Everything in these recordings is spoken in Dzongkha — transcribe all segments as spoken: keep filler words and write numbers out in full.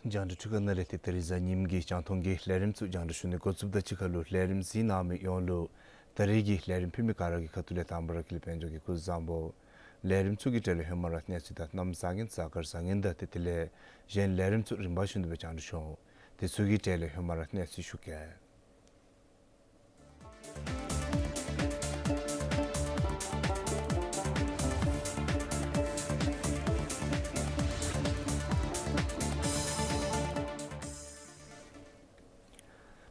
རྒྱང་བསྒྲགས་འཕྲུལ་ཁང་ནང་ལས་ཏེ་ད་རིས་གཟའ་ཉིམ་གི་རྒྱང་མཐོང་གི་ལས་རིམ་ཚུ་རྒྱང་བསྒྲགས་ཞུ་ནི་འགོ་བཙུགསཔ་དང་གཅིག་ཁར་ལུ་ལས་རིམ་གཟིགས་གནང་མི་ཡོངས་ལུ་ད་རིས་ཀྱི་ལས་རིམ་ཕུལ་མི་ག་ར་གི་ཁ་ཐུག་ལས་དང་པ་ར་ཀུན་ལེགས་དཔལ་འབྱོར་གྱིས་སྐུ་གཟུགས་བཟང་པོ། ལས་རིམ་ཚུ་གི་གྲས་ལས་ཧེ་མ་ར་གནས་ཚུལ་དང་གནམ་བཟང་ངན་གཟའ་སྐར་བཟང་ངན་དང་ཏེ་དེ་ལས་གཞན་ལས་རིམ་ཚུ་རིམ་པ་བཞིན་དུ་སྦེ་རྒྱང་བསྒྲགས་ཞུ་འོང་། དེ་ཚུ་གི་གྲས་ལས་ཧེ་མ་ར་གནས་ཚུལ་ཞུ་གེ།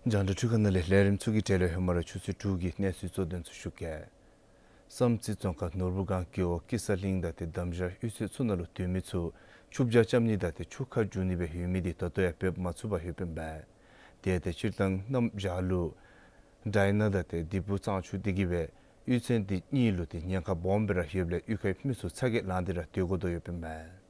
རྒྱང་བསྒྲགས་འཕྲུལ་ཁང་ནང་ལས་ལས་རིམ་ཚུ་གི་གྲས་ལས་ཧེ་མ་ར་ཆུ་ཚོད་དྲུག་གི་གནས་ཚུལ་གཙོ་དོན་ཚུ་ཞུ་གེ། བསམ་རྩེ་རྫོང་ཁག་ནོར་བུ་སྒང་རྒེད་འོག་ཀི་ས་གླིང་དང་ཏེ་དམ་ཞག་གཡུས་ཚན་ཚུ་ནང་ལུ་སྡོད་མི་ཚུ་ཆུ་བྱ་རྐྱབ་ནི་དང་ཏེ་ཆུ་ཁ་བསྒྱུར་ནི་སྦེ་ཡོད་མི་འདི་ད་ལྟོ་ཡང་འབད་མ་ཚུགས་པར་ཡོདཔ་ཨིན་པས། དེ་ཡང་ཏེ་སྤྱིར་བཏང་གནམ་བྱཱར་ལུ་ཌའི་ན་དང་ཏེ་ལྡི་ཕུག་གཙང་ཆུ་འདི་གིས་སྦེ་གཡུས་ཚན་འདི་གཉིས་ལུ་ཏེ་ཉེན་ཁ་སྦོམ་སྦེ་ར་ཡོདཔ་ལས་གཡུས་ཁའི་མི་ཚུ་ཚ་གྱང་ལངས་ཏེ་ར་སྡོད་དགོ་དོ་ཡོདཔ་ཨིན་པས།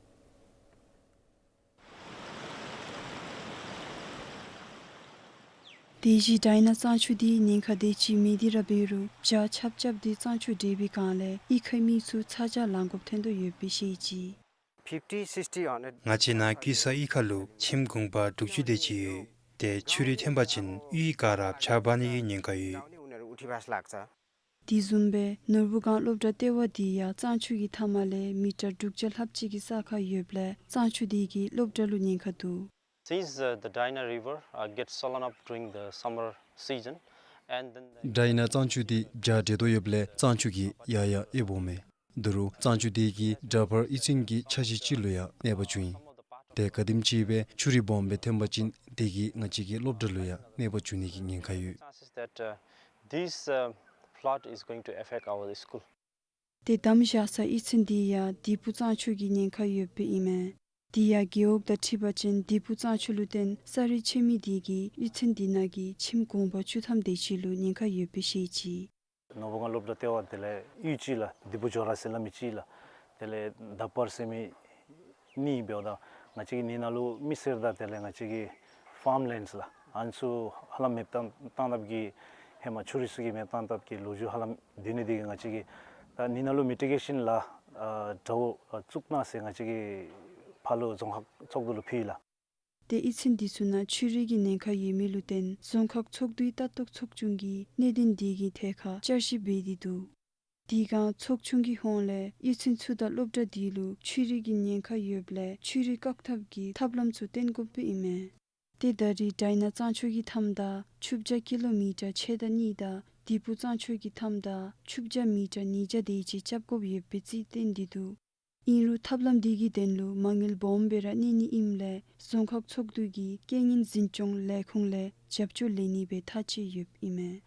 དེ་བཞིན་ཌའི་ན་གཙང་ཆུ་འདི་ཉེན་ཁ་དེ་ཅིག་མེད་དེ་ར་འབད་རུང་བྱཱར་ཆརཔ་རྐྱབ་སྟེ་གཙང་ཆུ་འདྲེས་པའི་སྒང་ལས་གཡུས་ཁའི་མི་ཚུ་ཚ་གྱང་ལང་དགོཔ་ཐོན་དོ་ཡོདཔ་སྦེ་བཤད་ཅི། Fifty, sixty on it. ང་བཅས་ནཱ་ཀི་ས་གཡུས་ཁ་ལུ་ཁྱིམ་གུང་པ་དྲུག་ཅུ་དེ་ཅིག་ཡོད། ཏེ་ཆུ་རུད་ཐོན་པ་ཅིན་གཡུས་ག་ར་བྱཱར་འབག་ནི་གི་ཉེན་ཁ་ཡོད། དེ་བཟུམ་སྦེ་ནོར་བུ་སྒང་སློབ་གྲྭ་ལྟེ་བ་འདི་ཡང་གཙང་ཆུ་གི་མཐའ་མ་ལས་མི་ཊར་དྲུག་བརྒྱ་ལྷགཔ་ཅིག་གི་ས་ཁར་ཡོདཔ་ལས་གཙང་ཆུ་འདི་གིས་སློབ་གྲྭ་ལུ་ཉེན་ཁ་འདུག། Since, uh, the Daina River, uh, gets swollen up during the summer season, and then the Daina གཙང་ཆུ་འདི་བྱཱར་འདྲེས་དོ་ཡོདཔ་ལས་གཙང་ཆུ་གིས་ཡར་ཡར་ཨེབ་འོང་མས། ད་རུང་གཙང་ཆུ་འདི་གིས་དྲག་པར་གཡུས་ཚན་གྱི་ཆ་ཤས་ཅིག་ལུ་ཡང་གནོད་པ་བྱུང་ཡི། ཏེ་ག་དེམ་ཅིག་སྦེ་ཆུ་རུད་སྦོམ་སྦེ་ཐོན་པ་ཅིན་དེ་གིས་ང་བཅས་ཀྱི་སློབ་གྲྭ་ལུ་ཡང་གནོད་པ་བྱུང་ནི་གི་ཉེན་ཁ་ཡོད། Chances that, uh, this, uh, flood is going to affect our school. ཏེ་དམ་ཞག་ས་གཡུས་ཚན་འདི་ཡང་ལྡི་ཕུག་གཙང་ཆུ་གི་ཉེན་ཁ་ཡོདཔ་ཨིན་མས། དེ་ཡང་རྒེད་འོག་དང་འཁྲིལ་བ་ཅིན་ལྡི་ཕུག་གཙང་ཆུ་ལུ་བརྟེན་ས་རུད་ཆད་མི་དེ་གིས་གཡུས་ཚན་འདི་ནང་གི་ཁྱིམ་གུང་པ་བཅུ་ཐམ་དེ་ཅིག་ལུ་ཉེན་ཁ་ཡོདཔ་སྦེ་བཤད་ཅི། ནོར་བུ་སྒང་སློབ་གྲྭ་ལྟེ་བ་དེ་ལས་གཡུས་ཅིག་ལགས་ལྡི་ཕུག་ཇོ་ར་ཟེར་སླབ་མི་ཅིག་ལགས། དེ་ལས་དར་པར་ཟེར་མི་གཉིས་འབདཝ་ད་ང་བཅས་ཀྱི་ནི་ནང་ལུ་མི་སེར་དང་དེ་ལས་ང་བཅས་ཀྱི་ཕཱརམ་ལེནཌསི་ལགས་ཨ་ནི་ཚུ་ཧ་ལམ་མེདཔ་བཏང་བཏང་དཔ་གི་ཧེ་མ་ཆུ་རུད་ཚུ་གིས་མེདཔ་བཏང་དཔ་གི་ལོ་རྒྱུས་ཧ་ལམ་སྡོད་ནི་དེ་གིས་ང་བཅས་ཀྱིས་ད་ནི་ནང་ལུ་མི་ཊི་གེ་ཤཱན་ལགས་ཨ་དྲག་པོ་ཨ་བཙུགས་གནང་ཟེར་ང་བཅས་ཀྱིས་ཕར་ལུ་རྫོང་ཁག་ཚོགས་འདུ་ལུ་ཕུལ་ཡི་ལགས། ཏེ་གཡུས་ཚན་འདི་ཚུ་ནང་ཆུ་རུད་ཀྱི་ཉེན་ཁ་ཡོད་མི་ལུ་བརྟེན་རྫོང་ཁག་ཚོགས་འདུའི་ལྟ་རྟོག་ཚོགས་ཆུང་གིས་གནད་དོན་འདི་གི་ཐད་ཁར་བསྐྱར་ཞིབ་འབད་དེ་འདུག། དེ་སྒང་ཚོགས་ཆུང་གི་ཧོངས་ལས་གཡུས་ཚན་ཚུ་དང་སློབ་གྲྭ་འདི་ལུ་ཆུ་རུད་ཀྱི་ཉེན་ཁ་ཡོདཔ་ལས་ཆུ་རུད་བཀག་ཐབས་ཀྱི་ཐབས་ལམ་ཚུ་བཏོན་དགོཔ་ཨིན་མས། ཏེ་ད་རིས་ཌའི་ན་གཙང་ཆུ་གི་མཐའམ་དང་ཆུ་བྱ་ཀི་ལོ་མི་ཊར་ཕྱེད་དང་གཉིས་དང་ལྡི་ཕུག་གཙང་ཆུ་གི་མཐའམ་དང་ཆུ་བྱ་མི་ཊར་ཉིས་བརྒྱ་དེ་ཅིག་རྐྱབ་དགོཔ་ཡོདཔ་སྦེ་རྩིས་བཏོན་ཏེ་འདུག། ཨིན་རུང་ཐབས་ལམ་འདི་གི་དོན་ལུ་མ་དངུལ་སྦོམ་སྦེ་ར་གནས་ནི་ཨིནམ་ལས་རྫོང་ཁག་ཚོགས་འདུ་གིས་རྐྱེན་ངན་འཛིན་སྐྱོང་ལས་ཁུངས་ལས་རྒྱབ་སྐྱོར་ལེན་ནི་སྦེ་ཐག་བཅད་ཡོདཔ་ཨིན་མས།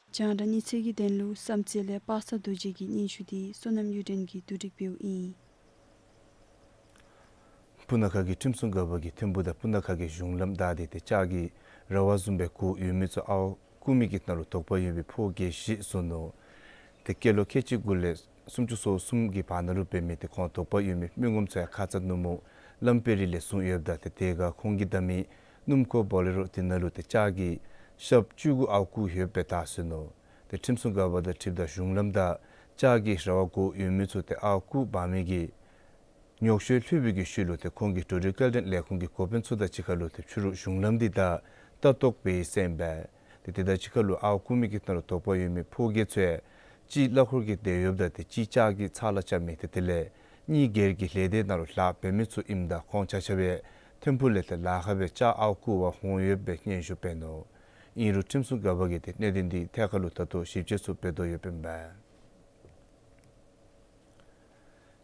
རྒྱང་བསྒྲགས་གནས་ཚུལ་གྱི་དོན་ལུ་བསམ་རྩེ་ལས་པ་སངས་རྡོ་རྗེ་གི་སྙན་ཞུ་འདི་བསོད་ནམས་གཡུ་སྒྲོན་གྱིས་བསྡུ་སྒྲིག་འབདཝ་ཨིན། སྤུ་ན་ཁ་གི་ཁྲིམས་སྲུང་འགག་པ་གིས་ཐིམ་ཕུག་དང་སྤུ་ན་ཁ་གི་གཞུང་ལམ་བདའ་སྟེ་ཏེ་ལྕགས་ཀྱི་ར་བ་བཟུམ་སྦེ་གུ་ཡོད་མི་ཚུ་ཨརཝ་ བརྐུ་མི་གི་ནང་ལུ་དོགས་པ་ཡོད་པའི་ཕོ་སྐྱེས་བཞི་བཟུང་ནུག། ཏེ་སྐྱེས་ལོ་ཁལ་གཅིག་དགུ་ལས་སུམ་ཅུ་སོ་གསུམ་གྱི་བར་ན་ལུ་འབད་མི་ཏེ་ཁོང་དོགས་པ་ཡོད་མི་མི་ངོམ་ཚུ་ཡང་ཁ་ཙ་ནུབ་མོ་ལམ་པེ་རི་ལས་བཟུང་ཡོདཔ་ད་ཏེ་དེ་ཁར་ཁོང་གིས་བདའ་མི་སྣུམ་འཁོར་བོ་ལེ་རོ་དེ་ནང་ལུ་ཏེ་ལྕགས་ཀྱི་ཤབ་བཅུ་དགུ་ཨར་རྐུ་ཡོདཔ་སྦེ་བལྟ་ཚུགས་ནུག། ཏེ་ཁྲིམས་སྲུང་འགག་པ་དང་འཁྲིལཝ་ད་གཞུང་ལམ་དང་ལྕགས་ཀྱི་ར་བ་གུ་ཡོད་མི་ཚུ་ཏེ་ཨར་རྐུ་འབག་མི་གི་ཉོག་བཤད་ལྷོད་པའི་གི་ཤུལ་ལུ་ཏེ་ཁོང་གིས་འགྲོ་འགྲུལ་སྐྱེལ་འདྲེན་ལས་ཁུངས་ཀྱི་འགོ་དཔོན་ཚུ་དང་གཅིག་ཁར་ལུ་ཏེ་ཕྱི་རུ་གཞུང་ལམ་འདི་དང་ལྟ་རྟོག་འབད་ཡི་ཟེར་ཨིན་པས། ཏེ་དེ་དང་གཅིག་ཁར་ལུ་ཨར་རྐུ་མི་གི་ནང་ལུ་དོགས་པ་ཡོད་མི་ཕོ་སྐྱེས་ཚུ་ཡང་གཅིག་གླ་འཁོར་གྱི་སྡེ་ཡོདཔ་ད་ཏེ་གཅིག་ལྕགས་ཀྱི་ཚག་ལཱ་རྐྱབ་མི་ཏེ་དེ་ལས་གཉིས་སྒེར་གྱི་ལས་སྡེ་ནང་ལུ་ལཱ་འབད་མི་ཚུ་ཨིནམ་ད་ཁོང་ཆ་ཁྱབ་ཡང་ཐིམ་ཕུག་ལས་ཏེ་ལཱ་ཁག་སྦེ་ལྕགས་ཨར་རྐུ་བར་འོང་ཡོདཔ་སྦེ་སྙན་ཞུ་འབད་ནུག། ཨིན་རུང་ཁྲིམས་སྲུང་འགག་པ་གིས་ཏེ་གནད་དོན་འདི་ཐད་ཀར་ལུ་ད་ལྟོ་ཞིབ་དཔྱད་ཚུ་འབད་དོ་ཡོདཔ་ཨིན་པས།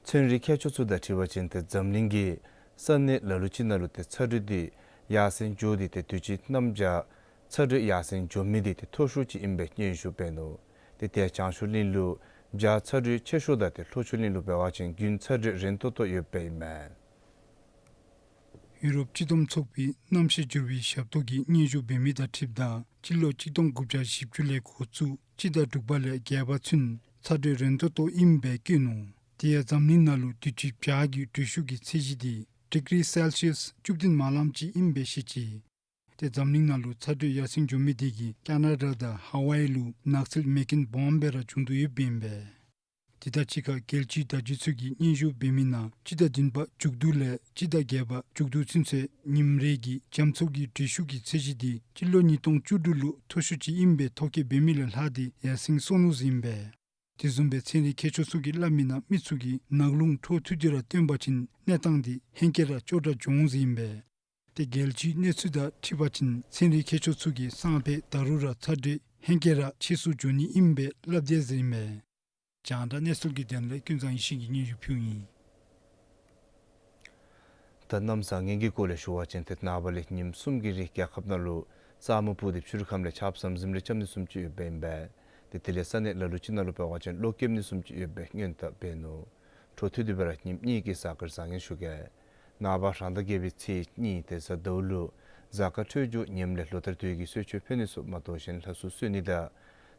ཚན་རིག་མཁས་མཆོག་ཚུ་དང་འཁྲིལ་བ་ཅིན་ཏེ་འཛམ་གླིང་གི་ས་གནས་ལ་ལུ་ཅིག་ནང་ལུ་ཏེ་ཚ་དྲོད་འདི་ཡར་སེང་འགྱོ་སྟེ་ཏེ་དུས་ཅི་གནམ་བྱཱར་ཚ་དྲོད་ཡར་སེང་འགྱོ་མི་འདི་ཏེ་མཐོ་ཤོས་ཅིག་ཨིན་པའི་སྙན་ཞུ་འབད་ནུག། ཏེ་ཏེ་བྱང་ཕྱོགས་གླིང་ལུ་བྱཱར་ཚ་དྲོད་ཆེ་ཤོས་དང་ཏེ་ལྷོ་ཕྱོགས་གླིང་ལུ་འབད་བ་ཅིན་དགུན་ཚ་དྲོད་རན་ཏོག་ཏོ་ཡོདཔ་ཨིན་མས། ཡུ་རོབ་སྤྱི་བསྡོམས་ཚོགས་པའི་གནམ་གཤིས་འགྱུར་བའི་ཞབས་ཏོག་གིས་སྙན་ཞུ་འབད་མི་དང་འཁྲིལཝ་ད་སྤྱི་ལོ་གཅིག་སྟོང་དགུ་བརྒྱ་བཞི་བཅུ་ལས་འགོ་བཙུགས་སྤྱི་ཟླ་དྲུག་པ་ལས་བརྒྱད་པ་ཚུན་ཚ་དྲོད་རན་ཏོག་ཏོ་ཨིནམ་སྦེ་བཀོད་ནུག། དེ་ཡང་འཛམ་གླིང་ནང་ལུ་དུས་ཅི་བྱཱར་གྱི་དྲོད་ཤུགས་ཀྱི་ཚད་གཞི་འདི་ཌིག་རི་སེལ་སི་ཡཱས་བཅུ་བདུན་མ་ལམ་ཅིག་ཨིནམ་སྦེ་བཤད་ཅི། ཏེ་འཛམ་གླིང་ནང་ལུ་ཚ་དྲོད་ཡར་སེང་འགྱོ་མི་དེ་གིས་ཀ་ན་ཌ་དང་ཧ་ཝའི་ལུ་ནགས་ཚལ་མེ་རྐྱེན་སྦོམ་སྦེ་ར་བྱུང་དོ་ཡོདཔ་ཨིན་པས། དེ་དང་གཅིག་ཁར་རྒྱལ་སྤྱིའི་བརྡ་བརྒྱུད་ཚུ་གིས་སྙན་ཞུ་འབད་མི་ནང་སྤྱི་ཟླ་བདུན་པ་མཇུག་བསྡུ་ལས་སྤྱི་ཟླ་བརྒྱད་པ་མཇུག་བསྡུ་ཚུན་ཚོད་ཉིནམ་རེ་གི་རྒྱ་མཚོ་གི་དྲོད་ཤུགས་ཀྱི་ཚད་གཞི་དེ་སྤྱི་ལོ་ཉིས་སྟོང་བཅུ་དྲུག་ལུ་མཐོ་ཤོས་ཅིག་ཨིནམ་སྦེ་ཐོ་བཀོད་འབད་མི་ལས་ལྷག་སྟེ་ཡར་སེང་སོང་ནུག་ཟེར་ཨིན་པས། དེ་བཟུམ་སྦེ་ཚན་རིག་མཁས་མཆོག་ཚུ་གིས་སླབ་མི་ནང་མི་ཚུ་གིས་ནག་རླུང་འཕྲོ་མཐུད་དེ་ར་བཏོན་པ་ཅིན་གནས་སྟངས་དེ་ཧེང་སྐལ་ར་སྐྱོ་དྲགས་འགྱོ་འོང་ཟེར་ཨིན་པས། ཏེ་རྒྱལ་སྤྱིའི་གནས་ཚུལ་དང་འཁྲིལ་བ་ཅིན་ཚན་རིག་མཁས་མཆོག་ཚུ་གིས་སང་ཕོད་ད་རུང་ར་ཚ་དྲོད་ཧེང་སྐལ་ར་ཆེ་སུ་འགྱོ་ནི་ཨིནམ་སྦེ་སླབ་དེས་ཟེར་ཨིན་མས། རྒྱང་བསྒྲགས་གནས་ཚུལ་གྱི་དོན་ལས་ཀུན་བཟང་ཡེ་ཤེས་ཀྱིས་སྙན་ཞུ་ཕུལཝ་ཨིན། ད་གནམ་བཟང་ངན་གྱི་སྐོར་ལས་ཞུ་བ་ཅིན་ཏེ་ནངས་པ་ལས་ཉིནམ་གསུམ་གྱི་རིང་རྒྱལ་ཁབ་ནང་ལུ་ས་སྨུག་སྤུབས་ཏེ་ཕྱི་རུ་ཁམས་ལས་ཆརཔ་ཟམ་ཟིམ་རེ་རྐྱབ་ནི་བཟུམ་ཅིག་ཡོདཔ་ཨིན་པས། ཏེ་དེ་ལས་ས་གནས་ལ་ལུ་ཅིག་ནང་ལུ་འབད་བ་ཅིན་གློག་རྐྱབ་ནི་བཟུམ་ཅིག་ཡོདཔ་སྦེ་སྔོན་བརྡ་འབད་ནུག། འཕྲོ་མཐུད་དེ་སྦེ་ར་ཉིནམ་གཉིས་ཀྱི་གཟའ་སྐར་བཟང་ངན་ཞུ་གེ། ནངས་པ་རང་ཟླ་བརྒྱད་པའི་ཚེས་གཉིས་ཏེ་གཟའ་ཟླཝ་ལུ་གཟའ་སྐར་འཕྲོད་སྦྱོར་ངནམ་ལས་ལོ་ལྟར་དུས་ཀྱི་གསོལ་མཆོད་ཕུལ་ནི་ཚུ་མ་གཏོགས་གཞན་ལྷ་སྲུང་གསོལ་ནི་དང་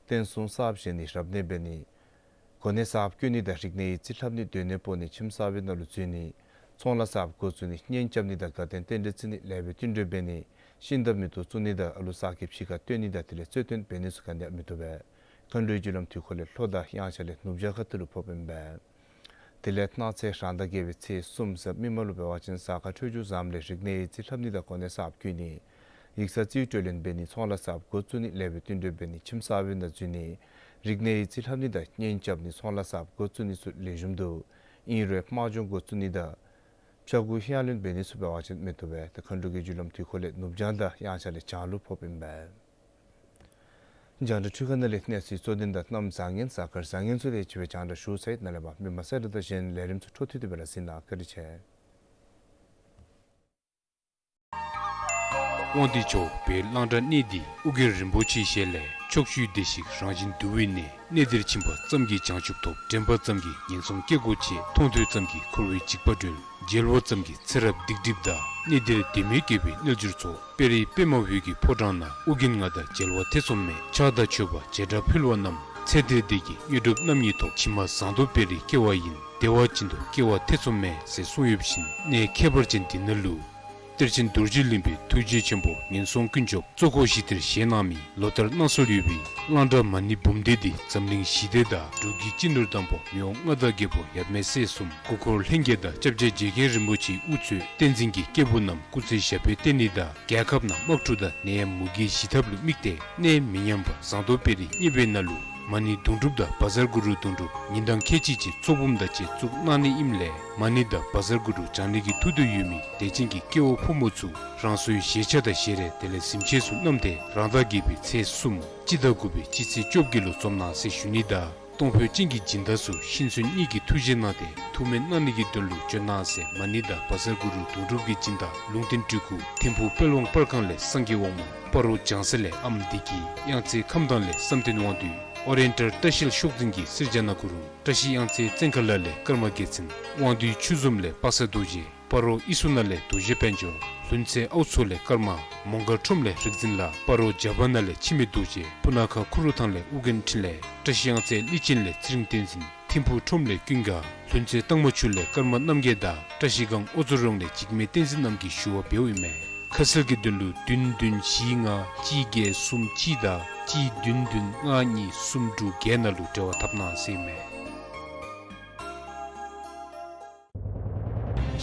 རྟེན་གསུམ་གསརཔ་བཞེངས་ནི་རབ་གནས་འབད་ནི་གོ་གནས་གསརཔ་བསྐོ་ནི་དང་རིག་གནས་ཡིག་རྩིས་ལྷབ་ནི་སྡོད་གནས་སྤོ་ནི་ཁྱིམ་གསར་པའི་ནང་ལུ་འཛུལ་ནི་ཚོང་ལཱ་གསརཔ་འགོ་བཙུགས་ནི་གཉེན་རྐྱབ་ནི་དང་དགའ་སྟོན་རྟེན་འབྲེལ་བརྩི་ནི་ལེགས་པའི་བསྟུན་གྲོས་འབད་ནི་ཤིང་འདབས་མེ་ཏོག་བཙུགས་ནི་དང་ཨ་ལུ་གསར་སྐྱེས་ཕྱི་ཁར་བཏོན་ནི་དང་དེ་ལས་རྩོད་དོན་འབད་ནི་ཚུ་ག་ནི་ཡང་མི་བཏུབ་པས། མཁའ་འགྲོའི་རྒྱུ་ལམ་དུས་འཁོར་ལས་ལྷོ་དང་དབྱངས་འཆར་ལས་ནུབ་བྱང་ཁ་ཐུག་ལུ་ཕོགཔ་ཨིན་པས། དེ་ལས་གནངས་ཚེ་རང་ཟླ་བརྒྱད་པའི་ཚེས་གསུམ་གཟའ་མིག་དམར་ལུ་འབད་བ་ཅིན་གཟའ་སྐར་འཕྲོད་སྦྱོར་བཟངམ་ལས་རིག་གནས་ཡིག་རྩིས་ལྷབ་ནི་དང་གོ་གནས་གསརཔ་བསྐོ་ནི་ཡིག་ཚང་རྩིས་སྤྲོད་ལེན་འབད་ནི་ཚོང་ལཱ་གསརཔ་འགོ་བཙུགས་ནི་ལེགས་པའི་བསྟུན་གྲོས་འབད་ནི་ཁྱིམ་གསར་པའི་ནང་འཛུལ་ནི་རིག་གནས་ཡིག་རྩིས་ལྷབ་ནི་དང་གཉེན་རྐྱབ་ནི་ཚོང་ལཱ་གསརཔ་འགོ་བཙུགས་ནི་ཚུ་ལེགས་ཤོམ་འདུག། ཨིན་རུང་དམག་སྦྱོང་འགོ་བཙུགས་ནི་དང་ཕྱྭ་འགུགས་དབྱངས་ལེན་འབད་ནི་ཚུ་འབད་བ་ཅིན་མི་བཏུབ་པས། ཏེ་མཁའ་འགྲོ་གི་རྒྱུ་ལམ་དུས་འཁོར་ལས་ནུབ་བྱང་དང་དབྱངས་འཆར་ལས་བྱང་ལུ་ཕོགཔ་ཨིན་པས། རྒྱང་བསྒྲགས་འཕྲུལ་ཁང་ནང་ལས་གནས་ཚུལ་གཙོ་དོན་དང་གནམ་བཟང་ངན་གཟའ་སྐར་བཟང་ངན་ཚུ་དེ་ཅིག་སྦེ་རྒྱང་བསྒྲགས་ཞུ་ཚར་ཡི། ནཱ་ལས་མར་མི་མང་གསལ་བསྒྲགས་དང་གཞན་ལས་རིམ་ཚུ་འཕྲོ་མཐུད་དེ་སྦེ་ར་གཟིགས་གནང་། བཀའ་དྲིན་ཆེ། དབང་འདུས་ཕྱོགས་བོད་གླང་བྲག་གནས་འདི་ཨོ་རྒྱན་རིན་པོ་ཆེའི་ཞལ་ལས། ཕྱོགས་བཅུའི་བདེ་གཤེགས་རང་བཞིན་འདུ་བའི་གནས། གནས་འདིར་ཕྱིན་པ་ཙམ་གྱིས་བྱང་ཆུབ་ཐོབ། དྲན་པ་ཙམ་གྱིས་ངན་སོང་སྐྱེ་སྒོ་ཆད། མཐོང་ཐོས་ཙམ་གྱིས་འཁོར་བའི་འཇིགས་པ་སྒྲོལ། མཇལ་བ་ཙམ་གྱིས་ཚེ་རབས་སྡིག་སྒྲིབ་འདག། གནས་འདིར་བདེ་མེད་སྐྱེ་བའི་རྣལ་འབྱོར་ཚོགས། དཔལ་རི་པདྨ་འོད་ཀྱི་ཕོ་བྲང་ན། ཨོ་རྒྱན་ང་དང་མཇལ་བ་ཐེ་ཚོམ་མེད། ཕྱག་དང་མཆོད་པ་བྱེ་བྲག་ཕུལ་བ་རྣམས། ཚེ་འདིར་བདེ་སྐྱིད་དངོས་གྲུབ་རྣམ་གཉིས་ཐོབ། ཕྱི་མ་ཟངས་མདོག་དཔལ་རིར་སྐྱེ་བ་ཡིན། བདེ་བ་ཅན་དུ་སྐྱེ་བ་ཐེ་ཚོམ་མེད་ཟེར་གསུངས་ཡོད་པ་བཞིན་གནས་ཁྱད་པར་ཅན་འདི་ནང་ལུ་གཏེར་ཆེན་རྡོ་རྗེ་གླིང་པའི་ཐུགས་རྗེ་ཆེན་པོ་ངན་སོང་ཀུན་སྐྱོབ་གཙོ་འཁོར་བཞི་དེར་བཞེངས་གནང་མི་ལོ་ལྟར་གནང་སྲོལ་ཡོད་པའི་གླང་བྲག་མ་ཎི་འབུམ་སྡེ་འདི་འཛམ་གླིང་ཞི་བདེ་དང་འབྲུག་གི་སྤྱི་ནོར་དམ་པ་མི་དབང་མངའ་བདག་རྒྱལ་པོ་ཡབ་མེས་སྲས་གསུམ་སྐུ་འཁོར་ལྷན་རྒྱས་དང་སྐྱབས་རྗེ་རྗེ་མཁན་རིན་པོ་ཆེའི་དབུ་གཙོས་བསྟན་འཛིན་གྱི་སྐྱེས་བུ་རྣམས་སྐུ་ཚེ་ཞབས་པད་བརྟན་ནི་དང་རྒྱལ་ཁབ་ནང་དམག་འཁྲུག་དང་ནད་ཡམས་མུ་གེའི་ཞི་ཐབས་ལུ་དམིགས་ཏེ་གནས་མི་ཉམས་པ་ཟངས་མདོག་དཔལ་རི་གཉེར་པའི་ནང་ལུ་མ་ཎི་དུང་སྒྲུབ་དང་བཛྲ་གུ་རུ་དུང་སྒྲུབ་ཉིན་གྲངས་ཁལ་གཅིག་ཅིག་ཚོགས་འབུམ་དང་བཅས་བཙུགས་གནང་ནི་ཨིནམ་ལས་མ་ཎི་དང་བཛྲ་གུ་རུ་བགྲང་ནི་གི་ཐུགས་འདོད་ཡོད་མི་དད་ཅན་གྱི་སྐྱེ་བོ་ཕོ་མོ་ཚུ་རང་སོའི་བཞེས་ཆས་དང་བཞེས་རས་དེ་ལས་གཟིམ་ཆས་ཚུ་བསྣམས་ཏེ་རང་ཟླ་བརྒྱད་པའི་ཚེས་གསུམ་སྤྱི་ཟླ་དགུ་པའི་སྤྱི་ཚེས་བཅོ་བརྒྱད་ལུ་འཛོམས་གནང་ཟེར་ཞུ་ནི་དང་གཏོང་ཕོད་ཅན་གྱི་སྦྱིན་བདག་ཚུ་ཤིང་ཚོན་གཉིས་ཀྱི་ཐུགས་རྗེ་གནང་སྟེ་ཐུགས་སྨོན་གནང་ནི་གི་དོན་ལུ་བྱོན་གནང་ཟེར་མ་ཎི་དང་བཛྲ་གུ་རུ་དུང་སྒྲུབ་ཀྱི་སྦྱིན་བདག་ལུང་བསྟན་སྤྲུལ་སྐུ་ཐིམ་ཕུག་དཔལ་དབང་པར་ཁང་ལས་སངས་རྒྱས་དབང་མོ་སྤ་རོ་བྱང་ས་ལས་ཨམ་བདེ་སྐྱིད་གཡང་རྩེ་ཁམས་དྭངས་ལས་བསམ་གཏན་དབང་འདུས་ཨོ་རེན་ཊལ་བཀྲ་ཤིས་ཤོག་འཛིན་གྱིས་སེར་སྐྱ་ནག་གུ་རུ་བཀྲ་ཤིས་གཡང་རྩེ་བཙན་མཁར་ལ་ལས་ཀརྨ་རྒྱལ་མཚན་དབང་འདུས་ཆོས་འཛོམས་ལས་པ་སངས་རྡོ་རྗེ། སྤ་རོ་ཨི་སུ་ན་ལས་རྡོ་རྗེ་དཔལ་འབྱོར། ལྷུན་རྩེ་ཨའུ་མཚོ་ལས་ཀརྨ། མོང་སྒར་ཁྲོམ་ལས་རིག་འཛིན་ལགས། སྤ་རོ་ཇ་བ་ན་ལས་འཆི་མེད་རྡོ་རྗེ། སྤུ་ན་ཁ་ཁུ་རུ་ཐང་ལས་ཨོ་རྒྱན་འཕྲིན་ལས། བཀྲ་ཤིས་གཡང་རྩེ་ལི་ཅན་ལས་ཚེ་རིང་བསྟན་འཛིན། ཐིམ་ཕུ་ཁྲོམ་ལས་ཀུན་དགའ། ལྷུན་རྩེ་སྟག་མ་ཆུ་ལས་ཀརྨ་རྣམ་རྒྱལ་དང་བཀྲ་ཤིས་སྒང་ཨོ་མཚོ་རོང་ལས་འཇིགས་མེད་བསྟན་འཛིན་རྣམས་ཀྱིས་ཞུ་བ་འབདཝ་ཨིན་མས། ཁ་གསལ་གྱི་དོན་ལུ་བདུན་བདུན་བཞི་ལྔ་གཅིག་བརྒྱད་གསུམ་གཅིག་དང་གཅིག་བདུན་བདུན་ལྔ་གཉིས་གསུམ་དྲུག་བརྒྱད་ནང་ལུ་འབྲེལ་བ་འཐབ་གནང་ཟེར་ཨིན་མས།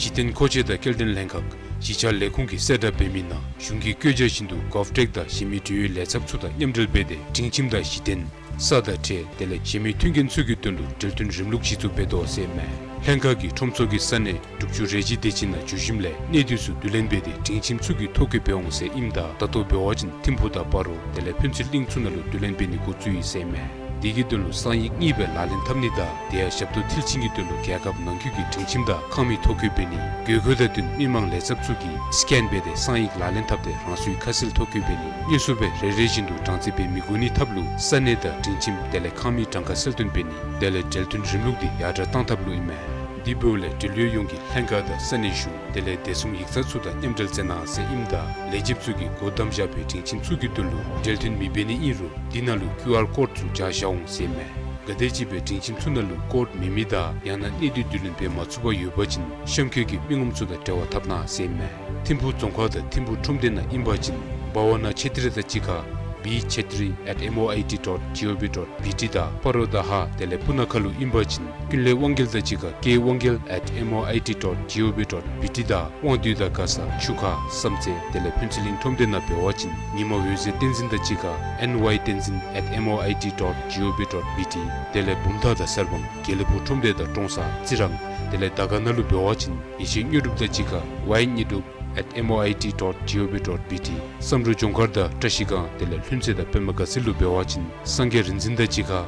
གཞི་རྟེན་མཁོ་ཆས་དང་སྐྱེལ་འདྲེན་ལྷན་ཁག་གཞིས་ཆགས་ལས་ཁུངས་ཀྱིས་གསལ་བསྒྲགས་འབད་མི་ནང་གཞུང་གི་བཀོད་རྒྱ་བཞིན་དུ་གོབ་ཊེཀ་དང་གཞན་མི་འབྲེལ་ཡོད་ལས་ཚབ་ཚུ་དང་མཉམ་འབྲེལ་འབད་དེ་སྒྲིང་ཁྱིམ་དང་གཞི་རྟེན་ས་དང་ཁྲལ་དེ་ལས་གཞན་མི་མཐུན་རྐྱེན་ཚུ་གི་དོན་ལུ་འབྲེལ་མཐུན་རིམ་ལུགས་གཞི་བཙུགས་འབད་དོ་ཟེར་ཨིན་མས། ལྷན་ཁག་གིས་ཁྲོམ་ཚོགས་ཀྱི་ས་གནས་དྲུག་ཅུ་རེ་གཅིག་དེ་ཅིག་ནང་འགྱོ་ཞིནམ་ལས་གནས་སྡུད་ཚུ་བསྡུ་ལེན་འབད་དེ་སྒྲིང་ཁྱིམ་ཚུ་གིས་ཐོ་བཀོད་འབད་འོང་ཟེར་ཨིནམ་ད་ད་ལྟོ་འབད་བ་ཅིན་ཐིམ་ཕུག་དང་སྤ་རོ་དེ་ལས་ཕུན་ཚོགས་གླིང་ཚུ་ནང་ལུ་བསྡུ་ལེན་འབད་ནི་འགོ་བཙུགས་ཡི་ཟེར་ཨིན་མས། དེ་གི་དོན་ལུ་གསང་ཡིག་གཉིས་སྦེ་ལག་ལེན་འཐབ་ནི་དང་དེ་ཡང་ཞབས་ཏོག་མཐིལ་ཕྱིན་གྱི་དོན་ལུ་རྒྱལ་ཁབ་ནང་འཁོད་ཀྱི་སྒྲིང་ཁྱིམ་དང་ཁང་མིག་ཐོ་བཀོད་འབད་ནི། དགོས་མཁོ་དང་བསྟུན་མི་མང་ལས་ཚབ་ཚུ་གིས་སི་ཀེན་འབད་དེ་གསང་ཡིག་ལག་ལེན་འཐབ་སྟེ་རང་སོའི་ཁ་གསལ་ཐོ་བཀོད་འབད་ནི། དངོས་སུ་སྦེ་རེ་རེ་བཞིན་དུ་གྲངས་བརྩི་འབད་མི་དགོ་ནི་ཐབས་ལུ་ས་གནས་དང་སྒྲིང་ཁྱིམ་དེ་ལས་ཁང་མིག་གྲངས་ཀ་གསལ་སྟོན་འབད་ནི། དེ་ལས་འབྲེལ་མཐུན་རིམ་ལུགས་འདི་ཡར་དྲག་བཏང་ཐབས་ལུ་ཨིན་མས། དེ་འབདཝ་ལས་འབྲེལ་ཡོད་ཡོངས་ཀྱིས་ལྷན་ཁག་དང་ས་གནས་གཞུང་དེ་ལས་བདེ་སྲུང་ཡིག་ཚང་ཚུ་དང་མཉམ་འབྲེལ་མཛད་གནང་ཟེར་ཨིནམ་ད་ལས་བྱེདཔ་ཚུ་གིས་སྒོ་བསྡམས་བཞག་པའི་སྒྲིང་ཁྱིམ་ཚུ་གི་དོན་ལུ་འབྲེལ་མཐུན་མི་འབད་ནི་ཨིན་རུང་དེ་ནང་ལུ་ཀིའུ་ཨར་ཀོཌ་ཚུ་སྦྱར་བཞག་འོང་ཟེར་ཨིན་མས། ག་དེམ་ཅིག་སྦེ་སྒྲིང་ཁྱིམ་ཚུ་ནང་ལུ་ཀོཌ་མེད་མི་དང་ཡང་ན་གནས་སྡུད་བསྡུ་ལེན་འབད་མ་ཚུགས་པར་ཡོད་པ་ཅིན་གཤམ་འཁོད་ཀྱི་མི་ངོམ་ཚུ་དང་འབྲེལ་བ་འཐབ་གནང་ཟེར་ཨིན་མས། ཐིམ་ཕུག་རྫོང་ཁག་དང་ཐིམ་ཕུག་ཁྲོམ་སྡེ་ནང་ཨིན་པ་ཅིན་བྷ་ཝ་ན་ཆེ་ཏྲི་དང་གཅིག་ཁར་བི་ཆེ་ཏྲི་ཨེཊ་ཨེམ་ཨོ་ཨའི་ཊི་ཌོཊ་ཇི་ཨོ་བི་ཌོཊ་བི་ཊི་དང་སྤ་རོ་དང་ཧཱ་དེ་ལས་སྤུ་ན་ཁ་ལུ་ཨིན་པ་ཅིན་ཀུན་ལེགས་དབང་རྒྱལ་དང་གཅིག་ཁར་ཀེ་དབང་རྒྱལ་ཨེཊ་ཨེམ་ཨོ་ཨའི་ཊི་ཌོཊ་ཇི་ཨོ་བི་ཌོཊ་བི་ཊི་དང་དབང་འདུས་དང་མགར་ས་ཆུ་ཁ་བསམ་རྩེ་དེ་ལས་ཕུན་ཚོགས་གླིང་ཁྲོམ་སྡེ་ནང་འབད་བ་ཅིན་ཉི་མ་འོད་ཟེར་བསྟན་འཛིན་དང་གཅིག་ཁར་ཨེན་ཝའི་བསྟན་འཛིན་ཨེཊ་ཨེམ་ཨོ་ཨའི་ཊི་ཌོཊ་ཇི་ཨོ་བི་ཌོཊ་བི་ཊི། དེ་ལས་བུམ་ཐང་དང་གསར་སྤང་དགེ་ལེགས་ཕུག་ཁྲོམ་སྡེ་དང་ཀྲོང་གསར་རྩི་རང་དེ་ལས་དར་དཀར་ནང་ལུ་འབད་བ་ཅིན་ཡེ་ཤེས་དངོས་གྲུབ་དང་གཅིག་ཁར་ཝའི་དངོས་གྲུབ་ཨེཊ་ཨེམ་ཨོ་ཨའི་ཊི་ཌོཊ་ཇི་ཨོ་བི་ཌོཊ་བི་ཊི། བསམ་འགྲུབ་ལྗོངས་མཁར་དང་བཀྲ་ཤིས་སྒང་དེ་ལས་ལྷུན་རྩེ་དང་པདྨ་དགའ་ཚལ་ལུ་འབད་བ་ཅིན་སངས་རྒྱས་རིག་འཛིན་དང་གཅིག་ཁར་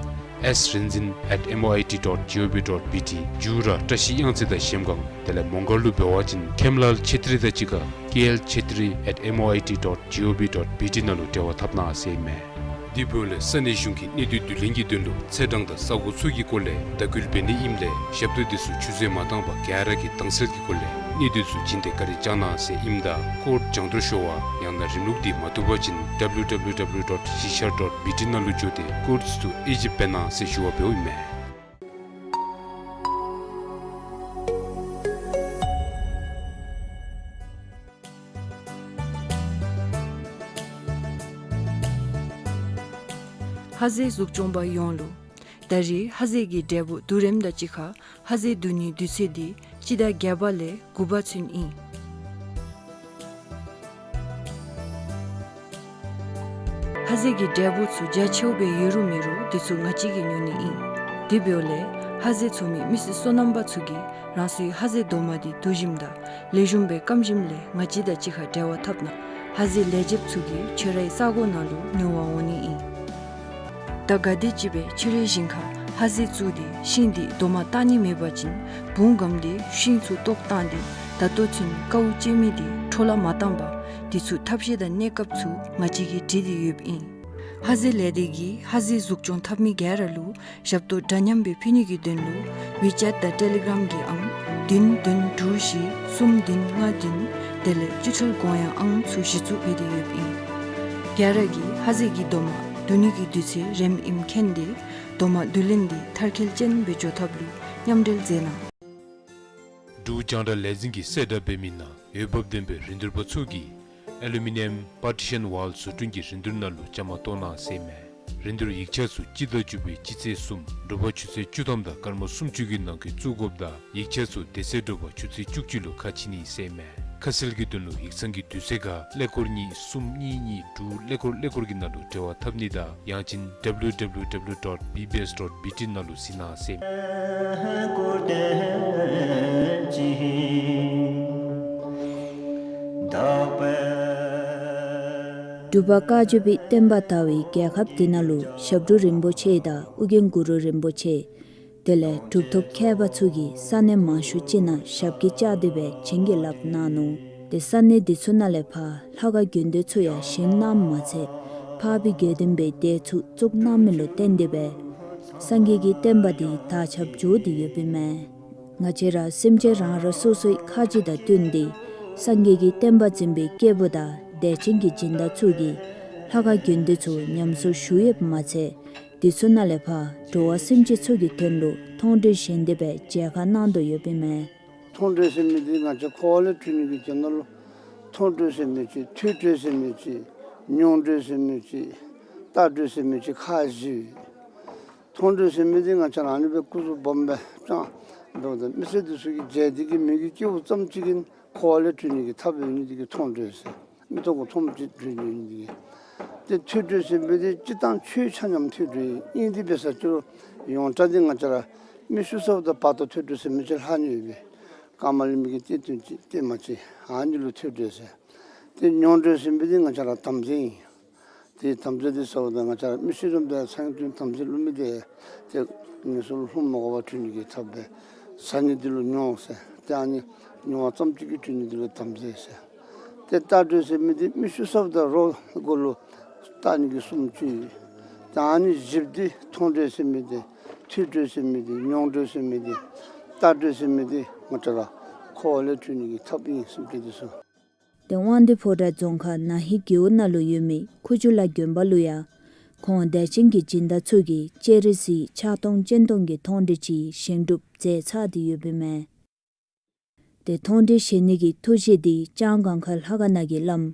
ཨེསི་རིག་འཛིན་ཨེཊ་ཨེམ་ཨོ་ཨའི་ཊི་ཌོཊ་ཇི་ཨོ་བི་ཌོཊ་བི་ཊི། མཇུག་ར་བཀྲ་ཤིས་གཡང་རྩེ་དང་གཞལམ་སྒང་དེ་ལས་མོང་སྒར་ལུ་འབད་བ་ཅིན་ཁེམ་ལཱལ་ཆེ་ཏྲི་དང་གཅིག་ཁར་ཀེ་ཨེལ་ཆེ་ཏྲི་ཨེཊ་ཨེམ་ཨོ་ཨའི་ཊི་ཌོཊ་ཇི་ཨོ་བི་ཌོཊ་བི་ཊི་ནང་ལུ་འབྲེལ་བ་འཐབ་གནང་ཟེར་ཨིན་མས། དེ་འབདཝ་ལས་ས་གནས་གཞུང་གིས་གནས་སྡུད་བསྡུ་ལེན་གྱི་དོན་ལུ་ཚེས་གྲངས་དང་ས་གོ་ཚུ་གི་སྐོར་ལས་དྭགས་སྐུལ་འབད་ནི་ཨིནམ་ལས་ཞབས་ཏོག་དེ་ཚུ་ཆུད་ཟོས་མ་བཏང་པར་ག་ར་གིས་དྭངས་གསལ་གྱི་སྒོ་ལས་གནས་སྡུད་ཚུ་བྱིན་ཏེ་བཀའ་དྲིན་བསྐྱང་གནང་ཟེར་ཨིནམ་ད་ཀོཌ་རྒྱང་མཐོར་ཤོར་བ་ཡང་ན་རིམ་ལུགས་འདི་མ་བཏུབ་པ་ཅིན་ཌབ་ལུ་ཌབ་ལུ་ཌབ་ལུ་ཌོཊ་གཞིས་ཆགས་ཌོཊ་བི་ཊི་ནང་ལུ་འགྱོ་སྟེ་ཀོཌ་ཚུ་ཨེ་ཇིབ་འབད་གནང་ཟེར་ཞུ་བ་འབདཝ་ཨིན་མས། ཧ་ཟེ་གཟུགས་སྐྱོང་པ་ཡོངས་ལུ། ད་རེས་ཧ་ཟེ་གི་འབྲས་བུ་བསྡུ་རནམ་དང་གཅིག་ཁར་ཧ་ཟེ་བསྡུ་ནིའི་དུས་ཚོད་འདི་སྤྱི་ཟླ་བརྒྱད་པ་ལས་དགུ་པ་ཚུན་ཨིན། ཧ་ཟེ་གི་འབྲས་བུ་ཚུ་རྒྱ་ཆེཝ་སྦེ་ཡོད་རུང་མེད་རུང་དེ་ཚུ་ང་བཅས་ཀྱིས་ཉོ་ནི་ཨིན། དེ་འབདཝ་ལས་ཧ་ཟེ་འཚོ་མི་མི་སེར་སོ་ནམ་པ་ཚུ་གིས་རང་སོའི་ཧ་ཟེ་རྡོག་མ་འདི་བསྡུ་ཞིནམ་ད་ལེགས་ཤོམ་སྦེ་སྐམ་ཞིནམ་ལས་ང་བཅས་དང་གཅིག་ཁར་འབྲེལ་བ་འཐབ་གནང་། ཧ་ཟེ་ལས་བྱེདཔ་ཚུ་གིས་ཁྱོད་རའི་ས་གོ་ནང་ལུ་ཉོ་བར་འོང་ནི་ཨིན། ད་ག་དེམ་ཅིག་སྦེ་ཁྱོད་རའི་ཞིང་ཁར་ཧ་ཟེ་བཙུགས་ཏེ་ཤིང་འདི་རྡོག་མ་བཏགས་ནི་མེད་པ་ཅིན་བུང་སྒམ་སྟེ་ཤིང་ཚུ་བཏོག་བཏང་སྟེ་ད་ལྟོ་ཚུན་དཀའཝ་སྤྱད་མི་འདི་འཕྲོ་བརླག་མ་བཏང་པར་དེ་ཚུ་ཐབས་ཤེས་དང་གནས་སྐབས་ཚུ་ང་བཅས་ཀྱིས་སྒྲིག་སྟེ་ཡོདཔ་ཨིན། ཧ་ཟེ་ལས་སྡེ་གིས་ཧ་ཟེ་གཟུགས་སྐྱོང་འཐབ་མི་ག་ར་ལུ་ཞབས་ཏོག་འདྲ་མཉམ་སྦེ་ཕུལ་ནི་གི་དོན་ལུ་ཝི་ཅེཊ་དང་ཊེ་ལི་གརམ་གྱི་ཨང་བདུན་བདུན་དྲུག་བཞི་གསུམ་བདུན་ལྔ་བདུན་དེ་ལས་སྤྱི་ཚོགས་གོང་ཡང་ཨང་ཚུ་གཞི་བཙུགས་འབད་དེ་ཡོདཔ་ཨིན། ག་ར་གིས་ཧ་ཟེ་གི་རྡོག་མ་བསྡུ་ནི་གི་དུས་ཚོད་རནམ་ཨིནམ་མཁྱེན་ཏེ་རྡོག་མ་བསྡུ་ལེན་འདི་མཐར་འཁྱོལ་ཅན་སྦེ་འགྱོ་ཐབས་ལུ་མཉམ་འབྲེལ་མཛད་གནང་། འབྲུག་རྒྱང་བསྒྲགས་ལས་འཛིན་གྱིས་གསལ་བསྒྲགས་འབད་མི་ནང་འོས་འབབ་ལྡན་པའི་རིན་བསྡུར་པ་ཚུ་གིས་ཨེ་ལུ་མི་ནི་ཡམ་པར་ཊི་ཤཱན་ཝཱལ་བཟོ་སྐྲུན་གྱི་རིན་བསྡུར་ནང་ལུ་བཅའ་མར་གཏོགས་གནང་ཟེར་ཨིན་མས། རིན་བསྡུར་ཡིག་ཆ་ཚུ་སྤྱི་ཟླ་བཅུ་པའི་སྤྱི་ཚེས་གསུམ་དྲོ་པ་ཆུ་ཚོད་བཅུ་ཐམ་དང་སྐར་མ་སུམ་ཅུ་གི་ནང་འཁོད་བཙུགས་དགོཔ་དང་ཡིག་ཆ་ཚུ་དེ་ཚེ་དྲོ་པ་ཆུ་ཚོད་བཅུ་གཅིག་ལུ་ཁ་ཕྱེ་ནི་ཟེར་ཨིན་མས། ཁ་གསལ་གྱི་དོན་ལུ་ཡིག་ཚང་གི་དུས་ཚོད་ཁར་ཀླད་ཀོར་གཉིས་གསུམ་གཉིས་གཉིས་དྲུག་ཀླད་ཀོར་ཀླད་ཀོར་གྱི་ནང་ལུ་འབྲེལ་བ་འཐབ་ནི་དང་ཡང་ཅིན་ཌབ་ལུ་ཌབ་ལུ་ཌབ་ལུ་ཌོཊ་བི་བི་ཨེསི་ཌོཊ་བི་ཊི་ནང་ལུ་གཟིགས་གནང་ཟེར་ཨིན་མས། འབྲུག་པ་བཀའ་བརྒྱུད་པའི་བསྟན་པ་དར་བའི་རྒྱལ་ཁབ་འདི་ནང་ལུ་ཞབས་དྲུང་རིན་པོ་ཆེ་དང་ཨོ་རྒྱན་གུ་རུ་རིན་པོ་ཆེ་དེ་ལས་གྲུབ་ཐོབ་མཁས་པ་ཚུ་གིས་ས་གནས་མང་ཤོས་ཅིག་ནང་ཞབས་ཀྱིས་བཅགས་ཏེ་སྦེ་བྱིན་གྱིས་བརླབས་གནང་ནུག། ཏེ་ས་གནས་འདི་ཚུ་ནང་ལས་ཕར་ལྷ་ཁང་དགོན་སྡེ་ཚུ་ཡང་བཞེངས་གནངམ་མ་ཚད་འཕགས་པའི་དགེ་འདུན་པའི་སྡེ་ཚུ་བཙུགས་གནང་མི་ལུ་བརྟེན་ཏེ་སྦེ་སངས་རྒྱས་ཀྱི་བསྟན་པ་འདི་དར་ཁྱབ་འགྱོ་སྟེ་ཡོདཔ་ཨིན་མས། ང་བཅས་ར་སེམས་ཅན་རང་རང་སོ་སོའི་ཁ་རྗེ་དང་བསྟུན་ཏེ་སངས་རྒྱས་ཀྱི་བསྟན་པ་འཛིན་པའི་སྐྱེས་བུ་དང་དད་ཅན་གྱི་སྦྱིན་བདག་ཚུ་གིས་ལྷ་ཁང་དགོན་སྡེ་ཚུ་ཉམས་གསོ་ཞུ་ཡོདཔ་མ་ཚད་དེ་ཚུ་ནང་ལས་ཕར་འགྲོ་བ་སེམས་ཅན་ཚུ་གི་དོན་ལུ་མཐོང་གྲོལ་བཞེངས་ཏེ་སྦེ་མཇལ་ཁ་གནང་དོ་ཡོདཔ་ཨིན་མས། མཐོང་གྲོལ་ཟེར་མི་འདི་ང་བཅས་འཁོར་བ་ལས་གྲོལ་ནི་གི་དོན་ལུ་མཐོང་གྲོལ་ཟེར་མི་ཅིག་ཐོས་གྲོལ་ཟེར་མི་ཅིག་མྱོང་གྲོལ་ཟེར་མི་ཅིག་ལྟ་གྲོལ་ཟེར་མི་ཅིག་ཁག་བཞི་ཡོད། མཐོང་གྲོལ་ཟེར་མི་འདི་ང་བཅས་ར་ཨ་ནི་སྦེ་སྐུ་གཟུགས་སྦོམ་སྦེ་ཅང་འབདཝ་ད་མི་ཚེ་འདི་ཚུ་གི་མཇལ་ཏེ་གི་མི་གི་སྐྱེ་བོ་ཙམ་ཅིག་གིས་འཁོར་བ་ལས་གྲོལ་ནི་གི་ཐབས་ཡོད་ནི་འདི་གིས་མཐོང་གྲོལ་ཟེར། མིག་ཏོ་གིས་མཐོངམ་ཅིག་གྲོལ་ནི་འདི་གིས། ཏེ་ཐོས་གྲོལ་ཟེར་མི་འདི་སྤྱིར་བཏང་ཆོས་ཆ་མཉམ་ཐོས་གྲོལ་ཨིན། ཨིན་ཏེ་འབད་ས་ཅིག་རུང་ཡོངས་གྲགས་འདི་ང་བཅས་ར་མིག་ཆུ་ས་བ་དང་བར་དོ་ཐོས་གྲོལ་ཟེར་མི་ཅིག་ལྷག་ནི་ཡོད་པས། ཀ་མ་ལི་མི་གི་གཏེར་སྟོན་ཅིག་གཏེར་མ་ཅིག་ཨ་ནི་ལུ་ཐོས་གྲོལ་ཟེར། ཏེ་མྱོང་གྲོལ་ཟེར་མི་འདི་ང་བཅས་ར་དམ་རྫས་ཨིན། ཏེ་དམ་རྫས་འདི་ཟེརཝ་ད་ང་བཅས་ར་མི་ཤི་རནམ་ད་ཚངས་དུས་དམ་རྫས་བླུག་མི་འདི་ཏེ་ངན་སོང་ལུ་ལྷུང་མ་དགོ་པར་གྲོལ་ནི་གི་ཐབས་སྦེ་ཟ་ནི་འདི་ལུ་མྱོང་ཟེར། ཏེ་ཨ་ནི་མྱོང་བ་ཙམ་ཅིག་གིས་གྲོལ་ནི་འདི་ལུ་དམ་རྫས་ཟེར། ཏེ་ལྟ་གྲོལ་ཟེར་མི་འདི་མིག་ཆུ་ས་བ་དང་རོ་སྒོ་ལུ་བལྟ་ནི་གི་གསུམ་ཅིག་ཡོད། ཏེ་ཨ་ནི་བཞི་པོ་འདི་མཐོང་གྲོལ་ཟེར་མི་འདི་ཐོས་གྲོལ་ཟེར་མི་འདི་མྱོང་གྲོལ་ཟེར་མི་འདི་ལྟ་གྲོལ་ཟེར་མི་འདི་ང་བཅས་ར་འཁོར་བ་ལས་གྲོལ་ནི་གི་ཐབས་ཨིན་ཟེར་མི་འདི་ཚུ། ཏེ་དབང་འདུས་ཕོ་བྲང་རྫོང་ཁག་ན་ཧི་རྒེད་འོག་ནང་ལུ་ཡོད་མི་ཁུ་བྱུག་ལ་དགོན་པ་ལུ་ཡང་ཁོང་དད་ཅན་གྱི་སྦྱིན་བདག་ཚུ་གིས་སྤྱན་རས་གཟིགས་ཕྱག་སྟོང་སྤྱན་སྟོང་གི་མཐོང་གྲོལ་ཅིག་བཞེངས་གྲུབ་མཛད་ཚར་ཏེ་ཡོདཔ་ཨིན་མས། ཏེ་མཐོང་གྲོལ་བཞེངས་ནི་གི་ཐུགས་བཞེད་འདི་ལྕང་སྒང་ཁ་ལྷ་ཁང་ནང་གི་བླམ་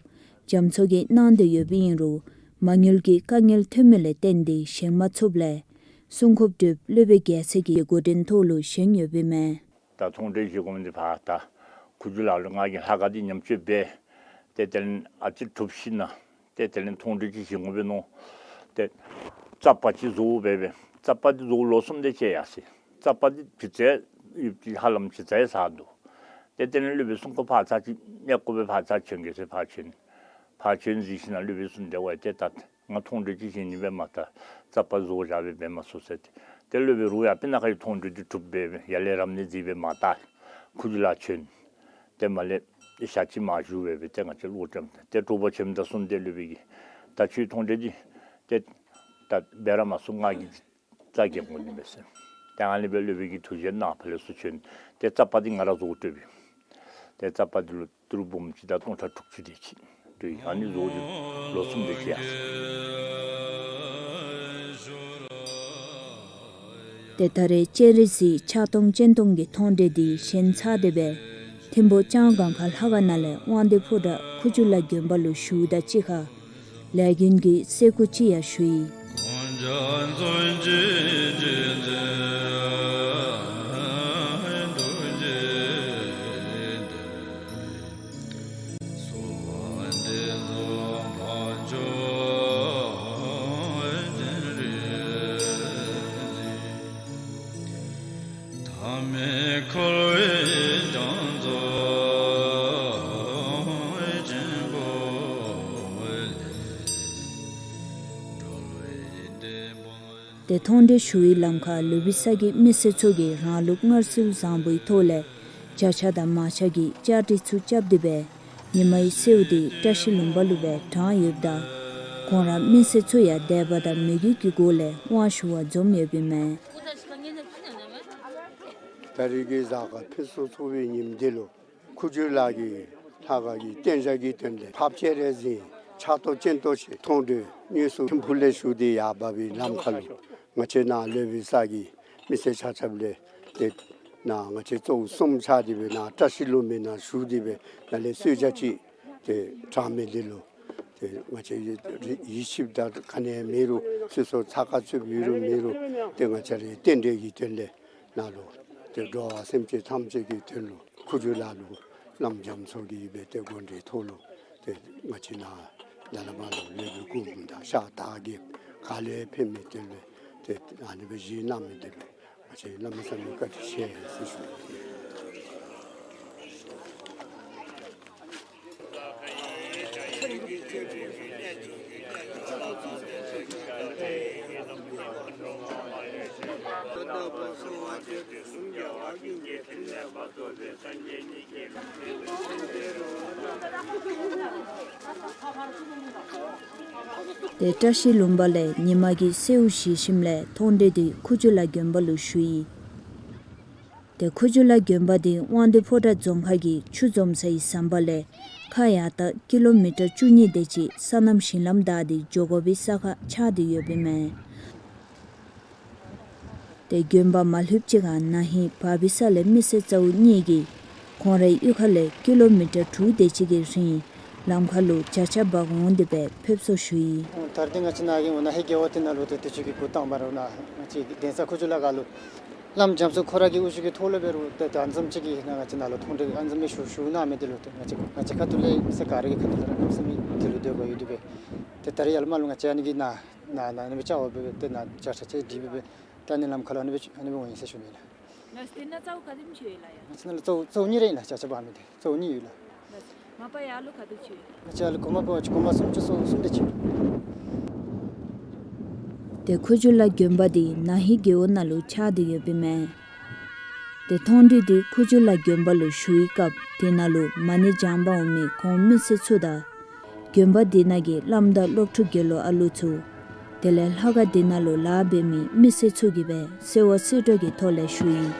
རྒྱ་མཚོ་གིས་གནང་སྟེ་ཡོདཔ་ཨིན་རུང་མ་དངུལ་གྱི་དཀའ་ངལ་ཐོན་མི་ལས་བརྟེན་ཏེ་བཞེངས་མ་ཚུགསཔ་ལས་སྲུང་འཁོར་སྒྲུབ་སློབ་དཔོན་རྒྱལ་མཚན་གྱི་འགོ་འདྲེན་ཐོག་ལུ་བཞེངས་ཡོདཔ་ཨིན་མས། ད་མཐོང་གྲོལ་བཞེངས་དགོ་མི་འདི་ཕར་ད་ཁུ་བྱུག་ལ་ལུ་ང་གིས་ལྷ་ཁང་འདི་ཉམས་བཅོས་འབད། ཏེ་དེ་ལས་ཨ་ཙི་གྲུབ་ཞིན་ན་ཏེ་དེ་ལས་མཐོང་གྲོལ་ཅིག་བཞེངས་དགོ་པས་མནོ། ཏེ་རྩ་པ་ཅིག་བཟོ་འབད་བས། རྩ་པ་འདི་བཟོ་ལོ་གསུམ་དེ་ཅིག་ཡར་སོ་ཡི། རྩ་པ་འདི་བི་ཙ་ཧ་ལམ་བི་ཙ་ཡང་ཟ་འདུག། ཏེ་དེ་ལས་སློབ་དཔོན་གསུང་འཁོར་ཕར་ཚར་ཅིག་གནས་སྐོར་སྦེ་ཕར་ཚར་བྱོན་གེ་ཟེར་ཕར་བྱོན། ཕར་བྱོན་ཞིན་ན་སློབ་དཔོན་གསུངས་ཏེ་ཝའི་ཏེ་ད་ང་མཐོང་གྲོལ་ཅིག་བཞེངས་ནི་སྦེ་མ་ད་རྩ་པ་བཟོ་བཞག་སྦེ་འབད་མ་ཚུགས་ཟེར་ཏེ། ཏེ་སློབ་དཔོན་རུང་ཡང་སྤུ་ན་ཁ་གི་མཐོང་གྲོལ་འདི་གྲུབ་འབད་ཡར་ལས་རབ་གནས་མཛད་སྦེ་མ་ད་ཁུ་བྱུག་ལ་བྱོན། ཏེ་མར་ལས་ཞག་གཅིག་མ་བཞུགས་པར་སྦེ་ཏེ་ང་བཅས་ལོག་བྱོནམ་ད་ཏེ་དྲོ་པ་བྱོནམ་ད་གསུངས་ཏེ་སློབ་དཔོན་གྱིས་ད་ཁྱོད་མཐོང་གྲོལ་འདི་ཏེ་ད་འབད་ར་མ་ཚུགས། ང་གིས་རྩ་བཞེངས་དགོ་ནི་མས་ཟེར། ཏེ་ཨ་ནི་སྦེ་སློབ་དཔོན་གྱིས་ཐུགས་བཞེད་གནང་ཕར་ལས་ཚུར་བྱོན། ཏེ་རྩ་པ་འདི་ང་ར་བཟོ་སྟེ་སྦེ། ཏེ་རྩ་པ་འདི་ལུ་ཏི་རུ་སྦོམ་ཅིག་དང་སྟོང་ཕྲག་དྲུག་ཅུ་དེ་ཅིག་འདུག། ཨ་ནི་བཟོ་སྟེ་ལོ་གསུམ་དེ་ཅིག་ཡར་སོ་ཡི། ཏེ་ད་རེས་སྤྱན་རས་གཟིགས་ཕྱག་སྟོང་སྤྱན་སྟོང་གི་མཐོང་གྲོལ་འདི་བཞེངས་ཚར་ཏེ་སྦེ་ཐིམ་ཕུག་ལྕང་སྒང་ཁ་ལྷ་ཁང་ནང་ལས་དབང་འདུས་ཕོ་བྲང་ཁུ་བྱུག་ལ་དགོན་པ་ལུ་ཞུཝ་ད་གཅིག་ཁར་ལས་མགོན་གྱི་གསེར་སྐུ་ཅིག་ཡང་ཞུ་ཡི། ཏེ་མཐོང་གྲོལ་ཞུ་བའི་ལམ་ཁར་ལུ་སྦིས་ས་གི་མི་སེར་ཚུ་གིས་རང་ལུགས་མངར་ཚིལ་བཟང་པོའི་ཐོག་ལས་བྱ་ཆ་དང་མར་ཆ་གི་བཅའ་སྒྲིག་ཚུ་རྐྱབ་སྟེ་སྦེ་ཉི་མའི་གསོལཝ་འདི་བཀྲ་ཤིས་ལུང་པ་ལུ་སྦེ་དྲངས་ཡོདཔ་ད་ཁོང་ར་མི་སེར་ཚུ་ཡང་དད་པ་དང་མོས་གུས་ཀྱི་སྒོ་ལས་དབང་ཞུ་བར་འཛོམས་ཡོདཔ་ཨིན་མས། ད་རིས་ཀྱི་གཟའ་སྐར་ཕུན་སུམ་ཚོགས་པའི་ཉིནམ་འདི་ལུ་ཁུ་བྱུག་ལ་གི་ལྷ་ཁང་གི་རྟེན་བཞེངས་ཀྱི་དོན་ལས་ལྷ་སྤྱན་རས་གཟིགས་ཕྱག་སྟོང་སྤྱན་སྟོང་ཞིག་མཐོང་གྲོལ་དངོས་སུ་ཐིམ་ཕུག་ལས་ཞུ་སྟེ་ཡར་འབབ་པའི་ལམ་ཁ་ལུ་ང་བཅས་ནཱ་ལུ་སྦིས་ས་གི་མི་སེར་ཆ་ཁྱབ་ལས་ཏེ་ནཱ་ང་བཅས་གཙོ་བོ་གསུམ་ཆ་སྟེ་སྦེ་ནཱ་བཀྲ་ཤིས་ལུང་པའི་ནང་བཞུགས་ཏེ་སྦེ་ནཱ་ལས་གསོལ་ཇ་ཅིག་ཏེ་དྲངས་མི་འདི་ལུ་ཏེ་ང་བཅས་ཡིད་ཆེས་དང་ག་ནི་མེད་རུང་སོ་སོ་ཚ་ཁ་ཚུབ་ཡོད་རུང་མེད་རུང་ཏེ་ང་བཅས་རའི་རྟེན་འབྲེལ་གྱི་དོན་ལས་ནཱ་ལུ་ཏེ་འགྲོ་བ་སེམས་ཅན་ཐམས་ཅད་ཀྱི་དོན་ལུ་ཁུ་བྱུག་ལ་ལུ་བླམ་རྒྱ་མཚོ་གིས་སྦེ་ཏེ་འགོ་འདྲེན་ཐོག་ལུ་ཏེ་ང་བཅས་ནཱ་ལ་ལུ་མ་ལུ་ལུས་པའི་སྒོ་མོ་དང་ཤ་སྟག་གི་ག་ལས་ཕན་མི་དོན་ལས་ཏེ་ཨ་ནི་སྦེ་བཞེངས་གནང་མི་འདི་ལུ་ང་བཅས་གནམ་མེད་ས་མེད་བཀའ་དྲིན་ཆེ་ཟེར་ཞུ། ཏེ་བཀྲ་ཤིས་ལུང་པ་ལས་ཉི་མ་གི་གསོལཝ་བཞེས་ཞིནམ་ལས་མཐོང་གྲོལ་འདི་ཁུ་བྱུག་ལ་དགོན་པ་ལུ་ཞུ་ཡི། ཏེ་ཁུ་བྱུག་ལ་དགོན་པ་འདི་དབང་འདུས་ཕོ་བྲང་རྫོང་ཁག་གི་ཆུ་འཛོམས་ས་ཡི་ཟམ་པ་ལས་ཁ་ཡར་ལྟ་ཀི་ལོ་མི་ཊར་བཅུ་གཉིས་དེ་ཅིག་སོ་ནམ་ཞིང་ལམ་བདའ་སྟེ་འགྱོ་དགོ་པའི་ས་ཁར་ཆགས་ཏེ་ཡོདཔ་ཨིན་མས། ཏེ་དགོན་པ་མ་ལྷོདཔ་ཅིག་ཁར་ན་ཧིང་བར་པའི་ས་ལས་མི་སེར་གཙོ་བོ་གཉིས་ཀྱིས་ཁོང་རའི་གཡུས་ཁ་ལས་ཀི་ལོ་མི་ཊར་དྲུག་དེ་ཅིག་གི་རིང་ལམ་ཁ་ལུ་བྱ་ཆ་འབག་འོང་སྟེ་སྦེ་ཕེབས་བསུ་ཞུ་ཡི། ད་རེས་འདི་ང་བཅས་ནཱ་གི་ན་ཧིང་རྒེད་འོག་དེ་ནང་ལུ་ཏེ་དུས་ཅི་གི་འགོ་དང་པ་ར་ནཱ་ང་བཅས་ཀྱི་གདན་ས་ཁུ་བྱུག་ལ་ཁ་ལུ་བླམ་རྒྱ་མཚོ་ཁོ་ར་གི་དབུ་བཞུགས་ཀྱི་ཐོག་ལུ་འབད་རུང་ཏེ་ད་ཨ་ནེམ་ཅིག་གི་ནཱ་ང་བཅས་ནཱ་ལུ་མཐོང་གྲོལ་ཨ་ནེམ་ཅིག་ཞུ་ཞུ་གནང་མི་དེ་ལུ་ཏེ་ང་བཅས་ང་བཅས་ཁ་ཐུག་ལས་མི་སེར་ག་ར་གི་ཁ་ཐུག་ལས་ར་གནམ་མེད་ས་མེད་དེ་ལུ་འདོད་པ་ཡོད་དེ་སྦེ། ཏེ་ད་རེས་ཡར་ལས་མར་ལུ་ང་བཅས་ཨ་ནི་གི་ནཱ་ནཱ་ཨ་ནི་སྦེ་བཅར་བར་འབད་སྦེ་ཏེ་ནཱ་བྱ་ཆ་ཅིག་སྒྲིག་སྦེ་སྦེ་ཏེ་ཨ་ནི་ལམ་ཁ་ལུ་ཨ་ནི་སྦེ་ཨ་ནི་སྦེ་འོང་ཡི་ཟེར་ཞུ་ནི་ལགས། ལགས་སོ། ཏེ་ནཱ་རྩ་བ་ག་དེམ་ཅིག་ཡོད་ལགས་ཡ། ང་བཅས་ནཱ་ལུ་རྩ་བ་རྩ་བ་གཉིས་ར་ཨིན་ལགས། བྱ་ཆ་འབག་མི་དེ་རྩ་བ་གཉིས་ཡོད་ལགས། ལགས་སོ། མ་པ་ཡར་ལུ་ག་དེ་ཅིག་ཡོད། ང་བཅས་ཡར་ལུ་གོང་མ་འབད་བ་ཅིན་གོང་མ་སུམ་ཅུ་སོ་གསུམ་དེ་ཅིག། ཏེ་ཁུ་བྱུག་ལ་དགོན་པ་འདི་ན་ཧིང་རྒེད་འོག་ནང་ལུ་ཆགས་ཏེ་ཡོདཔ་ཨིན་མས། ཏེ་མཐོང་གྲོལ་འདི་ཁུ་བྱུག་ལ་དགོན་པ་ལུ་ཞུ་བའི་སྐབས་དེ་ནང་ལུ་མ་ཎི་བགྱང་པར་འོང་མི་ཁོང་མི་སེར་ཚུ་དང་དགོན་པ་འདི་ནང་གི་བླམ་དང་སློབ་ཕྲུག་དགེ་སློང་ཨ་ལུ་ཚུ་དེ་ལས་ལྷ་ཁང་འདི་ནང་ལུ་ལཱ་འབད་མི་མི་སེར་ཚུ་གིས་སྦེ་གསོལ་བ་གསོལ་གྲོགས་ཀྱི་ཐོག་ལས་ཞུ་ཡི།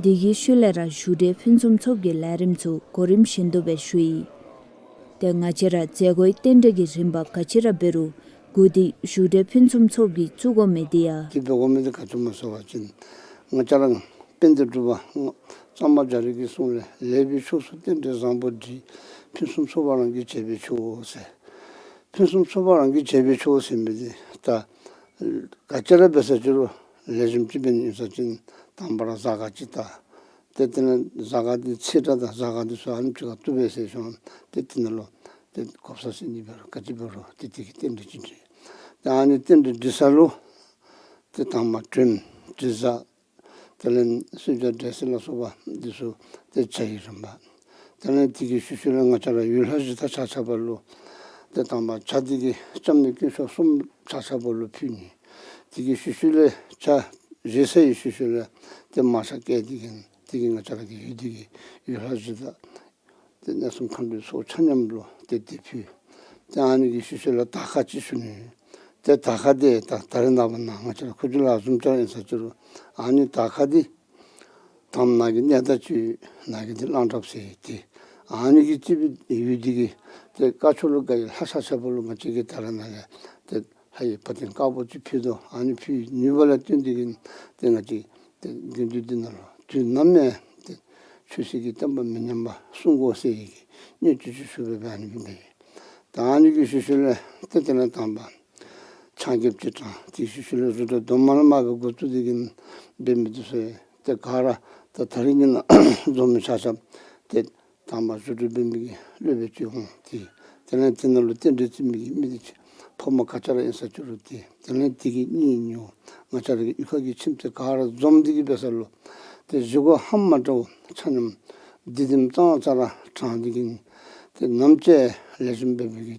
དེ་གི་ཤུལ་ལས་ར་བཞུགས་གྲལ་ཕུན་སུམ་ཚོགས་ཀྱི་ལས་རིམ་ཚུ་གོ་རིམ་བཞིན་དུ་སྦེ་ཞུ་ཡི། ཏེ་ང་བཅས་ར་མཛད་སྒོའི་རྟེན་འབྲེལ་གྱི་རིམ་པ་ག་ཅི་ར་འབད་རུང་འགོ་འདི་བཞུགས་གྲལ་ཕུན་སུམ་ཚོགས་ཀྱིས་བཙུགས་དགོ་མི་འདི་ཡང་འདི་འབད་དགོ་མི་འདི་ག་ཅི་སྨོ་ཟེར་བ་ཅིན་ང་བཅས་ར་དཔལ་ལྡན་འབྲུག་པ་གཙང་པ་རྒྱ་རས་ཀྱི་གསུང་ལས་ལེགས་པའི་ཕྱོགས་སུ་རྟེན་འབྲེལ་བཟང་པོ་སྒྲིག། ཕུན་སུམ་ཚོགས་པ་རང་གིས་བྱས་པས་ཆོག་ཟེར། ཕུན་སུམ་ཚོགས་པ་རང་གིས་བྱས་པས་ཆོག་ཟེར་མི་འདི་ད་ག་ཅི་ར་འབད་ས་ཅི་རུང་ལེགས་ཤོམ་ཅིག་འབད་ནི་ཨིན་ས་ཅིན་དང་པ་ར་གཟའ་སྐར་ཅིག་བལྟ། ཏེ་དེ་ནང་གཟའ་སྐར་འདི་ཚེས་གྲངས་དང་གཟའ་སྐར་འདི་ཚུ་ཨ་ནེམ་ཅིག་ཁར་བཏུབ་པས་ཟེར་ཞུ་ནི། ཏེ་དེ་ནང་ལུ་ཏེ་གོ་ས་ཟེར་ནི་འབད་རུང་ག་ཅི་འབད་རུང་ཏེ་དེ་གི་རྟེན་འབྲེལ་ཅིག་འགྲིག། ཏེ་ཨ་ནི་རྟེན་འབྲེལ་འགྲིག་ས་ལུ་ཏེ་དང་པ་དྲུང་དྲི་བཟང་དེ་ལས་གསོལ་ཇ་འབྲས་སིལ་ལ་སོགས་པ་འདི་ཚུ་ཏེ་ཇ་ཡི་རིམ་པ། དེ་ལས་དེ་གི་ཤུལ་ཤུལ་ལས་ང་བཅས་ར་ཡུལ་ལྷ་གཞི་བདག་ཆ་ཁྱབ་ལུ་ཏེ་དང་པ་ཇ་འདི་གིས་སྐྱབས་གནས་དཀོན་མཆོག་གསུམ་ཆ་ཁྱབ་ལུ་ཕུལ་ནི། དེ་གི་ཤུལ་ཤུལ་ལས་ཇ་བཞེས་ཚར་བའི་ཤུལ་ཤུལ་ལས་ཏེ་མར་ཆ་བཀལ་ཏེ་གིས་དེ་གིས་ང་བཅས་ར་གི་ཡུལ་འདི་གི་ཡུལ་ལྷ་གཞི་བདག་ཏེ་གནས་གསུམ་མཁའ་འགྲོའི་ཚོགས་ཆ་མཉམ་ལུ་ཏེ་དེ་ཕུལ། ཏེ་ཨ་ནི་གི་ཤུལ་ཤུལ་ལས་དར་ཁ་ཅིག་ཞུ་ནི། ཏེ་དར་ཁ་འདི་ད་ད་རེས་ནངས་པ་ནཱ་ང་བཅས་ར་ཁུ་བྱུག་ལ་བཟུམ་ཅིག་ཨིན་ས་ཅི་རུང་ཨ་ནི་དར་ཁ་འདི་དང་པ་ནཱ་གི་གནས་བདག་ཅིག་ནཱ་གི་འདི་གླང་བྲགཔ་ཟེར་ཏེ་ཨ་ནི་གི་སྤྱི་བོའི་ཡུལ་འདི་གི་ཏེ་བཀའ་ཆོས་ལུ་དགའ་བའི་ལྷ་ཆ་ཁྱབ་ལུ་ང་བཅས་ཀྱིས་ད་རེས་ནཱ་ལས་ཏེ་ལྷ་ཡི་བ་དན་དཀར་པོ་ཅིག་ཕུལ་དོ། ཨ་ནི་ཕུལ་ནུས་པ་ལ་བརྟེན་ཏེ་གིས་ཏེ་ང་བཅས་ཏེ་དགེ་འདུན་འདི་ནང་ལུ་དུས་ནམ་ཡང་ཏེ་ཆོས་སྲིད་ཀྱི་བསྟན་པ་མི་ཉམས་པ་སྲུང་དགོ་ཟེར་བའི་གི་སྙན་ཞུ་ཅིག་ཞུ་སྦེ་ཨ་ནི་སྦེ་འབད་ཡི། ད་ཨ་ནི་གི་ཤུལ་ཤུལ་ལས་ཏེ་དེ་ལས་དང་པ་ཕྱག་རྒྱ་ཅིག་དྲངས། དེ་ཤུལ་ཤུལ་ལས་རུ་དྲ་གདོང་དམར་ལས་མར་སྦེ་འགོ་བཙུགས་ཏེ་གིས་འབད་མི་འདི་ཚུ་ཏེ་ག་ར་ད་ད་རིས་ཀྱི་ནང་འཛོམས་མི་ཆ་ཁྱབ་ཏེ་དང་པ་རུ་དྲ་འབད་མི་གི་སློབ་དཔོན་ཅིག་འོང་། ཏེ་དེ་ལས་དེ་ནང་ལུ་རྟེན་འབྲེལ་བརྩི་མི་གི་མི་འདི་ཕོ་མོ་ག་ཅི་ར་ཨིན་ས་ཅི་རུང་ཏེ་དེ་ལས་དེ་གི་གཉེན་ཉེཝ་ང་བཅས་ར་གི་གཡུས་ཁ་གི་ཁྱིམ་མཚེས་ག་ར་འཛོམས་ཏེ་གིས་འབད་ས་ལུ་ཏེ་བཞེས་སྒོ་ཧ་མ་འདྲཝ་ཆ་མཉམ་འདི་དེམ་ཙང་ཙ་ར་དྲངས་ཏེ་གིས་ཏེ་ནམ་ཅིག་ལེགས་ཤོམ་འབད་མི་གི་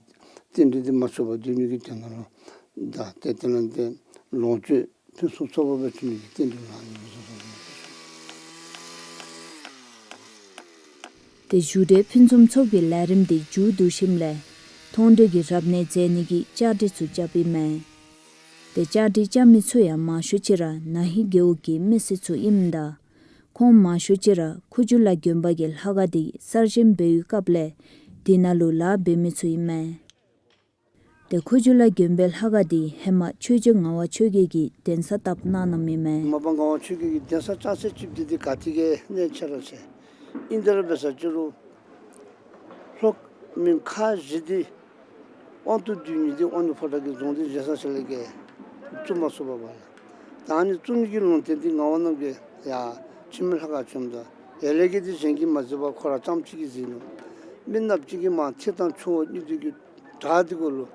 རྟེན་འབྲེལ་འདི་མ་འཆོར་བར་སྡོད་ནི་གི་དོན་ལུ་ད་ཏེ་དེ་ལས་ཏེ་ལོངས་སྤྱོད་ཕུན་སུམ་ཚོགས་པ་སྦེ་འབྱུང་ནི་གི་རྟེན་འབྲེལ་གནང་ནི་ཨིན་ཟེར་ཞུ་ནི། ཏེ་བཞུགས་གྲལ་ཕུན་སུམ་ཚོགས་པའི་ལས་རིམ་འདི་མཇུག་བསྡུ་ཞིནམ་ལས་མཐོང་གྲོལ་གྱི་རབ་གནས་མཛད་ནི་གི་བཅའ་སྒྲིག་ཚུ་རྐྱབ་ཨིན་མས། ཏེ་བཅའ་སྒྲིག་རྐྱབ་མི་ཚུ་ཡང་མང་ཤོས་ཅིག་ར་ན་ཧིང་རྒེད་འོག་གི་མི་སེར་ཚུ་ཨིནམ་ད་ཁོང་མང་ཤོས་ཅིག་ར་ཁུ་བྱུག་ལ་དགོན་པ་གི་ལྷ་ཁང་འདི་གསར་བཞེངས་འབད་བའི་སྐབས་ལས་འདི་ནང་ལུ་ལཱ་འབད་མི་ཚུ་ཨིན་མས། ཏེ་ཁུ་བྱུག་ལ་དགོན་པའི་ལྷ་ཁང་འདི་ཧེ་མ་ཆོས་རྗེ་ངག་དབང་ཆོས་རྒྱལ་གྱིས་གདན་ས་བཏབ་གནང་གནངམ་ཨིན་མས། མ་པ་ངག་དབང་ཆོས་རྒྱལ་གྱིས་གདན་ས་བཅགས་ཚད་ཅིག་འདི་འདི་ག་ཏེ་གི་གནད་ཆེ་ར་ཆེ། ཨིན་ཏེ་ར་འབད་ས་ཅིག་རུང་ལྷོ་མོན་ཁག་བཞི་འདི་དབང་དུ་བསྡུ་ནི་འདི་དབང་འདུས་ཕོ་བྲང་གི་རྫོང་འདི་བཞེངས་ས་ཅིག་ལས་བརྒལ་བཙུགས་མ་ཚུགས་པས་པ་ལགས། ད་ཨ་ནི་བཙུགས་ནི་གི་ལུང་བསྟན་འདི་ངག་དབང་རྣམ་རྒྱལ་ཡར་ཆུ་སྨད་ལྷ་ཁང་བྱོནམ་ད་ཡར་ལས་ཀྱི་འདི་གཞན་གྱིས་མ་མཛད་པར་ཁོ་ར་རྐྱངམ་གཅིག་གིས་མཛད་ནུག། མི་ནགཔ་གཅིག་གིས་མར་ཐེག་དང་ཆུ་བོ་གཉིས་འདི་གི་བྲག་འདི་གུ་ལུ་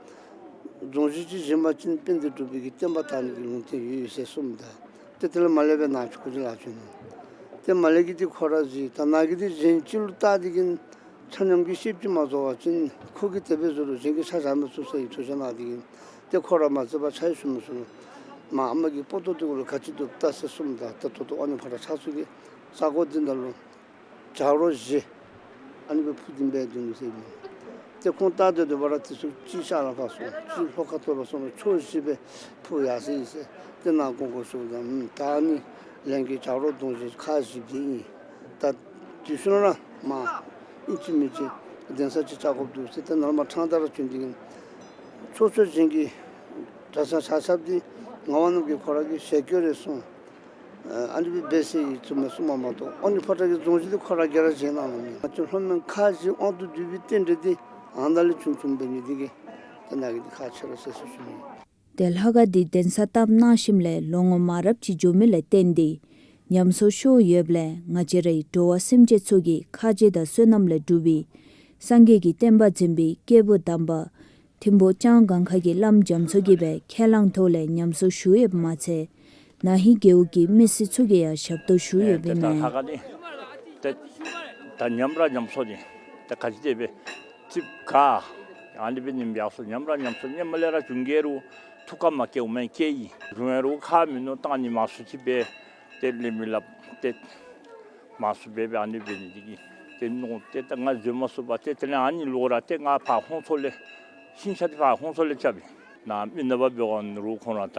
རྫོང་གཞི་ཅིག་བཞེངས་པ་ཅིན་དཔལ་ལྡན་འབྲུག་པའི་གི་བསྟན་པ་དར་ནི་གི་ལུང་བསྟན་ཡོད་ཡོད་ཟེར་གསུངམ་ད་ཏེ་དེ་ལས་མར་ལས་སྦེ་ནཱ་ཁོ་ཅིག་ལཱ་བྱོན་ནུག། ཏེ་མར་ལས་ཀྱི་འདི་ཁོ་ར་གཟིགས། ད་ནཱ་གི་འདི་གཞན་ཅིག་ལུ་བལྟ་སྟེ་གིས་ཆ་མཉམ་གྱིས་ཤེསཔ་ཅིག་མ་བཟོ་བ་ཅིན་ཁོ་གིས་དེ་སྦེ་བཟོ་རུང་གཞན་གྱིས་ཆ་བཞག་མི་ཚུགས་ཟེར་བའི་ཐུགས་བཞེད་གནང་སྟེ་གིས་ཏེ་ཁོ་ར་མ་མཛད་པར་ཆ་ཡང་ཞུ་མི་ཚུགས་ལོ། མར་ཨ་མ་གི་པོ་ཏོ་འདི་གུ་ལུ་ག་ཅི་འདུག་བལྟ་ཟེར་གསུངམ་ད་ད་ད་ལྟོ་དབང་འདུས་ཕོ་བྲང་ཆགས་ས་གི་ས་གོ་འདི་ནང་ལུ་བྱ་རོག་བཞི་ཨ་ནི་སྦེ་འཕུར་ཏེ་འབད་འདུག་ཟེར་མས། ཏེ་ཁོང་བལྟ་སྡོད་སྡོད་པ་ར་དེ་ཚུ་གཅིག་ཤར་ལུ་འཕར་སོང་། གཅིག་ལྷོ་ཁ་ཐུག་ལུ་སོང་ནུག། ཕྱོགས་བཞི་སྦེ་འཕུར་ཡར་སོ་ཡི་ཟེར། ཏེ་ནཱ་ཀོང་ཀོ་ཤོརཝ་ད་ཨམ་ད་ཨ་ནི་ལྷན་རྒྱས་བྱ་རོག་གདོང་བཞི་ཁག་བཞི་འདི་ཨིན། ད་དེ་ཚུ་ནང་ལུ་མར་ཨིན་ཅི་མིན་ཅི་གདན་ས་ཅིག་བཅག་དགོཔ་འདུག་ཟེར་ཏེ་ནཱ་ལུ་མར་ཕྲང་སྟེ་ར་བྱོན་ཏེ་གིས་ཕྱོགས་ཕྱོགས་གཞན་གྱི་གྲྭ་ཚང་ཆ་ཁྱབ་འདི་ངག་དབང་རྣམ་རྒྱལ་ཁོ་ར་གིས་ཞལ་བཀོད་རེ་གསུངས། ཨ་ནི་སྦེ་འབད་ཟེར་ཡི་ཚུ་མས་གསུངམ་མ་གཏོགས་དབང་འདུས་ཕོ་བྲང་གི་རྫོང་གཞི་འདི་ཁོ་ར་གིས་ར་བཞེངས་གནང་ནུག་མེན། ང་བཅས་ལྷོ་མོན་ཁག་བཞི་དབང་དུ་བསྡུ་བའི་རྟེན་འབྲེལ་འདི་ཨ་ནཱ་ལས་བྱུང་བྱུངམ་འབད་ནི་འདི་གིས་ད་ནཱ་གི་འདི་ཁག་ཆེ་ར་ཆེ་ཟེར་ཞུ་ནི། ཏེ་ལྷ་ཁང་འདི་གདན་ས་བཏབ་གནང་ཞིནམ་ལས་ལོ་ངོ་མང་རབས་ཅིག་འགྱོ་མི་ལས་བརྟེན་ཏེ་ཉམས་གསོ་ཤོར་ཡོདཔ་ལས་ང་བཅས་རའི་འགྲོ་བ་སེམས་ཅན་ཚུ་གི་ཁ་རྗེ་དང་བསོད་ནམས་ལས་གྲུབ་པའི་སངས་རྒྱས་ཀྱི་བསྟན་པ་འཛིན་པའི་སྐྱེས་བུ་དམ་པ་ཐིམ་ཕུག་ལྕང་སྒང་ཁ་གི་བླམ་རྒྱ་མཚོ་གིས་སྦེ་ཁས་བླངས་ཐོག་ལས་ཉམས་གསོ་ཞུ་ཡོདཔ་མ་ཚད་ན་ཧིང་རྒེད་འོག་གི་མི་སེར་ཚུ་གིས་ཡང་ཞབས་ཏོག་ཞུ་ཡོདཔ་ཨིན་མས། ཏེ་ད་ལྷ་ཁང་འདི་ཏེ་ད་ཉམས་ར་ཉམས་སོ་འདི་ཏེ་ག་ཅི་དེ་སྦེ་ཙིགཔ་ག་ཨ་ནི་སྦེ་ཉམས་ཡར་སོ། ཉམས་ར་ཉམས་སོ། ཉམས་མ་ལས་ར་བྱུང་གེ་རུང་ཐུགས་ཁར་མ་སྐྱེཝ་མེན་སྐྱེ་ཡི། རུང་ཡང་རུང་ཁག་མིན་ནུག། བཏང་ནི་མང་སུ་ཅིག་སྦེ་ཏེ་ལེན་མི་སླབ། ཏེ་མང་སུ་སྦེ་སྦེ་ཨ་ནི་འབད་ནི་འདི་གིས་ཏེ་མནོ་སྟེ་ད་ང་འཛོལ་མ་ཚུགས་པར་ཏེ་དེ་ལས་ཨ་ནི་ལོག་ར་ཏེ་ང་ཕར་ཧོང་ཚོ་ལས་ཤིང་ཆ་འདི་ཕར་ཧོང་ཚོ་ལས་རྐྱབ་ཨིན། ནཱ་མི་ནགཔ་འབད་བ་ནི་རུང་ཁོང་ར་ད་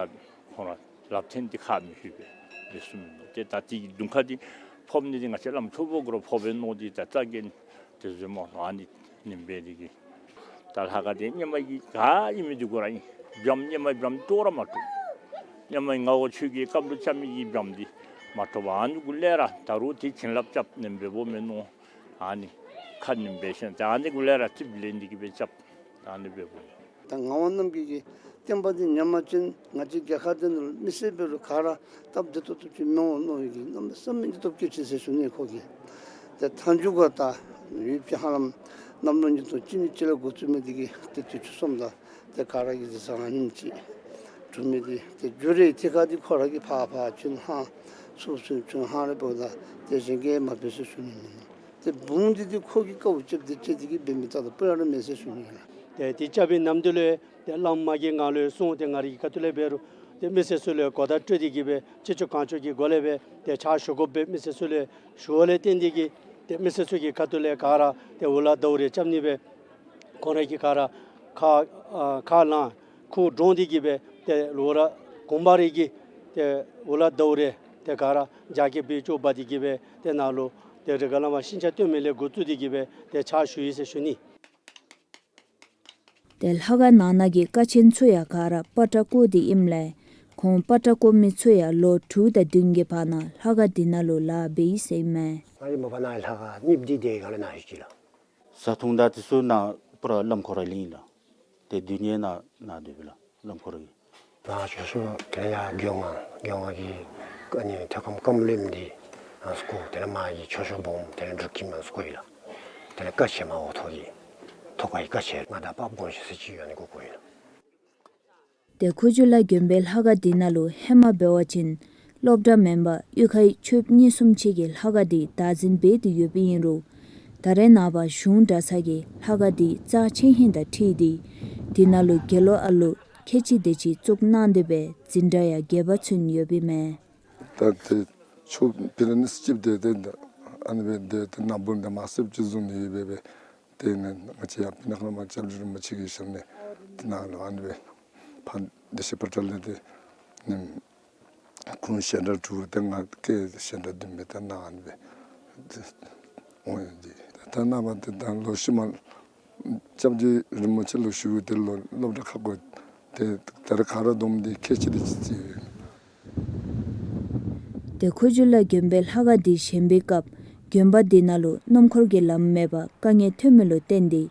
ཁོང་ར་ལག་རྟེན་འདི་ཁག་མི་ཤེས་པས་འབད་ཚུགས་མི་མནོ། ཏེ་ད་འདི་གི་གདོང་ཁར་འདི་ཕོག་ནི་འདི་ང་བཅས་བླམ་ཆོས་པོ་གུ་ར་ཕོག་པས་མནོ་སྟེ་ད་རྩ་འགེངས་ཏེ་འཛོལ་མ་ཨ་ནི་ནི་འབད་ནི་འདི་གིས། ད་ལྷ་ཁང་འདི་སྔོན་མ་གི་ག་ཨིན་མི་འདི་གུ་ར་ཨིན། སྦྱངམ་སྔོན་མ་སྦྱངམ་ཏོག་ར་མ་གྲུབ། སྔོན་མ་ངག་དབང་ཆོས་རྒྱལ་སྐབས་ལུ་རྐྱབ་མི་གི་སྦྱངམ་འདི་མ་གྲུབ་པར་ཨ་ནི་གུ་ལས་ར་ད་རུང་འདི་བྱིན་རླབས་རྐྱབ་ནི་འབདཝ་མས་མནོ། ཨ་ནི་ཁ་ནི་འབད་ཞིནམ་ད་ཨ་ནི་གུ་ལས་ར་རྩིགཔ་ལེན་ཏེ་གིས་སྦེ་རྐྱབ། ཨ་ནི་འབདཝ་མས། ད་ངག་དབང་རྣམ་རྒྱལ་གྱི་བསྟན་པ་འདི་ཉམས་པ་ཅིན་ང་བཅས་རྒྱལ་ཁབ་འདི་ནང་ལུ་མི་སེར་འབད་རུང་ག་ར་སྟབས་བདེ་ཏོག་ཏོ་ཅིག་མི་འོང་མནོ་བའི་གི་གནམ་མེད་ས་མེད་ཀྱི་སྟོབས་བསྐྱེད་ཅིག་ཟེར་ཞུ་ནི་ཁོ་གིས། ཏེ་མཐའ་མཇུག་ཁར་ད་ཡུདཔ་ཅིག་ཧ་ལམ་གནམ་ལོ་ཉིས་སྟོང་གཅིག་ནི་གཅིག་ལས་འགོ་བཙུགས་མི་འདི་གིས་ཏེ་དུས་ཚོད་སོངམ་ད་ཏེ་ག་ར་གིས་ཟེར་ས་ཨ་ནེམ་ཅིག་གྲུབ་མི་འདི་ཏེ་འགྱུར་རེ་ཐད་ཁར་འདི་ཁོ་ར་གིས་ཕར་ཕར་བྱོན་ཧང་ཚུར་ཚུར་བྱོན་ཧང་རེ་འབདཝ་ད་ཏེ་གཞན་གྱིས་མ་འབད་ཟེར་ཞུ་ནི་མིན་ནུག། ཏེ་བུམོ་འདི་ཏེ་ཁོ་གིས་དཀའཝ་སྤྱད་དེ་སྤྱད་དེ་གིས་འབད་མི་ད་ལྟོ་སྤུ་ལས་ར་མེད་ཟེར་ཞུ་ནི་ལགས། ཏེ་དེ་རྐྱབ་པའི་ནམ་དུས་ལུ་ཏེ་བླམ་མ་གི་ངང་ལུ་གསུངས་ཏེ་ང་རའི་གི་ཁ་ཐུག་ལས་འབད་རུང་ཏེ་མི་སེར་ཚུ་ལུ་གོ་བརྡ་སྤྲོད་དེ་གིས་སྦེ་ཅི་ལྕོགས་གང་ལྕོགས་ཀྱི་སྒོ་ལས་སྦེ་ཏེ་ཕྱག་ཞུ་དགོ་པའི་མི་སེར་ཚུ་ལུ་ཞུ་བ་ལས་བརྟེན་ཏེ་གིས་ཏེ་མི་སེར་ཚུ་གི་ཁ་ཐུག་ལས་ག་ར་ཏེ་འུ་ལག་ཟླཝ་རེ་རྐྱབ་ནི་སྦེ་ཁོང་ར་གིས་ག་ར་ཁ་ཨ་ཁ་ལང་ཁུ་འདྲོངས་ཏེ་གིས་སྦེ་ཏེ་ལོག་ར་གུང་པ་རེ་གི་ཏེ་འུ་ལག་ཟླཝ་རེ་ཏེ་ག་ར་རྒྱ་སྐྱེད་སྦེ་ཅོག་འབག་སྟེ་གིས་སྦེ་ཏེ་ནཱ་ལུ་ཏེ་རི་ཁ་ལས་མར་ཤིང་ཆ་བཏོན་མི་ལས་འགོ་བཙུགས་ཏེ་གིས་སྦེ་ཏེ་ཕྱག་ཞུ་ཡི་ཟེར་ཞུ་ནི། ཏེ་ལྷ་ཁང་ནང་ན་གི་ཀ་ཆེན་ཚུ་ཡང་ག་ར་པ་ཏྲ་བརྐོ་སྟེ་ཨིནམ་ལས་ཁོང་པ་ཏྲ་བརྐོ་མི་ཚུ་ཡང་ལོ་དྲུག་དང་བདུན་གྱི་བར་ན་ལྷ་ཁང་འདི་ནང་ལུ་ལཱ་འབད་ཡི་ཟེར་ཨིན་མས། ང་རའི་མ་པ་ནཱ་ལྷ་ཁང་གཉིས་འདི་དེ་ག་ལས་ནཱ་ཡོད་ཅི་ལགས། བཟའ་འཐུང་དང་དེ་ཚུ་ནཱ་པུ་ར་བླམ་ཁོ་ར་ལིང་ལགས། ཏེ་དུས་ངན་ནཱ་ནཱ་སྡོད་པས་ལགས་བླམ་ཁོ་ར་གིས། ནཱ་ཆོས་ཞུ་དེ་ཡང་མགྱོནམ་མགྱོནམ་གི་ཨ་ནི་ཐེག་དཀརམ་དཀརམ་ལེབ་འདི་ཨ་སྐོར་དེ་ལས་མར་གྱི་ཆོས་ཞུ་སྦོམ་དེ་ལས་འབྲུག་ཁྱིམ་ཨ་སྐོར་ཡི་ལགས། དེ་ལས་ཀ་ཆེ་མར་འོག་ཐོག་གི་ཐོག་ཁ་གི་ཀ་ཆེ་ང་དང་པ་སྦོམ་ཤོས་ཟེར་ཅིག་ཡོད་ནི་གུ་སྐོར་ཡི་ལགས། ཏེ་ཁུ་བྱུག་ལ་དགོན་པའི་ལྷ་ཁང་འདི་ནང་ལུ་ཧེ་མ་འབད་བ་ཅིན་སློབ་གྲྭ་མེན་པར་གཡུས་ཁའི་ཆོསཔ་གཉིས་གསུམ་ཅིག་གིས་ལྷ་ཁང་འདི་བདག་འཛིན་འབད་དེ་ཡོདཔ་ཨིན་རུང་ད་རེས་ནངས་པ་གཞུང་གྲྭ་ཚང་གིས་ལྷ་ཁང་འདི་རྩ་ཆེ་ཧིང་དང་འཁྲིལ་ཏེ་འདི་ནང་ལུ་དགེ་སློང་ཨ་ལུ་ཁལ་གཅིག་དེ་ཅིག་བཙུགས་གནང་སྟེ་སྦེ་འཛིན་གྲྭ་ཡང་རྒྱས་པ་ཚུན་ཡོདཔ་ཨིན་མས། ད་ཏེ་ཆོས་པི་ལ་ནི་སྐྱིད་དེ་ཏེ་ད་ཨ་ནི་སྦེ་ཏེ་ཏེ་ན་བུན་དང་མ་སེརཔ་ཅིག་བཟུང་ནི་ཡོད་པས་སྦེ། ཏེ་ནི་ང་བཅས་ཡང་སྤུ་ན་ཁ་ལས་མར་སྐྱབས་རྗེ་རིན་པོ་ཆེ་གི་ཞབས་ནས་ཏེ་ནཱ་ལུ་ཨ་ནི་སྦེ་ ཕར་བདེ་ཆེན་ཕོ་བྲང་ལས་ཏེ་ནི་ཁོང་ཞལ་གྲངས་དྲུག་ཏེ་ང་བཅས་ཞལ་གྲངས་བདུན་སྦེ་ད་ནཱ་ཨ་ནི་སྦེ་འོང་ཡི། ད་ནཱ་མར་ཏེ་ད་ལོག་ཤུལ་མ་སྐྱབས་རྗེ་རིན་པོ་ཆེ་ལུ་ཞུ་སྟེ་ལོག་སློབ་གྲྭ་ཁག་གུ་ཏེ་ད་རེས་ག་ར་བསྡོམས་ཏེ་ཁལ་གཅིག་དེ་ཅིག་ཅིག་ཡོད། ཏེ་ཁུ་བྱུག་ལ་དགོན་པའི་ལྷ་ཁང་འདི་བཞེངས་པའི་སྐབས་དགོན་པ་འདི་ནང་ལུ་སྣུམ་འཁོར་གྱི་ལམ་མེད་པར་དཀའ་ངལ་ཐོན་མི་ལུ་བརྟེན་ཏེ་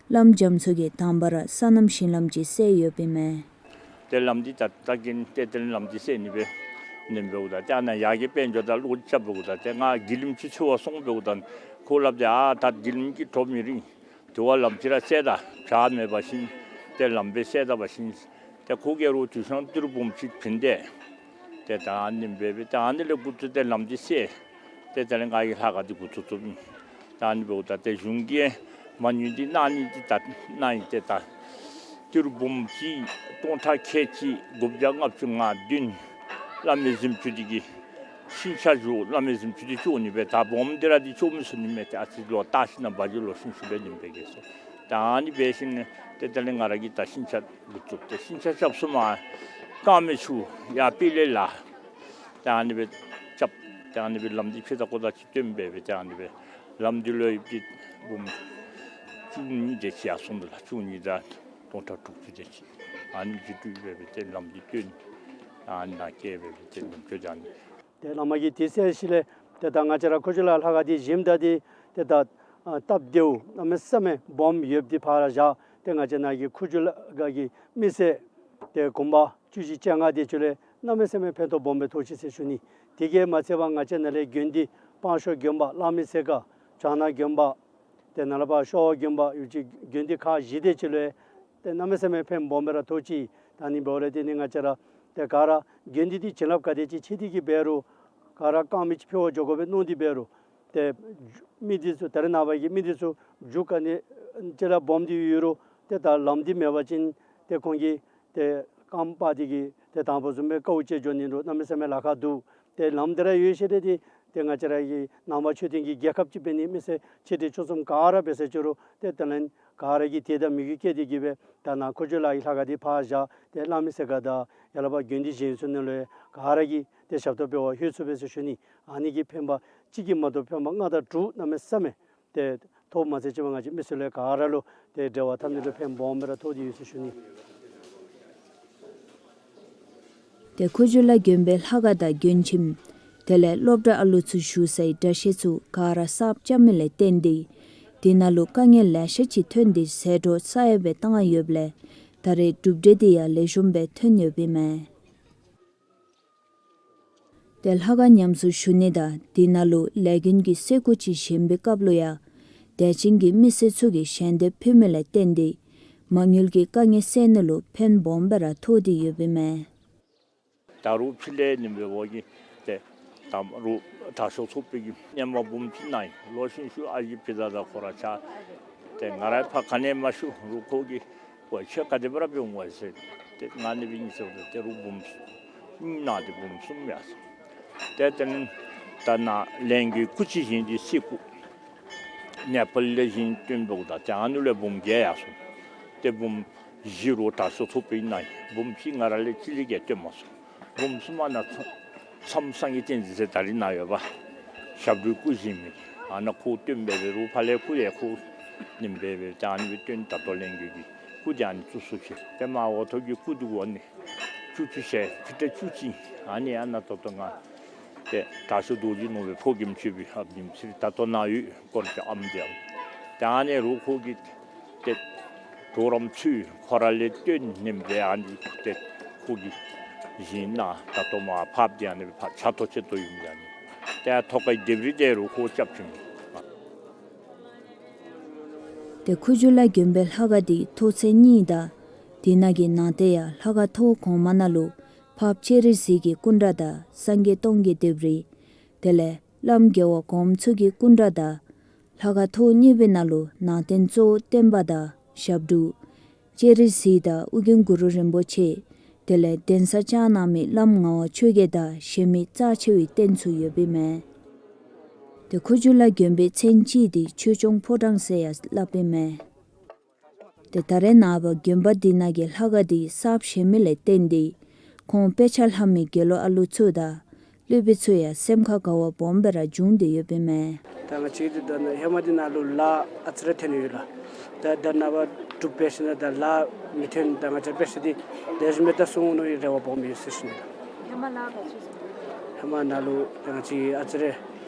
བླམ་རྒྱ་མཚོ་གིས་དང་པ་ར་སོ་ནམ་ཞིང་ལམ་ཅིག་བསལ་ཡོདཔ་ཨིན་མས། ཏེ་ལམ་འདི་ད་ད་གིན་ཏེ་ཏེ་ལམ་འདི་བསལ་ནི་སྦེ་ནི་འབདཝ་ད་ཏེ་ཨ་ནཱ་ཡར་གྱི་དཔལ་འབྱོར་དང་ལོག་རྐྱབ་འབདཝ་ད་ཏེ་ང་བརྒྱུད་ལམ་ཅིག་འཚོལ་བར་སོང་འབདཝ་ད་ཁོ་སླབ་སྟེ་ཨ་ད་བརྒྱུད་ལམ་གྱི་གྲོགས་མི་རིང་། དེ་བ་ལམ་ཅིག་ར་བསལ་ད་བྱ་མེད་པ་ཅིན་ཏེ་ལམ་སྦེ་བསལ་ད་པ་ཅིན་ཏེ་ཁོ་གིས་རོགས་དུས་སང་ཏི་རུ་སྦོམ་ཅིག་བྱིན་ཏེ་ཏེ་ད་ཨ་ནི་སྦེ་སྦེ་ཏེ་ཨ་ནི་ལས་འགོ་བཙུགས་ཏེ་ལམ་འདི་བསལ། ཏེ་དེ་ལས་ང་གིས་ལྷ་ཁང་འདི་འགོ་བཙུགས་བཙུགསཔ་ཨིན། ད་ཨ་ནི་འབདཝ་ད་ཏེ་གཞུང་གིས་མ་དངུལ་འདི་གནང་ནི་འདི་ད་གནང་ཡི། ཏེ་ད་ཏི་རུ་སྦོམ་ཅིག་སྟོང་ཕྲག་ཁལ་གཅིག་དགུ་བརྒྱ་ལྔ་བཅུ་ང་བདུན་བླ་མའི་གཟིམ་ཅུང་འདི་གི་ཤིང་ཆ་བཞག། བླ་མའི་གཟིམ་ཅུང་འདི་བཅོ་ནི་སྦེ་ད་སྦོམ་འདི་ར་འདི་བཅོ་མི་ཚུགས་ནི་མས། ཏེ་ཨ་ཙི་ལོག་བལྟ་ཞིན་ན་བ་ཅི་ལོག་ཤིན་ཤིན་སྦེ་ནི་སྦེ་གེ་སོ། ད་ཨ་ནི་སྦེ་ཞིནམ་ལས་ཏེ་དེ་ལས་ང་ར་གིས་ད་ཤིང་ཆ་འགོ་བཙུགས་ཏེ་ཤིང་ཆ་རྐྱབ་ཚུགས་མ་རྐང་མེད་ཚུ་ཡར་དཔེ་ལས་ལ་ད་ཨ་ནི་སྦེ་རྐྱབ། ད་ཨ་ནི་སྦེ་ལམ་འདི་ཕྱེད་དང་ཀོ་དང་ཅིག་བཏོན་སྦེ་སྦེ་ད་ཨ་ནི་སྦེ་ལམ་འདི་ལུ་ཡོདཔ་འདི་སྦོམ་བཅུ་གཉིས་དེ་ཅིག་ཡར་སོང་འདུག་ལགས། བཅུ་གཉིས་དང་སྟོང་ཕྲག་དྲུག་ཅུ་དེ་ཅིག་ཨ་ནི་ཅིག་སྤྲོད་སྦེ་སྦེ་ཏེ་ལམ་འདི་བཏོན། ཨ་ནཱ་བསྐྱལ་སྦེ་སྦེ་ཏེ་ལམ་བཏོན་ད་ཨ་ནི། ཏེ་བླ་མ་གིས་དེ་བསལ་ཞིནམ་ལས་ཏེ་ད་ང་བཅས་ར་ཁུ་བྱུག་ལ་ལྷ་ཁང་འདི་བཞེངསམ་ད་འདི་ཏེ་ད་ཨ་སྟབས་བདེཝ་གནམ་མེད་ས་མེད་སྦོམ་ཡོདཔ་འདི་ཕར་བཞག་སྟེ་ང་བཅས་ནཱ་གི་ཁུ་བྱུག་ལ་ག་གི་མི་སེར་ཏེ་གུང་པ་བཅུ་བཞི་བཅོ་ལྔ་དེ་ཚུ་ལུ་གནམ་མེད་ས་མེད་ཕན་ཐོགས་སྦོམ་སྦེ་ཐོགས་ཅི་ཟེར་ཞུ་ནི། དེ་གིས་མ་ཚད་པར་ང་བཅས་ནཱ་ལས་དགོན་སྡེ་སྤང་ཤོ་དགོན་པ་གླང་མའི་སེར་ཁ་བྱང་ན་དགོན་པ་ཏེ་ནཱ་ལས་ཕར་ཤོ་བ་དགོན་པ་ཡོད་ཅི་དགོན་སྡེ་ཁག་བཞི་དེ་ཚུ་ལུ་ཏེ་གནམ་མེད་ས་མེད་ཕན་སྦོམ་སྦེ་ར་ཐོགས་ཅི། ད་ཨ་ནི་འབདཝ་ལས་ཏེ་ནི་ང་བཅས་ར་ཏེ་ག་ར་དགོན་སྡེ་འདི་བྱིན་རླབས་ག་དེ་ཅིག་ཆེ་དེ་གིས་འབད་རུང་ག་ར་རྐང་མི་ཅིག་ཕུལ་བར་འགྱོ་དགོ་པས་མནོ་སྟེ་འབད་རུང་ཏེ་མི་འདི་ཚུ་ད་རེས་ནངས་པ་གི་མི་འདི་ཚུ་རྒྱུ་ག་ནི་ཅིག་ར་སྦོམ་སྟེ་ཡོད་རུང་ཏེ་ད་ལམ་འདི་མེད་པ་ཅིན་ཏེ་ཁོང་གིས་ཏེ་རྐངམ་སྤར་ཏེ་གིས་ཏེ་དང་ཕུ་བཟུམ་སྦེ་དཀའཝ་སྤྱད་འགྱོ་ནི་འདུག། གནམ་མེད་ས་མེད་ལཱ་ཁག་འདུག། ཏེ་ལམ་འདི་ར་ཡོད་ཞིནམ་ལས་ཏེ་ཏེ་ང་བཅས་ར་གི་ནང་པ་ཆོས་ལྡན་གྱི་རྒྱལ་ཁབ་ཅིག་འབད་ནི་མི་སེར་ཆེ་འབྲིང་ཆུང་གསུམ་ག་ར་འབད་ས་ཅི་རུང་ཏེ་ད་ལན་ག་ར་གིས་དད་དང་མོས་གུས་བསྐྱེད་དེ་གིས་སྦེ་ད་ནཱ་ཁུ་བྱུག་ལ་གི་ལྷ་ཁང་འདི་ཕར་བཞག་སྟེ་གླང་མའི་སེར་ཁ་དང་ཡར་ལས་ཕར་དགོན་སྡེ་བཞེངས་ཚུགས་ནི་ལུ་ག་ར་གིས་ཏེ་ཞབས་ཏོག་འབད་བར་ལྷོད་ཚུགས་པས་ཟེར་ཞུ་ནི། ཨ་ནི་གི་ཕན་པ་གཅིག་གིས་མ་གཏོགས་ཕན་པ་ལྔ་དང་དྲུག་གནམ་མེད་ས་མེད་ཏེ་ཐོབ་མ་ཚད་ཅིག་ང་བཅས་མི་སེར་ལུ་ག་ར་ལུ་ཏེ་འབྲེལ་བ་འཐབ་ནི་ལུ་ཕན་སྦོམ་སྦེ་ར་ཐོགས་ཏེ་ཡོད་ཟེར་ཞུ་ནི། ཏེ་ཁུ་བྱུག་ལ་དགོན་པའི་ལྷ་ཁང་དང་མགྲོན་ཁྱིམ་དེ་ལས་སློབ་གྲྭ་ཨ་ལུ་ཚུ་བཞུགས་སའི་གྲྭ་ཤག་ཚུ་ག་ར་གསརཔ་རྐྱབ་མི་ལས་བརྟེན་ཏེ་དེ་ནང་ལུ་དཀའ་ངལ་ལེ་ཤ་ཅིག་ཐོན་ཏེ་ཟད་འགྲོ་ས་ཡ་སྦེ་བཏང་ཡོདཔ་ལས་ད་རེས་གྲུབ་འབྲས་དེ་ཡང་ལེགས་ཤོམ་སྦེ་ཐོན་ཡོདཔ་ཨིན་མས། ཏེ་ལྷ་ཁང་ཉམས་གསོ་ཞུ་ནི་དང་དེ་ནང་ལུ་ལས་མགོན་གྱི་གསོལ་སྐུ་ཅིག་བཞེངས་པའི་སྐབས་ལུ་ཡང་དད་ཅན་གྱི་མི་སེར་ཚུ་གིས་ཞལ་འདེབས་ཕུལ་མི་ལས་བརྟེན་ཏེ་མ་དངུལ་གྱི་དཀའ་ངལ་སེལ་ནི་ལུ་ཕན་སྦོམ་སྦེ་ར་ཐོགས་ཏེ་ཡོདཔ་ཨིན་མས། ད་རུང་ཕྱི་ལས་ནི་འབད་བ་གིས་ཏེ་ད་རུང་དྲག་ཤོས་ཚོགས་པའི་གི་རྔན་པ་སྦོམ་ཅིག་གནང་ཡི། ལོག་ཤུལ་ཤུལ་ཨ་ཞེ་ཕི་ད་ད་ཁོ་ར་ཆ་ཏེ་ང་ར་ཕར་ག་ནི་མ་ཞུ་རུང་ཁོ་གིས་ཝའི་ཁྱོད་ག་དེ་སྦེ་ར་འབད་འོང་ཟེར་ཏེ་ང་ནི་སྦེ་ཨིན་ཟེརཝ་ད་ཏེ་རུང་འབུམ་གཉིས་གནང་སྟེ་འབུམ་གསུམ་ཡར་སོང་། ཏེ་དེ་ལས་ད་ནཱ་ལས་མགོན་གྱི་སྐུ་ཅིག་བཞེངས་ཏེ་གསེར་སྐུ་ནེ་པཱལ་ལས་བཞེངས་བཏོན་འབདཝ་ད་ཏེ་ཨ་ནི་ལས་འབུམ་བརྒྱད་ཡར་སོང་། ཏེ་འབུམ་བཞི་རུང་དྲག་ཤོས་ཚོགས་པའི་གནང་ཡི། འབུམ་གཅིག་ང་ར་ལས་གཅིག་ལས་བརྒལ་བཏོན་མ་སོང་། འབུམ་གསུམ་པ་ནཱ་མཚམས་སངས་རྒྱས་བསྟན་འཛིན་ཟེར་ད་རིས་ནཱ་ཡོད་པ་ཞབས་དྲུང་སྐུ་བཞེངས་མི་ཨ་ནཱ་ཁོ་བཏོན་སྦེ་འབད་རུང་ཕར་ལས་སྐུ་ཡང་ཁོ་ནི་སྦེ་འབད་ད་ཨ་ནི་སྦེ་བཏོན། ད་ལྟོ་ལས་མགོན་གྱི་སྐུ་འདི་ཨ་ནི་བཙུགས་སོ་ཅི། ཏེ་མར་འོག་ཐོག་གི་སྐུ་འདི་གུ་ཨ་ནི་བཅུ་བཅུ་ཞལ་ཕི་ཏ་བཅུ་གཅིག། ཨ་ནི་ཨ་ནཱ་ད་ལྟོ་ང་ཏེ་དྲག་ཤོས་རྡོ་རྗེ་ནོར་བུའི་ཕོ་རྒནམ་ཅིག་སྦེ་ཨ་བདུན་ཚིག་ད་ལྟོ་ནཱ་ཡོད། དཀོར་གྱི་ཨམ་འདི་ཨམ་ཏེ་ཨ་ནི་རུང་ཁོ་གིས་ཏེ་གྲོགས་རམ་ཚུ་ཁོ་ར་ལས་བཏོན་ནི་སྦེ་ཨ་ནི་ཏེ་ཁོ་གིས་བཞེངས་གནང་། ད་ལྟོ་མར་ཕར་འདི་ཨ་ནི་ཕར་ཆ་ཐོ་ཆེ་ཏོ་ཡོད་མི་ཨ་ནི་ཏེ་ཐོག་ཁའི་ལྡེབས་རིས་དེ་རུང་ཁོ་རྐྱབ་བྱིན་མི། ཏེ་ཁུ་བྱུག་ལ་དགོན་པའི་ལྷ་ཁང་འདི་ཐོག་ཚད་གཉིས་དང་དེ་ནང་གི་ནང་རྟེན་ཡང་ལྷ་ཁང་ཐོག་གོང་མ་ནང་ལུ་འཕགས་པ་སྤྱན་རས་གཟིགས་ཀྱི་སྐུ་འདྲ་དང་སངས་རྒྱས་སྟོང་གི་ལྡེབས་རིས་དེ་ལས་བླམ་རྒྱལ་བ་གོངམ་ཚུ་གི་སྐུ་འདྲ་དང་ལྷ་ཁང་ཐོག་གཉིས་པའི་ནང་ལུ་ནང་རྟེན་གཙོ་བོ་སྟོན་པ་དང་ཞབས་དྲུང་སྤྱན་རས་གཟིགས་དང་ཨོ་རྒྱན་གུ་རུ་རིན་པོ་ཆེ་དེ་ལས་གདན་ས་བཅགས་གནང་མི་བླམ་ངག་དབང་ཆོས་རྒྱལ་དང་གཞན་མི་རྩ་ཆེ་བའི་རྟེན་ཚུ་ཡོདཔ་ཨིན་མས། ཏེ་ཁུ་བྱུག་ལ་དགོན་པའི་མཚན་ཅིག་འདི་ཆོས་སྐྱོང་ཕོ་བྲང་ཟེར་ཡང་སླབ་ཨིན་མས། ཏེ་ད་རེས་ནངས་པ་དགོན་པ་འདི་ནང་གི་ལྷ་ཁང་འདི་གསརཔ་བཞེངས་མི་ལས་བརྟེན་ཏེ་ཁོང་དཔེ་ཆ་ལྷབ་མི་དགེ་སློང་ཨ་ལུ་ཚུ་དང་སློབ་དཔོན་ཚུ་ཡང་སེམས་ཁར་དགའ་བ་སྦོམ་སྦེ་ར་བྱུང་སྟེ་ཡོདཔ་ཨིན་མས། ད་ང་བཅས་འདི་ད་ནཱ་ཧེ་མ་འདི་ནང་ལུ་ལཱ་ཨ་ཙི་རེ་ཐོན་ཡོད་ལགས། ད་ད་ནངས་པ་འབྲུག་པའི་ཤི་ན་ད་ལཱ་མི་ཐོན། ད་ང་བཅས་པའི་ཤི་འདི་ལེགས་ཤོམ་སྦེ་ད་སོང་ནི་རེ་བ་སྦོམ་ཡོད་ཟེར་ཞུ་ནི་ལགས། ཧེ་མ་ལཱ་ག་ཅི་ཟེར། ཧེ་མ་ནཱ་ལུ་ད་ང་བཅས་ཨ་ཙི་རེ་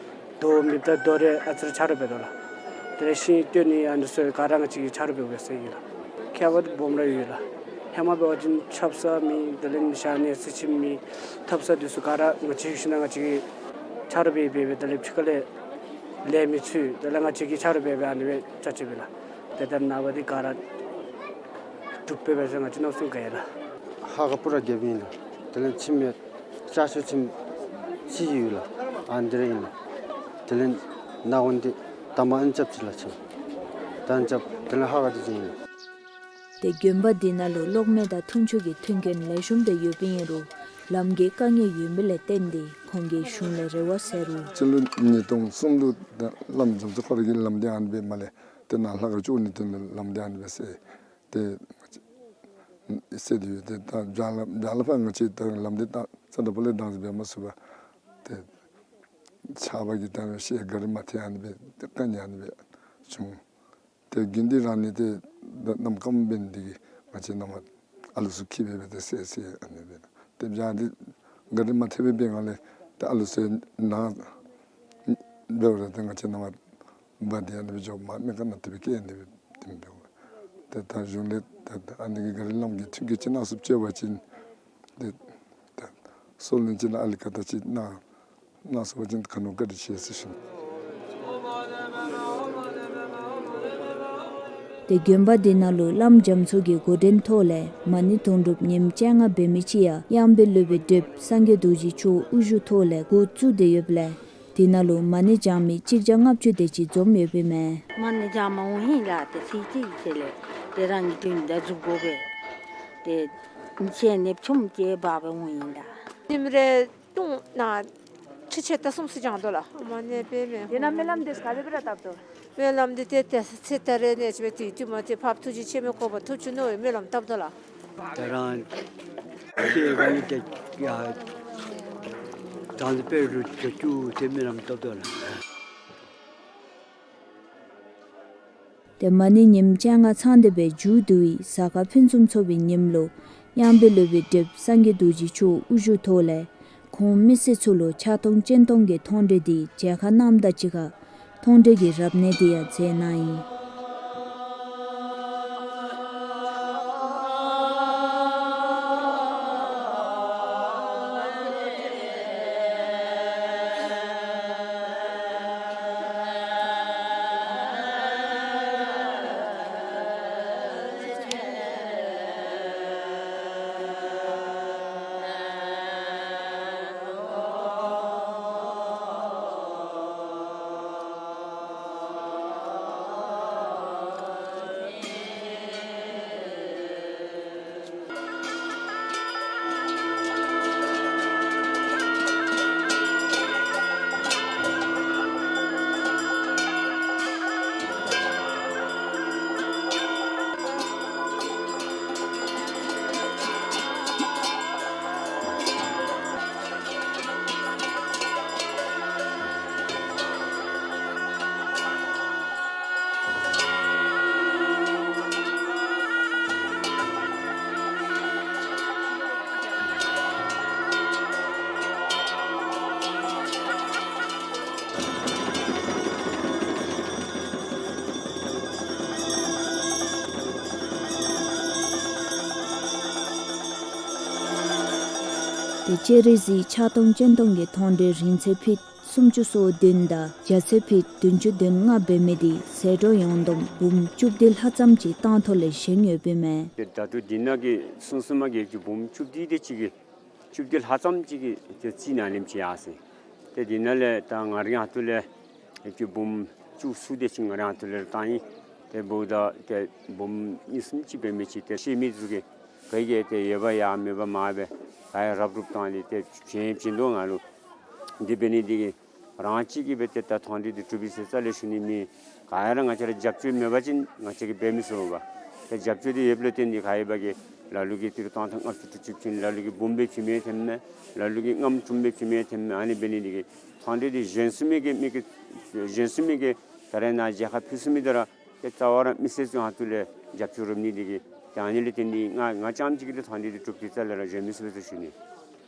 རྡོ་མེདཔ་ད་རྡོ་རེ་ཨ་ཙི་རེ་ཆ་རོགས་འབད་དོ་ལགས། དེ་ལས་ཤིང་བཏོན་ནི་ཨ་ནི་ཚུ་ག་ར་ང་བཅས་ཆ་རོགས་འབད་འབད་ཟེར་ཨིན་ལགས། ཁྱད་པར་སྦོམ་ར་ཡོད་ལགས། ཧེ་མ་འབད་བ་ཅིན་ཆབ་གསང་མེད། དེ་ལས་ནི་ཞག་ནི་ཚེ་ཕྱི་མ་མེད། ཐབ་ཚང་འདི་ཚུ་ག་ར་ང་བཅས་ཤི་ན་ང་བཅས་ཆ་རོགས་འབད་འབད་འབད་དེ་ལས་ཕྱི་ཁ་ལས་ལས་མི་ཚུ་དེ་ལས་ང་བཅས་ཀྱིས་ཆ་རོགས་འབད་འབད་ཨ་ནི་སྦེ་ཆ་ཆེ་བས་ལགས། ཏེ་ད་ནངས་པ་འདི་ག་ར་འགྲུབ་པས་སྦེ་ཟེར་ང་བཅས་མནོ་བསམ་བསྐྱེད་ཡི་ལགས། ཧ་ག་པུ་ར་རྒྱབ་ཨིན་ལགས། དེ་ལས་ཁྱིམ་ཡང་ལྕགས་ཤོག་ཁྱིམ་གཅིག་ཡོད་ལགས། ཨ་འདི་ར་ཨིན་ལགས། དེ་ལས་ནཱ་འོང་སྟེ་ད་མ་ཨན་ཅབ་ཅིག་ལགས་ཁྱིམ། ད་ཨན་ཅབ་དེ་ལས་ཧ་ག་འདི་ཅིག་ཨིན་ལགས། ཏེ་དགོན་པ་འདི་ནང་ལུ་གློག་མེ་དང་འཐུང་ཆུ་གི་མཐུན་རྐྱེན་ལེགས་ཤོམ་སྦེ་ཡོདཔ་ཨིན་རུང་ལམ་གྱི་དཀའ་ངལ་ཡོད་མི་ལས་བརྟེན་ཏེ་ཁོང་གིས་གཞུང་ལས་རེ་བ་ཟེར་རུང་སྤྱི་ལོ་ཉིས་སྟོང་གསུམ་ལུ་ད་བླམ་འཇམ་མཚོ་ཁོ་ར་གིས་ལམ་འདི་ཨ་ནི་སྦེ་མ་ལས་ཏེ་ནཱ་ལྷ་ཁང་བཅུག་ནིའི་དོན་ལུ་ལམ་འདི་ཨ་ནི་སྦེ་བསལ་ཏེ་བསལ་ཏེ་ཡོད། ཏེ་ད་བྱང་ལ་བྱང་ལ་ཕར་ང་བཅས་ད་ལམ་འདི་ད་ས་དང་པོ་ལས་དྭངས་སུ་འབད་མ་ཚུགས་པར་ཏེ་ཆརཔ་གིས་ད་ཤེལ་ག་རི་མ་ཐེག་ཨ་ནི་སྦེ་ཏེ་དཀའ་ངལ་ཨ་ནི་སྦེ་བྱུང་། ཏེ་དགེ་འདུན་རང་ནི་ཏེ་ད་གནམ་སྐམ་འབད་ནི་འདི་གིས་ང་བཅས་ནང་མ་ཨ་ལུ་ཚུ་འཁྱིད་སྦེ་སྦེ་ཏེ་བསལ་བསལ་ཨ་ནི་སྦེ། ཏེ་བྱང་འདི་ག་རི་མ་ཐེག་སྦེ་འབད་སྒང་ལས་ཏེ་ཨ་ལུ་ཚུ་ནཱ་འབདཝ་ད་ཏེ་ང་བཅས་ནང་མ་འབག་སྟེ་ཨ་ནི་སྦེ་འགྱོ། མ་མི་ཁ་ནང་ཏེ་སྦེ་བསྐྱལ་ཨ་ནི་སྦེ་ཏེ་འབདཝ། ཏེ་ད་གཞུང་ལས་ད་ཨ་ནི་གི་ག་རི་ལམ་གྱི་མཐུན་རྐྱེན་ཅིག་གནང་ཚུགསཔ་ཅིག་འབད་བ་ཅིན་ཏེ་ད་སྲོག་ལན་ཅིག་ལུ་ཨ་ལི་ཀ་ད་ཅིག་གནང་གནང་ཚུགས་པ་ཅིན་ག་ནི་བཀའ་དྲིན་ཆེ་ཟེར་ཞུ་ནི། ཏེ་དགོན་པ་འདི་ནང་ལུ་བླམ་རྒྱ་མཚོ་གི་འགོ་འདྲེན་ཐོག་ལས་མ་ཎི་དུང་སྒྲུབ་ཉིནམ་བཅོ་ལྔ་འབད་མི་ཅིག་ཡང་གཡང་འབུལ་སློབ་དཔོན་བགྲེསཔ་སངས་རྒྱས་རྡོ་རྗེ་མཆོག་དབུ་བཞུགས་ཐོག་ལས་འགོ་བཙུགས་ཏེ་ཡོདཔ་ལས་འདི་ནང་ལུ་མ་ཎི་བགྱང་མི་གཅིག་བརྒྱ་ལྔ་བཅུ་དེ་ཅིག་འཛོམས་ཡོདཔ་ཨིན་མས། མ་ཎི་བགྱང་མ་འོང་ཧིང་ལགས། ཏེ་ཚིག་གཅིག་ཅིག་ལས་ཏེ་རང་གི་དོན་དག་མཛད་དགོ་པས། ཏེ་ཉིན་ཤས་ནདཔ་ཆུང་ཀུ་འབག་སྦེ་འོང་ཡི་ལགས། ཉིནམ་རེ་ཏུང་ནང་ཁྲི་ཕྱེད་དང་གསུམ་ཙམ་བགྱང་དོ་ལགས། མ་ཎི་འབད་མི་དེ་ནང་སྨོན་ལམ་འདི་ག་དེ་སྦེ་ར་བཏབ་དོ། སྨོན་ལམ་འདི་ཏེ་ཏེ་ཚེ་ད་རེས་ནས་ཅིག་སྦེ་དུས་དུས་མ་ཏེ་འཕགས་པ་ཐུགས་རྗེ་ཆེན་པོའི་གོ་འཕང་ཐོབ་བཅུག་མནོ་བའི་སྨོན་ལམ་བཏབ་དོ་ལགས། ད་རང་ཁྱེད་རང་གི་ཏེ་ཡ་དང་འདོད་པའི་རུ་ཅོ་ཅུ་ཏེ་སྨོན་ལམ་བཏབ་དོ་ལགས། ཏེ་མ་ཎི་ཉིནམ་བཅོ་ལྔ་ཚང་སྟེ་སྦེ་མཇུག་བསྡུ་བའི་གཟའ་སྐར་ཕུན་སུམ་ཚོགས་པའི་ཉིནམ་ལུ་གཡང་འབུལ་སློབ་དཔོན་བགྲེསཔ་སངས་རྒྱས་རྡོ་རྗེ་མཆོག་དབུ་བཞུགས་ཐོག་ལས་ཁོང་མི་སེར་ཚུ་ལུ་ཕྱག་སྟོང་སྤྱན་སྟོང་གི་མཐོང་གྲོལ་འདི་མཇལ་ཁ་གནངམ་དང་གཅིག་ཁར་མཐོང་གྲོལ་གྱི་རབ་གནས་འདི་ཡང་མཛད་གནང་ཡི། ཏེ་སྤྱན་རས་གཟིགས་ཕྱག་སྟོང་སྤྱན་སྟོང་གི་མཐོང་གྲོལ་རིང་ཚད་ཕིཊ་སུམ་ཅུ་སོ་བདུན་དང་རྒྱ་ཚད་ཕིཊ་བདུན་ཅུ་དོན་ལྔ་འབད་མི་འདི་ཟད་འགྲོ་ཡོངས་བསྡོམས་འབུམ་བཅུ་བདུན་ལྷག་ཙམ་ཅིག་བཏང་ཐོག་ལས་བཞེངས་ཡོདཔ་ཨིན་མས། ཏེ་ད་ལྟོ་འདི་ནང་གི་སོ་སོ་མ་གི་ཅིག་འབུམ་བཅུ་བདུན་དེ་ཅིག་གིས་བཅུ་བདུན་ལྷག་ཙམ་ཅིག་གིས་ཏེ་རྩིས་ནང་ལེནམ་ཅིག་ཡར་སོ་ཡི། ཏེ་འདི་ནང་ལས་ད་ང་རའི་ཧོངས་ལས་ཡོད་ཅིག་འབུམ་བཅུ་གསུམ་དེ་ཅིག་ང་རའི་ཧོངས་ལས་བཏང་ཡི། ཏེ་འབདཝ་ད་ཏེ་འབུམ་གཉིས་གསུམ་ཅིག་འབད་མི་ཅིག་ཏེ་ཤེས་མི་ཚུ་གིས་ག་གིས་ཏེ་ཡོད་པ་ཡང་མེད་པ་མ་འབད་ག་ཡང་རབ་རུབ་བཏང་སྟེ་ཏེ་བྱིན་བྱིན་དོ་ང་ལུ། འདི་འབད་ནི་འདི་གིས་རང་གཅིག་གིས་འབད་ཏེ་ད་མཐོང་གྲོལ་འདི་གྲུབ་ཡི་ཟེར་རྩ་ལས་ཞུ་ནི་མེད། ག་ཡང་ར་ང་བཅས་ར་རྒྱབ་སྐྱོར་མེད་པ་ཅིན་ང་བཅས་ཀྱིས་འབད་མི་ཚུགས་པས། ཏེ་རྒྱབ་སྐྱོར་འདི་ཡོདཔ་ལས་བརྟེན་ཏེ་ག་ཨིན་པ་གི་ལ་ལུ་གིས་ཏི་རུ་སྟོང་ཕྲག་ལྔ་བཅུ་དྲུག་ཅུ་བྱིན། ལ་ལུ་གིས་འབུམ་སྦེ་བྱིན་མི་ཐོནམ་མས། ལ་ལུ་གིས་ལྔ་བཅུ་སྦེ་བྱིན་མི་ཐོནམ་མས། ཨ་ནི་འབད་ནི་འདི་གིས་ཐོན་འབྲས་འདི་གཞན་སུ་མི་གིས་མི་གིས་གཞན་སུ་མི་གིས་ད་རེས་ནཱ་མཇལ་ཁ་ཕུལ་ཚུགས་མི་འདི་ར་ཏེ་རྩ་བ་ར་མི་སེར་ཚུ་ཧོངས་ལས་རྒྱབ་སྐྱོར་རོགས་ནི་འདི་གིས་ཏེ་ཨ་ནི་ལས་བརྟེན་ཏེ་ང་ང་རྐྱངམ་ཅིག་གིས་ཏེ་ཐོན་འབྲས་འདི་གྲུབ་སྟེ་རྩ་ལས་ར་འཇལ་མི་ཚུགས་པས་ཟེར་ཞུ་ནི།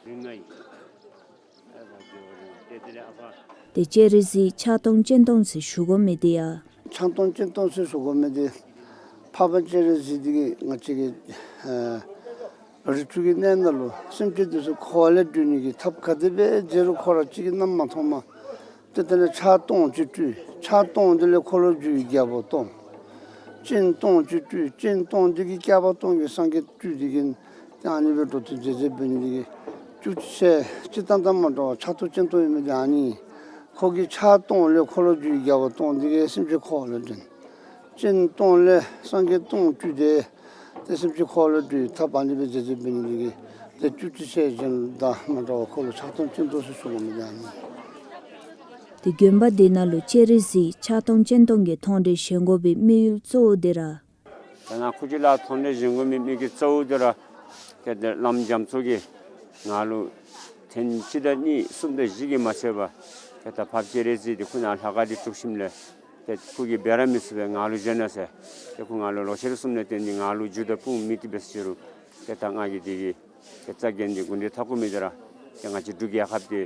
རིང་ང་ཡི། ཏེ་སྤྱན་རས་གཟིགས་ཕྱག་སྟོང་སྤྱན་སྟོང་ཟེར་ཞུ་དགོ་མི་འདི་ཡང་། ཕྱག་སྟོང་སྤྱན་སྟོང་ཟེར་ཞུ་དགོ་མི་འདི་འཕགས་པ་སྤྱན་རས་གཟིགས་འདི་གིས་ང་བཅས་ཀྱི་ཨ་རིགས་དྲུག་གི་གནས་ནང་ལུ་སེམས་ཅན་འདི་ཚུ་འཁོར་བ་ལས་སྒྲོལ་ནི་གི་ཐབས་ག་དེ་སྦེ་མཛད་རུང་ཁོ་ར་གཅིག་གིས་རྣམ་མ་མཐོང་མས། ཏེ་དེ་ལས་ཕྱག་སྟོང་ཅིག་སྤྲུལ། ཕྱག་སྟོང་འདི་ལས་འཁོར་ལོས་སྒྱུར་རྒྱལ་པོ་སྟོང་། སྤྱན་སྟོང་ཅིག་སྤྲུལ། སྤྱན་སྟོང་འདི་གིས་བསྐལ་པ་སྟོང་གི་སངས་རྒྱས་སྤྲུལ། འདི་གིས་ཏེ་ཨ་ནི་སྦེ་འགྲོ་དོན་མཛད་མཛདཔ་འབད་ནི་འདི་གིས་བཅུ་གཅིག་ཕྱག་སྤྱིར་བཏང་དང་མ་འདྲཝ་ཕྱག་སྟོང་སྤྱན་སྟོང་ཡོད་མི་འདི་ཨ་ནི། ཁོ་གི་ཕྱག་སྟོང་ལས་འཁོར་ལོས་སྒྱུར་རྒྱལ་པོ་སྟོང་། འདི་གིས་སེམས་ཅན་འཁོར་བ་ལས་སྒྲོལ། སྤྱན་སྟོང་ལས་སངས་རྒྱས་སྟོང་སྤྲུལ་ཏེ་ཏེ་སེམས་ཅན་འཁོར་བ་ལས་སྒྲོལ་ཐབས་ཨ་ནི་སྦེ་མཛད་མཛདཔ་འབད་ནི་འདི་གིས་ཏེ་བཅུ་གཅིག་ཕྱག་གཞན་དང་མ་འདྲཝ་ཁོ་ལུ་ཕྱག་སྟོང་སྤྱན་སྟོང་ཟེར་ཞུ་དགོ་མི་འདི་ཨ་ནི། ཏེ་དགོན་པ་འདི་ནང་ལུ་སྤྱན་རས་གཟིགས་ཕྱག་སྟོང་སྤྱན་སྟོང་གི་མཐོང་གྲོལ་བཞེངས་དགོ་པའི་དམིགས་ཡུལ་གཙོ་བོ་འདི་ར། ད་ནཱ་ཁུ་བྱུག་ལུ་མཐོང་གྲོལ་བཞེངས་དགོ་མི་དམིགས་ཡུལ་གཙོ་བོ་འདི་ར་ཏེ་ཏེ་བླམ་རྒྱ་མཚོ་གིས་ང་ལུ་ཐེངས་གཅིག་དང་གཉིས་གསུམ་དང་བཞི་གིས་མ་ཚད་པར་ཏེ་ད་འཕགས་པ་སྤྱན་རས་གཟིགས་འདི་ཁོ་ནཱ་ལྷ་ཁང་འདི་སྒྲུབ་ཞིནམ་ལས་ཏེ་ཁོ་གིས་འབད་ར་མི་ཚུགས་པས་ང་ལུ་བཞེངས་གནང་ཟེར། ཏེ་ཁོ་ང་ལུ་ལོག་ཤེས་ར་གསུངམ་ལས་བརྟེན་ཏེ་ང་ལུ་རྒྱུ་དང་སྤུན་མི་ཏི་འབད་ཟེར་རུང་ཏེ་ད་ང་གིས་འདི་གི་ཏེ་རྩ་འགེངས་ཏེ་དགོན་སྡེ་མཐའ་འཁོར་མི་འདི་ར་ཏེ་ང་བཅས་འབྲུག་རྒྱལ་ཁབ་འདི་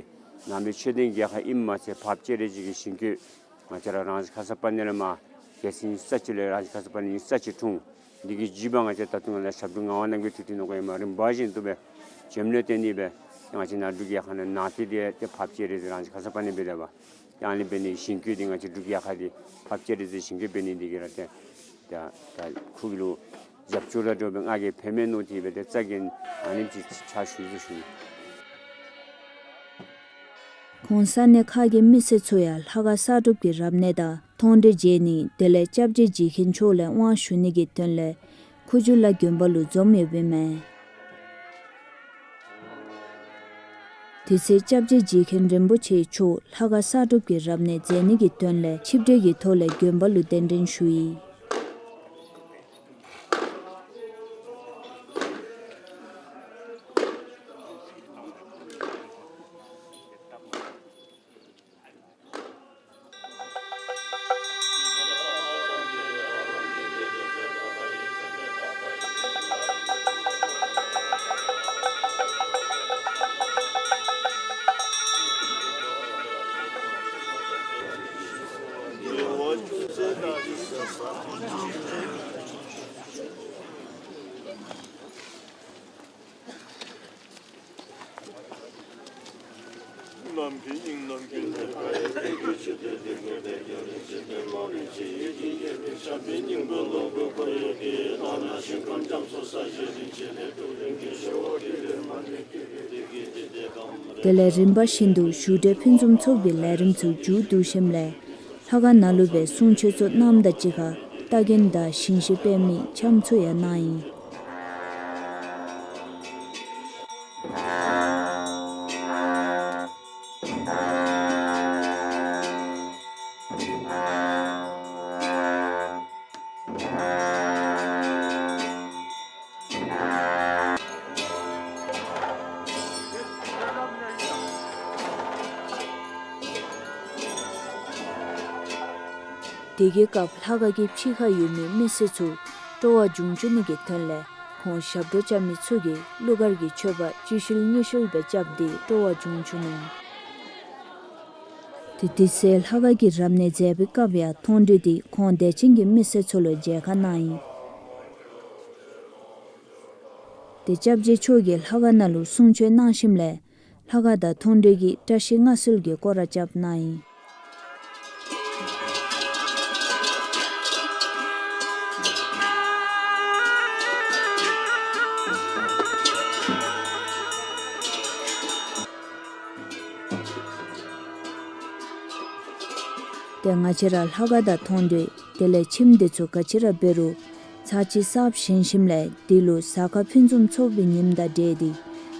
ནང་པའི་ཆོས་ལྡན་རྒྱལ་ཁབ་ཨིནམ་མ་ཚད་འཕགས་པ་སྤྱན་རས་གཟིགས་ཀྱི་ཞིང་བཀོད་ང་བཅས་ར་རང་བཞིན་ཁར་ས་པ་ཎི་ལས་མར་རྒྱལ་སྲིད་ཉི་ཤུ་རྩ་གཅིག་ལས་རང་བཞིན་ཁར་ས་པ་ཎི་ཉི་ཤུ་རྩ་གཅིག་འཁྲུངས། འདི་གི་བརྒྱུད་པ་ང་བཅས་ད་ལྟོ་ང་ལུ་ཞབས་དྲུང་ངག་དབང་རྣམ་རྒྱལ་མཐུ་སྟོབས་ནོར་བུ་ཡང་མ་རིམ་པ་བཞིན་དུ་སྦེ་བྱོནམ་ལས་བརྟེན་ཏེ་སྦེ་ང་བཅས་ནཱ་འབྲུག་རྒྱལ་ཁབ་ནང་ན་ཏེ་འདི་ཏེ་འཕགས་པ་སྤྱན་རས་གཟིགས་རང་བཞིན་ཁར་ས་པ་ཎི་འབད་དེ་སྦེ་ཡང་ཨ་ནི་འབད་ནི་ཞིང་བཀོད་འདི་ང་བཅས་འབྲུག་རྒྱལ་ཁབ་འདི་འཕགས་པ་སྤྱན་རས་གཟིགས་ཞིང་བཀོད་འབད་ནི་འདི་གིས་ར་ཏེ་ད་ད་ཁོ་གི་ལུ་རྒྱབ་སྐྱོར་དང་འབྲེལ་བའི་ང་གིས་ཕན་མས་མནོ་སྟེ་སྦེ་ཏེ་རྩ་འགེངས་ཨ་ནེམ་ཅིག་ཕྱག་ཞུ་ཡི་ཟེར་ཞུ་ནི། གོང་ས་གནས་ཁག་གི་མི་སེར་ཚུ་ཡང་ལྷ་ཁང་གསར་སྒྲུབ་ཀྱི་རབ་གནས་དང་མཐོང་གྲོལ་མཇལ་ནི་དེ་ལས་སྐྱབས་རྗེ་རྗེ་མཁན་མཆོག་ལས་དབང་ཞུ་ནི་གི་དོན་ལས་ཁུ་བྱུག་ལ་དགོན་པ་ལུ་འཛོམས་ཡོདཔ་ཨིན་མས། དེ་ཚེ་སྐྱབས་རྗེ་རྗེ་མཁན་རིན་པོ་ཆེ་མཆོག་ལྷ་ཁང་གསར་སྒྲུབ་ཀྱི་རབ་གནས་མཛད་ནི་གི་དོན་ལས་ཆིབས་གྲལ་གྱི་ཐོག་ལས་དགོན་པ་ལུ་གདན་འདྲེན་ཞུ་ཡི། དེ་ལས་རིམ་པ་བཞིན་དུ་བཞུགས་གྲལ་ཕུན་སུམ་ཚོགས་པའི་ལས་རིམ་ཚུ་མཇུག་བསྡུ་ཞིནམ་ལས་ལྷ་ཁང་ནང་ལུ་སྦེ་གསུང་ཆོག་ཚོགས་རྣམས་དང་གཅིག་ཁར་རྟ་རྒན་དང་ཞིང་གཤེགས་པདྨའི་འཆམ་ཚུ་ཡང་གནང་ཡི། དེ་གི་སྐབས་ལྷ་ཁང་གི་ཕྱི་ཁར་ཡོད་མི་མི་སེར་ཚུ་སྤྲོ་བ་འབྱུང་བཅུག་ནི་གི་དོན་ལས་ཁོང་ཞབས་བྲོ་རྐྱབ་མི་ཚུ་གིས་གླུ་གར་གྱི་མཆོད་པ་གཅིག་ཤུལ་གཉིས་ཤུལ་སྦེ་རྐྱབ་སྟེ་སྤྲོ་བ་འབྱུང་བཅུག་ནུག། ཏེ་དེ་ཚེ་ལྷ་ཁང་གི་རབ་གནས་མཛད་པའི་སྐབས་ཡང་མཐོང་གྲོལ་འདི་ཁོང་དད་ཅན་གྱི་མི་སེར་ཚུ་ལུ་མཇལ་ཁ་གནང་ཡི། ཏེ་སྐྱབས་རྗེ་མཆོག་གིས་ལྷ་ཁང་ནང་ལུ་གསུང་ཆོག་གནང་ཞིནམ་ལས་ལྷ་ཁང་དང་མཐོང་གྲོལ་གྱི་བཀྲ་ཤིས་མངའ་གསོལ་གྱི་སྐོར་ར་རྐྱབ་གནང་ཡི། ཏེ་ང་བཅས་ར་ལྷ་ཁང་དང་མཐོང་གྲོལ་དེ་ལས་ཁྱིམ་འདི་ཚུ་ག་ཅི་ར་འབད་རུང་ཚར་གཅིག་གསརཔ་བཞེངས་ཞིནམ་ལས་འདི་ལུ་གཟའ་སྐར་ཕུན་སུམ་ཚོགས་པའི་ཉིནམ་དང་འབྲེལ་ཏེ་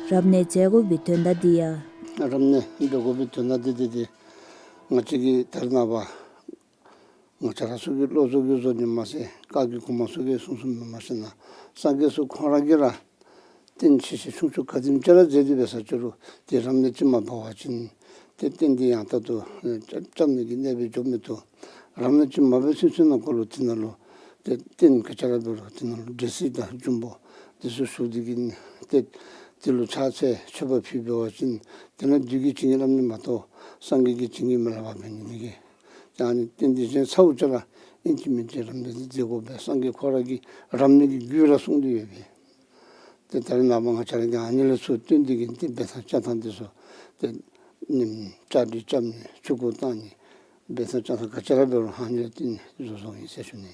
རབ་གནས་མཛད་དགོ་པའི་དོན་དག་འདི་ཡང་། རབ་གནས་འབད་དགོ་པའི་དོན་དག་འདི་འདི་འདི་ང་བཅས་ཀྱི་ད་རེས་ནངས་པ་ ང་བཅས་ར་ཚུ་གི་བློ་བཟོ་གིས་བཟོ་ནི་མ་ཚད་བཀའ་བརྒྱུད་གོང་མ་ཚུ་གིས་གསུང་གསུངམ་མ་ཤེས་ན་སངས་རྒྱས་ཚུ་ཁོང་ར་གིས་ར་རྟེན་ཆེ་ཆེ་ཆུང་ཆུང་ག་དེམ་ཅིག་ར་མཛད་དེ་འབད་ས་ཅི་རུང་ཏེ་རབ་གནས་ཅིག་མ་འབད་བ་ཅིན་ཏེ་རྟེན་འདི་ཡང་དག་ཏུ་ཨེ་བཅའ་བཅའ་ནི་གི་གནས་པའི་འགྱོ་མི་བཏུབ། རབ་གནས་ཅིག་མ་འབད་ཚུན་ཚོད་ནང་འཁོད་ལུ་དེ་ནང་ལུ་ཏེ་རྟེན་ག་ཅི་ར་འབད་རུང་དེ་ནང་ལུ་འདྲེ་སྲིན་དང་འབྱུང་པོ་དེ་ཚུ་ཞུགས་ཏེ་གིས་ཏེ་དེ་ལུ་ཕྱག་འཚལ་མཆོད་པ་ཕུལ་འབད་བ་ཅིན་དེ་ནང་བདུད་ཀྱི་བྱིན་གྱིས་བརླབ་ནི་མ་གཏོགས་སངས་རྒྱས་ཀྱི་བྱིན་གྱིས་མི་བརླབ་པ་འབད་ནི་དེ་གིས། ཨ་ནི་རྟེན་འདི་གཞན་ཚ་བོ་ཅིག་ར་ཨིན་ཅི་མིན་ཅི་རབ་གནས་འདི་མཛད་དགོ་པས། སངས་རྒྱས་ཁོ་ར་གིས་རབ་གནས་ཀྱི་རྒྱུད་ར་གསུངས་ཏེ་ཡོད་པས། ཏེ་ད་རེས་ནངས་པ་ང་བཅས་ར་གིས་ཨ་ནི་ལས་ཚུར་བཏོན་ཏེ་གིས་ཏེ་འབད་ཐངས་བཅའ་ཐངས་འདི་ཚུ་ཏེ་ནིམ་བཅའ་སྒྲིག་རྐྱབ་ནི་ཆུ་འགོ་བཏང་ནི་འབད་ཐངས་བཅའ་ཐངས་ག་ཅི་ར་འབད་རུང་ཨ་ནི་ལས་བརྟེན་ནས་བཟོ་བཟོཝ་ཨིན་ཟེར་ཞུ་ནི།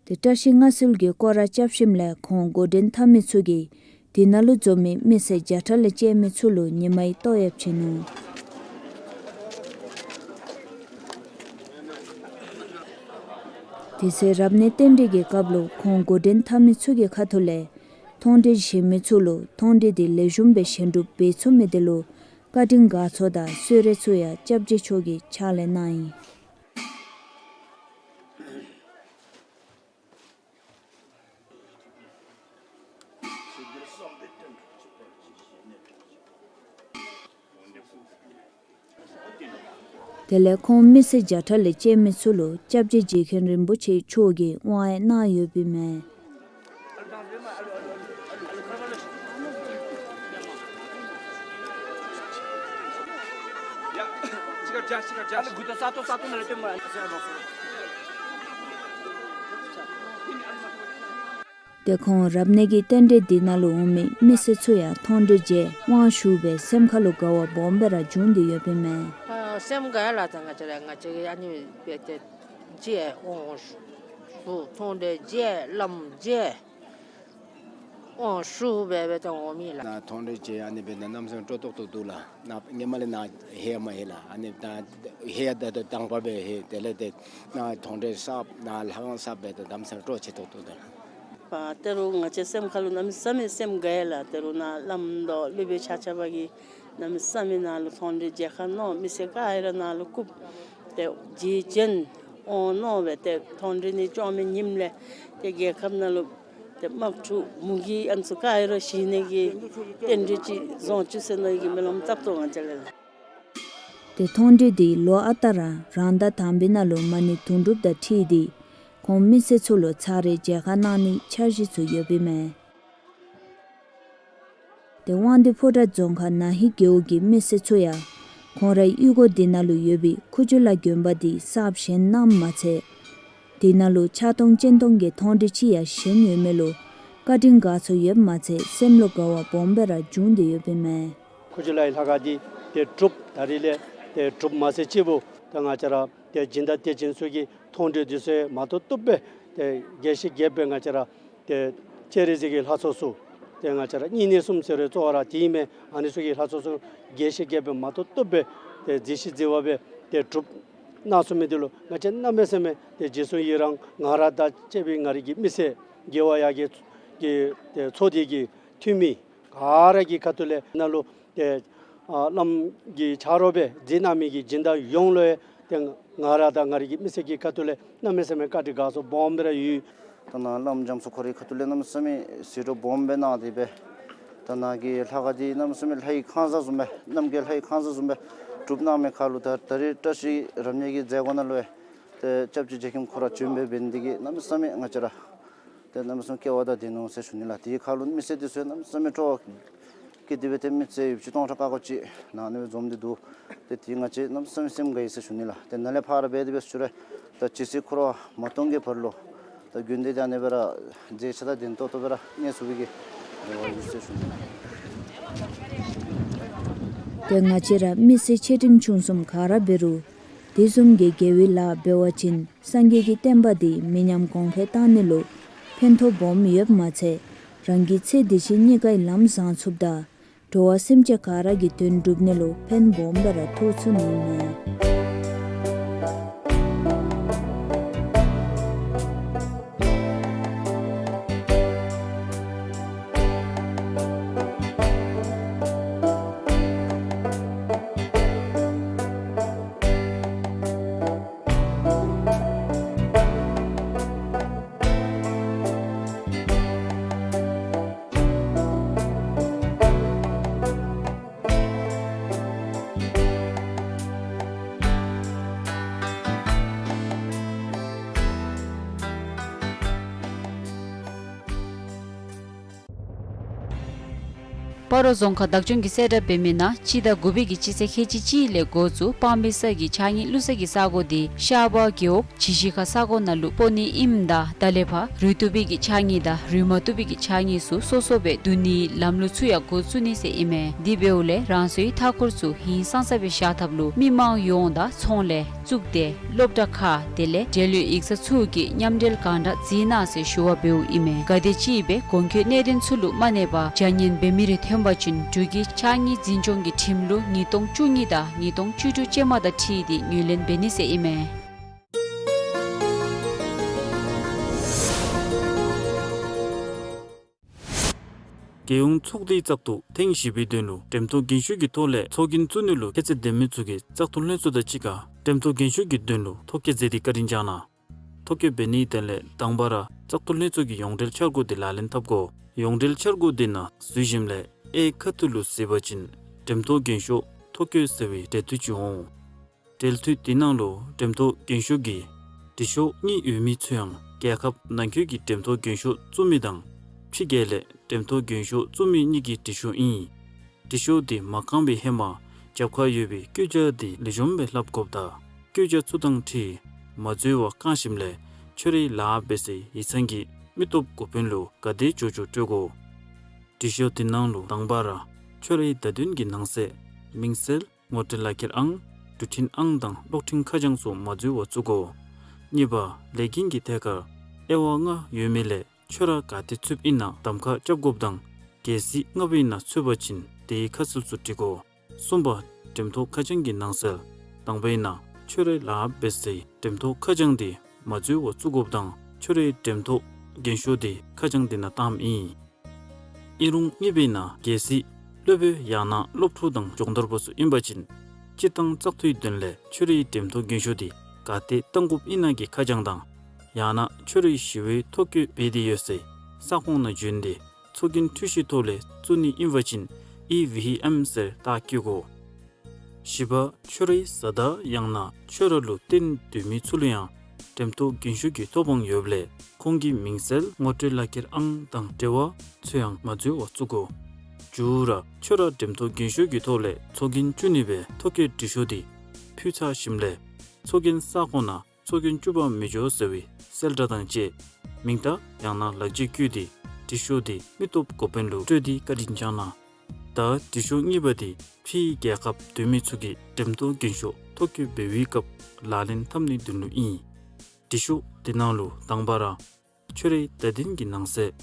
ཏེ་བཀྲ་ཤིས་མངའ་གསོལ་གྱི་སྐོར་ར་བཅར་ཞིནམ་ལས་ཁོང་འགོ་འདྲེན་འཐབ་མི་ཚུ་གིས་དེ་ནང་ལུ་འཛོམས་མི་མི་སེར་བརྒྱ་ཕྲག་ལས་བཅད་མི་ཚུ་ལུ་ཉི་མའི་ལྟོ་ཡང་བྱིན་ནུག། དེ་ཚེ་རབ་གནས་རྟེན་འབྲེལ་གྱི་སྐབས་ལུ་ཁོང་འགོ་འདྲེན་འཐབ་མི་ཚུ་གི་ཁ་ཐུག་ལས་མཐོང་གྲོལ་བཞེས་མི་ཚུ་ལུ་མཐོང་གྲོལ་འདི་ལེགས་ཤོམ་སྦེ་བཞེངས་གྲུབ་འབད་ཚུགས་མི་དེ་ལུ་བཀའ་དྲིན་དགའ་ཚོར་དང་གསོལ་རས་ཚུ་ཡང་སྐྱབས་རྗེ་མཆོག་གིས་ཕྱག་ལས་གནང་ཡི། དེ་ལས་ཁོང་མི་སེར་བརྒྱ་ཕྲག་ལས་བཅད་མི་ཚུ་ལུ་སྐྱབས་རྗེ་རྗེ་མཁན་རིན་པོ་ཆེ་མཆོག་གིས་དབང་ཡང་གནང་ཡོདཔ་ཨིན་མས། ཏེ་ཁོང་རབ་གནས་ཀྱི་རྟེན་འབྲེལ་འདི་ནང་ལུ་འོང་མི་མི་སེར་ཚུ་ཡང་མཐོང་གྲོལ་མཇལ་དབང་ཞུ་སྦེ་སེམས་ཁ་ལུ་དགའ་བ་སྦོམ་སྦེ་ར་བྱུང་སྟེ་ཡོདཔ་ཨིན་མས། ཨ་སེམས་དགའ་ཡི་ལགས། ད་ང་བཅས་ར་ང་བཅས་ཀྱིས་ཨ་ནི་སྦེ་ཏེ་མཇལ་དབང་ཞུ་མཐོང་གྲོལ་མཇལ་བླམ་མཇལ་དབང་ཞུ་སྦེ་སྦེ་ཏེ་འོང་མི་ལགས། ནཱ་མཐོང་གྲོལ་མཇལ་ཨ་ནི་སྦེ་ནཱ་གནམ་མེད་ས་མེད་སྤྲོ་ཏོག་ཏོ་འདུག་ལགས། ནཱ་སྔོན་མ་ལས་ནཱ་ལྷོད་མ་ལྷོད་ལགས། ཨ་ནི་ད་ལྷོད་ད་ད་དང་པ་སྦེ་ལྷོད། དེ་ལས་ཏེ་ནཱ་མཐོང་གྲོལ་གསརཔ་ནཱ་ལྷ་ཁང་གསརཔ་སྦེ་ད་གནམ་མེད་ས་མེད་སྤྲོ་ཆེ་ཏོག་ཏོ་འདུག་ལགས། པ་ད་རུང་ང་བཅས་སེམས་ཁ་ལུ་གནམ་མེད་ས་མེད་སེམས་དགའ་ཡི་ལགས། ད་རུང་ནཱ་བླམ་དང་སློབ་དཔོན་ཆ་ཁྱབ་ཀྱིས་གནམ་མེད་ས་མེད་ནཱ་ལུ་མཐོང་གྲོལ་མཇལ་ཁ་གནང་། མི་སེར་ག་ར་ནཱ་ལུ་བཀུག་སྟེ་རྗེས་བྱོན་འོང་མནོ་སྦེ་ཏེ་མཐོང་གྲོལ་ནི་བཅོ་ལྔ་པའི་ཉིནམ་ལས་ཏེ་རྒྱལ་ཁབ་ནང་ལུ་ཏེ་དམག་འཁྲུག་མུ་གེ་ཨ་ནི་ཚུ་ག་ར་ཞི་ནི་གི་རྟེན་འབྲེལ་ཅིག་བཟུང་བཅུག་ཟེར་མནོ་ནི་གི་སྨོན་ལམ་བཏབ་དོ་ང་བཅས་ལགས། ཏེ་མཐོང་གྲོལ་འདི་ལོ་ཨ་རྟག་ར་རང་ཟླ་དང་པའི་ནང་ལུ་མ་ཎི་དུང་སྒྲུབ་དང་འཁྲིལ་ཏེ་ཁོང་མི་སེར་ཚུ་ལུ་ཚར་རེ་མཇལ་ཁ་གནང་ནི་འཆར་གཞི་ཚུ་ཡོདཔ་ཨིན་མས། ཏེ་དབང་འདུས་ཕོ་བྲང་རྫོང་ཁག་ན་ཧི་རྒེད་འོག་གི་མི་སེར་ཚུ་ཡང་ཁོང་རའི་གཡུས་སྒོ་འདི་ནང་ལུ་ཡོད་པའི་ཁུ་ཆུ་ལ་དགོན་པ་འདི་གསརཔ་བཞེངས་གནངམ་མ་ཚད་འདི་ནང་ལུ་ཕྱག་སྟོང་སྤྱན་སྟོང་གི་མཐོང་གྲོལ་ཅིག་ཡང་བཞེངས་ཡོད་མི་ལུ་བཀའ་དྲིན་དགའ་ཚོར་ཡོདཔ་མ་ཚད་སེམས་ལུ་དགའ་བ་སྦོམ་སྦེ་ར་བྱུང་སྟེ་ཡོདཔ་ཨིན་མས། ཁུ་ཆུ་ལའི་ལྷ་ཁང་འདི་ཏེ་གྲུབ་ད་རིས་ལས་ཏེ་གྲུབ་མ་ཚད་ཅིག་པོ་ད་ང་བཅས་ར་ཏེ་སྦྱིན་བདག་སྡེ་ཚན་ཚུ་གིས་མཐོང་གྲོལ་འདི་ཚུ་མ་ཏོག་ཏོ་སྦེ་ཏེ་རྒྱས་ཤིང་རྒྱསཔ་སྦེ་ང་བཅས་ར་ཏེ་སྤྱན་རས་གཟིགས་ཀྱི་ལྷ་ཚོགས་ཚུ་ཏེ་ང་བཅས་ར་བསྙེན་གནས་གསུམ་ཟེར་བའི་གཙོ་བོ་ར་དེ་ཨིན་མས། ཨ་ནི་ཚུ་གི་ལྷ་ཚོགས་ཚུ་རྒྱས་ཤིང་རྒྱསཔ་སྦེ་མ་ཏོག་ཏོ་སྦེ་ཏེ་མཛེས་ཤིང་མཛེས་པ་སྦེ་ཏེ་གྲུབ་གནང་ཚུགས་མི་འདི་ལུ་ང་བཅས་གནམ་མེད་ས་མེད་ཏེ་རྗེས་སུ་ཡི་རང་ང་ར་དང་བཅས་པའི་ང་རའི་གི་མི་སེར་རྒྱལ་བ་ཡར་རྒྱས་ཀྱི་ཏེ་ཚོགས་སྡེ་གི་འཐུས་མི་ག་ར་གི་ཁ་ཐུག་ལས་ནཱ་ལུ་ཏེ་ཨ་བླམ་གི་ཆ་རོགས་སྦེ་མཛད་གནང་མི་གི་སྦྱིན་བདག་ཡོངས་ལུ་ཡང་ཏེ་ང་ར་དང་ང་རའི་གི་མི་སེར་གྱི་ཁ་ཐུག་ལས་གནམ་མེད་ས་མེད་བཀའ་དྲིན་དགའ་ཚོར་སྦོམ་སྦེ་ར་ཡོད། ད་ནཱ་བླམ་རྒྱ་མཚོ་ཁོ་རའི་ཁ་ཐུག་ལས་གནམ་མེད་ས་མེད་གཟིགས་རྟོག་སྦོམ་སྦེ་གནང་སྟེ་སྦེ་ད་ནཱ་གི་ལྷ་ཁང་འདི་གནམ་མེད་ས་མེད་ལྷའི་ཁང་བཟང་བཟུམ་སྦེ་རྣམ་རྒྱལ་ལྷའི་ཁང་བཟང་བཟུམ་སྦེ་གྲུབ་གནང་མི་ཁར་ལུ་ད་ད་རིས་བཀྲ་ཤིས་རབ་གནས་ཀྱི་མཛད་སྒོ་ནང་ལུ་ཡང་ཏེ་སྐྱབས་རྗེ་རྗེ་མཁན་ཁོ་ར་བྱོན་སྦེ་འབད་ནི་འདི་གིས་གནམ་མེད་ས་མེད་ང་བཅས་ར་ཏེ་གནམ་མེད་ས་མེད་སྐལ་བ་དང་ལྡན་ནུག་ཟེར་ཞུ་ནི་ལགས། དེའི་ཁར་ལུ་མི་སེར་འདི་ཚུ་གནམ་མེད་ས་མེད་སྤྲོ་བ་སྐྱེས་ཏེ་སྦེ་ཏེ་མི་སེར་ཡོདཔ་ཅིག་སྟོང་ཕྲག་ཁ་ཁ་ཅིག་ནཱ་ཨ་ནི་སྦེ་འཛོམས་ཏེ་འདུག། ཏེ་དེ་ང་བཅས་གནམ་མེད་ས་མེད་སེམས་དགའ་ཡི་ཟེར་ཞུ་ནི་ལགས། ཏེ་ནཱ་ལས་ཕར་འབད་དེ་སྦེ་ཞུ་རུང་ད་ཇི་སྲིད་འཁོར་བ་མ་སྟོངས་ཀྱི་བར་ལུ་ད་དགོན་སྡེ་འདི་ཨ་ནི་སྦེ་ར་མཛེས་ཆ་དང་ལྡན་ཏོག་ཏོ་སྦེ་ར་གནས་ཚུགས་པའི་གི་རེ་བ་ཡོད་ཟེར་ཞུ་ནི་ལགས། ཏེ་ང་བཅས་ར་མི་སེར་ཆེ་འབྲིང་ཆུང་གསུམ་ག་ར་འབད་རུང་དེ་བཟུམ་གྱི་དགེ་བའི་ལཱ་འབད་བ་ཅིན་སངས་རྒྱས་ཀྱི་བསྟན་པ་འདི་མི་ཉམས་གོང་འཕེལ་གཏང་ནི་ལུ་ཕན་ཐོགས་སྦོམ་ཡོདཔ་མ་ཚད་རང་གི་ཚེ་འདི་ཕྱི་གཉིས་ཀའི་ལམ་བཟང་ཚུགསཔ་དང་འགྲོ་བ་སེམས་ཅན་ག་ར་གི་དོན་འགྲུབ་ནི་ལུ་ཕན་སྦོམ་སྦེ་ར་ཐོགས་ཚུགས་ནི་ཨིན་མས། སྤ་རོ་རྫོང་ཁག་བདག་སྐྱོང་གི་གསལ་བསྒྲགས་འབད་མི་ནང་སྤྱི་ཟླ་དགུ་པའི་གི་སྤྱི་ཚེས་ཁལ་གཅིག་གཅིག་ལས་འགོ་བཙུགས་སྤང་སྦིས་ས་གི་ཕྱགས་སྙིགས་བླུགས་ས་གི་ས་གོ་འདི་ཤར་པ་རྒེད་འོག་བྱི་ཤིང་ཁ་ས་གོ་ནང་ལུ་སྤོ་ནི་ཨིནམ་ད་ད་ལས་ཕར་རུལ་བཏུབ་པའི་གི་ཕྱགས་སྙིགས་དང་རུལ་མ་བཏུབ་པའི་གི་ཕྱགས་སྙིགས་ཚུ་སོ་སོ་སྦེ་བསྡུ་ནིའི་ལམ་ལུགས་ཚུ་ཡང་འགོ་བཙུགས་ནི་ཟེར་ཨིན་མས། དེ་འབདཝ་ལས་རང་སོའི་མཐའ་འཁོར་ཚུ་ཧིང་སངས་ས་སྦེ་བཞག་ཐབས་ལུ་མི་མང་ཡོངས་དང་ཚོང་ལས་གཙུག་སྡེ་སློབ་གྲྭ་ཁག་དེ་ལས་འབྲེལ་ཡོད་ཡིག་ཚང་ཚུ་གིས་མཉམ་འབྲེལ་གང་དྲག་བརྩི་གནང་ཟེར་ཞུ་བ་འབདཝ་ཨིན་མས། ག་དེམ་ཅིག་སྦེ་གོང་འཁོད་གནད་དོན་ཚུ་ལུ་མ་གནས་པར་བྱ་ངན་འབད་མི་རེ་ཐོན་པ་ཅིན་འབྲུག་གི་ཕྱགས་སྙིགས་འཛིན་སྐྱོང་གི་ཁྲིམས་ལུགས་ཉིས་སྟོང་བཅུ་གཉིས་དང་ཉིས་སྟོང་བཅུ་དྲུག་ཅན་མ་དང་འཁྲིལ་ཏེ་ངོས་ལེན་འབད་ནི་ཟེར་ཨིན་མས། རྒྱལ་ཡོངས་ཚོགས་སྡེའི་བཙག་འཐུ་ཐེངས་བཞི་པའི་དོན་ལུ་འགྲེམས་ཐོག་རྒན་ཤོས་ཀྱི་ཐོག་ལས་ཚོགས་རྒྱན་བཙུགས་ནི་ལུ་ཁྱད་ཚད་ལྡན་མི་ཚུ་གིས་བཙག་འཐུ་ལྷན་ཚོགས་དང་གཅིག་ཁར་འགྲེམས་ཐོག་རྒན་ཤོས་ཀྱི་དོན་ལུ་ཐོ་བཀོད་མཛད་དེ་བཀའ་དྲིན་བསྐྱང་གནང་། ཐོ་བཀོད་འབད་ནིའི་དོན་ལས་དང་པ་ར་བཙག་འཐུ་ལྷན་ཚོགས་ཀྱི་ཡོངས་འབྲེལ་འཆར་སྒོ་དེ་ལག་ལེན་འཐབ་དགོ། ཡོངས་འབྲེལ་འཆར་སྒོ་དེ་ནང་འཛུལ་ཞིནམ་ལས་གཡས་ཁ་ཐུག་ལུ་གཟིགས་པ་ཅིན་འགྲེམས་ཐོག་རྒན་ཤོས་ཐོ་བཀོད་ཟེར་བའི་འབྲེལ་མཐུད་ཅིག་འོང་། འབྲེལ་མཐུད་དེ་ནང་ལུ་འགྲེམས་ཐོག་རྒན་ཤོས་ཀྱི་དྲི་ཤོག་གཉིས་ཡོད་མི་ཚུ་ཡང་རྒྱལ་ཁབ་ནང་འཁོད་ཀྱི་འགྲེམས་ཐོག་རྒན་ཤོས་བཙུགས་མི་དང་ཕྱི་རྒྱལ་ལས་འགྲེམས་ཐོག་རྒན་ཤོས་བཙུགས་མི་གཉིས་ཀྱི་དྲི་ཤོག་ཨིན། དྲི་ཤོག་དེ་མ་བཀང་བའི་ཧེ་མ་རྒྱབ་ཁར་ཡོད་པའི་བཀོད་རྒྱ་དེ་ལེགས་ཤོམ་སྦེ་ལྷབ་དགོཔ་དང་བཀོད་རྒྱ་ཚུ་དང་འཁྲིལ་མ་འཛོལ་བར་བཀང་ཞིནམ་ལས་ཁྱོད་རའི་ལཱ་འབད་སའི་ཡིག་ཚང་གི་མི་སྟོབས་འགོ་དཔོན་ལུ་ག་དེ་མགྱོགས་མགྱོགས་སྤྲོད་དགོ། དྲི་ཤོག་དེ་ནང་ལུ་དང་པ་ར་ཁྱོད་རའི་བརྡ་དོན་གྱི་ནང་གསེས་མིང་གསལ་ངོ་སྤྲོད་ལག་ཁྱེར་ཨང་། འགྲུལ་འཕྲིན་ཨང་དང་གློག་འཕྲིན་ཁ་བྱང་ཚུ་མ་འཛོལ་བར་བཙུགས་དགོ། གཉིས་པ་ལས་འགན་གྱི་ཐད་ཁར་དབྱེ་བ་ལྔ་ཡོད་མི་ལས་ཁྱོད་ར་ག་ཏེ་ཚུདཔ་ཨིན་ན་གདམ་ཁ་རྐྱབ་དགོཔ་དང་གལ་སྲིད་ལྔ་པའི་ནང་ཚུད་པ་ཅིན་དེའི་ཁ་གསལ་ཚུ་བྲི་དགོ། གསུམ་པ་འགྲེམས་ཐོག་ཁ་བྱང་གི་ནང་གསེས་དང་པའི་ནང་ཁྱོད་རའི་ལཱ་འབད་སའི་འགྲེམས་ཐོག་ཁ་བྱང་དེ་མ་འཛོལ་བར་བཙུགས་དགོཔ་དང་ཁྱོད་རའི་འགྲེམས་ཐོག་རྒན་ཤོས་དེ་ཁ་བྱང་དེ་ནང་བཏངམ་ཨིན། ཨིན་རུང་གཉིས་པའི་ནང་གལ་སྲིད་སློབ་དཔོན་ཡང་ན་སློབ་ཕྲུག་དང་སྦྱོང་བརྡར་པ་ཚུ་ཨིན་པ་ཅིན་སྤྱིར་བཏང་བཙག་འཐུའི་དོན་ལས་ཁྱོད་རའི་འགྲེམས་ཐོག་རྒན་ཤོས་དེ་ག་ཏེ་བཏང་དགོཔ་ཨིན་ན་གི་ཁ་བྱང་དང་ཡང་ན་ཁྱོད་རའི་ཞི་བའི་ཐོ་བཀོད་འབད་དེ་ཡོད་སའི་ས་ཁོངས་ནང་བྱོན་ཏེ་ཚོགས་རྒྱན་འཕྲུལ་ཞིབ་ཐོག་ལས་བཙུགས་ནི་ཨིན་པ་ཅིན་ཨི་ཝི་ཨེམ་ཟེར་རྟགས་བཀོད་དགོ། བཞི་པ་ཁྱོད་རའི་བཟའ་ཟླ་ཡང་ན་ཁྱོད་ར་ལུ་བརྟེན་སྡོད་མི་ཚུ་ལུ་ཡང་འགྲེམས་ཐོག་རྒན་ཤོས་ཀྱི་ཐོབ་དབང་ཡོདཔ་ལས་ཁོང་གི་མིང་གསལ་ངོ་སྤྲོད་ལག་ཁྱེར་ཨང་དང་འབྲེལ་བ་ཚུ་ཡང་མ་འཛོལ་བར་བཙུགས་དགོ། བཅུ་ར་ཁྱོད་ར་འགྲེམས་ཐོག་རྒན་ཤོས་ཀྱི་ཐོག་ལས་ཚོགས་རྒྱན་བཙུགས་ནི་སྦེ་ཐོ་བཀོད་འབྲི་ཤོག་དེ་ཕུལ་ཚར་ཞིནམ་ལས་ཚོགས་རྒྱན་ས་ཁོངས་ནང་ཚོགས་རྒྱན་བཙུགས་པར་མི་འགྱོ་ཟེར་བའི་གསལ་བསྒྲགས་དང་བཅས་མིང་རྟགས་ཡང་ན་ལག་འཁྱེར་བཀོད་དེ་འབྲི་ཤོག་དེ་མི་སྟོབས་འགོ་དཔོན་ལུ་སྤྲོད་དེ་བཀའ་དྲིན་བསྐྱང་གནང་། ད་འབྲི་ཤོག་གཉིས་པ་དེ་ཕྱིའི་རྒྱལ་ཁབ་སྡོད་མི་ཚུ་གིས་འགྲེམས་ཐོག་རྒན་ཤོས་ཐོ་བཀོད་འབད་བའི་སྐབས་ལག་ལེན་འཐབ་ནིའི་དོན་ལུ་ཨིན། འབྲི་ཤོག་དེ་ནང་ལུ་དང་པ་ར་ཁྱོད་རའི་བརྡ་དོན་གྱི་ནང་གསེས་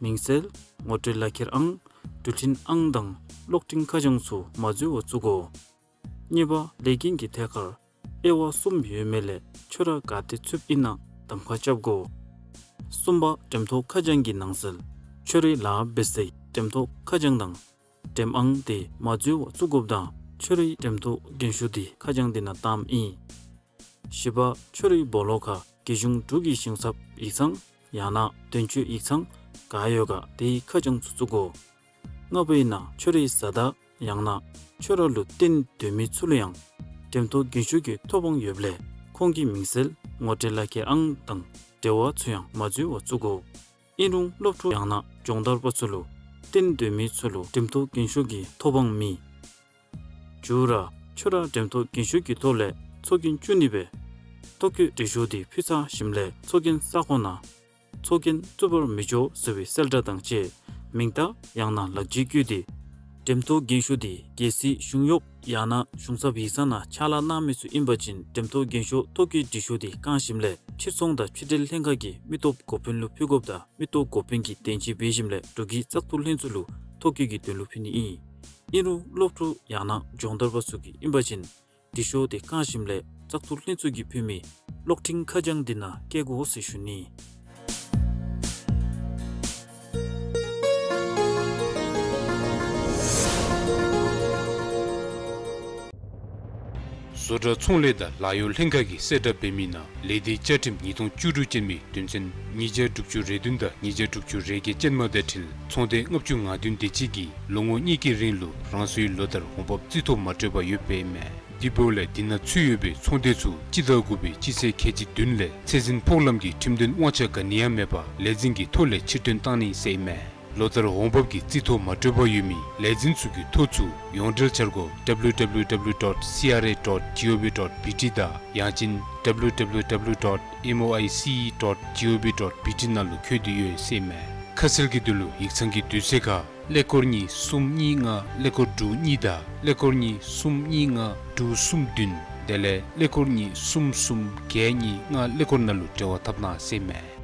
མིང་གསལ་ངོ་སྤྲོད་ལག་ཁྱེར་ཨང་། འགྲུལ་འཕྲིན་ཨང་དང་གློག་འཕྲིན་ཁ་བྱང་ཚུ་མ་འཛོལ་བར་བཙུགས་དགོ། གཉིས་པ་ལས་འགན་གྱི་ཐད་ཁར་དབྱེ་བ་གསུམ་ཡོད་མི་ལས་ཁྱོད་ར་ག་ཏེ་ཚུདཔ་ཨིན་ན་གདམ་ཁ་རྐྱབ་དགོ། གསུམ་པ་འགྲེམས་ཐོག་ཁ་བྱང་གི་ནང་གསེས་ཁྱོད་རའི་ལཱ་འབད་སའི་འགྲེམས་ཐོག་ཁ་བྱང་དང་འགྲེམས་ཨང་དེ་མ་འཛོལ་བར་བཙུགས་དགོཔ་དང་ཁྱོད་རའི་འགྲེམས་ཐོག་རྒན་ཤོས་དེ་ཁ་བྱང་དེ་ནང་བཏངམ་ཨིན། བཞི་པ་ཁྱོད་རའི་སྦོ་ལོགས་ཁར་རྒྱལ་གཞུང་འབྲུག་གི་ཞིང་ཚབ་ཡིག་ཚང་ཡང་ན་དོན་གཅོད་ཡིག་ཚང་ག་ཡོད་ག་དེའི་ཁ་བྱང་ཚུ་བཙུགས་དགོ། ལྔ་པའི་ནང་ཁྱོད་རའི་བཟའ་ཟླ་ཡང་ན་ཁྱོད་ར་ལུ་བརྟེན་སྡོད་མི་ཚུ་ལུ་ཡང་འགྲེམས་ཐོག་རྒན་ཤོས་ཀྱི་ཐོབ་དབང་ཡོདཔ་ལས་ཁོང་གི་མིང་གསལ་ངོ་སྤྲོད་ལག་ཁྱེར་ཨང་དང་འབྲེལ་བ་ཚུ་ཡང་མ་འཛོལ་བར་བཙུགས་དགོ། ཨིན་རུང་སློབ་ཕྲུག་ཡང་ན་སྦྱོང་བརྡར་པ་ཚུ་ལུ་བརྟེན་སྡོད་མི་ཚུ་ལུ་འགྲེམས་ཐོག་རྒན་ཤོས་ཀྱི་ཐོབ་དབང་མེད། བཅུ་ར་ཁྱོད་ར་འགྲེམས་ཐོག་རྒན་ཤོས་ཀྱི་ཐོག་ལས་ཚོགས་རྒྱན་བཙུགས་ནི་སྦེ་ཐོ་བཀོད་འབྲི་ཤོག་དེ་ཕུལ་ཚར་ཞིནམ་ལས་ཚོགས་རྒྱན་ས་ཁོངས་ནང་ཚོགས་རྒྱན་བཙུགས་པར་མི་འགྱོ་ཟེར་བའི་གསལ་བསྒྲགས་དང་བཅས་མིང་རྟགས་ཡང་ན་ལག་འཁྱེར་བཀོད་དེ་འགྲེམས་ཐོག་རྒན་ཤོས་དེ་གལ་སྲིད་གཞུང་གཡོགཔ་ཡང་ན་གཞུང་ཚབ་ཡིག་ཚང་ནང་ཕྱག་ལཱ་གནང་མི་ཚུ་ཨིན་པ་ཅིན་འགྲེམས་ཐོག་རྒན་ཤོས་ཐོ་བཀོད་འབྲི་ཤོག་དེ་བཀང་ཞིནམ་ལས་ཕྱིར་ཚོང་དང་ཕྱི་འབྲེལ་ལྷན་ཁག་གི་མི་སྟོབས་འགོ་དཔོན་ལུ་ཕུལ་དགོཔ་དང་མི་སྟོབས་འགོ་དཔོན་གྱིས་བདེན་དཔྱད་འབད་ཞིནམ་ལས་འབྲུག་གི་བཙག་འཐུ་ལྷན་ཚོགས་ལུ་ཐོ་བཀོད་ཀྱི་དོན་ལུ་ཕུལ་ནི་ཨིན། ཨིན་རུང་སློབ་ཕྲུག་ཡང་ན་སྦྱོང་བརྡར་པ་ཚུ་གིས་ཨིན་པ་ཅིན་འབྲི་ཤོག་དེ་བཀང་ཞིནམ་ལས་བཙག་འཐུ་ལྷན་ཚོགས་ཀྱིས་ཕུལ་མི་གློག་འཕྲིན་ཁ་བྱང་དེ་ནང་བཀལ་དགོ་ཟེར་ཞུ་ནི། བཟོ་གྲྭ་ཚོང་ལས་དང་ལཱ་གཡོག་ལྷན་ཁག་གིས་གསལ་བསྒྲགས་འབད་མི་ནང་ལས་སྡེ་བཅའ་ཁྲིམས་ཉིས་སྟོང་བཅུ་དྲུག་ཅན་མའི་དོན་ཚན་ཉིས་བརྒྱ་དྲུག་ཅུ་རེ་བདུན་དང་ཉིས་བརྒྱ་དྲུག་ཅུ་རེ་བརྒྱད་ཅན་མ་དང་འཁྲིལ་ཚོང་སྡེ་ལྔ་བཅུ་ང་བདུན་དེ་ཅིག་གིས་ལོ་ངོ་གཉིས་ཀྱི་རིང་ལུ་རང་སོའི་ལོ་ལྟར་འོང་འབབ་རྩིས་ཐོ་མ་སྤྲོད་པར་ཡོདཔ་ཨིན་མས། དེ་འབདཝ་ལས་དེ་ནང་ཚུད་ཡོད་པའི་ཚོང་སྡེ་ཚུ་སྤྱི་ཟླ་དགུ་པའི་སྤྱི་ཚེས་ཁལ་གཅིག་བདུན་ལས་ཚད་འཛིན་ཕོགས་ལམ་གྱི་ཁྲིམས་དོན་དབང་ཆ་ག་ནི་ཡང་མེད་པར་ལས་འཛིན་གྱི་ཐོག་ལས་ཕྱིར་འདོན་བཏང་ནི་ཟེར་ཨིན་མས། ལོ་ལྟར་འོང་འབབ་ཀྱི་རྩིས་ཐོ་མ་སྤྲོད་པར་ཡོད་མི་ལས་འཛིན་ཚུ་གི་ཐོ་ཚུ་ཡོངས་འབྲེལ་འཆར་སྒོ་W W W dot C R A dot gov dot B T དང་ཡང་ཅིན་W W W dot M O I C E dot gov dot B T ནང་ལུ་བཀོད་དེ་ཡོད་ཟེར་མས། ཁ་གསལ་གྱི་དོན་ལུ་ཡིག་ཚང་གི་དུས་ཚོད་ཁར་ཀླད་ཀོར་གཉིས་གསུམ་གཉིས་ལྔ་ཀླད་ཀོར་དྲུག་གཉིས་དང་ཀླད་ཀོར་གཉིས་གསུམ་གཉིས་ལྔ་དྲུག་གསུམ་བདུན་དེ་ལས་ཀླད་ཀོར་གཉིས་གསུམ་གསུམ་བརྒྱད་གཉིས་ལྔ་ཀླད་ཀོར་ནང་ལུ་འབྲེལ་བ་འཐབ་གནང་ཟེར་མས།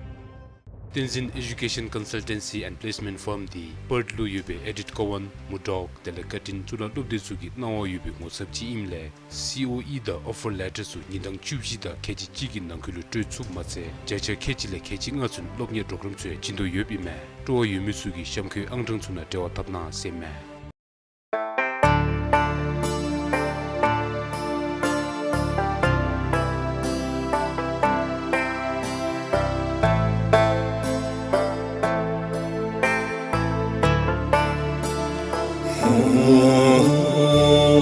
བསྟན་འཛིན་Education Consultancy and Placement Firm འདི་པརཐ་ལུ་ཡོད་པའི་ཨེ་ཌིཐ་ཀོ་ཝན་མུར་ཌོག་དེ་ལས་ཀར་ཊིན་གཙུག་ལག་སློབ་སྡེ་ཚུ་གིས་གནང་བ་ཡོད་པའི་ངོ་ཚབ་ཅིག་ཨིནམ་ལས་སི་ཨོ་ཨི་དང་ཨོ་ཕར་ལེ་ཊར་ཚུ་ཉིན་གྲངས་བཅུ་བཞི་དང་ཁལ་གཅིག་གཅིག་གི་ནང་འཁོད་ལུ་སྤྲོད་ཚུགསཔ་མ་ཚད་བརྒྱ་ཆ་ཁལ་གཅིག་ལས་ཁལ་གཅིག་ལྔ་ཚུན་སློབ་གཉེར་པོརོ་གརམ་ཚུ་ཡང་བྱིན་དོ་ཡོདཔ་ཨིན་མས། སྤྲོ་བ་ཡོད་མི་ཚུ་གིས་གཤམ་འཁོད་ཨང་གྲངས་ཚུ་ནང་འབྲེལ་བ་འཐབ་གནང་ཟེར་མས།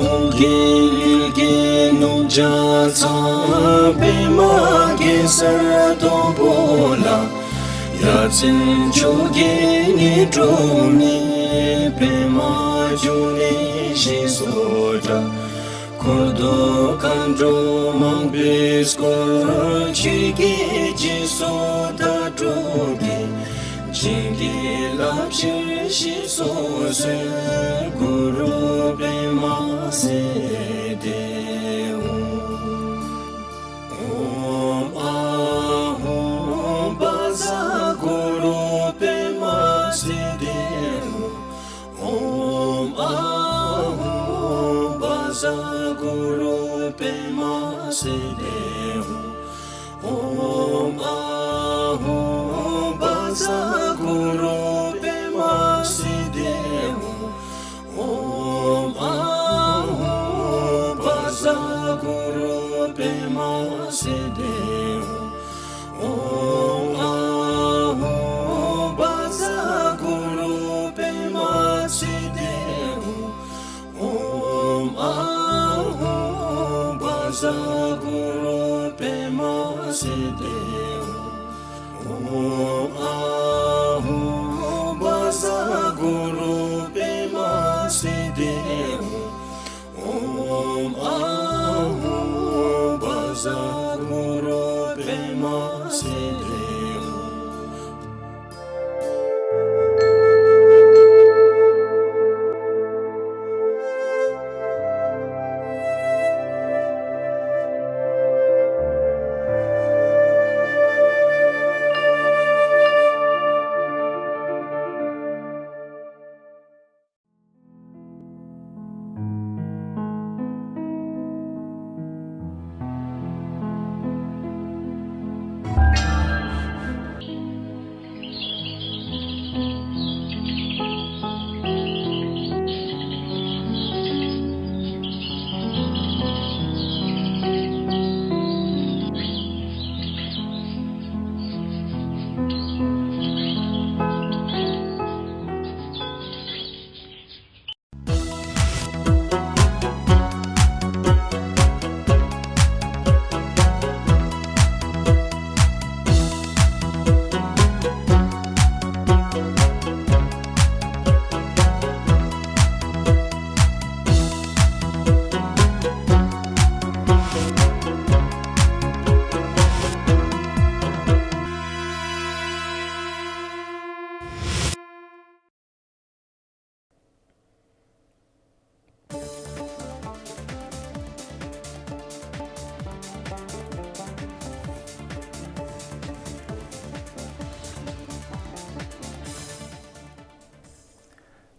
རྒྱལ་བའི་རྒྱལ་ནོར་བརྒྱ་རྩ་པདྨ་གེ་སར་དང་པོ་ལ། ཡ་མཚན་བཅོ་བརྒྱད་ནི་འབྲུ་གནས་པདྨ་འབྱུང་གནས་ཞེས་སོགས་གྲགས། འཁོར་དང་མཁའ་འགྲོ་མང་པོས་བསྐོར། ཆོས་ཀྱི་རྗེས་སུ་བདག་སྒྲུབ་ཀྱིས། བྱིན་གྱིས་བརླབ་ཕྱིར་ཞེས་སོགས་གསོལ། གུ་རུ་པདྨ་སིདྡྷི་ཧཱུྃ། ཨོཾ་ཨཱཿཧཱུྃ་བཛྲ་གུ་རུ་པདྨ་སིདྡྷི་ཧཱུྃ། ཨོཾ་ཨཱཿཧཱུྃ་བཛྲ་གུ་རུ་པདྨ་སིདྡྷི་ཧཱུྃ། ཨོཾ་ཨཱཿཧཱུྃ་བཛྲ་གུ་རུ་པདྨ་སིདྡྷི་ཧཱུྃ། ཨོཾ་ཨཱཿཧཱུྃ་བཛྲ་གུ་རུ་པདྨ་སིདྡྷི་ཧཱུྃ། ཨོཾ་ཨཱཿཧཱུྃ་བཛྲ་གུ་རུ་པདྨ་སིདྡྷི་ཧཱུྃ། ཨོཾ་ཨཱཿཧཱུྃ་བཛྲ་གུ་རུ་པདྨ་སིདྡྷི་ཧཱུྃ། ཨོཾ་ཨཱཿཧཱུྃ་བཛྲ་གུ་རུ་པདྨ་སིདྡྷི་ཧཱུྃ། ཨོཾ་ཨཱཿཧཱུྃ་བཛྲ་གུ་རུ་པདྨ་སིདྡྷི་ཧཱུྃ།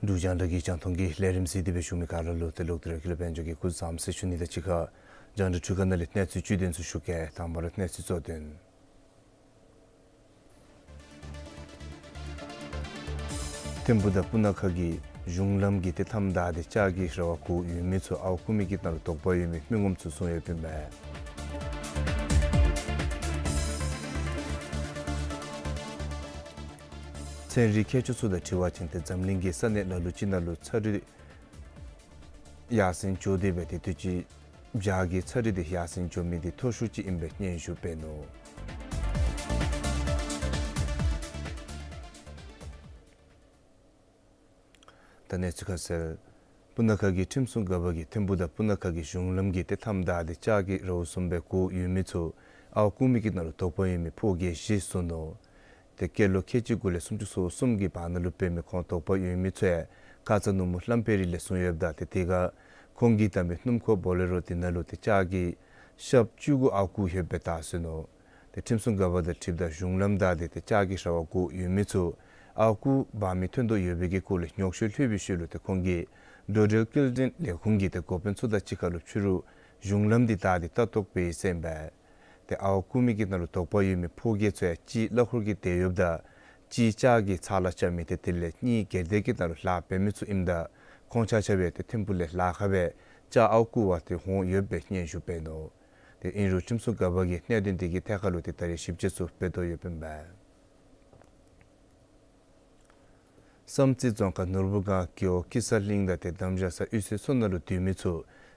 འབྲུག་རྒྱང་བསྒྲགས་ཀྱི་རྒྱང་མཐོང་གི་ལས་རིམ་གཟིགས་ཏེ་སྦེ་བཞུགས་མི་ག་ར་ལུ་ཏེ་ལོག་སྟེ་ར་ཀུན་ལེགས་དཔལ་འབྱོར་གྱིས་སྐུ་གཟུགས་བཟང་ཟེར་ཞུ་ནི་དང་གཅིག་ཁར་རྒྱང་བསྒྲགས་འཕྲུལ་ཁང་ནང་ལས་གནས་ཚུལ་བཅུད་དོན་ཚུ་ཞུ་གེ། དང་པ་ར་གནས་ཚུལ་གཙོ་དོན། ཐིམ་ཕུ་དང་སྤུ་ན་ཁ་གི་གཞུང་ལམ་གྱི་ཏེ་མཐའམ་བདའ་སྟེ་ལྕགས་ཀྱི་ར་བ་གུ་ཡོད་མི་ཚུ་ཨརཝ་རྐུ་མི་གི་ནང་ལུ་དོགས་པ་ཡོད་མི་མི་ངོམ་ཚུ་བཟུང་ཡོདཔ་ཨིན་པས། ཚན་རིག་མཁས་མཆོག་ཚུ་དང་འཁྲིལ་བ་ཅིན་ཏེ་འཛམ་གླིང་གི་ས་གནས་ལ་ལུ་ཅིག་ནང་ལུ་ཚ་དྲོད་ཡར་སེང་འགྱོ་སྟེ་སྦེ་ཏེ་དུས་ཅི་བྱཱར་གྱི་ཚ་དྲོད་འདི་ཡར་སེང་འགྱོ་མི་འདི་མཐོ་ཤོས་ཅིག་ཨིན་པའི་སྙན་ཞུ་འབད་ནུག། ད་གནས་ཚུལ་ཁ་གསལ། སྤུ་ན་ཁ་གི་ཁྲིམས་སྲུང་འགག་པ་གིས་ཐིམ་ཕུ་དང་སྤུ་ན་ཁ་གི་གཞུང་ལམ་གྱི་ཏེ་མཐའམ་བདའ་སྟེ་ལྕགས་ཀྱི་རཝ་གསུམ་སྦེ་བཀོ་ཡོད་མི་ཚུ་ཨརཝ་བརྐུ་མི་གི་ནང་ལུ་དོགས་པ་ཡོད་མི་ཕོ་སྐྱེས་བཞི་བཟུང་ནུག། ཏེ་སྐྱེས་ལོ་ཁལ་གཅིག་དགུ་ལས་སུམ་ཅུ་སོ་གསུམ་གྱི་བར་ན་ལུ་འབད་མི་ཁོང་དོགས་པ་ཡོད་མི་ཚུ་ཡང་ཁ་ཙ་ནུབ་མོ་ལྷམ་ཕེ་རི་ལས་བཟུང་ཡོདཔ་ད་ཏེ་དེ་ཁར་ཁོང་གིས་བཏང་མི་སྣུམ་འཁོར་བོ་ལེ་རོ་དེ་ནང་ལུ་ཏེ་ལྕགས་ཀྱི་ཤབ་བཅུ་དགུ་ཨརཝ་བརྐུ་ཡོདཔ་སྦེ་བལྟ་ཚུགས་ནུག། ཏེ་ཁྲིམས་སྲུང་འགག་པ་དང་འཁྲིལཝ་ད་གཞུང་ལམ་བདའ་སྟེ་ཏེ་ལྕགས་ཀྱི་ར་བ་བརྐུ་ཡོད་མི་ཚུ་ཨརཝ་བརྐུ་འབག་མི་ཐོན་དོ་ཡོད་པའི་གི་སྐོར་ལས་ཉོགས་བཤད་ལྷོད་པའི་ཤུལ་ལུ་ཏེ་ཁོང་གིས་འགྲོ་འགྲུལ་སྐྱེལ་འདྲེན་ལས་ཁུངས་ཀྱི་ཏེ་འགོ་དཔོན་ཚུ་དང་གཅིག་ཁར་ལུ་ཕྱི་རུ་གཞུང་ལམ་འདི་བདའ་སྟེ་ལྟ་རྟོག་འབད་ཡི་ཟེར་ཨིན་པས། ཏེ་ཨརཝ་བརྐུ་མི་གི་ནང་ལུ་དོགས་པ་ཡོད་མི་ཕོ་སྐྱེས་ཚུ་ཡང་གཅིག་གླ་འཁོར་གྱི་དེད་ཡོདཔ་ད་གཅིག་ལྕགས་ཀྱི་ཚ་ལ་རྐྱབ་མི་ཏེ་དེ་ལས་གཉིས་སྒེར་སྡེ་གི་ནང་ལུ་ལཱ་འབད་མི་ཚུ་ཨིནམ་ད་ཁོང་ཆ་ཁྱབ་ཡང་ཏེ་ཐིམ་ཕུ་ལས་ལཱ་ཁག་སྦེ་ལྕགས་ཨརཝ་བརྐུ་བར་ཏེ་འོང་ཡོདཔ་སྦེ་སྙན་ཞུ་འབད་ནུག། ཏེ་ཨིན་རུང་ཁྲིམས་སྲུང་འགག་པ་གིས་གནད་དོན་དེ་གི་ཐད་ཁར་ལུ་ཏེ་ད་རེས་ཞིབ་དཔྱད་ཚུ་འབད་དོ་ཡོདཔ་ཨིན་པས། བསམ་རྩེ་རྫོང་ཁག་ནོར་བུ་སྒང་རྒེད་འོག་ཀི་ས་གླིང་དང་ཏེ་དམ་བཞག་ས་གཡུས་ཚན་ཚུ་ནང་ལུ་སྡོད་མི་ཚུ་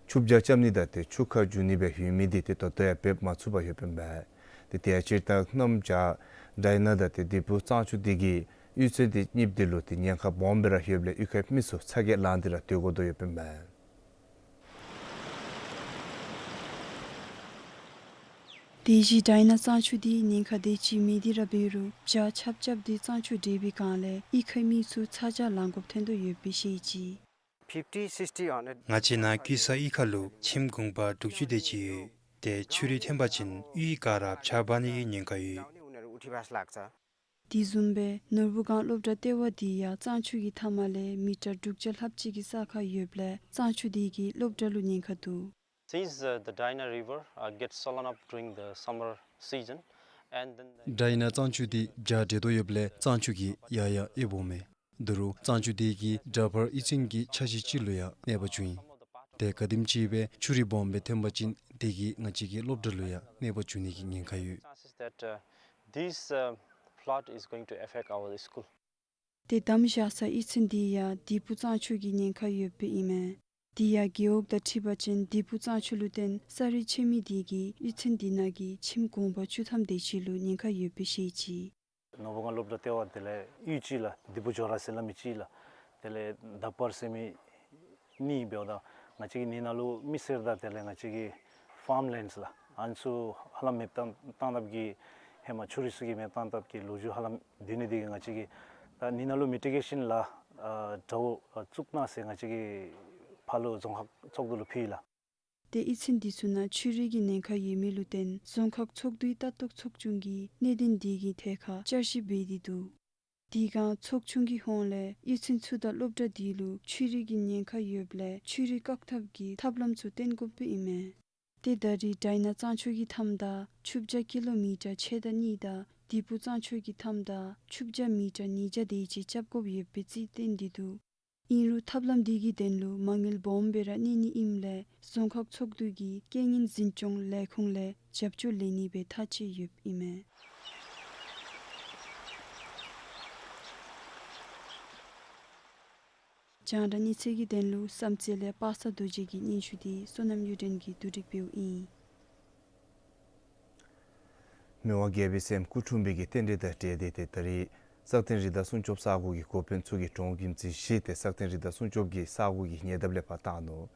ཆུ་བྱ་རྐྱབ་ནི་དང་ཏེ་ཆུ་ཁ་བསྒྱུར་ནི་སྦེ་ཡོད་མི་འདི་ཏེ་ད་ལྟོ་ཡང་འབད་མ་ཚུགས་པར་ཡོདཔ་ཨིན་པས། ཏེ་དེ་ཡང་སྤྱིར་བཏང་གནམ་བྱཱར་དྲག་ནི་དང་ཏེ་ལྡི་ཕུག་གཙང་ཆུ་འདི་གིས་གཡུས་ཚན་འདི་གཉིས་འདི་ལུ་ཏེ་ཉེན་ཁ་སྦོམ་སྦེ་ར་ཡོདཔ་ལས་གཡུས་ཁའི་མི་ཚུ་ཚ་གྱང་ལངས་ཏེ་ར་སྡོད་དགོ་དོ་ཡོདཔ་ཨིན་པས། དེ་བཞིན་དྲག་ནི་གཙང་ཆུ་འདི་ཉེན་ཁ་དེ་ཅིག་མེད་དེ་ར་འབད་རུང་བྱཱར་ཆརཔ་རྐྱབ་སྟེ་གཙང་ཆུ་འདྲེས་པའི་སྒང་ལས་གཡུས་ཁའི་མི་ཚུ་ཚ་གྱང་ལང་དགོཔ་ཐོན་དོ་ཡོདཔ་སྦེ་བཤད་ཅི། fifty, sixty on it. ང་བཅས་ནཱ་ཀི་ས་གཡུས་ཁ་ལུ་ཁྱིམ་གུང་པ་དྲུག་ཅུ་དེ་ཅིག་ཡོད། ཏེ་ཆུ་རུད་ཐོན་པ་ཅིན་གཡུས་ག་ར་བྱཱར་འབག་ནི་གི་ཉེན་ཁ་ཡོད། དེ་བཟུམ་སྦེ་ནོར་བུ་སྒང་སློབ་གྲྭ་ལྟེ་བ་འདི་ཡང་གཙང་ཆུ་གི་མཐའ་མ་ལས་མི་ཊར་དྲུག་བརྒྱ་ལྷགཔ་ཅིག་གི་ས་ཁར་ཡོདཔ་ལས་གཙང་ཆུ་འདི་གིས་སློབ་གྲྭ་ལུ་ཉེན་ཁ་འདུག། Since, uh, the Daina River, uh, gets swollen up during the summer season, and then the དྲག་ནི་གཙང་ཆུ་འདི་བྱཱར་འདྲེས་དོ་ཡོདཔ་ལས་གཙང་ཆུ་གིས་ཡར་ཡར་ཨེབ་འོང་མས། ད་རུང་གཙང་ཆུ་འདི་གིས་དྲག་པར་གཡུས་ཚན་གྱི་ཆ་ཤས་ཅིག་ལུ་ཡང་གནོད་པ་བྱུང་ཡི། ཏེ་ག་དེམ་ཅིག་སྦེ་ཆུ་རུད་སྦོམ་སྦེ་ཐོན་པ་ཅིན་དེ་གིས་ང་བཅས་ཀྱི་སློབ་གྲྭ་ལུ་ཡང་གནོད་པ་བྱུང་ནི་གི་ཉེན་ཁ་ཡོད། Chances that, uh, this, uh, flood is going to affect our school. ཏེ་དམ་བཞག་ས་གཡུས་ཚན་འདི་ཡང་ལྡི་ཕུག་གཙང་ཆུ་གིས་ཉེན་ཁ་ཡོདཔ་ཨིན་མས། དེ་ཡང་རྒེད་འོག་དང་འཁྲིལ་བ་ཅིན་ལྡི་ཕུག་གཙང་ཆུ་ལུ་བརྟེན་ས་རུད་ཆད་མི་དེ་གིས་གཡུས་ཚན་འདི་ནང་གི་ཁྱིམ་གུང་པ་བཅུ་ཐམ་དེ་ཅིག་ལུ་ཉེན་ཁ་ཡོདཔ་སྦེ་བཤད་ཅི། ནོར་བུ་སྒང་སློབ་གྲྭ་ལྟེ་བ་དེ་ལས་གཡུས་ཅིག་ལགས་ལྡི་ཕུག་ཇོ་ར་ཟེར་སླབ་མི་ཅིག་ལགས། དེ་ལས་དག་པར་ཟེར་མི་གཉིས་འབདཝ་ད་ང་བཅས་ཀྱི་ནི་ནང་ལུ་མི་སེར་དང་དེ་ལས་ང་བཅས་ཀྱི་ཕཱརམ་ལེནཌསི་ལགས་ཨ་ནི་ཚུ་ཧ་ལམ་མེདཔ་བཏང་བཏང་དཔ་གི་ཧེ་མ་ཆུ་རུད་ཚུ་གིས་མེདཔ་བཏང་དཔ་གི་ལོ་རྒྱུས་ཧ་ལམ་སྡོད་ནི་དེ་གིས་ང་བཅས་ཀྱིས་ད་ནི་ནང་ལུ་མི་ཊི་གེ་ཤཱན་ལགས་ཨ་དྲག་པོ་ཨ་བཙུགས་གནང་ཟེར་ང་བཅས་ཀྱིས་ཕར་ལུ་རྫོང་ཁག་ཚོགས་འདུ་ལུ་ཕུལ་ཡི་ལགས། ཏེ་གཡུས་ཚན་འདི་ཚུ་ནང་ཆུ་རུད་ཀྱི་ཉེན་ཁ་ཡོད་མི་ལུ་བརྟེན་རྫོང་ཁག་ཚོགས་འདུའི་ལྟ་རྟོག་ཚོགས་ཆུང་གིས་གནད་དོན་འདི་གི་ཐད་ཁར་བསྐྱར་ཞིབ་འབད་དེ་འདུག། དེ་སྒང་ཚོགས་ཆུང་གི་ཧོངས་ལས་གཡུས་ཚན་ཚུ་དང་སློབ་གྲྭ་འདི་ལུ་ཆུ་རུད་ཀྱི་ཉེན་ཁ་ཡོདཔ་ལས་ཆུ་རུད་བཀག་ཐབས་ཀྱི་ཐབས་ལམ་ཚུ་བསྟེན་དགོཔ་ཨིན་མས། ཏེ་ད་རེས་དྲག་ནི་གཙང་ཆུ་གི་མཐའམ་བདའ་ཆུ་བྱ་ཀི་ལོ་མི་ཊར་ཕྱེད་དང་གཉིས་དང་ལྡི་ཕུག་གཙང་ཆུ་གི་མཐའམ་བདའ་ཆུ་བྱ་མི་ཊར་ཉིས་བརྒྱ་དེ་ཅིག་རྐྱབ་དགོཔ་ཡོདཔ་སྦེ་རྩིས་བསྟན་ཏེ་འདུག། ཨིན་རུང་ཐབས་ལམ་འདི་གི་དོན་ལུ་མ་དངུལ་སྦོམ་སྦེ་ར་གནས་ནི་ཨིནམ་ལས་རྫོང་ཁག་ཚོགས་འདུ་གིས་རྐྱེན་ངན་འཛིན་སྐྱོང་ལས་ཁུངས་ལས་རྒྱབ་སྐྱོར་ལེན་ནི་སྦེ་ཐག་བཅད་ཡོདཔ་ཨིན་མས། རྒྱང་བསྒྲགས་གནས་ཚུལ་གྱི་དོན་ལུ་བསམ་རྩེ་ལས་པ་སངས་རྡོ་རྗེ་གི་སྙན་ཞུ་འདི་བསོད་ནམས་གཡུ་སྒྲོན་གྱིས་བསྡུ་སྒྲིག་འབདཝ་ཨིན། མི་དབང་རྒྱལ་པོའི་སྲསམོ་སྐུ་འཁྲུངས་པའི་གི་རྟེན་འབྲེལ་དང་འབྲེལ་ཏེ་ཏེ་ད་རེས་སག་སྟེང་རི་དྭགས་སྲུང་སྐྱོབ་ས་གོ་གི་འགོ་དཔོན་ཚུ་གིས་གྲོང་ཁྱིམ་རྩིས་བཞི་ཏེ་སག་སྟེང་རི་དྭགས་སྲུང་སྐྱོབ་ཀྱི་ས་གོ་གི་ཉེ་འདབས་ལས་ཕར་བཏང་ནུག།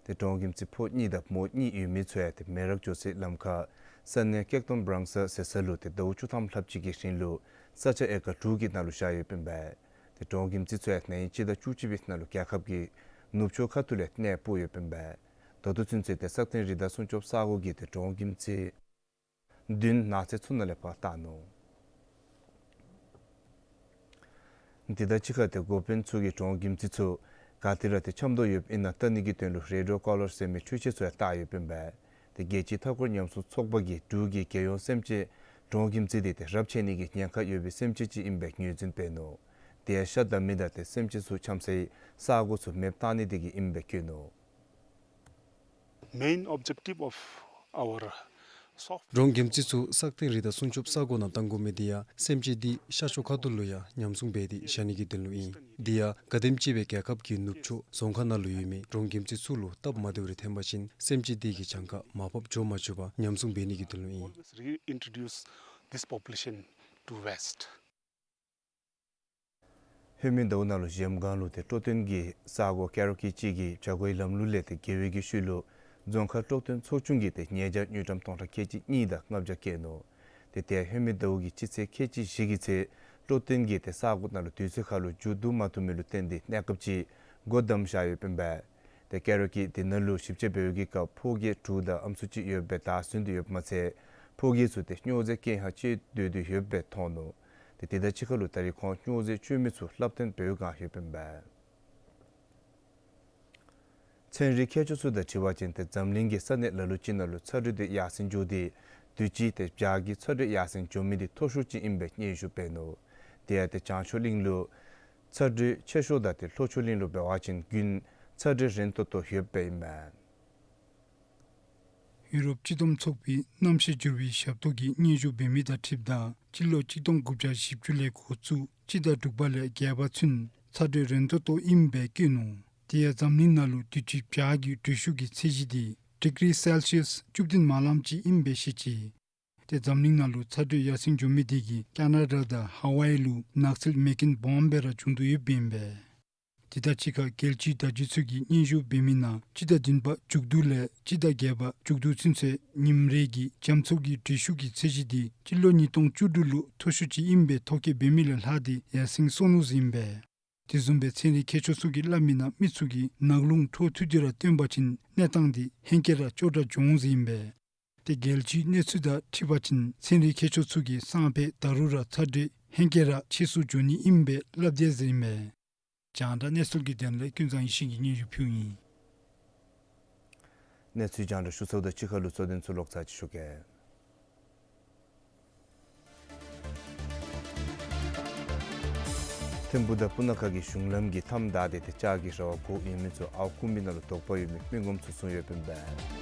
ཏེ་གྲོང་ཁྱིམ་རྩིས་ཕོ་གཉིས་དང་མོ་གཉིས་ཡོད་མི་ཚུ་ཡང་ཏེ་མེ་རག་འགྱོ་སའི་ལམ་ཁར་ས་གནས་ཀེག་ཏོམ་བྲང་ས་ཟེར་ས་ལུ་ཏེ་ཟླཝ་བཅུ་ཐམ་ལྷགཔ་ཅིག་གི་རིང་ལུ་ས་ཆ་ཨེ་ཀར་དྲུག་གི་ནང་ལུ་བཞག་ཡོདཔ་ཨིན་པས། ཏེ་གྲོང་ཁྱིམ་རྩིས་ཚུ་ཡང་ན་ཧིང་སྤྱི་ཟླ་བཅུ་གཅིག་པའི་ནང་ལུ་རྒྱལ་ཁབ་ཀྱི་ནུབ་ཕྱོགས་ཁ་ཐུག་ལས་གནས་སྤོ་ཡོདཔ་ཨིན་པས། ད་ལྟོ་ཚུན་ཚོད་ཏེ་སག་སྟེང་རི་དྭགས་སྲུང་སྐྱོབ་ས་གོ་གིས་ཏེ་གྲོང་ཁྱིམ་རྩིས་བདུན་ནགས་ཚལ་ཚུ་ནང་ལས་ཕར་བཏང་ནུག། དེ་དང་གཅིག་ཁར་ཏེ་འགོ་དཔོན་ཚུ་གིས་གྲོང་ཁྱིམ་རྩིས་ཚུ་ག་ཏེ་ར་ཏེ་འཁྱམས་དོ་ཡོདཔ་ཨིན་ན་བལྟ་ནི་གི་དོན་ལུ་རེ་ཌི་ཡོ་ཀོ་ལར་ཟེར་མི་འཕྲུལ་ཆས་ཚུ་ཡང་བཏགས་ཡོདཔ་ཨིན་པས། ཏེ་རྒྱལ་སྤྱིའི་མཐའ་འཁོར་ཉམས་སྲུང་ཚོགས་པ་གིས་འབྲུག་གི་རྒྱལ་ཡོངས་སེམས་ཅན་གྲོང་ཁྱིམ་རྩིས་འདི་ཏེ་རབས་ཆད་ནི་གི་ཉེན་ཁ་ཡོད་པའི་སེམས་ཅན་ཅིག་ཨིན་པའི་ངོས་འཛིན་འབད་ནུག། དེ་ཡང་ཤ་བདའ་མི་དང་ཏེ་སེམས་ཅན་ཚུ་འཁྱམས་སའི་ས་གོ་ཚུ་མེདཔ་བཏང་ནི་དེ་གིས་ཨིན་པའི་བཀོད་ནུག། Main objective of our soft གྲོང་ཁྱིམ་རྩིས་ཚུ་སག་སྟེང་རི་དྭགས་སྲུང་སྐྱོབ་ས་གོ་ནང་བཏང་དགོ་མི་དེ་ཡང་སེམས་ཅན་འདི་ཤར་ཕྱོགས་ཁ་ཐུག་ལུ་ཡང་ཉམས་སྲུང་འབད་དེ་བཞག་ནི་གི་དོན་ལུ་ཨིན། དེ་ཡང་ག་དེམ་ཅིག་སྦེ་རྒྱལ་ཁབ་ཀྱི་ནུབ་ཕྱོགས་རྫོང་ཁག་ནང་ལུ་ཡོད་མི་གྲོང་ཁྱིམ་རྩིས་ཚུ་ལུ་སྟབས་མ་བདེཝ་རེ་ཐོན་པ་ཅིན་སེམས་ཅན་འདི་གི་གྱངས་ཁ་མར་ཕབ་འགྱོ་མ་བཅུག་པར་ཉམས་སྲུང་འབད་ནི་གི་དོན་ལུ་ཨིན། Always reintroduce this population to West. ལྷོད་མེད་ཟླཝ་ནང་ལུ་གཞལམ་སྒང་ལུ་ཏེ་སྤྲོ་སྟོན་གྱི་ས་གོ་ཀེ་རོ་ཀི་ཅིག་གི་བྱ་སྒོའི་ལམ་ལུགས་ལས་ཏེ་འགལ་བའི་གི་ཤུལ་ལུ་རྫོང་ཁག་སྤྲོ་སྟོན་ཚོགས་ཆུང་གིས་ཏེ་ཉེས་བྱ་དངུལ་ཀྲམ་སྟོང་ཕྲག་ཁལ་གཅིག་གཉིས་དང་ལྔ་བརྒྱ་བཀལ་ནུག། ཏེ་ཏེ་ལྷོད་མེད་ཟླཝ་གི་སྤྱི་ཚེས་ཁལ་གཅིག་བཞི་གི་ཚེ་སྤྲོ་སྟོན་གྱིས་ཏེ་ས་གོ་ནང་ལུ་དུས་ཚོད་ཁར་ལུ་མཇུག་བསྡུ་མ་ཐུབ་མི་ལུ་བརྟེན་ཏེ་གནས་སྐབས་ཅིག་སྒོ་བསྡམས་བཞག་ཡོདཔ་ཨིན་པས། ཏེ་ཀེ་རོ་ཀི་དེ་ནང་ལུ་ཞིབ་དཔྱད་འབད་བའི་གི་སྐབས་ཕོ་སྐྱེས་དྲུག་དང་ཨམ་སྲུ་གཅིག་ཡོད་པའི་བདའ་ཟུན་ཏེ་ཡོདཔ་མ་ཚད་ཕོ་སྐྱེས་ཚུ་ཏེ་སྨྱོ་རྫས་གྱོང་ཡང་སྤྱོད་སྡོད་དེ་ཡོད་པའི་མཐོང་ནུག། ཏེ་དེ་དང་གཅིག་ཁར་ལུ་ད་རེས་ཁོང་སྨྱོ་རྫས་སྤྱོད་མི་ཚུ་ལྷབ་སྟོན་འབད་བའི་བསྒང་ཡོདཔ་ཨིན་པས། ཚན་རིག་མཁས་མཆོག་ཚུ་དང་འཁྲིལ་བ་ཅིན་ཏེ་འཛམ་གླིང་གི་ས་གནས་ལ་ལུ་ཅིག་ནང་ལུ་ཚ་དྲོད་དེ་ཡར་སེང་འགྱོ་སྟེ་དུས་ཅི་ཏེ་བྱག་གི་ཚ་དྲོད་ཡར་སེང་འགྱོ་མི་དེ་མཐོ་ཤོས་ཅིག་ཨིན་པའི་སྙན་ཞུ་འབད་ནུག། དེ་ཡང་ཏེ་བྱང་ཕྱོགས་གླིང་ལུ་ཚ་དྲོད་ཆེ་ཤོས་དང་ཏེ་ལྷོ་ཕྱོགས་གླིང་ལུ་འབད་བ་ཅིན་རྒྱུན་ཚ་དྲོད་རན་ཏོག་ཏོ་ཡོདཔ་ཨིན་མས། ཡུ་རོབ་སྤྱི་བསྡོམས་ཚོགས་པའི་གནམ་གཤིས་འགྱུར་བའི་ཞབས་ཏོག་གིས་སྙན་ཞུ་འབད་མི་དང་འཁྲིལཝ་ད་སྤྱི་ལོ་གཅིག་སྟོང་དགུ་བརྒྱ་བཞི་བཅུ་ལས་འགོ་བཙུགས་སྤྱི་ཟླ་དྲུག་པ་ལས་བརྒྱད་པ་ཚུན་ཚ་དྲོད་རན་ཏོག་ཏོ་ཨིནམ་སྦེ་བཀོད་ནུག། དེ་ཡང་འཛམ་གླིང་ནང་ལུ་དུས་ཅི་བྱག་གི་དྲོད་ཤུགས་ཀྱི་ཚད་གཞི་དེ་ཌི་གི་རི་སེལ་སི་ཡས་བཅུ་བདུན་མ་ལམ་ཅིག་ཨིནམ་སྦེ་བཤད་ཅི། ཏེ་འཛམ་གླིང་ནང་ལུ་ཚ་དྲོད་ཡར་སེང་འགྱོ་མི་དེ་གིས་ཀེ་ན་ཌ་དང་ཧ་ཝའི་ལུ་ནགས་ཚལ་མེ་རྐྱེན་སྦོམ་སྦེ་ར་བྱུང་དོ་ཡོདཔ་ཨིན་པས། དེ་དང་གཅིག་ཁར་རྒྱལ་སྤྱིའི་བརྡ་བརྒྱུད་ཚུ་གིས་སྙན་ཞུ་འབད་མི་ནང་སྤྱི་ཟླ་བདུན་པ་མཇུག་བསྡུ་ལས་སྤྱི་ཟླ་བརྒྱད་པ་མཇུག་བསྡུ་ཚུན་ཚོད་ཉིནམ་རེ་གི་རྒྱ་མཚོ་གི་དྲོད་ཤུགས་ཀྱི་ཚད་གཞི་དེ་སྤྱི་ལོ་ཉིས་སྟོང་བཅུ་དྲུག་ལུ་མཐོ་ཤོས་ཅིག་ཨིནམ་སྦེ་ཐོ་བཀོད་འབད་མི་ལས་ལྷག་སྟེ་ཡར་སེང་སོང་ནུག་ཟེར་ཨིན་པས། དེ་བཟུམ་སྦེ་ཚན་རིག་མཁས་མཆོག་ཚུ་གིས་སླབ་མི་ནང་མི་ཚུ་གིས་ནག་རླུང་འཕྲོ་མཐུད་དེ་ར་བཏོན་པ་ཅིན་གནས་སྟངས་དེ་ཧེང་སྐལ་ར་སྐྱོ་དྲགས་འགྱོ་འོང་ཟེར་ཨིན་པས། ཏེ་རྒྱལ་སྤྱིའི་གནས་ཚུལ་དང་འཁྲིལ་བ་ཅིན་ཚན་རིག་མཁས་མཆོག་ཚུ་གིས་སང་ཕོད་ད་རུང་ར་ཚ་དྲོད་ཧེང་སྐལ་ར་ཆེ་སུ་འགྱོ་ནི་ཨིནམ་སྦེ་སླབ་དེས་ཟེར་ཨིན་མས། རྒྱང་བསྒྲགས་གནས་ཚུལ་གྱི་དོན་ལས་ཀུན་བཟང་ཡེ་ཤེས་ཀྱིས་སྙན་ཞུ་ཕུལཝ་ཨིན། གནས་ཚུལ་རྒྱང་བསྒྲགས་ཞུ་ཚརཝ་དང་གཅིག་ཁར་ལུ་གཙོ་དོན་ཚུ་ལོག་ཚར་ཅིག་ཞུ་གེ། ཐིམ་ཕུག་དང་སྤུ་ན་ཁ་གི་གཞུང་ལམ་གྱི་མཐའམ་བདའ་སྟེ་ཏེ་ལྕགས་ཀྱི་ར་བ་བཀོག་ཡོད་མི་ཚུ་ཨརཝ་རྐུ་མི་ནང་ལུ་དོགས་པ་ཡོད་མི་མི་ངོམ་ཚུ་བཟུང་ཡོདཔ་ཨིན་པས།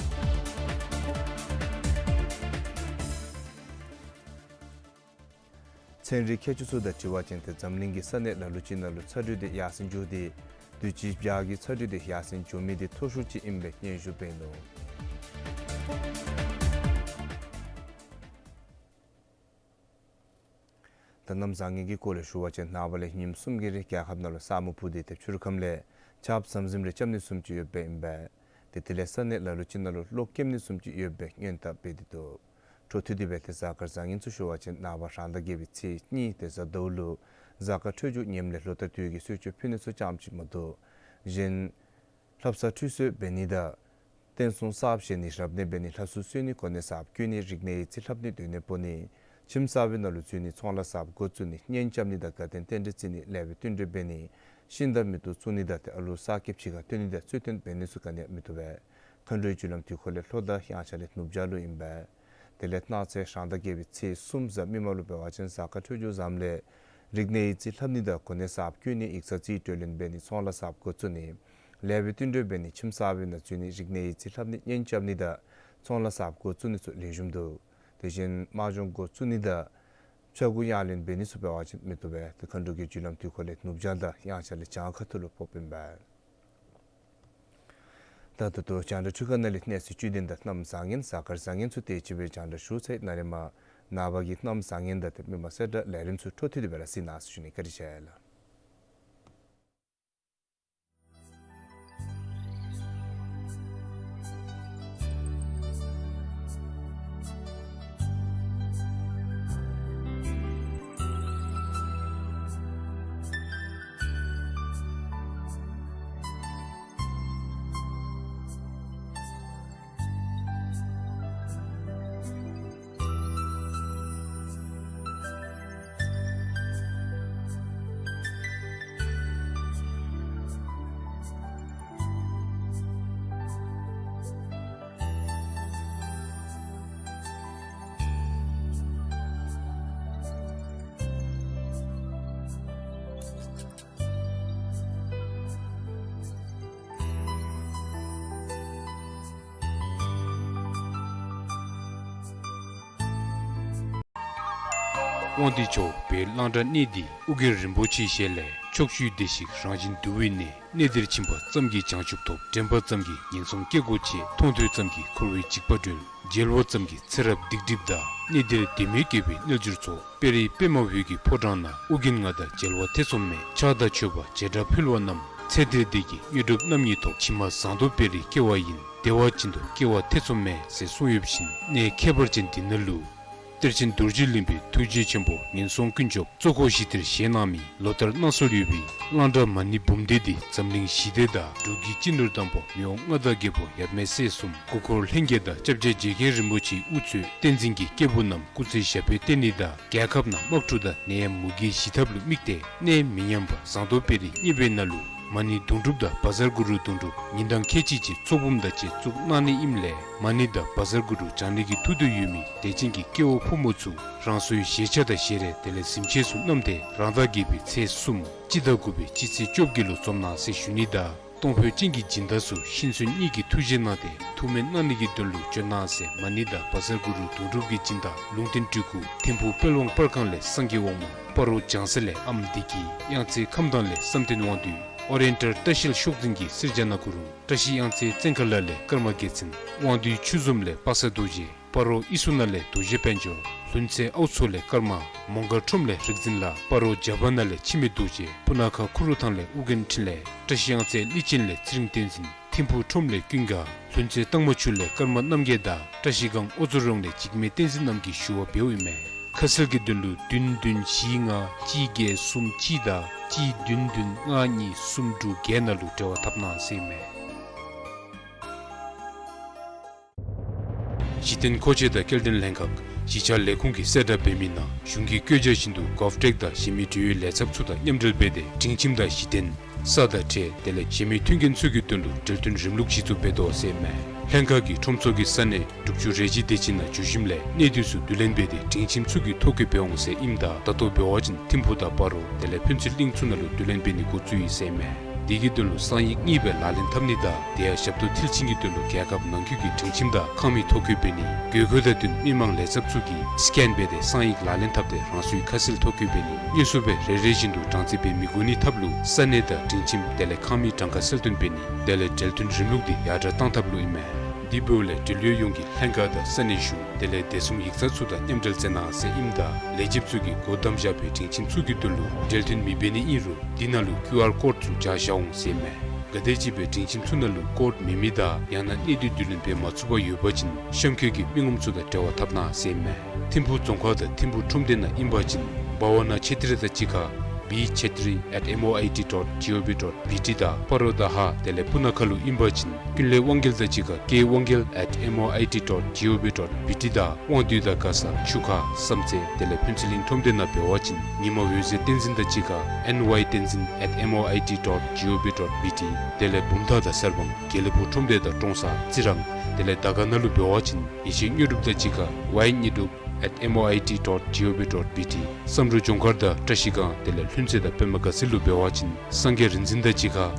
ཚན་རིག་མཁས་མཆོག་ཚུ་དང་འཁྲིལ་བ་ཅིན་ཏེ་འཛམ་གླིང་གི་ས་གནས་ལ་ལུ་ཅིག་ནང་ལུ་ཚ་དྲོད་དེ་ཡར་སེང་འགྱོ་སྟེ་དུས་ཅི་བྱག་གི་ཚ་དྲོད་དེ་ཡར་སེང་འགྱོ་མི་དེ་མཐོ་ཤོས་ཅིག་ཨིནམ་སྦེ་སྙན་ཞུ་འབད་ནུག། ད་གནམ་བཟང་ངན་གྱི་སྐོར་ལས་ཞུ་བ་ཅིན་ནངས་པ་ལས་ཉིནམ་གསུམ་གྱི་རིང་རྒྱལ་ཁབ་ནང་ལུ་ས་སྨུག་ཕུབ་སྟེ་ཏེ་ཕྱི་རུ་ཁམས་ལས་ཆརཔ་ཟམ་ཟིམ་རེ་རྐྱབ་ནི་བཟུམ་ཅིག་ཡོདཔ་ཨིན་པས། ཏེ་དེ་ལས་ས་གནས་ལ་ལུ་ཅིག་ནང་ལུ་གློག་རྐྱབ་ནི་བཟུམ་ཅིག་ཡོདཔ་སྦེ་སྔོན་དཔག་འབད་དེ་འདུག། འཕྲོ་མཐུད་དེ་སྦེ་ཏེ་གཟའ་སྐར་བཟང་ངན་ཚུ་ཞུ་བ་ཅིན་ནངས་པ་རང་ཟླ་བརྒྱད་པའི་ཚེས་གཉིས་ཏེ་གཟའ་ཟླཝ་ལུ་གཟའ་སྐར་འཕྲོད་སྦྱོར་ངནམ་ལས་ལོ་ཟླ་དུས་ཀྱི་གསོལ་མཆོད་ཕུལ་ནི་ཚུ་ཙམ་ཅིག་མ་གཏོགས་གཞན་ལྷ་བསངས་ཁྲུས་གསོལ་འབད་ནི་དང་རྟེན་གསུམ་གསརཔ་བཞེངས་ནི་རབ་གནས་འབད་ནི་ལྷ་གསོལ་གསོལ་ནི་གོ་གནས་གསརཔ་བསྐོ་ནི་རིག་གནས་ཡིག་རྩིས་ལྷབ་ནི་སྡོད་གནས་སྤོ་ནི་ཁྱིམ་གསར་པའི་ནང་ལུ་འཛུལ་ནི་ཚོང་ལཱ་གསརཔ་འགོ་བཙུགས་ནི་གཉེན་རྐྱབ་ནི་དང་དགའ་སྟོན་རྟེན་འབྲེལ་བརྩི་ནི་ལེགས་པའི་བསྟུན་གྲོས་འབད་ནི་ཤིང་དང་མེ་ཏོག་བཙུགས་ནི་དང་ཏེ་ཨ་ལུ་གསར་སྐྱེས་ཕྱི་ཁར་བཏོན་ནི་དང་རྩོད་བཏོན་འབད་ནི་ཚུ་ག་ནི་ཡང་མི་བཏུབ་པས། མཁའ་འགྲོའི་རྒྱུ་ལམ་དུས་འཁོར་ལས་ལྷོ་དང་དབྱངས་འཆར་ལས་ནུབ་བྱང་ལུ་ཨིན་པས། དེ་ལས་གནངས་ཚེ་རང་ཟླ་བརྒྱད་པའི་ཚེས་གསུམ་གཟའ་མིག་དམར་ལུ་འབད་བ་ཅིན་གཟའ་སྐར་འཕྲོད་སྦྱོར་བཟངམ་ལས་རིག་གནས་ཡིག་རྩིས་ལྷབ་ནི་དང་གོ་གནས་གསརཔ་བསྐོ་ནི་ཡིག་ཚང་རྩིས་སྤྲོད་ལེན་འབད་ནི་ཚོང་ལཱ་གསརཔ་འགོ་བཙུགས་ནི་ལེགས་པའི་བསྟུན་གྲོས་འབད་ནི་ཁྱིམ་གསར་པའི་ནང་འཛུལ་ནི་རིག་གནས་ཡིག་རྩིས་ལྷབ་ནི་གཉེན་རྐྱབ་ནི་དང་ཚོང་ལཱ་གསརཔ་འགོ་བཙུགས་ནི་ཚུ་ལེགས་ཤོམ་འདུག། དེ་བཞིན་དམག་སྦྱོང་འགོ་བཙུགས་ནི་དང་ཕྱྭ་འགུགས་གཡང་ལེན་འབད་ནི་ཚུ་འབད་བ་ཅིན་མི་བཏུབ་པས། ཏེ་མཁའ་འགྲོ་གི་རྒྱུ་ལམ་དུས་འཁོར་ལས་ནུབ་བྱང་དང་དབྱངས་འཆར་ལས་བྱང་ཁ་ཐུག་ལུ་ཕོགཔ་ཨིན་པས། ད་ད་ལྟོ་རྒྱང་བསྒྲགས་འཕྲུལ་ཁང་ནང་ལས་གནས་ཚུལ་བཅུད་ལྡན་དང་གནམ་བཟང་ངན་གཟའ་སྐར་བཟང་ངན་ཚུ་དེ་ཅིག་སྦེ་རྒྱང་བསྒྲགས་ཞུ་ཚར་ཡི། ནཱ་ལས་མར་ནངས་པ་གི་གནམ་བཟང་ངན་དང་ཏེ་མི་མང་གསལ་བསྒྲགས་ལས་རིམ་ཚུ་འཕྲོ་མཐུད་དེ་སྦེ་ར་གཟིགས་གནང་ཟེར་ཞུ་ནི། བཀའ་དྲིན་ཆེ་ལགས། དབང་འདུས་ཕྱོགས་བོད་གླང་བྲག་གནས་འདི་ཨོ་རྒྱན་རིན་པོ་ཆེའི་ཞལ་ལས་ཕྱོགས་བཅུའི་བདེ་གཤེགས་རང་བཞིན་འདུས་པའི་གནས། གནས་འདིར་ཕྱིན་པ་ཙམ་གྱིས་བྱང་ཆུབ་ཐོབ། དྲན་པ་ཙམ་གྱིས་ངན་སོང་སྐྱེ་སྒོ་ཆད། མཐོང་ཐོས་ཙམ་གྱིས་འཁོར་བའི་འཇིགས་པ་སྒྲོལ། མཇལ་བ་ཙམ་གྱིས་ཚེ་རབས་སྡིག་སྒྲིབ་འདག། གནས་འདིར་དད་མོས་སྐྱེས་པའི་རྣལ་འབྱོར་ཚོགས། དཔལ་རི་པདྨ་འོད་ཀྱི་ཕོ་བྲང་ན། ཨོ་རྒྱན་ང་དང་མཇལ་བར་ཐེ་ཚོམ་མེད། ཕྱག་དང་མཆོད་པ་བྱེ་བྲག་ཕུལ་བ་རྣམས། ཚེ་འདིར་བདེ་སྐྱིད་དངོས་གྲུབ་རྣམ་གཉིས་ཐོབ། ཕྱི་མ་ཟངས་མདོག་དཔལ་རིར་སྐྱེ་བ་ཡིན། བདེ་བ་ཅན་དུ་སྐྱེ་བར་ཐེ་ཚོམ་མེད། ཟེར་གསུངས་ཡོད་པ་བཞིན་གནས་ཁྱད་པར་ཅན་འདི་ནང་ལུ་གཏེར་ཆེན་རྡོ་རྗེ་གླིང་པའི་ཐུགས་རྗེ་ཆེན་པོ་ངན་སོང་ཀུན་སྐྱོབ་གཙོ་འཁོར་ཞི་བདེར་བཞེངས་གནང་མི་ལོ་ལྟར་གནང་སྲོལ་ཡོད་པའི་གླང་བྲག་མ་ཎི་འབུམ་སྡེ་འདི་འཛམ་གླིང་ཞི་བདེ་དང་འབྲུག་གི་སྤྱི་ནོར་དམ་པ་མི་དབང་མངའ་བདག་རྒྱལ་པོ་ཡབ་མེས་སྲས་གསུམ་སྐུ་འཁོར་ལྷན་རྒྱས་དང་སྐྱབས་རྗེ་རྗེ་མཁན་རིན་པོ་ཆེའི་དབུ་གཙོས་བསྟན་འཛིན་གྱི་སྐྱེས་བུ་རྣམས་སྐུ་ཚེ་ཞབས་པད་བརྟན་ནི་དང་རྒྱལ་ཁབ་ནང་དམག་འཁྲུག་དང་ནད་ཡམས་མུ་གེའི་ཞི་ཐབས་ལུ་དམིགས་ཏེ་གནས་མི་ཉམས་པ་ཟངས་མདོག་དཔལ་རི་གཉེར་པའི་ནང་ལུ་མ་ཎི་དུང་སྒྲུབ་དང་བཛྲ་གུ་རུ་དུང་སྒྲུབ་ཉིན་གྲངས་ཁལ་གཅིག་ཅིག་ཚོགས་འབུམ་དང་བཅས་བཙུགས་གནང་ནི་ཨིནམ་ལས་མ་ཎི་དང་བཛྲ་གུ་རུ་བགྱང་ནི་གི་ཐུགས་འདོད་ཡོད་མི་དད་ཅན་གྱི་སྐྱེ་བོ་ཕོ་མོ་ཚུ་རང་སོའི་བཞེས་ཆས་དང་བཞེས་རས་དེ་ལས་གཟིམ་ཆས་ཚུ་བསྣམས་ཏེ་རང་ཟླ་བརྒྱད་པའི་ཚེས་གསུམ་སྤྱི་ཟླ་དགུ་པའི་སྤྱི་ཚེས་བཅོ་བརྒྱད་ལུ་འཛོམས་གནང་ཟེར་ཞུ་ནི་དང་གཏོང་ཕོད་ཅན་གྱི་སྦྱིན་བདག་ཚུ་ཤིང་ཚོན་གཉིས་ཀྱི་ཐུགས་རྗེ་གནང་སྟེ་ཐུགས་སྨོན་གནང་ནི་གི་དོན་ལུ་བྱོན་གནང་ཟེར་མ་ཎི་དང་བཛྲ་གུ་རུ་དུང་སྒྲུབ་ཀྱི་སྦྱིན་བདག་ལུང་བསྟན་སྤྲུལ་སྐུ་ཐིམ་ཕུག་དཔལ་དབང་པར་ཁང་ལས་སངས་རྒྱས་དབང་མོ་སྤ་རོ་ལྗང་གསལ་ལས་ཨམ་བདེ་སྐྱིད་གཡང་རྩེ་ཁམས་དྭངས་ལས་བསམ་གཏན་དབང་འདུས་ཨོ་རི་ཡེན་ཊལ་བཀྲ་ཤིས་ཤོག་འཛིན་གྱིས་སིར་ཇ་ནག་གུ་རུ་བཀྲ་ཤིས་གཡང་རྩེ་བཙན་མཁར་ལ་ལས་ཀརྨ་རྒྱལ་མཚན་དབང་འདུས་ཆུ་འཛོམས་ལས་པ་སངས་རྡོ་རྗེ་སྤ་རོ་ཨི་སུ་ན་ལས་རྡོ་རྗེ་དཔལ་འབྱོར་ལྷུན་རྩེ་ཨའུ་མཚོ་ལས་ཀརྨ་མོང་སྒར་ཁྲོམ་ལས་རིག་འཛིན་ལགས་སྤ་རོ་ཇ་པ་ན་ལས་འཆི་མེད་རྡོ་རྗེ་སྤུ་ན་ཁ་ཁུ་རུ་ཐང་ལས་ཨོ་རྒྱན་འཕྲིན་ལས་བཀྲ་ཤིས་གཡང་རྩེ་ཀླི་ཆེན་ལས་ཚེ་རིང་བསྟན་འཛིན་ཐིམ་ཕུག་ཁྲོམ་ལས་ཀུན་དགའ་ལྷུན་རྩེ་སྟག་མོ་ཆུ་ལས་ཀརྨ་རྣམ་རྒྱལ་དང་བཀྲ་ཤིས་སྒང་ཨོ་མཚོ་རོང་ལས་འཇིགས་མེད་བསྟན་འཛིན་རྣམས་ཀྱིས་ཞུ་བ་འབདཝ་ཨིན་མས། ཁ་གསལ་གྱི་དོན་ལུ་བདུན་བདུན་བཞི་ལྔ་གཅིག་བརྒྱད་གསུམ་གཅིག་དང་གཅིག་བདུན་བདུན་ལྔ་གཉིས་གསུམ་དྲུག་བརྒྱད་ནང་ལུ་འབྲེལ་བ་འཐབ་གནང་ཟེར་ཨིན་མས། གཞི་རྟེན་མཁོ་ཆས་དང་སྐྱེལ་འདྲེན་ལྷན་ཁག་གཞིས་ཆགས་ལས་ཁུངས་ཀྱིས་གསལ་བསྒྲགས་འབད་མི་ནང་གཞུང་གི་བཀོད་རྒྱ་བཞིན་དུ་གོབ་ཊེཀ་དང་གཞན་མི་འབྲེལ་ཡོད་ལས་ཚབ་ཚུ་དང་མཉམ་འབྲེལ་འབད་དེ་སྒྲིང་ཁྱིམ་དང་གཞི་རྟེན་ས་དང་ཁྲལ་དེ་ལས་གཞན་མི་མཐུན་རྐྱེན་ཚུ་གི་དོན་ལུ་འབྲེལ་མཐུན་རིམ་ལུགས་གཞི་བཙུགས་འབད་དོ་ཟེར་ཨིན་མས། ལྷན་ཁག་གིས་ཁྲོམ་ཚོགས་ཀྱི་ས་གནས་འབྲུག་ཆུ་རལ་གཅིག་སྡེ་ཆེན་ནང་བྱོན་ཞིནམ་ལས་གནས་སྡུས་ཚུ་བསྡུ་ལེན་འབད་དེ་སྒྲིང་ཁྱིམ་ཚུ་གི་ཐོ་བཀོད་འབད་འོང་ཟེར་ཨིནམ་ད་ད་ལྟོ་འབད་བ་ཅིན་ཐིམ་ཕུག་དང་སྤ་རོ་དེ་ལས་ཕུན་ཚོགས་གླིང་ཚུ་ནང་ལུ་བསྡུ་ལེན་འབད་ནི་འགོ་བཙུགས་ཡི་ཟེར་ཨིན་མས། དེ་གི་དོན་ལུ་གསང་ཡིག་གཉིས་སྦེ་ལག་ལེན་འཐབ་ནི་དང་དེ་ཡང་ཞབས་ཏོག་མཐིལ་ཕྱིན་གྱི་དོན་ལུ་རྒྱལ་ཁབ་ནང་འཁོད་ཀྱི་སྒྲིང་ཁྱིམ་དང་ཁང་མིག་ཐོ་བཀོད་འབད་ནི། དགོས་མཁོ་དང་བསྟུན་མི་མང་ལས་ཚབ་ཚུ་གིས་སི་ཀེན་འབད་དེ་གསང་ཡིག་ལག་ལེན་འཐབ་སྟེ་རང་སོའི་ཁ་གསལ་ཐོ་བཀོད་འབད་ནི། དངོས་སུ་སྦེ་རེ་རེ་བཞིན་དུ་གྲངས་རྩིས་འབད་མི་དགོ་ནི་ཐབས་ལུ་ས་གནས་དང་སྒྲིང་ཁྱིམ་དེ་ལས་ཁང་མིག་གྲངས་ཀ་གསལ་སྟོན་འབད་ནི་དེ་ལས་འབྲེལ་མཐུན་རིམ་ལུགས་འདི་ཡར་དྲག་བཏང་ཐབས་ལུ་ཨིན་མས། དེ་འབདཝ་ལས་འབྲེལ་ཡོད་ཡོངས་ཀྱིས་ལྷན་ཁག་དང་ས་གནས་གཞུང་དེ་ལས་བདེ་སྲུང་ཡིག་ཚང་ཚུ་དང་མཉམ་འབྲེལ་མཛད་གནང་ཟེར་ཨིནམ་ད་ལས་བྱེདཔ་ཚུ་གིས་སྒོ་བསྡམས་བཞག་པའི་སྒྲིང་ཁྱིམ་ཚུ་གི་དོན་ལུ་འབྲེལ་མཐུན་མི་འབད་ནི་ཨིན་རུང་འདི་ནང་ལུ་ཀིའུ་ཨར་ཀོཌ་ཚུ་སྦྱར་བཞག་འོང་ཟེར་ཨིན་མས། ག་དེམ་ཅིག་སྦེ་སྒྲིང་ཁྱིམ་ཚུ་ནང་ལུ་ཀོཌ་མེད་མི་དང་ཡང་ན་གནས་སྡུས་བསྡུ་ལེན་འབད་མ་ཚུགས་པར་ཡོད་པ་ཅིན་གཤམ་འཁོད་ཀྱི་མི་ངོམ་ཚུ་དང་འབྲེལ་བ་འཐབ་གནང་ཟེར་ཨིན་མས། ཐིམ་ཕུག་རྫོང་ཁག་དང་ཐིམ་ཕུག་ཁྲོམ་སྡེ་ནང་ཨིན་པ་ཅིན་བྷ་ཝ་ན་ཆེ་ཏི་རི་དང་གཅིག་ཁར་བི་ཆེ་ཏི་རི་ཨེཊ་མོ་ཨའི་ཊི་ཌོཊ་ཇི་ཨོ་ཝི་ཌོཊ་བི་ཊི་དང་སྤ་རོ་དང་ཧཱ་དེ་ལས་སྤུ་ན་ཁ་ལུ་ཨིན་པ་ཅིན་ཀུན་ལེགས་དབང་རྒྱལ་དང་གཅིག་ཁར་ཀེ་དབང་རྒྱལ་ཨེཊ་མོ་ཨའི་ཊི་ཌོཊ་ཇི་ཨོ་ཝི་ཌོཊ་བི་ཊི་དང་དབང་འདུས་དང་མགར་ས་ཆུ་ཁ་བསམ་རྩེ་དེ་ལས་ཕུན་ཚོགས་གླིང་ཁྲོམ་སྡེ་ནང་འབད་བ་ཅིན་ཉི་མ་འོད་ཟེར་བསྟན་འཛིན་དང་གཅིག་ཁར་ཨེན་ཝའི་བསྟན་འཛིན་ཨེཊ་མོ་ཨའི་ཊི་ཌོཊ་ཇི་ཨོ་ཝི་ཌོཊ་བི་ཊི་དེ་ལས་བུམ་ཐང་དང་གསར་སྤང་དགེ་ལེགས་ཕུག་ཁྲོམ་སྡེ་དང་ཀྲོང་གསར་རྩི་རང་དེ་ལས་དར་དཀར་ནང་ལུ་འབད་བ་ཅིན་ཡེ་ཤེས་དངོས་གྲུབ་དང་གཅིག་ཁར་ཝའི་དངོས་གྲུབ་ཨེཊ་མོ་ཨའི་ཊི་ཌོཊ་ཇི་ཨོ་ཝི་ཌོཊ་བི་ཊི། བསམ་འགྲུབ་ལྗོངས་མཁར་དང་བཀྲ་ཤིས་སྒང་དེ་ལས་ལྷུན་རྩེ་དང་པདྨ་དགའ་ཚལ་ལུ་འབད་བ་ཅིན་སངས་རྒྱས་རིག་འཛིན་དང་གཅིག་ཁར་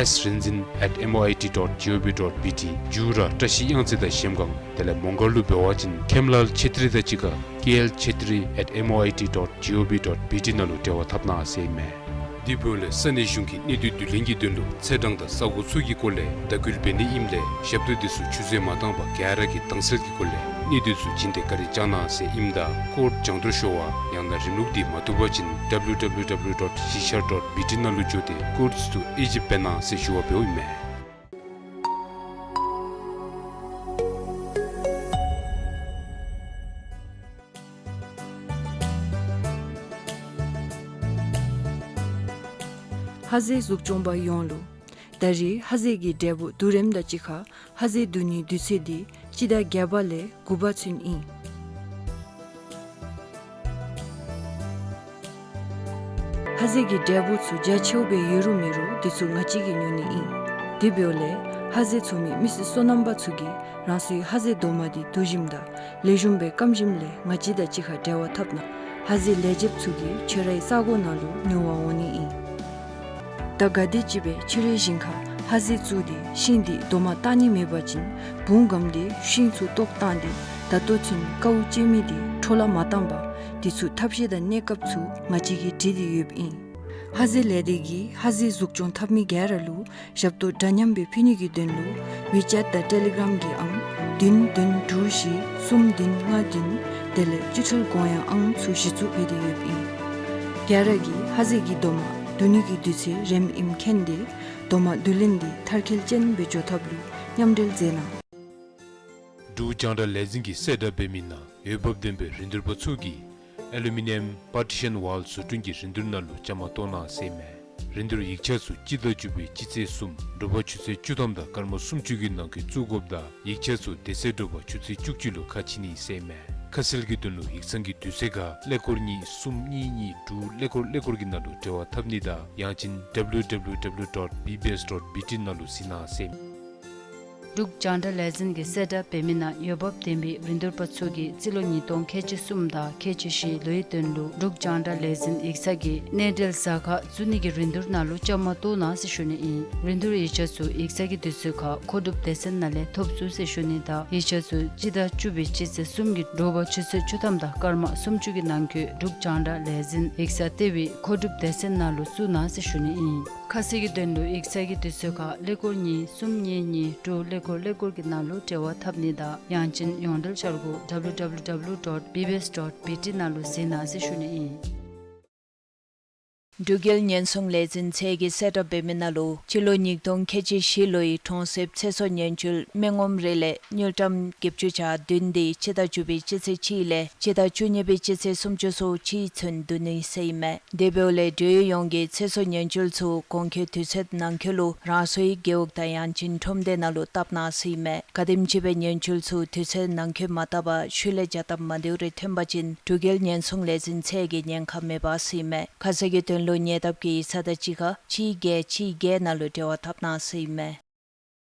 ཨེསི་རིག་འཛིན་ཨེཊ་མོ་ཨའི་ཊི་ཌོཊ་ཇི་ཨོ་ཝི་ཌོཊ་བི་ཊི། མཇུག་ར་བཀྲ་ཤིས་གཡང་རྩེ་དང་གཞལམ་སྒང་དེ་ལས་མོང་སྒར་ལུ་འབད་བ་ཅིན་ཁེམ་ལཱལ་ཆེ་ཏི་རི་དང་གཅིག་ཁར་ཀེ་ཨེལ་ཆེ་ཏི་རི་ཨེཊ་མོ་ཨའི་ཊི་ཌོཊ་ཇི་ཨོ་ཝི་ཌོཊ་བི་ཊི་ནང་ལུ་འབྲེལ་བ་འཐབ་གནང་ཟེར་ཨིན་མས། དེ་འབདཝ་ལས་ས་གནས་གཞུང་གིས་གནས་སྡུས་བསྡུ་ལེན་གྱི་དོན་ལུ་ཚེས་གྲངས་དང་ས་གོ་ཚུ་གི་སྐོར་ལས་བརྡ་བསྐུལ་འབད་ནི་ཨིནམ་ལས་ཞབས་ཏོག་འདི་ཚུ་ཆུད་ཟོས་མ་བཏང་པར་ག་ར་གིས་དྭངས་གསལ་གྱི་སྒོ་ལས་གནས་སྡུས་ཚུ་བྱིན་ཏེ་བཀའ་དྲིན་བསྐྱང་གནང་ཟེར་ཨིནམ་ད་ཀོཌ་སྦྱང་བརྡར་ཤོར་བ་ཡང་ན་རིམ་ལུགས་འདི་མ་བཏུབ་པ་ཅིན་ཌབ་ལུ་ཌབ་ལུ་ཌབ་ལུ་ཌོཊ་གཞིས་ཆགས་ཌོཊ་བི་ཊི་ནང་ལུ་འགྱོ་སྟེ་ཀོཌ་ཚུ་དབྱེ་ཞིབ་འབད་གནང་ཟེར་ཞུ་བ་འབདཝ་ཨིན་མས། ཧ་ཟེ་གཟུགས་སྐྱོང་པ་ཡོངས་ལུ། ད་རེས་ཧ་ཟེ་གི་འབྲས་བུ་བསྡུ་རིམ་དང་གཅིག་ཁར་ཧ་ཟེ་བསྡུ་ནིའི་དུས་ཚོད་འདི་སྤྱི་ཟླ་བརྒྱད་པ་ལས་དགུ་པ་ཚུན་ཨིན། ཧ་ཟེ་གི་འབྲས་བུ་ཚུ་རྒྱ་ཆེཝ་སྦེ་ཡོད་རུང་མེད་རུང་དེ་ཚུ་ང་བཅས་ཀྱིས་ཉོ་ནི་ཨིན། དེ་འབདཝ་ལས་ཧ་ཟེ་འཚོ་མི་མི་སེར་སོ་ནམ་པ་ཚུ་གིས་རང་སོའི་ཧ་ཟེ་རྡོག་མ་འདི་བསྡུ་ཞིནམ་དང་ལེགས་ཤོམ་སྦེ་སྐམ་ཞིནམ་ལས་ང་བཅས་དང་གཅིག་ཁར་འབྲེལ་བ་འཐབ་གནང་། ཧ་ཟེ་ལེགས་ཆེཝ་ཚུ་གིས་ཁྱོད་རའི་ས་གོ་ནང་ལུ་ཉོ་བར་འོང་ནི་ཨིན། ད་ག་དེམ་ཅིག་སྦེ་ཁྱོད་རའི་ཞིང་ཁར་ཧ་ཟེ་བཙུགས་ཏེ་ཤིང་འདི་རྡོག་མ་བཏགས་ནི་མེད་པ་ཅིན་བུང་སྒམ་སྟེ་ཤིང་ཚུ་བཏོག་བཏང་སྟེ་ད་ལྟོ་ཚུན་དཀའཝ་སྤྱད་མི་འདི་འཕྲོ་བརླག་མ་བཏང་པར་དེ་ཚུ་ཐབས་ཤེས་དང་གནས་སྐབས་ཚུ་ང་བཅས་ཀྱིས་བྲིས་ཏེ་ཡོདཔ་ཨིན། ཧ་ཟེ་ལས་སྡེ་གིས་ཧ་ཟེ་གཟུགས་སྐྱོང་འཐབ་མི་ག་ར་ལུ་ཞབས་ཏོག་འདྲ་མཉམ་སྦེ་ཕུལ་ནི་གི་དོན་ལུ་ཝི་ཅེཊ་དང་ཊེ་ལི་གརམ་གྱི་ཨང་ བདུན་བདུན་དྲུག་བཞི་གསུམ་བདུན་ལྔ་བདུན། དེ་ལས་སྤྱི་ཁྲལ་དགོངས་ཡངས་ཨང་ཚུ་གཞི་བཙུགས་འབད་དེ་ཡོདཔ་ཨིན། ག་ར་གིས་ཧ་ཟེ་གི་རྡོག་མ་བསྡུ་ནི་གི་དུས་ཚོད་རནམ་ཨིནམ་མཁྱེན་ཏེ་རྡོག་མ་བསྡུ་ལེན་འདི་མཐར་འཁྱོལ་ཅན་སྦེ་འགྱོ་ཐབས་ལུ་མཉམ་འབྲེལ་མཛད་གནང་། འབྲུག་རྒྱང་བསྒྲགས་ལས་འཛིན་གྱིས་གསལ་བསྒྲགས་འབད་མི་ནང་འོས་འབབ་ལྡན་པའི་རིན་བསྡུར་པ་ཚུ་གིས་ཨེ་ལུ་མི་ནིམ་པར་ཊི་ཤཱན་ཝཱལ་བཟོ་སྐྲུན་གྱི་རིན་བསྡུར་ནང་ལུ་བཅའ་མར་གཏོགས་གནང་ཟེར་ཨིན་མས། རིན་བསྡུར་ཡིག་ཆ་ཚུ་སྤྱི་ཟླ་བཅུ་པའི་སྤྱི་ཚེས་གསུམ་དྲོ་པ་ཆུ་ཚོད་བཅུ་ཐམ་དང་སྐར་མ་སུམ་ཅུ་གི་ནང་འཁོད་བཙུགས་དགོཔ་དང་ཡིག་ཆ་ཚུ་དེ་ཚེ་དྲོ་པ་ཆུ་ཚོད་བཅུ་གཅིག་ལུ་ཁ་ཕྱེ་ནི་ཟེར་ཨིན་མས། ཁ་གསལ་གྱི་དོན་ལུ་ཡིག་ཚང་གི་དུས་ཚོད་ཁར་ཀླད་ཀོར་གཉིས་གསུམ་གཉིས་གཉིས་དྲུག་ཀླད་ཀོར་ཀླད་ཀོར་གྱི་ནང་ལུ་འབྲེལ་བ་འཐབ་ནི་དང་ཡང་ཅིན་ཌབ་ལུ་ཌབ་ལུ་ཌབ་ལུ་ཌོཊ་བི་བི་ཨེསི་ཌོཊ་བི་ཊི་ནང་ལུ་གཟིགས་གནང་ཟེར་ཨིན་མས། འབྲུག་རྒྱང་བསྒྲགས་ལས་འཛིན་གྱིས་གསལ་བསྒྲགས་འབད་མི་ནང་འོས་འབབ་ལྡན་པའི་རིན་བསྡུར་པ་ཚུ་གིས་རྩིས་ལོ་ཉིས་སྟོང་ཁལ་གཅིག་གསུམ་དང་ཁལ་གཅིག་བཞི་ལོའི་དོན་ལུ་འབྲུག་རྒྱང་བསྒྲགས་ལས་འཛིན་ཡིག་ཚང་གི་གནས་འབྲེལ་གཟའ་སྐར་བཙུགས་ནི་གི་རིན་བསྡུར་ནང་ལུ་བཅའ་མར་གཏོགས་གནང་ཟེར་ཞུ་ནི་ཨིན། རིན་བསྡུར་ཡིག་ཆ་ཚུ་ཡིག་ཚང་གི་དུས་ཚོད་ཁར་མཁོ་སྒྲུབ་སྡེ་ཚན་ནང་ལས་ཐོབ་ཚུགས་ཟེར་ཞུ་ནི་དང་ཡིག་ཆ་ཚུ་སྤྱི་ཟླ་བཅུ་པའི་སྤྱི་ཚེས་གསུམ་གྱི་དྲོ་པ་ཆུ་ཚོད་བཅུ་ཐམ་དང་སྐར་མ་སུམ་ཅུ་གི་ནང་འཁོད་འབྲུག་རྒྱང་བསྒྲགས་ལས་འཛིན་ཡིག་ཚང་ལྟེ་བའི་མཁོ་སྒྲུབ་སྡེ་ཚན་ནང་ལུ་བཙུགས་གནང་ཟེར་ཞུ་ནི་ཨིན། ཁ་གསལ་གྱི་དོན་ལུ་ཡིག་ཚང་གི་དུས་ཚོད་ཁར་ཀླད་ཀོར་གཉིས་གསུམ་གཉིས་གཉིས་དྲུག་ཀླད་ཀོར་ཀླད་ཀོར་གྱི་ནང་ལུ་འབྲེལ་བ་འཐབ་ནི་དང་ཡང་ཅིན་ཡོངས་འབྲེལ་འཆར་སྒོ་ཌབ་ལུ་ཌབ་ལུ་ཌབ་ལུ་ཌོཊ་བི་བི་ཨེསི་ཌོཊ་བི་ཊི་ནང་ལུ་གཟིགས་གནང་ཟེར་ཞུ་ནི་ཨིན། འབྲུག་རྒྱལ་ཉེན་སྲུང་ལས་འཛིན་ཚད་ཀྱིས་གསལ་བསྒྲགས་འབད་མི་ནང་ལུ་སྤྱི་ལོ་ཉིས་སྟོང་ཁལ་གཅིག་བཞི་ལོའི་གྲོང་གསེབ་ཚེ་སྲོག་ཉེན་བཅོལ་མི་ངོམ་རེ་ལས་དངུལ་ཀྲམ་བརྒྱད་ཅུ་གྱ་བདུན་དེ་སྤྱི་ཟླ་བཅུ་པའི་སྤྱི་ཚེས་གཅིག་ལས་སྤྱི་ཟླ་བཅུ་གཉིས་པའི་སྤྱི་ཚེས་སུམ་ཅུ་སོ་གཅིག་ཚུན་བསྡུ་ནི་ཟེར་ཨིན་མས། དེ་འབདཝ་ལས་འབྲེལ་ཡོད་ཡོངས་ཀྱིས་ཚེ་སྲོག་ཉེན་བཅོལ་ཚུ་གོང་འཁོད་དུས་ཚོད་ནང་འཁོད་ལུ་རང་སོའི་རྒེད་འོག་དང་ཡང་ཅིན་ཁྲོམ་སྡེ་ནང་ལུ་བཏབ་གནང་ཟེར་ཨིན་མས། ག་དེམ་ཅིག་སྦེ་ཉེན་བཅོལ་ཚུ་དུས་ཚོད་ནང་འཁོད་མ་བཏབ་པར་ཤུལ་ལས་བྱ་སྟབས་མ་བདེཝ་རེ་ཐོན་པ་ཅིན་འབྲུག་རྒྱལ་ཉེན་སྲུང་ལས་འཛིན་ཚད་ཀྱིས་ཉེན་ཁ་མེད་པ་ཟེར་ཨིན་མས། ཁ་གསལ་གྱི་དོན་ལུ་ཉེ་འདབས་ཀྱི་ཡིག་ཚང་དང་གཅིག་ཁར་གཅིག་བརྒྱད་གཅིག་བརྒྱད་ནང་ལུ་འབྲེལ་བ་འཐབ་གནང་ཟེར་ཨིན་མས།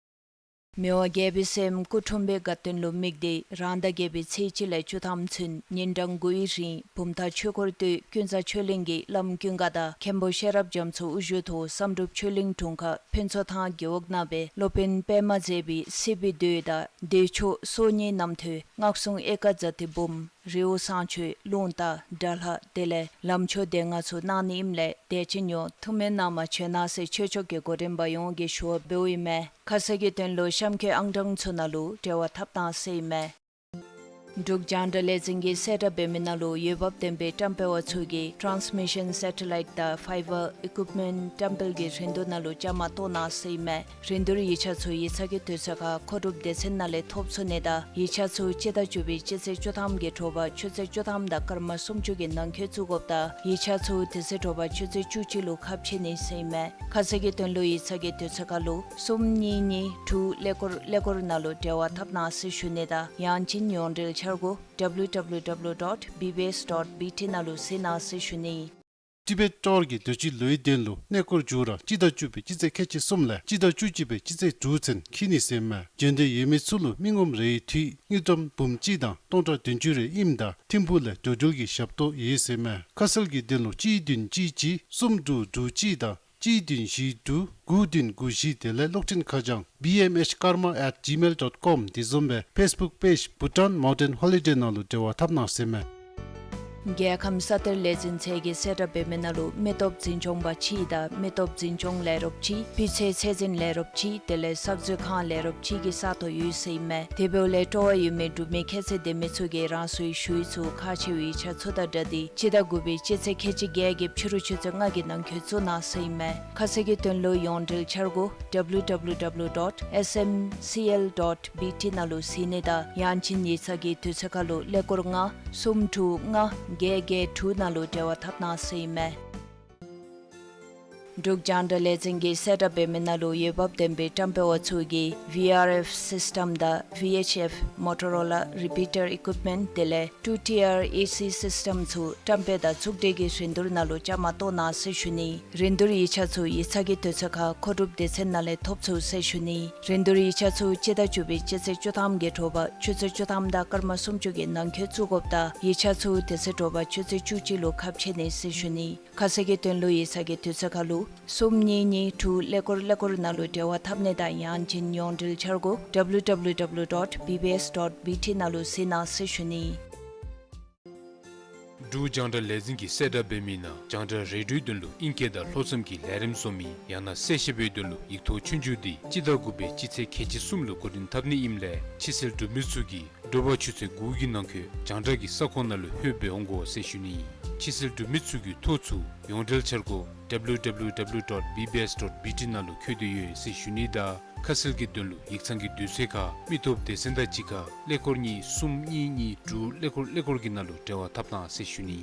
མི་དབང་རྒྱལ་པོའི་སྲསམོ་སྐུ་འཁྲུངས་པའི་དགའ་སྟོན་ལུ་དམིགས་ཏེ་རང་ཟླ་བརྒྱད་པའི་ཚེས་གཅིག་ལས་བཅུ་ཐམ་ཚུན་ཉིན་གྲངས་དགུའི་རིང་བུམ་ཐང་ཆོས་འཁོར་སྟོད་ཀུན་བཟང་ཆོས་གླིང་གི་བླམ་ཀུན་དགའ་དང་མཁན་པོ་ཤེས་རབ་རྒྱ་མཚོ་དབུ་བཞུགས་ཐོག་བསམ་གྲུབ་ཆོས་གླིང་དྲུང་ཁག་ཕུན་ཚོགས་ཐང་རྒེད་འོག་ནང་སྦེ་སློབ་དཔོན་པདྨ་མཛེས་པའི་སྲིད་པའི་མདོ་དང་བདེ་མཆོག་སོ་གཉིས་རྣམ་ཐོས་སྔགས་སྲུང་ཨེ་ཀ་ཛ་ཏི་འབུམ་རི་བོ་བསང་མཆོད་རླུང་རྟ་དགྲ་ལྷ་དེ་ལས་ལམ་མཆོད་སྡེ་ལྔ་ཚུ་གནང་ནི་ཨིནམ་ལས་དད་ཅན་ཡོངས་ཐུགས་སྨོན་གནང་བར་བྱོན་གནང་ཟེར་ཆོས་ཕྱོགས་ཀྱི་གོ་རིམ་པ་ཡོངས་ཀྱིས་ཞུ་བ་འབདཝ་ཨིན་མས། ཁ་གསལ་གྱི་དོན་ལུ་གཤམ་འཁོད་ཨང་གྲངས་ཚུ་ནང་ལུ་འབྲེལ་བ་འཐབ་གནང་ཟེར་ཨིན་མས། འབྲུག་རྒྱང་བསྒྲགས་ལས་འཛིན་གྱིས་གསལ་བསྒྲགས་འབད་མི་ནང་ལུ་འོས་འབབ་ལྡན་པའི་བཀྲམ་སྤེལ་བ་ཚུ་གིས་ཊཱནསི་མི་ཤཱན་སེ་ཊ་ལའིཊ་དང་ཕའི་བར་ཨི་ཀུཡིཔ་མེནཊ་བཀྲམ་སྤེལ་གྱི་རིན་བསྡུར་ནང་ལུ་བཅའ་མར་གཏོགས་གནང་ཟེར་ཨིན་མས། རིན་བསྡུར་ཡིག་ཆ་ཚུ་ཡིག་ཚང་གི་དུས་ཚོད་ཁར་མཁོ་སྒྲུབ་སྡེ་ཚན་ནང་ལས་ཐོབ་ཚུགས་ནི་དང་ཡིག་ཆ་ཚུ་སྤྱི་ཟླ་བཅུ་པའི་སྤྱི་ཚེས་བཅུ་ཐམ་གྱི་དྲོ་པ་ཆུ་ཚོད་བཅུ་ཐམ་དང་སྐར་མ་སུམ་ཅུ་གི་ནང་འཁོད་བཙུགས་དགོཔ་དང་ཡིག་ཆ་ཚུ་དེ་ཚེ་དྲོ་པ་ཆུ་ཚོད་བཅུ་གཅིག་ལུ་ཁ་ཕྱེ་ནི་ཟེར་ཨིན་མས། ཁ་གསལ་གྱི་དོན་ལུ་ཡིག་ཚང་གི་དུས་ཚོད་ཁར་ལུ་གསུམ་གཉིས་གཉིས་དྲུག་ཀླད་ཀོར་ཀླད་ཀོར་ནང་ལུ་འབྲེལ་བ་འཐབ་གནང་ཟེར་ཞུ་ནི་དང་ཡང་ཅིན་ཡོངས་འབྲེལ་འཆར་སྒོ་ཌབ་ལུ་ཌབ་ལུ་ཌབ་ལུ་ཌོཊ་བི་བི་ཨེསི་ཌོཊ་བི་ཊི་ནང་ལུ་གཟིགས་གནང་ཟེར་ཞུ་ནི། ཊི་བེཊ་ཊོར་གྱིས་དུས་ཅི་ལོའི་དོན་ལུ་གནས་སྐོར་མཇུག་ར་སྤྱི་ཟླ་བཅུ་པའི་སྤྱི་ཚེས་ཁལ་གཅིག་གསུམ་ལས་སྤྱི་ཟླ་བཅུ་གཅིག་པའི་སྤྱི་ཚེས་དྲུག་ཚུན་འཁྱིད་ནི་ཟེར་ཨིན་མས། འབྱོན་འདོད་ཡོད་མི་ཚུ་ལུ་མི་ངོམ་རེའི་འཐུས་དངུལ་ཀྲམ་འབུམ་གཅིག་དང་སྟོང་ཕྲག་བདུན་ཅུ་རེ་ཨིནམ་ད་ཐིམ་ཕུག་ལས་འགྲོ་འགྲུལ་གྱི་ཞབས་ཏོག་ཡོད་ཟེར་ཨིན་མས། ཁ་གསལ་གྱི་དོན་ལུ་གཅིག་བདུན་གཅིག་གཅིག་གསུམ་དྲུག་དྲུག་གཅིག་དང་གཅིག་བདུན་བཞི་དྲུག་དགུ་བདུན་དགུ་བཞི་དེ་ལས་གློག་འཕྲིན་ཁ་བྱང་བི་ཨེམ་ཨེཆ་ཀརྨ་ཨེཊ་ཇི་མེལ་ཌོཊ་ཀོམ་དེ་བཟུམ་སྦེ་ཕེསི་བུཀ་པེཇ་བྷུ་ཊཱན་མའུན་ཊེན་ཧོ་ལི་ཌེ་ནང་ལུ་འབྲེལ་བ་འཐབ་གནང་ཟེར་ཨིན་མས། རྒྱལ་ཁམས་ས་གཏེར་ལས་འཛིན་ཚད་ཀྱིས་གསལ་བསྒྲགས་འབད་མི་ནང་ལུ་མི་སྟོབས་འཛིན་སྐྱོང་པ་གཅིག་དང་མི་སྟོབས་འཛིན་སྐྱོང་ལས་རོགསཔ་གཅིག་སྤུས་ཚད་ཚད་འཛིན་ལས་རོགསཔ་གཅིག་དེ་ལས་གསར་འཛུགས་ཁང་ལས་རོགསཔ་གཅིག་གི་ས་སྟོང་ཡོད་ཟེར་ཨིན་མས། དེ་འབདཝ་ལས་སྤྲོ་བ་ཡོད་མི་འབྲུག་མི་ཁྱད་ཚད་ལྡན་མི་ཚུ་གིས་རང་སོའི་ཞུ་ཡིག་ཚུ་ཁག་ཆེ་བའི་ཡིག་ཆ་ཚུ་དང་སྦྲགས་ཏེ་སྤྱི་ཟླ་དགུ་པའི་སྤྱི་ཚེས་ཁལ་གཅིག་བརྒྱད་ཀྱི་ཕྱི་རུ་ཆུ་ཚོད་ལྔ་གི་ནང་འཁོད་བཙུགས་གནང་ཟེར་ཨིན་མས། ཁ་གསལ་གྱི་དོན་ལུ་ཡོངས་འབྲེལ་འཆར་སྒོ་ཌབ་ལུ་ཌབ་ལུ་ཌབ་ལུ་ཌོཊ་ཨེསི་ཨེམ་སི་ཨེལ་ཌོཊ་བི་ཊི་ནང་ལུ་གཟིགས་ནི་དང་ཡང་ཅིན་ཡིག་ཚང་གི་དུས་ཚོད་ཁར་ལུ་ཀླད་ཀོར་ལྔ་གསུམ་དྲུག་ལྔ་བརྒྱད་བརྒྱད་དྲུག་ནང་ལུ་འབྲེལ་བ་འཐབ་གནང་ཟེར་ཨིན་མས། འབྲུག་རྒྱང་བསྒྲགས་ལས་འཛིན་གྱིས་གསལ་བསྒྲགས་འབད་མི་ནང་ལུ་འོས་འབབ་ལྡན་པའི་བཀྲམ་སྤེལ་བ་ཚུ་གིས་ཝི་ཨར་ཨེཕ་སིསི་ཊེམ་དང་ཝི་ཨེཆ་ཨེཕ་མོ་ཊོ་རོ་ལ་རི་པི་ཊར་ཨི་ཀུཡིཔ་མེནཊ་དེ་ལས་ཊུ་ཊི་ཨར་ཨེ་སི་སིསི་ཊེམ་ཚུ་བཀྲམ་སྤེལ་དང་བཙུགས་སྒྲིག་གི་རིན་བསྡུར་ནང་ལུ་བཅའ་མར་གཏོགས་གནང་ཟེར་ཞུ་ནི། རིན་བསྡུར་ཡིག་ཆ་ཚུ་ཡིག་ཚང་གི་དུས་ཚོད་ཁར་མཁོ་སྒྲུབ་སྡེ་ཚན་ནང་ལས་ཐོབ་ཚུགས་ཟེར་ཞུ་ནི། རིན་བསྡུར་ཡིག་ཆ་ཚུ་སྤྱི་ཟླ་བཅུ་པའི་སྤྱི་ཚེས་བཅུ་ཐམ་གྱི་དྲོ་པ་ཆུ་ཚོད་བཅུ་ཐམ་དང་སྐར་མ་སུམ་ཅུ་གི་ནང་འཁོད་བཙུགས་དགོཔ་དང་ཡིག་ཆ་ཚུ་དེ་ཚེ་དྲོ་པ་ཆུ་ཚོད་བཅུ་གཅིག་ལུ་ཁ་ཕྱེ་ནི་ཟེར་ཞུ་ནི། ཁ་གསལ་གྱི་དོན་ལུ་ཡིག་ཚང་གི་དུས་ཚོད་ཁར་ལུ་གསུམ་གཉིས་གཉིས་དྲུག་ཀླད་ཀོར་ཀླད་ཀོར་ནང་ལུ་འབྲེལ་བ་འཐབ་ནི་དང་ཡང་ཅིན་ཡོངས་འབྲེལ་འཆར་སྒོ་ཌབ་ལུ་ཌབ་ལུ་ཌབ་ལུ་ཌོཊ་བི་བི་ཨེསི་ཌོཊ་བི་ཊི་ནང་ལུ་གཟིགས་གནང་ཟེར་ཞུ་ནི། འབྲུག་རྒྱང་བསྒྲགས་ལས་འཛིན་གྱིས་གསལ་བསྒྲགས་འབད་མི་ནང་རྒྱང་བསྒྲགས་རེ་ཌིའོའི་དོན་ལུ་ཨིང་སྐད་དང་ལྷོ་མཚམས་ཀྱི་ལས་རིམ་བཟོ་མི་ཡང་ན་གསལ་བཤད་པའི་དོན་ལུ་ཡིག་ཐོག་ཆོས་རྒྱུགས་འདི་སྤྱི་ཟླ་དགུ་པའི་སྤྱི་ཚེས་ཁལ་གཅིག་གསུམ་ལུ་འགོ་འདྲེན་འཐབ་ནི་ཨིནམ་ལས་ཕྱི་སེལ་འབྲུག་མི་ཚུ་གིས་དྲོ་པ་ཆུ་ཚོད་དགུ་གི་ནང་འཁོད་རྒྱང་བསྒྲགས་ཀྱི་ས་ཁོངས་ནང་ལུ་ལྷོད་སྦེ་འོང་དགོ་ཟེར་ཞུ་ནི། ཕྱི་སེལ་འབྲུག་མི་ཚུ་གི་ཐོ་ཚུ་ཡོངས་འབྲེལ་འཆར་སྒོ་W W W dot B B S dot B T ནང་ལུ་བཀོད་དེ་ཡོད་ཟེར་ཞུ་ནི་དང་ཁ་གསལ་གྱི་དོན་ལུ་ཡིག་ཚང་གི་དུས་ཚོད་ཁར་མི་སྟོབས་སྡེ་ཚན་དང་གཅིག་ཁར་ཀླད་ཀོར་གཉིས་གསུམ་གཉིས་གཉིས་དྲུག་ཀླད་ཀོར་ཀླད་ཀོར་གྱི་ནང་ལུ་འབྲེལ་བ་འཐབ་གནང་ཟེར་ཞུ་ནི།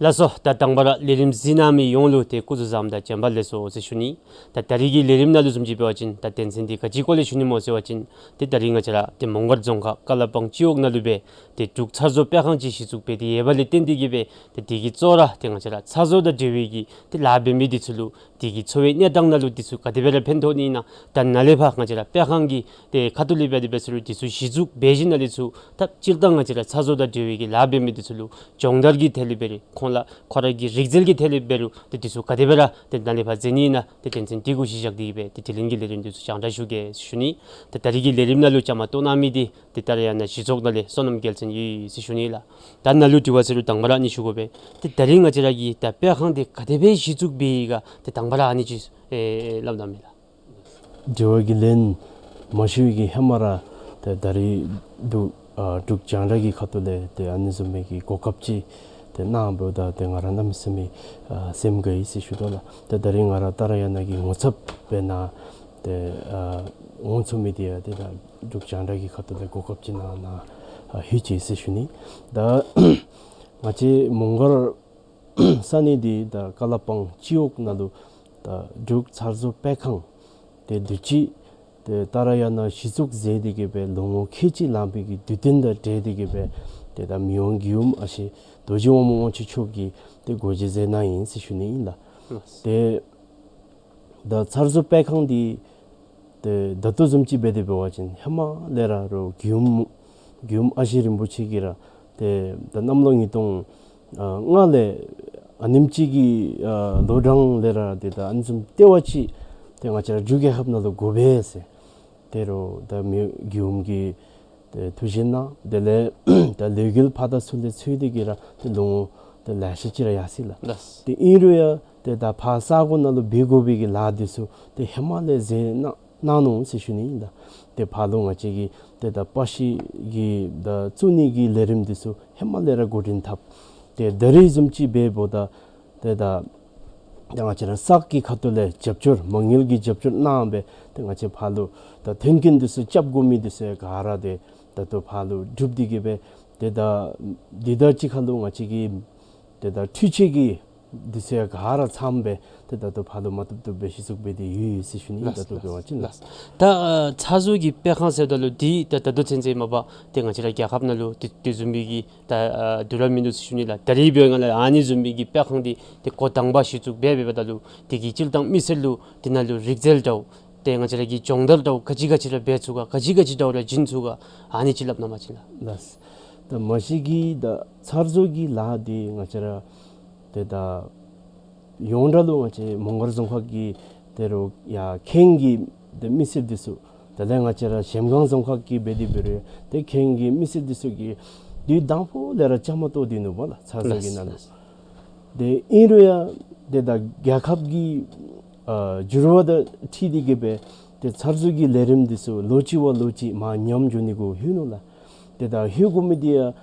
ལགས་སོ། ད་དང་པ་ར་ལས་རིམ་གཟིགས་གནང་མི་ཡོངས་ལུ་ཏེ་སྐུ་གཟུགས་བཟང་དང་བྱོན་པ་ལེགས་སོ་ཟེར་ཞུ་ནི། ད་ད་རིས་ཀྱི་ལས་རིམ་ནང་ལུ་བཟུམ་ཅིག་འབད་བ་ཅིན་ད་དོན་ཚན་འདི་ག་ཅིའི་སྐོར་ལས་ཞུ་ནི་སྨོ་ཟེར་བ་ཅིན་ཏེ་ད་རིས་ང་བཅས་ར་ཏེ་མོང་སྒར་རྫོང་ཁག་ཀ་ལ་པང་སྤྱི་འོག་ནང་ལུ་སྦེ་ཏེ་འབྲུག་ཚར་བཟོ་སྤེལ་ཁང་ཅིག་གཞི་བཙུགས་འབད་དེ་ཡོད་པ་ལས་བརྟེན་ཏེ་གིས་སྦེ་ཏེ་དེ་གི་གཙོ་བོ་ར་ཏེ་ང་བཅས་ར་ཚར་བཟོ་དང་འབྲེལ་བའི་གི་ཏེ་ལཱ་འབད་མི་འདི་ཚུ་ལུ་དེ་གི་འཚོ་བའི་གནས་སྟངས་ནང་ལུ་འདི་ཚུ་ག་དེ་སྦེ་ར་ཕན་ཐོགས་ནི་ཨིན་ན། ད་ནཱ་ལས་ཕར་ང་བཅས་ར་སྤེལ་ཁང་གི་ཏེ་ཁ་ཐུག་ལས་འབད་དེ་འབད་ས་ལུ་འདི་ཚུ་གཞི་བཙུགས་འབད་ཞིནམ་ལས་ཚུར་ད་སྤྱིར་བཏང་ང་བཅས་ར་ཚར་བཟོ་དང་འབྲེལ་བའི་གི་ལཱ་འབད་མི་འདི་ཚུ་ལུ་སྦྱོང་བརྡར་གྱི་ཐད་ལས་འབད་རུང་ཁོང་ལུ་ཁོང་ར་གི་རིག་རྩལ་གྱི་ཐད་ལས་འབད་རུང་ཏེ་འདི་ཚུ་ག་དེ་སྦེ་ར་ཏེ་ནཱ་ལས་ཕར་མཛད་ནི་ཨིན་ན། ཏེ་དོན་ཚན་འདི་གུ་གཞི་བཞག་སྟེ་གིས་སྦེ་ཏེ་དེ་ལས་ཀྱི་ལས་རིམ་འདི་ཚུ་རྒྱང་བསྒྲགས་ཞུ་གེ་ཞུ་ནི། ད་ད་རིས་ཀྱི་ལས་རིམ་ནང་ལུ་བཅའ་མར་གཏོགས་གནང་མི་འདི་ཏེ་ད་རེས་ཡང་ན་གཞི་ཚོགས་ནང་ལས་བསོད་ནམས་རྒྱལ་མཚན་ཡོད་ཟེར་ཞུ་ནི་ལགས། ད་ནཱ་ལུ་དྲི་བ་ཟེར་རུང་དང་པ་ར་ཨ་ནི་ཞུ་དགོ་པས། ཏེ་ད་རིས་ང་བཅས་ར་གི་ད་སྤེལ་ཁང་འདི་ག་དེ་སྦེ་གཞི་བཙུགས་འབད་ཡི་ག་ཏེ་དང་པ་ར་ཨ་ནི་ཅིག་ཨེ་སླབ་གནང་མས་ལགས། དྲི་བ་གི་ལན་མ་ཞུ་བའི་གི་ཧེ་མ་ར་ཏེ་ད་རིས་འབྲུག་ཨ་འབྲུག་རྒྱང་བསྒྲགས་ཀྱི་ཁ་ཐུག་ལས་ཏེ་ཨ་ནི་བཟུམ་མའི་གི་གོ་སྐབས་ཅིག་ཏེ་གནང་འབདཝ་ད་ཏེ་ང་ར་གནམ་མེད་ས་མེད་ཨ་སེམས་དགའ་ཡི་ཟེར་ཞུ་དོ་ལགས། ཏེ་ད་རིས་ང་ར་ཏཱ་ར་ཡ་ན་གི་ངོ་ཚབ་འབད་ནཱ་ཏེ་ཨ་འོང་ཚུགས་མི་འདི་ཡང་ཏེ་ད་འབྲུག་རྒྱང་བསྒྲགས་ཀྱི་ཁ་ཐུག་ལས་གོ་སྐབས་ཅིག་གནང་ནཱ་ཨ་ལྷོད་ཅི་ཟེར་ཞུ་ནི། ད་ང་བཅས་མོང་སྒར་ས་གནས་འདི་ད་ཀ་ལ་པང་སྤྱི་འོག་ནང་ལུ་ད་འབྲུག་ཚར་བཟོ་སྤེལ་ཁང་ཏེ་དུས་ཅི་ཏེ་ཏཱ་ར་ཡ་ན་གཞི་བཙུགས་མཛད་དེ་གིས་སྦེ་ལོ་ངོ་ཁལ་གཅིག་ལང་པའི་གི་དུས་སྟོན་དང་འབྲེལ་ཏེ་གིས་སྦེ་ཏེ་ད་མི་དབང་མགྱོནམ་ཨ་ཞེ་རྡོ་རྗེ་དབང་མོ་དབང་ཕྱུག་མཆོག་གིས་ཏེ་སྒོ་འབྱེད་མཛད་གནང་ཡི་ཟེར་ཞུ་ནི་ཨིན་ལགས། ལགས། ཏེ་ད་ཚར་བཟོ་སྤེལ་ཁང་འདི་ཏེ་ད་ལྟོ་བཟུམ་ཅིག་འབད་དེ་འབད་བ་ཅིན་ཧེ་མ་ལས་ར་རུང་མགྱོནམ་མགྱོནམ་ཨ་ཞེ་རིན་པོ་ཆེ་གིས་ར་ཏེ་ད་གནམ་ལོ་ཉིས་སྟོང་ཨ་ལྔ་ལས་ཨ་ནེམ་ཅིག་གི་ཨ་ལོ་གྲངས་ལས་ར་ཏེ་ད་ཨ་ནི་བཟུམ་ལྟེ་བ་ཅིག་ཏེ་ང་བཅས་ར་འབྲུག་རྒྱལ་ཁབ་ནང་ལུ་དགོ་པས་ཟེར། ཏེ་རུང་ད་མི་མགྱོནམ་གིས་ཏེ་ཐུགས་བཞེད་གནང་། དེ་ལས་ད་ལས་འགུལ་ཕར་དང་ཚུར་ལས་འཚོལ་ཏེ་གིས་ར་ཏེ་ལོ་ངོ་ཏེ་ལེ་ཤ་ཅིག་ར་ཡར་སོ་ཡི་ལགས། ལགས། ཏེ་ཨིན་རུང་ཡང་ཏེ་ད་ཕར་ས་གོ་ནང་ལུ་འབད་དགོ་པའི་གི་ལཱ་འདི་ཚུ་ཏེ་ཧེ་མ་ལས་མཛད་གནང་གནང་ནུག་ཟེར་ཞུ་ནི་ཨིན་ལགས། ཏེ་ཕར་ལུ་ང་བཅས་ཀྱི་ཏེ་ད་པར་ཤིང་གི་ད་བཙུགས་ནི་གི་ལས་རིམ་འདི་ཚུ་ཧེ་མ་ལས་ར་འགོ་འདྲེན་འཐབ། ཏེ་ད་རིས་བཟུམ་ཅིག་འབདཝ་ད་ཏེ་ད་ད་ང་བཅས་ར་ས་གི་ཁ་ཐུག་ལས་རྒྱབ་སྐྱོར་མ་དངུལ་གྱི་རྒྱབ་སྐྱོར་གནང་སྦེ་ཏེ་ང་བཅས་ཕར་ལུ་ད་མཐུན་རྐྱེན་འདི་ཚུ་རྐྱབ་དགོ་མི་འདི་ཚུ་ག་ར་ཏེ་ད་ལྟོ་ཕར་ལུ་གྲུབ་སྟེ་གིས་སྦེ་ཏེ་ད་འདི་དང་གཅིག་ཁར་ལུ་ང་བཅས་ཀྱི་ཏེ་ད་འཕྲུལ་ཆས་ཀྱི་འདི་ཚུ་ཡང་ག་ར་ཚངམ་སྦེ་ཏེ་ད་ལྟོ་ཕར་ལུ་མ་བཏུབ་བཏུབ་སྦེ་གཞི་བཙུགས་འབད་དེ་ཡོད་ཡོད་ཟེར་ཞུ་ནི་ཨིན། ལགས། ད་ལྟོ་འབད་བ་ཅིན་ལགས། ད་ཨ་ཚར་བཟོ་གི་སྤེལ་ཁང་ཟེརཝ་ད་ལུ་འདི་ད་ད་ལྟོ་ཚུན་ཚོད་མ་པ་ཏེ་ང་བཅས་ར་རྒྱལ་ཁབ་ནང་ལུ་དེ་དེ་བཟུམ་མའི་གི་ད་ཨ་དུས་རབས་མིན་འདུག་ཟེར་ཞུ་ནི་ལགས། ད་རིས་འབདཝ་ད་ལུ་ཨ་ནི་བཟུམ་མའི་གི་སྤེལ་ཁང་འདི་ཏེ་འགོ་དང་པ་གཞི་བཙུགས་འབད་འབདཝ་ད་ལུ་དེ་གི་སྤྱིར་བཏང་མི་སེར་ལུ་དེ་ནང་ལུ་རིག་རྩལ་འདྲཝ་ཏེ་ང་བཅས་ར་གི་སྦྱོང་བརྡར་འདྲཝ་ག་ཅི་ག་ཅི་ར་འབད་ཚུགས་ག་ག་ཅི་ག་ཅི་འདྲཝ་ར་བྱིན་ཚུགས་ག་ཨ་ནི་ཅིག་སླབ་གནང་པ་ཅིན་ལགས། ལགས། ད་མ་གཞི་གི་ད་ཚར་བཟོ་གི་ལཱ་འདི་ང་བཅས་ར་ཏེ་ད་ཡོངས་གྲགས་ལུ་ང་བཅས་མོང་སྒར་རྫོང་ཁག་གི་ཏེ་རུང་ཡར་ཁེངས་ཀྱི་ཏེ་མི་སེར་འདི་ཚུ་དེ་ལས་ང་བཅས་ར་གཞལམ་སྒང་རྫོང་ཁག་གི་འབད་དེ་འབད་རུང་ཏེ་ཁེངས་ཀྱི་མི་སེར་འདི་ཚུ་གིས་དུས་དང་པོ་ལས་ར་བཅའ་མར་གཏོགས་ཏེ་ནུག་པ་ལགས། ཚར་བཟོ་གི་ནང་ལུ། ལགས། ཏེ་ཨིན་རུང་ཡང་ཏེ་ད་རྒྱལ་ཁབ་ཀྱི་ཨ་འགྱུར་བ་དང་འཁྲིལ་ཏེ་གིས་སྦེ་ཏེ་ཚར་བཟོ་གི་ལས་རིམ་འདི་ཚུ་ལོ་གཅིག་བ་ལོ་གཅིག་མར་ཉམས་འགྱོ་ནི་གུ་ལྷོད་ནུག་ལགས། ཏེ་ད་ལྷོད་དགོ་མི་འདི་ཡང་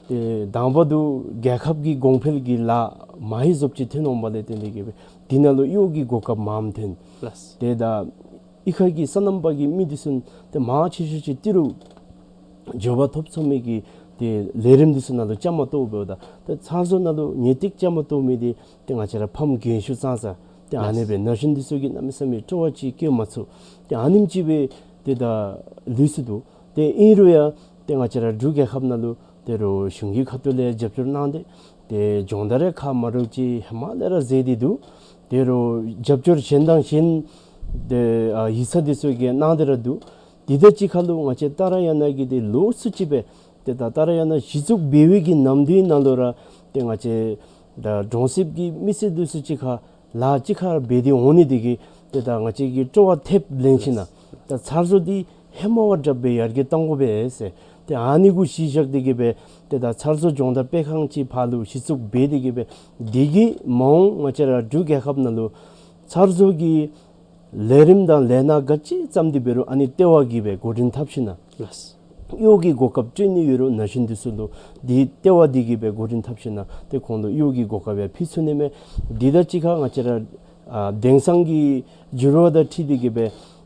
ཏེ་དང་པ་འདི་རྒྱལ་ཁབ་ཀྱི་གོང་འཕེལ་གྱི་ལཱ་མ་ཧེ་བཟོཔ་ཅིག་ཐོན་འོང་པ་ལས་བརྟེན་ཏེ་གིས་སྦེ་འདི་ནང་ལུ་གཡོག་གི་གོ་སྐབས་མངམ་ཐོན། ལགས། ཏེ་ད་གཡུས་ཁ་གི་སོ་ནམ་པ་གི་མི་འདི་ཚུ་ཏེ་མང་ཆེ་ཤོས་ཅིག་ཏི་རུ་འགྱོ་བ་ཐོབ་ཚུགས་མི་གི་ཏེ་ལས་རིམ་འདི་ཚུ་ནང་ལུ་བཅའ་མར་གཏོགས་འབདཝ་ད་ཏེ་ཚར་བཟོ་ནང་ལུ་ངེས་ཏིག་བཅའ་མར་གཏོགས་མི་འདི་ཏེ་ང་བཅས་ར་ཕམ་རྒན་ཤོས་ཙང་ཙ་ཏེ་ཨ་ནི་སྦེ་ན་གཞོན་འདི་ཚུ་གིས་གནམ་མེད་ས་མེད་སྤྲོ་བ་ཅིག་བསྐྱེད་མ་ཚུགས། ཏེ་ཨ་ནེམ་ཅིག་སྦེ་ཏེ་ད་ལུས་སོ་ནུག། ཏེ་ཨིན་རུང་ཡང་ཏེ་ང་བཅས་ར་འབྲུག་རྒྱལ་ཁབ་ནང་ལུ་ཏེ་རུང་གཞུང་གི་ཁ་ཐུག་ལས་རྒྱབ་སྐྱོར་གནང་སྟེ་ཏེ་སྦྱོང་བརྡར་ཡང་ཁག་མ་འདྲཝ་ཅིག་ཧེ་མ་ལས་ར་མཛད་དེ་འདུག། ཏེ་རུང་རྒྱབ་སྐྱོར་གཞན་དང་གཞན་ཏེ་ཨ་ཡིག་ཚང་འདི་ཚུ་གིས་གནང་སྟེ་ར་འདུག། དེ་དང་གཅིག་ཁར་ལུ་ང་བཅས་ཏཱ་ར་ཡ་ན་གི་འདི་ལོགས་སུ་ཅིག་སྦེ་ཏེ་ད་ཏཱ་ར་ཡ་ན་གཞི་བཙུགས་འབད་བའི་གི་ནམ་དུས་ནང་ལུ་ར་ཏེ་ང་བཅས་ད་གྲོང་གསེབ་ཀྱི་མི་སེར་འདི་ཚུ་གཅིག་ཁར་ལཱ་གཅིག་ཁར་འབད་དེ་འོང་ནི་དེ་གིས་ཏེ་ད་ང་བཅས་ཀྱིས་སྤྲོ་བ་ཐེབས་ལེན་ཞིནམ་ད་ཚར་བཟོ་འདི་ཧེ་མ་བ་དྲགཔ་སྦེ་ཡར་རྒྱས་གཏང་དགོ་པས་ཟེར། ཏེ་ཨ་ནི་གུ་གཞི་བཞག་སྟེ་གི་སྦེ་ཏེ་ད་ཚར་བཟོ་སྦྱོང་བརྡར་སྤེལ་ཁང་ཅིག་ཕར་ལུ་གཞི་བཙུགས་འབད་དེ་གི་སྦེ་དེ་གིས་མ་འོངས་ང་བཅས་ར་འབྲུག་རྒྱལ་ཁབ་ནང་ལུ་ཚར་བཟོ་གི་ལས་རིམ་དང་ལས་སྣ་ག་ཅི་བརྩམས་ཏེ་འབད་རུང་ཨ་ནི་ལྟེ་བ་གིས་སྦེ་འགོ་འདྲེན་འཐབ་ཞིན་ན་ལགས། གཡོག་གི་གོ་སྐབས་སྤྲོད་ནི་ཡོད་རུང་ན་གཞོན་འདི་ཚུ་ལུ་འདི་ལྟེ་བ་འདི་གིས་སྦེ་འགོ་འདྲེན་འཐབ་ཞིན་ན་ཏེ་ཁོང་ལུ་གཡོག་གི་གོ་སྐབས་ཡང་ཕུལ་ཚུགས་ནི་མས། འདི་དང་གཅིག་ཁར་ང་བཅས་ར་ཨ་དེང་སང་གི་འགྱུར་བ་དང་འཁྲིལ་ཏེ་གི་སྦེ་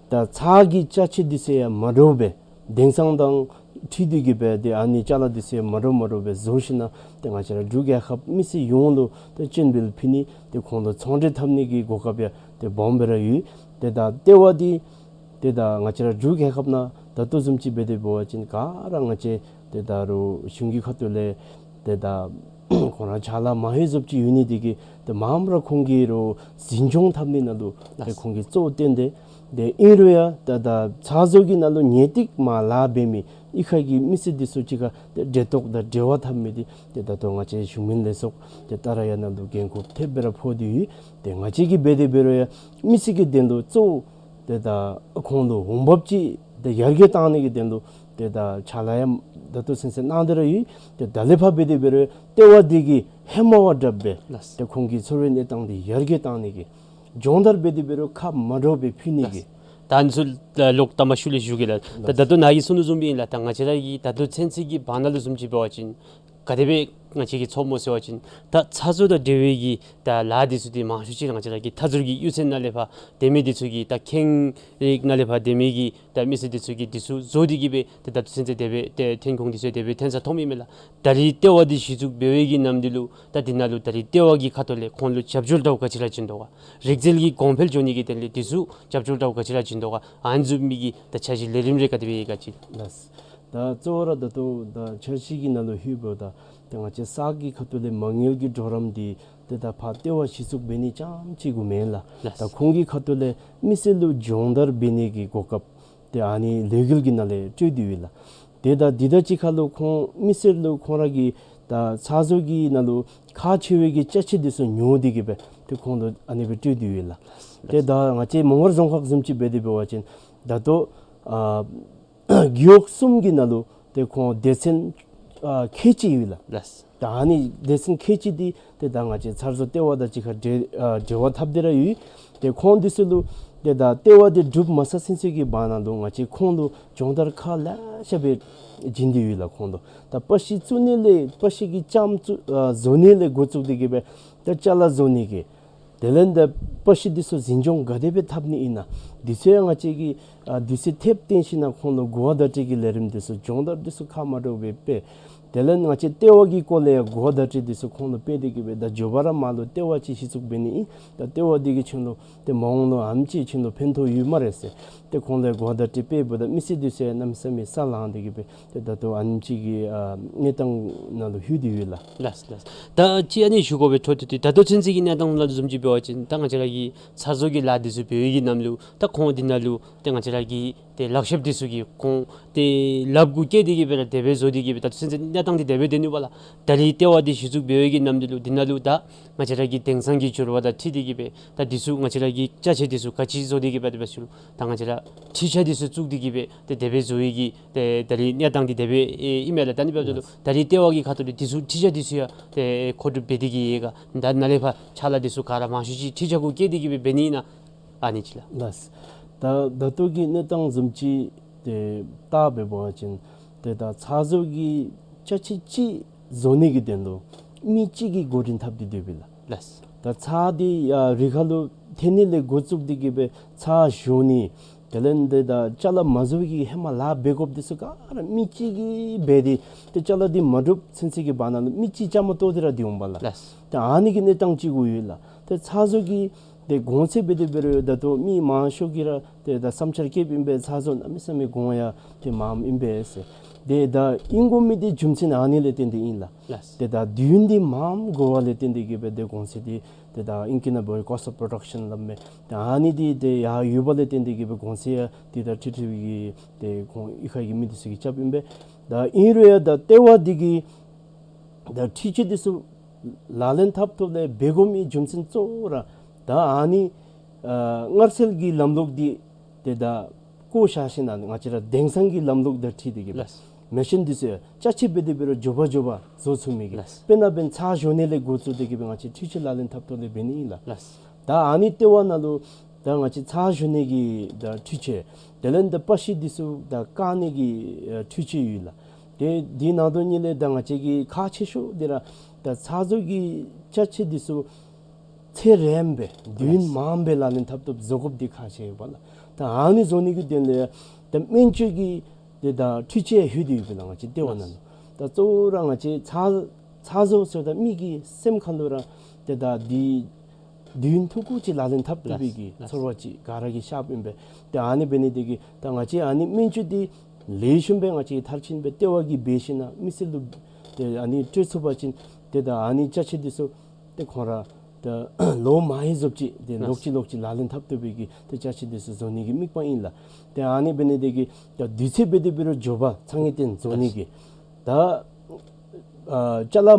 ད་ཚྭ་གི་ཅ་ཆས་འདི་ཚུ་ཡང་མ་འདྲཝ་སྦེ་དེང་སང་དང་འཁྲིལ་ཏེ་གི་སྦེ་ཏེ་ཨ་ནི་ཅ་ལ་འདི་ཚུ་ཡང་མ་འདྲཝ་མ་འདྲཝ་སྦེ་བཟོ་ཞིན་ན་ཏེ་ང་བཅས་ར་འབྲུག་རྒྱལ་ཁབ་མི་སེར་ཡོངས་ལུ་ཏེ་སྤྱན་འབུལ་ཕུལ་ནི་ཏེ་ཁོང་ལུ་ཚོང་འབྲེལ་འཐབ་ནི་གི་གོ་སྐབས་ཡང་ཏེ་སྦོམ་སྦེ་ར་ཡོད། ཏེ་ད་ལྟེ་བ་འདི་ཏེ་ད་ང་བཅས་ར་འབྲུག་རྒྱལ་ཁབ་ནང་ད་ལྟོ་བཟུམ་ཅིག་འབད་དེ་འབད་བ་ཅིན་ག་ར་ང་བཅས་ཏེ་ད་རུང་གཞུང་གི་ཁ་ཐུག་ལས་ཏེ་ད་ཁོང་ར་ཅ་ལ་མ་ཧེ་བཟོཝ་ཅིག་ཡོད་ནི་འདི་གིས་ཏེ་མངམ་ར་ཁོང་གིས་རུང་འཛིན་སྐྱོང་འཐབ་ནི་ནང་ལུ་ཏེ་ཁོང་གིས་གཙོ་བོ་བཏོན་ཏེ་ཏེ་ཨིན་རུང་ཡང་ད་ད་ཚྭ་བཟོ་གི་ནང་ལུ་ངེས་ཏིག་མ་ལཱ་འབད་མི་གཡུས་ཁ་གི་མི་སེར་འདི་ཚུ་གཅིག་ཁར་ཏེ་འབྲེལ་གཏོགས་དང་འབྲེལ་བ་འཐབ་མི་འདི་ཏེ་ད་ལྟོ་ང་བཅས་གཞུང་མིན་ལས་ཚོགས་ཏེ་ཏཱ་ར་ཡ་ནང་ལུ་འགན་ཁུར་ཐེབས་སྦེ་ར་ཕོག་སྟེ་ཡོད། ཏེ་ང་བཅས་ཀྱིས་འབད་དེ་འབད་རུང་ཡང་མི་སེར་གྱི་དོན་ལུ་གཙོ་བོ་ཏེ་ད་ཁོང་ལུ་འོང་འབབ་ཅིག་ཏེ་ཡར་རྒྱས་བཏང་ནི་གི་དོན་ལུ་ཏེ་ད་ཅ་ལ་ཡང་ད་ལྟོ་ཚུན་ཚོད་གནང་སྟེ་ར་ཡོད། ཏེ་ད་ལས་ཕར་འབད་དེ་འབད་རུང་ལྟེ་བ་འདི་གིས་ཧེ་མ་བ་དྲགཔ་སྦེ་ལགས། ཏེ་ཁོང་གི་འཚོ་བའི་གནས་སྟངས་འདི་ཡར་རྒྱས་བཏང་ནི་གི་སྦྱོང་བརྡར་འབད་དེ་འབད་རུང་ཁག་མ་འདྲཝ་སྦེ་ཕུལ་ནི་གི། ད་ཨ་ནི་ཚུ་ལོག་ལྟ་མ་ཤུལ་ལས་ཞུ་གེ་ལགས། ད་ལགས། ད་ལྟོ་ནཱ་གིས་གསུངས་དོ་བཟུམ་སྦེ་ཨིན་ལགས། ད་ང་བཅས་ར་གི་ད་ལྟོ་ཚུན་ཚོད་ཀྱི་བར་ན་ལུ་བཟུམ་ཅིག་འབད་བ་ཅིན་ག་དེ་སྦེ་ང་བཅས་ཀྱིས་ཚོར་སྨོ་ཟེར་བ་ཅིན་ད་ཚྭ་བཟོ་དང་འབྲེལ་བའི་གི་ད་ལཱ་འདི་ཚུ་འདི་མང་ཤོས་ཅིག་ང་བཅས་ར་གི་མཐའ་ཟུར་གྱི་གཡུས་ཚན་ནང་ལས་ཕར་སྡོད་མི་འདི་ཚུ་གིས་ད་ཁེངས་རིགས་ནང་ལས་ཕར་སྡོད་མི་གི་ད་མི་སེར་འདི་ཚུ་གིས་འདི་ཚུ་བཟོ་སྟེ་གི་སྦེ་ད་ད་ལྟོ་ཚུན་ཚོད་དེ་སྦེ་ཏེ་ཐོན་ཁུངས་འདི་ཚུ་དེ་སྦེ་ཐོན་ས་མཐོངམ་ཨིན་མས་ལགས། ད་རིས་ལྟེ་བ་འདི་གཞི་བཙུགས་འབད་བའི་གི་ནམ་འདི་ལུ་ད་འདི་ནང་ལུ་ད་རིས་ལྟེ་བ་གི་ཁ་ཐུག་ལས་ཁོང་ལུ་རྒྱབ་སྐྱོར་འདྲཝ་ག་ཅི་ར་བྱིན་དོ་ག། རིག་རྩལ་གྱི་གོང་འཕེལ་འགྱོ་ནི་གི་དོན་ལས་འདི་ཚུ་རྒྱབ་སྐྱོར་འདྲཝ་ག་ཅི་ར་བྱིན་དོ་ག། ཨ་ནི་བཟུམ་མའི་གི་ད་འཆར་གཞི་ལས་རིམ་རེ་ག་དེ་སྦེ་ཡོད་ག་ཅིག་ལགས། ད་གཙོ་བོ་ར་ད་ལྟོ་ད་འཆར་གཞི་གི་ནང་ལུ་ལྷོདཔ་ད་ཏེ་ང་བཅས་ས་གི་ཁ་ཐུག་ལས་མ་དངུལ་གྱི་གྲོགས་རམ་འདི་ཏེ་ད་ཕར་ལྟེ་བ་གཞི་བཙུགས་འབད་ནི་རྐྱངམ་ཅིག་གུ་མེན་ལགས། ལགས། ད་ཁོང་གི་ཁ་ཐུག་ལས་མི་སེར་ལུ་སྦྱོང་བརྡར་འབད་ནི་གི་གོ་སྐབས་ཏེ་ཨ་ནི་ལས་འགུལ་གྱི་ནང་ལས་སྤྲོད་དེ་ཡོད་ལགས། ཏེ་ད་འདི་དང་གཅིག་ཁར་ལུ་ཁོང་མི་སེར་ལུ་ཁོང་ར་གི་ད་ཚྭ་བཟོ་གི་ནང་ལུ་ཁག་ཆེ་བའི་གི་ཅ་ཆས་འདི་ཚུ་ཉོ་སྟེ་གི་སྦེ་ཏེ་ཁོང་ལུ་ཨ་ནི་སྦེ་སྤྲོད་དེ་ཡོད་ལགས། ཏེ་ད་ང་བཅས་མོང་སྒར་རྫོང་ཁག་བཟུམ་ཅིག་འབད་དེ་འབད་བ་ཅིན་ད་ལྟོ་ཨ་རྒེད་འོག་གསུམ་གྱི་ནང་ལུ་ཏེ་ཁོང་སྡེ་ཚན་ཨ་ཁལ་གཅིག་ཡོད་ལགས། ལགས། ད་ཨ་ནི་སྡེ་ཚན་ཁལ་གཅིག་འདི་ཏེ་ད་ང་བཅས་ཚྭ་བཟོ་ལྟེ་བ་དང་གཅིག་ཁར་འབྲེལ་ཨ་འབྲེལ་བ་འཐབ་སྟེ་ར་ཡོད། ཏེ་ཁོང་འདི་ཚུ་ལུ་ཏེ་ད་ལྟེ་བ་འདི་གྲུབ་མ་ཚར་ཚུན་ཚོད་ཀྱི་བར་ན་ལུ་ང་བཅས་ཁོང་ལུ་སྦྱོང་བརྡར་ཁག་ལེ་ཤ་སྦེ་བྱིན་ཏེ་ཡོད་ལགས། ཁོང་ལུ་ད་པ་ཤི་བཙུགས་ནི་ལས་པ་ཤི་གི་ལྕངམ་བཙུགས་ཨ་བཟོ་ནི་ལས་འགོ་བཙུགས་ཏེ་གི་སྦེ་ད་ཅ་ལ་བཟོ་ནི་གི་དེ་ལས་ད་པ་ཤི་འདི་ཚུ་འཛིན་སྐྱོང་ག་དེ་སྦེ་འཐབ་ནི་ཨིན་ན་འདི་ཚུ་ཡང་ང་བཅས་ཀྱིས་ཨ་དུས་ཚོད་ཐེབས་བཏོན་ཞིན་ན་ཁོང་ལུ་གོ་བ་བརྡ་སྤྲོད་ཀྱི་ལས་རིམ་འདི་ཚུ་སྦྱོང་བརྡར་འདི་ཚུ་ཁག་མ་འདྲཝ་སྦེ་སྤེལ། དེ་ལས་ང་བཅས་ལྟེ་བ་གི་སྐོར་ལས་ཡང་གོ་བ་བརྡ་སྤྲོད་འདི་ཚུ་ཁོང་ལུ་སྤེལ་ཏེ་གི་སྦེ་ད་མགྱོགས་པ་ར་མར་ལུ་ལྟེ་བ་ཅིག་གཞི་བཙུགས་འབད་ནི་ཨིན། ད་ལྟེ་བ་འདི་གིས་ཁྱོད་ལུ་ཏེ་མ་འོངས་ལུ་ཨ་ནེམ་ཅིག་ཁྱོད་ལུ་ཕན་ཐོགས་ཡོད་སྨ་རེ་ཟེར་ཏེ་ཁོང་ལུ་གོ་བ་བརྡ་སྤྲོད་སྤེལཝ་ད་མི་སེར་འདི་ཚུ་ཡང་གནམ་མེད་ས་མེད་ས་ལངས་ཏེ་གི་སྦེ་ཏེ་ད་ལྟོ་ཨ་ནེམ་ཅིག་གི་ཨ་གནས་སྟངས་ནང་ལུ་ལྷོད་དེ་ཡོད་ལགས། ལགས་ལགས། ད་ཅི་ཨ་ནི་ཞུ་དགོ་པའི་འཕྲོ་མཐུད་དེ་ད་ལྟོ་ཚུན་ཚོད་ཀྱི་གནས་སྟངས་ནང་ལུ་བཟུམ་ཅིག་འབད་བ་ཅིན་ད་ང་བཅས་ར་གི་ཚྭ་བཟོ་གི་ལཱ་འདི་ཚུ་འབད་བའི་གི་ནམ་ལུ་ད་ཁོང་འདི་ནང་ལུ་ཏེ་ང་བཅས་ར་གི་ཏེ་ལག་ཤེསཔ་འདི་ཚུ་གིས་ཁོང་ཏེ་ལགཔ་གུ་བཀལ་ཏེ་གི་སྦེ་ར་དེ་སྦེ་བཟོ་སྟེ་གི་སྦེ་ད་ཚུན་ཚོད་གནས་སྟངས་འདི་དེ་སྦེ་སྡོད་ནུག་པ་ལགས། ད་རིས་ལྟེ་བ་འདི་གཞི་བཙུགས་འབད་བའི་གི་ནམ་འདི་ལུ་འདི་ནང་ལུ་ད་ང་བཅས་ར་གི་དེང་སང་གི་འགྱུར་བ་དང་འཁྲིལ་ཏེ་གི་སྦེ་ད་འདི་ཚུ་ང་བཅས་ར་གི་ཅ་ཆས་འདི་ཚུ་ག་ཅི་བཟོ་སྟེ་གི་སྦེ་དེ་སྦེ་ཚུ་ལུ་ད་ང་བཅས་ར་འཕྲུལ་ཆས་འདི་ཚུ་བཙུགས་ཏེ་གི་སྦེ་ཏེ་དེ་སྦེ་བཟོ་བའི་གི་ཏེ་ད་རིས་གནས་སྟངས་འདི་དེ་སྦེ་ཨིན་མས་ལགས། ད་ཨ་ནི་འབདཝ་ད་ལུ་ད་རིས་ལྟེ་བ་གི་ཁ་ཐུག་ལས་འདི་ཚུ་འཕྲུལ་ཆས་འདི་ཚུ་ཡང་ཏེ་མཁོ་སྒྲུབ་འབད་དེ་གི་ཡོད་ག། ད་ནཱ་ལས་ཕར་ཅ་ལ་འདི་ཚུ་ག་ར་མང་ཤོས་ཅིག་འཕྲུལ་ཆས་གུ་བཀལ་ཏེ་གི་སྦེ་འབད་ནི་ཨིན་ན། ཨ་ནི་ཅིག་ལགས། ལགས། ད་ད་ལྟོ་གི་གནས་སྟངས་བཟུམ་ཅིག་ཏེ་བལྟ་སྦེ་འབད་བ་ཅིན་ཏེ་ད་ཚྭ་བཟོ་གི་ཅ་ཆས་ཅིག་བཟོ་ནི་གི་དོན་ལུ་མི་གཅིག་གིས་འགོ་འདྲེན་འཐབ་སྟེ་སྡོདཔ་ཨིན་ལགས། ལགས། ད་ཚྭ་འདི་ཡར་རི་ཁ་ལུ་ཐོན་ནི་ལས་འགོ་བཙུགས་ཏེ་གི་སྦེ་ཚྭ་བཞོ་ནི་དེ་ལས་ཏེ་ད་ཅ་ལ་མ་བཟོ་བའི་གི་ཧེ་མ་ལཱ་འབད་དགོཔ་འདི་ཚུ་ག་ར་མི་གཅིག་གིས་འབད་དེ་ཏེ་ཅ་ལ་འདི་མ་གྲུབ་ཚུན་ཚོད་ཀྱི་བར་ན་ལུ་མི་གཅིག་བཅའ་མར་གཏོགས་ཏེ་ར་སྡོད་འོང་པ་ལགས། ལགས། ཏེ་ཨ་ནི་གི་གནས་སྟངས་ཅིག་གུ་ཡོད་ལགས། ཏེ་ཚྭ་བཟོ་གི་ཏེ་གོང་ཚད་འབད་དེ་འབད་རུང་ད་ལྟོ་མི་མང་ཤོས་ཀྱིས་ར་ཏེ་ད་བསམ་འཆར་བསྐྱེདཔ་ཨིན་པས། ཚྭ་བཟོ་གནམ་མེད་ས་མེད་གོང་ཡང་ཏེ་མངམ་ཨིན་པས་ཟེར། ཏེ་ད་ཨིན་དགོ་མི་འདི་རྒྱུ་མཚན་ཨ་ནི་ལས་བརྟེན་ཏེ་ཨིན་ལགས། ལགས། ཏེ་ད་དུས་ཡུན་འདི་མངམ་འགོར་བ་ལས་བརྟེན་ཏེ་གི་སྦེ་ཏེ་གོང་ཚད་འདི་ཏེ་ད་ཨིང་སྐད་ནང་འབད་བ་cost of production སླབ་མས། ཏེ་ཨ་ནི་འདི་ཏེ་ཡར་ཡོད་པ་ལས་བརྟེན་ཏེ་གི་སྦེ་གོང་ཚད་ཡང་ཏེ་ད་ཁྲི་ཁྲི་གི་ཏེ་ཁོང་གཡུས་ཁ་གི་མི་འདི་ཚུ་གིས་རྐྱབ་ཨིན་པས། ད་ཨིན་རུང་ཡང་ད་ལྟེ་བ་འདི་གིས་ད་འཕྲུལ་ཆས་འདི་ཚུ་ལག་ལེན་འཐབ་ཐོག་ལས་འབད་དགོ་མི་རྒྱུ་མཚན་གཙོ་བོ་ར་ད་ཨ་ནི་ཨ་སྔར་སྲོལ་གྱི་ལམ་ལུགས་འདི་ཏེ་ད་བཀོ་བཞག་ཞིན་ན་ང་བཅས་ར་དེང་སང་གི་ལམ་ལུགས་དང་འཁྲིལ་ཏེ་གི་སྦེ། ལགས། མེ་ཤིན་འདི་ཚུ་ཡང་ཅ་ཆས་འབད་དེ་འབད་རུང་མགྱོགས་པ་མགྱོགས་པ་བཟོ་ཚུགས་མི་གི། ལགས། དཔེར་ན་འབདན་ཚར་བཞོ་ནི་ལས་འགོ་བཙུགས་ཏེ་གི་སྦེ་ང་བཅས་འཕྲུལ་ཆས་ལག་ལེན་འཐབ་ཐོག་ལས་འབད་ནི་ཨིན་ལགས། ལགས། ད་ཨ་ནི་ལྟེ་བ་ནང་ལུ་ད་ང་བཅས་ཚར་བཞོ་ནི་གི་ད་འཕྲུལ་ཆས། དེ་ལས་ད་པ་ཤི་འདི་ཚུ་ད་བཀག་ནི་གི་ཨ་འཕྲུལ་ཆས་ཡོད་ལགས། དེ་འདི་ནང་དོན་ཉིད་ལས་ད་ང་བཅས་ཀྱི་ཁག་ཆེ་ཤོས་འདི་ར་ད་ཚར་བཟོ་གི་ཅ་ཆས་འདི་ཚུ་ཚེ་རིངམོ་སྦེ་དུས་ཡུན་ལགས། མངམ་སྦེ་ལག་ལེན་འཐབ་ཐོག་བཟོ་དགོཔ་འདི་ཁག་ཆེ་བས་ལགས། ད་ཨ་ནི་བཟོ་ནི་གི་དོན་ལས་ད་སྨན་བཅོས་ཀྱི་དེ་ད་འཕྲུལ་ཆས་ལྷོད་དེ་ཡོད་པས་ལགས། ང་བཅས་ལྟེ་བ་ནང་ལུ། ད་གཙོ་བོ་ར་ང་བཅས་ཚར་ཚར་བཟོ་ཟེརཝ་ད་མི་གི་སེམས་ཁ་ལུ་ར་དེ་ད་འདི་དུས་ཡུན་ཐུང་ཀུ་ཅིག་ལག་ལེན་འཐབ་བཏུབ་པའི་གི་ལགས། ཚོར་བ་ཅིག་ག་ར་གིས་ཤརཝ་ཨིན་པས། ཏེ་ཨ་ནི་འབད་ནི་དེ་གིས་ད་ང་བཅས་ཨ་ནི་སྨན་བཅོས་འདི་ལེགས་ཤོམ་སྦེ་ང་བཅས་མཐར་ཕྱིན་སྦེ་ལྟེ་བ་གིས་འབད་ཞིན་ན་མི་སེར་ལུ་ཏེ་ཨ་ནི་སྤྲོད་ཚུགས་པ་ཅིན་ཏེ་ད་ཨ་ནི་ཅ་ཆས་འདི་ཚུ་ཏེ་ཁོང་ར་ད་ལོ་མང་རབས་ཅིག་ཏེ་ལགས། ལོག་ཅི་ལོག་ཅི་ལག་ལེན་འཐབ་བཏུབ་པའི་གི་ཏེ་ཅ་ཆས་འདི་ཚུ་བཟོ་ནི་གི་དམིགས་པ་ཨིན་ལགས། ཏེ་ཨ་ནི་འབད་ནི་དེ་གིས་ད་དུས་ཚོད་འབད་དེ་འབད་རུང་མགྱོགས་པ་ཚང་ངེས་བརྟན་བཟོ་ནི་གི། ད་ཨ་ཅ་ལ་ཨ་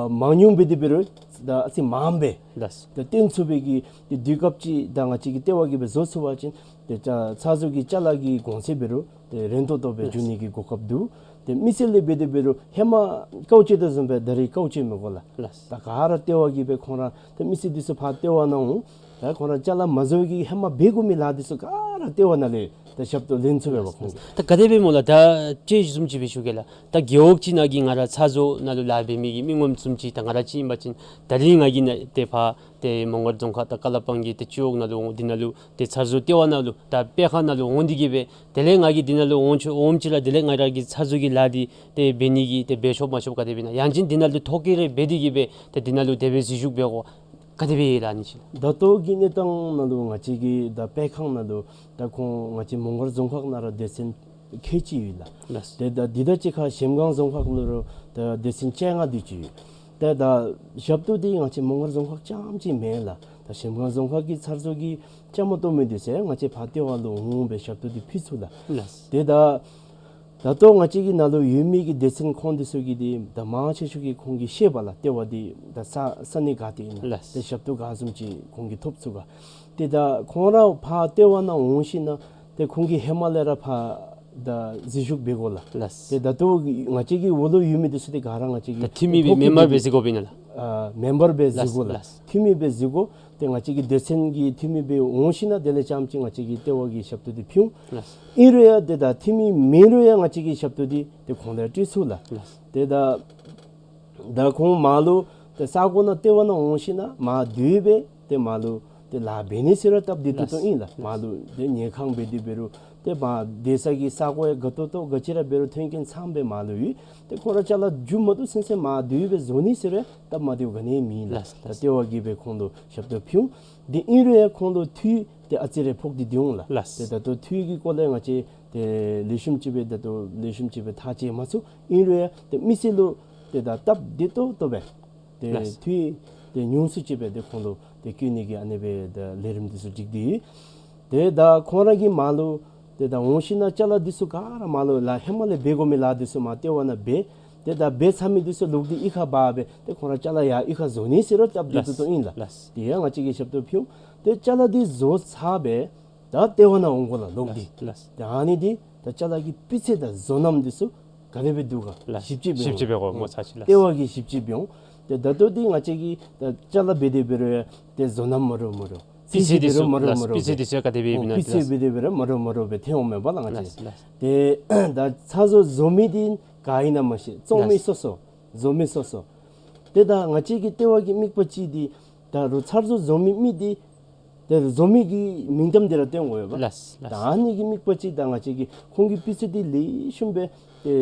མང་ཉུང་འབད་དེ་འབད་རུང་ད་ཨ་ཙི་མངམ་སྦེ་ལགས། ད་བཏོན་ཚུགས་པའི་གི་ཏེ་དུས་སྐབས་ཅིག་ད་ང་བཅས་ཀྱིས་ལྟེ་བ་གིས་སྦེ་བཟོ་ཚུགས་པ་ཅིན་ཏེ་ཅ་ཚར་བཟོ་གི་ཅ་ལ་གི་གོང་ཚད་འབད་རུང་ཏེ་རན་ཏོག་ཏོ་སྦེ་ལགས། འགྱོ་ནི་གི་གོ་སྐབས་འདུག། ཏེ་མི་སེར་ལས་འབད་དེ་འབད་རུང་ཧེ་མ་དཀའཝ་སྤྱད་དོ་བཟུམ་སྦེ་ད་རིས་དཀའཝ་སྤྱད་མི་དགོ་ལགས། ལགས། ད་ག་ར་ལྟེ་བ་གིས་སྦེ་ཁོང་ར་ད་མི་སེར་འདི་ཚུ་ཕར་ལྟེ་བ་ནང་འོང་། ད་ཁོང་ར་ཅ་ལ་མ་བཟོ་གི་ཧེ་མ་འབད་དགོ་མི་ལཱ་འདི་ཚུ་ག་ར་ལྟེ་བ་ནང་ལས་ད་ཞབས་ཏོག་ལེན་ཚུགས་པས་ཁོང་གིས། ད་ག་དེ་སྦེ་སྨོ་ལགས། ད་ཅི་བཟུམ་ཅིག་སྦེ་ཞུ་གེ་ལགས། ད་རྒེད་འོག་ཅིག་ནང་གི་ང་ར་ཚར་བཟོ་ནང་ལུ་ལཱ་འབད་མི་གི་མི་ངོམ་བཟུམ་ཅིག་ད་ང་ར་ཅིག་ཨིན་པ་ཅིན་ད་རིས་ང་གིས་ནཱ་ཏེ་ཕར་ཏེ་མོང་སྒར་རྫོང་ཁག་ད་ཀ་ལ་པང་གི་ཏེ་སྤྱི་འོག་ནང་ལུ་འོང་། འདི་ནང་ལུ་ཏེ་ཚར་བཟོ་ལྟེ་བ་ནང་ལུ་ད་སྤེལ་ཁང་ནང་ལུ་འོང་སྟེ་གི་སྦེ་དེ་ལས་ང་གིས་འདི་ནང་ལུ་འོང་ཆོག་འོངམ་ཅིག་ར་དེ་ལས་ང་ར་གིས་ཚར་བཟོ་གི་ལཱ་འདི་ཏེ་འབད་ནི་གི་ཏེ་འབད་ཆོག་མ་ཆོག་ག་དེ་སྦེ་ཨིན་ན། ཡང་ཅིན་འདི་ནང་ལུ་ཐོ་བཀོད་རེ་འབད་དེ་གི་སྦེ་ཏེ་འདི་ནང་ལུ་དེ་སྦེ་འཛུལ་ཞུགས་འབད་དགོ་ག་དེ་སྦེ་ཨིན་ལགས་ཨ་ནི་ཅིག། ད་ལྟོ་གི་གནས་སྟངས་ནང་ལུ་ང་བཅས་ཀྱི་ད་སྤེལ་ཁང་ནང་ལུ་ད་ཁོང་ང་བཅས་མོང་སྒར་རྫོང་ཁག་ནང་ར་སྡེ་ཚན་ཁལ་གཅིག་ཡོད་ལགས། ལགས། ཏེ་ད་འདི་དང་གཅིག་ཁར་གཞལམ་སྒང་རྫོང་ཁག་ནང་ལུ་ད་སྡེ་ཚན་བཅོ་ལྔ་དེ་ཅིག་ཡོད། ཏེ་ད་ཞབས་ཏོག་འདི་ང་བཅས་མོང་སྒར་རྫོང་ཁག་རྐྱངམ་ཅིག་མེན་ལགས། ད་གཞལམ་སྒང་རྫོང་ཁག་གི་ཚར་བཟོ་གི་བཅའ་མར་གཏོགས་མི་འདི་ཚུ་ཡང་ང་བཅས་ཕར་ལྟེ་བ་ལུ་འོང་སྦེ་ཞབས་ཏོག་འདི་ཕུལ་ཚུགས་ལགས། ལགས། ཏེ་ད་ད་ལྟོ་ང་བཅས་ཀྱི་ནང་ལུ་ཡོད་མི་གི་སྡེ་ཚན་ཁོང་འདི་ཚུ་གིས་འདི་ད་མང་ཆེ་ཤོས་ཀྱིས་ཁོང་གིས་ཤེས་པས་ལགས། ལྟེ་བ་འདི་ད་ས་ས་གནས་ག་ཏེ་ཨིན་ན། ལགས། ཏེ་ཞབས་ཏོག་ག་བཟུམ་ཅིག་ཁོང་གིས་ཐོབ་ཚུགས་ག། ཏེ་ད་ཁོང་ར་ཕར་ལྟེ་བ་ནང་འོང་ཞིན་ན་ཏེ་ཁོང་གིས་ཧེ་མ་ལས་ར་ཕར་ད་འཛུལ་ཞུགས་འབད་དགོ་ལགས། ལགས། ཏེ་ད་ལྟོ་ང་བཅས་ཀྱི་འོག་ལུ་ཡོད་མི་འདི་ཚུ་ཏེ་ག་ར་ང་བཅས་ཀྱི་ད་འཐུས་མི་སྦེ་མེམ་བར་སྦེ་འཛུལ་དགོཔ་ཨིན་ན་ལགས། ཨ་མེམ་བར་སྦེ་འཛུལ་དགོ་ལགས། ལགས། འཐུས་མི་སྦེ་འཛུལ་དགོ། ཏེ་ང་བཅས་ཀྱི་སྡེ་ཚན་གྱི་འཐུས་མི་སྦེ་འོང་ཞིན་ན་དེ་ལས་རྐྱངམ་ཅིག་ང་བཅས་ཀྱིས་ལྟེ་བ་གི་ཞབས་ཏོག་འདི་ཕུལ་འོང་། ལགས། ཨིན་རུང་ཡང་ཏེ་ད་འཐུས་མི་མེད་རུང་ཡང་ང་བཅས་ཀྱིས་ཞབས་ཏོག་འདི་ཏེ་ཁོང་ལུ་སྤྲོད་ཚུགས་ལགས། ལགས། ཏེ་ད་ད་ཁོང་མར་ལུ་ཏེ་ས་གོ་ནང་ལྟེ་བ་ནང་འོང་ཞིན་ན་མར་སྡོད་སྦེ་ཏེ་མར་ལུ་ཏེ་ལཱ་འབད་ནི་ཟེར་རུང་སྟབས་བདེ་ཏོག་ཏོ་ཨིན་ལགས། ལགས། མར་ལུ་ཏེ་ཉལ་ཁང་འབད་དེ་འབད་རུང་ཏེ་མར་སྡོད་ས་གི་ས་གོ་ཡང་དགའ་ཏོག་ཏོ་ག་ཅི་ར་འབད་རུང་མཐུན་རྐྱེན་ཚངམ་སྦེ་མར་ལུ་ཡོད། ཏེ་ཁོང་ར་ཅ་ལ་མཇུག་མ་བསྡུ་ཚུན་ཚོད་མར་སྡོད་སྦེ་བཟོ་ནི་ཟེར་རུང་སྟབས་མ་བདེཝ་ག་ནི་ཡང་མེད་ལགས། ལགས། ད་ལྟེ་བ་གིས་སྦེ་ཁོང་ལུ་ཞབས་ཏོག་ཕུལ་འོང་། དེ་ཨིན་རུང་ཡང་ཁོང་ལུ་འཐུས་ཏེ་ཨ་ཙི་རེ་ཕོག་སྟེ་སྡོད་འོང་ལགས། ལགས། ཏེ་ད་ལྟོ་འཐུས་ཀྱི་སྐོར་ལས་ང་བཅས་ཏེ་ལེགས་ཤོམ་ཅིག་སྦེ་ད་ལྟོ་ལེགས་ཤོམ་ཅིག་སྦེ་ཐག་བཅད་མ་ཚུགས། ཨིན་རུང་ཡང་ཏེ་མི་སེར་ལུ་ཏེ་ད་སྟབས་བདེ་ཏོག་ཏོ་སྦེ་ཏེ་ལགས། འཐུས་ཏེ་ཉུང་སུ་ཅིག་སྦེ་ཏེ་ཁོང་ལུ་ཏེ་བསྐོ་ནི་གི་ཨ་ནི་སྦེ་ད་ལས་རིམ་འདི་ཚུ་སྒྲིག་སྟེ་ཡོད། ཏེ་ད་ཁོང་ར་གིས་མར་ལུ་ཏེ་ད་འོང་ཞིན་ན་ཅ་ལ་འདི་ཚུ་ག་ར་མར་ལུ་ལཱ་ཧེ་མ་ལས་འབད་དགོ་མི་ལཱ་འདི་ཚུ་མར་ལྟེ་བ་ནང་འབད། ཏེ་ད་འབད་ཚར་མི་འདི་ཚུ་ལོག་སྟེ་གཡུས་ཁར་འབག་སྦེ་ཏེ་ཁོང་ར་ཅ་ལ་ཡར་གཡུས་ཁར་བཟོ་ནི་ཟེར་རུང་སྟབས་བདེ་ཏོག་ཏོ་ཨིན་ལགས། ལགས། ཏེ་ཡང་ང་བཅས་ཀྱིས་ཞབས་ཏོག་ཕུལ་འོང་། ཏེ་ཅ་ལ་འདི་བཟོ་ཚར་སྦེ་ད་ལྟེ་བ་ནང་འོང་དགོ་ལགས་ལོག་སྟེ། ལགས། ལགས། ཏེ་ཨ་ནི་འདི་ད་ཅ་ལ་གི་སྤུས་ཚད་དང་བཟོ་རྣམ་འདི་ཚུ་ག་དེ་སྦེ་འདུག་ག། ལགས། ཞིབ་དཔྱད་འབད་ཞིབ་དཔྱད་འབད་དགོ་ངོ་ཚ་ཅིག་ལགས། ལྟེ་བ་གིས་ཞིབ་དཔྱད་འབད་འོང་། ཏེ་ད་ལྟོ་འདི་ང་བཅས་ཀྱིས་ད་ཅ་ལ་འབད་དེ་འབད་རུང་ཡང་ཏེ་བཟོ་རྣམ་མ་རུང་མ་རུང་། སྤུས་ཚད་འདི་ཚུ་ལགས། སྤུས་ཚད་འདི་ཚུ་ག་དེ་སྦེ་ཨིན་ན། སྤུས་ཚད་འདི་ཚུ་འབད་དེ་འབད་རུང་མ་རུང་མ་རུང་སྦེ་ཐོན་འོང་མས་པ་ལགས་ང་བཅས། ལགས། ལགས། ཏེ་ད་ཚར་བཟོ་བཟོ་མི་འདི་ག་ཨིན་ན་མ་ཤེས། བཙོང་མི་ལགས། སོ་སོ། བཟོ་མི་སོ་སོ། ཏེ་ད་ང་བཅས་ཀྱི་ལྟེ་བ་གི་དམིགས་པ་ཅིག་འདི་ད་རུང་ཚར་བཟོ་བཟོ་མི་མི་འདི་ཏེ་བཟོ་མི་གི་མིང་གཏམ་འདི་ར་སྟོན་དགོ་པས་པ། ལགས། ལགས། ད་ཨ་ནི་གི་དམིགས་པ་ཅིག་ད་ང་བཅས་ཀྱིས་ཁོང་གི་སྤུས་ཚད་འདི་ལེགས་ཤོམ་སྦེ་ཏེ་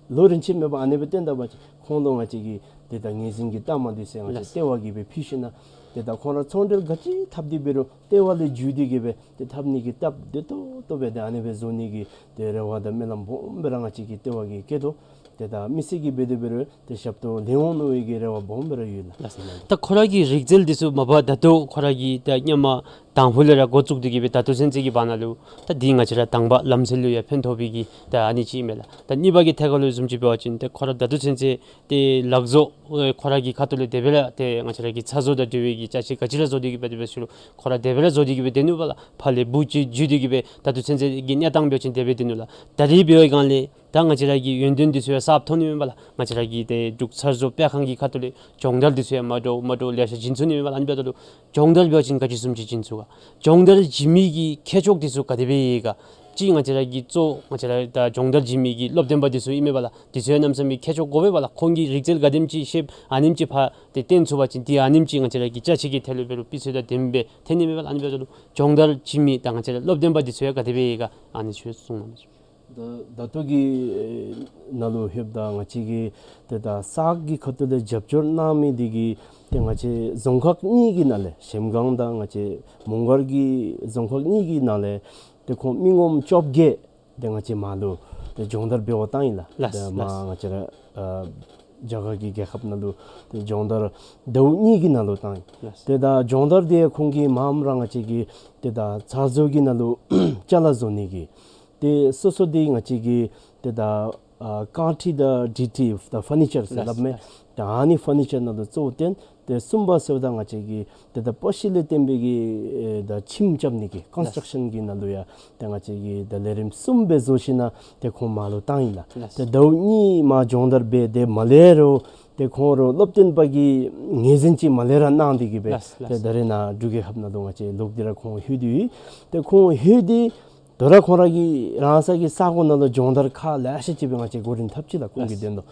ལོ་རིན་ཆེན་མེད་པར་ཨ་ནི་སྦེ་སྟོན་ད་པ་ཅིན་ཁོང་ལུ་ང་བཅས་ཀྱིས་ཏེ་ད་ངོས་འཛིན་གྱི་རྟགས་མ་འདི་ཚུ་ང་བཅས། ལགས། ལྟེ་བ་གིས་སྦེ་ཕུལ་ཞིན་ན་ཏེ་ད་ཁོང་ར་ཚོང་འབྲེལ་ག་ཅི་འཐབ་སྟེ་འབད་རུང་ལྟེ་བ་ལས་བརྒྱུད་དེ་གི་སྦེ་ཏེ་འཐབ་ནི་གི་སྟབས་བདེ་ཏོག་ཏོ་སྦེ་ཏེ་ཨ་ནི་སྦེ་བཟོ་ནི་གི་ཏེ་རེ་བ་དང་སྨོན་ལམ་སྦོམ་སྦེ་ར་ང་བཅས་ཀྱི་ལྟེ་བ་གིས་བསྐྱེད་དོ། ཏེ་ད་མི་སེར་གྱིས་འབད་དེ་འབད་རུང་ཏེ་ཞབས་ཏོག་ལེན་འོང་མནོ་བའི་གི་རེ་བ་སྦོམ་སྦེ་ར་ཡོད་ལགས། ལགས། ད་ཁོ་ར་གི་རིག་རྩལ་འདི་ཚུ་མ་པ་ད་ལྟོ་ཁོ་ར་གིས་ད་སྔོན་མ་ དང་ཕུ་ལས་ར་འགོ་བཙུགས་ཏེ་གི་སྦེ་ད་ལྟོ་ཚུན་ཚོད་ཀྱི་བར་ན་ལུ་ད་འདི་ང་བཅས་ར་དང་པ་ལམ་སྲོལ་ལུ་ཡང་ཕན་ཐོགས་པའི་གི་ད་ཨ་ནི་ཅིག་ཨིན་མས་ལགས། ད་གཉིས་པ་གི་ཐད་ཁར་ལུ་བཟུམ་ཅིག་འབད་བ་ཅིན་ཏེ་ཁོ་ར་ད་ལྟོ་ཚུན་ཚོད་ཏེ་ལག་བཟོ་ཨེ་ཁོ་ར་གི་ཁ་ཐུག་ལས་དེ་སྦེ་ར་ཏེ་ང་བཅས་ར་གི་ཚྭ་བཟོ་དང་འབྲེལ་བའི་གི་ཅ་ཆས་ག་ཅི་ར་བཟོ་སྟེ་གི་སྦེ་དེ་སྦེ་ཞུ་རུང་ཁོ་ར་དེ་སྦེ་ར་བཟོ་སྟེ་གི་སྦེ་སྡོད་ནུག་པ་ལགས། ཕར་ལས་འབུཔ་ཅིག་བརྒྱུད་དེ་གི་སྦེ་ད་ལྟོ་ཚུན་ཚོད་ཀྱི་གནས་སྟངས་འབད་བ་ཅིན་དེ་སྦེ་སྡོད་ནུག་ལགས། ད་རིས་འབད་བའི་སྒང་ལས་ད་ང་བཅས་ར་གི་ཡོན་ཏན་འདི་ཚུ་ཡང་གསརཔ་ཐོན་ནི་མས་པ་ལགས། ང་བཅས་ར་གི་ཏེ་འབྲུག་ཚྭ་བཟོ་སྤེལ་ཁང་གི་ཁ་ཐུག་ལས་སྦྱོང་བརྡར་འདི་ཚུ་ཡང་མ་འདྲཝ་མ་འདྲཝ་ལེ་ཤ་བྱིན་ཚུགས་ནི་མས་པ་ལགས། ཨ་ནི་འབདཝ་ད་ལུ་སྦྱོང་བརྡར་འབད་བ་ཅིན་ག་ཅི་བཟུམ་ཅིག་བྱིན་ཚུགས་ག། སྦྱོང་བརྡར་བྱིན་མི་གི་མཁས་མཆོག་འདི་ཚུ་ག་དེ་སྦེ་ཡོད་ག། གཅིག་ང་བཅས་ར་གི་གཙོ་ང་བཅས་ར་ད་སྦྱོང་བརྡར་བྱིན་མི་གི་སློབ་སྟོན་པ་འདི་ཚུ་ཨིན་མས་པ་ལགས། འདི་ཚུ་ཡང་གནམ་མེད་ས་མེད་མཁས་མཆོག་དགོ་པས་པ་ལགས། ཁོང་གིས་རིག་རྩལ་ག་དེམ་ཅིག་ཤེསཔ་ཨ་ནེམ་ཅིག་ཕར་ཏེ་སྟོན་ཚུགས་པ་ཅིན་ཏེ་ཨ་ནེམ་ཅིག་ང་བཅས་ར་གི་ཅ་ཆས་ཀྱི་ཐད་ལུ་འབད་རུང་སྤུས་ཚད་དང་ལྡནམ་སྦེ་ཐོན་ནི་མས་པ་ལགས། ཨ་ནི་འབདཝ་ད་ལུ་སྦྱོང་བརྡར་བྱིན་མི་ད་ང་བཅས་ར་སློབ་སྟོན་པ་འདི་ཚུ་ཡང་ག་དེ་སྦེ་ཡོད་ག་ཨ་ནི་ཚུ་གསུངས་གནང་མས། ད་ད་ལྟོ་གི་ཨེ་ནང་ལུ་ལྷོདཔ་ད་ང་བཅས་ཀྱི་ཏེ་ད་གསར་གྱི་ཁ་ཐུག་ལས་རྒྱབ་སྐྱོར་གནང་མི་འདི་གིས་ཏེ་ང་བཅས་རྫོང་ཁག་གཉིས་ཀྱི་ནང་ལས་གཞལམ་སྒང་དང་ང་བཅས་མོང་སྒར་གྱི་རྫོང་ཁག་གཉིས་ཀྱི་ནང་ལས་ཏེ་ཁོང་མི་ངོམ་བཅོ་བརྒྱད་ཏེ་ང་བཅས་མར་ལུ་ཏེ་སྦྱོང་བརྡར་འབད་བར་བཏང་ཡི་ལགས། ལགས་ཏེ་མར་ལགས། ང་བཅས་ར་ཨ་རྒྱ་གར་གྱི་རྒྱལ་ཁབ་ནང་ལུ་ཏེ་སྦྱོང་བརྡར་ཟླཝ་གཉིས་ཀྱི་ནང་ལུ་བཏང་ཡི། ལགས། ཏེ་ད་སྦྱོང་བརྡར་འདི་ཁོང་གིས་མངམ་ར་ང་བཅས་ཀྱི་ཏེ་ད་ཚྭ་བཟོ་གི་ནང་ལུ་ཅ་ལ་བཟོ་ནི་གི་ཏེ་སོ་སོ་འདི་ང་བཅས་ཀྱི་ཏེ་ད་ཨ་ཀཱང་ཊི་དང་ཌི་ཊི་ད་ཕར་ནི་ཅར་ཟེར་ལགས། སླབ་མས། ལགས། ད་ཨ་ནི་ཕར་ནི་ཅར་ནང་ལུ་གཙོ་བོ་བཏོན། ཏེ་གསུམ་པ་ཟེརཝ་ད་ང་བཅས་ཀྱི་ཏེ་ད་པ་ཤི་ལས་བརྟེན་པའི་གི་ཨེ་ད་ཁྱིམ་རྐྱབ་ནི་གི་ཀོན་སི་ཊྲག་ཤཱན་གྱི་ནང་ལུ་ཡང་ཏེ་ང་བཅས་ཀྱིས་ད་ལས་རིམ་གསུམ་སྦེ་བཟོ་ཞིནམ་ལས་ཏེ་ཁོང་མར་ལུ་བཏང་ཡི་ལགས། ལགས། ཏེ་ཟླཝ་གཉིས་མར་སྦྱོང་བརྡར་འབད་དེ་མ་ལས་རུང་ཏེ་ཁོང་ར་སློབ་སྟོན་པ་གི་ངོས་འཛིན་ཅིག་མ་ལས་ར་གནང་སྟེ་གི་སྦེ། ལགས། ཏེ་ལགས། ད་རེས་ནཱ་འབྲུག་རྒྱལ་ཁབ་ནང་ལུ་ང་བཅས་ལོག་སྟེ་ར་ཁོང་ལྷོད་དེ་ཡོད། ཏེ་ཁོང་ལྷོད་དེ་དོ་རུང་ཁོང་ར་གི་རང་སོ་གི་ས་གོ་ནང་ལུ་སྦྱོང་བརྡར་ཁག་ལེ་ཤ་ཅིག་སྦེ་ང་བཅས་འགོ་འདྲེན་འཐབ་ཅི་ལགས། ཁོང་གི་ལགས། དོན་ལུ།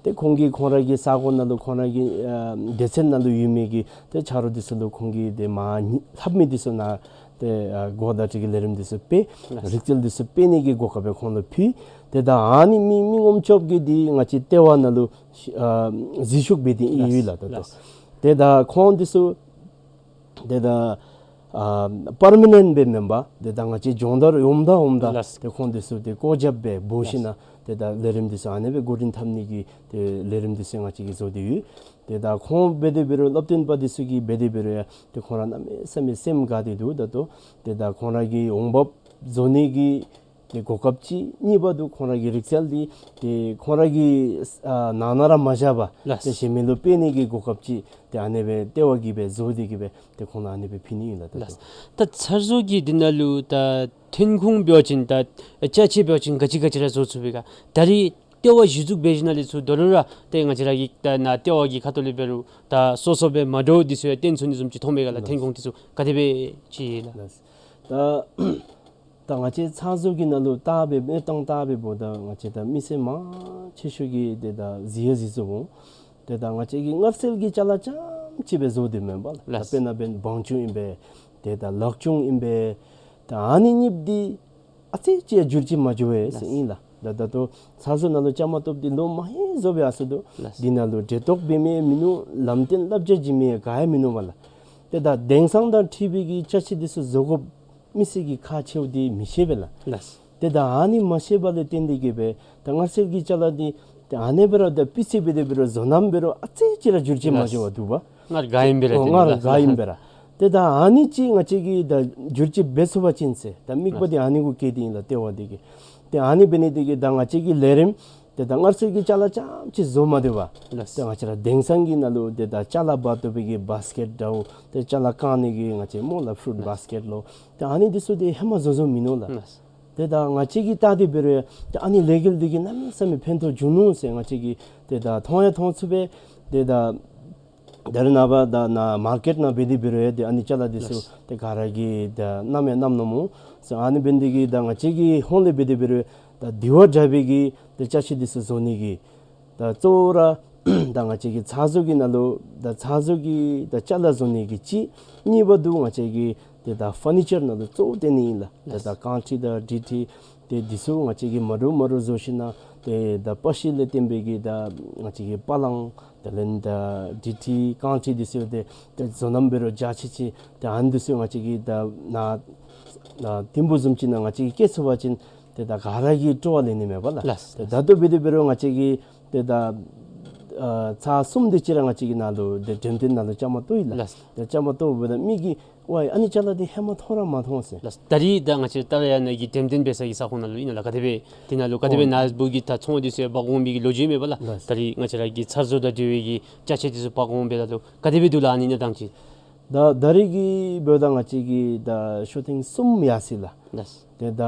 ཏེ་ཁོང་གིས་ཁོང་ར་གི་ས་གོ་ནང་ལུ་ཁོང་ར་གི་ཨ་སྡེ་ཚན་ནང་ལུ་ཡོད་མི་གི་ཏེ་ཆ་རོགས་འདི་ཚུ་ལུ་ཁོང་གིས་ཏེ་མར་ལྷབ་མི་འདི་ཚུ་ནང་ཏེ་ཨ་གོ་བརྡ་སྤྲོད་ཀྱི་ལས་རིམ་འདི་ཚུ་སྤེལ། ལགས། རིག་རྩལ་འདི་ཚུ་སྤེལ་ནི་གི་གོ་སྐབས་སྦེ་ཁོང་ལུ་ཕུལ། ཏེ་ད་ཨ་ནི་མི་མི་ངོམ་བཅོ་བརྒྱད་འདི་ང་བཅས་ལྟེ་བ་ནང་ལུ་ཨ་འཛུལ་ཞུགས་འབད་དེ་ཨིན་ཡོད་ལགས། ད་ལྟོ། ལགས། ཏེ་ད་ཁོང་འདི་ཚུ་ཏེ་ད་ཨ་པར་མ་ནེནཊ་སྦེ་མེན་པར་ཏེ་ད་ང་བཅས་སྦྱོང་བརྡར་འོངམ་ད་འོངམ་ད། ལགས། ཏེ་ཁོང་འདི་ཚུ་ཏེ་བཀོད་རྒྱ་སྦེ་འབོ་ཞིནམ་ལས་ཏེ་ད་ལས་རིམ་འདི་ཚུ་ཨ་ནེ་སྦེ་འགོ་འདྲེན་འཐབ་ནི་གི་ཏེ་ལས་རིམ་འདི་ཚུ་ང་བཅས་ཀྱིས་བཟོ་སྟེ་ཡོད། ཏེ་ད་ཁོང་འབད་དེ་འབད་རུང་སློབ་སྟོན་པ་འདི་ཚུ་གིས་འབད་དེ་འབད་རུང་ཡང་ཏེ་ཁོང་ར་གནམ་མེད་ས་མེད་སེམས་དགའ་སྟེ་འདུག། ད་ལྟོ་ཏེ་ད་ཁོང་ར་གི་འོང་འབབ་བཟོ་ནི་གི་ཏེ་གོ་སྐབས་ཅིག། གཉིས་པ་འདི་ཁོང་ར་གི་རིག་རྩལ་འདི་ཏེ་ཁོང་ར་གི་ཨ་ནང་ན་ར་མ་བཞག་པར། ལགས། ཏེ་གཞན་མི་ལུ་སྤེལ་ནི་གི་གོ་སྐབས་ཅིག། ཏེ་ཨ་ནེ་སྦེ་ལྟེ་བ་གིས་སྦེ་བཟོ་སྟེ་གི་སྦེ་ཏེ་ཁོང་ལུ་ཨ་ནེ་སྦེ་ཕུལ་ནི་ཨིན་ལགས། ད་ལགས། ད་ཚྭ་བཟོ་གི་འདི་ནང་ལུ་ད་ཐོན་ཁུངས་འབད་བ་ཅིན་ད་ཅ་ཆས་འབད་བ་ཅིན་ག་ཅི་ག་ཅི་ར་བཟོ་ཚུགས་པས་ག། ད་རིས་ལྟེ་བ་གཞི་བཙུགས་འབད་ཞིནམ་ལས་ཚུར་དོ་རུང་ར་ཏེ་ང་བཅས་ར་གི་ད་ནཱ་ལྟེ་བ་གི་ཁ་ཐུག་ལས་འབད་རུང་ད་སོ་སོ་སྦེ་མ་འདྲཝ་འདི་ཚུ་ཡང་སྟོན་ཚུགས་ནི་བཟུམ་ཅིག་མཐོང་པས་ག་ལགས། ལགས། ཐོན་ཁུངས་འདི་ཚུ་ག་དེ་སྦེ་ཅིག་ལགས། ལགས། ད་ད་ང་བཅས་ཚྭ་བཟོ་གི་ནང་ལུ་བལྟ་སྦེ་མེན་ན་བལྟ་སྦེ་འབདཝ་ད་ང་བཅས་ད་མི་སེར་མང་ཆེ་ཤོས་ཀྱིས་ཏེ་ད་གཟིགས་ཡང་གཟིགས་ཚུགས་འོང་། ཏེ་ད་ང་བཅས་ཀྱིས་མངར་ཟས་ཀྱི་ཅ་ལ་རྐྱངམ་ཅིག་སྦེ་བཟོ་སྟེ་མེན་པ་ལགས། ལགས། ད་དཔེར་ན་འབདན་བང་ཆུང་ཨིན་པས། ཏེ་ད་ལག་ཆུང་ཨིན་པས། ད་ཨ་ནི་གཉིས་འདི་ཨ་ཙི་ཅིག་ཡང་འགྱུར་བཅོས་མ་འགྱོ་བས་ཟེར་ཨིན་ལགས། ད་ད་ལྟོ་ཚྭ་བཟོ་ནང་ལུ་བཅའ་མར་གཏོགསཔ་འདི་ལོ་མང་རབས་བཟོ་སྦེ་ཡར་སོང་འདུག། ལགས། འདི་ནང་ལུ་འདྲེན་གཏོགས་འབད་མི་མིན་ནུག། ལམ་སྟོན་བསླབ་བྱ་བྱིན་མི་ག་ཡང་མིན་ནུག་པ་ལགས། ཏེ་ད་དེང་སང་དང་འཁྲིལ་བའི་གི་ཅ་ཆས་འདི་ཚུ་བཟོ་དགོཔ་མི་སེར་གྱི་ཁག་ཆེཝ་འདི་མི་ཤེས་པས་ལགས། ལགས། ཏེ་ད་ཨ་ནི་མ་ཤེས་པ་ལས་བརྟེན་ཏེ་གི་སྦེ་ད་མངར་ཟས་ཀྱི་ཅ་ལ་འདི་ཏེ་ཨ་ནེ་འབད་རུང་ད་སྤུས་ཚད་འབད་དེ་འབད་རུང་བཟོ་རྣམ་འབད་རུང་ཨ་ཙི་ཅིག་ར་འགྱུར་བཅོས་མ་འགྱོ་བར་འདུག་པ། སྔར་ག་ཨིནམ་སྦེ་ར། ཨོ་སྟེ་སྔར་ལགས། ག་ཨིནམ་སྦེ་ར། ཏེ་ད་ཨ་ནི་ཅིག་ང་བཅས་ཀྱིས་ད་འགྱུར་བཅོས་འབད་ཚུགས་པ་ཅིན་ཟེར་ད་དམིགས་པ་འདི་ཨ་ནི་གུ་བསྐྱེད་དེ་ཨིན་ལགས། ལྟེ་བ་འདི་གིས་ཏེ་ཨ་ནི་འབད་ནི་འདི་གིས་ད་ང་བཅས་ཀྱི་ལས་རིམ་ཏེ་ད་མངར་ཟས་ཀྱི་ཅ་ལ་རྐྱངམ་ཅིག་བཟོ་མ་སྡོད་པར། ལགས། ཏེ་ང་བཅས་ར་དེང་སང་གི་ནང་ལུ་ཏེ་ད་ཅ་ལ་འབག་བཏུབ་པའི་གི་བཱསི་ཀེཊ་འདྲཝ་ཏེ་ཅ་ལ་བཀང་ནི་གི་ང་བཅས་སྨོ་ལགས་ཕུ་རུཊ། ལགས། བཱསི་ཀེཊ་ལོ། ཏེ་ཨ་ནི་འདི་ཚུ་ཏེ་ཧེ་མ་བཟོ་བཟོཝ་མིན་ནུག་ལགས། ལགས། ཏེ་ད་ང་བཅས་ཀྱིས་བལྟ་སྟེ་འབད་རུང་ཏེ་ཨ་ནི་ལས་འགུལ་འདི་གིས་གནམ་མེད་ས་མེད་ཕན་ཐོགས་བྱུང་ནུག་ཟེར་ང་བཅས་ཀྱིས་ཏེ་ད་མཐོང་ཡང་མཐོང་ཚུགས་པས། ཏེ་ད་ད་རེས་ནངས་པ་ད་ནཱ་མར་ཀེཊ་ནང་འབད་དེ་འབད་རུང་ཡང་ཏེ་ཨ་ནི་ཅ་ལ་འདི་ཚུ། ལགས། ཏེ་ག་ར་གིས་ད་བསྣམས་ཡང་བསྣམས་ནུག་སྨོ། སོ་ཨ་ནི་འབད་ནི་འདི་གིས་ད་ང་བཅས་ཀྱི་ཧོངས་ལས་འབད་དེ་འབད་རུང་ད་དེ་བ་འདྲ་བའི་གི་ཏེ་ཅ་ཆས་འདི་ཚུ་བཟོ་ནི་གི་ད་གཙོ་བོ་ར་ད་ང་བཅས་ཀྱི་ཚྭ་བཟོ་གི་ནང་ལུ་ད་ཚྭ་བཟོ་གི་ད་ཅ་ལ་བཟོ་ནི་གི་གཅིག། གཉིས་པ་འདི་ང་བཅས་ཀྱི་ཏེ་ད་ཕར་ནི་ཅར་ནང་ལུ་གཙོ་བོ་བཏོན་ནི་ཨིན་ལགས། ཏེ་ད་ཀཱང་ཊི་དང་ཌི་ཊི་ཏེ་འདི་ཚུ་ང་བཅས་ཀྱིས་མ་འདྲཝ་མ་འདྲཝ་བཟོ་ཞིནམ་ལས་ཏེ་ད་པ་ཤི་ལས་བརྟེན་པའི་གི་ད་ང་བཅས་ཀྱི་པ་ལང་དེ་ལས་ད་ཌི་ཊི་ཀཱང་ཊི་འདི་ཚུ་ཏེ་ཏེ་བཟོ་རྣམ་འབད་རུང་འཇའ་ཆི་ཆི་ཏེ་ཨ་ནི་འདི་ཚུ་ང་བཅས་ཀྱིས་ད་ནཱ་ད་ཐིམ་ཕུ་བཟུམ་ཅིག་ནང་ང་བཅས་ཀྱིས་བསྐྱལ་ཚུགས་པ་ཅིན་ཏེ་ད་ག་ར་གིས་སྤྲོ་བ་ལེན་ནི་མས་པ་ལགས། ལགས། ཏེ་ད་ལྟོ་འབད་དེ་འབད་རུང་ང་བཅས་ཀྱིས་ཏེ་ད་ཨ་ཚར་གསུམ་དེ་ཅིག་ར་ང་བཅས་ཀྱིས་ནཱ་ལུ་ཏེ་འགྲེམས་སྟོན་ནང་ལུ་བཅའ་མར་གཏོགས་ཡི་ལགས། ལགས། ཏེ་བཅའ་མར་གཏོགས་འབདཝ་ད་མི་གིས་ ཝའི་ཨ་ནི་ཅ་ལ་འདི་ཧེ་མ་མཐོང་ར་མ་མཐོང་ཟེར། ལགས། ད་རིས་ད་ང་བཅས་ཏཱ་ར་ཡ་ན་གི་འགྲེམས་སྟོན་འབད་ས་གི་ས་ཁོངས་ནང་ལུ་ཨིན་ན་ལགས། ག་དེ་སྦེ་དེ་ནང་ལུ་ག་དེ་སྦེ་ཨོ་ནཱ་བུ་གིས་ད་ཚོང་འདི་ཚུ་ཡང་འབག་འོང་མི་གི་ལོ་རྒྱུས་མེད་པ་ལགས། ལགས། ད་རིས་ང་བཅས་ར་གི་ཚར་བཟོ་དང་འབྲེལ་བའི་གི་ཅ་ཆས་འདི་ཚུ་འབག་འོང་འབདཝ་ད་ལུ་ག་དེ་སྦེ་འདུག་ལགས་ཨ་ནི་གནས་སྟངས་ཅིག། ད་ད་རིས་ཀྱི་འབདཝ་ད་ང་བཅས་ཀྱི་ད་ཤོ་ཐེངས་གསུམ་ཡར་སོ་ཡི་ལགས། ལགས། ཏེ་ད་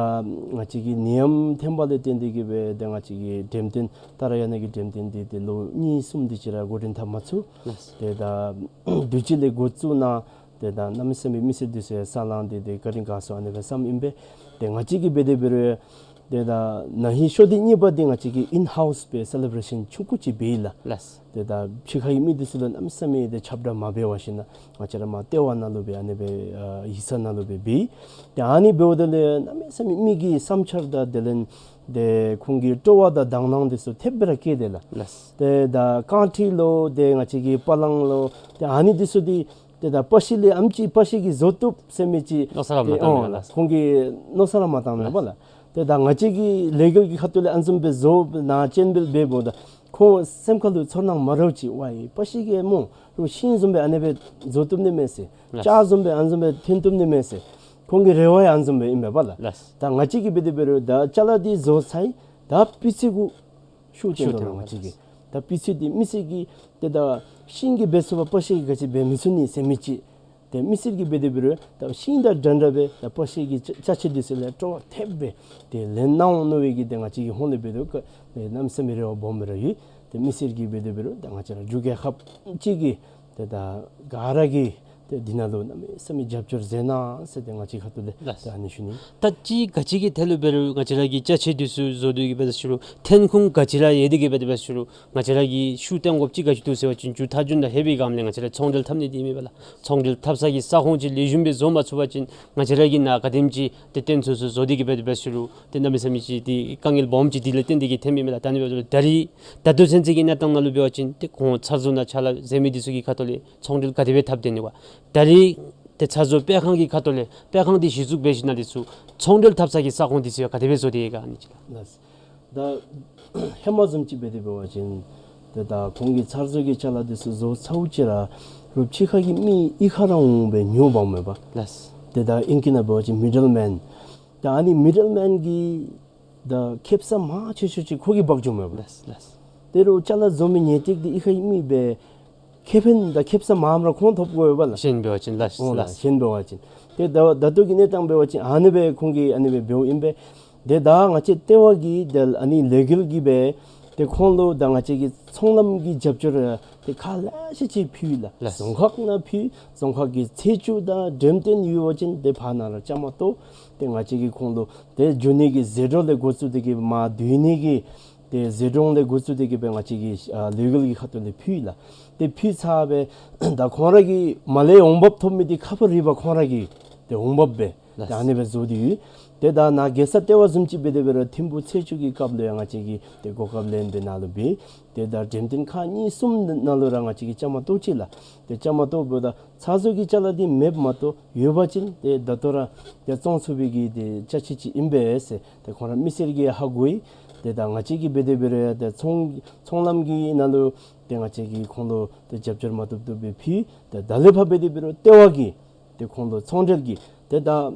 ང་བཅས་ཀྱི་ནད་ཡམས་ཐོན་པ་ལས་བརྟེན་ཏེ་གིས་སྦེ་ཏེ་ང་བཅས་ཀྱི་འགྲེམས་སྟོན་ཏཱ་ར་ཡ་ན་གི་འགྲེམས་སྟོན་འདི་ཏེ་ལོ་གཉིས་གསུམ་དེ་ཅིག་ར་འགོ་འདྲེན་འཐབ་མ་ཚུགས། ལགས། ཏེ་ད་དུས་ཅི་ལས་འགོ་བཙུགས་ནི་ཏེ་ད་གནམ་མེད་ས་མེད་མི་སེར་འདི་ཚུ་ཡང་ས་ལངས་ཏེ་ཏེ་བཀའ་དྲིན་དགའ་སོང་ཨ་ནི་སྦེ་བསམ་ཨིན་པས། ཏེ་ང་བཅས་ཀྱིས་འབད་དེ་འབད་རུང་ཏེ་ད་ན་ཧིང་ཤོ་ཐེངས་གཉིས་པ་འདི་ང་བཅས་ཀྱིས་ཨིན་ཧའུསི་སྦེ་སེ་ལེ་བྲེ་ཤཱན་ཆུང་ཀུ་ཅིག་འབད་ཡི་ལགས། ལགས། ཏེ་ད་ཕྱི་ཁ་གི་མི་འདི་ཚུ་ལུ་གནམ་མེད་ས་མེད་ཏེ་ཁྱབ་བསྒྲགས་མ་འབད་བར་ཞིན་ན་ང་བཅས་ར་མར་ལྟེ་བ་ནང་ལུ་སྦེ་ཨ་ནི་སྦེ་ཨ་ཡིག་ཚང་ནང་ལུ་སྦེ་འབད་ཡི། ཏེ་ཨ་ནི་འབདཝ་ད་ལས་གནམ་མེད་ས་མེད་མི་གི་བསམ་འཆར་དང་དེ་ལས་ཏེ་ཁོང་གི་སྤྲོ་བ་དང་དང་སྣང་འདི་ཚུ་ཐེབས་སྦེ་ར་བསྐྱེད་དེ་ལགས། ལགས། ཏེ་ད་རྐང་ཁྲི་ལོ་ཏེ་ང་བཅས་ཀྱི་པ་ལང་ལོ་ཏེ་ཨ་ནི་འདི་ཚུ་འདི་ཏེ་ད་པ་ཤི་ལས་ཨེམ་ཅིག་པ་ཤི་གིས་བཟོ་བཏུབ་ཟེར་མི་ཅིག་མནོ་བསམ་ར་མ་ཏེ་བཏང་ཨོ་མས་ལགས། ཁོང་གིས་མནོ་བསམ་ར་མ་བཏང་མས་པ་ལགས། ཏེ་ད་ང་བཅས་ཀྱི་ལས་འགུལ་གྱི་ཁ་ཐུག་ལས་ཨ་ནི་བཟུམ་སྦེ་བཟོ་ནང་སྤྱན་འབུལ་འབདཝ་ད་ཁོང་སེམས་ཁ་ལུ་ཚོར་སྣང་མ་འདྲཝ་ཅིག་ཝའི་པ་ཤི་གིས་སྨོ་རུང་ཤིང་བཟུམ་སྦེ་ཨ་ནི་སྦེ་བཟོ་བཏུབ་ནི་མས་ཟེར། ལགས། ལྕགས་བཟུམ་སྦེ་ཨ་ནི་བཟུམ་སྦེ་ཐོན་བཏུབ་ནི་མས་ཟེར། ཁོང་གི་རེ་བ་ཡང་ཨ་ནི་བཟུམ་སྦེ་ཨིན་པས་པ་ལགས། ལགས། ད་ང་བཅས་ཀྱིས་འབད་དེ་འབད་རུང་ད་ཅ་ལ་འདི་བཟོ་ཚར་ཡི། ད་སྤུས་ཚད་གུ་ཤུགས་བཏོན་ཤུགས་དོ་ལགས། བཏོན་ང་བཅས་ཀྱིས་ད་སྤུས་ཚད་འདི་མི་སེར་གྱིས་ཏེ་ད་ཤིང་གིས་འབད་ཚུགས་པ་པ་ཤི་གིས་ག་ཅི་འབད་མི་ཚུགས་ནི་ཟེར་མི་ཅིག། ཏེ་མི་སེར་གྱིས་འབད་དེ་འབད་རུང་ད་ཤིང་དང་འདྲན་འདྲ་སྦེ་ད་པ་ཤི་གི་ཅ་ཅ་ཆས་འདི་ཚུ་ལུ་སྤྲོ་བ་ཐེབས་སྦེ་ཏེ་ལེན་གནང་འོང་མནོ་བའི་གི་ཏེ་ང་བཅས་ཀྱི་ཧོངས་ལས་འབད་དེ་ཀ་ཏེ་གནམ་མེད་ས་མེད་རེ་བ་སྦོམ་སྦེ་ར་ཡོད། ཏེ་མི་སེར་གྱིས་འབད་དེ་འབད་རུང་ད་ང་བཅས་ར་འབྲུག་རྒྱལ་ཁབ་ཅིག་གི་ཏེ་ད་ག་ར་གིས་ཏེ་འདི་ནང་ལུ་གནམ་མེད་ས་མེད་རྒྱབ་སྐྱོར་མཛད་གནང་ཟེར་ཏེ་ང་བཅས་ཁ་ཐུག་ལས་ལགས། ཏེ་ཨ་ནི་ཞུ་ནི། ད་ཅི་ག་ཅི་གི་ཐད་ལུ་འབད་རུང་ང་བཅས་ར་གི་ཅ་ཆས་འདི་ཚུ་བཟོ་སྟེ་གིས་འབད་དེ་ཞུ་རུང་ཐོན་ཁུངས་ག་ཅི་ར་ཡོད་དེ་གིས་འབད་དེ་འབད་ཞུ་རུང་ང་བཅས་ར་གིས་ཤུགས་བཏོན་དགོཔ་ཅིག་ག་ཅི་འདུག་ཟེར་བ་ཅིན་མཇུག་མཐའ་མཇུག་ནང་ལྷོད་པའི་སྒང་ལས་ང་བཅས་ར་ཚོང་འབྲེལ་འཐབ་ནི་འདི་ཨིན་མས་པ་ལགས། ཚོང་འབྲེལ་འཐབ་ས་གི་ས་ཁོངས་ཅིག་ལེགས་ཤོམ་སྦེ་བཟོ་མ་ཚུགས་པ་ཅིན་ང་བཅས་ར་གིས་ནཱ་ག་དེམ་ཅིག་ཏེ་བརྟེན་ཚུགས་ཚུགས་བཟོ་སྟེ་གིས་འབད་དེ་འབད་ཞུ་རུང་ཏེ་གནམ་མེད་ས་མེད་ཅིག་ཏེ་དཀའ་ངལ་སྦོམ་ཅིག་དེ་ལས་བརྟེན་ཏེ་གིས་ཐོནམ་ཨིན་མས་ལགས། ད་ཨ་ནི་འབདཝ་ད་ད་རིས་ད་ལྟོ་ཚུན་ཚོད་ཀྱི་གནས་སྟངས་ནང་ལུ་འབད་བ་ཅིན་ཏེ་ཁོང་ཚར་བཟོ་ནང་ཕྱག་ལཱ་མཛད་མི་འདི་ཚུ་གི་ཁ་ཐུག་ལས་ཚོང་འབྲེལ་ག་དེ་སྦེ་འཐབ་སྡོད་ནི་ག། ད་རིས་ཏེ་ཚར་བཟོ་སྤེལ་ཁང་གི་ཁ་ཐུག་ལས་སྤེལ་ཁང་འདི་གཞི་བཙུགས་འབད་ཞིནམ་ལས་ཚུ་ཚོང་འབྲེལ་འཐབ་ས་གི་ས་ཁོངས་འདི་ཚུ་ཡང་ག་དེ་སྦེ་བཟོ་སྟེ་ཡོད་ག་ཨ་ནི་ཅིག་ལགས། ལགས། ད་ཧེ་མ་བཟུམ་ཅིག་འབད་དེ་འབད་བ་ཅིན་ཏེ་ད་ཁོང་གིས་ཚར་བཟོ་གི་ཅ་ལ་འདི་ཚུ་བཟོ་ཚརཝ་ཅིག་ར་རོགས་ཕྱི་ཁ་གི་མི་གཡུས་ཁར་འོང་སྦེ་ཉོ་འབག་མས་པ། ལགས། ཏེ་ད་ཨིང་སྐད་ནང་འབད་བ་ཅིན་མི་ཌལ་མེན། ད་ཨ་ནི་མི་ཌལ་མེན་གྱི་ད་ཁེ་སང་མང་ཆེ་ཤོས་ཅིག་ཁོ་གིས་འབག་འགྱོཝ་མས་པ། ལགས་ལགས། དེ་རུང་ཅ་ལ་བཟོ་མི་ཉལ་ཏིག་འདི་གཡུས་ཁ་གི་མི་སྦེ་ཁེ་ཕན་དང་ཁེ་སང་མངམ་ར་ཁོང་ཐོབ་དགོ་པས་ལགས། གཞན་འབད་བ་ཅིན་ལགས། ཨོ་ལགས། གཞན་འབད་བ་ཅིན། ཏེ་ད་ད་ལྟོ་གི་གནས་སྟངས་འབད་བ་ཅིན་ཨ་ནི་སྦེ་ཁོང་གིས་ཨ་ནི་སྦེ་འབདཝ་ཨིན་པས། ཏེ་ད་ང་བཅས་ལྟེ་བ་གིས་ཏེ་ཨ་ནི་ལས་འགུལ་གྱིས་སྦེ་ཏེ་ཁོང་ལུ་ད་ང་བཅས་ཀྱི་ཚོང་ལམ་གྱི་རྒྱབ་སྐྱོར་ཏེ་ཁག་ལེ་ཤ་ཅིག་ཕུལ་ལགས། ལགས། རྫོང་ཁག་ནང་ཕུལ། རྫོང་ཁག་གི་ཚེས་བཅུ་དང་འགྲེམས་སྟོན་ཡོད་པ་ཅིན་ཏེ་ཕར་ནང་ར་བཅའ་མར་གཏོགས། ཏེ་ང་བཅས་ཀྱིས་ཁོང་ལུ་ཏེ་འགྱོ་ནི་གི་ཟད་འགྲོ་ལས་འགོ་བཙུགས་ཏེ་གིས་མར་སྡོད་ནི་གི་ཏེ་ཟད་འགྲོ་ལས་འགོ་བཙུགས་ཏེ་གིས་སྦེ་ང་བཅས་ཀྱིས་ཨ་ལས་འགུལ་གྱི་ཁ་ཐུག་ལས་ཕུལ་ལགས། ཏེ་ཕུལ་ཚར་སྦེ་ད་ཁོང་ར་གིས་མར་ལས་འོང་འབབ་ཐོབ་མི་འདི་ཁ་ཕོ་རི་བ་ཁོང་ར་གི་ཏེ་འོང་འབབ་སྦེ་ལགས། ཏེ་ཨ་ནི་སྦེ་བཟོ་སྟེ་ཡོད། ཏེ་ད་ནཱ་རྒྱལ་ས་ལྟེ་བ་བཟུམ་ཅིག་འབད་དེ་འབད་རུང་ཐིམ་ཕུག་ཚེས་བཅུ་གི་སྐབས་ལུ་ཡང་ང་བཅས་ཀྱིས་ཏེ་གོ་སྐབས་ལེན་སྦེ་ནཱ་ལུ་འབད། ཏེ་ད་འགྲེམས་སྟོན་ཁག་གཉིས་གསུམ་ནང་ལུ་ར་ང་བཅས་ཀྱིས་བཅའ་མར་གཏོགས་ཅི་ལགས། ཏེ་བཅའ་མར་གཏོགསཔ་ད་ཚར་བཟོ་གི་ཅ་ལ་འདི་མེདཔ་མ་གཏོགས་ཡོད་པ་ཅིན་ཏེ་ད་ལྟོ་ར་ཏེ་བཙོང་ཚུགས་པའི་གི་ཏེ་ཅ་ཆས་ཅིག་ཨིན་པས་ཟེར་ཏེ་ཁོང་ར་མི་སེར་གྱིས་ཧ་གོ་ཡི། ཏེ་ད་ང་བཅས་ཀྱིས་འབད་དེ་འབད་རུང་ཡང་ཏེ་ཚོང་ཚོང་ལམ་གྱི་ནང་ལུ་ཏེ་ང་བཅས་ཀྱིས་ཁོང་ལུ་ཏེ་རྒྱབ་སྐྱོར་མ་བཏུབ་བཏུབ་སྦེ་ཕུལ། ཏེ་ད་ལས་ཕར་འབད་དེ་འབད་རུང་ལྟེ་བ་གིས་ཏེ་ཁོང་ལུ་ཚོང་འབྲེལ་གྱི་ཏེ་ད་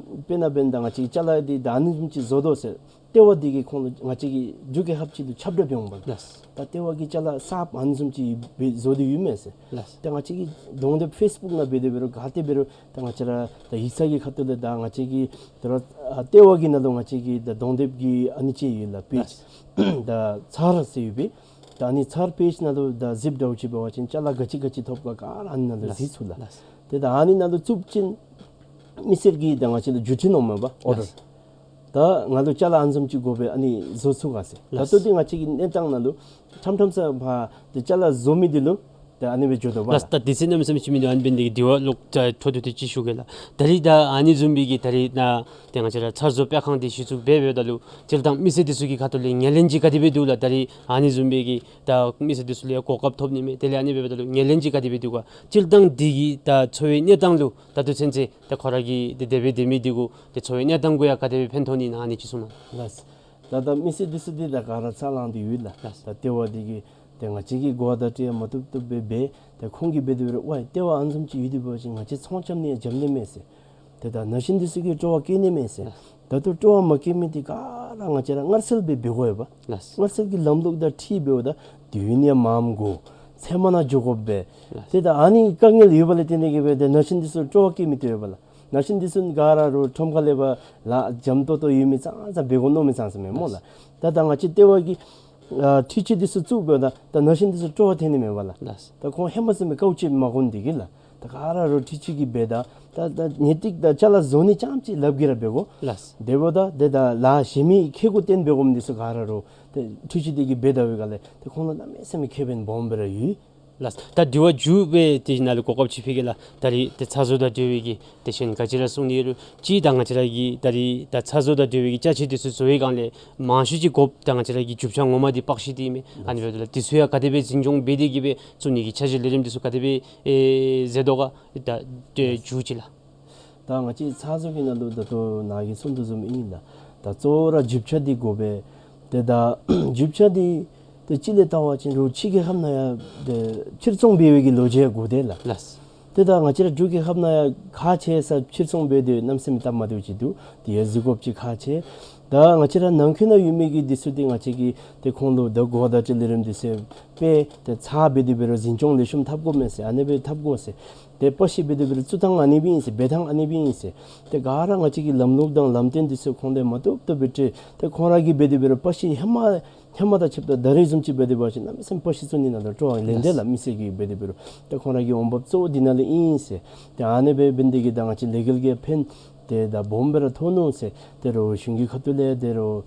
དཔེར་ན་འབདན་ད་ང་བཅས་ཀྱིས་ཅ་ལ་འདི་ད་ཨ་ནི་བཟུམ་ཅིག་བཟོ་དོ་ཟེར་ལྟེ་བ་འདི་གིས་ཁོང་ལུ་ང་བཅས་ཀྱི་འབྲུག་རྒྱལ་ཁབ་ཅིག་ལུ་ཁྱབ་བསྒྲགས་འབད་འོང་པ། ལགས། ད་ལྟེ་བ་གིས་ཅ་ལ་གསརཔ་ཨ་ནི་བཟུམ་ཅིག་སྦེ་བཟོ་སྟེ་ཡོད་མས་ཟེར། ལགས། ད་ང་བཅས་ཀྱི་གདོང་དེབ་ཕེསི་བུཀ་ནང་འབད་དེ་འབད་རུང་ག་ཏེ་འབད་རུང་ད་ང་བཅས་ར་ད་ཡིག་ཚང་གི་ཁ་ཐུག་ལས་ད་ང་བཅས་ཀྱི་ད་ར་ཨ་ལྟེ་བ་གི་ནང་ལུ་ང་བཅས་ཀྱི་ད་གདོང་དེབ་ཀྱི་ཨ་ནི་ཅིག་ཡོད་ལགས་པེཇ། ལགས། ད་ཚར་ཟེར་ཡོད་པས། ད་ཨ་ནི་ཚར་པེཇ་ནང་ལུ་ད་གཟིགསཔ་འདྲཝ་ཅིག་འབད་བ་ཅིན་ཅ་ལ་ག་ཅི་ག་ཅི་ཐོབ་ག་ག་ར་ཨ་ནི་ནང་ལུ་ལགས། གཟིགས་ཚུགས་ལགས། ལགས། ཏེ་ད་ཨ་ནི་ནང་ལུ་བཙུགས་ཅིན་མི་སེར་གྱིས་ད་ང་བཅས་ལུ་བརྒྱུད་འཕྲིན་འོང་མས་པ་ཨོར་ཌར། ལགས། ད་ང་ལུ་ཅ་ལ་ཨ་ནི་བཟུམ་ཅིག་དགོ་པས་ཨ་ནི་བཟོ་ཚུགས་ག་ཟེར། ད་ལྟོ་འདི་ང་བཅས་ཀྱི་གནས་སྟངས་ནང་ལུ་ཕྲང་ཕྲང་ས་ཕར་ཏེ་ཅ་ལ་བཟོ་མི་འདི་ལུ་ཏེ་ཨ་ནི་སྦེ་འགྱོ་དོ་པ། ལགས། ད་དུས་ཚོད་གནམ་མེད་ས་མེད་ཅིག་མིན་འདུག། ཨ་ནི་འབདན་འདི་གིས་དེ་བ་ལོག་ཅ་འཕྲོ་མཐུད་དེ་ཅིག་ཞུ་གེ་ལགས། ད་རིས་ད་ཨ་ནི་བཟུམ་སྦེ་གི་ད་རིས་ནཱ་ཏེ་ང་བཅས་ར་ཚར་བཟོ་སྤེལ་ཁང་འདི་གཞི་བཙུགས་འབད་འབདཝ་ད་ལུ་སྤྱིར་བཏང་མི་སེར་འདི་ཚུ་གི་ཁ་ཐུག་ལས་ངོས་ལེན་ཅིག་ག་དེ་སྦེ་འདུག་ལགས། ད་རིས་ཨ་ནི་བཟུམ་སྦེ་གི་ད་མི་སེར་འདི་ཚུ་ལས་གོ་སྐབས་ཐོབ་ནི་མས། དེ་ལས་ཨ་ནི་འབདཝ་ད་ལུ་ངོས་ལེན་ཅིག་ག་དེ་སྦེ་འདུག་ག། སྤྱིར་བཏང་འདི་གི་ད་འཚོ་བའི་གནས་སྟངས་ལུ་ད་ལྟོ་ཚུན་ཚོད་ད་ཁོ་ར་གི་ཏེ་དེ་སྦེ་སྡོད་མི་འདི་གུ་ཏེ་འཚོ་བའི་གནས་སྟངས་གུ་ཡང་ག་དེ་སྦེ་ཕན་ཐོགས་ནི་ཨིན་ན་ཨ་ནི་ཅིག་གསུང་གནང་། ལགས། ད་ད་མི་སེར་འདི་ཚུ་འདི་ད་ག་ར་ས་ལངས་ཏེ་ཡོད་ལགས། ལགས། ད་ལྟེ་བ་འདི་གིས་ཏེ་ང་བཅས་ཀྱིས་གོ་བརྡ་སྤྲོད་མ་བཏུབ་བཏུབ་སྦེ་འབད། ཏེ་ཁོང་གིས་འབད་དེ་འབད་རུང་ཝའི་ལྟེ་བ་ཨ་ནི་བཟུམ་ཅིག་ཡོད་དེ་འབད་བ་ཅིན་ང་བཅས་ཚོང་རྐྱབ་ནི་ཡང་འཇམ་ནི་མས་ཟེར། ཏེ་ད་ན་གཞོན་འདི་ཚུ་གིས་སྤྲོ་བ་བསྐྱེད་ནི་མས་ཟེར། ད་ལྟོ་སྤྲོ་བ་མ་བསྐྱེད་མི་འདི་ག་ར་ང་བཅས་ར་མངར་གསལ་སྦེ་འབད་དགོ་པས། ལགས། མངར་གསལ་གྱི་ལམ་ལུགས་དང་འཁྲིལ་འབདཝ་ད་དུས་ཡུན་ཡང་མངམ་དགོ། ཚེར་མ་ནང་འགྱོ་དགོ་པས། ལགས། ཏེ་ད་ཨ་ནི་དཀའ་ངལ་ཡོད་པ་ལས་བརྟེན་ཏེ་གིས་སྦེ་ཏེ་ན་གཞོན་འདི་ཚུ་སྤྲོ་བ་བསྐྱེད་མི་བཏུབ་པས་ལགས། ན་གཞོན་འདི་ཚུ་ག་ར་རོགས་ཁྲོམ་ཁ་ལས་ཕར་ལཱ་འཇམ་ཏོང་ཏོ་ཡོད་མི་ཙང་ཙང་འབད་དགོ་མནོ་མི་ཙང་ཙང་མས་སྨོ་ལགས། ལགས། ད་ད་ང་བཅས་ལྟེ་བ་གི་ཨ་འཕྲུལ་ཆས་འདི་ཚུ་བཙུགས་འབདཝ་ད་ད་ན་གཞོན་འདི་ཚུ་སྤྲོ་བ་ཐོན་ནི་མས་པ་ལགས། ལགས། ད་ཁོང་ཧེ་མ་བཟུམ་སྦེ་དཀའཝ་སྤྱད་མ་དགོ་ནི་འདི་གིས་ལགས། ད་ག་ར་རོགས་འཕྲུལ་ཆས་ཀྱིས་འབད་ད་ད་ད་ཉེས་ཏིག་དང་ཅ་ལ་བཟོ་ནི་རྐྱངམ་ཅིག་ལགཔ་གིས་ར་འབད་དགོ། ལགས། དེ་འབདཝ་ད་ཏེ་ད་ལཱ་གཞན་མི་ཁེ་གུ་བརྟེན་འབད་དགོ་མི་འདི་ཚུ་ག་ར་རོགས་ཏེ་འཕྲུལ་ཆས་འདི་གིས་འབད་ད་པའི་སྒང་ལས་ཏེ་ཁོང་ལུ་གནམ་མེད་ས་མེད་ཁེ་ཕན་སྦོམ་སྦེ་ར་ཡོད། ལགས། ད་དྲི་བ་མཇུག་སྦེ་དེ་ནང་ལུ་གོ་སྐབས་ཅིག་ཕུལ་གེ་ལགས། ད་རིས་ཏེ་ཚགས་བཟོ་དང་འབྲེལ་བའི་གི་ཏེ་གཞན་ག་ཅི་ར་གསུང་ནི་ཡོད་རུང་ཅིག་ད་ང་བཅས་ར་གི་ད་རིས་ད་ཚགས་བཟོ་དང་འབྲེལ་བའི་གི་ཅ་ཆས་འདི་ཚུ་བཟོ་བའི་སྒང་ལས་མང་ཤོས་ཅིག་དགོཔ་ད་ང་བཅས་ར་གི་རྒྱུ་ཆ་ངོ་མ་འདི་པགས་ཤིང་འདི་ཨིན་མས། ཨ་ནི་འབདཝ་ད་ལགས་འདི་ཚུ་ཡང་ག་དེ་སྦེ་འཛིན་སྐྱོང་འབད་དེ་གིས་སྦེ་བཙུགས་ནི་གི་འཆར་གཞི་ལས་རིམ་འདི་ཚུ་ག་དེ་སྦེ་ཨེ་མཛད་དོ་ག་ད་ཏེ་མཇུག་ཅིག་ལགས། ད་ང་བཅས་ཚགས་བཟོ་གི་ནང་ལུ་ད་ལྟོ་ནཱ་གིས་གསུང་དོ་བཟུམ་ཨིན་ལགས། ད་གཙོ་བོ་ར་རྒྱུ་ཆ་འདི་དགོ་པས། ཏེ་ད་རྒྱུ་ཆ་འདི་ཏེ་སྤྱིར་ལས་བལྟ་བ་ཅིན་རོགས་ཕྱི་རྒྱལ་ཁབ་ནང་ཡང་ཏེ་ཕྱིར་ཚོང་འབད་བའི་གི་ལོ་རྒྱུས་ཡང་དགོ་དེ་ལགས། ལགས། ཏེ་ད་ང་བཅས་ར་འབྲུག་རྒྱལ་ཁབ་ནང་ཡང་ཁག་ཆེ་ས་ཕྱིར་ཚོང་འབད་དེ་གནམ་མེད་ས་མེད་སྟབས་མ་བདེཝ་ཅིག་འདུག། དེ་ཡང་གཟིགས་དགོཔ་ཅིག་ཁག་ཆེ། ད་ང་བཅས་ར་ནང་འཁོད་ནང་ཡོད་མི་གི་འདི་ཚུ་འདི་ང་བཅས་ཀྱིས་ཏེ་ཁོང་ལུ་ད་གོ་བརྡ་ཅིག་ལས་རིམ་འདི་ཚུ་སྤེལ་ཏེ་ཚར་འབད་དེ་འབད་རུང་འཛིན་སྐྱོང་ལེགས་ཤོམ་འཐབ་དགོ་མས་ཟེར། ཨ་ནི་སྦེ་འཐབ་དགོ་ཟེར། ཏེ་པགས་ཤིང་འབད་དེ་འབད་རུང་བཙུགས་ཐངས་ཨ་ནི་སྦེ་ཨིན་ཟེར། འབད་ཐངས་ཨ་ནི་སྦེ་ཨིན་ཟེར། ཏེ་ག་ར་ང་བཅས་ཀྱིས་ལམ་ལུགས་དང་ལམ་སྟོན་འདི་ཚུ་ཁོང་ལས་མ་བཏུབ་བཏུབ་སྦེ་སྤྲོད། ཏེ་ཁོང་ར་གིས་འབད་དེ་འབད་རུང་པགས་ཤིང་ཧེ་མ་ཧེ་མ་དང་ཕྱདཔ་ད་ད་རིས་བཟུམ་ཅིག་འབད་དེ་འབད་བ་ཅིན་གནམ་མེད་ས་མེད་པགས་ཤིང་བཙུགས་ནི་ནང་ལུ་སྤྲོ་བ་ལེན་དེ་ལགས། མི་སེར་གྱིས་འབད་དེ་འབད་རུང་ཏེ་ཁོང་ར་གི་འོང་འབབ་གཙོ་བོ་འདི་ནང་ལས་ཨིན་ཟེར། ཏེ་ཨ་ནི་སྦེ་འབད་ནི་འདི་གིས་ད་ང་བཅས་ལས་འགུལ་གྱིས་ཕན་ཏེ་ད་སྦོམ་སྦེ་ར་ཐོབ་ནུག་ཟེར། ཏེ་རོགས་གཞུང་གི་ཁ་ཐུག་ལས་ཏེ་རོགས་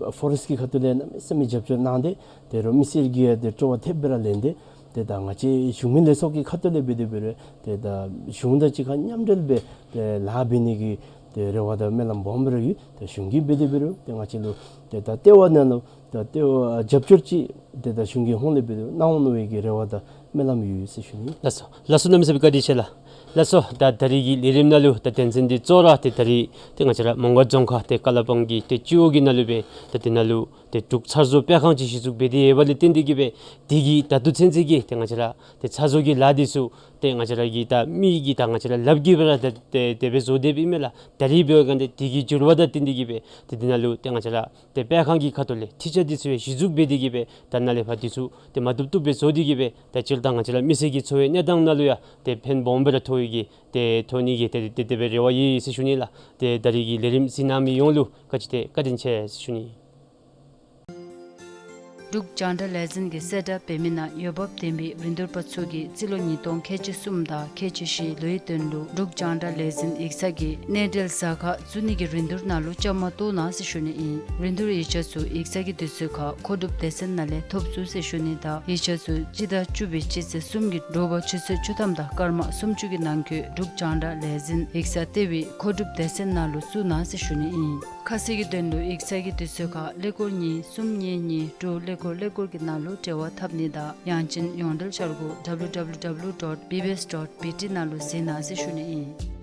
ཨ་ཕོ་རེསཊ་ཀྱི་ཁ་ཐུག་ལས་གནམ་མེད་ས་མེད་རྒྱབ་སྐྱོར་གནང་སྟེ་ཏེ་རོགས་མི་སེར་གྱིས་ཡང་ཏེ་སྤྲོ་བ་ཐེབས་སྦེ་ར་ལེན་ཏེ་ཏེ་ད་ང་བཅས་གཞུང་མིན་ལས་ཚོགས་ཀྱི་ཁ་ཐུག་ལས་འབད་དེ་འབད་རུང་ཏེ་ད་གཞུང་དང་གཅིག་ཁར་མཉམ་འབྲེལ་སྦེ་ཏེ་ལཱ་འབད་ནི་གི་ཏེ་རེ་བ་དང་སྨོན་ལམ་སྦོམ་སྦེ་ར་ཡོད། ཏེ་གཞུང་གིས་འབད་དེ་འབད་རུང་ཏེ་ང་བཅས་ལུ་ཏེ་ད་ལྟེ་བ་ནང་ལུ་ད་ལྟེ་བ་རྒྱབ་སྐྱོར་ཅིག་ཏེ་ད་གཞུང་གི་ཧོངས་ལས་འབད་དེ་གནང་འོང་མནོ་བའི་གི་རེ་བ་དང་སྨོན་ལམ་ཡོད་ཟེར་ཞུ་ནི། ལགས་སོ། ལགས་སོ། གནམ་མེད་ས་མེད་བཀའ་དྲིན་ཆེ་ལགས། ལགས་སོ། ད་ད་རིས་ཀྱི་ལས་རིམ་ནང་ལུ་ད་དོན་ཚན་འདི་གཙོ་བོ་ར་ཏེ་ད་རིས་ཏེ་ང་བཅས་ར་མོང་སྒར་རྫོང་ཁག་ཏེ་ཀ་ལ་པང་གི་ཏེ་སྤྱི་འོག་གི་ནང་ལུ་སྦེ་ད་དེ་ནང་ལུ་ཏེ་འབྲུག་ཚགས་བཟོ་སྤེལ་ཁང་ཅིག་གཞི་བཙུགས་འབད་དེ་ཡོད་པ་ལས་བརྟེན་ཏེ་གིས་སྦེ་དེ་གི་ད་ལྟོ་ཚུན་ཚོད་ཀྱི་ཏེ་ང་བཅས་ར་ཏེ་ཚགས་བཟོ་གི་ལཱ་འདི་ཚུ་ཏེ་ང་བཅས་ར་གི་ད་མི་གི་ད་ང་བཅས་ར་ལགཔ་གིས་སྦེ་ར་ཏེ་ཏེ་དེ་སྦེ་བཟོ་སྡོདཔ་ཨིན་མས་ལགས། ད་རིས་འབད་བའི་སྒང་ཏེ་དེ་གི་འགྱུར་བ་དང་བསྟུན་ཏེ་གིས་སྦེ་ཏེ་དེ་ནང་ལུ་ཏེ་ང་བཅས་ར་ཏེ་སྤེལ་ཁང་གི་ཁ་ཐུག་ལས་འཕྲུལ་ཆས་འདི་ཚུ་ཡང་གཞི་བཙུགས་འབད་དེ་གིས་སྦེ་ད་ནཱ་ལས་ཕར་འདི་ཚུ་ཏེ་མ་བཏུབ་བཏུབ་སྦེ་བཟོ་སྟེ་གིས་སྦེ་ད་སྤྱིར་བཏང་ང་བཅས་ར་མི་སེར་གྱི་འཚོ་བའི་གནས་སྟངས་ནང་ལུ་ཡང་ཏེ་ཕན་སྦོམ་སྦེ་ར་ཐོགས་ཡི་གི་ཏེ་ཐོགས་ནི་གི་ཏེ་ཏེ་དེ་སྦེ་རེ་བ་ཡོད་ཟེར་ཞུ་ནི་ལགས། ཏེ་ད་རིས་ཀྱི་ལས་རིམ་གཟིགས་གནང་མི་ཡོངས་ལུ་བཀའ་དྲིན་ཏེ་བཀའ་དྲིན་ཆེ་ཟེར་ཞུ་ནི། འབྲུག་རྒྱང་བསྒྲགས་ལས་འཛིན་གྱིས་གསལ་བསྒྲགས་འབད་མི་ནང་འོས་འབབ་ལྡན་པའི་རིན་བསྡུར་པ་ཚུ་གིས་རྩིས་ལོ་ཉིས་སྟོང་ཁལ་གཅིག་གསུམ་དང་ཁལ་གཅིག་བཞི་ལོའི་དོན་ལུ་འབྲུག་རྒྱང་བསྒྲགས་ལས་འཛིན་ཡིག་ཚང་གི་གནས་འབྲེལ་ཟ་ཁང་བཙུགས་ནི་གི་རིན་བསྡུར་ནང་ལུ་བཅའ་མར་གཏོགས་གནང་ཟེར་ཞུ་ནི་ཨིན། རིན་བསྡུར་ཡིག་ཆ་ཚུ་ཡིག་ཚང་གི་དུས་ཚོད་ཁར་མཁོ་སྒྲུབ་སྡེ་ཚན་ནང་ལས་ཐོབ་ཚུགས་ཟེར་ཞུ་ནི་དང་ཡིག་ཆ་ཚུ་སྤྱི་ཟླ་བཅུ་པའི་སྤྱི་ཚེས་གསུམ་གྱི་དྲོ་པ་ཆུ་ཚོད་བཅུ་ཐམ་དང་སྐར་མ་སུམ་ཅུ་གི་ནང་འཁོད་འབྲུག་རྒྱང་བསྒྲགས་ལས་འཛིན་ཡིག་ཚང་ལྟེ་བའི་མཁོ་སྒྲུབ་སྡེ་ཚན་ནང་ལུ་བཙུགས་གནང་ཟེར་ཞུ་ནི་ཨིན། ཁ་གསལ་གྱི་དོན་ལུ་ཡིག་ཚང་གི་དུས་ཚོད་ཁར་ཀླད་ཀོར་གཉིས་གསུམ་གཉིས་གཉིས་དྲུག་ཀླད་ཀོར་ཀླད་ཀོར་གྱི་ནང་ལུ་འབྲེལ་བ་འཐབ་ནི་དང་ཡང་ཅིན་ཡོངས་འབྲེལ་འཆར་སྒོ་W W W dot B B S dot B T ནང་ལུ་གཟིགས་གནང་ཟེར་ཞུ་ནི་ཨིན།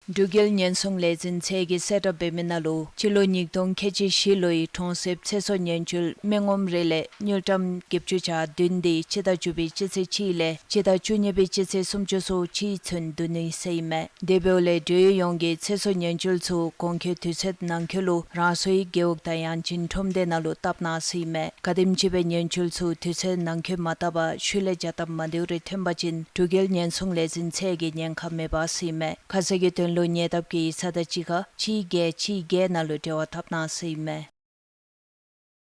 འབྲུག་རྒྱལ་ཉེན་སྲུང་ལས་འཛིན་ཚད་ཀྱིས་གསལ་བསྒྲགས་འབད་མི་ནང་ལུ་སྤྱི་ལོ་ཉིས་སྟོང་ཁལ་གཅིག་བཞི་ལོའི་གྲོང་གསེབ་ཚེ་སྲོག་ཉེན་བཅོལ་མི་ངོམ་རེ་ལས་དངུལ་ཀྲམ་བརྒྱད་ཅུ་གྱ་བདུན་དེ་སྤྱི་ཟླ་བཅུ་པའི་སྤྱི་ཚེས་གཅིག་ལས་སྤྱི་ཟླ་བཅུ་གཉིས་པའི་སྤྱི་ཚེས་སུམ་ཅུ་སོ་གཅིག་ཚུན་བསྡུ་ནི་ཟེར་ཨིན་མས། དེ་འབདཝ་ལས་འབྲེལ་ཡོད་ཡོངས་ཀྱིས་ཚེ་སྲོག་ཉེན་བཅོལ་ཚུ་གོང་འཁོད་དུས་ཚོད་ནང་འཁོད་ལུ་རང་སོའི་རྒེད་འོག་དང་ཡང་ཅིན་ཁྲོམ་སྡེ་ནང་ལུ་བཏབ་གནང་ཟེར་ཨིན་མས། ག་དེམ་ཅིག་སྦེ་ཉེན་བཅོལ་ཚུ་དུས་ཚོད་ནང་འཁོད་མ་བཏབ་པར་ཤུལ་ལས་བྱ་སྟབས་མ་བདེཝ་རེ་ཐོན་པ་ཅིན་འབྲུག་རྒྱལ་ཉེན་སྲུང་ལས་འཛིན་ཚད་ཀྱིས་ཉེན་ཁ་མེད་པ་ཟེར་ཨིན་མས། ཁ་གསལ་གྱི་དོན་ལུ་ཉེ་འདབས་ཀྱི་ཡིག་ཚང་དང་གཅིག་ཁར་གཅིག་བརྒྱད་གཅིག་བརྒྱད་ནང་ལུ་འབྲེལ་བ་འཐབ་གནང་ཟེར་ཨིན་མས།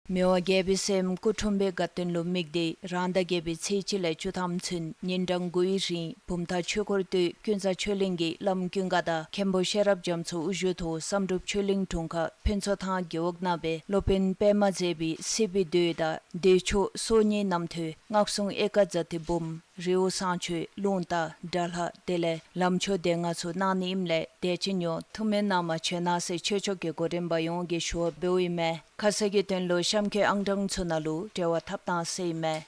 མི་དབང་རྒྱལ་པོའི་སྲསམོ་སྐུ་འཁྲུངས་པའི་དགའ་སྟོན་ལུ་དམིགས་ཏེ་རང་ཟླ་བརྒྱད་པའི་ཚེས་གཅིག་ལས་བཅུ་ཐམ་ཚུན་ཉིན་གྲངས་དགུའི་རིང་བུམ་ཐང་ཆོས་འཁོར་སྟོད་ཀུན་བཟང་ཆོས་གླིང་གི་བླམ་ཀུན་དགའ་དང་མཁན་པོ་ཤེས་རབ་རྒྱ་མཚོ་དབུ་བཞུགས་ཐོག་བསམ་གྲུབ་ཆོས་གླིང་དྲུང་ཁག་ཕུན་ཚོགས་ཐང་རྒེད་འོག་ནང་སྦེ་སློབ་དཔོན་པདྨ་མཛད་པའི་སྲིད་པའི་མདོ་དང་བདེ་མཆོག་སོ་གཉིས་རྣམ་ཐོས་སྔགས་སྲུང་ཨེ་ཀ་ཛ་ཏི་འབུམ་རི་བོ་བསང་མཆོད་རླུང་རྟ་དགྲ་ལྷ་དེ་ལས་ལམ་མཆོག་སྡེ་ལྔ་ཚུ་གནང་ནི་ཨིནམ་ལས་དད་ཅིང་ཡོངས་ཐུགས་སྨོན་གནང་བར་བྱོན་གནང་ཟེར་ཆོས་ཕྱོགས་ཀྱི་འགོ་འདྲེན་པ་ཡོངས་ཀྱིས་ཞུ་བ་འབདཝ་ཨིན་མས། ཁ་གསལ་གྱི་དོན་ལུ་གཤམ་འཁོད་ཨང་གྲངས་ཚུ་ནང་ལུ་འབྲེལ་བ་འཐབ་གནང་ཟེར་ཨིན་མས།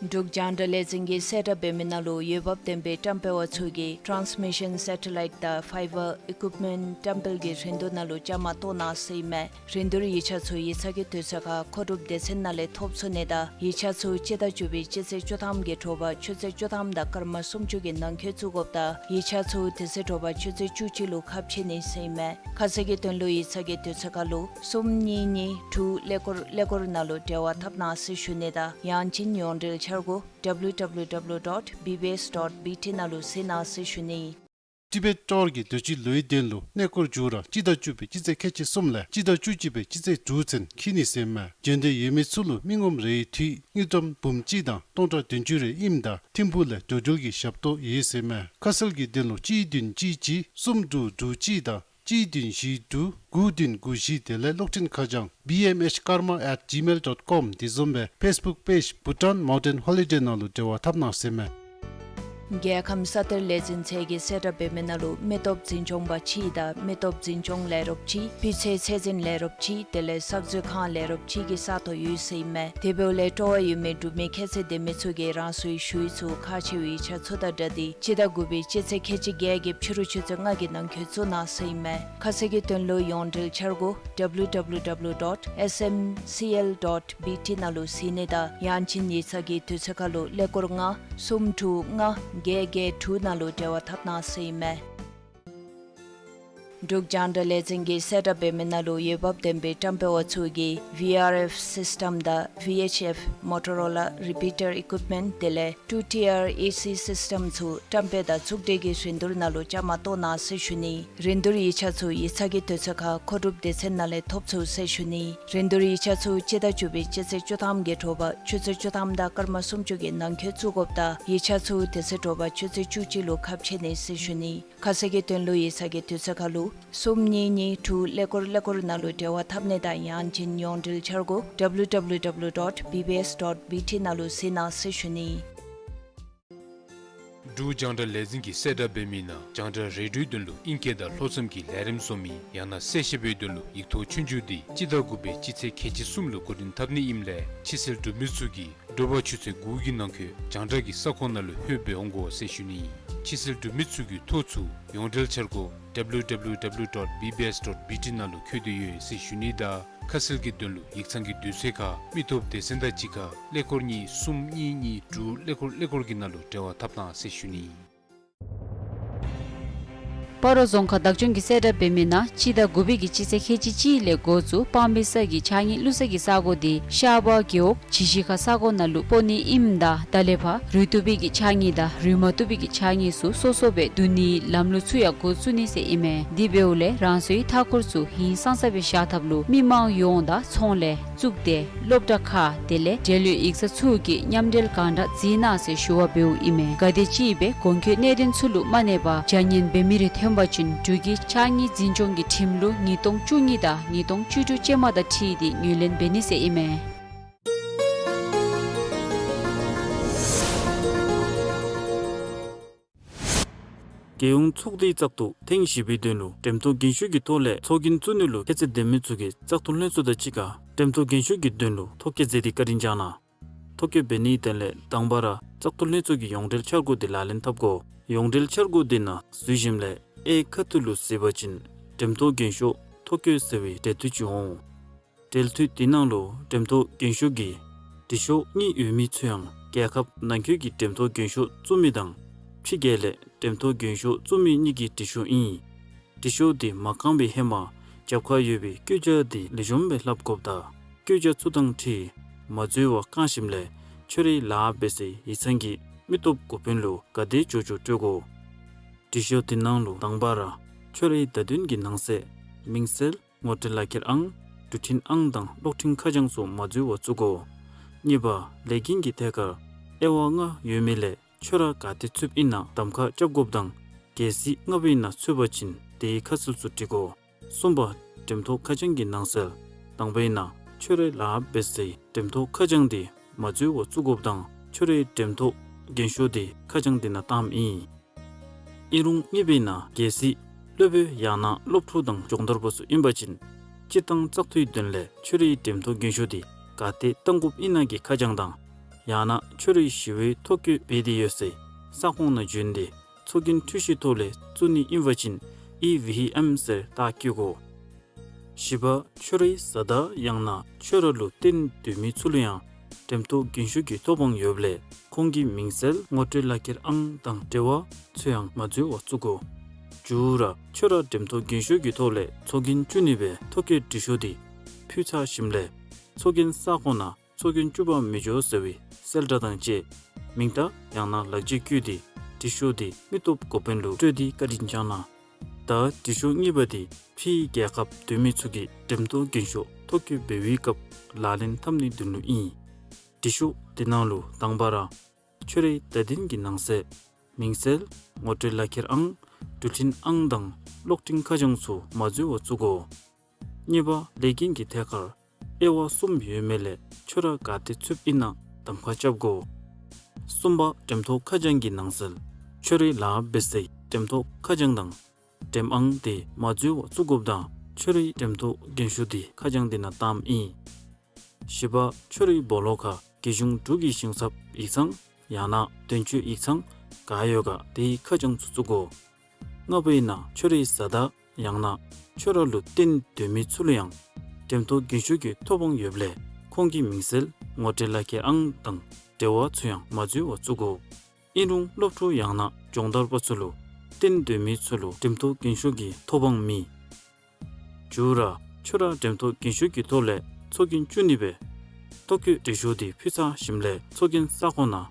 འབྲུག་རྒྱང་བསྒྲགས་ལས་འཛིན་གྱིས་གསལ་བསྒྲགས་འབད་མི་ནང་ལུ་འོས་འབབ་ལྡན་པའི་བཀྲམ་སྤེལ་བ་ཚུ་གིས་transmission satellite དང་fiber equipment བཀྲམ་སྤེལ་གྱི་རིན་བསྡུར་ནང་ལུ་བཅའ་མར་གཏོགས་གནང་ཟེར་ཨིན་མས། རིན་བསྡུར་ཡིག་ཆ་ཚུ་ཡིག་ཚང་གི་དུས་ཚོད་ཁར་མཁོ་སྒྲུབ་སྡེ་ཚན་ནང་ལས་ཐོབ་ཚུགས་ནི་དང་ཡིག་ཆ་ཚུ་སྤྱི་ཟླ་བཅུ་པའི་སྤྱི་ཚེས་བཅུ་ཐམ་གྱི་དྲོ་པ་ཆུ་ཚོད་བཅུ་ཐམ་དང་སྐར་མ་སུམ་ཅུ་གི་ནང་འཁོད་བཙུགས་དགོཔ་དང་ཡིག་ཆ་ཚུ་དེ་ཚེ་དྲོ་པ་ཆུ་ཚོད་བཅུ་གཅིག་ལུ་ཁ་ཕྱེ་ནི་ཟེར་ཨིན་མས། ཁ་གསལ་གྱི་དོན་ལུ་ཡིག་ཚང་གི་དུས་ཚོད་ཁར་ལུ་གསུམ་གཉིས་གཉིས་དྲུག་ཀླད་ཀོར་ཀླད་ཀོར་ནང་ལུ་འབྲེལ་བ་འཐབ་གནང་ཟེར་ཞུ་ནི་དང་ཡང་ཅིན་ཡོངས་འབྲེལ་འཆར་སྒོ W W W dot B B S dot B T ནང་ལུ་གཟིགས་གནང་ཟེར་ཞུ་ནི། ཊི་བེཊ་ཊོར་གྱིས་དུས་ཅི་ལོའི་དོན་ལུ་གནས་སྐོར་མཇུག་ར་སྤྱི་ཟླ་བཅུ་པའི་སྤྱི་ཚེས་ཁལ་གཅིག་གསུམ་ལས་སྤྱི་ཟླ་བཅུ་གཅིག་པའི་སྤྱི་ཚེས་དྲུག་ཚུན་འཁྱིད་ནི་ཟེར་ཨིན་མས། འབྱོན་འདོད་ཡོད་མི་ཚུ་ལུ་མི་ངོམ་རེའི་འཐུས་དངུལ་ཀྲམ་འབུམ་གཅིག་དང་སྟོང་ཕྲག་བདུན་ཅུ་རེ་ཨིནམ་ད་ཐིམ་ཕུག་ལས་འགྲོ་འགྲུལ་གྱི་ཞབས་ཏོག་ཡོད་ཟེར་ཨིན་མས། ཁ་གསལ་གྱི་དོན་ལུ་གཅིག་བདུན་གཅིག་གཅིག་གསུམ་དྲུག་དྲུག་གཅིག་དང་གཅིག་བདུན་བཞི་དྲུག་དགུ་བདུན་དགུ་བཞི། དེ་ལས་གློག་འཕྲིན་ཁ་བྱང་B M H Karma at gmail dot com དེ་བཟུམ་སྦེ་ཕེསི་བུཀ་པེཇ་Bhutan Mountain Holiday ནང་ལུ་འབྲེལ་བ་འཐབ་གནང་ཟེར་ཨིན་མས། རྒྱལ་ཁམས་ས་གཏེར་ལས་འཛིན་ཚད་ཀྱིས་གསལ་བསྒྲགས་འབད་མི་ནང་ལུ་མི་སྟོབས་འཛིན་སྐྱོང་པ་གཅིག་དང་མི་སྟོབས་འཛིན་སྐྱོང་ལས་རོགསཔ་གཅིག་སྤུས་ཚད་ཚད་འཛིན་ལས་རོགསཔ་གཅིག་དེ་ལས་གསར་བཟོ་ཁང་ལས་རོགསཔ་གཅིག་གི་ས་ཐོ་ཡོད་ཟེར་ཨིན་མས། དེ་འབདཝ་ལས་སྤྲོ་བ་ཡོད་མི་འབྲུག་མི་ཁྱད་ཚད་ལྡན་མི་ཚུ་གིས་རང་སོའི་ཞུ་ཡིག་ཚུ་ཁག་ཆེ་བའི་ཡིག་ཆ་ཚུ་དང་སྦྲགས་ཏེ་སྤྱི་ཟླ་དགུ་པའི་སྤྱི་ཚེས་ཁལ་གཅིག་བརྒྱད་ཀྱི་ཕྱི་རུ་ཆུ་ཚོད་ལྔ་གི་ནང་འཁོད་བཙུགས་གནང་ཟེར་ཨིན་མས། ཁ་གསལ་གྱི་དོན་ལུ་ཡོངས་འབྲེལ་འཆར་སྒོ W W W dot S M C L dot B T ནང་ལུ་གཟིགས་ནི་དང་ཡང་ཅིན་ཡིག་ཚང་གི་དུས་ཚོད་ཁར་ལུ་ཀླད་ཀོར་ལྔ་གསུམ་དྲུག་ལྔ་བརྒྱད་བརྒྱད་དྲུག་ནང་ལུ་འབྲེལ་བ་འཐབ་གནང་ཟེར་ཨིན་མས། འབྲུག་རྒྱང་བསྒྲགས་ལས་འཛིན་གྱིས་གསལ་བསྒྲགས་འབད་མི་ནང་ལུ་འོས་འབབ་ལྡན་པའི་བཀྲམ་སྤེལ་བ་ཚུ་གིས་V R F སིསི་ཊམ་དང་V H F Motorola repeater equipment དེ་ལས་two tier A C སིསི་ཊམ་ཚུ་བཀྲམ་སྤེལ་དང་བཙུགས་སྒྲིག་གི་རིན་བསྡུར་ནང་ལུ་བཅའ་མར་གཏོགས་གནང་ཟེར་ཞུ་ནི། རིན་བསྡུར་ཡིག་ཆ་ཚུ་ཡིག་ཚང་གི་དུས་ཚོད་ཁར་མཁོ་སྒྲུབ་སྡེ་ཚན་ནང་ལས་ཐོབ་ཚུགས་ཟེར་ཞུ་ནི། རིན་བསྡུར་ཡིག་ཆ་ཚུ་སྤྱི་ཟླ་བཅུ་པའི་སྤྱི་ཚེས་བཅུ་ཐམ་གྱི་དྲོ་པ་ཆུ་ཚོད་བཅུ་ཐམ་དང་སྐར་མ་སུམ་ཅུ་གི་ནང་འཁོད་བཙུགས་དགོཔ་དང་ཡིག་ཆ་ཚུ་དེ་ཚེ་དྲོ་པ་ཆུ་ཚོད་བཅུ་གཅིག་ལུ་ཁ་ཕྱེ་ནི་ཟེར་ཞུ་ནི། ཁ་གསལ་གྱི་དོན་ལུ་ཡིག་ཚང་གི་དུས་ཚོད་ཁར་ལུ་གསུམ་གཉིས་གཉིས་དྲུག་ཀླད་ཀོར་ཀླད་ཀོར་ནང་ལུ་འབྲེལ་བ་འཐབ་ནི་དང་ཡང་ཅིན་ཡོངས་འབྲེལ་འཆར་སྒོ W W W dot B B S dot B T ནང་ལུ་གཟིགས་གནང་ཟེར་ཞུ་ནི། འབྲུག་རྒྱང་བསྒྲགས་ལས་འཛིན་གྱིས་གསལ་བསྒྲགས་འབད་མི་ནང་རྒྱང་བསྒྲགས་རེ་ཌིའོའི་དོན་ལུ་ཨིང་སྐད་དང་ལྷོ་མཚམས་ཀྱི་ལས་རིམ་བཟོ་མི་ཡང་ན་གསལ་བཤད་པའི་དོན་ལུ་ཡིག་ཐོག་ཆོས་རྒྱུགས་འདི་སྤྱི་ཟླ་དགུ་པའི་སྤྱི་ཚེས་ཁལ་གཅིག་གསུམ་ལུ་འགོ་འདྲེན་འཐབ་ནི་ཨིནམ་ལས་ཕྱི་སེལ་འབྲུག་མི་ཚུ་གིས་དྲོ་པ་ཆུ་ཚོད་དགུ་གི་ནང་འཁོད་རྒྱང་བསྒྲགས་ཀྱི་ས་ཁོངས་ནང་ལུ་ལྷོད་སྦེ་འོང་དགོ་ཟེར་ཞུ་ནི། ཕྱི་སེལ་འབྲུག་མི་ཚུ་གི་ཐོ་ཚུ་ཡོངས་འབྲེལ་འཆར་སྒོ་W W W dot B B S dot B T ནང་ལུ་བཀོད་དེ་ཡོད་ཟེར་ཞུ་ནི་དང་ཁ་གསལ་གྱི་དོན་ལུ་ཡིག་ཚང་གི་དུས་ཚོད་ཁར་མི་སྟོབས་སྡེ་ཚན་དང་གཅིག་ཁར་ཀླད་ཀོར་གཉིས་གསུམ་གཉིས་གཉིས་དྲུག་ཀླད་ཀོར་ཀླད་ཀོར་གྱི་ནང་ལུ་འབྲེལ་བ་འཐབ་གནང་ཟེར་ཞུ་ནི། སྤ་རོ་རྫོང་ཁག་བདག་སྐྱོང་གིས་གསལ་བསྒྲགས་འབད་མི་ནང་སྤྱི་ཟླ་དགུ་པའི་གི་སྤྱི་ཚེས་ཁལ་གཅིག་གཅིག་ལས་འགོ་བཙུགས་སྤང་སྦིས་ས་གི་ཕྱགས་སྙིགས་བླུགས་ས་གི་ས་གོ་འདི་ཤར་པ་རྒེད་འོག་བྱི་ཤི་ཁ་ས་གོ་ནང་ལུ་སྤོ་ནི་ཨིནམ་ད་ད་ལས་ཕར་རུལ་བཏུབ་པའི་གི་ཕྱགས་སྙིགས་དང་རུལ་མ་བཏུབ་པའི་གི་ཕྱགས་སྙིགས་ཚུ་སོ་སོ་སྦེ་བསྡུ་ནིའི་ལམ་ལུགས་ཚུ་ཡང་འགོ་བཙུགས་ནི་ཟེར་ཨིན་མས། དེ་འབདཝ་ལས་རང་སོའི་མཐའ་འཁོར་ཚུ་ཧིང་སངས་ས་སྦེ་བཞག་ཐབས་ལུ་མི་མང་ཡོངས་དང་ཚོང་ལས་གཙུག་སྡེ་སློབ་གྲྭ་ཁག་དེ་ལས་འབྲེལ་ཡོད་ཡིག་ཚང་ཚུ་གིས་མཉམ་འབྲེལ་གང་དྲག་བརྩི་གནང་ཟེར་ཞུ་བ་འབདཝ་ཨིན་མས། ག་དེམ་ཅིག་སྦེ་གོང་འཁོད་གནད་དོན་ཚུ་ལུ་མ་གནས་པར་བྱ་ཉེས་འབད་མི་རེ་ཐོན་པ་ཅིན་འབྲུག་གི་ཕྱགས་སྙིགས་འཛིན་སྐྱོང་གི་ཁྲིམས་ལུགས་ཉིས་སྟོང་བཅུ་གཉིས་དང་ཉིས་སྟོང་བཅུ་དྲུག་ཅན་མ་དང་འཁྲིལ་ཏེ་ངོས་ལེན་འབད་ནི་ཟེར་ཨིན་མས། རྒྱལ་ཡོངས་ཚོགས་སྡེའི་བཙག་འཐུ་ཐེངས་བཞི་པའི་དོན་ལུ་འགྲེམས་ཐོག་རྒན་ཤོས་ཀྱི་ཐོག་ལས་ཚོགས་རྒྱན་བཙུགས་ནི་ལུ་ཁྱད་ཚད་ལྡན་མི་ཚུ་གིས་བཙག་འཐུ་ལྷན་ཚོགས་དང་གཅིག་ཁར་འགྲེམས་ཐོག་རྒན་ཤོས་ཀྱི་དོན་ལུ་ཐོ་བཀོད་མཛད་དེ་བཀའ་དྲིན་བསྐྱངས་གནང་། ཐོ་བཀོད་འབད་ནིའི་དོན་ལས་དང་པ་ར་བཙག་འཐུ་ལྷན་ཚོགས་ཀྱི་ཡོངས་འབྲེལ་འཆར་སྒོ་འདི་ལག་ལེན་འཐབ་དགོ། ཡོངས་འབྲེལ་འཆར་སྒོ་འདི་ནང་འཛུལ་ཞིནམ་ལས་ཨེ་ཁ་ཐུག་ལུ་གཟིགས་པ་ཅིན་འགྲེམས་ཐོག་རྒན་ཤོས་ཐོ་བཀོད་ཟེར་བའི་འབྲེལ་མཐུད་ཅིག་འོང་། འབྲེལ་མཐུད་འདི་ནང་ལུ་འགྲེམས་ཐོག་རྒན་ཤོས་ཀྱི་དྲི་ཤོག་གཉིས་ཡོད་མི་ཚུ་ཡང་རྒྱལ་ཁབ་ནང་འཁོད་ཀྱི་འགྲེམས་ཐོག་རྒན་ཤོས་བཙུགས་མི་དང་ཕྱི་རྒྱལ་ལས་འགྲེམས་ཐོག་རྒན་ཤོས་བཙུགས་མི་གཉིས་ཀྱི་དྲི་ཤོག་ཨིན། དྲི་ཤོག་འདི་མ་བཀང་བའི་ཧེ་མ་རྒྱབ་ཁར་ཡོད་པའི་བཀོད་རྒྱ་འདི་ལེགས་ཤོམ་སྦེ་ལྷབ་དགོཔ་དང་བཀོད་རྒྱ་ཚུ་དང་འཁྲིལ་མ་འཛོལ་བར་བཀང་ཞིནམ་ལས་ཁྱོད་རའི་ལཱ་འབད་སའི་ཡིག་ཚང་གི་མི་སྟོབས་འགོ་དཔོན་ལུ་ག་དེ་མགྱོགས་མགྱོགས་སྤྲོད་དགོ། དྲི་ཤོག་འདི་ནང་ལུ་དང་པ་ར་ཁྱོད་རའི་བརྡ་དོན་གྱི་ནང་གསེས་མིང་གསལ་ངོ་སྤྲོད་ལག་ཁྱེར་ཨང་འགྲུལ་འཕྲིན་ཨང་དང་གློག་འཕྲིན་ཁ་བྱང་ཚུ་མ་འཛོལ་བར་བཙུགས་དགོ། གཉིས་པ་ལས་འགན་གྱི་ཐད་ཁར་དབྱེ་བ་ལྔ་ཡོད་མི་ལས་ཁྱོད་ར་ག་ཏེ་ཚུདཔ་ཨིན་ན་གདམ་ཁ་རྐྱབ་དགོཔ་དང་གལ་སྲིད་ལྔ་པའི་ནང་ཚུད་པ་ཅིན་དེའི་ཁ་གསལ་ཚུ་བྲི་དགོ། གསུམ་པ་འགྲེམས་ཐོག་ཁ་བྱང་གི་ནང་གསལ་དང་པའི་ནང་ཁྱོད་རའི་ལཱ་འབད་སའི་འགྲེམས་ཐོག་ཁ་བྱང་འདི་མ་འཛོལ་བར་བཙུགས་དགོཔ་དང་ཁྱོད་རའི་འགྲེམས་ཐོག་རྒན་ཤོས་འདི་ཁ་བྱང་འདི་ནང་བཏངམ་ཨིན། ཨིན་རུང་གཉིས་པའི་ནང་གལ་སྲིད་སློབ་དཔོན་ཡང་ན་སློབ་ཕྲུག་དང་སྦྱོང་བརྡར་པ་ཚུ་ཨིན་པ་ཅིན་སྤྱིར་བཏང་བཙག་འཐུའི་དོན་ལས་ཁྱོད་རའི་འགྲེམས་ཐོག་རྒན་ཤོས་འདི་ག་ཏེ་བཏང་དགོཔ་ཨིན་ན་གི་ཁ་བྱང་དང་ ཡང་ན་ཁྱོད་རའི་ཞི་བའི་ཐོ་བཀོད་འབད་དེ་ཡོད་སའི་ས་ཁོངས་ནང་བྱོན་ཏེ་ཚོགས་རྒྱན་འཕྲུལ་ཆས་ཐོག་ལས་བཙུགས་ནི་ཨིན་པ་ཅིན་ཨི་ཝི་ཨེམ་ཟེར་རྟགས་བཀོད་དགོ། བཞི་པ། ཁྱོད་རའི་བཟའ་ཟླ་ཡང་ན་ཁྱོད་ར་ལུ་བརྟེན་སྡོད་མི་ཚུ་ལུ་ཡང་འགྲེམས་ཐོག་རྒྱན་ཤོག་གི་ཐོབ་དབང་ཡོདཔ་ལས་ཁོང་གི་མིང་གསལ་ངོ་སྤྲོད་ལག་ཁྱེར་ཨང་དང་འབྲེལ་བ་ཚུ་ཡང་མ་འཛོལ་བར་བཙུགས་དགོ། བཅུ་ར། ཁྱོད་ར་འགྲེམས་ཐོག་རྒྱན་ཤོག་གི་ཐོག་ལས་ཚོགས་རྒྱན་བཙུགས་ནི་སྦེ་ཐོ་བཀོད་འབྲི་ཤོག་འདི་ཕུལ་ཚར་ཞིནམ་ལས་ཚོགས་རྒྱན་ས་ཁོངས་ནང་ཚོགས་རྒྱན་བཙུགས་པར་མི་འགྱོ་ཟེར་བའི་གསལ་བསྒྲགས་དང་བཅས་མིང་རྟགས་ཡང་ན་ལག་འཁྱེར་བཀོད་དེ་འབྲི་ཤོག་འདི་མི་སྟོབས་འགོ་དཔོན་ལུ་སྤྲོད་དེ་བཀའ་དྲིན་བསྐྱང་གནང་། ད་འབྲི་ཤོག་གཉིས་པ་འདི་ཕྱིའི་རྒྱལ་ཁབ་སྡོད་མི་ཚུ་གིས་འགྲེམས་ཐོག་རྒྱན་ཤོག་ཐོ་བཀོད་འབད་བའི་སྐབས་ལག་ལེན་འཐབ་ནིའི་དོན་ལུ་ཨིན། འབྲི་ཤོག་འདི་ནང་ལུ་དང་པ་ར་ཁྱོད་རའི་བརྡ་དོན་གྱི་ནང་གསལ་མིང་གསལ་ངོ་སྤྲོད་ལག་ཁྱེར་ཨང་འགྲུལ་འཕྲིན་ཨང་དང་གློག་འཕྲིན་ཁ་བྱང་ཚུ་མ་འཛོལ་བར་བཙུགས་དགོ། གཉིས་པ། ལས་འགན་གྱི་ཐད་ཁར་དབྱེ་བ་གསུམ་ཡོད་མི་ལས་ཁྱོད་ར་ག་ཏེ་ཚུདཔ་ཨིན་ན་གདམ་ཁ་རྐྱབ་དགོ། གསུམ་པ། འགྲེམས་ཐོག་ཁ་བྱང་གི་ནང་གསལ་ཁྱོད་རའི་ལཱ་འབད་སའི་འགྲེམས་ཐོག་ཁ་བྱང་དང་འགྲེམས་ཨང་དེ་མ་འཛོལ་བར་བཙུགས་དགོཔ་དང་ཁྱོད་རའི་འགྲེམས་ཐོག་རྒྱན་ཤོག་དེ་ཁ་བྱང་དེ་ནང་བཏངམ་ཨིན། བཞི་པ། ཁྱོད་རའི་སྦོ་ལོགས་ཁར་རྒྱལ་གཞུང་འབྲུག་གི་ཞིང་ཚབ་ཡིག་ཚང་ཡང་ན་དོན་གཅོད་ཡིག་ཚང་ག་ཡོད་ག་དེའི་ཁ་བྱང་ཚུ་བཙུགས་དགོ། ལྔ་པ་ཨིན་ན་ཁྱོད་རའི་བཟའ་ཟླ་ཡང་ན་ཁྱོད་ར་ལུ་བརྟེན་སྡོད་མི་ཚུ་ལུ་ཡང་འགྲེམས་ཐོག་རྒྱན་ཤོག་གི་ཐོབ་དབང་ཡོདཔ་ལས་ཁོང་གི་མིང་གསལ་ངོ་སྤྲོད་ལག་ཁྱེར་ཨང་དང་འབྲེལ་བ་ཚུ་ཡང་མ་འཛོལ་བར་བཙུགས་དགོ། ཨིན་རུང་སློབ་ཕྲུག་ཡང་ན་སྦྱོང་བརྡར་པ་ཚུ་ལུ་བརྟེན་སྡོད་མི་ཚུ་ལུ་འགྲེམས་ཐོག་རྒྱན་ཤོག་གི་ཐོབ་དབང་མེད། བཅུ་ར། ཁྱོད་ར་འགྲེམས་ཐོག་རྒྱན་ཤོག་གི་ཐོག་ལས་ཚོགས་རྒྱན་བཙུགས་ནི་སྦེ་ཐོ་བཀོད་འབྲི་ཤོག་དེ་ཕུལ་ཚར་ཞིནམ་ལས་ཚོགས་རྒྱན་ས་ཁོངས་ནང་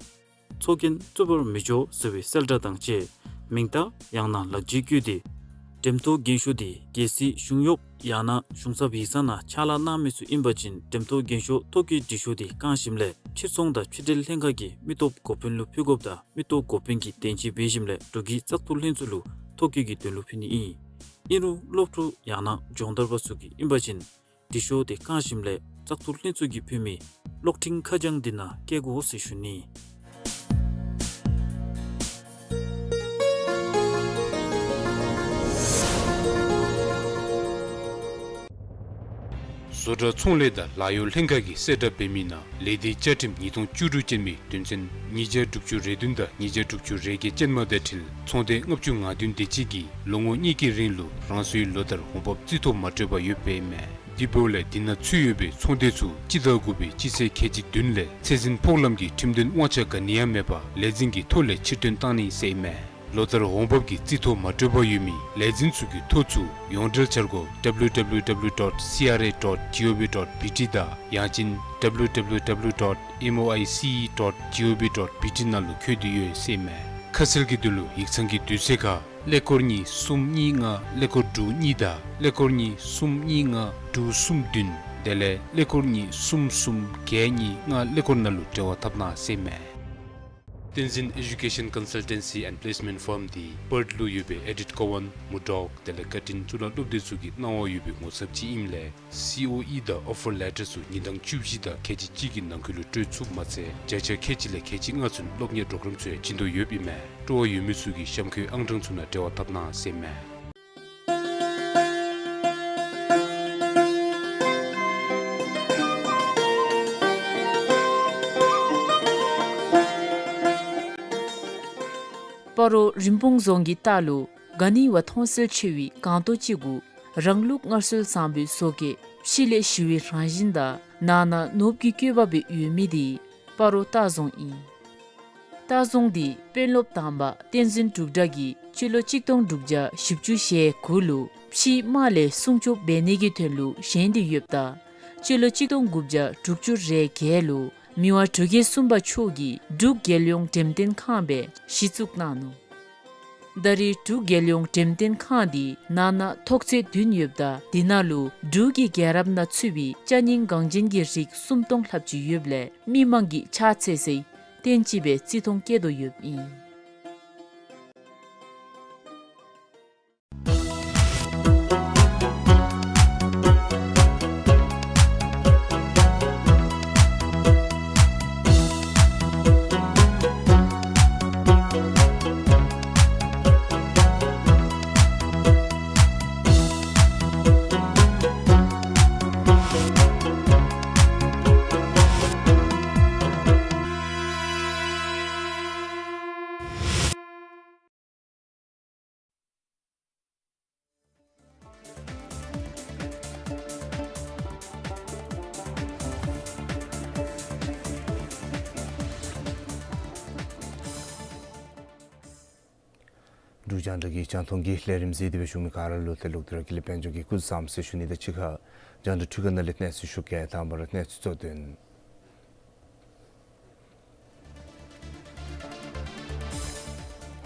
ཚོགས་རྒྱན་བཙུགས་པར་མི་འགྱོ་ཟེར་བའི་གསལ་བསྒྲགས་དང་བཅས་མིང་རྟགས་ཡང་ན་ལག་འཁྱེར་བཀོད་དེ་འགྲེམས་ཐོག་རྒྱན་ཤོག་དེ་གལ་སྲིད་གཞུང་གཡོགཔ་ཡང་ན་གཞུང་ཚབ་ཡིག་ཚང་ནང་ཕྱག་ལཱ་གནང་མི་ཚུ་ཨིན་པ་ཅིན་འགྲེམས་ཐོག་རྒྱན་ཤོག་ཐོ་བཀོད་འབྲི་ཤོག་དེ་བཀང་ཞིནམ་ལས་ཕྱིར་ཚོང་དང་ཕྱི་འབྲེལ་ལྷན་ཁག་གི་མི་སྟོབས་འགོ་དཔོན་ལུ་ཕུལ་དགོཔ་དང་མི་སྟོབས་འགོ་དཔོན་གྱིས་བདེན་དཔྱད་འབད་ཞིནམ་ལས་འབྲུག་གི་བཙག་འཐུ་ལྷན་ཚོགས་ལུ་ཐོ་བཀོད་ཀྱི་དོན་ལུ་ཕུལ་ནི་ཨིན། ཨིན་རུང་སློབ་ཕྲུག་ཡང་ན་སྦྱོང་བརྡར་པ་ཚུ་གིས་ཨིན་པ་ཅིན་འབྲི་ཤོག་དེ་བཀང་ཞིནམ་ལས་བཙག་འཐུ་ལྷན་ཚོགས་ཀྱིས་ཕུལ་མི་གློག་འཕྲིན་ཁ་བྱང་འདི་ནང་བཀལ་དགོ་ཟེར་ཞུ་ནི། བཟོ་གྲྭ་ཚོང་ལས་དང་ལཱ་གཡོག་ལྷན་ཁག་གིས་གསལ་བསྒྲགས་འབད་མི་ནང་ལས་སྡེའི་བཅའ་ཁྲིམས་ཉིས་སྟོང་བཅུ་དྲུག་ཅན་མའི་དོན་ཚན་ཉིས་བརྒྱ་དྲུག་ཅུ་རེ་བདུན་དང་ཉིས་བརྒྱ་དྲུག་ཅུ་རེ་བརྒྱད་ཅན་མ་དེ་འཁྲིལ་ཚོང་སྡེ་ལྔ་བཅུ་ང་བདུན་དེ་ཅིག་གིས་ལོ་ངོ་གཉིས་ཀྱི་རིང་ལུ་རང་སོའི་ལོ་ལྟར་འོང་འབབ་རྩིས་ཐོ་མ་སྤྲོད་པར་ཡོདཔ་ཨིན་མས། དེ་འབདཝ་ལས་དེ་ནང་ཚུད་ཡོད་པའི་ཚོང་སྡེ་ཚུ་སྤྱི་ཟླ་དགུ་པའི་སྤྱི་ཚེས་ཁལ་གཅིག་བདུན་ལས་ཚད་འཛིན་ཕོགས་ལམ་གྱི་ཁྲིམས་དོན་དབང་ཆ་ག་ནི་ཡང་མེད་པར་ལས་འཛིན་གྱི་ཐོ་ལས་ཕྱིར་འདོན་བཏང་ནི་ཟེར་ཨིན་མས། ལོ་ལྟར་འོང་འབབ་ཀྱི་རྩིས་ཐོ་མ་སྤྲོད་པར་ཡོད་མི་ལས་འཛིན་ཚུ་གི་ཐོ་ཚུ་ཡོངས་འབྲེལ་འཆར་སྒོ་W W W dot C R A dot gov dot B T དང་ཡང་ཅིན་W W W dot M O I C E dot gov dot B T ནང་ལུ་བཀོད་དེ་ཡོད་ཟེར་ཨིན་མས། ཁ་གསལ་གྱི་དོན་ལུ་ཡིག་ཚང་གི་དུས་ཚོད་ཁར་ཀླད་ཀོར་གཉིས་གསུམ་གཉིས་ལྔ་ཀླད་ཀོར་དྲུག་གཉིས་དང་ཀླད་ཀོར་གཉིས་གསུམ་གཉིས་ལྔ་དྲུག་གསུམ་བདུན་དེ་ལས་ཀླད་ཀོར་གཉིས་གསུམ་གསུམ་བརྒྱད་གཉིས་ལྔ་ཀླད་ཀོར་ནང་ལུ་འབྲེལ་བ་འཐབ་གནང་ཟེར་ཨིན་མས། བསྟན་འཛིན་Education Consultancy and Placement Firm འདི་པརཐ་ལུ་ཡོད་པའི་ཨེ་ཌིཊ་ཀོ་ཝཱན་མུར་ཌོག་དེ་ལས་ཀར་ཊིན་གཙུག་ལག་སློབ་སྡེ་ཚུ་གི་གནང་བ་ཡོད་པའི་ངོ་ཚབ་ཅིག་ཨིནམ་ལས་སི་ཨོ་ཨི་དང་ཨོ་ཕར་ལེ་ཊར་ཚུ་ཉིན་གྲངས་བཅུ་བཞི་དང་ཁལ་གཅིག་གཅིག་གི་ནང་འཁོད་ལུ་སྤྲོད་ཚུགསཔ་མ་ཚད་བརྒྱ་ཆ་ཁལ་གཅིག་ལས་ཁལ་གཅིག་ལྔ་ཚུན་སློབ་གཉེར་པོརོ་གརམ་ཚུ་ཡང་བྱིན་དོ་ཡོདཔ་ཨིན་མས། སྤྲོ་བ་ཡོད་མི་ཚུ་གིས་གཤམ་འཁོད་ཨང་གྲངས་ཚུ་ནང་འབྲེལ་བ་འཐབ་གནང་ཟེར་ཨིན་མས། སྤ་རོ་རིན་སྤུངས་རྫོང་གི་ལྟག་ལུ་ག་ནི་བ་མཐོང་གསལ་ཆེ་བའི་སྒང་ཏོག་ཅིག་གུ་རང་ལུགས་སྔར་སྲོལ་བཟང་པོའི་བཟོ་བཀོད་ཕྱི་ལས་ཞི་བའི་རང་བཞིན་དང་ནང་ན་ནོར་བུ་གི་བཀོད་པ་སྦེ་ཡོད་མི་དེ་སྤ་རོ་ལྟ་རྫོང་ཨིན། ལྟ་རྫོང་འདི་དཔོན་སློབ་དང་པ་བསྟན་འཛིན་འབྲུག་གྲགས་ཀྱིས་སྤྱི་ལོ་གཅིག་སྟོང་དྲུག་བརྒྱ་བཞི་བཅུ་ཞེ་དགུ་ལུ་ཕྱིའི་དམག་ལས་སྲུང་སྐྱོབ་འབད་ནི་གི་དོན་ལུ་བཞེངས་ཏེ་ཡོདཔ་ད་སྤྱི་ལོ་གཅིག་སྟོང་དགུ་བརྒྱ་དྲུག་ཅུ་རེ་བརྒྱད་ལུ་མི་དབང་འབྲུག་རྒྱལ་གསུམ་པ་མཆོག་གིས་འབྲུག་རྒྱལ་ཡོངས་འགྲེམས་སྟོན་ཁང་སྦེ་གཞི་བཙུགས་གནང་ནུག། ད་རེས་འབྲུག་རྒྱལ་ཡོངས་འགྲེམས་སྟོན་ཁང་འདི་ནང་ན་ཐོག་ཚད་བདུན་ཡོདཔ་ད་དེ་ནང་ལུ་འབྲུག་གི་རྒྱལ་རབས་ནང་ཚུད་པའི་ཅ་རྙིང་འགངས་ཅན་གྱི་རིགས་སུམ་སྟོང་ལྷགཔ་ཅིག་ཡོདཔ་ལས་མི་མང་གིས་ཕྱག་འཚལ་སའི་རྟེན་ཅིག་སྦེ་བརྩི་མཐོང་བསྐྱེད་དོ་ཡོདཔ་ཨིན། འབྲུག་རྒྱང་བསྒྲགས་ཀྱི་རྒྱང་མཐོང་གི་ལས་རིམ་གཟིགས་ཏེ་སྦེ་བཞུགས་མི་ག་ར་ལུ་ཏེ་ལོག་སྟེ་ར་ཀུན་ལེགས་དཔལ་འབྱོར་གྱིས་སྐུ་གཟུགས་བཟང་ཟེར་ཞུ་ནི་དང་གཅིག་ཁར་རྒྱང་བསྒྲགས་འཕྲུལ་ཁང་ནང་ལས་གནས་ཚུལ་ཞུ་གེ། དང་པ་ར་གནས་ཚུལ་གཙོ་དོན།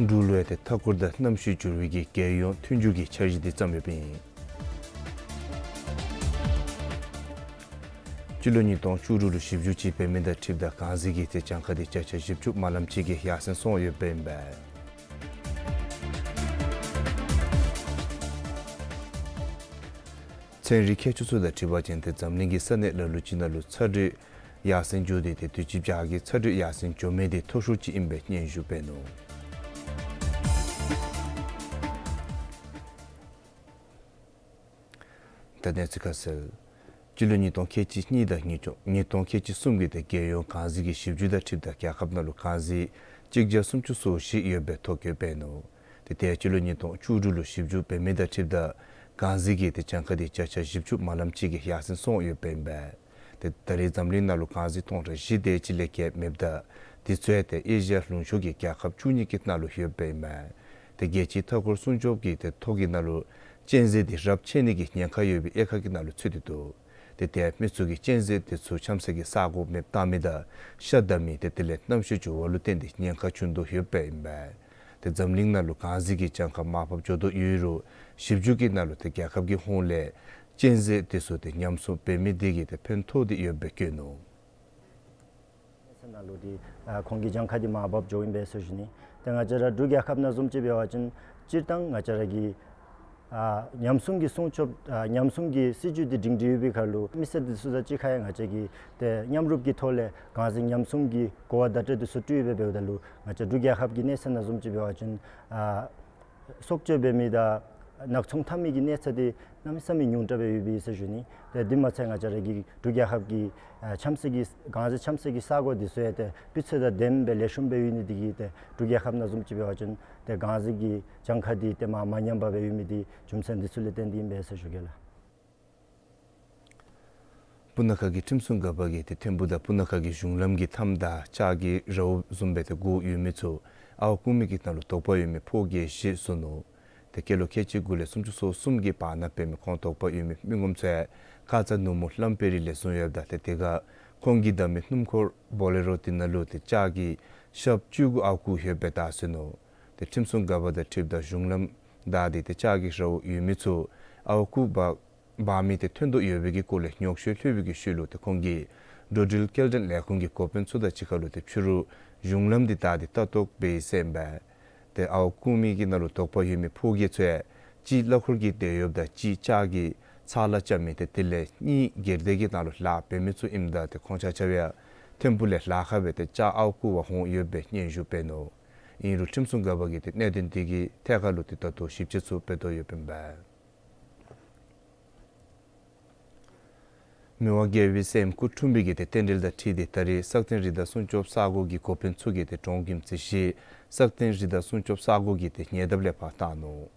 འབྲུག་ལུ་ཡང་ཏེ་མཐའ་འཁོར་དང་གནམ་གཤིས་འགྱུར་བའི་གི་རྒྱལ་ཡོངས་མཐུན་འགྱུར་གྱི་འཆར་གཞི་འདི་བརྩམས་ཡོདཔ་ཨིན། སྤྱི་ལོ་ཉིས་སྟོང་བཅུ་དྲུག་ལུ་ཞིབ་འཇུག་ཅིག་འབད་མི་དང་འཁྲིལཝ་ད་གངས་འཛིན་གྱི་ཏེ་གྱངས་ཁ་འདི་བརྒྱ་ཆ་བཞི་བཅུ་མ་ལམ་ཅིག་གིས་ཡར་སེང་སོང་ཡོདཔ་ཨིན་པས། ཚན་རིག་མཁས་མཆོག་ཚུ་དང་འཁྲིལ་བ་ཅིན་ཏེ་འཛམ་གླིང་གི་ས་གནས་ལ་ལུ་ཅིག་ནང་ལུ་ཚ་དྲོད་ཡར་སེང་འགྱོ་སྟེ་ཏེ་དུས་ཅི་བྱ་གི་ཚ་དྲོད་ཡར་སེང་འགྱོ་མི་འདི་མཐོ་ཤོས་ཅིག་ཨིན་པའི་སྙན་ཞུ་འབད་ནུག། ད་གནས་ཚུལ་ཁ་གསལ། སྤྱི་ལོ་ཉིས་སྟོང་ཁལ་གཅིག་གཉིས་དང་ཉིས་སྟོང་ཉིས་སྟོང་ཁལ་གཅིག་གསུམ་གྱི་ཏེ་རྒྱལ་ཡོངས་གངས་འཛིན་གྱི་ཞིབ་འཇུག་དང་འཁྲིལཝ་ད་རྒྱལ་ཁབ་ནང་ལུ་གངས་འཛིན་གཅིག་བརྒྱ་སུམ་ཅུ་སོ་བཞི་ཡོད་པའི་ཐོ་བཀོད་འབད་ནུག། ཏེ་དེ་ཡང་སྤྱི་ལོ་ཉིས་སྟོང་བཅུ་དྲུག་ལུ་ཞིབ་འཇུག་འབད་མི་དང་འཁྲིལཝ་ད་གངས་འཛིན་གྱི་ཏེ་གྱངས་ཁ་འདི་བརྒྱ་ཆ་བཞི་བཅུ་མ་ལམ་ཅིག་གིས་ཡར་སེང་སོང་ཡོདཔ་ཨིན་པས། ཏེ་ད་རེས་འཛམ་གླིང་ནང་ལུ་གངས་འཛིན་སྟོང་ཕྲག་བཞི་དེ་ཅིག་ལས་བརྒལ་མེདཔ་ད་དེ་ཚུ་ཡང་ཏེ་ཨེ་ཤི་ཡ་ལུང་ཕྱོགས་ཀྱི་རྒྱལ་ཁབ་བཅུ་གཉིས་ཀྱི་ནང་ལུ་ཡོདཔ་ཨིན་མས། ཏེ་རྒྱལ་སྤྱིའི་མཐའ་འཁོར་སྲུང་སྐྱོབ་ཀྱི་ཏེ་ཐོ་གི་ནང་ལུ་གཅན་གཟན་འདི་རབས་ཆད་ནི་གི་ཉེན་ཁ་ཡོད་པའི་དབྱེ་ཁག་གི་ནང་ལུ་ཚུད་དེ་འདུག། ཏེ་དེ་ཡང་མི་ཚུ་གིས་གཅན་གཟན་དེ་ཚུ་འཁྱམ་ས་གི་ས་གོ་མེདཔ་བཏང་མི་དང་ཤ་བདའ་མི་ཏེ་དེ་ལས་གནམ་གཤིས་འགྱུར་བ་ལུ་བརྟེན་ཏེ་ཉེན་ཁ་ཆུང་དུ་ཡོདཔ་ཨིན་པས། ཏེ་འཛམ་གླིང་ནང་ལུ་གངས་འཛིན་གྱི་གྱངས་ཁ་མར་ཕབ་འགྱོ་དོ་ཡོད་རུང་ཞིབ་འཇུག་གི་ནང་ལུ་ཏེ་རྒྱལ་ཁབ་ཀྱི་ཧོངས་ལས་གཅན་གཟན་དེ་ཚུ་ཏེ་ཉམས་སྲུང་འབད་མི་དེ་གིས་ཏེ་ཕན་ཐོགས་ཏེ་ཡོདཔ་སྦེ་བཀོད་ནུག། གནས་ཚད་ནང་ལུ་ཏེ་ཨ་ཁོང་གི་གྱངས་ཁ་འདི་མར་ཕབ་འགྱོཝ་ཨིན་པས་ཟེར་ཞུ་ནི། ཏེ་ང་བཅས་ར་འབྲུག་རྒྱལ་ཁབ་ནང་བཟུམ་ཅིག་འབད་བ་ཅིན་སྤྱིར་བཏང་ང་བཅས་ར་གི་ཨ་ཉམས་སྲུང་གི་སྲུང་སྐྱོབ་ཨ་ཉམས་སྲུང་གི་སྲིད་བྱུས་འདི་སྒྲིང་སྒྲི་ཡོད་པའི་ཁར་ལུ་མི་སེར་དེ་ཚུ་དང་གཅིག་ཁར་ཡང་ང་བཅས་ཀྱིས་ཏེ་མཉམ་རུབ་ཀྱི་ཐོག་ལས་གངས་འཛིན་ཉམས་སྲུང་གི་གོ་བ་བརྡ་སྤྲོད་དེ་ཚུ་སྤྲོད་ཡོདཔ་སྦེ་འབདཝ་ད་ལུ་ང་བཅས་འབྲུག་རྒྱལ་ཁབ་ཀྱི་གནས་ཚད་ནང་བཟུམ་ཅིག་འབད་བ་ཅིན་ཨ་སྲོག་གཅོད་འབད་མི་དང་ནག་ཚོང་འཐབ་མི་གི་གནས་ཚད་འདི་གནམ་མེད་ས་མེད་ཉུང་དྲགས་སྦེ་ཡོད་པས་ཟེར་ཞུ་ནི། ཏེ་དེ་མ་ཚད་ང་བཅས་ར་གི་འབྲུག་རྒྱལ་ཁབ་ཀྱི་ཨ་འཁྱམ་ས་གི་གངས་འཛིན་འཁྱམ་ས་གི་ས་གོ་འདི་ཚུ་ཡང་ཏེ་སྤུས་ཚད་དང་ལྡནམ་སྦེ་ལེགས་ཤོམ་སྦེ་ཡོད་ནི་དེ་གིས་ཏེ་འབྲུག་རྒྱལ་ཁབ་ནང་བཟུམ་ཅིག་འབད་བ་ཅིན་ཏེ་གངས་འཛིན་གྱི་གྱངས་ཁ་འདི་ཏེ་མར་མ་ཉམས་པར་སྦེ་ཡོད་མི་འདི་རྒྱུ་མཚན་འདི་ཚུ་ལས་བརྟེན་ཏེ་ཨིན་པས་ཟེར་ཞུ་གེ་ལགས། སྤུ་ན་ཁ་གི་ཁྲིམས་སྲུང་འགག་པ་གིས་ཏེ་ཐིམ་ཕུ་དང་སྤུ་ན་ཁ་གི་གཞུང་ལམ་གྱི་མཐའམ་དང་ལྕགས་ཀྱི་ར་བ་བཟུམ་སྦེ་ཏེ་སྒོ་ཡོད་མི་ཚུ་ཨརཝ་བརྐུ་མི་གི་ནང་ལུ་དོགས་པ་ཡོད་མི་ཕོ་སྐྱེས་བཞི་བཟུང་ནུག། ཏེ་སྐྱེས་ལོ་ཁལ་གཅིག་དགུ་ལས་སུམ་ཅུ་སོ་གསུམ་གྱི་བར་ན་འབད་མི་ཁོང་དོགས་པ་ཡོད་མི་མི་ངོམ་ཚུ་ཡང་ཁ་ཙ་ནུབ་མོ་གླང་དཔལ་རི་ལས་བཟུང་ཡོདཔ་ད་ཏེ་དེ་ཁར་ཁོང་གིས་བདའ་མི་སྣུམ་འཁོར་བོ་ལེ་རོ་དེ་ནང་ལུ་ཏེ་ལྕགས་ཀྱི་ཤབ་བཅུ་དགུ་ཨརཝ་བརྐུ་ཡོདཔ་སྦེ་བདའ་ཟུན་ནུག། ཏེ་ཁྲིམས་སྲུང་འགག་པ་དང་འཁྲིལཝ་ད་གཞུང་ལམ་བདའ་སྟེ་ཏེ་ལྕགས་ཀྱི་ར་བ་ཡོད་མི་ཚུ་ཨརཝ་བརྐུ་འབག་འབག་མི་ཏེ་ཐོན་དོ་ཡོད་པའི་གི་སྐོར་ལས་ཉོགས་བཤད་ལྷོད་པའི་གི་ཤུལ་ལུ་ཏེ་ཁོང་གིས་འགྲོ་འགྲུལ་སྐྱེལ་འདྲེན་ལས་ཁུངས་ཀྱི་འགོ་དཔོན་ཚུ་དང་གཅིག་ཁར་ལུ་ཏེ་ཕྱི་རུ་གཞུང་ལམ་འདི་བདའ་སྟེ་ལྟ་རྟོག་འབད་ཡི་ཟེར་ཨིན་པས། ཏེ་ཨརཝ་བརྐུ་མི་གི་ནང་ལུ་དོགས་པ་ཡོད་མི་ཕོ་སྐྱེས་ཚུ་ཡང་གཅིག་གླ་འཁོར་གྱི་སྡེ་ཡོདཔ་ད་གཅིག་ལྕགས་ཀྱི་ཚགས་ལཱ་རྐྱབ་མི་ཏེ་དེ་ལས་གཉིས་སྒེར་སྡེ་གི་ནང་ལུ་ལཱ་འབད་མི་ཚུ་ཨིནམ་ད་ཏེ་ཁོང་ཆ་ཁྱབ་ཡང་ཐིམ་ཕུ་ལས་ལཱ་ཁག་སྦེ་ཏེ་ལྕགས་ཨརཝ་བརྐུ་བར་འོང་ཡོད་པའི་སྙན་ཞུ་འབད་ནུག། ཨིན་རུང་ཁྲིམས་སྲུང་འགག་པ་གིས་ཏེ་གནད་དོན་དེ་གི་ཐད་ཁར་ལུ་ཏེ་ད་ལྟོ་ཞིབ་དཔྱད་ཚུ་འབད་དོ་ཡོདཔ་ཨིན་པས། མི་དབང་རྒྱལ་བའི་སྲསམོ་སྐུ་འཁྲུངས་པའི་གི་ཏེ་རྟེན་འབྲེལ་དང་འཁྲིལ་ཏེ་ད་རེས་སག་སྟེང་རི་དྭགས་སྲུང་སྐྱོབ་ས་གོ་གི་འགོ་དཔོན་ཚུ་གིས་ཏེ་གྲོང་གིམ་རྩེ་བཞི་སག་སྟེང་རི་དྭགས་སྲུང་སྐྱོབ་ས་གོ་གི་ཏེ་ཉེ་འདབས་ལས་ཕར་བཏང་ནུག།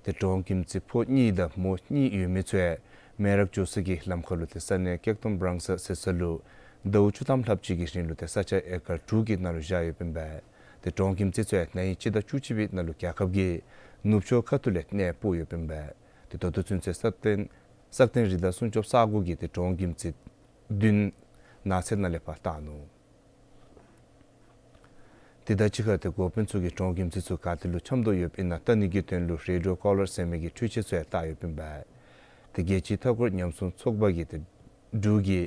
ཏེ་གྲོང་གིམ་རྩེ་ཕོ་གཉིས་དང་མོ་གཉིས་ཡོད་མི་ཚུ་ཡང་མེ་རག་འགྱོ་ས་གི་ལམ་ཁ་ལུ་ཏེ་ས་གནས་ཀེག་ཏོམ་བྲང་ས་ཟེར་ས་ལུ་ཟླཝ་བཅུ་ཐམ་ལྷགཔ་ཅིག་གི་རིང་ལུ་ཏེ་ས་ཆ་ཨེ་ཀར་དྲུག་གི་ནང་ལུ་བཞག་ཡོདཔ་ཨིན་པས། ཏེ་གྲོང་གིམ་རྩེ་ཚུ་ཡང་ན་ཧིང་སྤྱི་ཟླ་བཅུ་གཅིག་པའི་ནང་ལུ་རྒྱལ་ཁབ་ཀྱི་ནུབ་ཕྱོགས་ཁ་ཐུག་ལས་གནས་སྤོ་ཡོདཔ་ཨིན་པས། ཏེ་ད་ལྟོ་ཚུན་ཚོད་སག་སྟེང་སག་སྟེང་རི་དྭགས་སྲུང་སྐྱོབ་ས་གོ་གིས་ཏེ་གྲོང་གིམ་རྩེ་བདུན་ནགས་ཚལ་ནང་ལས་ཕར་བཏང་ནུག། དེ་དང་གཅིག་ཁར་ཏེ་འགོ་དཔོན་ཚུ་གིས་གྲོང་གིམ་རྩེ་ཚུ་ག་ཏེ་ལུ་འཁྱམས་དོ་ཡོདཔ་ཨིན་ན་བལྟ་ནི་གི་དོན་ལུ་རེ་ཌི་ཡོ་ཀོ་ལར་ཟེར་མི་གི་འཕྲུལ་ཆས་ཚུ་ཡང་བཏགས་ཡོདཔ་ཨིན་པས། ཏེ་རྒྱལ་སྤྱིའི་མཐའ་འཁོར་ཉམས་སྲུང་ཚོགས་པ་གིས་ཏེ་འབྲུག་གི་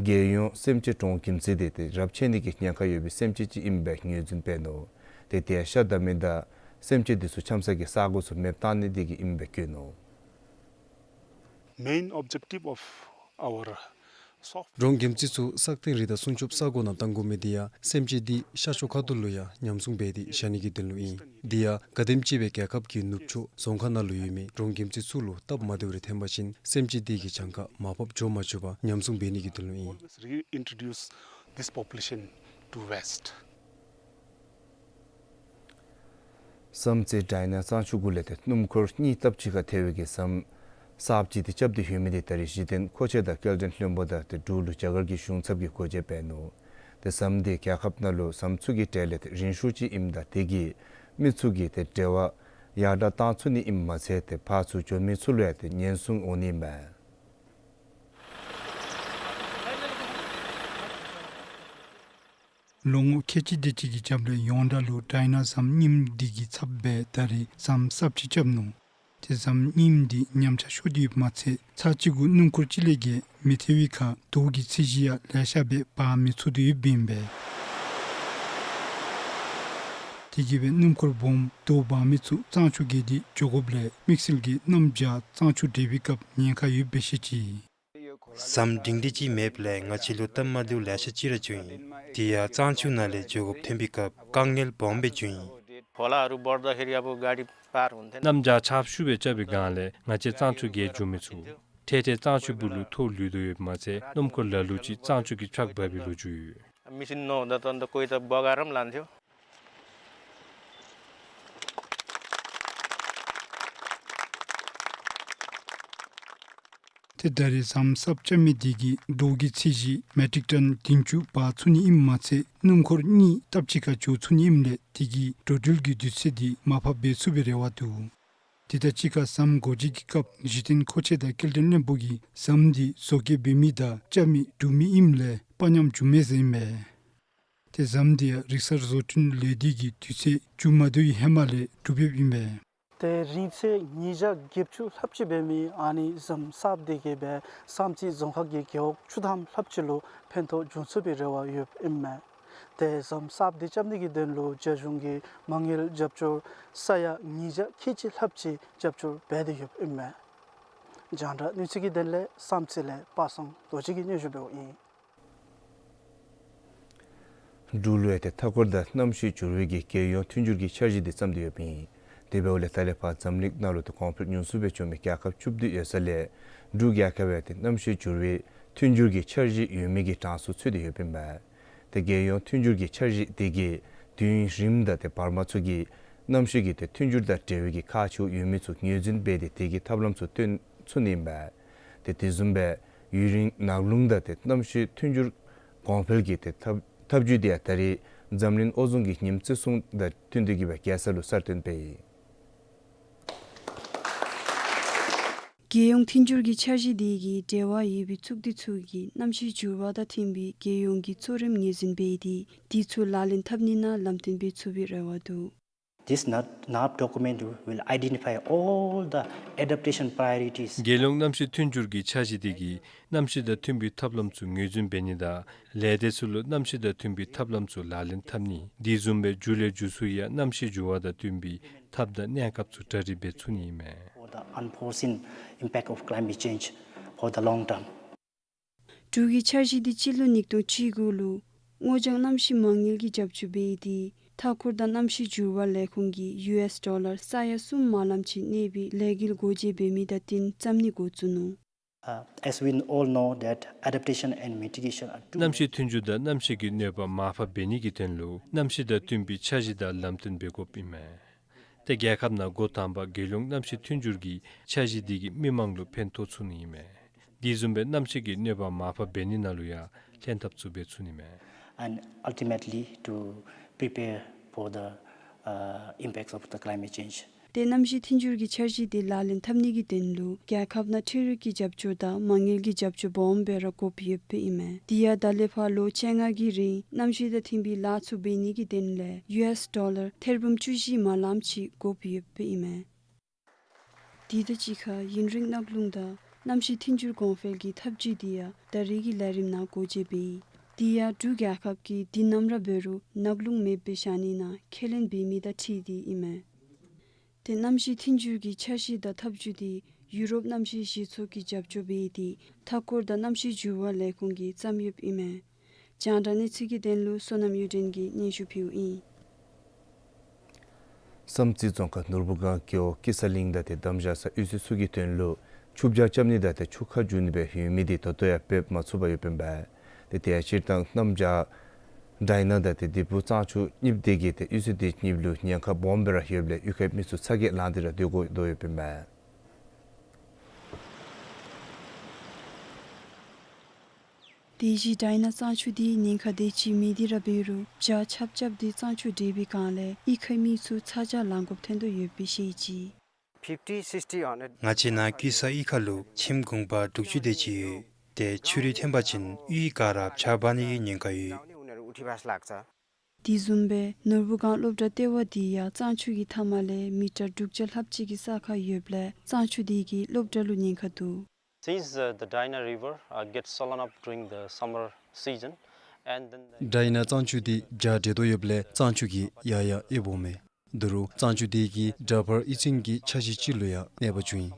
རྒྱལ་ཡོངས་སེམས་ཅན་གྲོང་གིམ་རྩེ་དེ་ཏེ་རབས་ཆད་ནི་གི་ཉེན་ཁ་ཡོད་པའི་སེམས་ཅན་ཅིག་ཨིན་པའི་ངོས་འཛིན་འབད་ནུག། ཏེ་དེ་ཡང་ཤ་བདའ་མི་དང་སེམས་ཅན་དེ་ཚུ་འཁྱམས་ས་གི་ས་གོ་ཚུ་མེདཔ་བཏང་ནི་དེ་གིས་ཨིན་པའི་བཀོད་ནུག། Main objective of our soft གྲོང་གིམ་རྩེ་ཚུ་སག་སྟེང་རི་དྭགས་སྲུང་སྐྱོབ་ས་གོ་ནང་གཏང་དགོ་མི་དེ་ཡང་སེམས་ཅན་དེ་ཤར་ཕྱོགས་ཁ་ཐུག་ལུ་ཡང་ཉམས་སྲུང་འབད་དེ་བཞག་ནི་གི་དོན་ལུ་ཨིན། དེ་ཡང་ག་དེམ་ཅིག་སྦེ་རྒྱལ་ཁབ་ཀྱི་ནུབ་ཕྱོགས་རྫོང་ཁག་ནང་ལུ་ཡོད་མི་གྲོང་གིམ་རྩེ་ཚུ་ལུ་སྟབས་མ་བདེཝ་རེ་ཐོན་པ་ཅིན་སེམས་ཅན་དེ་གི་གྱངས་ཁ་མར་ཕབ་འགྱོ་མ་བཅུག་པར་ཉམས་སྲུང་འབད་ནི་གི་དོན་ལུ་ཨིན། Always reintroduce this population to west. ཟམ་རྩེ་ཌའི་ན་གཙང་ཆུ་གུ་ལས་ཏེ་སྣུམ་འཁོར་གཉིས་སྟབས་གཅིག་ཁར་ཐལ་བའི་གི་ཟམ་གསརཔ་ཅིག་ཏེ་རྐྱབ་སྟེ་ཡོད་མི་དེ་ད་རེས་གཞི་རྟེན་མཁོ་ཆས་དང་སྐྱེལ་འདྲེན་བློན་པོ་དང་ཏེ་འབྲུག་ལུ་རྒྱ་གར་གྱི་གཞུང་ཚབ་ཀྱིས་སྒོ་འབྱེད་འབད་ནུག། ཏེ་ཟམ་དེ་རྒྱལ་ཁབ་ནང་ལུ་ཟམ་ཚུ་གི་གྲས་ལས་ཏེ་རིང་ཤོས་ཅིག་ཨིནམ་ད་དེ་གིས་ མི་ཚུ་གི་ཏེ་འབྲེལ་བ་ཡར་དྲག་བཏང་ཚུགས་ནི་ཨིནམ་མ་ཚད་ཏེ་ཕར་ཚུར་འབྱོན་མི་ཚུ་ལུ་ཡང་ཏེ་ཉེན་སྲུང་འོང་ནི་ཨིན་མས། ལོ་ངོ་ཁལ་གཅིག་དེ་ཅིག་གི་རྒྱབ་ལས་ཡོངས་གྲགས་ལུ་ཌའི་ན་ཟམ་རྙིངམ་འདི་གིས་ཚབ་སྦེ་ད་རེས་ཟམ་གསརཔ་ཅིག་རྐྱབ་ནུག། ཏེ་ཟམ་རྙིངམ་འདི་ཉམས་ཆག་ཤོར་ཏེ་ཡོདཔ་མ་ཚད་ཚར་གཅིག་གུ་སྣུམ་འཁོར་གཅིག་ལས་བརྒལ་མི་ཐལ་བའི་ཁར་རྡོ་གི་ཚད་གཞི་ཡང་ལེ་ཤ་སྦེ་འབག་མི་ཚུགས་ཏེ་ཡོདཔ་ཨིན་པས། དེ་གིས་སྦེ་སྣུམ་འཁོར་སྦོམ་རྡོ་འབག་མི་ཚུ་གཙང་ཆུ་བརྒལ་ཏེ་འགྱོ་དགོཔ་ལས་དམིགས་བསལ་གྱི་གནམ་བྱཱར་གཙང་ཆུ་འདྲེས་པའི་སྐབས་ཉེན་ཁ་ཡོདཔ་སྦེ་བཤད་ཅི། ཟམ་སྒྲིང་སྒྲི་ཅིག་མེདཔ་ལས་ང་བཅས་ལུ་སྟབས་མ་བདེཝ་ལེ་ཤ་ཅིག་ར་བྱུང་ཡི། དེ་ཡང་གཙང་ཆུ་ནང་ལས་འགྱོ་དགོཔ་ཐོན་པའི་སྐབས་དཀའ་ངལ་སྦོམ་སྦེ་བྱུང་ཡི། खोलाहरू बढ्दाखेरि अब गाडी पार हुन्थेन। གནམ་བྱཱར་ཆརཔ་ཤུགས་སྦེ་རྐྱབ་པའི་སྒང་ལས་ང་བཅས་གཙང་ཆུ་བརྒལ་འགྱོ་མི་ཚུགས། ཐད་ཐད་གཙང་ཆུ་སྦུག་ལུ་ཐོག་ལུས་དོ་ཡོདཔ་མ་ཚད་སྣུམ་འཁོར་ལ་ལུ་ཅིག་གཙང་ཆུ་གིས་ཕྱགས་འབག་པའི་ལོ་རྒྱུས་ཡོད། मिसिन नहुँदा त अन्त कोही त बगाएर पनि लान्थ्यो। ཏེ་ད་རེས་ཟམ་གསརཔ་རྐྱབ་མི་དེ་གིས་རྡོ་གི་ཚད་གཞི་མེ་ཊིག་ཊོན་བདུན་ཅུ་འབག་ཚུགས་ནི་ཨིནམ་མ་ཚད་སྣུམ་འཁོར་གཉིས་སྟབས་གཅིག་ཁར་འགྱོ་ཚུགས་ནི་ཨིནམ་ལས་དེ་གིས་འགྲོ་འགྲུལ་གྱི་དུས་ཚོད་འདི་མར་ཕབ་འབད་ཚུགས་པའི་རེ་བ་འདུག། དེ་དང་གཅིག་ཁར་ཟམ་སྒོ་འབྱེད་ཀྱི་སྐབས་གཞི་རྟེན་མཁོ་ཆས་དང་སྐྱེལ་འདྲེན་བློན་པོ་གིས་ཟམ་འདི་བཟོ་བཀོད་འབད་མི་དང་རྐྱབ་མི་སྒྲུབ་མི་ཨིནམ་ལས་དཔའ་ཉམས་འགྱོ་མས་ཟེར་ཨིན་མས། ཏེ་ཟམ་འདི་ཡང་རིག་གསར་བཟོ་སྐྲུན་ལས་སྡེ་གིས་དུས་ཚོད་མཇུག་མ་བསྡུ་བའི་ཧེ་མ་ལས་གྲུབ་ཡོདཔ་ཨིན་པས། ཏེ་རིང་ཚད་ཉིས་བརྒྱ་བརྒྱད་ཅུ་ལྷགཔ་ཅིག་འབད་མི་ཨ་ནི་ཟམ་གསརཔ་འདི་གིས་སྦེ་བསམ་རྩེ་རྫོང་ཁག་གི་རྒེད་འོག་བཅུ་ཐམ་ལྷགཔ་ཅིག་ལུ་ཕན་ཐོགས་འབྱུང་ཚུགས་པའི་རེ་བ་ཡོདཔ་ཨིན་མས། ཏེ་ཟམ་གསརཔ་འདི་རྐྱབ་ནི་གི་དོན་ལུ་རྒྱ་གཞུང་གིས་མ་དངུལ་རྒྱབ་སྐྱོར་ས་ཡ་ཉིས་བརྒྱ་ཁལ་གཅིག་ལྷགཔ་ཅིག་རྒྱབ་སྐྱོར་འབད་དེ་ཡོདཔ་ཨིན་མས། རྒྱང་བསྒྲགས་གནས་ཚུལ་གྱི་དོན་ལས་བསམ་རྩེ་ལས་པ་སངས་རྡོ་རྗེ་གིས་སྙན་ཞུ་འབདཝ་ཨིན། འབྲུག་ལུ་ཡང་ཏེ་མཐའ་འཁོར་དང་གནམ་གཤིས་འགྱུར་བའི་གི་རྒྱལ་ཡོངས་མཐུན་འགྱུར་གྱི་འཆར་གཞི་འདི་བརྩམས་ཏེ་ཡོདཔ་ཨིན། དེ་འབདཝ་ལས་ད་ལས་ཕར་འཛམ་གླིང་ནང་ལུ་ཏེ་གོང་འཕེལ་ཉུང་སུ་སྦེ་བྱུང་མི་རྒྱལ་ཁབ་བཅུ་བདུན་ཡོད་ས་ལས་འབྲུག་རྒྱལ་ཁབ་ཡང་ཏེ་གནམ་གཤིས་འགྱུར་བའི་མཐུན་འགྱུར་གྱི་འཆར་གཞི་ཡོད་མི་གི་གྲངས་སུ་ཚུད་དེ་ཡོདཔ་ཨིན་པས། ཏེ་རྒྱལ་ཡོངས་མཐུན་འགྱུར་གྱི་འཆར་གཞི་དེ་གིས་དུས་ཡུན་རིངམོ་དང་ཏེ་བར་མ་ཚུ་གི་གནམ་གཤིས་ཀྱི་ཏེ་མཐུན་འགྱུར་དང་འབྲེལ་བའི་གི་ཁག་ཆེཝ་ཡོད་མི་ཚུ་ངོས་འཛིན་འབད་དེ་དེ་གི་ཐབས་ལམ་ཚུ་སྟོན་ཚུགས་ནི་ཨིན་པས། ཏེ་དེ་བཟུམ་སྦེ་ཡུན་རིང་ནགས་ཀླུང་དང་ཏེ་གནམ་གཤིས་མཐུན་འགྱུར་གོང་འཕེལ་གྱི་ཏེ་ཐབས་ཐབས་བྱུས་དེ་ཡང་ད་རེས་འཛམ་གླིང་ཨོ་ཛོན་གྱི་ཉིནམ་བརྩི་སྲུང་དང་བསྟུན་ཏེ་གི་སྦེ་རྒྱལ་ས་ལུ་གསར་བཏོན་འབད་ཡི། རྒྱལ་ཡོངས་མཐུན་འགྱུར་གྱི་འཆར་གཞི་དེ་གིས་འབྲེལ་བ་ཡོད་པའི་ཚོགས་སྡེ་ཚུ་གིས་གནམ་གཤིས་འགྱུར་བ་དང་མཐུན་པའི་རྒྱལ་ཡོངས་ཀྱི་གཙོ་རིམ་ངོས་འཛིན་འབད་དེ་དེ་ཚུ་ལག་ལེན་འཐབ་ནི་ནང་ལམ་སྟོན་འབད་ཚུགས་པའི་རེ་བ་འདུག། This NAP, NAP document will identify all the adaptation priorities. རྒྱལ་ཡོངས་གནམ་གཤིས་མཐུན་འགྱུར་གྱི་འཆར་གཞི་དེ་གིས་གནམ་གཤིས་དང་མཐུན་པའི་ཐབས་ལམ་ཚུ་ངོས་འཛིན་འབད་ནི་དང་ལས་སྡེ་ཚུ་ལུ་གནམ་གཤིས་དང་མཐུན་པའི་ཐབས་ལམ་ཚུ་ལག་ལེན་འཐབ་ནི། དེ་བཟུམ་སྦེ་མཇུག་ལས་མཇུག་སུ་ཡང་གནམ་གཤིས་འགྱུར་བ་དང་བསྟུན་པའི་ཐབས་དང་གནས་སྐབས་ཚུ་གྲ་སྒྲིག་འབད་ཚུགས་ནི་ཨིན་མས། For the unforeseen impact of climate change for the long term. འབྲུག་གི་འཆར་གཞི་འདི་སྤྱི་ལོ་ཉིས་སྟོང་བཅུ་དགུ་ལུ་སྔོ་ལྗང་གནམ་གཤིས་མ་དངུལ་གྱི་རྒྱབ་སྐྱོར་འབད་དེ་མཐའ་འཁོར་དང་གནམ་གཤིས་འགྱུར་བ་ལས་ཁུངས་ཀྱིས་ཡུ་ཨེསི་ཌོ་ལར་ས་ཡ་གསུམ་མ་ལམ་ཅིག་གནས་པའི་ལས་འགུལ་སྒོ་འབྱེད་འབད་མི་དང་བསྟུན་བརྩམ་ནི་འགོ་བཙུགས་ནུག། Uh, as we all know that adaptation and mitigation are two གནམ་གཤིས་མཐུན་འགྱུར་དང་གནམ་གཤིས་ཀྱི་གནོད་པ་མར་ཕབ་འབད་ནི་གི་དོན་ལུ་གནམ་གཤིས་དང་བསྟུན་པའི་འཆར་གཞི་དང་ལམ་སྟོན་འབད་དགོཔ་ཨིན་མས། ཏེ་རྒྱལ་ཁབ་ནང་འགོ་དང་པ་རྒྱལ་ཡོངས་གནམ་གཤིས་མཐུན་འགྱུར་གྱི་འཆར་གཞི་དེ་གིས་མི་མང་ལུ་ཕན་ཐོགས་ཚུགས་ནི་ཨིན་མས། དེ་བཟུམ་སྦེ་གནམ་གཤིས་ཀྱི་གནོད་པ་མར་ཕབ་འབད་ནི་ནང་ལུ་ཡང་ལྷན་ཐབས་ཚུ་འབད་ཚུགས་ནི་མས། And ultimately to prepare for the, uh, impacts of the climate change. ཏེ་གནམ་གཤིས་མཐུན་འགྱུར་གྱི་འཆར་གཞི་དེ་ལག་ལེན་འཐབ་ནི་གི་དོན་ལུ་རྒྱལ་ཁབ་ནང་འཕྲུལ་རིག་གི་རྒྱབ་སྐྱོར་དང་མ་དངུལ་གྱི་རྒྱབ་སྐྱོར་སྦོམ་སྦེ་ར་དགོཔ་ཡོདཔ་ཨིན་མས། དེ་ཡང་ད་ལས་ཕར་ལོ་བཅོ་ལྔ་གི་རིང་གནམ་གཤིས་དང་མཐུན་པའི་ལཱ་ཚུ་འབད་ནི་གི་དོན་ལས་ཡུ་ཨེསི་ཌོ་ལར་ཐེར་འབུམ་བཅུ་བཞི་མ་ལམ་ཅིག་དགོཔ་ཡོདཔ་ཨིན་མས། དེ་དང་གཅིག་ཁར་ཡུན་རིང་ནགས་ཀླུང་དང་གནམ་གཤིས་མཐུན་འགྱུར་གོང་འཕེལ་གྱི་ཐབས་བྱུས་དེ་ཡང་ད་རེས་ཀྱི་ལས་རིམ་ནང་སྒོ་འབྱེད་འབད་ཡི། དེ་ཡང་འབྲུག་རྒྱལ་ཁབ་ཀྱིས་དུས་ནམ་ར་འབད་རུང་ནགས་ཀླུང་མེདཔ་སྦེ་བཞག་ནི་ནང་ཁས་ལེན་འབད་མི་དང་འཁྲིལ་ཏེ་ཨིན་མས། ཏེ་གནམ་གཤིས་མཐུན་འགྱུར་གྱི་འཆར་གཞི་དང་ཐབས་བྱུས་དེ་ཡུ་རོབ་གནམ་གཤིས་གཞི་ཚོགས་ཀྱིས་རྒྱབ་སྐྱོར་འབད་དེ་མཐའ་འཁོར་དང་གནམ་གཤིས་འགྱུར་བ་ལས་ཁུངས་ཀྱིས་བརྩམས་ཡོདཔ་ཨིན་མས། རྒྱང་བསྒྲགས་གནས་ཚུལ་གྱི་དོན་ལུ་བསོད་ནམས་གཡུ་སྒྲོན་གྱིས་སྙན་ཞུ་ཕུལཝ་ཨིན། བསམ་རྩེ་རྫོང་ཁག་ནོར་བུ་སྒང་རྒེད་འོག་ཀི་ས་གླིང་དང་ཏེ་དམ་བཞག་ས་གཡུས་ཚན་ཚུ་གི་དོན་ལུ་ཆུ་བྱ་རྐྱབ་ནི་དང་ཏེ་ཆུ་ཁ་བསྒྱུར་ནི་སྦེ་ཡོད་མི་དེ་ད་ལྟོ་ཡང་འབད་མ་ཚུགས་པར་ཡོདཔ་ཨིན་པས། ཏེ་དེ་ཡང་སྤྱིར་བཏང་གནམ་བྱཱར་ཌའི་ན་དང་ཏེ་དིལ་བུ་གཙང་ཆུ་གཉིས་དེ་གིས་ཏེ་གཡུས་ཚན་དེ་གཉིས་ལུ་ཉེན་ཁ་སྦོམ་སྦེ་ར་ཡོདཔ་ལས་གཡུས་ཁའི་མི་ཚུ་ཚ་གྱང་ལང་སྟེ་ར་སྡོད་དགོ་དོ་ཡོདཔ་ཨིན་པས། དེ་བཞིན་ཌའི་ན་གཙང་ཆུ་དེ་ཉེན་ཁ་དེ་ཅིག་མེད་དེ་ར་འབད་རུང་བྱཱར་རྐྱབ་རྐྱབ་སྟེ་གཙང་ཆུ་འདྲེས་པའི་སྒང་ལས་གཡུས་ཁའི་མི་ཚུ་ཚ་གྱང་ལང་དགོཔ་ཐོན་དོ་ཡོདཔ་སྦེ་བཤད་ཅི། Fifty, sixty on it. ང་བཅས་ནཱ་ཀུ་ས་གཡུས་ཁ་ལུ་ཁྱིམ་གུང་པ་དྲུག་ཅུ་དེ་ཅིག་ཡོད། ཏེ་ཆུ་རུད་ཐོན་པ་ཅིན་གཡུས་ག་ར་བྱཱར་འབག་ནི་གི་ཉེན་ཁ་ཡོད། དེ་བཟུམ་སྦེ་ནོར་བུ་སྒང་སློབ་གྲྭ་ལྟེ་བ་དེ་ཡང་གཙང་ཆུ་གི་མཐའ་མ་ལས་མི་ཊར་དྲུག་བརྒྱ་ལྷགཔ་ཅིག་གི་ས་ཁར་ཡོདཔ་ལས་གཙང་ཆུ་དེ་གིས་སློབ་གྲྭ་ལུ་ཉེན་ཁ་འདུག། Since, uh, the Daina River, uh, gets swollen up during the summer season, and then the ཌའི་ན་གཙང་ཆུ་དེ་བྱཱར་འདྲེས་དོ་ཡོདཔ་ལས་གཙང་ཆུ་གིས་ཡར་ཡར་ཨེབ་འོང་མས། ད་རུང་གཙང་ཆུ་དེ་གིས་དྲག་འཕར་གཡུས་ཚན་གྱི་ཆ་ཤས་ཅིག་ལུ་ཡང་གནོད་པ་བྱུང་ཡི།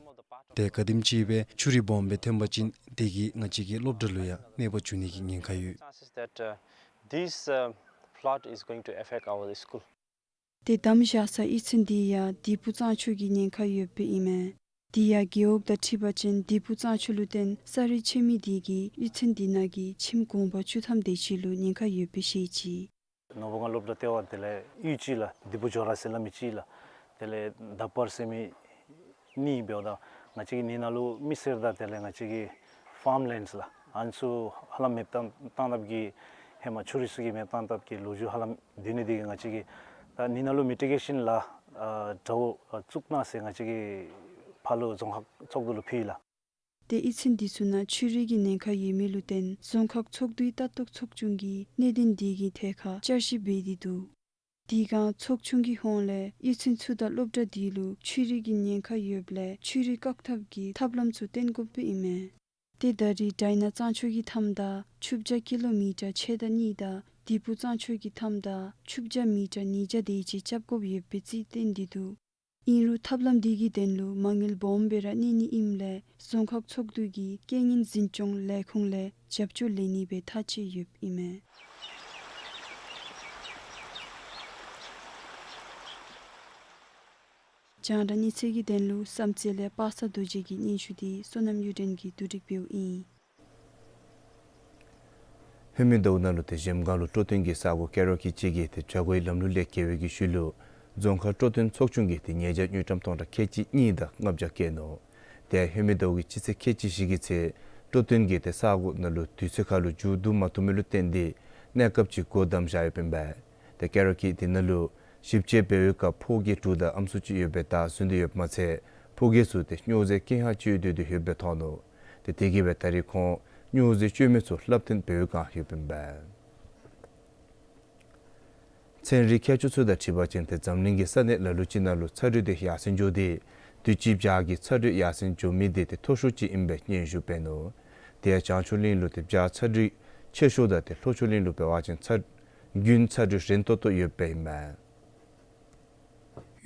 ཏེ་ག་དེམ་ཅིག་སྦེ་ཆུ་རུད་སྦོམ་སྦེ་ཐོན་པ་ཅིན་དེ་གིས་ང་བཅས་ཀྱི་སློབ་གྲྭ་ལུ་ཡང་གནོད་པ་བྱུང་ནི་གི་ཉེན་ཁ་ཡོད། Chances that, uh, this, uh, flood is going to affect our school. ཏེ་དམ་བཞག་ས་གཡུས་ཚན་དེ་ཡང་དིག་ཕུ་གཙང་ཆུ་གི་ཉེན་ཁ་ཡོདཔ་ཨིན་མས། དེ་ཡང་རྒེད་འོག་དང་འཁྲིལ་བ་ཅིན་དིག་ཕུ་གཙང་ཆུ་ལུ་བརྟེན་ས་རུད་ཆད་མི་དེ་གིས་གཡུས་ཚན་དེ་ནང་གི་ཁྱིམ་གུང་པ་བཅུ་ཐམ་དེ་ཅིག་ལུ་ཉེན་ཁ་ཡོདཔ་སྦེ་བཤད་ཅི། ནོར་བུ་སྒང་སློབ་གྲྭ་ལྟེ་བ་དེ་ལས་གཡུས་ཅིག་ལགས་དིག་ཕུ་ཇོ་ར་ཟེར་སླབ་མི་ཅིག་ལགས། དེ་ལས་དག་པར་ཟེར་མི་གཉིས་འབདཝ་ད་ང་བཅས་ཀྱི་ནི་ནང་ལུ་མི་སེར་དང་དེ་ལས་ང་བཅས་ཀྱི་ཕཱརམ་ལེནཌསི་ལགས་ཨ་ནི་ཚུ་ཧ་ལམ་མེདཔ་བཏང་བཏང་དཔ་གི་ཧེ་མ་ཆུ་རུད་ཚུ་གིས་མེདཔ་བཏང་དཔ་གི་ལོ་རྒྱུས་ཧ་ལམ་སྡོད་ནི་དེ་གིས་ང་བཅས་ཀྱིས་ད་ནི་ནང་ལུ་མི་ཊི་གེ་ཤཱན་ལགས་ཨ་དྲག་པོ་ཨ་བཙུགས་གནང་ཟེར་ང་བཅས་ཀྱིས་ཕར་ལུ་རྫོང་ཁག་ཚོགས་འདུ་ལུ་ཕུལ་ཡི་ལགས། ཏེ་གཡུས་ཚན་དེ་ཚུ་ནང་ཆུ་རུད་ཀྱི་ཉེན་ཁ་ཡོད་མི་ལུ་བརྟེན་རྫོང་ཁག་ཚོགས་འདུའི་ལྟ་རྟོག་ཚོགས་ཆུང་གིས་གནད་དོན་དེ་གི་ཐད་ཁར་བསྐྱར་ཞིབ་འབད་དེ་འདུག། དེ་སྒང་ཚོགས་ཆུང་གི་ཧོངས་ལས་གཡུས་ཚན་ཚུ་དང་སློབ་གྲྭ་དེ་ལུ་ཆུ་རུད་ཀྱི་ཉེན་ཁ་ཡོདཔ་ལས་ཆུ་རུད་བཀག་ཐབས་ཀྱི་ཐབས་ལམ་ཚུ་བཏོན་དགོཔ་ཨིན་མས། ཏེ་ད་རེས་ཌའི་ན་གཙང་ཆུ་གི་མཐའམ་དང་ཆུ་བྱཱ་ཀི་ལོ་མི་ཊར་ཕྱེད་དང་གཉིས་དང་དིག་ཕུ་གཙང་ཆུ་གི་མཐའམ་དང་ཆུ་བྱཱ་མི་ཊར་ཉིས་བརྒྱ་དེ་ཅིག་རྐྱབ་དགོཔ་ཡོདཔ་སྦེ་རྩིས་བཏོན་ཏེ་འདུག། ཨིན་རུང་ཐབས་ལམ་དེ་གི་དོན་ལུ་མ་དངུལ་སྦོམ་སྦེ་ར་གནས་ནི་ཨིནམ་ལས་རྫོང་ཁག་ཚོགས་འདུ་གིས་རྐྱེན་ངན་འཛིན་སྐྱོང་ལས་ཁུངས་ལས་རྒྱབ་སྐྱོར་ལེན་ནི་སྦེ་ཐག་བཅད་ཡོདཔ་ཨིན་མས། རྒྱང་བསྒྲགས་གནས་ཚུལ་གྱི་དོན་ལུ་བསམ་རྩེ་ལས་པ་སངས་རྡོ་རྗེ་གི་སྙན་ཞུ་དེ་བསོད་ནམས་གཡུ་སྒྲོན་གྱིས་བསྡུ་སྒྲིག་འབདཝ་ཨིན། ཧེ་མའི་ཟླཝ་ནང་ལུ་ཏེ་གཞལམ་སྒང་ལུ་སྤྲོ་སྟོན་གྱི་ས་གོ་ཀེ་རོ་ཀི་ཅིག་གི་ཏེ་བྱ་སྒོའི་ལམ་ལུགས་ལས་འགལ་བའི་གི་ཤུལ་ལུ་རྫོང་ཁག་སྤྲོ་སྟོན་ཚོགས་ཆུང་གིས་ཏེ་ཉེས་བྱ་དངུལ་ཀྲམ་སྟོང་ཕྲག་ཁལ་གཅིག་གཉིས་དང་ལྔ་བརྒྱ་བཀལ་ནུག། ཏེ་ཧེ་མའི་ཟླཝ་གི་སྤྱི་ཚེས་ཁལ་གཅིག་བཞི་གི་ཚེ་སྤྲོ་སྟོན་གྱི་ཏེ་ས་གོ་ནང་ལུ་དུས་ཚོད་ཁར་ལུ་མཇུག་བསྡུ་མ་བཏུབ་མི་ལུ་བརྟེན་ཏེ་གནས་སྐབས་ཅིག་འགོ་དམ་བཞག་ཡོདཔ་ཨིན་པས། ཏེ་ཀེ་རོ་ཀི་དེ་ནང་ལུ་ཞིབ་དཔྱད་འབད་བའི་སྐབས་ཕོ་སྐྱེས་དྲུག་དང་ཨམ་སྲུ་གཅིག་ཡོད་པའི་བདའ་ཟུན་ཏེ་ཡོདཔ་མ་ཚད་ཕོ་སྐྱེས་ཚུ་ཏེ་སྨྱོ་རྫས་སྐྱེད་ཡག་སྤྱོད་སྡོད་དེ་ཡོདཔ་སྦེ་ཐོན་ནུག། ཏེ་དེ་གིས་སྦེ་ད་རེས་ཁོང་སྨྱོ་རྫས་སྤྱོད་མི་ཚུ་ལྷབ་སྟོན་འབད་བའི་བསྒང་ཡོདཔ་ཨིན་པས། ཚན་རིག་མཁས་མཆོག་ཚུ་དང་འཁྲིལ་བ་ཅིན་ཏེ་འཛམ་གླིང་གི་ས་གནས་ལ་ལུ་ཅིག་ནང་ལུ་ཚ་དྲོད་དེ་ཡར་སེང་འགྱོ་སྟེ་དུས་ཅི་བྱཱར་གྱི་ཚ་དྲོད་ཡར་སེང་འགྱོ་མི་དེ་ཏེ་མཐོ་ཤོས་ཅིག་ཨིན་པའི་སྙན་ཞུ་འབད་ནུག། དེ་ཡང་བྱང་ཕྱོགས་གླིང་ལུ་ཏེ་བྱཱར་ཚ་དྲོད་ཆེ་ཤོས་དང་ཏེ་ལྷོ་ཕྱོགས་གླིང་ལུ་འབད་བ་ཅིན་ཚ་རྒྱུན་ཚ་དྲོད་རན་ཏོག་ཏོ་ཡོདཔ་ཨིན་མས།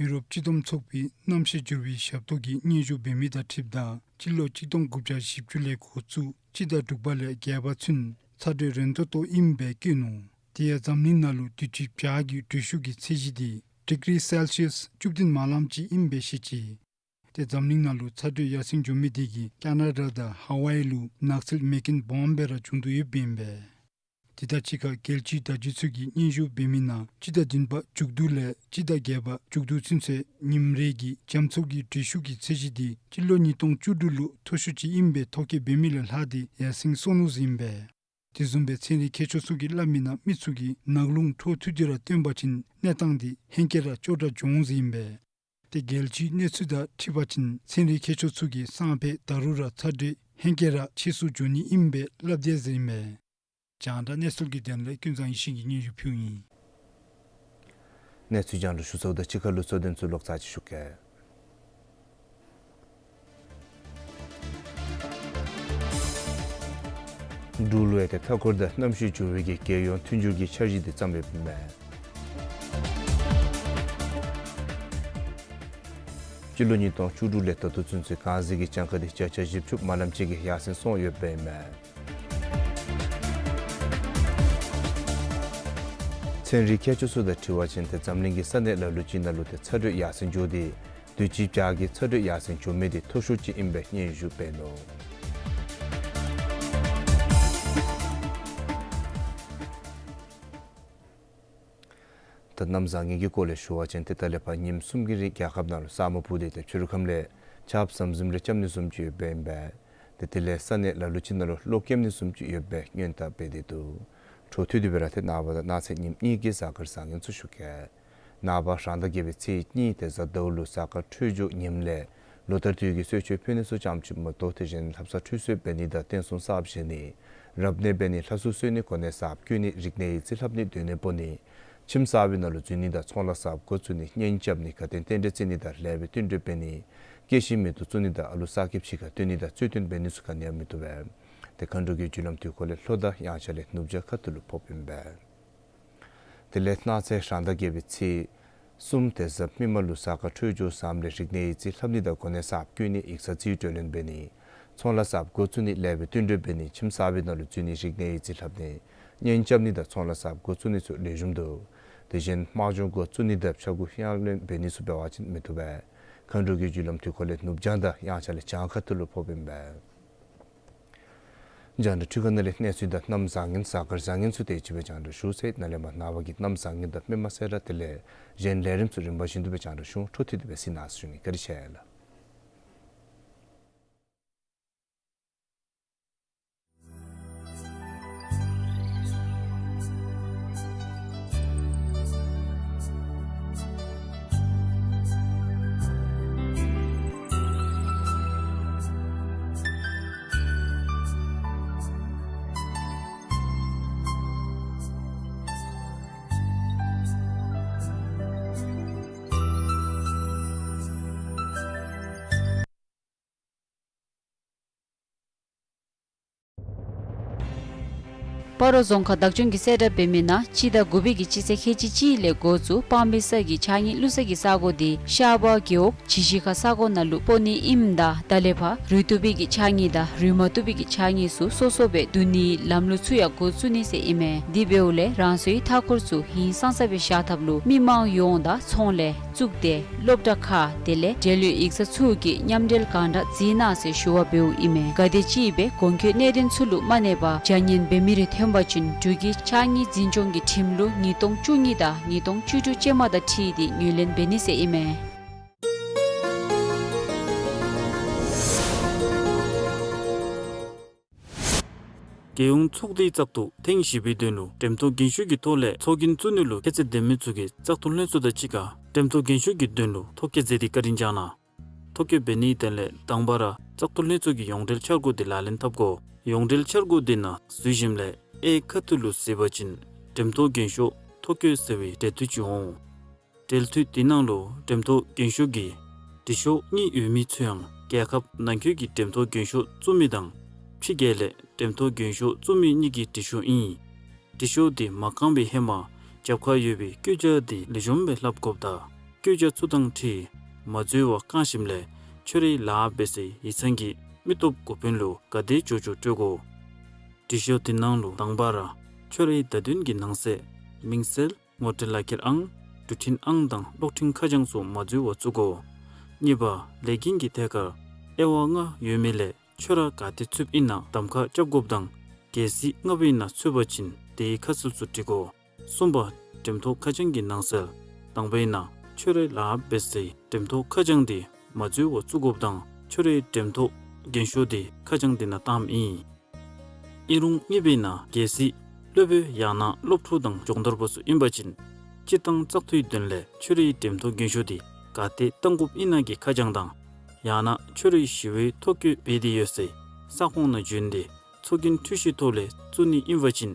ཡུ་རོབ་སྤྱི་བསྡོམས་ཚོགས་པའི་གནམ་གཤིས་འགྱུར་བའི་ཞབས་ཏོག་གིས་སྙན་ཞུ་འབད་མི་དང་འཁྲིལཝ་ད་སྤྱི་ལོ་གཅིག་སྟོང་དགུ་བརྒྱ་བཞི་བཅུ་ལས་འགོ་བཙུགས་སྤྱི་ཟླ་དྲུག་པ་ལས་བརྒྱད་པ་ཚུན་ཚ་དྲོད་རན་ཏོག་ཏོ་ཨིནམ་སྦེ་བཀོད་ནུག། དེ་ཡང་འཛམ་གླིང་ནང་ལུ་དུས་ཅི་བྱཱར་གྱི་དྲོད་ཤུགས་ཀྱི་ཚད་གཞི་དེ་ཌིག་རི་སེལ་ཤི་ཡཱས་བཅུ་བདུན་མ་ལངམ་ཅིག་ཨིནམ་སྦེ་བཤད་ཅི། ཏེ་འཛམ་གླིང་ནང་ལུ་ཚ་དྲོད་ཡར་སེང་འགྱོ་མི་དེ་གིས་ཀེ་ན་ཌ་དང་ཧ་ཝའི་ལུ་ནགས་ཚལ་མེ་རྐྱེན་སྦོམ་སྦེ་ར་བྱུང་དོ་ཡོདཔ་ཨིན་པས། དེ་དང་གཅིག་ཁར་རྒྱལ་སྤྱིའི་བརྡ་བརྒྱུད་ཚུ་གིས་སྙན་ཞུ་འབད་མི་ནང་སྤྱི་ཟླ་བདུན་པ་མཇུག་བསྡུ་ལས་སྤྱི་ཟླ་བརྒྱད་པ་མཇུག་བསྡུ་ཚུན་ཚོད་ཉིནམ་རེ་གི་རྒྱ་མཚོ་གི་དྲོད་ཤུགས་ཀྱི་ཚད་གཞི་དེ་སྤྱི་ལོ་ཉིས་སྟོང་བཅུ་དྲུག་ལུ་མཐོ་ཤོས་ཅིག་ཨིནམ་སྦེ་ཐོ་བཀོད་འབད་མི་ལས་ལྷག་སྟེ་ཡར་སེང་སོང་ནུག་ཟེར་ཨིན་པས། དེ་བཟུམ་སྦེ་ཚན་རིག་མཁས་མཆོག་ཚུ་གིས་སླབ་མི་ནང་མི་ཚུ་གིས་ནག་རླུང་འཕྲོ་མཐུད་དེ་ར་བཏོན་པ་ཅིན་གནས་སྟངས་དེ་ཧེང་སྐལ་ར་སྐྱོ་དྲགས་འགྱོ་འོང་ཟེར་ཨིན་པས། ཏེ་རྒྱལ་སྤྱིའི་གནས་ཚུལ་དང་འཁྲིལ་བ་ཅིན་ཚན་རིག་མཁས་མཆོག་ཚུ་གིས་སང་ཕོད་ད་རུང་ར་ཚ་དྲོད་ཧེང་སྐལ་ར་ཆེ་སུ་འགྱོ་ནི་ཨིནམ་སྦེ་སླབ་དེས་ཟེར་ཨིན་པས། རྒྱང་བསྒྲགས་གནས་ཚུལ་གྱི་དོན་ལས་ཀུན་བཟང་ཡེ་ཤེས་ཀྱིས་སྙན་ཞུ་ཕུལཝ་ཨིན། གནས་ཚུལ་རྒྱང་བསྒྲགས་ཞུ་ཚརཝ་དང་གཅིག་ཁར་ལུ་གཙོ་དོན་ཚུ་ལོག་ཚར་ཅིག་ཞུ་གེ། འབྲུག་ལུ་ཡང་ཏེ་མཐའ་འཁོར་དང་གནམ་གཤིས་འགྱུར་བའི་གི་རྒྱལ་ཡོངས་མཐུན་འགྱུར་གྱི་འཆར་གཞི་དེ་བརྩམས་ཡོདཔ་ཨིན་མས། སྤྱི་ལོ་ཉིས་སྟོང་བཅུ་དྲུག་ལས་ད་ལྟོ་ཚུན་ཚོད་གངས་རྫས་ཀྱི་གྱངས་ཁ་དེ་བརྒྱ་ཆ་བཞི་བཅུ་མ་ལངམ་ཅིག་གིས་ཡར་སེང་སོང་ཡོདཔ་ཨིན་མས། ཚན་རིག་མཁས་མཆོག་ཚུ་དང་འཁྲིལ་བ་ཅིན་ཏེ་འཛམ་གླིང་གི་ས་གནས་ལ་ལུ་ཅིག་ནང་ལུ་ཏེ་ཚ་དྲོད་ཡར་སེང་འགྱོ་སྟེ་དུས་ཅི་བྱཱར་གྱི་ཚ་དྲོད་ཡར་སེང་འགྱོ་མི་དེ་མཐོ་ཤོས་ཅིག་ཨིན་པའི་སྙན་ཞུ་འབད་ནུག། ད་གནམ་བཟང་ངན་གྱི་སྐོར་ལས་ཞུ་བ་ཅིན་ཏེ་ད་ལས་ཕར་ཉིནམ་གསུམ་གྱི་རིང་རྒྱལ་ཁབ་ནང་ལུ་ས་སྨུག་སྤུབས་ཏེ་ཏེ་ཕྱི་རུ་ཁམས་ལས་ཆརཔ་ཟམ་ཟིམ་རེ་རྐྱབ་ནི་བཟུམ་ཅིག་ཡོདཔ་ཨིན་པས། ཏེ་དེ་ལས་ས་གནས་ལ་ལུ་ཅིག་ནང་ལུ་གློག་སྐྱེམ་ནི་བཟུམ་ཅིག་ཡོདཔ་སྦེ་སྔོན་བརྡ་འབད་དེ་འདུག། འཕྲོ་མཐུད་དེ་སྦེ་ར་ཏེ་ནངས་པ་དང་གནངས་ཚེ་ཉིནམ་གཉིས་ཀྱི་གཟའ་སྐར་བཟང་ངན་ཚུ་ཞུ་གེ། ནངས་པ་རང་ཟླ་བརྒྱད་པའི་ཚེས་གཉིས་ཏེ་གཟའ་ཟླཝ་ལུ་གཟའ་སྐར་འཕྲོད་སྦྱོར་ཉིནམ་ལས་ལོ་ལྟར་དུས་ཀྱི་གསོལ་མཆོད་ཕུལ་ནི་ཚུ་ཙམ་ཅིག་མ་གཏོགས་དེ་བཞིན་ལྷ་བསངས་ཁྲུས་གསོལ་འབད་ནི་དང་རྟེན་གསུམ་གསརཔ་བཞེངས་ནི་རབ་གནས་འབད་ནི་ལྷ་གསོལ་གསོལ་ནི་གོ་གནས་གསརཔ་བསྐོ་ནི་རིག་གནས་ཡིག་རྩིས་ལྷབ་ནི་སྡོད་གནས་སྤོ་ནི་ཁྱིམ་གསར་པའི་ནང་ལུ་འཛུལ་ནི་དང་ཚོང་ལཱ་གསརཔ་འགོ་བཙུགས་ནི་གཉེན་རྐྱབ་ནི་དགའ་སྟོན་རྟེན་འབྲེལ་བརྩི་ནི་དང་ལེགས་པའི་བསྟུན་གྲོས་འབད་ནི་སྐྱེད་ཤིང་མེ་ཏོག་བཙུགས་ནི་དང་ཨ་ལུ་གསར་སྐྱེས་ཕྱི་ཁར་བཏོན་ནི་དང་གཙོ་བཏོན་འབད་ནི་ཚུ་ག་ནི་ཡང་མི་བཏུབ་པས། ཏེ་མཁའ་འགྲོ་གི་རྒྱུ་ལམ་དུས་འཁོར་ལས་ལྷོ་དང་དབྱངས་འཆར་ལས་ནུབ་བྱང་ཁ་ཐུག་ལུ་ཕོགཔ་ཨིན་པས། དེ་ལས་གནངས་ཚེ་རང་ཟླ་བརྒྱད་པའི་ཚེས་གསུམ་ཏེ་གཟའ་མིག་དམར་ལུ་གཟའ་སྐར་འཕྲོད་སྦྱོར་བཟངམ་ལས་རིག་གནས་ཡིག་རྩིས་ལྷབ་ནི་དང་གོ་གནས་གསརཔ་བསྐོ་ནི་ཡིག་ཚང་རྩིས་སྤྲོད་ལེན་འབད་ནི་ཚོང་ལཱ་གསརཔ་འགོ་བཙུགས་ནི་ལེགས་པའི་བསྟུན་གྲོས་འབད་ནི་ཁྱིམ་གསར་པའི་ནང་ལུ་འཛུལ་ནི་རིག་གནས་ཡིག་རྩིས་ལྷབ་ནི་གཉེན་རྐྱབ་ནི་དང་ཚོང་ལཱ་གསརཔ་འགོ་བཙུགས་ནི་ཚུ་ལེགས་ཤོམ་འདུག། དེ་བཞིན་དམག་སྦྱོང་འགོ་བཙུགས་ནི་དང་ཕྱྭ་འགུགས་གཡང་ལེན་འབད་ནི་ཚུ་འབད་བ་ཅིན་མི་བཏུབ་པས། མཁའ་འགྲོ་གི་རྒྱུ་ལམ་དུས་འཁོར་ལས་ནུབ་བྱང་དང་དབྱངས་འཆར་ལས་བྱང་ཁ་ཐུག་ལུ་ཕོགཔ་ཨིན་པས། རྒྱང་བསྒྲགས་འཕྲུལ་ཁང་ནང་ལས་གནས་ཚུལ་དང་གནམ་བཟང་ངན་གཟའ་སྐར་བཟང་ངན་ཚུ་དེ་ཅིག་སྦེ་རྒྱང་བསྒྲགས་ཞུ་ཚར་ཡི། ནཱ་ལས་མར་ནངས་པ་གི་གནམ་བཟང་ངན་དང་མི་མ་གསལ་ར་དེ་ལས་གཞན་ལས་རིམ་ཚུ་རིམ་པ་བཞིན་དུ་སྦེ་རྒྱང་བསྒྲགས་ཞུ་འོང་། འཕྲོ་མཐུད་དེ་སྦེ་གཟིགས་གནང་ཟེར་ཞུ་ནི། བཀའ་དྲིན་ཆེ་ལགས། སྤ་རོ་རྫོང་ཁག་བདག་སྐྱོང་གིས་གསལ་བསྒྲགས་འབད་མི་ནང་སྤྱི་ཟླ་དགུ་པའི་གི་སྤྱི་ཚེས་ཁལ་གཅིག་གཅིག་ལས་འགོ་བཙུགས་སྤང་སྦིས་ས་གི་ཕྱགས་སྙིགས་བླུག་ས་གི་ས་གོ་འདི་ཤར་པ་རྒེད་འོག་བྱི་ཤིང་ཁ་ས་གོ་ནང་ལུ་སྤོ་ནི་ཨིནམ་ད་ད་ལས་ཕར་རུལ་ཏུ་པའི་གི་ཕྱགས་སྙིགས་དང་རུལ་མ་ཏུ་པའི་གི་ཕྱགས་སྙིགས་ཚུ་སོ་སོ་སྦེ་བསྡུ་ནིའི་ལམ་ལུགས་ཚུ་ཡང་འགོ་བཙུགས་ནི་ཟེར་ཨིན་མས། དེ་འབདཝ་ལས་རང་སོའི་མཐའ་འཁོར་ཚུ་ཧིང་སངས་ས་སྦེ་བཞག་ཐབས་ལུ་མི་མང་ཡོངས་དང་ཚོང་ལས་གཙུག་སྡེ་སློབ་གྲྭ་ཁག་དེ་ལས་འབྲེལ་ཡོད་ཡིག་ཚང་ཚུ་གིས་མཉམ་འབྲེལ་གང་དྲག་བརྩི་གནང་ཟེར་ཞུ་བ་འབདཝ་ཨིན་མས། ག་དེམ་ཅིག་སྦེ་གོང་འཁོད་གནད་དོན་ཚུ་ལུ་མ་གནས་པར་བྱ་ངན་འབད་མི་རེ་ཐོན་པ་ཅིན་འབྲུག་གི་ཕྱགས་སྙིགས་འཛིན་སྐྱོང་གི་ཁྲིམས་ལུགས་ཉིས་སྟོང་བཅུ་གཉིས་དང་ཉིས་སྟོང་བཅུ་དྲུག་ཅན་མ་དང་འཁྲིལ་ཏེ་ངོས་ལེན་འབད་ནི་ཟེར་ཨིན་མས། རྒྱལ་ཡོངས་ཚོགས་སྡེའི་བཙག་འཐུ་ཐེངས་བཞི་པའི་དོན་ལུ་འགྲེམས་ཐོག་རྒྱན་ཤོག་གི་ཐོག་ལས་ཚོགས་རྒྱན་བཙུགས་ནི་ལུ་ཁྱད་ཚད་ལྡན་མི་ཚུ་གིས་བཙག་འཐུ་ལྷན་ཚོགས་དང་གཅིག་ཁར་འགྲེམས་ཐོག་རྒྱན་ཤོག་གི་དོན་ལུ་ཐོ་བཀོད་མཛད་དེ་བཀའ་དྲིན་བསྐྱངས་གནང་། ཐོ་བཀོད་འབད་ནིའི་དོན་ལས་དང་པ་ར་བཙག་འཐུ་ལྷན་ཚོགས་ཀྱི་ཡོངས་འབྲེལ་འཆར་སྒོ་དེ་ལག་ལེན་འཐབ་དགོ། ཡོངས་འབྲེལ་འཆར་སྒོ་དེ་ནང་འཛུལ་ཞིནམ་ལས་གཡས་ཁ་ཐུག་ལུ་གཟིགས་པ་ཅིན་འགྲེམས་ཐོག་རྒྱན་ཤོག་ཐོ་བཀོད་ཟེར་བའི་འབྲེལ་མཐུད་ཅིག་འོང་། འབྲེལ་མཐུད་དེ་ནང་ལུ་འགྲེམས་ཐོག་རྒྱན་ཤོག་གི་འབྲི་ཤོག་གཉིས་ཡོད་མི་ཚུ་ཡང་རྒྱལ་ཁབ་ནང་འཁོད་ཀྱི་འགྲེམས་ཐོག་རྒྱན་ཤོག་བཙུགས་མི་དང་ཕྱི་རྒྱལ་ལས་འགྲེམས་ཐོག་རྒྱན་ཤོག་བཙུགས་མི་གཉིས་ཀྱི་འབྲི་ཤོག་ཨིན། འབྲི་ཤོག་དེ་མ་བཀང་བའི་ཧེ་མ་རྒྱབ་ཁར་ཡོད་པའི་བཀོད་རྒྱ་དེ་ལེགས་ཤོམ་སྦེ་ལྷབ་དགོཔ་དང་བཀོད་རྒྱ་ཚུ་དང་འཁྲིལ་མ་འཛོལ་བར་བཀང་ཞིནམ་ལས་ཁྱོད་རའི་ལཱ་འབད་སའི་ཡིག་ཚང་གི་མི་སྟོབས་འགོ་དཔོན་ལུ་ག་དེ་འགྱོ་འགྱོ་སྤྲོད་དགོ། འབྲི་ཤོག་དེ་ནང་ལུ་དང་པ་ར་ཁྱོད་རའི་བརྡ་དོན་གྱི་ནང་གསེས་མིང་གསལ་ངོ་སྤྲོད་ལག་ཁྱེར་ཨང་འགྲུལ་འཕྲིན་ཨང་དང་གློག་འཕྲིན་ཁ་བྱང་ཚུ་མ་འཛོལ་བར་བཙུགས་དགོ། གཉིས་པ་ལས་འགན་གྱི་ཐད་ཁར་དབྱེ་བ་ལྔ་ཡོད་མི་ལས་ཁྱོད་ར་ག་ཏེ་ཚུདཔ་ཨིན་ན་གདམ་ཁ་རྐྱབ་དགོཔ་དང་གལ་སྲིད་ལྔ་པའི་ནང་ཚུད་པ་ཅིན་དེའི་ཁ་གསལ་ཚུ་བྲི་དགོ། གསུམ་པ་འགྲེམས་ཐོག་ཁ་བྱང་གི་ནང་གསེས་དང་པའི་ནང་ཁྱོད་རའི་ལཱ་འབད་སའི་འགྲེམས་ཐོག་ཁ་བྱང་དེ་མ་འཛོལ་བར་བཙུགས་དགོཔ་དང་ཁྱོད་རའི་འགྲེམས་ཐོག་རྒྱན་ཤོག་དེ་ཁ་བྱང་དེ་ནང་བཏངམ་ཨིན། ཨིན་རུང་གཉིས་པའི་ནང་གལ་སྲིད་སློབ་དཔོན་ཡང་ན་སློབ་ཕྲུག་དང་སྦྱོང་བརྡར་པ་ཚུ་ཨིན་པ་ཅིན་སྤྱིར་བཏང་བཙག་འཐུའི་དོན་ལས་ཁྱོད་རའི་འགྲེམས་ཐོག་རྒྱན་ཤོག་དེ་ག་ཏེ་བཏང་དགོཔ་ཨིན་ན་གི་ཁ་བྱང་དང་ཡང་ན་ཁྱོད་རའི་ཞི་བའི་ཐོ་བཀོད་འབད་དེ་ཡོད་སའི་ས་ཁོངས་ནང་བྱོན་ཏེ་ཚོགས་རྒྱན་འཕྲུལ་ཆས་ཐོག་ལས་བཙུགས་ནི་ཨིན་པ་ཅིན་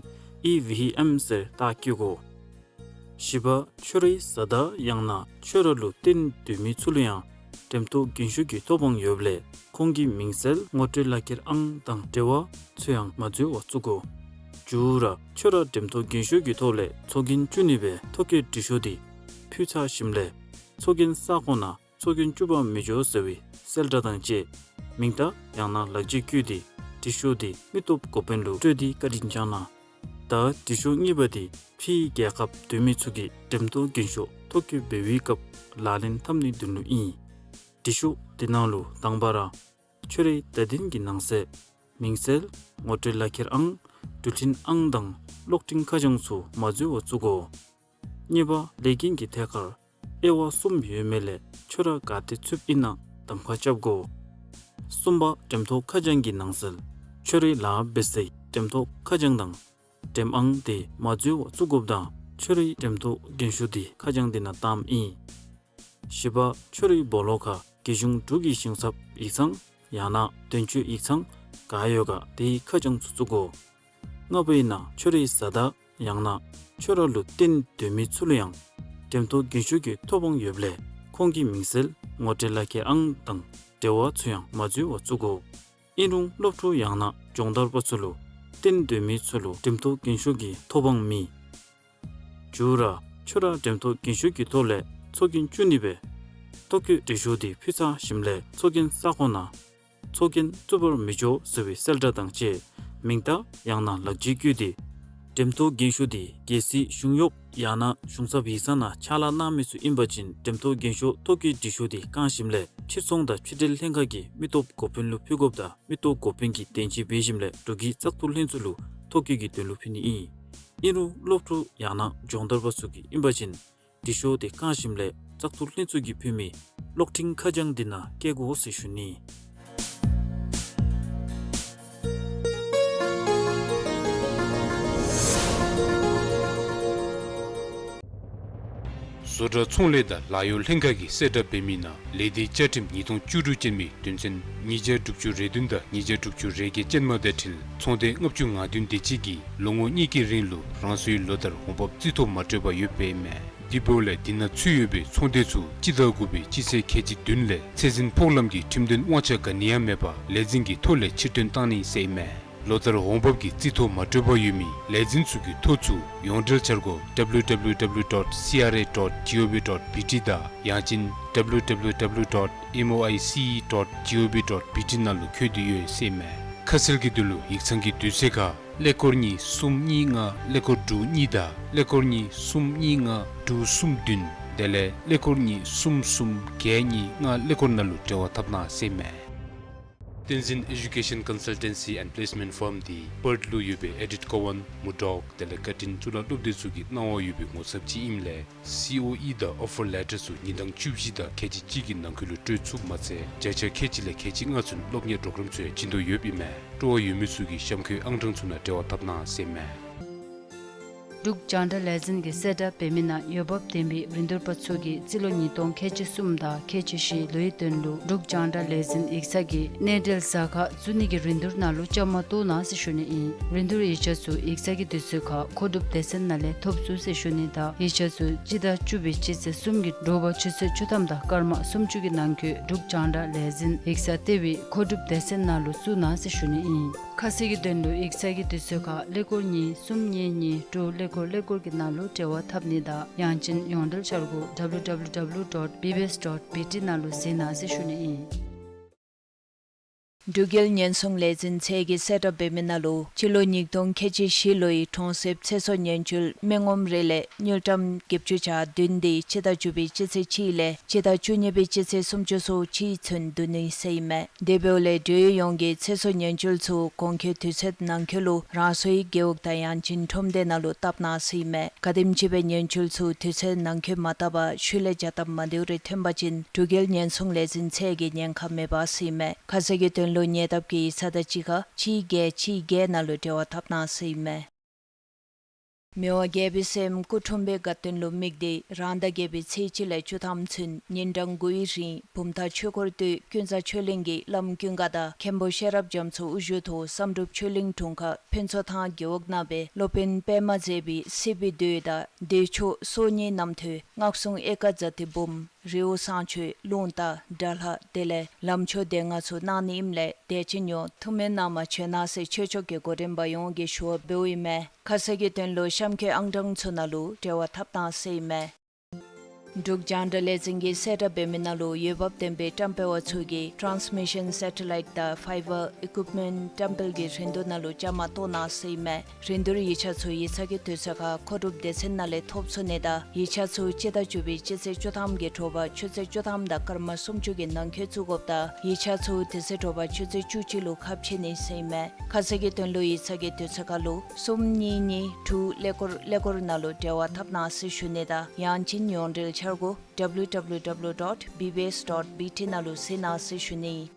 ཨི་ཝི་ཨེམ་ཟེར་རྟགས་བཀོད་དགོ། བཞི་པ་ཁྱོད་རའི་བཟའ་ཟླ་ཡང་ན་ཁྱོད་ར་ལུ་བརྟེན་སྡོད་མི་ཚུ་ལུ་ཡང་འགྲེམས་ཐོག་རྒྱན་ཤོག་གི་ཐོབ་དབང་ཡོདཔ་ལས་ཁོང་གི་མིང་གསལ་ངོ་སྤྲོད་ལག་ཁྱེར་ཨང་དང་འབྲེལ་བ་ཚུ་ཡང་མ་འཛོལ་བར་བཙུགས་དགོ། བཅུ་ར་ཁྱོད་ར་འགྲེམས་ཐོག་རྒྱན་ཤོག་གི་ཐོག་ལས་ཚོགས་རྒྱན་བཙུགས་ནི་སྦེ་ཐོ་བཀོད་འབྲི་ཤོག་དེ་ཕུལ་ཚར་ཞིནམ་ལས་ཚོགས་རྒྱན་ས་ཁོངས་ནང་ཚོགས་རྒྱན་བཙུགས་པར་མི་འགྱོ་ཟེར་བའི་གསལ་བསྒྲགས་དང་བཅས་མིང་རྟགས་ཡང་ན་ལག་འཇིགས་བཀོད་དེ་འབྲི་ཤོག་དེ་མི་སྟོབས་འགོ་དཔོན་ལུ་སྤྲོད་དེ་བཀའ་དྲིན་བསྐྱང་གནང་། ད་འབྲི་ཤོག་གཉིས་པ་དེ་ཕྱིའི་རྒྱལ་ཁབ་སྡོད་མི་ཚུ་གིས་འགྲེམས་ཐོག་རྒྱན་ཤོག་ཐོ་བཀོད་འབད་བའི་སྐབས་ལག་ལེན་འཐབ་ནིའི་དོན་ལུ་ཨིན། འབྲི་ཤོག་དེ་ནང་ལུ་དང་པ་ར་ཁྱོད་རའི་བརྡ་དོན་གྱི་ནང་གསེས་མིང་གསལ་ངོ་སྤྲོད་ལག་ཁྱེར་ཨང་འགྲུལ་འཕྲིན་ཨང་དང་གློག་འཕྲིན་ཁ་བྱང་ཚུ་མ་འཛོལ་བར་བཙུགས་དགོ། གཉིས་པ་ལས་འགན་གྱི་ཐད་ཁར་དབྱེ་བ་གསུམ་ཡོད་མི་ལས་ཁྱོད་ར་ག་ཏེ་ཚུདཔ་ཨིན་ན་གདམ་ཁ་རྐྱབ་དགོ། གསུམ་པ་འགྲེམས་ཐོག་ཁ་བྱང་གི་ནང་གསལ། ཁྱོད་རའི་ལཱ་འབད་སའི་འགྲེམས་ཐོག་ཁ་བྱང་དང་འགྲེམས་ཨང་དེ་མ་འཛོལ་བར་བཙུགས་དགོཔ་དང་ཁྱོད་རའི་འགྲེམས་ཐོག་རྒན་ཤོས་དེ་ཁ་བྱང་དེ་ནང་བཏངམ་ཨིན། བཞི་པ་ཁྱོད་རའི་སྦོ་ལོགས་ཁར་རྒྱལ་གཞུང་འབྲུག་གི་ཞིང་ཚབ་ཡིག་ཚང་ཡང་ན་དོན་གཅོད་ཡིག་ཚང་ག་ཡོད་ག་དེའི་ཁ་བྱང་ཚུ་བཙུགས་དགོ། ལྔ་པའི་ནང་ཁྱོད་རའི་བཟའ་ཟླ་ཡང་ན་ཁྱོད་ར་ལུ་བརྟེན་སྡོད་མི་ཚུ་ལུ་ཡང་འགྲེམས་ཐོག་རྒན་ཤོས་ཀྱི་ཐོབ་དབང་ཡོདཔ་ལས་ཁོང་གི་མིང་གསལ་ངོ་སྤྲོད་ལག་ཁྱེར་ཨང་དང་འབྲེལ་བ་ཚུ་ཡང་མ་འཛོལ་བར་བཙུགས་དགོ། ཨིན་རུང་སློབ་ཕྲུག་ཡང་ན་སྦྱོང་བརྡར་པ་ཚུ་ལུ་བརྟེན་སྡོད་མི་ཚུ་ལུ་འགྲེམས་ཐོག་རྒན་ཤོས་ཀྱི་ཐོབ་དབང་མེད། བཅུ་ར་ཁྱོད་ར་འགྲེམས་ཐོག་རྒན་ཤོས་ཀྱི་ཐོག་ལས་ཚོགས་རྒྱན་བཙུགས་ནི་སྦེ་ཐོ་བཀོད་འབྲི་ཤོག་དེ་ཕུལ་ཚར་ཞིནམ་ལས་ཚོགས་རྒྱན་ས་ཁོངས་ནང་ཚོགས་རྒྱན་བཙུགས་པར་མི་ཆོག་ཟེར་བའི་གསལ་བསྒྲགས་དང་བཅས་མིང་རྟགས་ཡང་ན་ལག་འཇལ་བཀོད་དེ། འགྲེམས་ཐོག་རྒན་ཤོས་དེ་རྒྱལ་སྲིད་གཞུང་གཡོགཔ་ཡང་ན་གཞུང་ཚབ་ཡིག་ཚང་ནང་ཕྱག་ལཱ་གནང་མི་ཚུ་ཨིན་པ་ཅིན་འགྲེམས་ཐོག་རྒན་ཤོས་ཐོ་བཀོད་འབྲི་ཤོག་དེ་བཀང་ཞིནམ་ལས་ཕྱིར་ཚོང་དང་ཕྱི་འབྲེལ་ལྷན་ཁག་གི་མི་སྟོབས་འགོ་དཔོན་ལུ་ཕུལ་དགོཔ་དང་མི་སྟོབས་འགོ་དཔོན་གྱིས་བདེན་དཔྱད་འབད་ཞིནམ་ལས་འབྲུག་གི་བཙག་འཐུ་ལྷན་ཚོགས་ལུ་ཐོ་བཀོད་ཀྱི་དོན་ལུ་ཕུལ་ནི་ཨིན། ཨིན་རུང་སློབ་ཕྲུག་ཡང་ན་སྦྱོང་བརྡར་པ་ཚུ་གིས་ཨིན་པ་ཅིན་འབྲི་ཤོག་དེ་བཀང་ཞིནམ་ལས་བཙག་འཐུ་ལྷན་ཚོགས་ཀྱིས་ཕུལ་མི་གློག་འཕྲིན་ཁ་བྱང་འདི་ནང་བཀལ་དགོ་ཟེར་ཞུ་ནི། བཟོ་གྲྭ་ཚོང་ལས་དང་ལཱ་གཡོག་ལྷན་ཁག་གིས་གསལ་བསྒྲགས་འབད་མི་ནང་ལས་སྡེ་བཅའ་ཁྲིམས་ཉིས་སྟོང་བཅུ་དྲུག་ཅན་མའི་དོན་ཚན་ཉིས་བརྒྱ་དྲུག་ཅུ་རེ་བདུན་དང་ཉིས་བརྒྱ་དྲུག་ཅུ་རེ་བརྒྱད་ཅན་མ་དང་འཁྲིལ་ཚོང་སྡེ་ལྔ་བཅུ་ང་བདུན་དེ་ཅིག་གིས་ལོ་ངོ་གཉིས་ཀྱི་རིང་ལུ་རང་སོའི་ལོ་ལྟར་འོང་འབབ་རྩིས་ཐོ་མ་སྤྲོད་པར་ཡོདཔ་ཨིན་མས། དེ་འབདཝ་ལས་འདི་ནང་ཚུད་ཡོད་པའི་ཚོང་སྡེ་ཚུ་སྤྱི་ཟླ་དགུ་པའི་སྤྱི་ཚེས་ཁལ་གཅིག་བདུན་ལས་ཚད་འཛིན་ཕོགས་ལམ་གྱི་ཁྲིམས་དོན་དབང་ཆ་ག་ནི་ཡང་མེད་པར་ལས་འཛིན་གྱི་ཐོ་ལས་ཕྱིར་བཏོན་བཏང་ནི་ཟེར་ཨིན་མས། ལོ་ལྟར་འོང་འབབ་ཀྱི་རྩིས་ཐོ་མ་སྤྲོད་པར་ཡོད་མི་ལས་འཛིན་ཚུ་གི་ཐོ་ཚུ་ཡོངས་འབྲེལ་འཆར་སྒོ་W W W dot C R A dot gov dot B T དང་ཡང་ཅིན་W W W dot M O I C E dot gov dot B T ནང་ལུ་བཀོད་དེ་ཡོད་ཟེར་ཨིན་མས། ཁ་གསལ་གྱི་དོན་ལུ་ཡིག་ཚང་གི་དུས་ཚོད་ཁར་ཀླད་ཀོར་གཉིས་གསུམ་གཉིས་ལྔ་ཀླད་ཀོར་དྲུག་གཉིས་དང་ཀླད་ཀོར་གཉིས་གསུམ་གཉིས་ལྔ་དྲུག་གསུམ་བདུན་དེ་ལས་ཀླད་ཀོར་གཉིས་གསུམ་གསུམ་བརྒྱད་གཉིས་ལྔ་ཀླད་ཀོར་ནང་ལུ་འབྲེལ་བ་འཐབ་གནང་ཟེར་ཨིན་མས། བསྟན་འཛིན་Education Consultancy and Placement Firm འདི་པརཐ་ལུ་ཡོད་པའི་ཨེ་ཌིཊ་ཀ་ཝན་མུར་ཌོག་དེ་ལས་ཀར་ཊིན་གཙུག་ལག་སློབ་སྡེ་ཚུ་གིས་གནང་བ་ཡོད་པའི་ངོ་ཚབ་ཅིག་ཨིནམ་ལས་སི་ཨོ་ཨི་དང་ཨོ་ཕར་ལེ་ཊར་ཚུ་ཉིན་གྲངས་བཅུ་བཞི་དང་ཁལ་གཅིག་གཅིག་གི་ནང་འཁོད་ལུ་སྤྲོད་ཚུགསཔ་མ་ཚད་བརྒྱ་ཆ་ཁལ་གཅིག་ལས་ཁལ་གཅིག་ལྔ་ཚུན་སློབ་གཉེར་གྲོགས་རམ་ཚུ་ཡང་བྱིན་དོ་ཡོདཔ་ཨིན་མས། སྤྲོ་བ་ཡོད་མི་ཚུ་གིས་གཤམ་འཁོད་ཨང་གྲངས་ཚུ་ནང་འབྲེལ་བ་འཐབ་གནང་ཟེར་ཨིན་མས། འབྲུག་རྒྱང་བསྒྲགས་ལས་འཛིན་གྱིས་གསལ་བསྒྲགས་འབད་མི་ནང་འོས་འབབ་ལྡན་པའི་རིན་བསྡུར་པ་ཚུ་གིས་རྩིས་ལོ་ཉིས་སྟོང་ཁལ་གཅིག་གསུམ་དང་ཁལ་གཅིག་བཞི་ལོའི་དོན་ལུ་འབྲུག་རྒྱང་བསྒྲགས་ལས་འཛིན་ཡིག་ཚང་གི་གནས་འབྲེལ་ཟ་ཁང་བཙུགས་ནི་གི་རིན་བསྡུར་ནང་ལུ་བཅའ་མར་གཏོགས་གནང་ཟེར་ཞུ་ནི་ཨིན། རིན་བསྡུར་ཡིག་ཆ་ཚུ་ཡིག་ཚང་གི་དུས་ཚོད་ཁར་མཁོ་སྒྲུབ་སྡེ་ཚན་ནང་ལས་ཐོབ་ཚུགས་ཟེར་ཞུ་ནི་དང་ཡིག་ཆ་ཚུ་སྤྱི་ཟླ་བཅུ་པའི་སྤྱི་ཚེས་གསུམ་གྱི་དྲོ་པ་ཆུ་ཚོད་བཅུ་ཐམ་དང་སྐར་མ་སུམ་ཅུ་གི་ནང་འཁོད་འབྲུག་རྒྱང་བསྒྲགས་ལས་འཛིན་ཡིག་ཚང་ལྟེ་བའི་མཁོ་སྒྲུབ་སྡེ་ཚན་ནང་ལུ་བཙུགས་གནང་ཟེར་ཞུ་ནི་ཨིན། ཁ་གསལ་གྱི་དོན་ལུ་ཡིག་ཚང་གི་དུས་ཚོད་ཁར་ཀླད་ཀོར་གཉིས་གསུམ་གཉིས་གཉིས་དྲུག་ཀླད་ཀོར་ཀླད་ཀོར་གྱི་ནང་ལུ་འབྲེལ་བ་འཐབ་ནི་དང་ཡང་ཅིན་ཡོངས་འབྲེལ་འཆར་སྒོ་W W W dot B B S dot B T ནང་ལུ་གཟིགས་གནང་ཟེར་ཞུ་ནི་ཨིན། འབྲུག་རྒྱལ་ཉེན་སྲུང་ལས་འཛིན་ཚད་ཀྱིས་གསལ་བསྒྲགས་འབད་མི་ནང་ལུ་སྤྱི་ལོ་ཉིས་སྟོང་ཁལ་གཅིག་བཞི་ལོའི་གྲོང་གསེབ་ཚེ་སྲོག་ཉེན་བཅོལ་མི་ངོམ་རེ་ལས་དངུལ་ཀྲམ་བརྒྱད་ཅུ་གྱ་བདུན་དེ་སྤྱི་ཟླ་བཅུ་པའི་སྤྱི་ཚེས་གཅིག་ལས་སྤྱི་ཟླ་བཅུ་གཉིས་པའི་སྤྱི་ཚེས་སུམ་ཅུ་སོ་གཅིག་ཚུན་བསྡུ་ནི་ཟེར་ཨིན་མས། དེ་འབདཝ་ལས་འབྲེལ་ཡོད་ཡོངས་ཀྱིས་ཚེ་སྲོག་ཉེན་བཅོལ་ཚུ་གོང་འཁོད་དུས་ཚོད་ནང་འཁོད་ལུ་རང་སོའི་རྒེད་འོག་དང་ཡང་ཅིན་ཁྲོམ་སྡེ་ནང་ལུ་བཏབ་གནང་ཟེར་ཨིན་མས། ག་དེམ་ཅིག་སྦེ་ཉེན་བཅོལ་ཚུ་དུས་ཚོད་ནང་འཁོད་མ་བཏབ་པར་ཤུལ་ལས་བྱ་སྟབས་མ་བདེཝ་རེ་ཐོན་པ་ཅིན་འབྲུག་རྒྱལ་ཉེན་སྲུང་ལས་འཛིན་ཚད་ཀྱིས་ཉེན་ཁ་མེད་པ་ཟེར་ཨིན་མས། ཁ་གསལ་གྱི་དོན་ལུ་ཉེ་འདབས་ཀྱི་ཡིག་ཚང་དང་གཅིག་ཁར་གཅིག་བརྒྱད་གཅིག་བརྒྱད་ནང་ལུ་འབྲེལ་བ་འཐབ་གནང་ཟེར་ཨིན་མས། མི་དབང་རྒྱལ་པོའི་སྲསམོ་སྐུ་འཁྲུངས་པའི་དགའ་སྟོན་ལུ་དམིགས་ཏེ་རང་ཟླ་བརྒྱད་པའི་ཚེས་གཅིག་ལས་བཅུ་ཐམ་ཚུན་ཉིན་གྲངས་དགུའི་རིང་བུམ་ཐང་ཆོས་འཁོར་སྟོད་ཀུན་བཟང་ཆོས་གླིང་གི་བླམ་ཀུན་དགའ་དང་མཁན་པོ་ཤེས་རབ་རྒྱ་མཚོ་དབུ་བཞུགས་ཐོག་བསམ་གྲུབ་ཆོས་གླིང་དྲུང་ཁག་ཕུན་ཚོགས་ཐང་རྒེད་འོག་ནང་སྦེ་སློབ་དཔོན་པདྨ་མཛེས་པའི་སྲིད་པའི་མདོ་དང་བདེ་མཆོག་སོ་གཉིས་རྣམ་ཐོས་སྔགས་སྲུང་ཨེ་ཀ་ཛ་ཏི་འབུམ་རི་བོ་བསང་མཆོད་རླུང་རྟ་དགྲ་ལྷ་དེ་ལས་ལམ་མཆོག་སྡེ་ལྔ་ཚུ་གནང་ནི་ཨིནམ་ལས་དད་ཅན་ཡོངས་ཐུགས་སྨོན་གནང་བར་བྱོན་གནང་ཟེར་ཆོས་ཕྱོགས་ཀྱི་འགོ་འདྲེན་པ་ཡོངས་ཀྱིས་ཞུ་བ་འབདཝ་ཨིན་མས། ཁ་གསལ་གྱི་དོན་ལུ་གཤམ་འཁོད་ཨང་གྲངས་ཚུ་ནང་ལུ་འབྲེལ་བ་འཐབ་གནང་ཟེར་ཨིན་མས། འབྲུག་རྒྱང་བསྒྲགས་ལས་འཛིན་གྱིས་གསལ་བསྒྲགས་འབད་མི་ནང་ལུ་འོས་འབབ་ལྡན་པའི་བཀྲམ་སྤེལ་བ་ཚུ་གིས་ཊཱནསི་མི་ཤཱན་སེ་ཊ་ལའིཊ་དང་ཕའི་བར་ཨི་ཀུཡིཔ་མེནཊ་བཀྲམ་སྤེལ་གྱི་རིན་བསྡུར་ནང་ལུ་བཅའ་མར་གཏོགས་གནང་ཟེར་ཨིན་མས། རིན་བསྡུར་ཡིག་ཆ་ཚུ་ཡིག་ཚང་གི་དུས་ཚོད་ཁར་མཁོ་སྒྲུབ་སྡེ་ཚན་ནང་ལས་ཐོབ་ཚུགས་ནི་དང་ཡིག་ཆ་ཚུ་སྤྱི་ཟླ་བཅུ་པའི་སྤྱི་ཚེས་བཅུ་ཐམ་གྱི་དྲོ་པ་ཆུ་ཚོད་བཅུ་ཐམ་དང་སྐར་མ་སུམ་ཅུ་གི་ནང་འཁོད་བཙུགས་དགོཔ་དང་ཡིག་ཆ་ཚུ་དེ་ཚེ་དྲོ་པ་ཆུ་ཚོད་བཅུ་གཅིག་ལུ་ཁ་ཕྱེ་ནི་ཟེར་ཨིན་མས། ཁ་གསལ་གྱི་དོན་ལུ་ཡིག་ཚང་གི་དུས་ཚོད་ཁར་ལུ་གསུམ་གཉིས་གཉིས་དྲུག་ཀླད་ཀོར་ཀླད་ཀོར་ནང་ལུ་འབྲེལ་བ་འཐབ་གནང་ཟེར་ཞུ་ནི་དང་ཡང་ཅིན་ཡོངས་འབྲེལ་འཆར་སྒོ་W W W dot B B S dot B T ནང་ལུ་གཟིགས་གནང་ཟེར་ཞུ་ནི།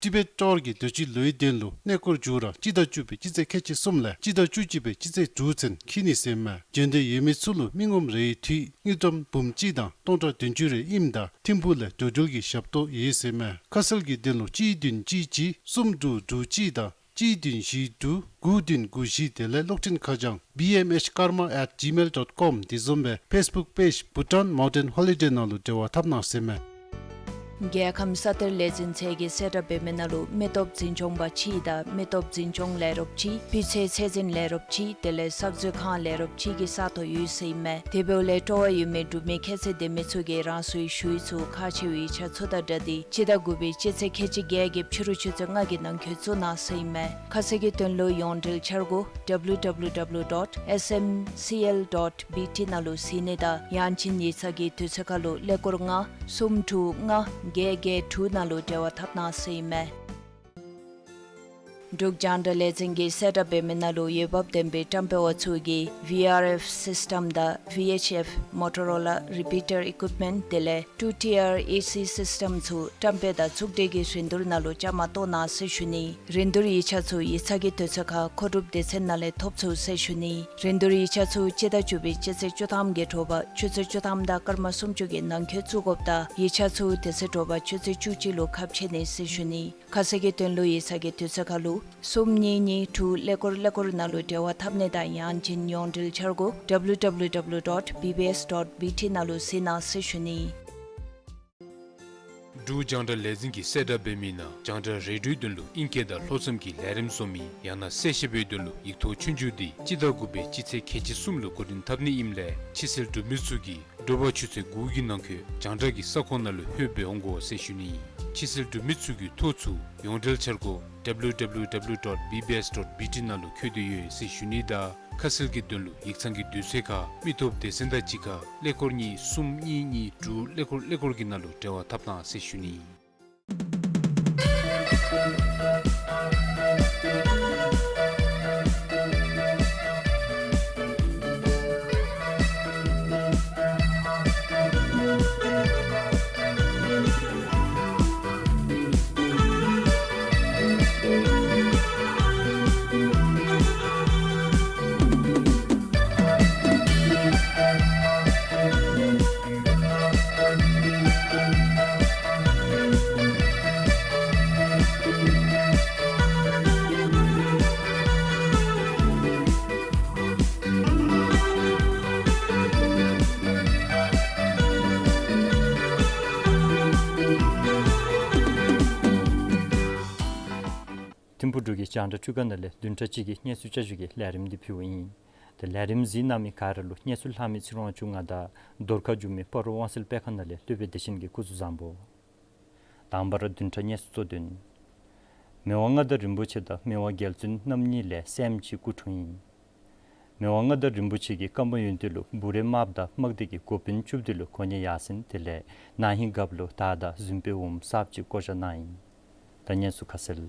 ཊི་བེཊ་ཊོར་གྱི་དུས་ཅི་ལོའི་དོན་ལུ་གནས་སྐོར་མཇུག་ར་སྤྱི་ཟླ་བཅུ་པའི་སྤྱི་ཚེས་ཁལ་གཅིག་གསུམ་ལས་སྤྱི་ཟླ་བཅུ་གཅིག་པའི་སྤྱི་ཚེས་དྲུག་ཚུན་འཁྱིད་ནི་ཟེར་མས། འབྱོན་འདོད་ཡོད་མི་ཚུ་ལུ་མི་ངོམ་རེའི་དུས་དངུལ་ཀྲམ་འབུམ་གཅིག་དང་སྟོང་ཕྲག་བདུན་ཅུ་རེ་ཨིནམ་ད་ཐིམ་ཕུག་ལས་འགྲོ་འགྲུལ་གྱི་ཞབས་ཏོག་ཡོད་ཟེར་མས། ཁ་གསལ་གྱི་དོན་ལུ་གཅིག་བདུན་གཅིག་གཅིག་གསུམ་དྲུག་དྲུག་གཅིག་དང་གཅིག་བདུན་བཞི་དྲུག་དགུ་བདུན་དགུ་བཞི་དེ་ལས་གློག་འཕྲིན་ཁ་བྱང་B M H karma at gmail dot com དེ་བཟུམ་སྦེ་ཕེསི་བུཀ་པེཇ་Bhutan Mountain Holiday ནང་ལུ་འབྲེལ་བ་འཐབ་གནང་ཟེར་མས། རྒྱལ་ཁམས་ས་གཏེར་ལས་འཛིན་ཚད་ཀྱིས་གསལ་བསྒྲགས་འབད་མི་ནང་ལུ་མི་སྟོབས་འཛིན་སྐྱོང་པ་གཅིག་དང་མི་སྟོབས་འཛིན་སྐྱོང་ལས་རོགས་གཅིག་སྤུས་ཚད་ཚད་འཛིན་ལས་རོགས་གཅིག་དེ་ལས་གསར་མཛོད་ཁང་ལས་རོགས་གཅིག་གི་ས་ཐོ་ཡོད་ཟེར་ཨིན་མས། དེ་འབདཝ་ལས་སྤྲོ་བ་ཡོད་མི་འབྲུག་མི་ཁྱད་ཚད་ལྡན་མི་ཚུ་གིས་རང་སོའི་ཞུ་ཡིག་ཚུ་ཁག་ཆེ་བའི་ཡིག་ཆ་ཚུ་དང་སྦྲགས་ཏེ་སྤྱི་ཟླ་དགུ་པའི་སྤྱི་ཚེས་ཁལ་གཅིག་བརྒྱད་ཀྱི་ཕྱི་རུ་ཆུ་ཚོད་ལྔ་གི་ནང་འཁོད་བཙུགས་གནང་ཟེར་ཨིན་མས། ཁ་གསལ་གྱི་དོན་ལུ་ཡོངས་འབྲེལ་འཆར་སྒོ་W W W dot S M C L dot B T ནང་ལུ་གཟིགས་ནི་དང་ཡང་ཅིན་ཡིག་ཚང་གི་དུས་ཚོད་ཁར་ལུ་ཀླད་ཀོར་ལྔ་གསུམ་དྲུག་ལྔ་བརྒྱད་བརྒྱད་དྲུག་ནང་ལུ་འབྲེལ་བ་འཐབ་གནང་ཟེར་ཨིན་མས། འབྲུག་རྒྱང་བསྒྲགས་ལས་འཛིན་གྱིས་གསལ་བསྒྲགས་འབད་མི་ནང་ལུ་འོས་འབབ་ལྡན་པའི་བཀྲམ་སྤེལ་བ་ཚུ་གིས་V R F སིསི་ཊམ་དང་V H F Motorola Repeater Equipment དེ་ལས་two tier A C སིསི་ཊམ་ཚུ་བཀྲམ་སྤེལ་དང་བཙུགས་སྒྲིག་གི་རིན་བསྡུར་ནང་ལུ་བཅའ་མར་གཏོགས་གནང་ཟེར་ཞུ་ནི། རིན་བསྡུར་ཡིག་ཆ་ཚུ་ཡིག་ཚང་གི་དུས་ཚོད་ཁར་མཁོ་སྒྲུབ་སྡེ་ཚན་ནང་ལས་ཐོབ་ཚུགས་ཟེར་ཞུ་ནི། རིན་བསྡུར་ཡིག་ཆ་ཚུ་སྤྱི་ཟླ་བཅུ་པའི་སྤྱི་ཚེས་བཅུ་ཐམ་གྱི་དྲོ་པ་ཆུ་ཚོད་བཅུ་ཐམ་དང་སྐར་མ་སུམ་ཅུ་གི་ནང་འཁོད་བཙུགས་དགོཔ་དང་ཡིག་ཆ་ཚུ་དེ་ཚེ་དྲོ་པ་ཆུ་ཚོད་བཅུ་གཅིག་ལུ་ཁ་ཕྱེ་ནི་ཟེར་ཞུ་ནི། ཁ་གསལ་གྱི་དོན་ལུ་ཡིག་ཚང་གི་དུས་ཚོད་ཁར་ལུ་གསུམ་གཉིས་གཉིས་དྲུག་ཀླད་ཀོར་ཀླད་ཀོར་ནང་ལུ་འབྲེལ་བ་འཐབ་ནི་དང་ཡང་ཅིན་ཡོངས་འབྲེལ་འཆར་སྒོ་W W W dot B B S dot B T ནང་ལུ་གཟིགས་གནང་ཟེར་ཞུ་ནི། འབྲུག་རྒྱང་བསྒྲགས་ལས་འཛིན་གྱིས་གསལ་བསྒྲགས་འབད་མི་ནང་རྒྱང་བསྒྲགས་རེ་ཌིའོའི་དོན་ལུ་ཨིང་སྐད་དང་ལྷོ་མཚམས་ཀྱི་ལས་རིམ་བཟོ་མི་ཡང་ན་གསལ་བཤད་པའི་དོན་ལུ་ཡིག་ཐོག་ཆོས་རྒྱུགས་འདི་སྤྱི་ཟླ་དགུ་པའི་སྤྱི་ཚེས་ཁལ་གཅིག་གསུམ་ལུ་འགོ་འདྲེན་འཐབ་ནི་ཨིནམ་ལས་ཕྱི་སེལ་གྲུབ་མི་ཚུ་གིས་དྲོ་པ་ཆུ་ཚོད་དགུ་གི་ནང་འཁོད་རྒྱང་བསྒྲགས་ཀྱི་ས་ཁོངས་ནང་ལུ་ལྷོད་སྦེ་འོང་དགོ་ཟེར་ཞུ་ནི། ཕྱི་སེལ་གྲུབ་མི་ཚུ་གིས་ཐོ་ཚུ་ཡོངས་འབྲེལ་འཆར་སྒོ་W W W dot B B S dot B T ནང་ལུ་བཀོད་དེ་ཡོད་ཟེར་ཞུ་ནི་དང་ཁ་གསལ་གྱི་དོན་ལུ་ཡིག་ཚང་གི་དུས་ཚོད་ཁར་མི་སྟོབས་སྡེ་ཚན་དང་གཅིག་ཁར་ཀླད་ཀོར་གཉིས་གསུམ་གཉིས་གཉིས་དྲུག་ཀླད་ཀོར་ཀླད་ཀོར་གྱི་ནང་ལུ་འབྲེལ་བ་འཐབ་གནང་ཟེར་ཞུ་ནི། ཐིམ་ཕུག་འབྲུག་གི་རྒྱང་བསྒྲགས་ཁྲུས་ཁང་ནང་ལས་བདུན་ཕྲག་གཅིག་གི་གནས་ཚུལ་བསྐྱར་ཞུ་གི་ལས་རིམ་འདི་ཕུལཝ་ཨིན། ཏེ་ལས་རིམ་གཟིགས་གནང་མི་ག་ར་ལུ་གནས་ཚུལ་ལྷག་མི་ཚེ་རིང་དབང་ཕྱུག་ང་དང་རྫོང་ཁ་རྒྱུད་མི་སྤ་རོ་དབང་གསལ་དཔེ་ཁང་ནང་ལས་བསྟོད་པའི་བདེ་ཆེན་གྱིས་སྐུ་གཟུགས་བཟང་པོ། དང་པ་ར་བདུན་ཕྲག་གནས་ཚུལ་གཙོ་དོན། མི་དབང་མངའ་བདག་རིན་པོ་ཆེ་དང་མི་དབང་རྒྱལ་བཙུན་རྣམ་གཉིས་ལས་སྲསམོ་གཅིག་སྐུ་འཁྲུངས་ཡི། མི་དབང་མངའ་བདག་རིན་པོ་ཆེ་གིས་ཀམ་པ་ཡོན་ཏན་ལུ་བུ་རའི་རྨགཔ་དང་དམག་སྡེ་གི་འགོ་དཔོན་བཅུ་བདུན་ལུ་གོ་གནས་ཡར་སེང་དེ་ལས་ན་ཧིང་རྒཔོ་ལུ་དར་དང་གཟིམ་དཔོན་འོགམ་གསརཔ་ཅིག་བསྐོ་བཞག་གནང་ཡི། ད་གནས་ཚུལ་ཁ་གསལ།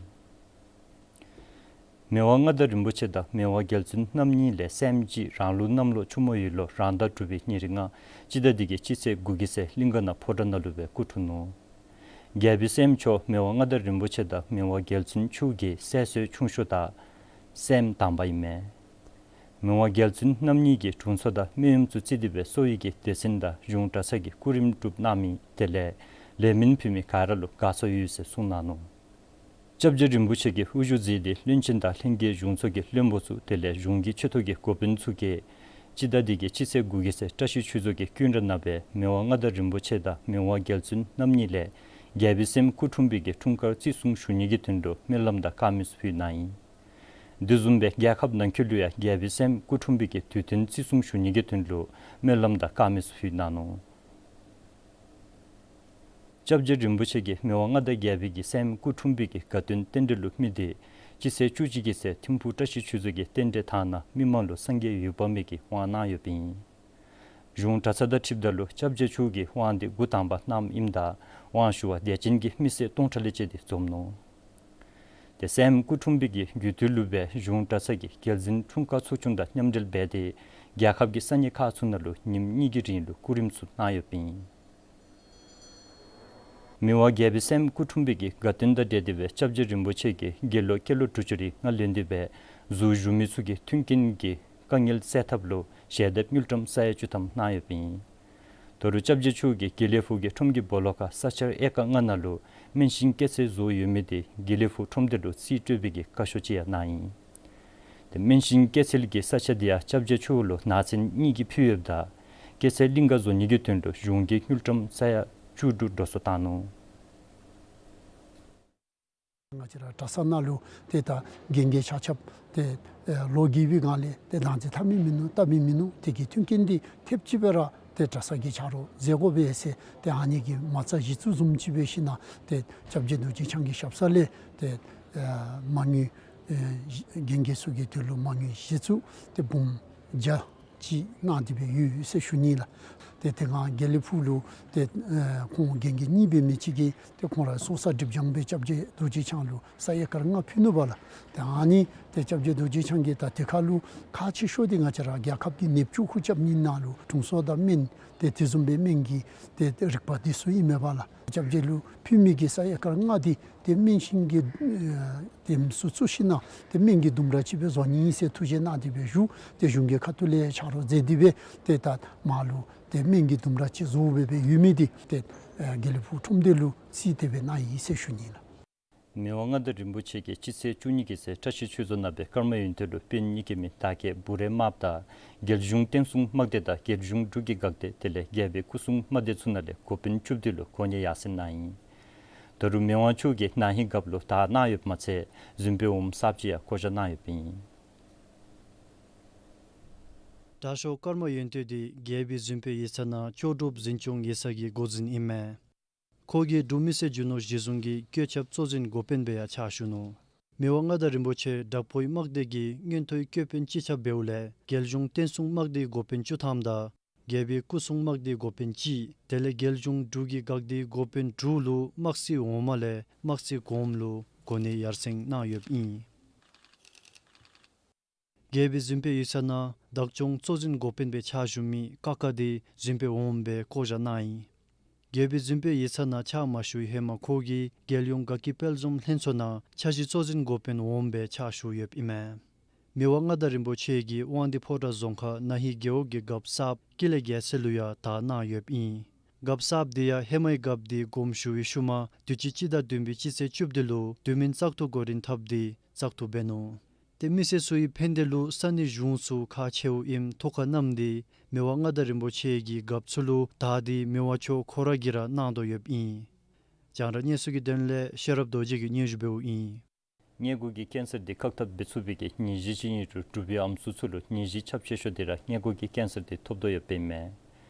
མི་དབང་མངའ་བདག་རིན་པོ་ཆེ་དང་མི་དབང་རྒྱལ་བཙུན་རྣམ་གཉིས་ལས་སྲསམོ་གཅིག་རང་ལུག་གནམ་ལོ་ཆུ་མོ་ཡོས་ལོ་རང་ཟླ་དྲུག་པའི་ཉེར་ལྔ་སྤྱི་ཟླ་འདི་གི་སྤྱི་ཚེས་དགུ་གི་ཚེ་གླིང་ག་ནང་ཕོ་བྲང་ནང་ལུ་སྦེ་སྐུ་འཁྲུངས་ནུག། རྒྱལ་པོའི་སྲསམོ་མཆོག་མི་དབང་མངའ་བདག་རིན་པོ་ཆེ་དང་མི་དབང་རྒྱལ་བཙུན་མཆོག་གི་སྲས་སྲོལ་ཆུང་ཤོས་དང་སྲསམོ་དང་པ་ཨིན་མས། མི་དབང་རྒྱལ་བཙུན་རྣམ་གཉིས་ཀྱིས་དྲུང་འཚོ་དང་སྨན་གཡོགམ་ཚུ་བརྩིས་ཏེ་སྦེ་གསོ་བའི་གི་སྡེ་ཚན་དང་གཞུང་གྲྭ་ཚང་གི་སྐུ་རིམ་སྒྲུབ་གནང་མི་དེ་ལས་ལས་མི་ཕུལ་མི་ག་ར་ལུ་དགའ་ཚོར་ཡོད་ཟེར་གསུངས་གནང་ནུག། སྐྱབས་རྗེ་རིན་པོ་ཆེ་གིས་དབུ་བཞུགས་མཛད་དེ་བློན་ཆེན་དང་ལྷན་རྒྱས་གཞུང་ཚོགས་ཀྱི་བློན་པོ་ཚུ་དེ་ལས་གཞུང་གི་ཆེ་མཐོ་གི་འགོ་དཔོན་ཚུ་གིས་སྤྱི་ཟླ་འདི་གི་སྤྱི་ཚེས་དགུ་གི་ཚེ་བཀྲ་ཤིས་ཆོས་རྫོང་གི་ཀུན་ར་ནང་སྦེ་མི་དབང་མངའ་བདག་རིན་པོ་ཆེ་དང་མི་དབང་རྒྱལ་བཙུན་རྣམ་གཉིས་ལས་རྒྱལ་པོའི་སྲསམོ་སྐུ་འཁྲུངས་པའི་གི་འཁྲུངས་སྐར་བརྩི་སྲུང་ཞུ་ནི་གི་དོན་ལུ་སྨོན་ལམ་དང་དཀར་མེ་ཚུ་ཕུལ་གནང་ཡི། དེ་བཟུམ་སྦེ་རྒྱལ་ཁབ་ནང་འཁོད་ལུ་ཡང་རྒྱལ་པོའི་སྲསམོ་སྐུ་འཁྲུངས་པའི་གི་དུས་སྟོན་བརྩི་སྲུང་ཞུ་ནི་གི་དོན་ལུ་སྨོན་ལམ་དང་དཀར་མེ་ཚུ་ཕུལ་གནང་ནུག། སྐྱབས་རྗེ་རིན་པོ་ཆེ་གིས་མི་དབང་མངའ་བདག་རྒྱལ་པོའི་གི་སྲསམོ་སྐུ་འཁྲུངས་པའི་གི་དགའ་སྟོན་རྟེན་འབྲེལ་ལུ་དམིགས་ཏེ་སྤྱི་ཚེས་བཅུ་གཅིག་གི་ཚེ་ཐིམ་ཕུག་བཀྲ་ཤིས་ཆོས་རྫོང་གི་རྟེན་འབྲེལ་ཐང་ནང་མི་མང་ལུ་སངས་རྒྱས་འོད་དཔག་མེད་ཀྱི་དབང་གནང་ཡོདཔ་ཨིན། གཞུང་གྲྭ་ཚང་དང་འཁྲིལཝ་ད་ལུ་སྐྱབས་རྗེ་མཆོག་གིས་དབང་འདི་འགོ་དང་པ་གནངམ་ཨིནམ་ད་དབང་ཞུ་བར་དད་ཅན་གྱི་མི་སེར་སྟོང་ཕྲག་ལས་བཅད་དེ་འཛོམས་ནུག། ཏེ་སྲསམོ་སྐུ་འཁྲུངས་པའི་གི་རྒྱུ་དུས་ལུ་སྦེ་གཞུང་གྲྭ་ཚང་གིས་རྒྱལ་འཛིན་འཁྲུངས་སྐར་ཚོགས་ཆུང་དང་མཉམ་འབྲེལ་འབད་དེ་རྒྱལ་ཁབ་ཀྱི་ས་གནས་ཁག་ཚུ་ནང་ལུ་ཉིནམ་གཉིས་ཀྱི་རིང་ལུ་སྐུ་རིམ་ཚུ་གནང་ཡོདཔ་ཨིན། མི་དབང་རྒྱལ་པོའི་སྲསམོ་སྐུ་འཁྲུངས་པའི་གི་དགའ་སྟོན་དང་འབྲེལ་ཏེ་སྦེ་སྐྱབས་རྗེ་རིན་པོ་ཆེ་གིས་དགེ་སློང་སྐྱེས་ལོ་དྲུག་ཅུ་རེ་ལྔ་ལོན་ཏེ་སྦེ་ཟུར་བཞུགས་མི་ཚུ་གི་མཐུན་རྐྱེན་གྱི་དཀའ་ངལ་སེལ་ཐབས་ལུ་ཞལ་འདེབས་དངུལ་ཀྲམ་ས་ཡ་བཅུ་ཐམ་གནང་ཡོདཔ་ཨིན། ད་རུང་སྐྱབས་རྗེ་མཆོག་གིས་དགེ་ལེགས་ཕུག་གི་ཁྲོམ་གྱི་སྦོ་ལོགས་ཁར་ས་ཆ་ཨེ་ཀར་ལྔ་ནང་ལུ་སྨན་ཤིང་སྐྱེད་ཚལ་བཟོ་ཡོད་མི་དེ་དགེ་ལེགས་ཕུག་ཁྲོམ་སྡེ་ལུ་རྩིས་སྤྲོད་པའི་གི་བཀའ་ཤོག་ཅིག་ཡང་གནང་ཡི། ཏེ་སྨན་ཤིང་སྐྱེད་ཚལ་གྱི་ས་ཆ་དེ་ཡང་སྐྱབས་རྗེ་མཆོག་ལུ་ནང་ཚན་གཉིས་ཀྱིས་ཕུལ་ཡོདཔ་ད་སྐྱེད་ཚལ་གླིང་ག་བཟོ་ནི་གི་དོན་ལུ་གཞུང་གིས་དངུལ་ཀྲམ་ས་ཡ་བཅུ་དྲུག་འགྲོ་སོང་བཏང་ནུག། ང་བཅས་ར་གྲྭ་ཚང་ནང་ལུ་ཏེ་ད་རྒན་རྒས་ཆ་ཁྱབ་ཏེ་ཨེ་ལོ་རྒས་པའི་སྒང་ལས་ཏེ་ནང་ཚན་འཐབ་མི་མིན་ནུག། འཐབ་མི་མིན་ནུག། དེ་གི་མཐུན་རྐྱེན་འདི་ཐེབས་ཅིག་སྦེ་ར་ཏེ་གྲྭ་ཚང་གི་ཆ་རོགས་མཛད་དགོ་པས་ཟེར་ཏེ་ཨ་ནི་གི་མ་རྩ་གཞི་བཙུགས་བཟུམ་ཅིག་འབད་ཞིན་ན་ཏེ་སྐྱབས་རྗེ་རྡོ་རྗེ་འཆང་གི་ཞབས་ས་ལས་ཏེ་ཨེ་མ་དངུལ་ཨེ་རྒན་རྒས་ཚུ་གི་དོན་ལུ་མ་དངུལ་གཞི་བཙུགས་ཏེ་འབུམ་བརྒྱ་ཅིག་གནང་སྟེ་སྦེ་ཡོད་ཟེར་ཞུ་ནི་ལགས། ཏེ་དེ་སྒང་དགེ་ལེགས་ཕུག་ལུ་ཏེ་ཨེ་ཁོང་རྒན་རྒས་གཉིས་འབད་མི་ཅིག་གིས་ཏེ་ཁོང་ར་ཚོགས་བསགས་སྒྲིབ་སྦྱང་སྦེ་སྐྱབས་རྗེ་རྡོ་རྗེ་འཆང་ལུ་ས་ཨེ་ཀར་ལྔ་ཕུལ་ནུག་པ་ལགས། ཏེ་ཨ་ནི་ཏེ་སྐྱབས་རྗེ་རྡོ་རྗེ་འཆང་གིས་ད་དེ་ཁར་ལུ་ཁག་ཆེ་ཤོས་འདི་ང་བཅས་ར་རྒྱལ་ཁབ་ཀྱི་ནེབ་ཅུ་ཧུར་རྐྱབ་ནི་ནང་ལུ་དྲུང་འཚོ་དང་སྨན་ཏེ་དེ་བཟུམ་སྦེ་སྨན་གྱི་ཏེ་ཏེ་རིག་པ་འདི་ཚུ་ཨིན་མས་པ་ལགས། སྐྱབས་རྗེ་ལུ་ཕུལ་མི་གི་ས་ཨེ་ཀར་ལྔ་འདི་ཏེ་སྨན་ཤིང་གི་ཨེ་ཏེ་ཚུ་བཙུགས་ཞིན་ན་ཏེ་སྨན་གྱི་ལྡུམ་ར་ཅིག་སྦེ་བཟོ་ནི་ཨིན་ཟེར་ཐུགས་བཞེད་གནང་སྟེ་སྦེ་བཞུགས། ཏེ་གཞུང་གི་ཁ་ཐུག་ལས་ཆ་རོགས་མཛད་དེ་སྦེ་ཏེ་ད་མར་ལུ་ཏེ་སྨན་གྱི་ལྡུམ་ར་ཅིག་བཟོ་སྦེ་སྦེ་ཡོད་མི་འདི་ཏེ་ཨེ་དགེ་ལེགས་ཕུག་ཁྲོམ་སྡེ་ལུ་རྩིས་དེ་སྦེ་གནང་ཡི་ཟེར་ཞུ་ནི་ལགས། མི་དབང་མངའ་བདག་རིན་པོ་ཆེ་གིས་སྤྱི་ཚེས་བཅུ་གཉིས་ཀྱི་ཚེ་བཀྲ་ཤིས་ཆོས་རྫོང་ནང་སྦེ་ཀརྨ་ཡོན་ཏན་ལུ་པེན་གཉིས་ཀྱི་མི་དར་རྒྱས་བུ་རའི་དམརཔོ་དང་རྒྱལ་གཞུང་བསྟན་སྲུང་དམག་སྡེ་དང་རྒྱལ་གཞུང་འབྲུག་གི་འགག་སྡེ་དེ་ལས་རྒྱལ་པོའི་སྐུ་སྲུང་དམག་སྡེ་ཚུ་ནང་ལས་འགོ་དཔོན་བཅུ་བདུན་ལུ་གོ་གནས་ཡར་སེང་གནང་ཡི། ད་རུང་མི་དབང་མཆོག་གིས་ན་ཧིང་རྒཔོ་ལུ་དར་གནང་ཡོདཔ་མ་ཚད་གཟིམ་དཔོན་འོགམ་གསརཔ་ཅིག་ཡང་བསྐོ་བཞག་གནང་ཡོདཔ་ཨིན། དྲག་ཤོས་ཀརྨ་ཡོན་ཏན་འདི་རྒྱལ་པོའི་གཟིམ་དཔོན་ཡིག་ཚང་ནང་ལྕོགས་གྲུབ་འཛིན་སྐྱོང་ཡིག་ཚང་གི་འགོ་འཛིན་ཨིན་མས། ཁོ་གིས་འབྲུག་མི་སེར་རྒྱུ་ནོར་གཞི་བཟུང་གི་བཀོད་ཁྱབ་གཙོ་འཛིན་འགོ་དཔོན་སྦེ་ཡང་ཕྱག་ཞུ་ནུག། མི་དབང་མངའ་བདག་རིན་པོ་ཆེ་དྲག་པོའི་དམག་སྡེ་གི་མངོན་མཐོའི་བཀོད་དཔོན་སྤྱི་ཁྱབ་འབདཝ་ལས་རྒྱལ་གཞུང་བསྟན་སྲུང་དམག་སྡེའི་འགོ་དཔོན་བཅུ་ཐམ་དང་རྒྱལ་པོའི་སྐུ་སྲུང་དམག་སྡེའི་འགོ་དཔོན་གཅིག་དེ་ལས་རྒྱལ་གཞུང་འབྲུག་གི་འགག་སྡེའི་འགོ་དཔོན་དྲུག་ལུ་དམག་སྲིད་འོགམ་ལས་དམག་སྲིད་གོངམ་ལུ་གོ་གནས་ཡར་སེང་གནང་ཡོདཔ་ཨིན། རྒྱལ་པོའི་གཟིམ་དཔོན་ཡིག་ཚང་ནང་བདག་སྐྱོང་གཙོ་འཛིན་འགོ་དཔོན་སྦེ་ཕྱག་ཞུ་མི་ཀ་ཀ་འདི་གཟིམ་དཔོན་འོགམ་སྦེ་བསྐོ་བཞག་གནང་ཡི། རྒྱལ་པོའི་གཟིམ་དཔོན་ཡིག་ཚང་ནང་ཕྱག་མ་ཞུ་བའི་ཧེ་མ་ཁོ་གིས་རྒྱལ་ཡོངས་དགའ་སྐྱིད་དཔལ་འཛོམས་ལྷན་ཚོགས་ནང་འཆར་གཞི་གཙོ་འཛིན་འགོ་དཔོན་འོགམ་སྦེ་ཕྱག་ཞུ་ཡོདཔ་ཨིན་མས། མི་དབང་མངའ་བདག་རིན་པོ་ཆེ་གིས་དབང་འདུས་ཕོ་བྲང་རྫོང་ཁག་ན་ཧིང་རྒེད་འོག་གི་རྒཔོ་གསརཔ་ཀུན་ལེགས་རྒྱལ་མཚན་ལུ་ཡང་དར་གནང་ཡོདཔ་ཨིན། རྒཔོ་གསརཔ་འདི་ཡང་ཧེ་མའི་རྒཔོ་འདི་དགོངསམ་ཞུ་བའི་ཤུལ་མ་དུས་ཅི་སྤྱི་ཟླ་བདུན་པའི་སྤྱི་ཚེས་བཅུ་བདུན་ལུ་དུས་མིན་བཙག་འཐུ་འགོ་འདྲེན་འཐབ་སྟེ་བཙག་འཐུ་འབད་ནུག། ཏེ་མི་སེར་ཚུ་གི་ཕན་བདེ་ལུ་ས་གནས་གཞུང་ཚུ་ཁག་ཆེཝ་ཨིནམ་ཐུགས་ཁར་བསྣམས་ཏེ་མི་དབང་མངའ་བདག་རིན་པོ་ཆེ་གིས་རྒཔོ་ཚུ་ལུ་དར་འདི་མི་དབང་མཆོག་ཁོ་ར་གིས་ར་གནང་དོ་ཡོདཔ་ཨིན། རྒྱང་བསྒྲགས་གནས་ཚུལ་གྱི་དོན་ལས་ཤེས་རབ་རྡོ་རྗེ་གིས་སྙན་ཞུ་འབདཝ་ཨིན། མངལ་སྒོ་གི་ཀེན་སར་འདི་བཀག་ཐབས་འབད་ཚུགས་པའི་གི་ནད་གཞི་ཅིག་ཨིན་རུང་འབྲུག་པའི་ཨམ་སྲུ་ཚུ་ལུ་ནད་གཞི་ཁྱབ་ཆེ་ཤོས་འདི་ར་མངལ་སྒོ་གི་ཀེན་སར་འདི་ཐོབ་དོ་ཡོདཔ་ཨིན་མས།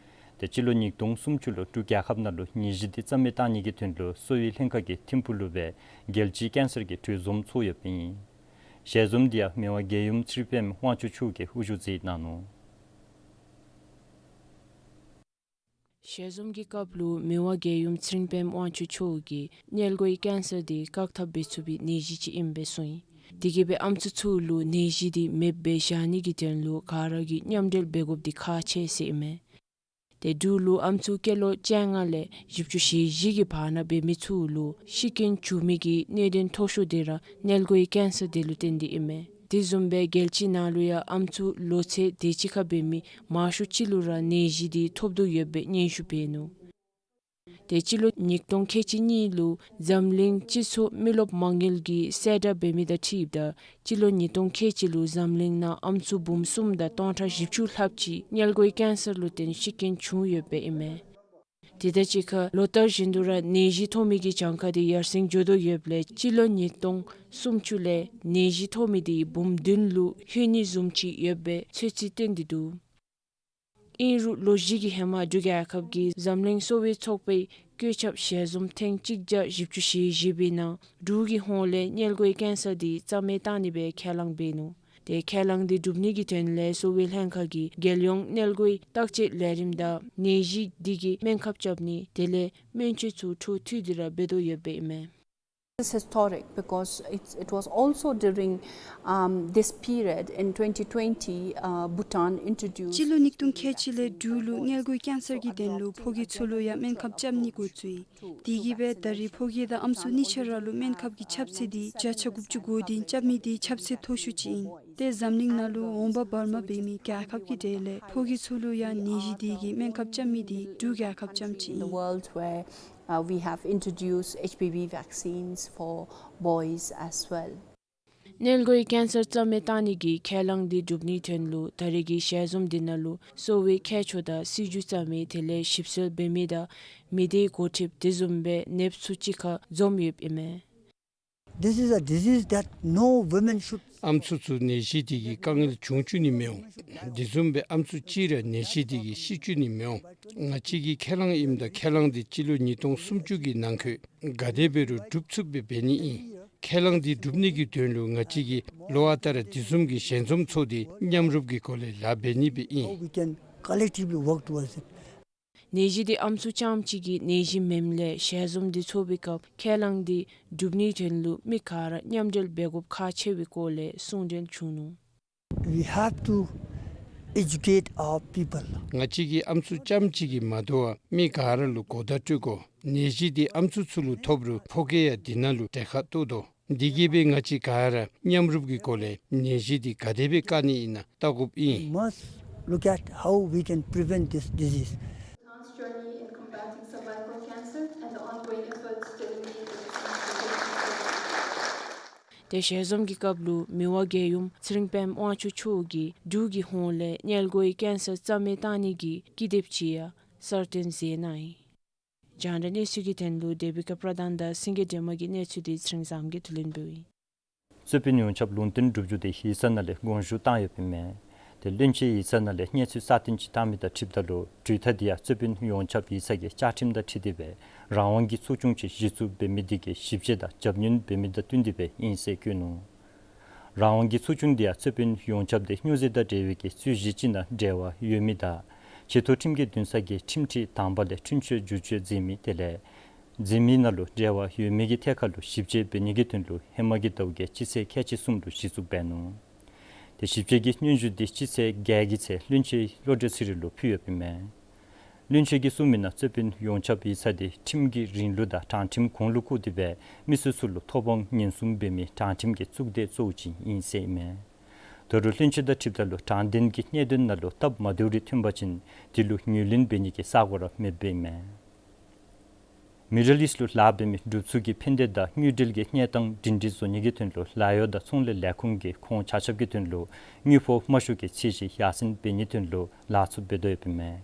ཏེ་སྤྱི་ལོ་ཉིས་སྟོང་སུམ་ཅུ་ལུ་འབྲུག་རྒྱལ་ཁབ་ནང་ལུ་ནད་གཞི་འདི་རྩ་མེད་བཏང་ནི་གི་དོན་ལུ་གསོ་བའི་ལྷན་ཁག་གི་ཐིམ་ཕུག་ལུ་སྦེ་རྒྱལ་སྤྱིའི་ཀེན་སར་གྱི་གྲོས་འཛོམས་ཚོགས་ཡོདཔ་ཨིན། ཞལ་འཛོམས་འདི་ཡང་མི་དབང་རྒྱལ་ཡུམ་ཚེ་རིང་དཔལམོ་དབང་ཕྱུག་མཆོག་གིས་དབུ་བཞུགས་མཛད་གནང་ནུག། ཞལ་འཛོམས་ཀྱི་སྐབས་ལུ་མི་དབང་རྒྱལ་ཡུམ་ཚེ་རིང་དཔལམོ་དབང་ཕྱུག་མཆོག་གིས་མངལ་སྒོའི་ཀེན་སར་འདི་བཀག་ཐབས་འབད་ཚུགས་པའི་ནད་གཞི་ཅིག་ཨིནམ་སྦེ་གསུངས་ཡི། དེ་གིས་སྦེ་ཨམ་སྲུ་ཚུ་ལུ་ནད་གཞི་འདི་མེདཔ་སྦེ་བཞག་ནི་གི་དོན་ལུ་ག་ར་གིས་མཉམ་འབྲེལ་འབད་དགོཔ་འདི་ཁག་ཆེ་ཟེར་ཨིན་མས། ཏེ་འབྲུག་ལུ་ཨམ་སྲུ་སྐྱེས་ལོ་བཅོ་ལྔ་ལས་བཞི་བཅུ་ཞེ་བཞི་གི་བར་ན་འབད་མི་ཚུ་ལུ་ཤི་རྐྱེན་བྱུང་མི་གི་གནད་དོན་མཐོ་ཤོས་འདི་ར་མངལ་སྒོའི་ཀེན་སར་འདི་ལུ་བརྟེན་ཏེ་ཨིན་མས། དེ་བཟུམ་སྦེ་རྒྱལ་སྤྱི་ནང་ལུ་ཡང་ཨམ་སྲུ་ལོ་ཚད་དེ་ཅིག་ཁར་འབད་མི་མང་ཤོས་ཅིག་ལུ་ར་ནད་གཞི་འདི་ཐོབ་དོ་ཡོདཔ་སྦེ་སྙན་ཞུ་འབད་ནུག། ཏེ་སྤྱི་ལོ་ཉིས་སྟོང་ཁལ་གཅིག་གཉིས་ལུ་འཛམ་གླིང་སྤྱི་ཚོགས་མི་རློབས་མ་དངུལ་གྱིས་གསལ་བསྒྲགས་འབད་མི་དང་འཁྲིལཝ་ད་སྤྱི་ལོ་ཉིས་སྟོང་ཁལ་གཅིག་ལུ་འཛམ་གླིང་ནང་ཨམ་སྲུ་འབུམ་གསུམ་དང་སྟོང་ཕྲག་བཞི་བཅུ་ལྷགཔ་ཅིག་མངལ་སྒོའི་ཀེན་སར་ལུ་བརྟེན་ཤི་རྐྱེན་བྱུང་ཡོདཔ་ཨིན་མས། དེ་དང་གཅིག་ཁར་ལོ་ལྟར་བཞིན་དུ་ར་ནད་གཞི་ཐོབ་མི་གི་གྱངས་ཁ་འདི་ཡར་སེང་འགྱོ་དོ་ཡོདཔ་ལས་སྤྱི་ལོ་ཉིས་སྟོང་སུམ་ཅུ་ལས་ནད་གཞི་ཐོབ་མི་འདི་འབུམ་བདུན་ལུ་ལྷོད་ནི་བཟུམ་ཅིག་ཡོདཔ་སྦེ་ཚོད་རྩིས་བཏོན་ཏེ་འདུག། ཨིན་རུང་ལོ་བཞི་གི་ཧེ་མ་འབྲུག་རྒྱལ་ཁབ་ཀྱི་འཛམ་གླིང་གསོ་བའི་ཚོགས་པའི་བཀོད་ཁྱབ་ཞལ་འཛོམས་ཐེངས་གཅིག་བརྒྱ་བཞི་བཅུ་ཞེ་བཞི་པའི་ནང་འབྲུག་གི་ཧོངས་ལས་མངལ་སྒོའི་ཀེན་སར་འདི་རྩ་མེད་བཏང་ནི་སྦེ་ཁས་བླངས་འབད་ནུག། ཏེ་ཁས་བླངས་འདི་སྒྲུབ་ནི་གི་དོན་ལས་གསོ་བའི་ལྷན་ཁག་གིས་རྒྱལ་ཡོངས་མངལ་སྒོའི་བརྟག་དཔྱད་ལས་རིམ་དང་ནད་གཞི་འདི་གི་སྨན་ཁབ་རྐྱབ་ནི་དེ་ལས་སྨན་བཅོས་ཚུ་འཕྲོ་མཐུད་དེ་ར་འབད་དོ་ཡོདཔ་ཨིན་མས། It's historic because it's, it was also during, um, this period in twenty twenty, uh, Bhutan introduced སྤྱི་ལོ་ཉིས་སྟོང་ཁལ་གཅིག་ལས་འབྲུག་ལུ་མངལ་སྒོའི་ཀེན་སར་གྱི་དོན་ལུ་ཕོ་སྐྱེས་ཚུ་ལུ་ཡང་སྨན་ཁབ་རྐྱབ་ནི་འགོ་བཙུགས་ཡི། དེ་གིས་སྦེ་ད་རེས་ཕོ་སྐྱེས་དང་ཨམ་སྲུ་གཉིས་ཆ་ར་ལུ་སྨན་ཁབ་ཀྱི་ཁྱབ་ཚད་འདི་བརྒྱ་ཆ་དགུ་བཅུ་གོ་བདུན་རྐྱབ་མི་འདི་ཁྱབ་ཚད་མཐོ་ཤོས་ཅིག་ཨིན། ཏེ་འཛམ་གླིང་ནང་ལུ་འོང་འབབ་བར་མ་འབད་མི་རྒྱལ་ཁབ་ཀྱི་གྲས་ལས་ཕོ་སྐྱེས་ཚུ་ལུ་ཡང་ནད་གཞི་འདི་གི་སྨན་ཁབ་རྐྱབ་མི་འདི་འབྲུག་རྒྱལ་ཁབ་རྐྱངམ་ཅིག་ཨིན། The world where, uh, we have introduced H P V vaccines for boys as well. མངལ་སྒོའི་ཀེན་སར་རྩ་མེད་བཏང་ནི་གི་ཁས་བླངས་འདི་གྲུབ་ནིའི་དོན་ལུ་ད་རེས་ཀྱི་ཞལ་འཛོམས་འདི་ནང་ལུ་གསོ་བའི་མཁས་མཆོག་དང་སྲིད་བྱུས་བརྩམ་མི་དེ་ལས་ཞིབ་འཚོལ་འབད་མི་དང་མི་སྡེའི་འགོ་ཁྲིདཔ་དེ་བཟུམ་སྦེ་ནདཔ་ཚུ་གཅིག་ཁར་འཛོམས་ཡོདཔ་ཨིན་མས། This is a disease that no women should ཨམ་སྲུ་ཚུ་ནད་གཞི་འདི་གིས་དཀའ་ངལ་བྱུང་བཅུག་ནི་མི་འོང་། དེ་བཟུམ་སྦེ་ཨམ་སྲུ་གཅིག་ར་ནད་གཞི་འདི་གིས་ཤི་བཅུག་ནི་མི་འོང་། ང་བཅས་ཀྱི་ཁས་བླངས་ཨིནམ་ད་ཁས་བླངས་འདི་སྤྱི་ལོ་ཉིས་སྟོང་སུམ་ཅུ་གི་ནང་འཁོད་ག་དེ་འབད་རུང་འགྲུབ་ཚུགསཔ་སྦེ་འབད་ནི་ཨིན། ཁས་བླངས་འདི་འགྲུབ་ནི་གི་དོན་ལུ་ང་བཅས་ཀྱིས་ལོ་ཨ་རྟག་ར་དེ་བཟུམ་གྱི་ཞལ་འཛོམས་ཚོགས་ཏེ་མཉམ་རུབ་ཀྱི་སྒོ་ལས་ལཱ་འབད་ནི་སྦེ་ཨིན། How we can collectively work towards it. ནད་གཞི་འདི་ཨམ་སྲུ་རྐྱངམ་གཅིག་གི་ནད་གཞི་མེནམ་ལས་ཞལ་འཛོམས་འདི་ཚོགས་པའི་སྐབས་ཁས་བླངས་འདི་འགྲུབ་ནིའི་དོན་ལུ་མི་ག་ར་མཉམ་འབྲེལ་འབད་དགོཔ་ཁག་ཆེ་བའི་སྐོར་ལས་གསུང་གྲོས་བྱུང་ནུག། We have to educate our people. ང་བཅས་ཀྱིས་ཨམ་སྲུ་རྐྱངམ་གཅིག་གིས་མ་དོ་བར་མི་ག་ར་ལུ་གོ་བརྡ་སྤྲོད་དགོ། ནད་གཞི་འདི་ཨམ་སྲུ་ཚུ་ལུ་ཐོབ་རུང་ཕོ་སྐྱེས་ཡང་འདི་ནང་ལུ་གྲལ་ཁར་གཏོགས་དོ། འདི་གིས་སྦེ་ང་བཅས་ག་ར་མཉམ་རུབ་ཀྱི་སྒོ་ལས་ནད་གཞི་འདི་ག་དེ་སྦེ་བཀག་ནི་ཨིན་ན་བལྟ་དགོཔ་ཨིན། We must look at how we can prevent this disease. Bhutan's journey in combating cervical cancer and the ongoing efforts to eliminate the disease. ཏེ་ཞལ་འཛོམས་ཀྱི་སྐབས་ལུ་མི་དབང་རྒྱལ་ཡུམ་ཚེ་རིང་པདྨ་དབང་ཕྱུག་མཆོག་གིས་འབྲུག་གི་ཧོངས་ལས་མངལ་སྒོའི་ཀེན་སར་རྩ་མེད་བཏང་ནི་གི་ཀི་དེབ་ཅིག་ཡང་གསར་བཏོན་མཛད་གནང་ཡི། རྒྱང་བསྒྲགས་གནས་ཚུལ་གྱི་དོན་ལུ་དེ་བི་ཀ་པྲ་དཱན་དང་སེང་གེ་སྒྲོལ་མ་གི་གནས་ཚུལ་འདི་ཚེ་རིང་བཟངམོ་གིས་བསྡུ་ལེན་འབདཝ་ཨིན། རྩོད་དཔོན་ཡོངས་ཁྱབ་ལུང་བསྟན་གྲུབ་རྒྱུ་དེ་ཡིག་ཚང་ནང་ལས་དགོངས་ཞུ་བཏང་ཡོདཔ་ཨིན་མས། ཏེ་བློན་ཆེན་ཡིག་ཚང་ནང་ལས་གནས་ཚུལ་གསར་བཏོན་ཅིག་བཏང་མི་དང་འཁྲིལཝ་ད་ལུ་གྲོས་ཐག་འདི་ཡང་རྩོད་དཔོན་ཡོངས་ཁྱབ་ཡིག་ཚང་གི་བཅའ་ཁྲིམས་དང་འཁྲིལ་ཏེ་སྦེ་རང་དབང་གི་ཚོགས་ཆུང་ཅིག་གཞི་བཙུགས་འབད་མི་འདི་གིས་ཞིབ་དཔྱད་དང་རྒྱབ་སྣོན་འབད་མི་དང་བསྟུན་ཏེ་སྦེ་ཨིན་ཟེར་བཀོད་ནུག། རང་དབང་གི་ཚོགས་ཆུང་འདི་ཡང་རྩོད་དཔོན་ཡོངས་ཁྱབ་དེ་སྨྱོ་རྫས་དང་འབྲེལ་བའི་གི་རྩོད་གཞི་ཅིག་ནང་འབྲེལ་བ་ཡོད་མི་དང་ཆེ་མཐོ་ཁྲིམས་ཀྱི་འདུན་ས་གི་ཁྲིམས་ཁྲི་དང་པ་ལས་འཁྲུན་ཆོད་བསྒྱུར་བཅོས་མཛད་མི་དེ་ལས་མཛད་མི་ནང་ལུ་འབྲེལ་བ་ཡོད་མི་གི་ཐད་ཁར་ལུ་ཞིབ་དཔྱད་འབད་ནི་གི་དོན་ལུ་ཧེ་མ་གི་ཟླཝ་གི་སྤྱི་ཚེས་ཁལ་གཅིག་གསུམ་ལུ་གཞི་བཙུགས་འབད་ནུག། ཏེ་ཞིབ་དཔྱད་ཀྱི་སྙན་ཞུ་འདི་སྤྱི་ཚེས་བརྒྱད་ཀྱི་ཚེ་བློན་ཆེན་བློ་གྲོས་ཚེ་རིང་ལུ་ཕུལ་ཡོདཔ་ཨིན་མས། བློན་ཆེན་གྱིས་གསུངས་མི་ནང་རྩོད་དཔོན་ཡོངས་ཁྱབ་ཡིག་ཚང་འདི་ཁྲིམས་ཀྱི་རིང་ལུགས་དང་དྲང་ཁྲིམས་གོང་ལུ་བཀུར་ཏེ་སྦེ་མི་སེར་ཚུ་ལུ་ཐོབ་དབང་ཉེན་སྲུང་འབད་མི་དྲང་ཁྲིམས་ཀྱི་གཙུག་སྡེ་གཙོ་བོ་ཅིག་ཨིན་ཟེར་ཨིན་མས། ད་རུང་བློན་ཆེན་དང་འཁྲིལཝ་ད་ལུ་དྲང་བདེན་གྱི་གནད་དོན་ནང་ལུ་སྟབས་མ་བདེཝ་རེ་ཐོན་པ་ཅིན་དེ་ལུ་ངོས་ལེན་འབད་ནི་གི་ས་གོ་ར་མེདཔ་ཨིན་མས། མི་ཌལ་ཨིསཊ་ལུ་ལཱ་འབད་མི་འབྲུགཔ་ཚུ་གི་ཕན་བདེ་དང་དངུལ་འབྲེལ་གྱི་གནས་སྟངས་སྒྲིང་སྒྲི་བཟོ་ནི་གི་དོན་ལུ་ལཱ་གཡོག་དང་ཚོང་ལས་ལས་ཁུངས་ཀྱིས་ཁོང་ཆ་ཁྱབ་ཀྱི་དོན་ལུ་དངུལ་ཕོགས་དམའ་ཤོས་ཀྱི་ཚད་གཞི་ཡར་སེང་འབད་ནིའི་དོན་ལུ་ལཱ་ཚུ་འབད་དོ་ཡོདཔ་ཨིན་མས།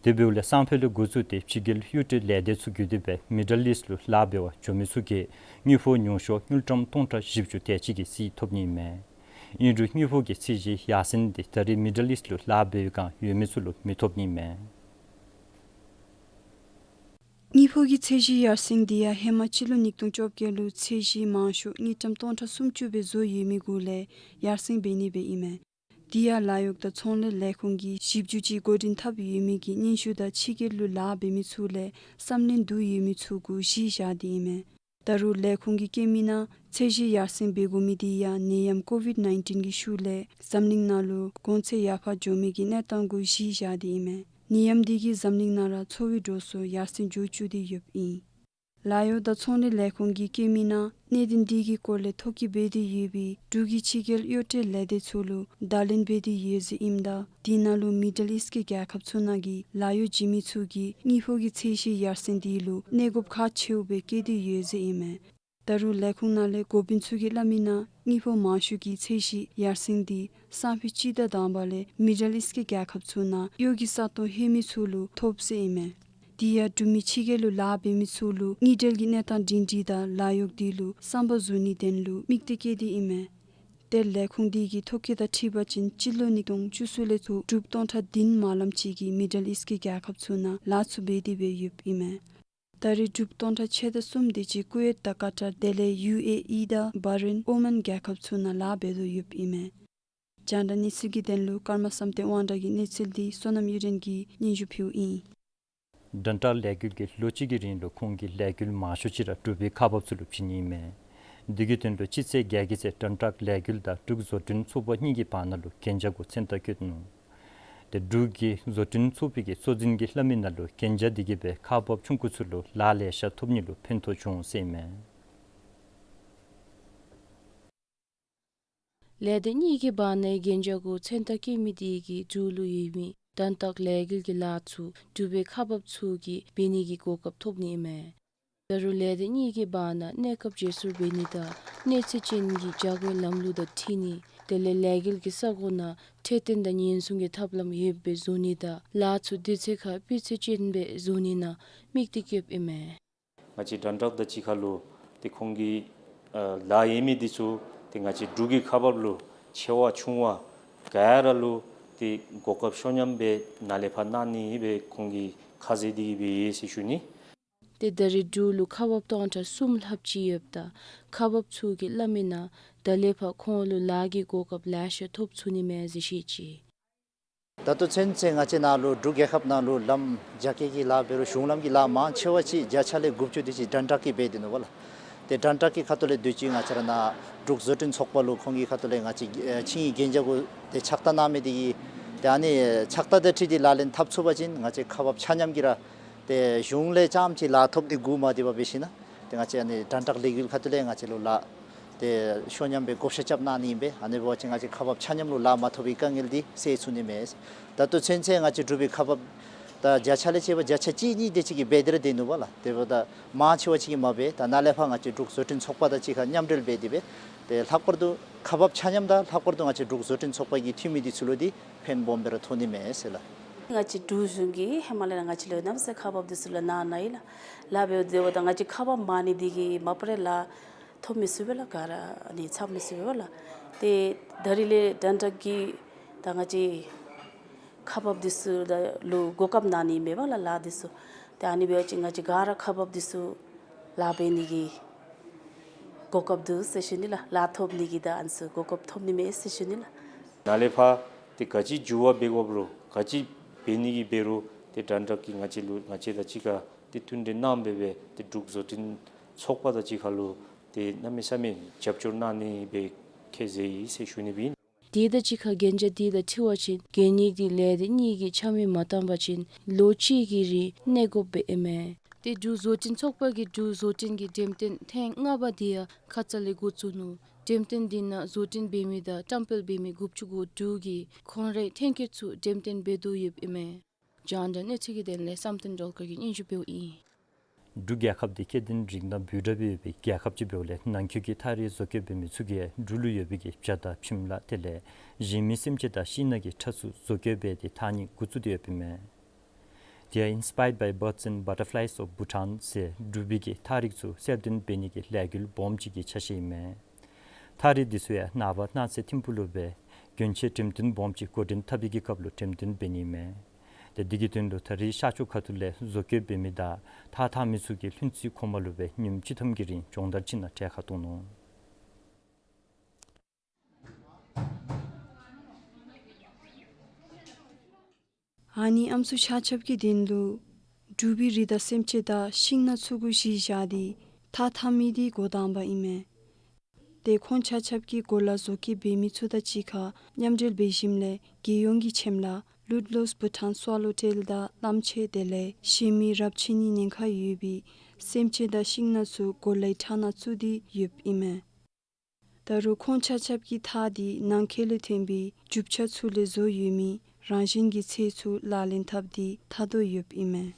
དེ་འབདཝ་ལས་སང་ཕོད་ལས་འགོ་བཙུགས་ཏེ་ཕྱི་རྒྱལ་གཡོག་བྲལ་ལས་སྡེ་ཚུ་བརྒྱུད་དེ་སྦེ་མི་ཌལ་ཨིསཊ་ལུ་ལཱ་འབད་བར་འགྱོ་མི་ཚུ་གིས་དངུལ་ཕོགས་ཉུང་ཤོས་དངུལ་ཀྲམ་སྟོང་ཕྲག་བཞི་བཅུ་དེ་ཅིག་གི་རྩིས་ཐོབ་ནི་ཨིན་མས། ཨིན་རུང་དངུལ་ཕོགས་ཀྱི་ཚད་གཞི་ཡར་སེང་འདི་ད་རེས་མི་ཌལ་ཨིསཊ་ལུ་ལཱ་འབད་བའི་སྒང་ཡོད་མི་ཚུ་ལུ་མི་ཐོབ་ནི་ཨིན་མས། དངུལ་ཕོགས་ཀྱི་ཚད་གཞི་ཡར་སེང་འདི་ཡང་ཧེ་མ་སྤྱི་ལོ་ཉིས་སྟོང་བཅོ་བརྒྱད་ལུ་ཚད་གཞི་མང་ཤོས་དངུལ་ཀྲམ་སྟོང་ཕྲག་སུམ་ཅུ་སྦེ་བཟོ་ཡོད་མི་གུ་ལས་ཡར་སེང་འབད་ནི་སྦེ་ཨིན་མས། དེ་ཡང་ལཱ་གཡོག་དང་ཚོང་ལས་ལས་ཁུངས་ཀྱི་ཞིབ་འཇུག་ཅིག་འགོ་འདྲེན་འཐབ་ཡོད་མི་གི་སྙན་ཞུ་དང་ཕྱི་རྒྱལ་ལུ་ལཱ་འབད་མི་ཚུ་ལས་བསམ་ལན་བསྡུ་ཡོད་མི་ཚུ་གུ་གཞི་བཞག་སྟེ་ཨིན་མས། ད་རུང་ལས་ཁུངས་ཀྱིས་བཀོད་མི་ནང་ཚད་གཞི་ཡར་སེང་འབད་དགོ་མི་དེ་ཡང་ནད་ཡམས་ཀོ་ཝིཌ་ནའིན་ཊིན་གྱི་ཤུལ་ལས་འཛམ་གླིང་ནང་ལུ་གོང་ཚད་ཡར་འཕར་འགྱོ་མི་གི་གནས་སྟངས་གུ་གཞི་བཞག་སྟེ་ཨིན་མས། ནད་ཡམས་འདི་གིས་འཛམ་གླིང་ནང་ར་འཚོ་བའི་འགྲོ་སོང་ཡར་སེང་འགྱོ་བཅུག་སྟེ་ཡོདཔ་ཨིན། ལཱ་གཡོག་དང་ཚོང་ལས་ལས་ཁུངས་ཀྱིས་བཀོད་མི་ནང་གནད་དོན་འདི་གི་སྐོར་ལས་ཐོ་བཀོད་འབད་དེ་ཡོད་པའི་འབྲུག་གི་ཕྱི་རྒྱལ་གཡོག་བྲལ་ལས་སྡེ་ཚུ་ལུ་བརྡ་ལན་འབད་དེ་ཡོད་ཟེར་ཨིནམ་ད་དེ་ནང་ལུ་མི་ཌལ་ཨིསཊ་ཀྱི་རྒྱལ་ཁབ་ཚུ་ནང་གི་ལཱ་གཡོག་བྱིན་མི་ཚུ་གིས་དངུལ་ཕོགས་ཀྱི་ཚད་གཞི་ཡར་སེང་འདི་ལུ་གནས་དགོཔ་ཁག་ཆེཝ་སྦེ་བཀོད་དེ་ཡོད་ཟེར་ཨིན་མས། ད་རུང་ལས་ཁུངས་ནང་ལས་འགོ་དཔོན་ཚུ་གིས་སླབ་མི་ནང་དངུལ་ཕོགས་མང་ཤོས་ཀྱི་ཚད་གཞི་ཡར་སེང་འདི་སང་ཕོད་སྤྱི་ཟླ་དང་པ་ལས་མི་ཌལ་ཨིསཊ་ཀྱི་རྒྱལ་ཁབ་ཚུ་ནང་གཡོག་གི་ས་སྟོང་ལྷོད་མི་ཚུ་ལུ་ཐོབ་ཟེར་ཨིན་མས། དེ་ཡང་འབྲུག་མི་ཕྱི་རྒྱལ་ལུ་ལཱ་འབད་མི་ཚུ་ལུ་དངུལ་འབྲེལ་གྱི་གནས་སྟངས་སྒྲིང་སྒྲི་དང་ལཱ་གཡོག་འདི་ལུ་བསམ་པ་བཟོ་ནིའི་དོན་ལུ་དམིགས་གཏད་བསྐྱེད་དེ་ཨིན་མས། ཏེ་ལས་ཁུངས་འདི་གི་ཐོ་བཀོད་དང་འཁྲིལ་བ་ཅིན་སྤྱི་ལོ་ཉིས་སྟོང་བཅུ་གསུམ་ལས་ཚུར་འབྲུགཔ་སྟོང་ཕྲག་བདུན་མ་ལམ་ཅིག་གིས་མི་ཌལ་ཨིསཊ་ཀྱི་རྒྱལ་ཁབ་ཚུ་ནང་ལཱ་ཚུ་འབད་དེ་སྦེ་ཡོདཔ་ཨིན་མས། ད་རེས་འབྲུགཔ་སྟོང་ཕྲག་ཕྱེད་དང་གསུམ་དེ་ཅིག་ཀུ་ཝེཊ་དང་ཀ་ཊར་དེ་ལས་ཡུ་ཨེ་ཨི་དང་བྷ་རེན་ཨོ་མཱན་རྒྱལ་ཁབ་ཚུ་ནང་ལཱ་འབད་དོ་ཡོདཔ་ཨིན་མས། རྒྱང་བསྒྲགས་གནས་ཚུལ་གྱི་དོན་ལུ་ཀརྨ་བསམ་གཏན་དབང་གྲགས་ཀྱི་གནས་ཚུལ་འདི་བསོད་ནམས་གཡུ་སྒྲོན་གྱིས་སྙན་ཞུ་ཕུལཝ་ཨིན། དྲན་རྟགས་ལས་འགུལ་གྱིས་ལོ་གཅིག་གི་རིང་ལུ་ཁོང་གིས་ལས་འགུལ་མང་ཤོས་ཅིག་ར་འབྲུག་པའི་ཁག་འབགཔ་ཚུ་ལུ་བྱིན་ནི་ཨིན་མས། འདི་གི་དོན་ལུ་སྤྱི་ཚེས་བརྒྱད་ཀྱི་ཚེ་དྲན་རྟགས་ལས་འགུལ་དང་འབྲུག་བཟོ་སྐྲུན་ཚོགས་པ་གཉིས་ཀྱི་བར་ན་ལུ་གན་རྒྱ་གུ་མཚན་རྟགས་བཀོད་ནུག། ཏེ་འབྲུག་གི་བཟོ་སྐྲུན་ཚོགས་པའི་གི་གཙོ་འཛིན་གྱིས་སླབ་མི་ནང་ལུ་གན་རྒྱ་འདི་གིས་སྦེ་ཁག་འབགཔ་ཆུང་ཀུ་ཚུ་ལུ་ལཱ་ལེ་ཤ་ཐོབ་ནི་ལུ་ཕན་ཐོགས་བྱུང་ཟེར་ཨིན་མས། ལས་སྡེ་གཉིས་ཀྱི་བར་ནའི་གན་རྒྱ་གུ་མཚན་རྟགས་བཀོད་མི་དེ་གིས་འབྲུག་ལུ་ཡོད་མི་དྲན་རྟགས་ལས་འགུལ་གྱི་ལཱ་ཚུ་འབྲུག་པའི་ཁག་འབགཔ་ཚུ་གིས་འབད་ནི་གི་གོ་སྐབས་ཐོབ་ནི་ཨིན་མས། ད་རུང་ལས་སྡེ་གཉིས་ཀྱི་བར་ན་གནས་སྐབས་བརྗེ་སོར་འབད་ནི་དང་གནས་ཚད་ཅན་གྱི་བྱ་སྒོའི་ལམ་ལུགས་དང་འཁྲིལ་ནི་དེ་ལས་ལས་འགུལ་གྱི་ས་གོ་ནང་འཕྲོད་བསྟེན་དང་ཉེན་སྲུང་གི་ཐབས་ལམ་ཡོདཔ་སྦེ་བཟོ་ནི་དང་ལཱ་ཚུ་དུས་ཚོད་ཁར་སྤུས་ཚད་ཅན་སྦེ་བཟོ་ནི་ནང་དམིགས་གཏད་བསྐྱེདཔ་ཨིན་མས། ང་བཅས་དྲན་རྟགས་དང་གཅིག་ཁར་ལུ་ཏེ་ཁོང་གི་ཨ་ལཱ་ཡོད་མི་འདི་ཚུ་ཏེ་ང་བཅས་འབྲུག་གི་ཁག་འབགཔ་ལུ་ཆེ་བ་ཆུང་བ་ག་ར་ལུ་ཏེ་གོ་སྐབས་ཤོ་ཉམས་སྦེ་ནཱ་ལས་ཕར་གནང་ནི་སྦེ་ཁོང་གིས་ཁ་བཟེད་དེ་གིས་སྦེ་ཡོད་ཟེར་ཞུ་ནི། ཏེ་ད་རེས་འབྲུག་ལུ་ཁག་འབགཔ་སྟོང་ཕྲག་གསུམ་ལྷགཔ་ཅིག་ཡོདཔ་ད་ཁག་འབགཔ་ཚུ་གིས་སླབ་མི་ནང་ད་ལས་ཕར་ཁོང་ལུ་ལཱ་གི་གོ་སྐབས་ལེ་ཤ་ཐོབ་ཚུགས་ནི་མས་ཟེར་བཤད་ཅི། ད་ལྟོ་ཚུན་ཚོད་ང་བཅས་ནང་ལུ་འབྲུག་རྒྱལ་ཁབ་ནང་ལུ་ལམ་རྒྱ་སྐྱེད་ཀྱི་ལཱ་འབད་རུང་གཞུང་ལམ་གྱི་ལཱ་མང་ཆེ་བ་ཅིག་བརྒྱ་ཆ་ལས་དགུ་བཅུ་དེ་ཅིག་དྲན་རྟགས་ཀྱིས་འབད་དེ་ནུག་པ་ལགས། ཏེ་དྲན་རྟགས་ཀྱི་ཁ་ཐུག་ལས་དུས་ཅི་ང་བཅས་ར་ནཱ་འབྲུག་བཟོ་སྐྲུན་ཚོགས་པ་ལུ་ཁོང་གི་ཁ་ཐུག་ལས་ང་བཅས་ཨེ་ཆིངས་ཡིག་གན་རྒྱ་གུ་ཏེ་ཕྱག་རྟགས་གནང་མི་དེ་གིས་ཏེ་ཨ་ནི་ཕྱག་རྟགས་དང་འཁྲིལ་ཏེ་ལག་ལེན་འཐབ་ཚུགས་པ་ཅིན་ང་བཅས་ཁག་འབགཔ་ཆ་མཉམ་གྱིས་ར་ཏེ་གཞུང་ལས་རྐྱངམ་ཅིག་ལཱ་ཐོབ་ནི་གུ་མ་བསྡད་པར་འབད་ཞིན་ན་ཏེ་ང་བཅས་ཨ་ནི་དྲན་རྟགས་ལས་འགུལ་ཁ་ཐུག་ལས་ང་བཅས་ལུ་ལཱ་ཏེ་ཤོ་ཉམས་སྦེ་བགོ་བཤའ་རྐྱབ་གནང་ནི་ཨིན་པས། ཨ་ནི་འབད་བ་ཅིན་ང་བཅས་ཁག་འབགཔ་ཆ་མཉམ་ལུ་ལཱ་མ་ཐོབ་པའི་དཀའ་ངལ་འདི་སེལ་ཚུགས་ནི་མས། ད་ལྟོ་ཚུན་ཚོད་ང་བཅས་འབྲུག་པའི་ཁག་འབགཔ་ད་བརྒྱ་ཆ་ལས་བྱས་པ་བརྒྱ་ཆ་གཅིག་གཉིས་དེ་ཅིག་གིས་འབད་དེ་ར་སྡོད་ནུག་པ་ལགས། དེ་འབདཝ་ད་མང་ཆེ་བ་ཅིག་གིས་མ་འབད། ད་ནཱ་ལས་ཕར་ང་བཅས་འབྲུག་བཟོ་སྐྲུན་ཚོགས་པ་དང་གཅིག་ཁར་མཉམ་འབྲེལ་འབད་དེ་སྦེ་ཏེ་ལྷག་པར་དུ་ཁག་འབགཔ་ཆ་མཉམ་དང་ལྷག་པར་དུ་ང་བཅས་འབྲུག་བཟོ་སྐྲུན་ཚོགས་པ་གི་འཐུས་མི་འདི་ཚུ་ལུ་འདི་ཕན་སྦོམ་སྦེ་ར་ཐོགས་ནི་མས་ཟེར་ལགས། ང་བཅས་འབྲུག་གཞུང་གིས་ཧེ་མ་ལས་ར་ང་བཅས་ལུ་གནམ་མེད་ས་མེད་ཁག་འབགཔ་འདི་ཚུ་ལུ་གནང་གནང་ཡི་ལགས། ལཱ་འབདཝ་ད་ད་ང་བཅས་ཁག་འབགཔ་མང་ནི་འདི་གིས་མ་པ་རེ་ལཱ་ཐོབ་མི་ཚུགས་པས་ལགས། ག་ར་ཨ་ནི་ཚར་མི་ཚུགས་པས་ལགས། ཏེ་ད་རིས་ལས་དྲན་རྟགས་ཀྱིས་ད་ང་བཅས་ཁག་འབགཔ་འདི་ཚུ་ད་ལུ་གོ་སྐབས་གནང་ནི་མས་པ་ལགས་ལཱ་འདི་ཚུ། ཏེ་ཨ་ནི་འབད་བ་ཅིན་ང་བཅས་ག་ར་ཁག་འབགཔ་འདི་ཚུ་ལཱ་འབད་ནི་གི་གོ་སྐབས་འདུག་ཟེར་ཞུ་ནི་ལགས། ལཱ་ཐོབ་ནི་གི་ད་ཨ་ནི་ཚུ་གོ་སྐབས་ཐོབ་ནི་མས་ཟེར་ཞུ་ནི་ལགས། ནཱ་ལས་ཕར་ཏེ་ག་ཅི་འགྱུར་བ་འབད་དགོཔ་རུང་ག་ཅི་འབད་ནི་གི་འབད་རུང་ཏེ་དྲན་རྟགས་ཀྱིས་ང་བཅས་ལུ་ང་བཅས་དང་གཅིག་ཁར་ཏེ་མཐུན་འབྲེལ་གནང་སྦེ་སྦེ་ཏེ་འབྲུག་བཟོ་སྐྲུན་ཚོགས་པ་དང་གཅིག་ཁར་ལུ་ཏེ་གནམ་མེད་ས་མེད་རྒྱབ་སྐྱོར་གནང་ནི་སྦེ་ཁས་བཞེས་ཡི་ཟེར་ཞུ་ནི་སྦེ་ཨིན། དེ་དང་གཅིག་ཁར་གན་རྒྱ་དེ་དང་འཁྲིལ་བ་ཅིན་གན་ཡིག་དེ་ལས་སྡེ་གཉིས་ཀྱིས་ཆ་མེད་མ་བཏང་པ་ཅིན་ལོ་གཅིག་གི་རིང་གནས་དགོཔ་སྦེ་ཨིན་མས། ཏེ་འབྲུག་བཟོ་སྐྲུན་ཚོགས་པ་གིས་འབྲུག་བཟོ་སྐྲུན་གྱི་འགྲེམས་སྟོན་ཐེངས་ལྔ་པ་དེ་ཡང་ཁ་ཙ་ལས་འགོ་བཙུགས་ནུག། འགྲེམས་སྟོན་དེ་ནང་བཟོ་སྐྲུན་འབད་མི་དང་བཀྲམ་སྤེལ་འབད་མི་དགུ་བཅུ་གོ་དྲུག་གིས་ཁོང་རའི་ཐོན་སྐྱེད་ཚུ་འགྲེམས་སྟོན་འབད་དོ་ཡོདཔ་ཨིན་མས། རྒྱང་བསྒྲགས་གནས་ཚུལ་གྱི་དོན་ལས་བསམ་གཏན་སྒྲོལ་དཀར་གྱིས་སྙན་ཞུ་འབདཝ་ཨིན། འབྲུག་རྒྱལ་ཁབ་འདི་སྐྱེ་ལྡན་རིགས་སྣ་འབོར་དྲགས་སྦེ་ཡོད་པའི་རྒྱལ་ཁབ་ཅིག་འབདཝ་ལས་ནང་འཁོད་ཀྱི་ཐགས་རིས་བཟོ་བཀོད་འབད་མི་ཚུ་གིས་འབྲུག་ལུ་ཡོད་པའི་གི་བྱ་དང་ཁྱིམ་ལཱ་དེ་ལས་གཞན་མི་སེམས་ཅན་དང་ཤིང་སྣ་གི་ཕྲ་ཚུ་བཟོ་བཀོད་འབད་དེ་འཐག་ནི་འགོ་བཙུགས་ཏེ་ཡོདཔ་ཨིན་མས། དེ་ཡང་Inspired by Birds and Butterflies of Bhutan ཟེར་འབྲུག་པའི་གི་ཐགས་རིགས་ཚུ་གསལ་སྟོན་འབད་ནི་གི་ལས་འགུལ་སྦོམ་ཅིག་གི་ཆ་ཤས་ཨིན་མས། ཐགས་རིས་འདི་ཚུ་ཡང་ནངས་པ་གནངས་ཚེ་ཐིམ་ཕུག་ལུ་སྦེ་གྱོན་ཆས་འགྲེམས་སྟོན་སྦོམ་ཅིག་འགོ་འདྲེན་འཐབ་པའི་གི་སྐབས་ལུ་འགྲེམས་སྟོན་འབད་ནི་ཨིན་མས། ཏེ་འདི་གི་དོན་ལུ་ད་རིས་ཤར་ཕྱོགས་ཁ་ཐུག་ལས་བཟོ་བཀོད་འབད་མི་དང་ཐགས་འཐག་མི་ཚུ་གིས་ལྷུན་རྩེ་ཁོག་མ་ལུ་སྦེ་ཉིནམ་བཅུ་ཐམ་གྱི་རིང་སྦྱོང་བརྡར་ཅིག་ནང་གྲལ་ཁར་གཏོགས་ནུག། ཨ་ནི་ཨམ་སྲུ་ཆ་ཁྱབ་ཀྱི་དོན་ལུ་འབྲུག་པའི་རི་དྭགས་སེམས་ཅན་དང་ཤིང་སྣ་ཚུ་གུ་གཞི་བཞག་སྟེ་ཐགས་འཐག་མི་འདི་འགོ་དང་པ་ཨིན་མས། ཏེ་ཁོང་ཆ་ཁྱབ་ཀྱིས་གོ་ལ་བཟོ་བཀོད་འབད་མི་ཚུ་དང་གཅིག་ཁར་མཉམ་འབྲེལ་འབད་ཞིནམ་ལས་རྒྱལ་ཡོངས་ཀྱི་ཆེམ་ལ་Ludlow's Bhutan Swallowtail དང་གླངམོ་ཆེ་དེ་ལས་གཞན་མི་རབས་ཆད་ནིའི་ཉེན་ཁ་ཡོད་པའི་སེམས་ཅན་དང་ཤིང་སྣ་ཚུ་གོ་ལའི་ཕྲ་ནང་བཙུགས་ཏེ་ཡོདཔ་ཨིན་མས། ད་རུང་ཁོང་ཆ་ཁྱབ་ཀྱིས་ཐགས་འདི་ནང་འཁོད་ལས་ཐོན་པའི་རྒྱུ་ཆ་ཚུ་ལས་བཟོ་ཡོད་མི་རང་བཞིན་གྱི་ཚད་ཚུ་ལག་ལེན་འཐབ་སྟེ་འཐག་དོ་ཡོདཔ་ཨིན་མས།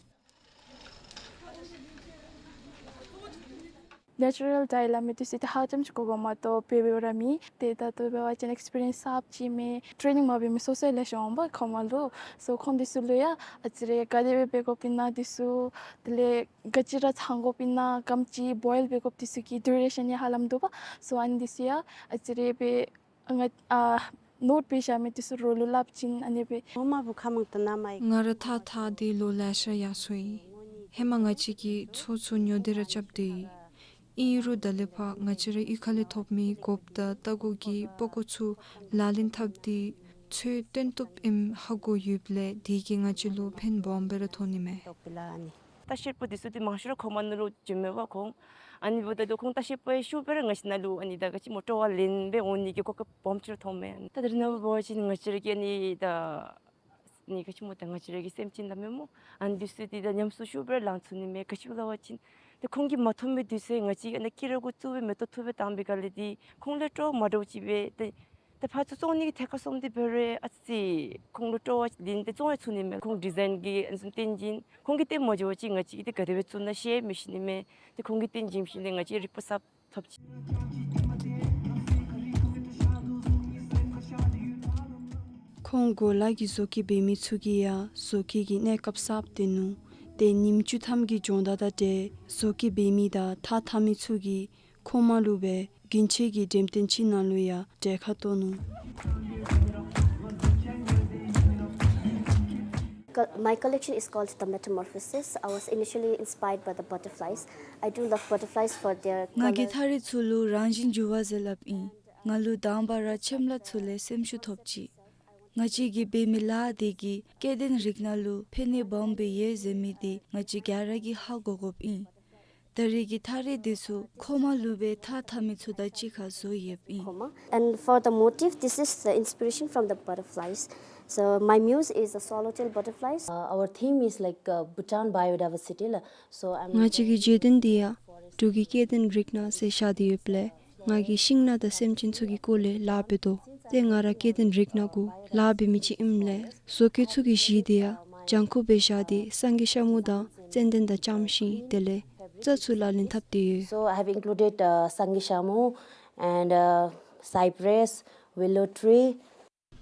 Natural dye སླབ་མི་འདི་ཚུ་ཏེ་ཧ་ཅང་ཅིག་དགོ་པ་མ་གཏོགས་འབད་འབདཝ་ར་མེད། ཏེ་ད་ལྟོ་འབད་བ་ཅིན་ཨེགསི་པི་རི་ཡེནསི་གསརཔ་ཅིག་མས། ཊེ་ནིང་མ་འབད་མི་སོ་སོ་ལེ་ཤ་འོང་པ་ཁོ་མ་ལུ། སོ་ཁོང་འདི་ཚུ་ལུ་ཡང་ཨ་ཙི་རེ་ག་དེ་སྦེ་འབད་དགོཔ་ཨིན་ན་འདི་ཚུ་དེ་ལས་ག་ཅི་ར་ཚང་དགོཔ་ཨིན་ན་ག་དེམ་ཅིག་བོའིལ་འབད་དགོཔ་འདི་ཚུ་གི་ཌུ་རེ་ཤཱན་ཡང་ཧ་ལམ་འདུག་པ། སོ་ཨ་ནི་འདི་ཚུ་ཡང་ཨ་ཙི་རེ་སྦེ་ང་ཨ་ནོཊ་འབད་བཞག་མི་འདི་ཚུ་རོགས་ལུ་སླབ་ཅིན་ཨ་ནི་སྦེ། ངོ་མ་བུ་ཁ་མང་དུ་ན་མ་ཡི། ང་ར་ཐགས་འཐག་སྟེ་ལོ་ལེ་ཤ་ཡར་སོ་ཡི། ཧེ་མ་ང་བཅས་ཀྱིས་མཚོ་ཚུ་ཉོ་སྟེ་ར་རྐྱབ་སྡོད་ཡི། ཨིན་རུང་ད་ལས་ཕར་ང་བཅས་ར་གཡུས་ཁ་ལས་ཐོབ་མི་གོགཔ་དང་རྟ་གོ་གི་པགས་ཀོ་ཚུ་ལག་ལེན་འཐབ་སྟེ་ ཚུ་སྟོན་བཏུབ་ཨིནམ་ཧ་གོ་ཡོདཔ་ལས་དེ་གིས་ང་བཅས་ལུ་ཕན་སྦོམ་སྦེ་ར་ཐོན་ནི་མས། ལྟ་བཤལ་པ་འདི་ཚུ་འདི་མང་ཤོས་ར་ཁོ་མ་ནང་ལུ་བྱོནམ་མས་པ་ཁོང་། ཨ་ནི་འབདཝ་ད་ལུ་ཁོང་ལྟ་བཤལ་པ་ཡང་ཤུགས་སྦེ་ར་ང་བཅས་ནང་ལུ་ཨ་ནི་ད་ག་ཅི་སྨོ་སྤྲོ་བ་ལེན་སྦེ་འོང་ནི་གི་གོ་སྐབས་སྦོམ་ཅིག་ར་ཐོབ་མས། ད་ད་རེས་ནངས་པ་འབད་བ་ཅིན་ང་བཅས་ར་གི་ཨ་ནི་ད་ནི་ག་ཅི་སྨོ་ད་ང་བཅས་ར་གི་སེམས་ཅན་ལ་མེན་སྨོ། ཨ་ནི་འདི་ཚུ་འདི་ད་ཉམས་སུ་ཤུགས་སྦེ་ར་ལང་ཚུགས་ནི་མས། ག་ཅི་སླབ་པ་ཅིན་ཏེ་ཁོང་གིས་མ་ཐོབ་མི་འདི་ཚུ་ང་བཅས་ཨ་ནི་སྐྱིད་ར་གུ་བཙུགས་སྦེ་མེ་ཏོག་འཐུ་སྦེ་བཏང་པའི་སྒང་ལས་འདི་ཁོང་ལུ་སྤྲོ་བ་མ་འདྲཝ་ཅིག་སྦེ་ཏེ་ཏེ་ཕར་ཚུར་བཙོང་ནི་གི་ཐད་ཁར་སོངམ་འདི་འབད་རུང་ཨ་ཙི་ཁོང་ལུ་སྤྲོ་བ་ལེན་ཏེ་བཙོང་ཡང་ཚུགས་ནི་མས། ཁོང་ཌི་ཛའིན་གྱི་ཨ་ནི་བཟུམ་སྟོན་བྱིན་ཁོང་གིས་སྟོན་མ་འགྱོ་བ་ཅིན་ང་བཅས་ཀྱིས་ཏེ་ག་དེ་སྦེ་བཙུགས་ན་ཤེས་མི་ཤེས་ནི་མས། ཏེ་ཁོང་གིས་སྟོན་བྱིན་བྱིན་ཏེ་ང་བཅས་རིག་པ་གསརཔ་ཐོབ་ཅི། ཁོང་གོ་ལ་གི་བཟོ་བཀོད་འབད་མི་ཚུ་གིས་ཡང་བཟོ་བཀོད་ཀྱི་གནས་སྐབས་གསརཔ་སྟོན་ནུག། ཏེ་ཉིནམ་བཅུ་ཐམ་གྱི་སྦྱོང་བརྡར་དང་འབྲེལ་བཟོ་བཀོད་འབད་མི་དང་ཐགས་འཐག་མི་ཚུ་གིས་ཁོ་མ་ལུ་སྦེ་གྱོན་ཆས་ཀྱི་འགྲེམས་སྟོན་ཅིག་ནང་ལུ་ཡང་གྲལ་ཁར་གཏོགས་ནུག། Col- My collection is called The Metamorphosis. I was initially inspired by the butterflies. I do love butterflies for their ང་གིས་ཐགས་རིས་ཚུ་ལུ་རང་བཞིན་འགྱུར་བ་ཟེར་སླབ་ཨིན། ང་ལུ་དང་པ་ར་ཆེམ་ལ་ཚུ་ལས་སེམས་ཤུགས་ཐོབ་ཅི། ང་བཅས་ཀྱིས་འབད་མི་ལཱ་འདི་གིས་སྐྱེ་ལྡན་རིགས་སྣ་ལུ་ཕན་ནུས་སྦོམ་སྦེ་ཡོད་ཟེར་མི་འདི་ང་བཅས་ག་ར་གིས་ཧ་གོ་དགོཔ་ཨིན། ད་རེས་ཀྱི་ཐགས་རིས་འདི་ཚུ་ཁོ་མ་ལུ་སྦེ་ཐགས་འཐག་མི་ཚུ་དང་གཅིག་ཁར་བཟོ་ཡོདཔ་ཨིན། Comma. And for the motif, this is the inspiration from the butterflies. So my muse is the swallowtail butterflies. Uh, our theme is like, uh, Bhutan biodiversity la. So I'm ང་བཅས་ཀྱི་བརྗོད་དོན་འདི་ཡང་འབྲུག་གི་སྐྱེ་ལྡན་རིགས་སྣ་ཟེར་བཞག་སྟེ་ཡོདཔ་ལས་ང་གིས་ཤིང་སྣ་དང་སེམས་ཅན་ཚུ་གི་སྐོར་ལས་ལཱ་འབད་དོ། ཏེ་ང་ར་སྐྱེ་ལྡན་རིགས་སྣ་གུ་ལཱ་འབད་མི་ཅིག་ཨིནམ་ལས་བཟོ་བཀོད་ཚུ་གི་གཞི་འདི་ཡང་ལྗང་ཁུ་སྦེ་བཞག་སྟེ་སངས་རྒྱས་ཤ་མོ་དང་ཙན་དན་དང་ལྕངམ་ཤིང་དེ་ལས་རྩྭ་ཚུ་ལག་ལེན་འཐབ་སྟེ་ཡོད། So I have included, uh, Sangay Shamu and, uh, cypress, willow tree.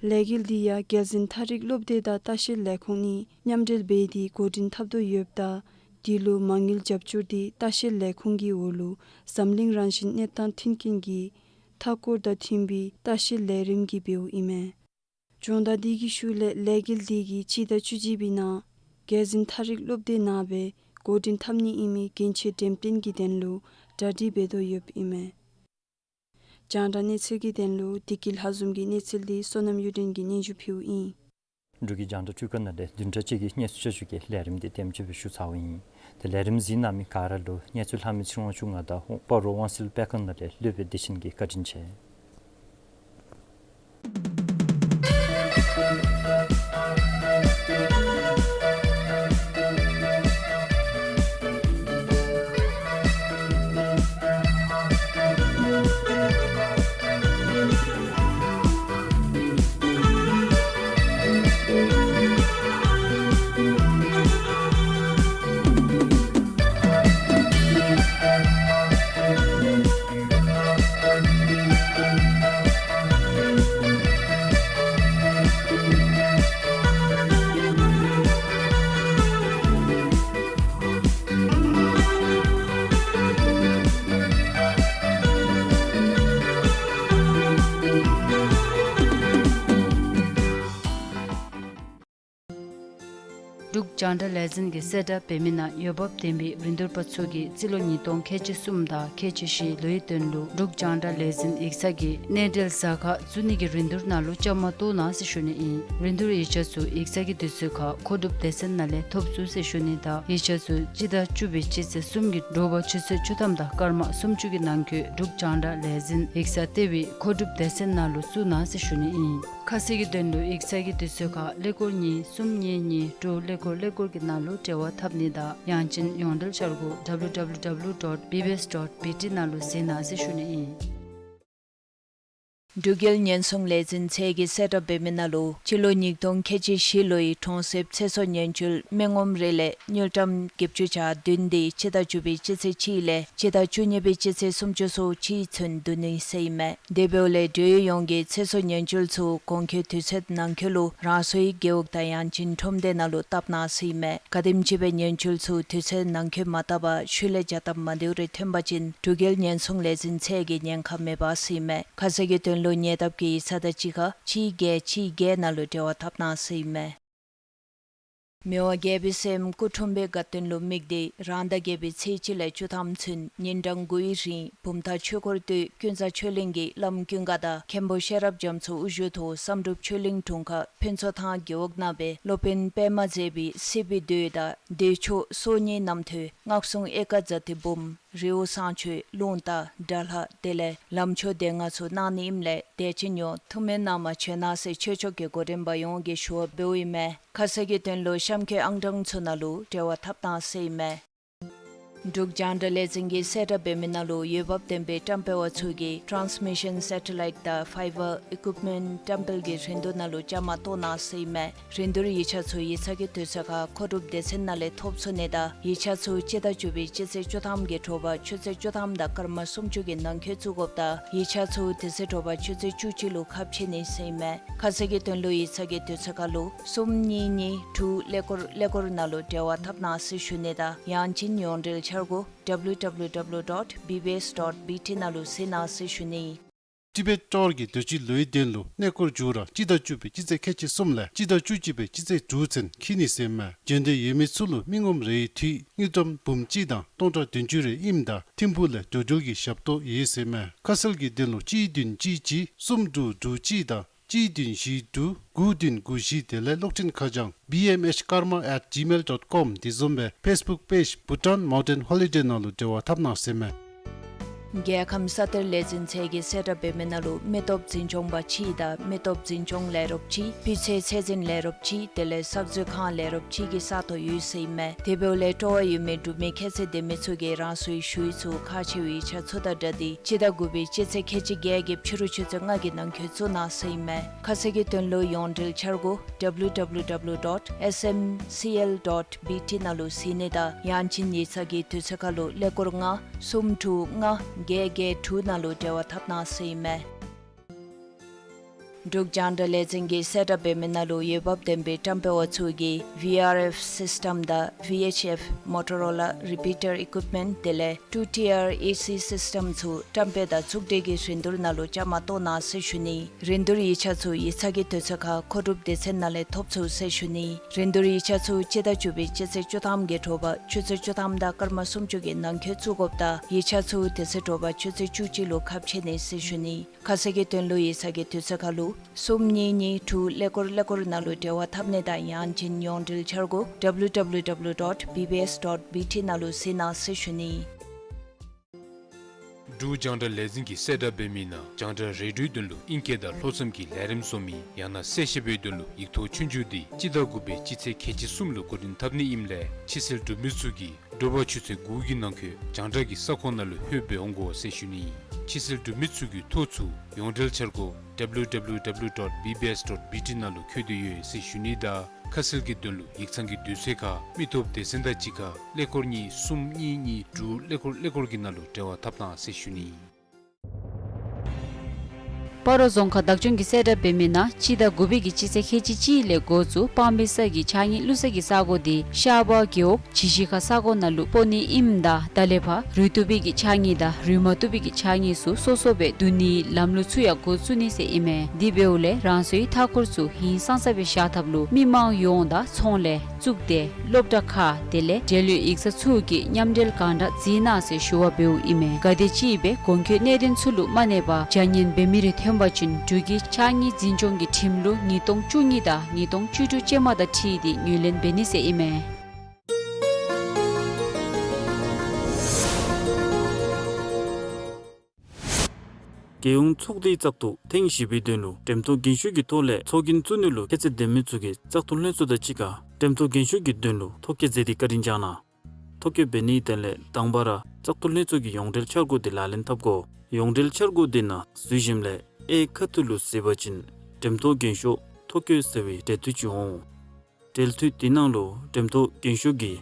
ལས་འགུལ་འདི་ཡང་རྒྱལ་འཛིན་ཐགས་རིས་སློབ་སྡེ་དང་ལྟ་བཤལ་ལས་ཁུངས་གཉིས་མཉམ་འབྲེལ་འབད་དེ་འགོ་འདྲེན་འཐབ་དོ་ཡོདཔ་ད་དེ་ལུ་མ་དངུལ་རྒྱབ་སྐྱོར་འདི་ལྟ་བཤལ་ལས་ཁུངས་ཀྱི་འོག་ལུ་འཛམ་གླིང་རང་བཞིན་གནས་སྟངས་མཐུན་རྐྱེན་གྱི་མཐའ་འཁོར་དང་མཐུན་པའི་ལྟ་བཤལ་ལས་རིམ་གྱིས་འབདཝ་ཨིན་མས། སྦྱོང་བརྡར་འདི་གི་ཤུལ་ལས་ལས་འགུལ་འདི་གིས་སྤྱི་ཟླ་བཅུ་གཅིག་པའི་ནང་རྒྱལ་འཛིན་ཐགས་རིས་སློབ་སྡེ་ནང་སྦེ་འགོ་འདྲེན་འཐབ་ནི་ཨིན་མི་གྱོན་ཆས་འགྲེམས་སྟོན་གྱི་དོན་ལུ་གྲ་སྒྲིག་འབད་དོ་ཡོདཔ་ཨིན་མས། རྒྱང་བསྒྲགས་གནས་ཚུལ་གྱི་དོན་ལུ་བདེ་སྐྱིད་ལྷ་འཛོམས་ཀྱི་གནས་ཚུལ་འདི་བསོད་ནམས་གཡུ་སྒྲོན་གྱིས་སྙན་ཞུ་ཕུལཝ་ཨིན། འབྲུག་གི་རྒྱང་བསྒྲགས་སྒྲིག་ཁང་ནང་ལས་བདུན་ཕྲག་གཅིག་གི་གནས་ཚུལ་བསྐྱར་ཞུ་གི་ལས་རིམ་འདི་དེམ་ཅིག་སྦེ་ཞུ་ཚརཝ་ཨིན། ཏེ་ལས་རིམ་གཟིགས་གནང་མི་ག་ར་ལུ་གནས་ཚུལ་ལྷག་མི་ཚེ་རིང་དབང་ཕྱུག་ང་དང་སྤ་རོ་དབང་སེལ་སྤེལ་ཁང་ནང་ལས་སློབ་དཔོན་བདེ་ཆེན་གྱིས་བཀའ་དྲིན་ཆེ། འབྲུག་རྒྱང་བསྒྲགས་ལས་འཛིན་གྱིས་གསལ་བསྒྲགས་འབད་མི་ནང་འོས་འབབ་ལྡན་པའི་རིན་བསྡུར་པ་ཚུ་གིས་རྩིས་ལོ་ཉིས་སྟོང་ཁལ་གཅིག་གསུམ་དང་ཁལ་གཅིག་བཞི་ལོའི་དོན་ལུ་འབྲུག་རྒྱང་བསྒྲགས་ལས་འཛིན་ཡིག་ཚང་གི་གནས་འབྲེལ་གཟའ་སྐར་བཙུགས་ནི་གི་རིན་བསྡུར་ནང་ལུ་བཅའ་མར་གཏོགས་གནང་ཟེར་ཞུ་ནི་ཨིན། རིན་བསྡུར་ཡིག་ཆ་ཚུ་ཡིག་ཚང་གི་དུས་ཚོད་ཁར་མཁོ་སྒྲུབ་སྡེ་ཚན་ནང་ལས་ཐོབ་ཚུགས་ཟེར་ཞུ་ནི་དང་ཡིག་ཆ་ཚུ་སྤྱི་ཟླ་བཅུ་པའི་སྤྱི་ཚེས་གསུམ་གྱི་དྲོ་པ་ཆུ་ཚོད་བཅུ་ཐམ་དང་སྐར་མ་སུམ་ཅུ་གི་ནང་འཁོད་འབྲུག་རྒྱང་བསྒྲགས་ལས་འཛིན་ཡིག་ཚང་ལྟེ་བའི་མཁོ་སྒྲུབ་སྡེ་ཚན་ནང་ལུ་བཙུགས་གནང་ཟེར་ཞུ་ནི་ཨིན། ཁ་གསལ་གྱི་དོན་ལུ་ཡིག་ཚང་གི་དུས་ཚོད་ཁར་ཀླད་ཀོར་གཉིས་གསུམ་གཉིས་གཉིས་དྲུག་ཀླད་ཀོར་ཀླད་ཀོར་གྱི་ནང་ལུ་འབྲེལ་བ་འཐབ་ནི་དང་ཡང་ཅིན་ཡོངས་འབྲེལ་འཆར་སྒོ་W W W dot B B S dot B T ནང་ལུ་གཟིགས་གནང་ཟེར་ཞུ་ནི་ཨིན། འབྲུག་རྒྱལ་ཉེན་སྲུང་ལས་འཛིན་ཚད་ཀྱིས་གསལ་བསྒྲགས་འབད་མི་ནང་ལུ་སྤྱི་ལོ་ཉིས་སྟོང་ཁལ་གཅིག་བཞི་ལོའི་གྲོང་གསེབ་ཚེ་སྲོག་ཉེན་བཅོལ་མི་ངོམ་རེ་ལས་དངུལ་ཀྲམ་བརྒྱད་ཅུ་གྱ་བདུན་འདི་སྤྱི་ཟླ་བཅུ་པའི་སྤྱི་ཚེས་གཅིག་ལས་སྤྱི་ཟླ་བཅུ་གཉིས་པའི་སྤྱི་ཚེས་སུམ་ཅུ་སོ་གཅིག་ཚུན་བསྡུ་ནི་ཟེར་ཨིན་མས། དེ་འབདཝ་ལས་འབྲེལ་ཡོད་ཡོངས་ཀྱིས་ཚེ་སྲོག་ཉེན་བཅོལ་ཚུ་གོང་འཁོད་དུས་ཚོད་ནང་འཁོད་ལུ་རང་སོའི་རྒེད་འོག་དང་ཡང་ཅིན་ཁྲོམ་སྡེ་ནང་ལུ་བཏབ་གནང་ཟེར་ཨིན་མས། ག་དེམ་ཅིག་སྦེ་ཉེན་བཅོལ་ཚུ་དུས་ཚོད་ནང་འཁོད་མ་བཏབ་པར་ཤུལ་ལས་བྱ་སྟབས་མ་བདེཝ་རེ་ཐོན་པ་ཅིན་འབྲུག་རྒྱལ་ཉེན་སྲུང་ལས་འཛིན་ཚད་ཀྱི་ཉེན་ཁ་མེད་པ་ཟེར་ཨིན་མས། ཁ་གསལ་གྱི་དོན་ལུ་ཉེ་འདབས་ཀྱི་ཡིག་ཚང་དང་གཅིག་ཁར་གཅིག་བརྒྱད་གཅིག་བརྒྱད་ནང་ལུ་འབྲེལ་བ་འཐབ་གནང་ཟེར་ཨིན་མས། མི་དབང་རྒྱལ་པོའི་སྲསམོ་སྐུ་འཁྲུངས་པའི་དགའ་སྟོན་ལུ་དམིགས་ཏེ་རང་ཟླ་བརྒྱད་པའི་ཚེས་གཅིག་ལས་བཅུ་ཐམ་ཚུན་ཉིན་གྲངས་དགུའི་རིང་བུམ་ཐང་ཆོས་འཁོར་སྟོད་ཀུན་བཟང་ཆོས་གླིང་གི་བླམ་ཀུན་དགའ་དང་མཁན་པོ་ཤེས་རབ་རྒྱ་མཚོ་དབུ་བཞུགས་ཐོག་བསམ་གྲུབ་ཆོས་གླིང་དྲུང་ཁག་ཕུན་ཚོགས་ཐང་རྒེད་འོག་ནང་སྦེ་སློབ་དཔོན་པདྨ་མཛེས་པའི་སྲིད་པའི་མདོ་དང་བདེ་མཆོག་སོ་གཉིས་རྣམ་ཐོས་སྔགས་སྲུང་ཨེ་ཀ་ཛ་ཏི་འབུམ་རི་བོ་བསང་མཆོད་རླུང་རྟ་དགྲ་ལྷ་དེ་ལས་ལམ་མཆོད་སྡེ་ལྔ་ཚུ་གནང་ནི་ཨིནམ་ལས་དད་ཅན་ཡོངས་ཐུགས་སྨོན་གནང་བར་བྱོན་གནང་ཟེར་ཆོས་ཕྱོགས་ཀྱི་འགོ་འདྲེན་པ་ཡོངས་ཀྱིས་ཞུ་བ་འབདཝ་ཨིན་མས། ཁ་གསལ་གྱི་དོན་ལུ་གཤམ་འཁོད་ཨང་གྲངས་ཚུ་ནང་ལུ་འབྲེལ་བ་འཐབ་གནང་ཟེར་ཨིན་མས། འབྲུག་རྒྱང་བསྒྲགས་ལས་འཛིན་གྱིས་གསལ་བསྒྲགས་འབད་མི་ནང་ལུ་འོས་འབབ་ལྡན་པའི་བཀྲམ་སྤེལ་བ་ཚུ་གིས་ཊཱནསི་མི་ཤཱན་སེ་ཊ་ལའིཊ་དང་ཕའི་བར་ཨི་ཀུབ་མེནཊ་བཀྲམ་སྤེལ་གྱི་རིན་བསྡུར་ནང་ལུ་བཅའ་མར་གཏོགས་གནང་ཟེར་ཨིན་མས། རིན་བསྡུར་ཡིག་ཆ་ཚུ་ཡིག་ཚང་གི་དུས་ཚོད་ཁར་མཁོ་སྒྲུབ་སྡེ་ཚན་ནང་ལས་ཐོབ་ཚུགས་ནི་དང་ཡིག་ཆ་ཚུ་སྤྱི་ཟླ་བཅུ་པའི་སྤྱི་ཚེས་བཅུ་ཐམ་གྱི་དྲོ་པ་ཆུ་ཚོད་བཅུ་ཐམ་དང་སྐར་མ་སུམ་ཅུ་གི་ནང་འཁོད་བཙུགས་དགོཔ་དང་ཡིག་ཆ་ཚུ་དེ་ཚེ་དྲོ་པ་ཆུ་ཚོད་བཅུ་གཅིག་ལུ་ཁ་ཕྱེ་ནི་ཟེར་ཨིན་མས། ཁ་གསལ་གྱི་དོན་ལུ་ཡིག་ཚང་གི་དུས་ཚོད་ཁར་ལུ་གསུམ་གཉིས་གཉིས་དྲུག་ཀླད་ཀོར་ཀླད་ཀོར་ནང་ལུ་འབྲེལ་བ་འཐབ་གནང་ཟེར་ཞུ་ནི་དང་ཡང་ཅིན་ཡོངས་འབྲེལ་འཆར་སྒོ་W W W dot B B S dot B T ནང་ལུ་གཟིགས་གནང་ཟེར་ཞུ་ནི། ཊི་བེཊ་ཊོར་གྱི་དུས་ཅི་ལོའི་དོན་ལུ་གནས་སྐོར་མཇུག་ར་སྤྱི་ཟླ་བཅུ་པའི་སྤྱི་ཚེས་ཁལ་གཅིག་གསུམ་ལས་སྤྱི་ཟླ་བཅུ་གཅིག་པའི་སྤྱི་ཚེས་དྲུག་ཚུན་འཁྱིད་ནི་ཟེར་ཨིན་མས། འབྱོན་འདོད་ཡོད་མི་ཚུ་ལུ་མི་ངོམ་རེའི་འཐུས་དངུལ་ཀྲམ་འབུམ་གཅིག་དང་སྟོང་ཕྲག་བདུན་ཅུ་རེ་ཨིནམ་ད་ཐིམ་ཕུག་ལས་འགྲོ་འགྲུལ་གྱི་ཞབས་ཏོག་ཡོད་ཟེར་ཨིན་མས། ཁ་གསལ་གྱི་དོན་ལུ་གཅིག་བདུན་གཅིག་གཅིག་གསུམ་དྲུག་དྲུག་གཅིག་དང་གཅིག་བདུན་བཞི་དྲུག་དགུ་བདུན་དགུ་བཞི་དེ་ལས་གློག་འཕྲིན་ཁ་བྱང་B M H Karma at gmail dot com དེ་བཟུམ་སྦེ་ཕེསི་བུཀ་པེཇ་Bhutan Mountain Holiday ནང་ལུ་འབྲེལ་བ་འཐབ་གནང་ཟེར་ཨིན་མས། རྒྱལ་ཁམས་ས་གཏེར་ལས་འཛིན་ཚད་ཀྱིས་གསལ་བསྒྲགས་འབད་མི་ནང་ལུ་མི་སྟོབས་འཛིན་སྐྱོང་པ་གཅིག་དང་མི་སྟོབས་འཛིན་སྐྱོང་ལས་རོགསཔ་གཅིག་སྤུས་ཚད་ཚད་འཛིན་ལས་རོགསཔ་གཅིག་དེ་ལས་གསར་འཛུགས་ཁང་ལས་རོགསཔ་གཅིག་གི་ས་ཐོ་ཡོད་ཟེར་ཨིན་མས། དེ་འབདཝ་ལས་སྤྲོ་བ་ཡོད་མི་འབྲུག་མི་ཁྱད་ཚད་ལྡན་མི་ཚུ་གིས་རང་སོའི་ཞུ་ཡིག་ཚུ་ཁག་ཆེ་བའི་ཡིག་ཆ་ཚུ་དང་སྦྲགས་ཏེ་སྤྱི་ཟླ་དགུ་པའི་སྤྱི་ཚེས་ཁལ་གཅིག་བརྒྱད་ཀྱི་ཕྱི་རུ་ཆུ་ཚོད་ལྔ་གི་ནང་འཁོད་བཙུགས་གནང་ཟེར་ཨིན་མས། ཁ་གསལ་གྱི་དོན་ལུ་ཡོངས་འབྲེལ་འཆར་སྒོ W W W dot S M C L dot B T ནང་ལུ་གཟིགས་ནི་དང་ཡང་ཅིན་ཡིག་ཚང་གི་དུས་ཚོད་ཁར་ལུ་ཀླད་ཀོར་ལྔ་གསུམ་དྲུག་ལྔ་བརྒྱད་བརྒྱད་དྲུག་ནང་ལུ་འབྲེལ་བ་འཐབ་གནང་ཟེར་ཨིན་མས། འབྲུག་རྒྱང་བསྒྲགས་ལས་འཛིན་གྱིས་གསལ་བསྒྲགས་འབད་མི་ནང་ལུ་འོས་འབབ་ལྡན་པའི་བཀྲམ་སྤེལ་བ་ཚུ་གིས་V R F སིསི་ཊམ་དང་V H F Motorola repeater equipment དེ་ལས་two tier A C སིསི་ཊམ་ཚུ་བཀྲམ་སྤེལ་དང་བཙུགས་སྒྲིག་གི་རིན་བསྡུར་ནང་ལུ་བཅའ་མར་གཏོགས་གནང་ཟེར་ཞུ་ནི། རིན་བསྡུར་ཡིག་ཆ་ཚུ་ཡིག་ཚང་གི་དུས་ཚོད་ཁར་མཁོ་སྒྲུབ་སྡེ་ཚན་ནང་ལས་ཐོབ་ཚུགས་ཟེར་ཞུ་ནི། རིན་བསྡུར་ཡིག་ཆ་ཚུ་སྤྱི་ཟླ་བཅུ་པའི་སྤྱི་ཚེས་བཅུ་ཐམ་གྱི་དྲོ་པ་ཆུ་ཚོད་བཅུ་ཐམ་དང་སྐར་མ་སུམ་ཅུ་གི་ནང་འཁོད་བཙུགས་དགོཔ་དང་ཡིག་ཆ་ཚུ་དེ་ཚེ་དྲོ་པ་ཆུ་ཚོད་བཅུ་གཅིག་ལུ་ཁ་ཕྱེ་ནི་ཟེར་ཞུ་ནི། ཁ་གསལ་གྱི་དོན་ལུ་ཡིག་ཚང་གི་དུས་ཚོད་ཁར་ལུ་གསུམ་གཉིས་གཉིས་དྲུག་ཀླད་ཀོར་ཀླད་ཀོར་ནང་ལུ་འབྲེལ་བ་འཐབ་ནི་དང་ཡང་ཅིན་ཡོངས་འབྲེལ་འཆར་སྒོ་W W W dot B B S dot B T ནང་ལུ་གཟིགས་གནང་ཟེར་ཞུ་ནི། འབྲུག་རྒྱང་བསྒྲགས་ལས་འཛིན་གྱིས་གསལ་བསྒྲགས་འབད་མི་ནང་རྒྱང་བསྒྲགས་རེ་ཌིའོའི་དོན་ལུ་ཨིང་སྐད་དང་ལྷོ་མཚམས་ཀྱི་ལས་རིམ་བཟོ་མི་ཡང་ན་གསལ་བཤད་པའི་དོན་ལུ་ཡིག་ཐོག་ཆོས་རྒྱུགས་འདི་སྤྱི་ཟླ་དགུ་པའི་སྤྱི་ཚེས་ཁལ་གཅིག་གསུམ་ལུ་འགོ་འདྲེན་འཐབ་ནི་ཨིནམ་ལས་ཕྱི་སེལ་འབྲུག་མི་ཚུ་གིས་དྲོ་པ་ཆུ་ཚོད་དགུ་གི་ནང་འཁོད་རྒྱང་བསྒྲགས་ཀྱི་ས་ཁོངས་ནང་ལུ་ལྷོད་སྦེ་འོང་དགོ་ཟེར་ཞུ་ནི། ཕྱི་སེལ་འབྲུག་མི་ཚུ་གིས་ཐོ་ཚུ་ཡོངས་འབྲེལ་འཆར་སྒོ་W W W dot B B S dot B T ནང་ལུ་འཁོད་དེ་ཡོད་ཟེར་ཞུ་ནི་དང་ཁ་གསལ་གྱི་དོན་ལུ་ཡིག་ཚང་གི་དུས་ཚོད་ཁར་མི་སྟོབས་སྡེ་ཚན་དང་གཅིག་ཁར་ཀླད་ཀོར་གཉིས་གསུམ་གཉིས་གཉིས་དྲུག་ཀླད་ཀོར་ཀླད་ཀོར་གྱི་ནང་ལུ་འབྲེལ་བ་འཐབ་གནང་ཟེར་ཞུ་ནི། སྤ་རོ་རྫོང་ཁག་བདག་སྐྱོང་གིས་གསལ་བསྒྲགས་འབད་མི་ནང་སྤྱི་ཟླ་དགུ་པའི་གི་སྤྱི་ཚེས་ཁལ་གཅིག་གཅིག་ལས་འགོ་བཙུགས་སྤང་སྦིས་ས་གི་ཕྱགས་སྙིགས་བླུག་ས་གི་ས་སྒོ་འདི་ཤར་པ་རྒེད་འོག་བྱི་ཤི་ཁ་ས་གོ་ནང་ལུ་སྤོ་ནི་ཨིནམ་ད་ད་ལས་ཕར་རུལ་བཏུབ་པའི་གི་ཕྱགས་སྙིགས་དང་རུལ་མ་བཏུབ་པའི་གི་ཕྱགས་སྙིགས་ཚུ་སོ་སོ་སྦེ་བསྡུ་ནིའི་ལམ་ལུགས་ཚུ་ཡང་འགོ་བཙུགས་ནི་ཟེར་ཨིན་མས། དེ་འབདཝ་ལས་རང་སོའི་མཐའ་འཁོར་ཚུ་ཧིང་སངས་ས་སྦེ་བཞག་ཐབས་ལུ་མི་མང་ཡོངས་དང་ཚོང་ལས་གཙུག་སྡེ་སློབ་གྲྭ་ཁག་དེ་ལས་འབྲེལ་ཡོད་ཡིག་ཚང་ཚུ་གིས་མཉམ་འབྲེལ་གང་དྲག་མཛད་གནང་ཟེར་ཞུ་བ་འབདཝ་ཨིན་མས། ག་དེམ་ཅིག་སྦེ་གོང་འཁོད་གནད་དོན་ཚུ་ལུ་མ་གནས་པར་བྱ་ངན་འབད་མི་རེ་ཐོན་པ་ཅིན་འབྲུག་གི་ཕྱགས་སྙིགས་འཛིན་སྐྱོང་གི་ཁྲིམས་ལུགས་ཉིས་སྟོང་བཅུ་གཉིས་དང་ཉིས་སྟོང་བཅུ་དྲུག་ཅན་མ་དང་འཁྲིལ་ཏེ་ངོས་ལེན་འབད་ནི་ཟེར་ཨིན་མས། རྒྱལ་ཡོངས་ཚོགས་སྡེའི་བཙག་འཐུ་ཐེངས་བཞི་པའི་དོན་ལུ་འགྲེམས་ཐོག་རྒན་ཤོས་ཀྱི་ཐོག་ལས་ཚོགས་རྒྱན་བཙུགས་ནི་ལུ་ཁྱད་ཚད་ལྡན་མི་ཚུ་གིས་བཙག་འཐུ་ལྷན་ཚོགས་དང་གཅིག་ཁར་འགྲེམས་ཐོག་རྒན་ཤོས་ཀྱི་དོན་ལུ་ཐོ་བཀོད་མཛད་དེ་བཀའ་དྲིན་བསྐྱངས་གནང་། ཐོ་བཀོད་འབད་ནིའི་དོན་ལས་དང་པ་ར་བཙག་འཐུ་ལྷན་ཚོགས་ཀྱི་ཡོངས་འབྲེལ་འཆར་སྒོ་འདི་ལག་ལེན་འཐབ་དགོ། ཡོངས་འབྲེལ་འཆར་སྒོ་འདི་ནང་འཛུལ་ཞིནམ་ལས་གཡས་ཁ་ཐུག་ལུ་གཟིགས་པ་ཅིན་འགྲེམས་ཐོག་རྒན་ཤོས་ཐོ་བཀོད་ཟེར་བའི་འབྲེལ་མཐུད་ཅིག་འོང་། འབྲེལ་མཐུད་འདི་ནང་ལུ་འགྲེམས་ཐོག་རྒན་ཤོས་ཀྱི་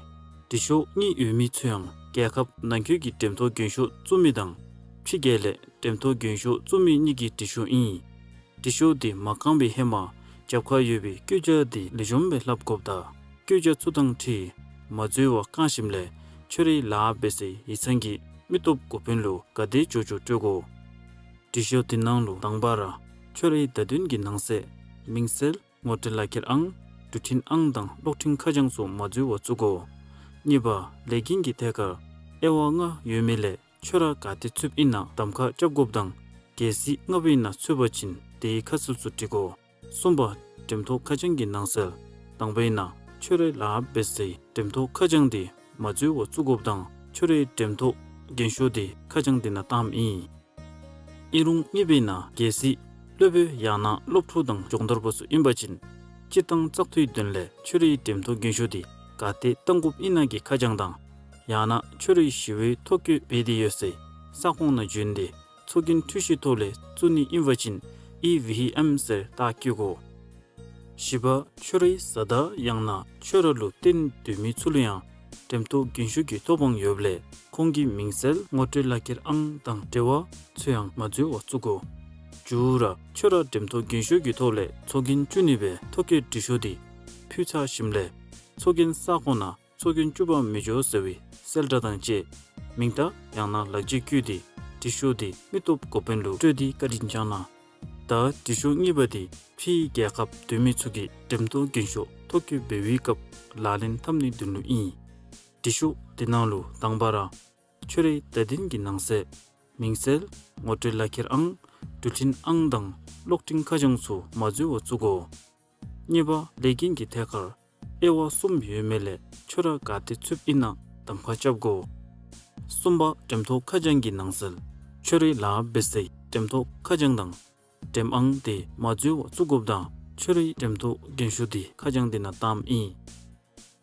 འབྲི་ཤོག་གཉིས་ཡོད་མི་ཚུ་ཡང་རྒྱལ་ཁབ་ནང་འཁོད་ཀྱི་འགྲེམས་ཐོག་རྒན་ཤོས་བཙུགས་མི་དང་ཕྱི་རྒྱལ་ལས་འགྲེམས་ཐོག་རྒན་ཤོས་བཙུགས་མི་གཉིས་ཀྱི་འབྲི་ཤོག་ཨིན། འབྲི་ཤོག་འདི་མ་བཀང་བའི་ཧེ་མ་རྒྱབ་ཁར་ཡོད་པའི་བཀོད་རྒྱ་འདི་ལེགས་ཤོམ་སྦེ་ལྷབ་དགོཔ་དང་བཀོད་རྒྱ་ཚུ་དང་འཁྲིལ་མ་འཛོལ་བར་བཀང་ཞིནམ་ལས་ཁྱོད་རའི་ལཱ་འབད་སའི་ཡིག་ཚང་གི་མི་སྟོབས་འགོ་དཔོན་ལུ་ག་དེ་མགྱོགས་མགྱོགས་སྤྲོད་དགོ། འབྲི་ཤོག་འདི་ནང་ལུ་དང་པ་ར་ཁྱོད་རའི་བརྡ་དོན་གྱི་ནང་གསེས་མིང་གསལ་ངོ་སྤྲོད་ལག་ཁྱེར་ཨང་ འགྲུལ་འཕྲིན་ཨང་དང་གློག་འཕྲིན་ཁ་བྱང་ཚུ་མ་འཛོལ་བར་བཙུགས་དགོ། གཉིས་པ་ལས་འགན་གྱི་ཐད་ཁར་དབྱེ་བ་ལྔ་ཡོད་མི་ལས་ཁྱོད་ར་ག་ཏེ་ཚུདཔ་ཨིན་ན་གདམ་ཁ་རྐྱབ་དགོཔ་དང་གལ་སྲིད་ལྔ་པ་ཨིན་ན་ཚུད་པ་ཅིན་དེའི་ཁ་གསལ་ཚུ་བྲི་དགོ། གསུམ་པ་འགྲེམ་ཐོག་ཁ་བྱང་གི་ནང་གསལ། དང་པ་ཨིན་ན་ཁྱོད་རའི་ལཱ་འབད་སའི་འགྲེམ་ཐོག་ཁ་བྱང་དེ་མ་འཛོལ་བར་བཙུགས་དགོཔ་དང་ཁྱོད་རའི་འགྲེམ་ཐོག་རྒྱན་ཤོག་དེ་ཁ་བྱང་དེ་ནང་བཏངམ་ཨིན། ཨིན་རུང་གཉིས་པ་ཨིན་ན་གལ་སྲིད་སློབ་དཔོན་ཡང་ན་སློབ་ཕྲུག་དང་སྦྱོང་བརྡར་པ་ཚུ་ཨིན་པ་ཅིན་སྤྱིར་བཏང་བཙག་འཐུའི་དོན་ལས་ཁྱོད་རའི་འགྲེམ་ཐོག་རྒྱན་ཤོག་དེ་ག་ཏེ་བཏང་དགོཔ་ཨིན་ན་གི་ཁ་བྱང་དང་ཡང་ན་ཁྱོད་རའི་ཞི་བའི་ཐོ་བཀོད་འབད་དེ་ཡོད་སའི་ས་ཁོངས་ནང་བྱོན་ཏེ་ཚོགས་རྒྱན་འཕྲུལ་ཆས་ཐོག་ལས་བཙུགས་ནི་ཨིན་པ་ཅིན་ཨི་བི་ཨེམ་ཟེར་རྟགས་བཀོད་དགོ། བཞི་པ་ཁྱོད་རའི་བཟའ་ཟླ་ཡང་ན་ཁྱོད་ར་ལུ་བརྟེན་སྡོད་མི་ཚུ་ལུ་ཡང་འགྲེམ་ཐོག་རྒྱན་ཤོག་གི་ཐོབ་དབང་ཡོདཔ་ལས་ཁོང་གི་མིང་གསལ་ངོ་སྤྲོད་ལག་ཁྱེར་ཨང་དང་འབྲེལ་བ་ཚུ་ཡང་མ་འཛོལ་བར་བཙུགས་དགོ། བཅུ་ར་ཁྱོད་ར་འགྲེམ་ཐོག་རྒྱན་ཤོག་གི་ཐོག་ལས་ཚོགས་རྒྱན་བཙུགས་ནི་སྦེ་ཐོ་བཀོད་འབྲི་ཤོག་དེ་ཕུལ་ཚར་ཞིནམ་ལས་ཚོགས་རྒྱན་ས་ཁོངས་ནང་ཚོགས་རྒྱན་བཙུགས་པར་མི་འགྱོ་ཟེར་བའི་གསལ་བསྒྲགས་དང་བཅས་མིང་རྟགས་ཡང་ན་ལག་འཇིགས་བཀོད་དེ་འབྲི་ཤོག་དེ་མི་སྟོབས་འགོ་དཔོན་ལུ་སྤྲོད་དེ་བཀའ་དྲིན་བསྐྱང་གནང་། ད་འབྲི་ཤོག་གཉིས་པ་དེ་ཕྱིའི་རྒྱལ་ཁབ་སྡོད་མི་ཚུ་གིས་འགྲེམ་ཐོག་རྒྱན་ཤོག་ཐོ་བཀོད་འབད་བའི་སྐབས་ལག་ལེན་འཐབ་ནིའི་དོན་ལུ་ཨིན། འབྲི་ཤོག་དེ་ནང་ལུ་དང་པ་ར་ཁྱོད་རའི་བརྡ་དོན་གྱི་ནང་གསལ། མིང་གསལ། ངོ་སྤྲོད་ལག་ཁྱེར་ཨང་། འགྲུལ་འཕྲིན་ཨང་དང་གློག་འཕྲིན་ཁ་བྱང་ཚུ་མ་འཛོལ་བར་བཙུགས་དགོ། གཉིས་པ་ལས་འགན་གྱི་ཐད་ཁར་དབྱེ་བ་གསུམ་ཡོད་མི་ལས་ཁྱོད་ར་ག་ཏེ་ཚུདཔ་ཨིན་ན་གདམ་ཁ་རྐྱབ་དགོ། གསུམ་པ་འགྲེམ་ཐོག་ཁ་བྱང་གི་ནང་གསལ། ཁྱོད་རའི་ལཱ་འབད་སའི་འགྲེམ་ཐོག་ཁ་བྱང་དང་འགྲེམ་ཨང་དེ་མ་འཛོལ་བར་བཙུགས་དགོཔ་དང་ཁྱོད་རའི་འགྲེམ་ཐོག་རྒྱན་ཤོག་དེ་ཁ་བྱང་དེ་ནང་བཏངམ་ཨིན།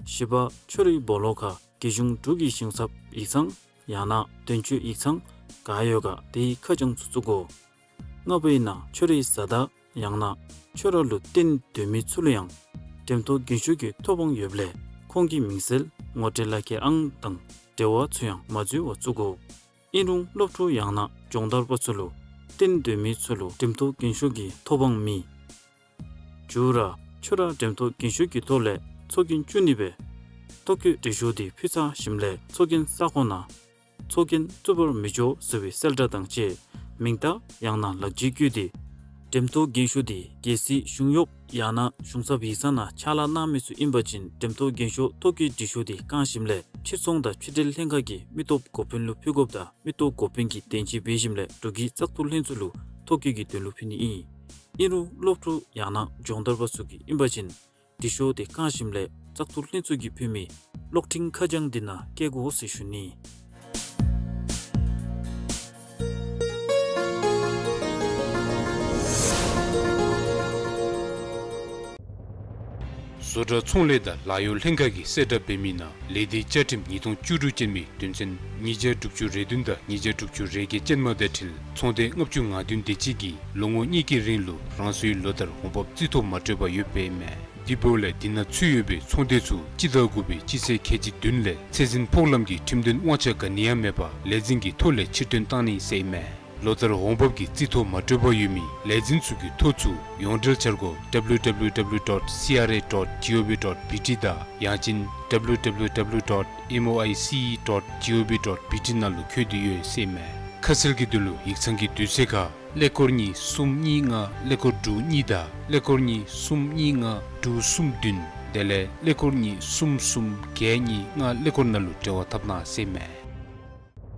བཞི་པ་ཁྱོད་རའི་སྦོ་ལོགས་ཁར་རྒྱལ་གཞུང་འབྲུག་གི་ཞིང་ཚབ་ཡིག་ཚང་ཡང་ན་དོན་གཅོད་ཡིག་ཚང་ག་ཡོད་ག་དེའི་ཁ་བྱང་ཚུ་བཙུགས་དགོ། ལྔ་པ་ཨིན་ན་ཁྱོད་རའི་བཟའ་ཟླ་ཡང་ན་ཁྱོད་ར་ལུ་བརྟེན་སྡོད་མི་ཚུ་ལུ་ཡང་འགྲེམ་ཐོག་རྒྱན་ཤོག་གི་ཐོབ་དབང་ཡོདཔ་ལས་ཁོང་གི་མིང་གསལ་ངོ་སྤྲོད་ལག་ཁྱེར་ཨང་དང་འབྲེལ་བ་ཚུ་ཡང་མ་འཛོལ་བར་བཙུགས་དགོ། ཨིན་རུང་སློབ་ཕྲུག་ཡང་ན་སྦྱོང་བརྡར་པ་ཚུ་ལུ་བརྟེན་སྡོད་མི་ཚུ་ལུ་འགྲེམ་ཐོག་རྒྱན་ཤོག་གི་ཐོབ་དབང་མེད། བཅུ་ར་ཁྱོད་ར་འགྲེམ་ཐོག་རྒྱན་ཤོག་གི་ཐོག་ལས་ཚོགས་རྒྱན་བཙུགས་ནི་སྦེ་ཐོ་བཀོད་འབྲི་ཤོག་དེ་ཕུལ་ཚར་ཞིནམ་ལས་ཚོགས་རྒྱན་ས་ཁོངས་ནང་ཚོགས་རྒྱན་བཙུགས་པར་མི་འགྱོ་ཟེར་བའི་གསལ་བསྒྲགས་དང་བཅས་མིང་རྟགས་ཡང་ན་ལག་འཇིགས་བཀོད་དེ། འགྲེམ་ཐོག་རྒྱན་ཤོག་དེ་གལ་སྲིད་གཞུང་གཡོགཔ་ཡང་ན་གཞུང་ཚབ་ཡིག་ཚང་ནང་ཕྱག་ལཱ་གནང་མི་ཚུ་ཨིན་པ་ཅིན་འགྲེམ་ཐོག་རྒྱན་ཤོག་ཐོ་བཀོད་འབྲི་ཤོག་དེ་བཀང་ཞིནམ་ལས་ཕྱིར་ཚོང་དང་ཕྱི་འབྲེལ་ལྷན་ཁག་གི་མི་སྟོབས་འགོ་དཔོན་ལུ་ཕུལ་དགོཔ་དང་མི་སྟོབས་འགོ་དཔོན་གྱིས་བདེན་དཔྱད་འབད་ཞིནམ་ལས་འབྲུག་གི་བཙག་འཐུ་ལྷན་ཚོགས་ལུ་ཐོ་བཀོད་ཀྱི་དོན་ལུ་ཕུལ་ནི་ཨིན། ཨིན་རུང་སློབ་ཕྲུག་ཡང་ན་སྦྱོང་བརྡར་པ་ཚུ་གིས་ཨིན་པ་ཅིན་འབྲི་ཤོག་དེ་བཀང་ཞིནམ་ལས་བཙག་འཐུ་ལྷན་ཚོགས་ཀྱིས་ཕུལ་མི་གློག་འཕྲིན་ཁ་བྱང་དེ་ནང་བཀལ་དགོ་ཟེར་ཞུ་ནི། བཟོ་གྲྭ་ཚོང་ལས་དང་ལཱ་གཡོག་ལྷན་ཁག་གིས་གསལ་བསྒྲགས་འབད་མི་ནང་ལས་སྡེའི་བཅའ་ཁྲིམས་ཉིས་སྟོང་བཅུ་དྲུག་ཅན་མའི་དོན་ཚན་ཉིས་བརྒྱ་དྲུག་ཅུ་རེ་བདུན་དང་ཉིས་བརྒྱ་དྲུག་ཅུ་རེ་བརྒྱད་ཅན་མ་དང་འཁྲིལ་ཚོང་སྡེ་ལྔ་བཅུ་ང་བདུན་དེ་ཅིག་གིས་ལོ་ངོ་གཉིས་ཀྱི་རིང་ལུ་རང་སོའི་ལོ་ལྟར་འོང་འབབ་རྩིས་ཐོ་མ་སྤྲོད་པར་ཡོདཔ་ཨིན་མས། དེ་འབདཝ་ལས་དེ་ནང་ཚུད་ཡོད་པའི་ཚོང་སྡེ་ཚུ་སྤྱི་ཟླ་དགུ་པའི་སྤྱི་ཚེས་ཁལ་གཅིག་བདུན་ལས་ཚད་འཛིན་ཕོགས་ལམ་གྱི་ཁྲིམས་དོན་དབང་ཆ་ག་ནི་ཡང་མེད་པར་ལས་འཛིན་གྱི་ཐོ་ལས་ཕྱིར་འདོན་བཏང་ནི་ཟེར་ཨིན་མས། ལོ་ལྟར་འོང་འབབ་ཀྱི་རྩིས་ཐོ་མ་སྤྲོད་པར་ཡོད་མི་ལས་འཛིན་ཚུ་གི་ཐོ་ཚུ་ཡོངས་འབྲེལ་འཆར་སྒོ་W W W dot C R A dot G O V dot B T དང་ཡང་ཅིན་W W W dot M O I C E dot G O V dot B T ནང་ལུ་བཀོད་དེ་ཡོད་ཟེར་ཨིན་མས། ཁ་གསལ་གྱི་དོན་ལུ་ཡིག་ཚང་གི་དུས་ཚོད་ཁར་ཀླད་ཀོར་གཉིས་གསུམ་གཉིས་ལྔ་ཀླད་ཀོར་དྲུག་གཉིས་དང་ཀླད་ཀོར་གཉིས་གསུམ་གཉིས་ལྔ་དྲུག་གསུམ་བདུན་དེ་ལས་ཀླད་ཀོར་གཉིས་གསུམ་གསུམ་བརྒྱད་གཉིས་ལྔ་ཀླད་ཀོར་ནང་ལུ་འབྲེལ་བ་འཐབ་གནང་ཟེར་ཨིན་མས།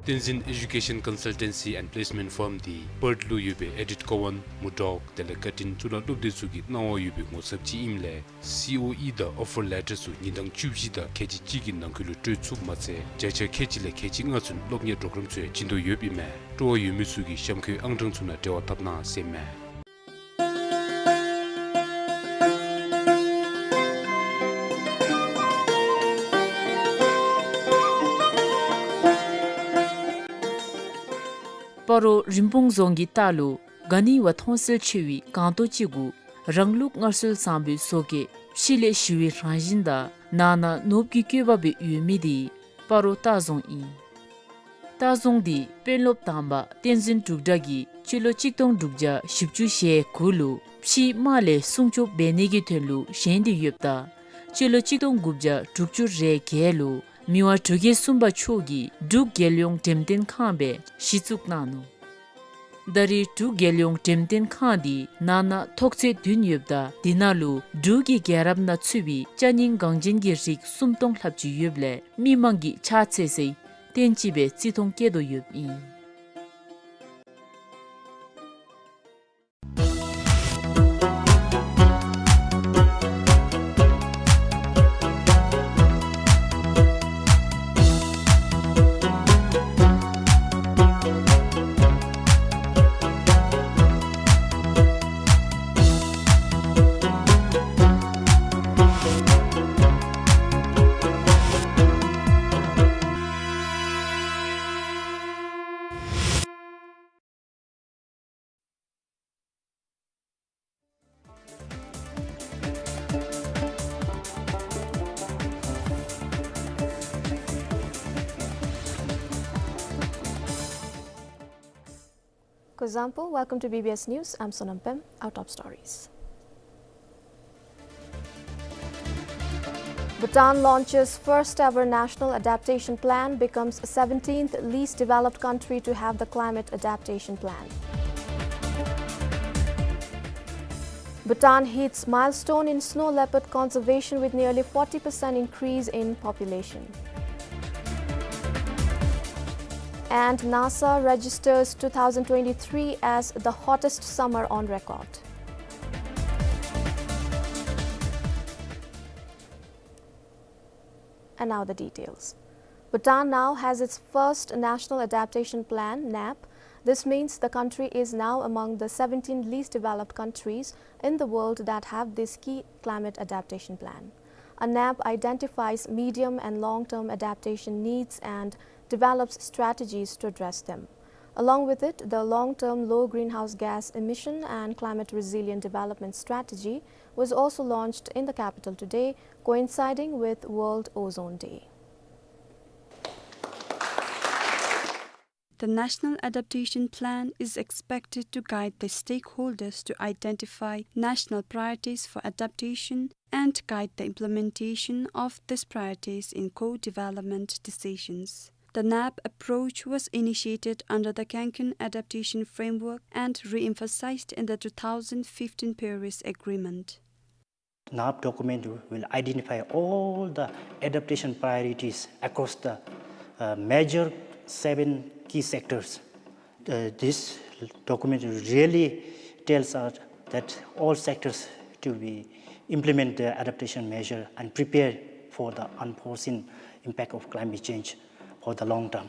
བསྟན་འཛིན་Education Consultancy and Placement Firm འདི་པརཐ་ལུ་ཡོད་པའི་ཨེ་ཌིཐ་ཀོ་ཝན་མུར་ཌོག་དེ་ལས་བཀའ་དྲིན་གཙུག་ལག་སློབ་སྡེ་ཚུ་གི་གནང་བ་ཡོད་པའི་ངོ་ཚབ་ཅིག་ཨིནམ་ལས་སི་ཨོ་ཨི་དང་ཨོ་ཕར་ལེ་ཊར་ཚུ་ཉིན་གྲངས་བཅུ་བཞི་དང་ཁལ་གཅིག་གཅིག་གི་ནང་འཁོད་ལུ་སྤྲོད་ཚུགསཔ་མ་ཚད་བརྒྱ་ཆ་ཁལ་གཅིག་ལས་ཁལ་གཅིག་ལྔ་ཚུན་སློབ་གཉེར་གྲོགས་རམ་ཚུ་ཡང་བྱིན་དོ་ཡོདཔ་ཨིན་མས། སྤྲོ་བ་ཡོད་མི་ཚུ་གིས་གཤམ་འཁོད་ཨང་གྲངས་ཚུ་ནང་འབྲེལ་བ་འཐབ་གནང་ཟེར་ཨིན་མས། སྤ་རོ་རིན་སྤུངས་རྫོང་གི་ལྟག་ལུ་ག་ནི་བ་མཐོང་གསལ་ཆེ་བའི་སྒང་ཏོག་ཅིག་གུ་རང་ལུགས་སྔར་སྲོལ་བཟང་པོའི་བཟོ་བཀོད་ཕྱི་ལས་ཞི་བའི་རང་བཞིན་དང་ནང་ན་ནོར་བུ་གི་བཀོད་པ་སྦེ་ཡོད་མི་དེ་སྤ་རོ་ལྟ་རྫོང་ཨིན། ལྟ་རྫོང་དེ་དཔོན་སློབ་དང་པ་བསྟན་འཛིན་འབྲུག་གྲགས་ཀྱིས་སྤྱི་ལོ་གཅིག་སྟོང་དྲུག་བརྒྱ་བཞི་བཅུ་ཞེ་དགུ་ལུ་ཕྱིའི་དམག་ལས་སྲུང་སྐྱོབ་འབད་ནི་གི་དོན་ལུ་བཞེངས་ཏེ་ཡོདཔ་ད་སྤྱི་ལོ་གཅིག་སྟོང་དགུ་བརྒྱ་དྲུག་ཅུ་རེ་བརྒྱད་ལུ་མི་དབང་འབྲུག་རྒྱལ་གསུམ་པ་མཆོག་གིས་འབྲུག་རྒྱལ་ཡོངས་འགྲེམས་སྟོན་ཁང་སྦེ་གཞི་བཙུགས་གནང་ནུག། ད་རེས་འབྲུག་རྒྱལ་ཡོངས་འགྲེམས་སྟོན་ཁང་འདི་ནང་ན་ཐོག་ཚད་བདུན་ཡོདཔ་ད་དེ་ནང་ལུ་འབྲུག་གི་རྒྱལ་རབས་ནང་ཚུད་པའི་ཅ་རྙིང་འགངས་ཅན་གྱི་རིགས་སུམ་སྟོང་ལྷགཔ་ཅིག་ཡོདཔ་ལས་མི་མང་གིས་ཕྱག་འཚལ་སའི་རྟེན་ཅིག་སྦེ་བརྩི་མཐོང་བསྐྱེད་དོ་ཡོདཔ་ཨིན། Kuzuzangpo, welcome to B B S News. I'm Sonam Pem. Our top stories. Bhutan launches first ever national adaptation plan, becomes seventeenth least developed country to have the climate adaptation plan. Bhutan hits milestone in snow leopard conservation with nearly forty percent increase in population. And NASA registers two thousand twenty-three as the hottest summer on record. And now the details. Bhutan now has its first National Adaptation Plan, nap. This means the country is now among the seventeen least developed countries in the world that have this key climate adaptation plan. A nap identifies medium and long-term adaptation needs and develops strategies to address them. Along with it, the long-term low greenhouse gas emission and climate resilient development strategy was also launched in the capital today, coinciding with World Ozone Day. The National Adaptation Plan is expected to guide the stakeholders to identify national priorities for adaptation and guide the implementation of these priorities in co-development decisions. The nap approach was initiated under the Cancun Adaptation Framework and re-emphasized in the two thousand fifteen Paris Agreement. nap document will identify all the adaptation priorities across the, uh, major seven key sectors. Uh, this document really tells us that all sectors to be implement the adaptation measure and prepare for the unforeseen impact of climate change for the long term.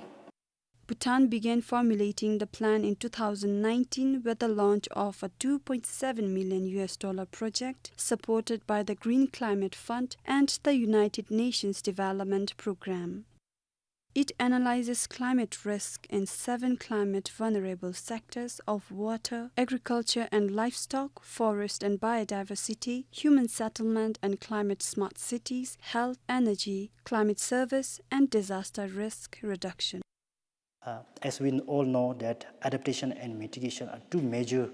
Bhutan began formulating the plan in two thousand nineteen with the launch of a two point seven million U S dollar project supported by the Green Climate Fund and the United Nations Development Programme. It analyzes climate risk in seven climate vulnerable sectors of water, agriculture and livestock, forest and biodiversity, human settlement and climate smart cities, health, energy, climate service and disaster risk reduction. Uh, as we all know that adaptation and mitigation are two major,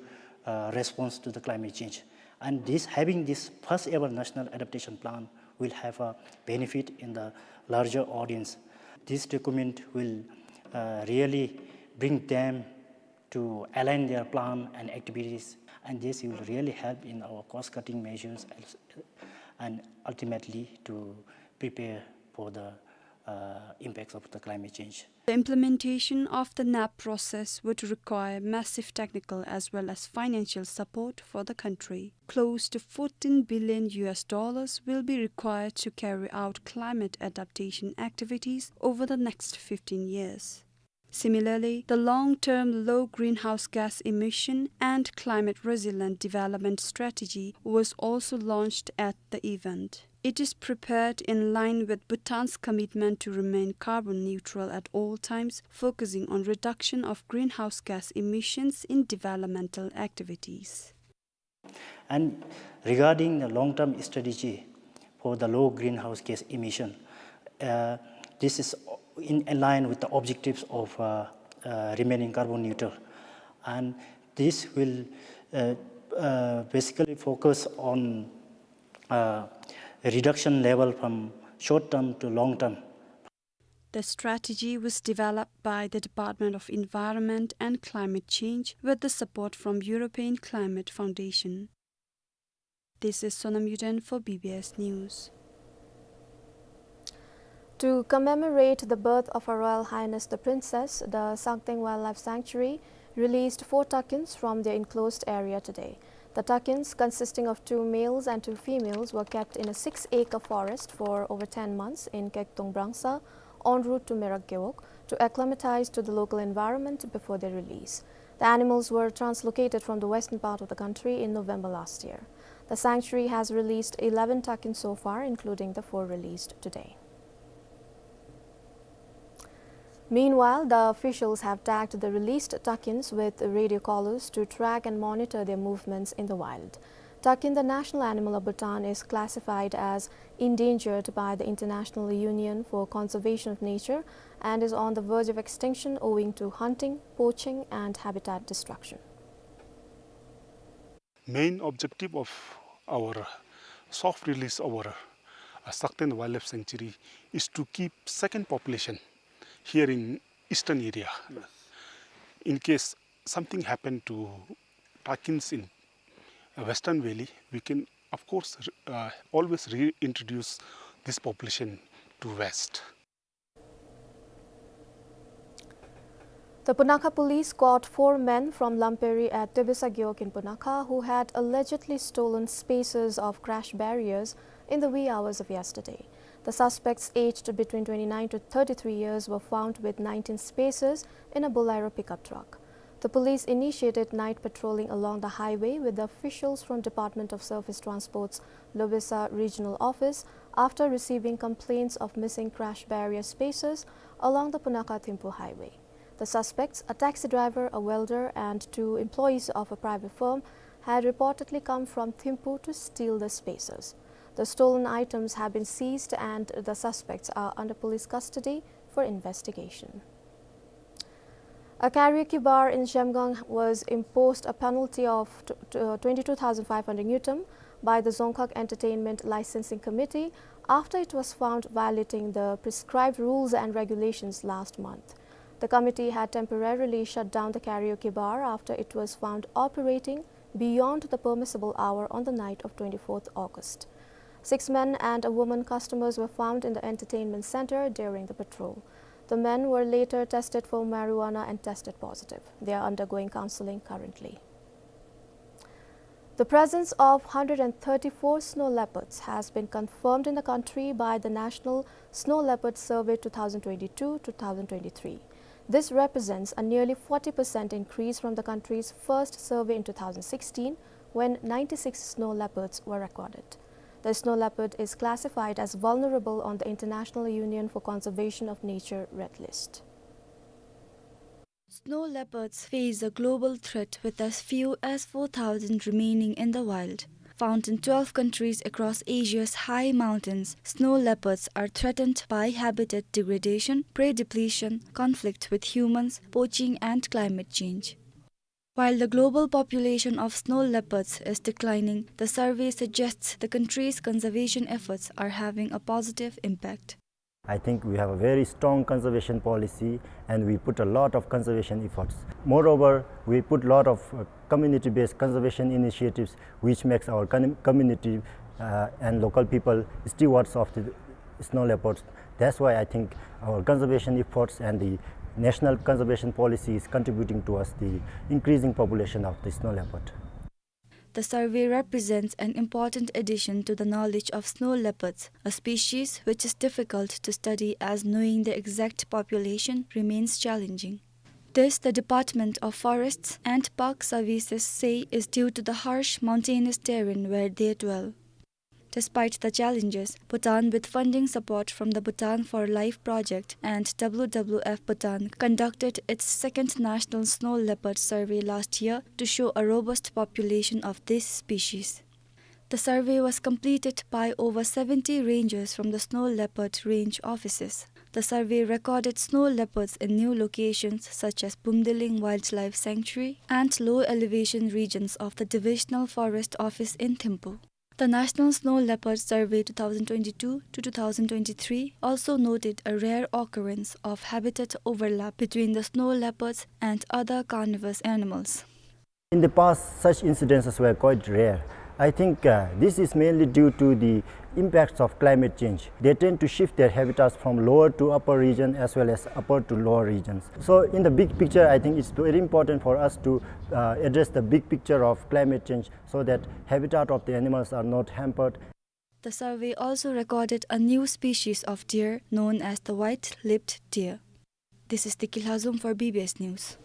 uh, response to the climate change. And this, having this first ever national adaptation plan will have a benefit in the larger audience. This document will, uh, really bring them to align their plan and activities, and this will really help in our cost-cutting measures and ultimately to prepare for the, uh, impacts of the climate change. The implementation of the nap process would require massive technical as well as financial support for the country. Close to fourteen billion U S dollars will be required to carry out climate adaptation activities over the next fifteen years. Similarly, the long-term low greenhouse gas emission and climate resilient development strategy was also launched at the event. It is prepared in line with Bhutan's commitment to remain carbon neutral at all times, focusing on reduction of greenhouse gas emissions in developmental activities. And regarding the long-term strategy for the low greenhouse gas emission, uh, this is in line with the objectives of, uh, uh, remaining carbon neutral. And this will, uh, uh, basically focus on, uh, reduction level from short term to long term. The strategy was developed by the Department of Environment and Climate Change with the support from European Climate Foundation. This is Sonam Yuden for B B S News. To commemorate the birth of Her Royal Highness the Princess, the Sangteng Wildlife Sanctuary released four takins from their enclosed area today. The takins, consisting of two males and two females, were kept in a six-acre forest for over ten months in Kektong Brangsa, en route to Merak Gewog, to acclimatize to the local environment before their release. The animals were translocated from the western part of the country in November last year. The sanctuary has released eleven takins so far, including the four released today. Meanwhile, the officials have tagged the released takins with radio collars to track and monitor their movements in the wild. Takin, the national animal of Bhutan, is classified as endangered by the International Union for Conservation of Nature and is on the verge of extinction owing to hunting, poaching, and habitat destruction. Main objective of our soft release of our, uh, Sangteng Wildlife Sanctuary is to keep second population here in eastern area. Yes. In case something happened to takins in, uh, Western Valley, we can, of course, r-, uh, always reintroduce this population to west. The Punakha police caught four men from Lamperi at Tebesa Gewog in Punakha who had allegedly stolen spacers of crash barriers in the wee hours of yesterday. The suspects, aged between twenty-nine to thirty-three years, were found with nineteen spacers in a Bolero pickup truck. The police initiated night patrolling along the highway with the officials from Department of Surface Transport's Lobesa Regional Office after receiving complaints of missing crash barrier spacers along the Punakha-Thimphu highway. The suspects, a taxi driver, a welder, and two employees of a private firm, had reportedly come from Thimphu to steal the spacers. The stolen items have been seized and the suspects are under police custody for investigation. A karaoke bar in Zhemgang was imposed a penalty of t-, t-, uh, twenty-two thousand five hundred ngultrum by the Dzongkhag Entertainment Licensing Committee after it was found violating the prescribed rules and regulations last month. The committee had temporarily shut down the karaoke bar after it was found operating beyond the permissible hour on the night of twenty-fourth August. Six men and a woman customers were found in the entertainment center during the patrol. The men were later tested for marijuana and tested positive. They are undergoing counseling currently. The presence of hundred and thirty-four snow leopards has been confirmed in the country by the National Snow Leopard Survey two thousand twenty-two two thousand twenty-three. This represents a nearly forty percent increase from the country's first survey in two thousand sixteen, when ninety-six snow leopards were recorded. The snow leopard is classified as vulnerable on the International Union for Conservation of Nature Red List. Snow leopards face a global threat, with as few as four thousand remaining in the wild. Found in twelve countries across Asia's high mountains, snow leopards are threatened by habitat degradation, prey depletion, conflict with humans, poaching, and climate change. While the global population of snow leopards is declining, the survey suggests the country's conservation efforts are having a positive impact. I think we have a very strong conservation policy and we put a lot of conservation efforts. Moreover, we put lot of, uh, community-based conservation initiatives which makes our con-, community, uh, and local people stewards of the snow leopards. That's why I think our conservation efforts and the national conservation policy is contributing towards the increasing population of the snow leopard. The survey represents an important addition to the knowledge of snow leopards, a species which is difficult to study as knowing the exact population remains challenging. This, the Department of Forests and Park Services say is due to the harsh mountainous terrain where they dwell. Despite the challenges, Bhutan, with funding support from the Bhutan for Life project and W W F Bhutan, conducted its second National Snow Leopard Survey last year to show a robust population of this species. The survey was completed by over seventy rangers from the Snow Leopard Range offices. The survey recorded snow leopards in new locations such as Bumdiling Wildlife Sanctuary and low elevation regions of the Divisional Forest Office in Thimphu. The National Snow Leopard Survey two thousand twenty-two to two thousand twenty-three also noted a rare occurrence of habitat overlap between the snow leopards and other carnivorous animals. In the past, such incidences were quite rare. I think, uh, this is mainly due to the impacts of climate change. They tend to shift their habitats from lower to upper region as well as upper to lower regions. So in the big picture, I think it's very important for us to, uh, address the big picture of climate change so that habitat of the animals are not hampered. The survey also recorded a new species of deer known as the white-lipped deer. This is Diki Lhazom for B B S News.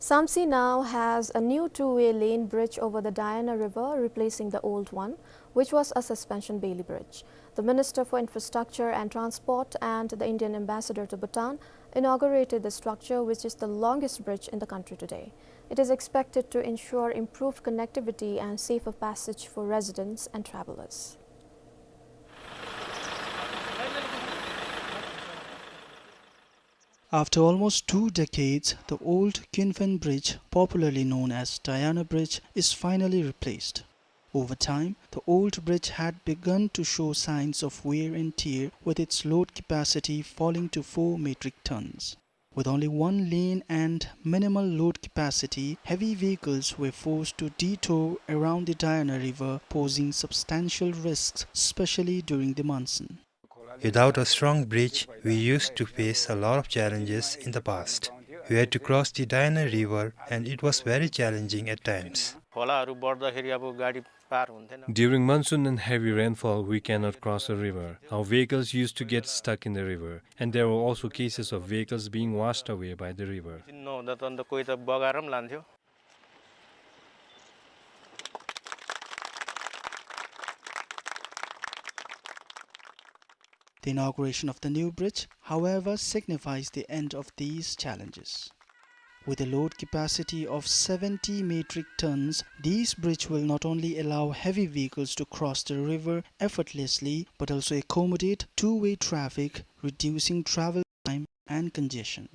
Samtse now has a new two-way lane bridge over the Diana River, replacing the old one, which was a suspension bailey bridge. The Minister for Infrastructure and Transport and the Indian Ambassador to Bhutan inaugurated the structure, which is the longest bridge in the country today. It is expected to ensure improved connectivity and safer passage for residents and travelers. After almost two decades, the old Kinfen Bridge, popularly known as Diana Bridge, is finally replaced. Over time, the old bridge had begun to show signs of wear and tear, with its load capacity falling to four metric tons. With only one lane and minimal load capacity, heavy vehicles were forced to detour around the Diana River, posing substantial risks, especially during the monsoon. Without a strong bridge, we used to face a lot of challenges in the past. We had to cross the Diana River, and it was very challenging at times. खोलाहरू बढ्दाखेरि अब गाडी पार हुन्थेन। During monsoon and heavy rainfall, we cannot cross the river. Our vehicles used to get stuck in the river, and there were also cases of vehicles being washed away by the river. नहुँदा त अन्त कोही त बगाएर पनि लान्थ्यो। The inauguration of the new bridge, however, signifies the end of these challenges. With a load capacity of seventy metric tons, this bridge will not only allow heavy vehicles to cross the river effortlessly, but also accommodate two-way traffic, reducing travel time and congestion.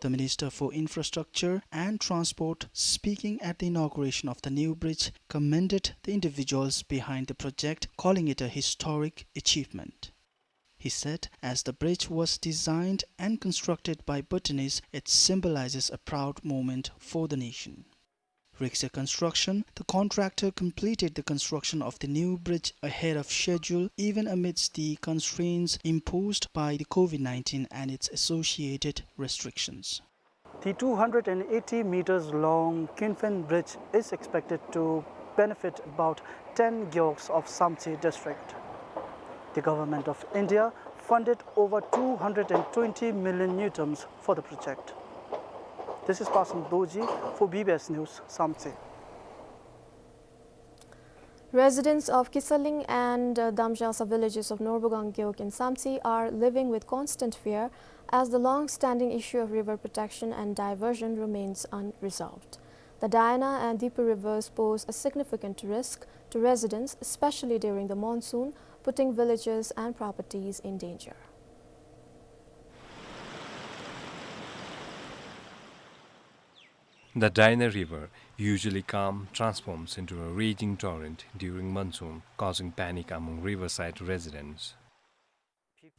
The Minister for Infrastructure and Transport, speaking at the inauguration of the new bridge, commended the individuals behind the project, calling it a historic achievement. He said, as the bridge was designed and constructed by Bhutanese, it symbolizes a proud moment for the nation. Rixair Construction, the contractor, completed the construction of the new bridge ahead of schedule, even amidst the constraints imposed by the COVID nineteen and its associated restrictions. The two hundred and eighty meters long Kinfen Bridge is expected to benefit about ten gewogs of Samtse district. The Government of India funded over two hundred and twenty million ngultrum for the project. This is Pasum Dorji for B B S News, Samtse. Residents of Kisaling and, uh, Damjasa villages of Norbugang Gewog in Samtse are living with constant fear as the long-standing issue of river protection and diversion remains unresolved. The Diana and Dipu rivers pose a significant risk to residents, especially during the monsoon, putting villages and properties in danger. The Diana River, usually calm, transforms into a raging torrent during monsoon, causing panic among riverside residents.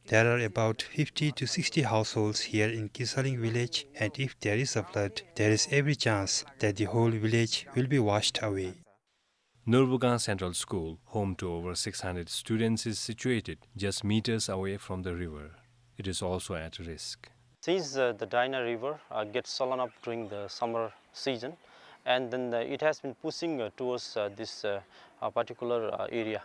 There are about fifty to sixty households here in Kisaling village, and if there is a flood, there is every chance that the whole village will be washed away. Norbugang Central School, home to over six hundred students, is situated just meters away from the river. It is also at risk. Since, uh, the Diana River, uh, gets swollen up during the summer season, and then, uh, it has been pushing, uh, towards, uh, this, uh, uh, particular, uh, area.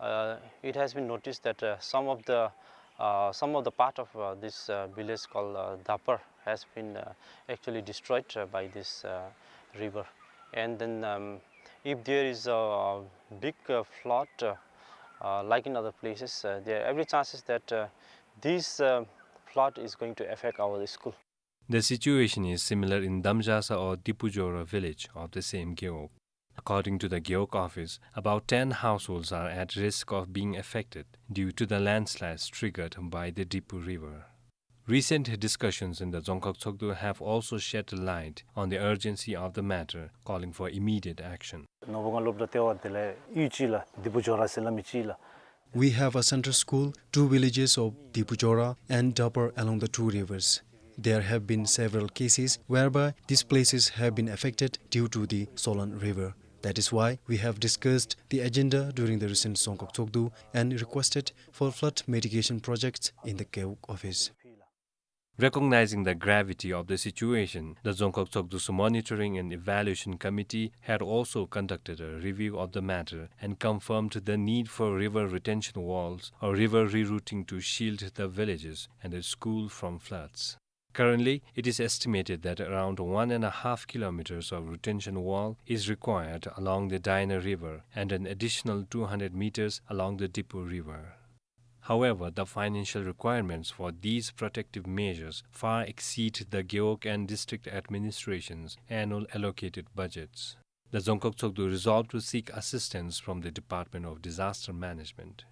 Uh, it has been noticed that, uh, some of the, uh, some of the part of, uh, this, uh, village called, uh, Dapar has been, uh, actually destroyed, uh, by this, uh, river. And then, um, if there is a big, uh, flood, uh, uh, like in other places, uh, there every chances that, uh, this, uh, flood is going to affect our school. The situation is similar in Damjasa or Dipujora village of the same Gewog. According to the Gewog office, about ten households are at risk of being affected due to the landslides triggered by the Dipu River. Recent discussions in the Dzongkhag Tshogdu have also shed light on the urgency of the matter, calling for immediate action. ནོར་བུ་སྒང་སློབ་གྲྭ་ལྟེ་བ་དེ་ལས་ཡུལ་གཅིག་ལགས་དི་པུ་ཇོ་ར་ཟེར་སླབ་མི་ཅིག་ལགས། We have a center school, two villages of Dipujora and Dapar along the two rivers. There have been several cases whereby these places have been affected due to the swollen river. That is why we have discussed the agenda during the recent Dzongkhag Tshogdu and requested for flood mitigation projects in the Gewog office. Recognizing the gravity of the situation, the Dzongkhag Tshogdu's Monitoring and Evaluation Committee had also conducted a review of the matter and confirmed the need for river retention walls or river rerouting to shield the villages and the school from floods. Currently, it is estimated that around one and a half kilometers of retention wall is required along the Daina River and an additional two hundred meters along the Diphu River. However, the financial requirements for these protective measures far exceed the Gewog and district administration's annual allocated budgets. The Dzongkhag Tshogdu resolved to seek assistance from the Department of Disaster Management.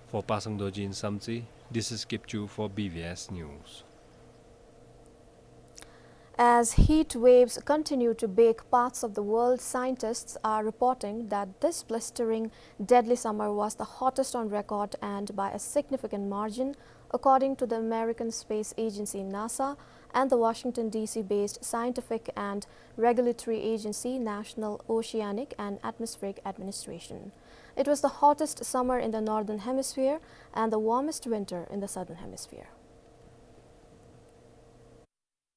For Pasang Dorji in Samtse, this is Kipchu for B B S News. As heat waves continue to bake parts of the world, scientists are reporting that this blistering, deadly summer was the hottest on record, and by a significant margin, according to the American Space Agency NASA and the Washington D C-based Scientific and Regulatory Agency, National Oceanic and Atmospheric Administration. It was the hottest summer in the Northern Hemisphere and the warmest winter in the Southern Hemisphere.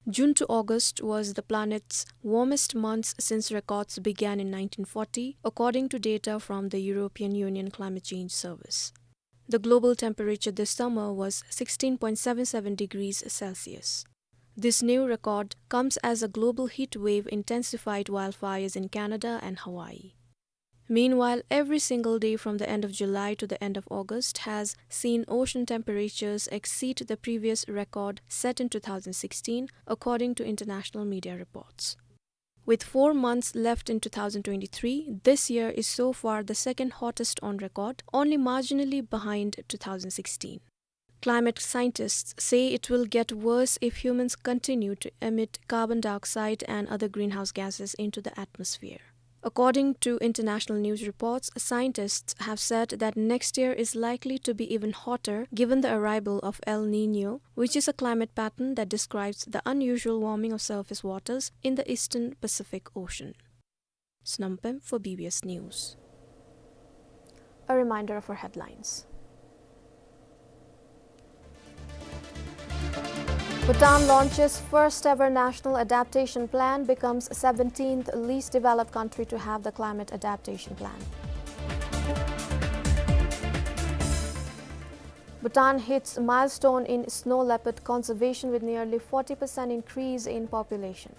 June to August was the planet's warmest months since records began in nineteen forty, according to data from the European Union Climate Change Service. The global temperature this summer was sixteen point seven seven degrees Celsius. This new record comes as a global heat wave intensified wildfires in Canada and Hawaii. Meanwhile, every single day from the end of July to the end of August has seen ocean temperatures exceed the previous record set in two thousand sixteen, according to international media reports. With four months left in two thousand twenty-three, this year is so far the second hottest on record, only marginally behind two thousand sixteen. Climate scientists say it will get worse if humans continue to emit carbon dioxide and other greenhouse gases into the atmosphere. According to international news reports, scientists have said that next year is likely to be even hotter given the arrival of El Niño, which is a climate pattern that describes the unusual warming of surface waters in the eastern Pacific Ocean. Snam Pem for B B S News. A reminder of our headlines. Bhutan launches first ever national adaptation plan, becomes seventeenth least developed country to have the climate adaptation plan. Bhutan hits milestone in snow leopard conservation with nearly forty percent increase in population.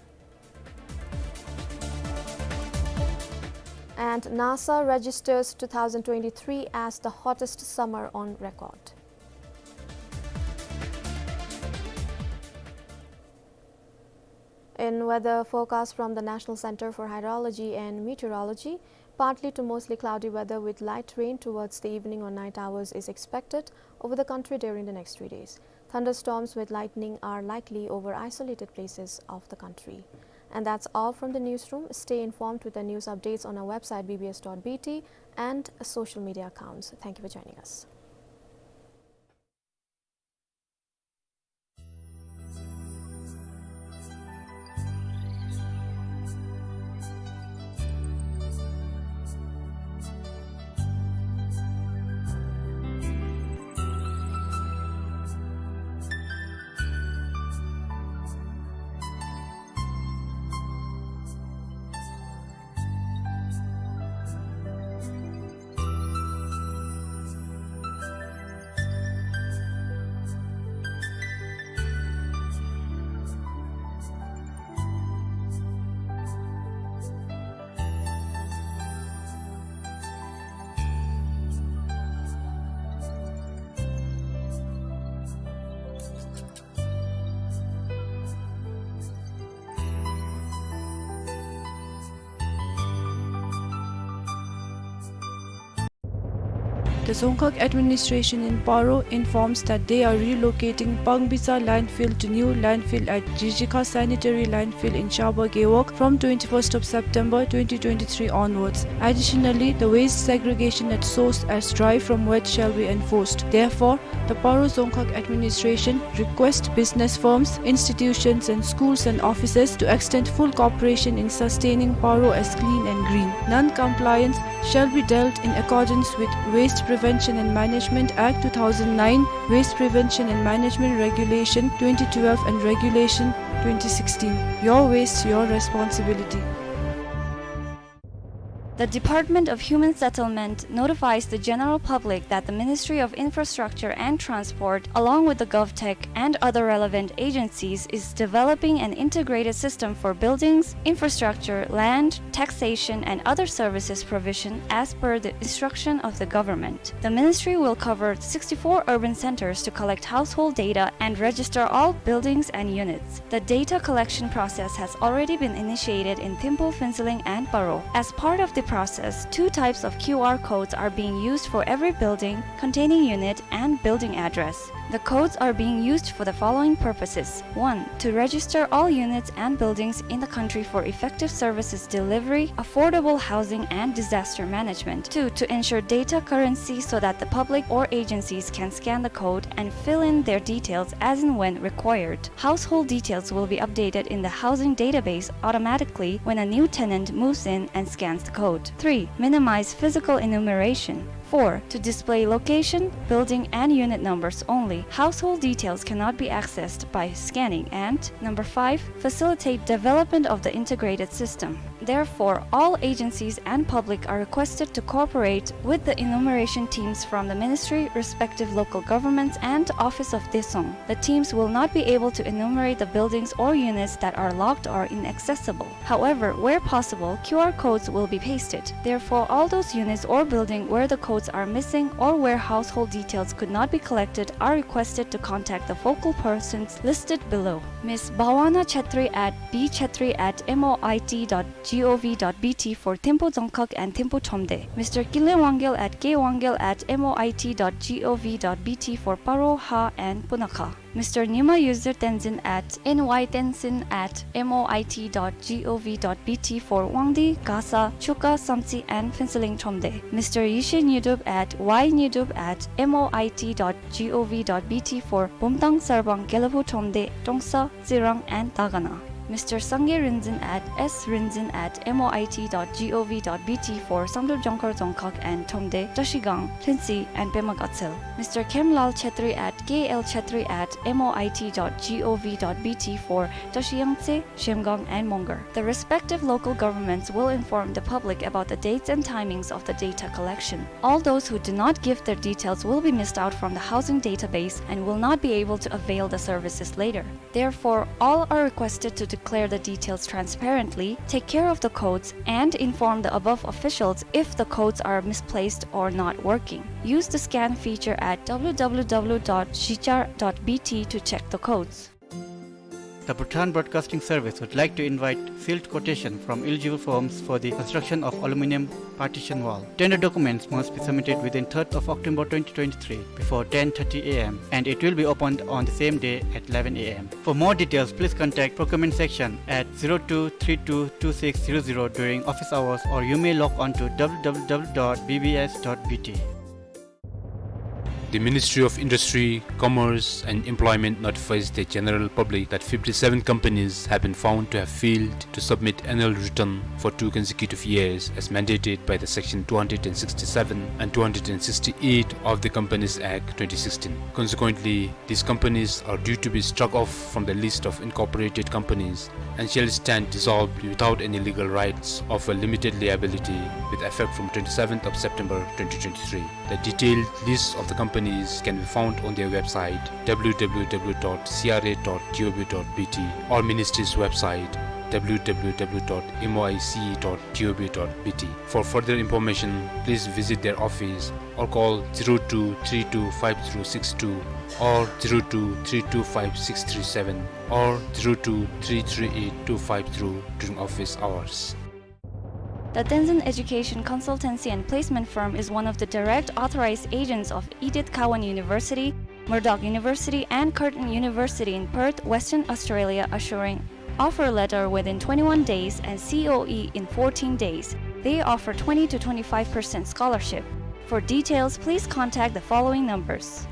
And NASA registers two thousand twenty-three as the hottest summer on record. In weather forecast from the National Center for Hydrology and Meteorology, partly to mostly cloudy weather with light rain towards the evening or night hours is expected over the country during the next three days. Thunderstorms with lightning are likely over isolated places of the country. And that's all from the newsroom. Stay informed with the news updates on our website B B S dot B T and social media accounts. Thank you for joining us. The Dzongkhag administration in Paro informs that they are relocating Pangbitsa landfill to new landfill at Jijikha sanitary landfill in Shaba Gewog from twenty-first of September twenty twenty-three onwards. Additionally, the waste segregation at source as dry from wet shall be enforced. Therefore, the Paro Dzongkhag administration request business firms, institutions and schools and offices to extend full cooperation in sustaining Paro as clean and green. Non-compliance shall be dealt in accordance with Waste Prevention and Management Act two thousand nine, Waste Prevention and Management Regulation twenty twelve and Regulation twenty sixteen. Your waste, your responsibility. The Department of Human Settlement notifies the general public that the Ministry of Infrastructure and Transport, along with the GovTech and other relevant agencies, is developing an integrated system for buildings, infrastructure, land, taxation, and other services provision as per the instruction of the government. The ministry will cover sixty-four urban centers to collect household data and register all buildings and units. The data collection process has already been initiated in Thimphu, Phuentsholing, and Paro. As part of the process, two types of Q R codes are being used for every building containing unit and building address. The codes are being used for the following purposes. One, to register all units and buildings in the country for effective services delivery, affordable housing, and disaster management. Two, to ensure data currency so that the public or agencies can scan the code and fill in their details as and when required. Household details will be updated in the housing database automatically when a new tenant moves in and scans the code. Three, minimize physical enumeration. Four, to display location, building, and unit numbers only. Household details cannot be accessed by scanning. And number five, facilitate development of the integrated system. Therefore, all agencies and public are requested to cooperate with the enumeration teams from the ministry, respective local governments, and Office of Daesong. The teams will not be able to enumerate the buildings or units that are locked or inaccessible. However, where possible, Q R codes will be pasted. Therefore, all those units or building where the codes are missing or where household details could not be collected are requested to contact the focal persons listed below. Miss Bhawana Chetri at B Chetri at M O I T dot G O V dot B T for Thimphu Dzongkhag and Thimphu Thromde. Mister Kinley Wangyal at K Wangyal at M O I T dot G O V dot B T for Paro, Ha, and Punakha. Mister Nyima Yuzir Tenzin at N Y Tenzin at M O I T dot G O V dot B T for Wangdue, Gasa, Chuka, Samtse, and Phuentsholing Thromde. Mister Yeshe Nyidup at Y Nyidup at M O I T dot G O V dot B T for Bumthang, Sarbang, Gelephu Thromde, Trongsa, Tsirang, and Dagana. Mister Sangay Rinzin at S Rinzin at M O I T dot G O V dot B T for Samdrup, Jongkhar, Dzongkhag, and Thromde, Trashigang, Lhuentse, and Pema Gatshel. Mister Khemlal Chetri at K L Chetri at M O I T dot G O V dot B T for Trashi Yangtse, Zhemgang, and Mongar. The respective local governments will inform the public about the dates and timings of the data collection. All those who do not give their details will be missed out from the housing database and will not be able to avail the services later. Therefore, all are requested to declare the details transparently, take care of the codes, and inform the above officials if the codes are misplaced or not working. Use the scan feature at W W W dot zhichar dot B T to check the codes. The Bhutan Broadcasting Service would like to invite sealed quotation from eligible firms for the construction of aluminium partition wall. Tender documents must be submitted within third of October twenty twenty-three before ten thirty A M, and it will be opened on the same day at eleven A M. For more details, please contact procurement section at zero two three two two six zero zero during office hours, or you may log on to W W W dot B B S dot B T. The Ministry of Industry, Commerce and Employment notifies the general public that fifty-seven companies have been found to have failed to submit annual return for two consecutive years as mandated by the Section two hundred sixty-seven and two hundred sixty-eight of the Companies Act twenty sixteen. Consequently, these companies are due to be struck off from the list of incorporated companies and shall stand dissolved without any legal rights of a limited liability with effect from twenty-seventh of September twenty twenty-three. The detailed list of the companies can be found on their website, W W W dot C R A dot G O V dot B T, or ministry's website, W W W dot M O I C E dot G O V dot B T. For further information, please visit their office or call zero two three two five zero six two or zero two three two five six three seven or zero two three three eight two five zero during office hours. The Tenzin Education Consultancy and Placement Firm is one of the direct authorized agents of Edith Cowan University, Murdoch University, and Curtin University in Perth, Western Australia, assuring offer letter within twenty-one days and C O E in fourteen days. They offer twenty to twenty-five percent scholarship. For details, please contact the following numbers.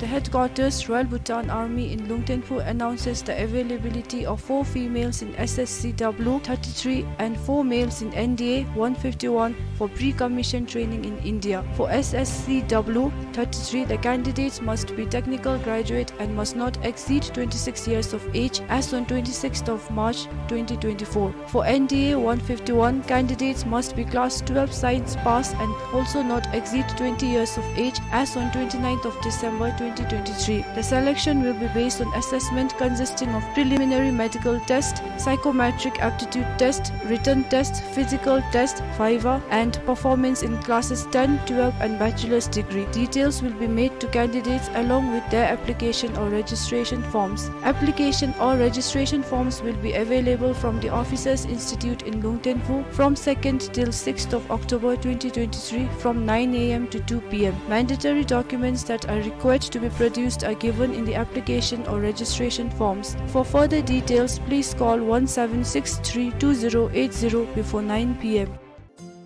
The headquarters, Royal Bhutan Army in Lungthenpu, announces the availability of four females in S S C W thirty-three and four males in N D A one fifty-one for pre-commission training in India. For S S C W thirty-three, the candidates must be technical graduate and must not exceed twenty-six years of age as on twenty-sixth of March twenty twenty-four. For N D A one fifty-one, candidates must be class twelve science pass and also not exceed twenty years of age as on twenty-ninth of December twenty twenty-three. The selection will be based on assessment consisting of preliminary medical test, psychometric aptitude test, written test, physical test, viva, and performance in classes ten, twelve, and bachelor's degree. Details will be made to candidates along with their application or registration forms. Application or registration forms will be available from the Officers Institute in Lungthenpu from second till sixth of October twenty twenty-three from nine A M to two P M. Mandatory documents that are required to be produced are given in the application or registration forms. For further details, please call one seven six three two zero eight zero before nine P M.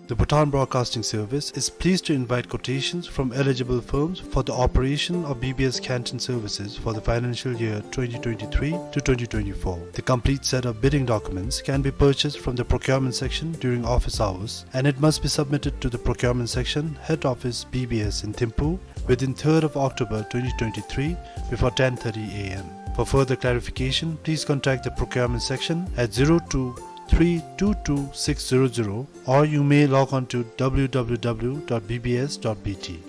The Bhutan Broadcasting Service is pleased to invite quotations from eligible firms for the operation of B B S canteen services for the financial year twenty twenty-three to twenty twenty-four. The complete set of bidding documents can be purchased from the procurement section during office hours, and it must be submitted to the procurement section, head office, B B S in Thimphu, within third of October twenty twenty-three before ten thirty A M. For further clarification, please contact the procurement section at zero two three two two six zero zero, or you may log on to W W W dot B B S dot B T.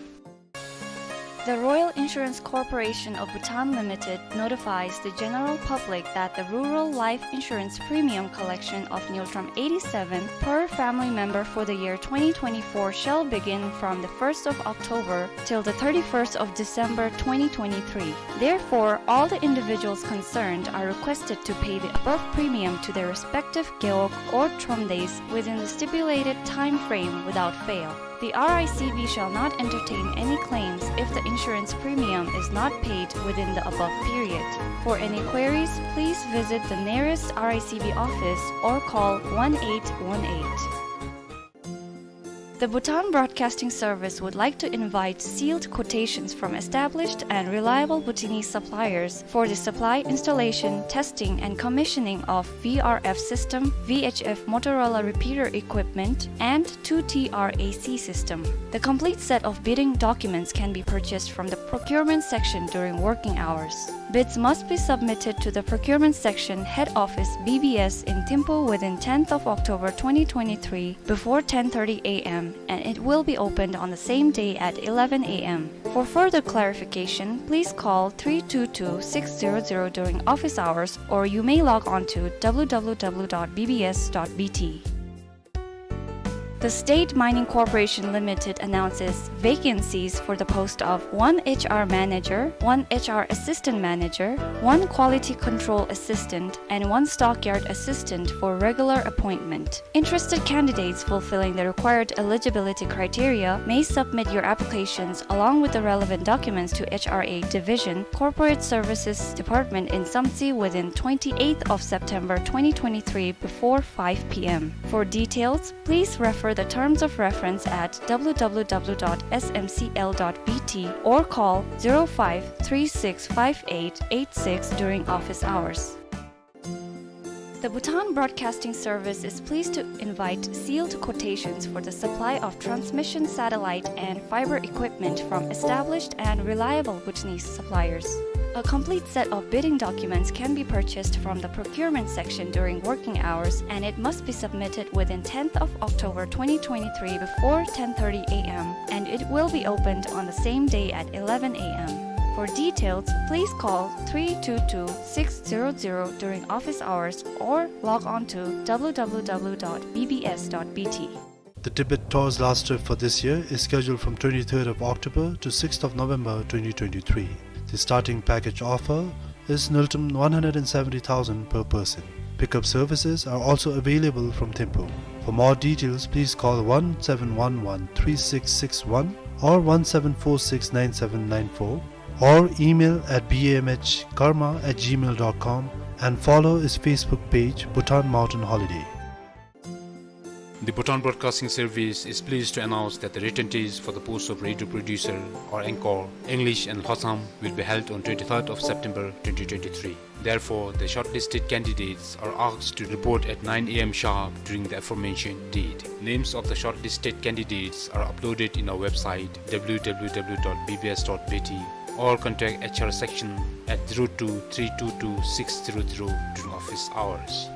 The Royal Insurance Corporation of Bhutan Limited notifies the general public that the rural life insurance premium collection of Ngultrum eighty-seven per family member for the year twenty twenty-four shall begin from the first of October till the thirty-first of December twenty twenty-three. Therefore, all the individuals concerned are requested to pay the above premium to their respective gewog or tromdays within the stipulated time frame without fail. The R I C B shall not entertain any claims if the insurance premium is not paid within the above period. For any queries, please visit the nearest R I C B office or call one eight one eight. The Bhutan Broadcasting Service would like to invite sealed quotations from established and reliable Bhutanese suppliers for the supply, installation, testing, and commissioning of V R F system, V H F Motorola repeater equipment, and two T R A C system. The complete set of bidding documents can be purchased from the procurement section during working hours. Bids must be submitted to the procurement section, head office, B B S in Thimphu within tenth of October twenty twenty-three before ten thirty A M, and it will be opened on the same day at eleven A M. For further clarification, please call three two two six zero zero during office hours, or you may log on to W W W dot B B S dot B T. The State Mining Corporation Limited announces vacancies for the post of one H R manager, one H R assistant manager, one quality control assistant, and one stockyard assistant for regular appointment. Interested candidates fulfilling the required eligibility criteria may submit your applications along with the relevant documents to H R A Division, Corporate Services Department in Samtse within twenty-eighth of September twenty twenty-three before five P M. For details, please refer the terms of reference at W W W dot S M C L dot B T or call zero five three six five eight eight six during office hours. The Bhutan Broadcasting Service is pleased to invite sealed quotations for the supply of transmission satellite and fiber equipment from established and reliable Bhutanese suppliers. A complete set of bidding documents can be purchased from the procurement section during working hours, and it must be submitted within tenth of October twenty twenty-three before ten thirty A M, and it will be opened on the same day at eleven A M. For details, please call three two two six zero zero during office hours or log on to W W W dot B B S dot B T. The Tibet Tour's last trip for this year is scheduled from twenty-third of October to sixth of November twenty twenty-three. The starting package offer is Ngultrum one hundred and seventy thousand per person. Pickup services are also available from Thimphu. For more details, please call one seven one one three six six one or one seven four six nine seven nine four or email at B A M H karma at gmail dot com and follow its Facebook page, Bhutan Mountain Holiday. The Bhutan Broadcasting Service is pleased to announce that the written test for the post of radio producer or anchor, English and Lhotsam, will be held on twenty-third of September twenty twenty-three. Therefore, the shortlisted candidates are asked to report at nine A M sharp during the aforementioned date. Names of the shortlisted candidates are uploaded in our website, W W W dot B B S dot B T, or contact H R section at zero two three two two six zero zero during office hours.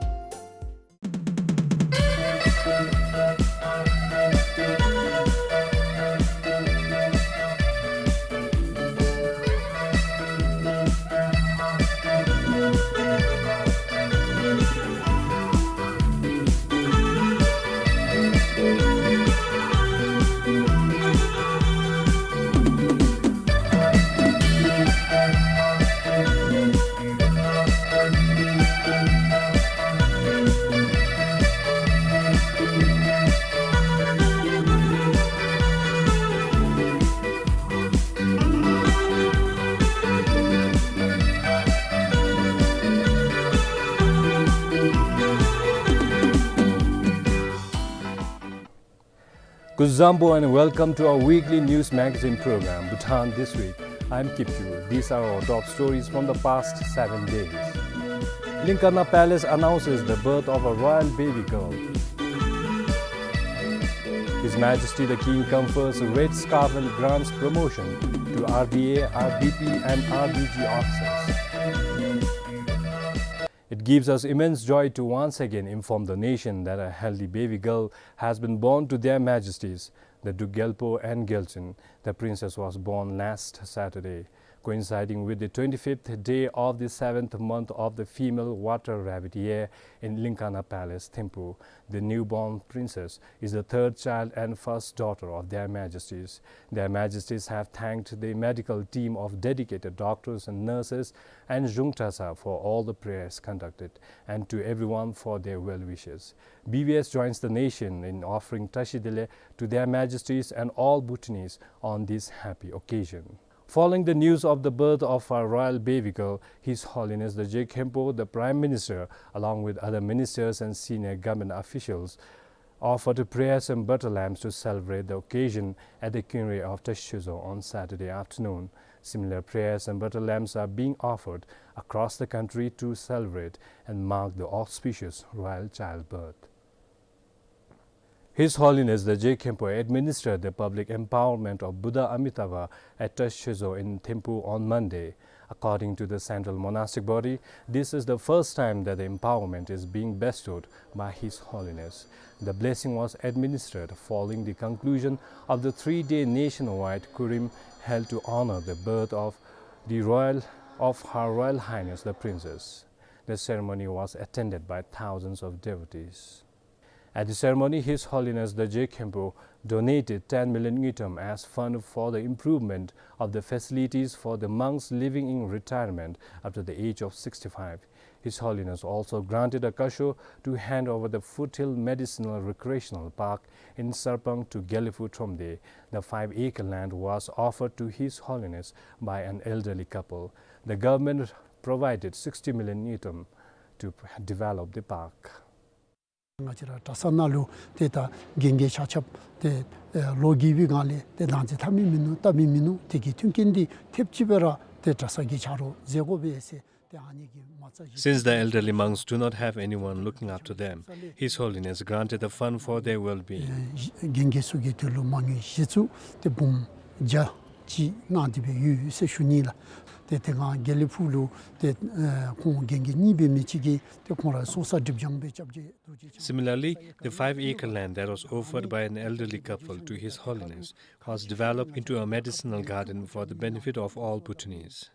Kuzuzangpo and welcome to our weekly news magazine program, Bhutan This Week. I'm Kipchu. These are our top stories from the past seven days. Linkana Palace announces the birth of a royal baby girl. His Majesty the King confers Red Scarf and grants promotion to R D A, R D P and R D G officers. It gives us immense joy to once again inform the nation that a healthy baby girl has been born to Their Majesties, the Duke Gyalpo and Gyalchun. The princess was born last Saturday, coinciding with the twenty-fifth day of the seventh month of the female water rabbit year in Linkana Palace, Thimphu. The newborn princess is the third child and first daughter of Their Majesties. Their Majesties have thanked the medical team of dedicated doctors and nurses and Zhungtasa for all the prayers conducted, and to everyone for their well wishes. B B S joins the nation in offering Tashi Delek to Their Majesties and all Bhutanese on this happy occasion. Following the news of the birth of our royal baby girl, His Holiness the Je Khenpo, the Prime Minister, along with other ministers and senior government officials, offered prayers and butter lamps to celebrate the occasion at the Kyenre of Tashi Choezo on Saturday afternoon. Similar prayers and butter lamps are being offered across the country to celebrate and mark the auspicious royal childbirth. His Holiness the Je Khenpo administered the public empowerment of Buddha Amitabha at Tashi Choezo in Thimphu on Monday. According to the central monastic body, this is the first time that the empowerment is being bestowed by His Holiness. The blessing was administered following the conclusion of the three-day nationwide kurim held to honor the birth of the royal, of Her Royal Highness the Princess. The ceremony was attended by thousands of devotees. At the ceremony, His Holiness the Je Khenpo donated ten million ngultrum as fund for the improvement of the facilities for the monks living in retirement after the age of sixty-five. His Holiness also granted a kasho to hand over the Foothill Medicinal Recreational Park in Sarpang to Gyaliphu Thromde. The five-acre land was offered to His Holiness by an elderly couple. The government provided sixty million ngultrum to develop the park. ང་བཅས་ར་གྲྭ་ཚང་ནང་ལུ་ཏེ་ད་རྒན་རྒས་ཆ་ཁྱབ་ཏེ་ཨེ་ལོ་རྒས་པའི་སྒང་ལས་ཏེ་བདག་འཛིན་འཐབ་མི་མིན་ནུག། བལྟ་མི་མིན་ནུག། དེ་གི་མཐུན་རྐྱེན་འདི་ཐེབས་ཅིག་སྦེ་ར་ཏེ་གྲྭ་ཚང་གིས་ཆ་རོགས་མཛད་དགོ་པས་ཟེར་ཏེ་ཨ་ནི་གི་མ་རྩ་བཞི། Since the elderly monks do not have anyone looking after them, His Holiness granted the fund for their well-being. ཨེ་རྒན་རྒས་ཚུ་གི་དོན་ལུ་མ་དངུལ་གཞི་བཙུགས་ཏེ་འབུམ་བརྒྱ་ཅིག་གནང་སྟེ་སྦེ་ཡོད་ཟེར་ཞུ་ནི་ལགས། ཏེ་དེ་སྒང་དགེ་ལེགས་ཕུག་ལུ་ཏེ་ཨེ་ཁོང་རྒན་རྒས་གཉིས་འབད་མི་ཅིག་གིས་ཏེ་ཁོང་ར་ཚོགས་བསགས་སྒྲིབ་སྦྱང་སྦེ་སྐྱབས་རྗེ། Similarly, the five-acre land that was offered by an elderly couple to His Holiness was developed into a medicinal garden for the benefit of all Bhutanese.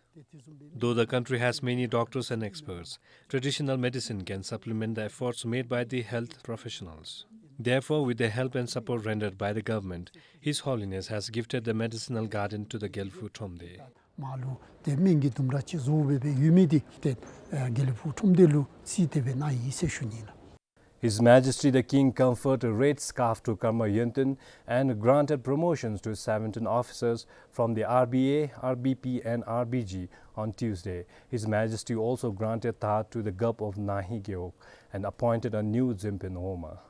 Though the country has many doctors and experts, traditional medicine can supplement the efforts made by the health professionals. Therefore, with the help and support rendered by the government, His Holiness has gifted the medicinal garden to the Gyalphu Thromde. མར་ལུ་ཏེ་སྨན་གྱི་ལྡུམ་ར་ཅིག་བཟོ་སྦེ་སྦེ་ཡོད་མི་འདི་ཏེ་ཨེ་དགེ་ལེགས་ཕུག་ཁྲོམ་སྡེ་ལུ་རྩིས་ཏེ་སྦེ་གནང་ཡི་ཟེར་ཞུ་ནི་ལགས། His Majesty the King conferred a red scarf to Karma Yönten and granted promotions to seventeen officers from the R B A, R B P and R B G on Tuesday. His Majesty also granted tha to the Gup of Nahi Gewog and appointed a new Dzinpen Woma.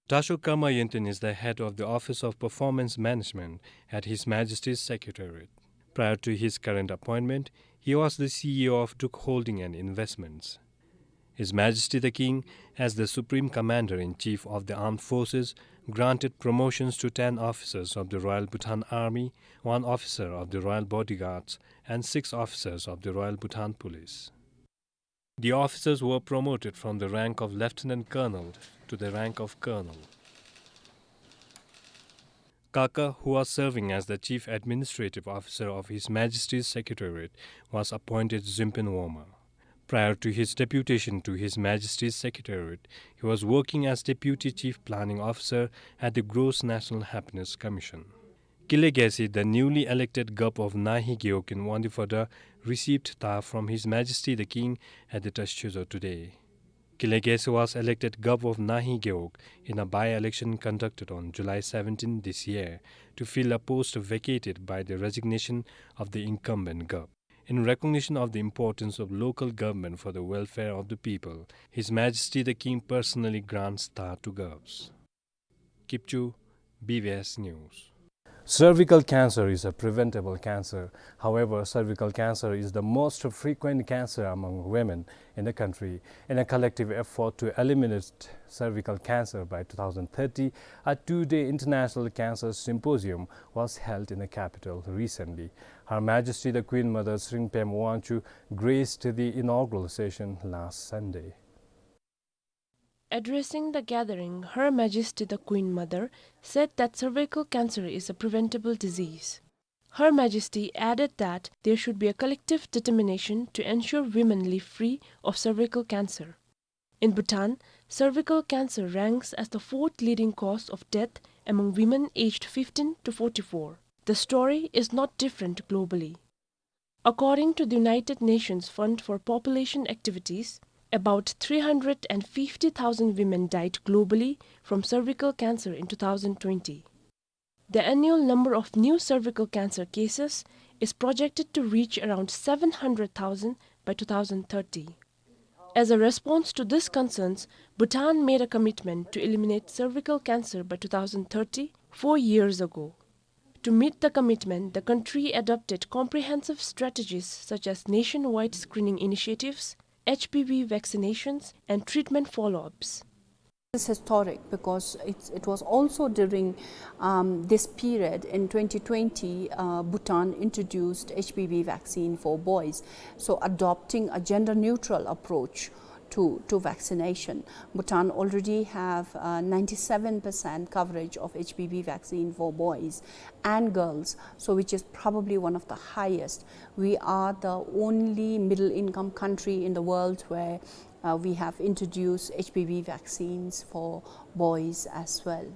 Dasho Karma Yönten is the head of the Office of Performance Management at His Majesty's Secretariat. Prior to his current appointment, he was the C E O of Druk Holding and Investments. His Majesty the King, as the Supreme Commander-in-Chief of the Armed Forces, granted promotions to ten officers of the Royal Bhutan Army, one officer of the Royal Bodyguards, and six officers of the Royal Bhutan Police. The officers were promoted from the rank of Lieutenant Colonel to the rank of Colonel. Kaka, who was serving as the Chief Administrative Officer of His Majesty's Secretariat, was appointed Dzinpen Woma. Prior to his deputation to His Majesty's Secretariat, he was working as Deputy Chief Planning Officer at the Gross National Happiness Commission. Kile Gesi, the newly elected Gup of Nahi Gewog in Wangdue Phodrang, received tha from His Majesty the King at the Tashi Chuzo today. Kile Gesi was elected Gup of Nahi Gewog in a by-election conducted on July seventeen this year to fill a post vacated by the resignation of the incumbent Gup. In recognition of the importance of local government for the welfare of the people, His Majesty the King personally grants tha to Gups. Kipchu, B B S News. Cervical cancer is a preventable cancer. However, cervical cancer is the most frequent cancer among women in the country. In a collective effort to eliminate cervical cancer by two thousand thirty, a two-day International Cancer Symposium was held in the capital recently. Her Majesty the Queen Mother Tshering Pema Wangchuck graced the inaugural session last Sunday. Addressing the gathering, Her Majesty the Queen Mother said that cervical cancer is a preventable disease. Her Majesty added that there should be a collective determination to ensure women live free of cervical cancer. In Bhutan, cervical cancer ranks as the fourth leading cause of death among women aged fifteen to forty-four. The story is not different globally. According to the United Nations Fund for Population Activities, about three hundred and fifty thousand women died globally from cervical cancer in two thousand twenty. The annual number of new cervical cancer cases is projected to reach around seven hundred thousand by two thousand thirty. As a response to these concerns, Bhutan made a commitment to eliminate cervical cancer by two thousand thirty, four years ago. To meet the commitment, the country adopted comprehensive strategies such as nationwide screening initiatives, H P V vaccinations, and treatment follow-ups. It's historic because it's, it was also during, um, this period in twenty twenty, uh, Bhutan introduced H P V vaccine for boys. So adopting a gender-neutral approach to, to vaccination. Bhutan already have, uh, ninety-seven percent coverage of H P V vaccine for boys and girls, so which is probably one of the highest. We are the only middle-income country in the world where, uh, we have introduced H P V vaccines for boys as well.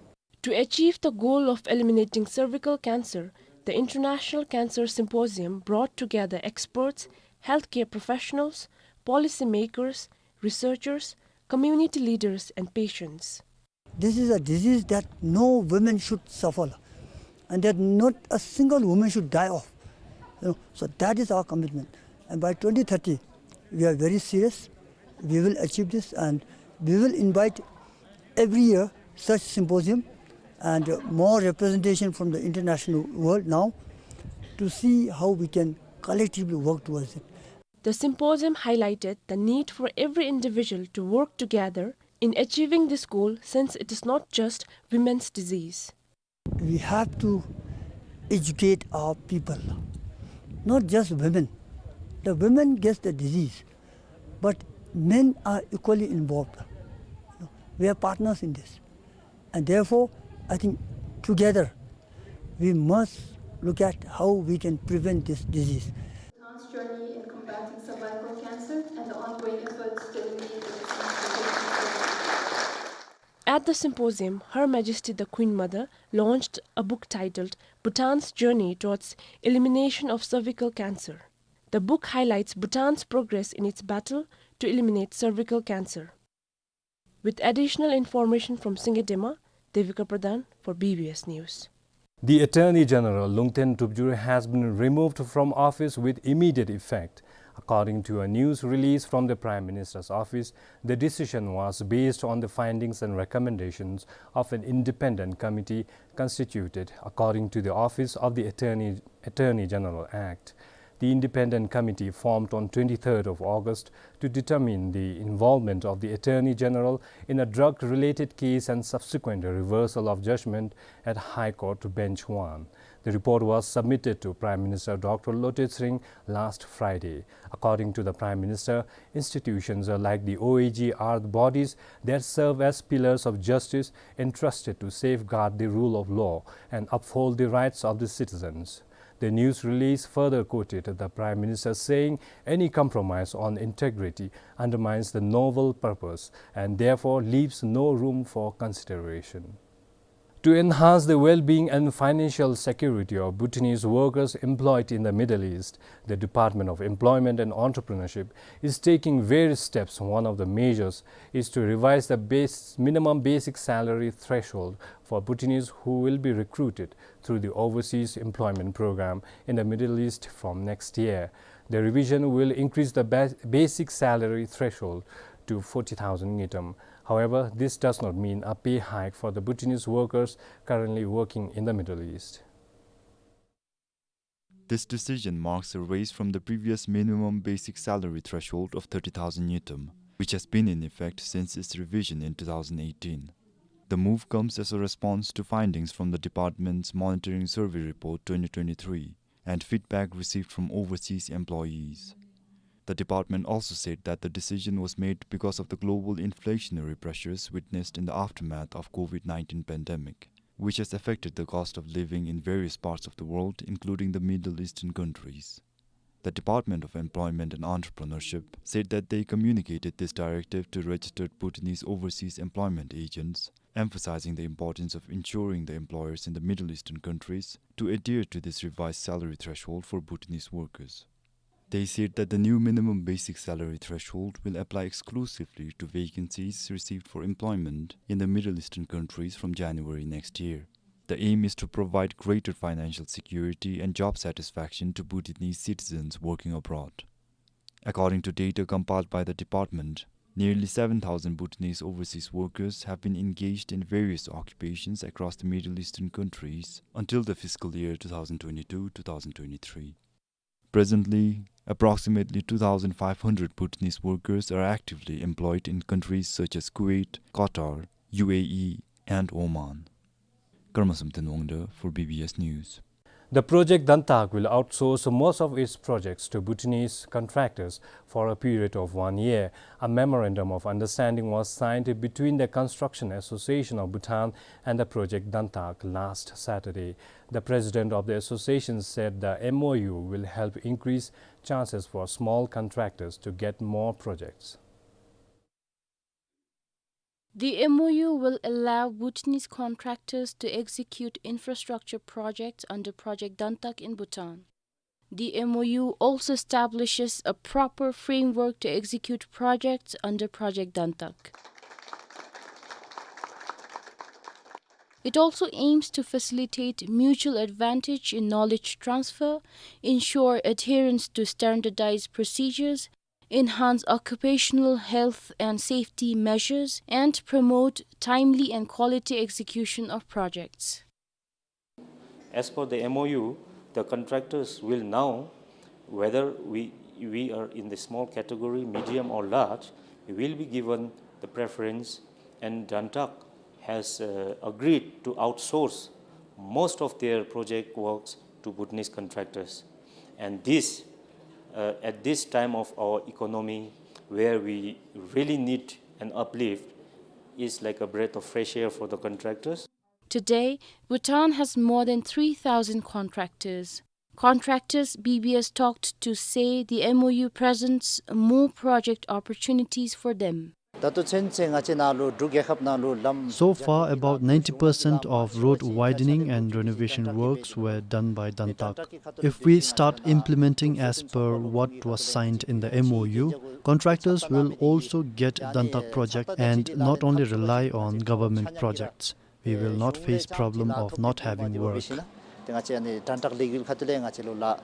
To achieve the goal of eliminating cervical cancer, the International Cancer Symposium brought together experts, healthcare professionals, policymakers, researchers, community leaders, and patients. This is a disease that no women should suffer, and that not a single woman should die of. You know, so that is our commitment. And by twenty thirty, we are very serious. We will achieve this, and we will invite every year such symposium and, uh, more representation from the international world now to see how we can collectively work towards it. The symposium highlighted the need for every individual to work together in achieving this goal, since it is not just women's disease. We have to educate our people, not just women. The women gets the disease, but men are equally involved. We are partners in this. And therefore, I think together we must look at how we can prevent this disease. Bhutan's journey in combating cervical cancer and the ongoing efforts to eliminate the disease. At the symposium, Her Majesty the Queen Mother launched a book titled Bhutan's Journey Towards Elimination of Cervical Cancer. The book highlights Bhutan's progress in its battle to eliminate cervical cancer. With additional information from Singye Dema, Devika Pradhan for B B S News. The Attorney General, Lungten Tupjur, has been removed from office with immediate effect. According to a news release from the Prime Minister's office, the decision was based on the findings and recommendations of an independent committee constituted according to the Office of the Attorney, Attorney General Act. The independent committee formed on twenty-third of August to determine the involvement of the Attorney General in a drug-related case and subsequent reversal of judgment at High Court Bench one. The report was submitted to Prime Minister Doctor Lotay Tshering last Friday. According to the Prime Minister, institutions like the O A G are the bodies that serve as pillars of justice entrusted to safeguard the rule of law and uphold the rights of the citizens. The news release further quoted the Prime Minister saying any compromise on integrity undermines the noble purpose and therefore leaves no room for consideration. To enhance the well-being and financial security of Bhutanese workers employed in the Middle East, the Department of Employment and Entrepreneurship is taking various steps. One of the measures is to revise the base, minimum basic salary threshold for Bhutanese who will be recruited through the Overseas Employment Program in the Middle East from next year. The revision will increase the ba-, basic salary threshold to forty thousand ngultrum. However, this does not mean a pay hike for the Bhutanese workers currently working in the Middle East. This decision marks a raise from the previous minimum basic salary threshold of thirty thousand ngultrum, which has been in effect since its revision in two thousand eighteen. The move comes as a response to findings from the department's Monitoring Survey Report twenty twenty-three and feedback received from overseas employees. The department also said that the decision was made because of the global inflationary pressures witnessed in the aftermath of COVID nineteen pandemic, which has affected the cost of living in various parts of the world, including the Middle Eastern countries. The Department of Employment and Entrepreneurship said that they communicated this directive to registered Bhutanese overseas employment agents, emphasizing the importance of ensuring the employers in the Middle Eastern countries to adhere to this revised salary threshold for Bhutanese workers. They said that the new minimum basic salary threshold will apply exclusively to vacancies received for employment in the Middle Eastern countries from January next year. The aim is to provide greater financial security and job satisfaction to Bhutanese citizens working abroad. According to data compiled by the department, nearly seven thousand Bhutanese overseas workers have been engaged in various occupations across the Middle Eastern countries until the fiscal year two thousand twenty-two two thousand twenty-three. Presently, approximately two thousand five hundred Bhutanese workers are actively employed in countries such as Kuwait, Qatar, U A E, and Oman. Karma Samten Wangda for B B S News. The Project Dantak will outsource most of its projects to Bhutanese contractors for a period of one year. A memorandum of understanding was signed between the Construction Association of Bhutan and the Project Dantak last Saturday. The president of the association said the M O U will help increase chances for small contractors to get more projects. The M O U will allow Bhutanese contractors to execute infrastructure projects under Project Dantak in Bhutan. The M O U also establishes a proper framework to execute projects under Project Dantak. It also aims to facilitate mutual advantage in knowledge transfer, ensure adherence to standardized procedures, enhance occupational health and safety measures, and promote timely and quality execution of projects. As per the M O U, the contractors will now, whether we, we are in the small category, medium or large, will be given the preference, and Dantak has, uh, agreed to outsource most of their project works to Bhutanese contractors. And this, uh, at this time of our economy, where we really need an uplift, is like a breath of fresh air for the contractors. Today, Bhutan has more than three thousand contractors. Contractors B B S talked to say the M O U presents more project opportunities for them. ད་ལྟོ་ཚུན་ཚོད་ང་བཅས་ནང་ལུ་འབྲུག་རྒྱལ་ཁབ་ནང་ལུ་ལམ། So far, about ninety percent of road widening and renovation works were done by Dantak. If we start implementing as per what was signed in the M O U, contractors will also get Dantak project and not only rely on government projects. We will not face problem of not having work. ཏེ་ང་བཅས་ཨ་ནི་དན་ཏྲག་ལས་འགུལ་ཁ་ཐུག་ལས་ང་བཅས་ལུ་ལགས་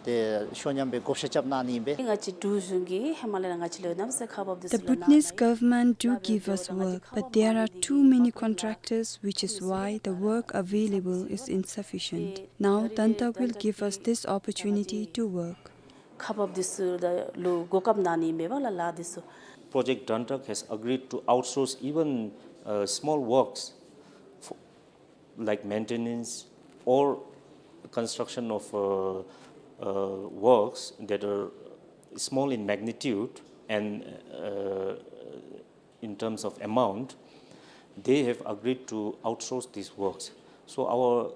ཏེ་ཤོ་ཉམས་པའི་བགོ་བཤའ་རྐྱབ་གནང་ནི་ཨིན་པས། ང་བཅས་འབྲུག་གཞུང་གིས་ཧེ་མ་ལས་ར་ང་བཅས་ལུ་གནམ་མེད་ས་མེད་ཁག་འབགཔ་འདི་ཚུ་ལུ་གནང་། The Bhutanese government do give us work, but there are too many contractors, which is why the work available is insufficient. Now, Dantak will give us this opportunity to work. ཁག་འབགཔ་འདི་ཚུ་ལུ་གོ་སྐབས་གནང་ནི་ཨིན་པས་ལགས་ལཱ་འདི་ཚུ། Project Dantak has agreed to outsource even, uh, small works for, like maintenance or construction of, uh, uh, works that are small in magnitude and, uh, in terms of amount, they have agreed to outsource these works. So our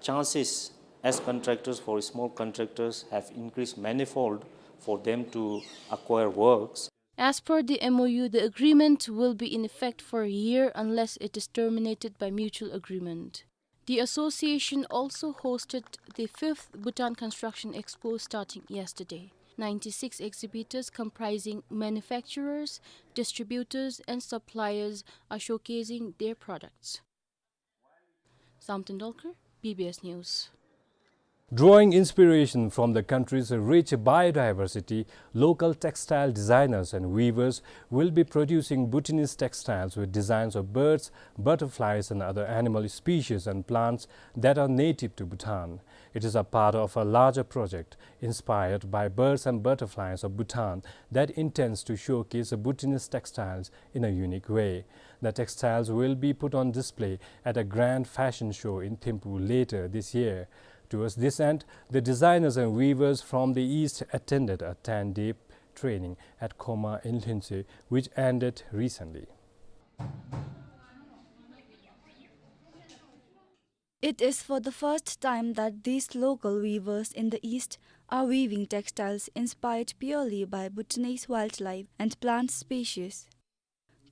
chances as contractors for small contractors have increased manifold for them to acquire works. As per the M O U, the agreement will be in effect for a year unless it is terminated by mutual agreement. The association also hosted the fifth Bhutan Construction Expo starting yesterday. Ninety-six exhibitors comprising manufacturers, distributors and suppliers are showcasing their products. Sam Tendulkar, B B S News. Drawing inspiration from the country's rich biodiversity, local textile designers and weavers will be producing Bhutanese textiles with designs of birds, butterflies, and other animal species and plants that are native to Bhutan. It is a part of a larger project inspired by birds and butterflies of Bhutan that intends to showcase Bhutanese textiles in a unique way. The textiles will be put on display at a grand fashion show in Thimphu later this year. Towards this end, the designers and weavers from the East attended a ten-day training at Khoma in Lhuentse, which ended recently. It is for the first time that these local weavers in the East are weaving textiles inspired purely by Bhutanese wildlife and plant species.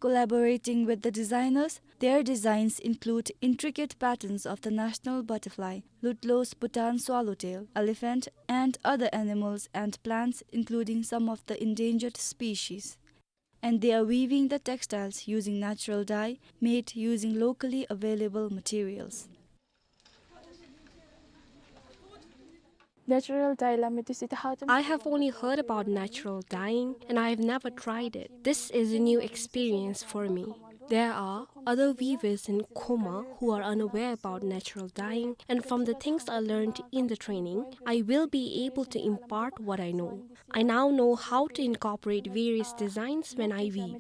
Collaborating with the designers, their designs include intricate patterns of the national butterfly, Ludlo's Bhutan swallowtail, elephant, and other animals and plants, including some of the endangered species. And they are weaving the textiles using natural dye made using locally available materials. Natural dye la me tu si ta ha tam. I have only heard about natural dyeing and I have never tried it. This is a new experience for me. There are other weavers in Khoma who are unaware about natural dyeing, and from the things I learned in the training, I will be able to impart what I know. I now know how to incorporate various designs when I weave.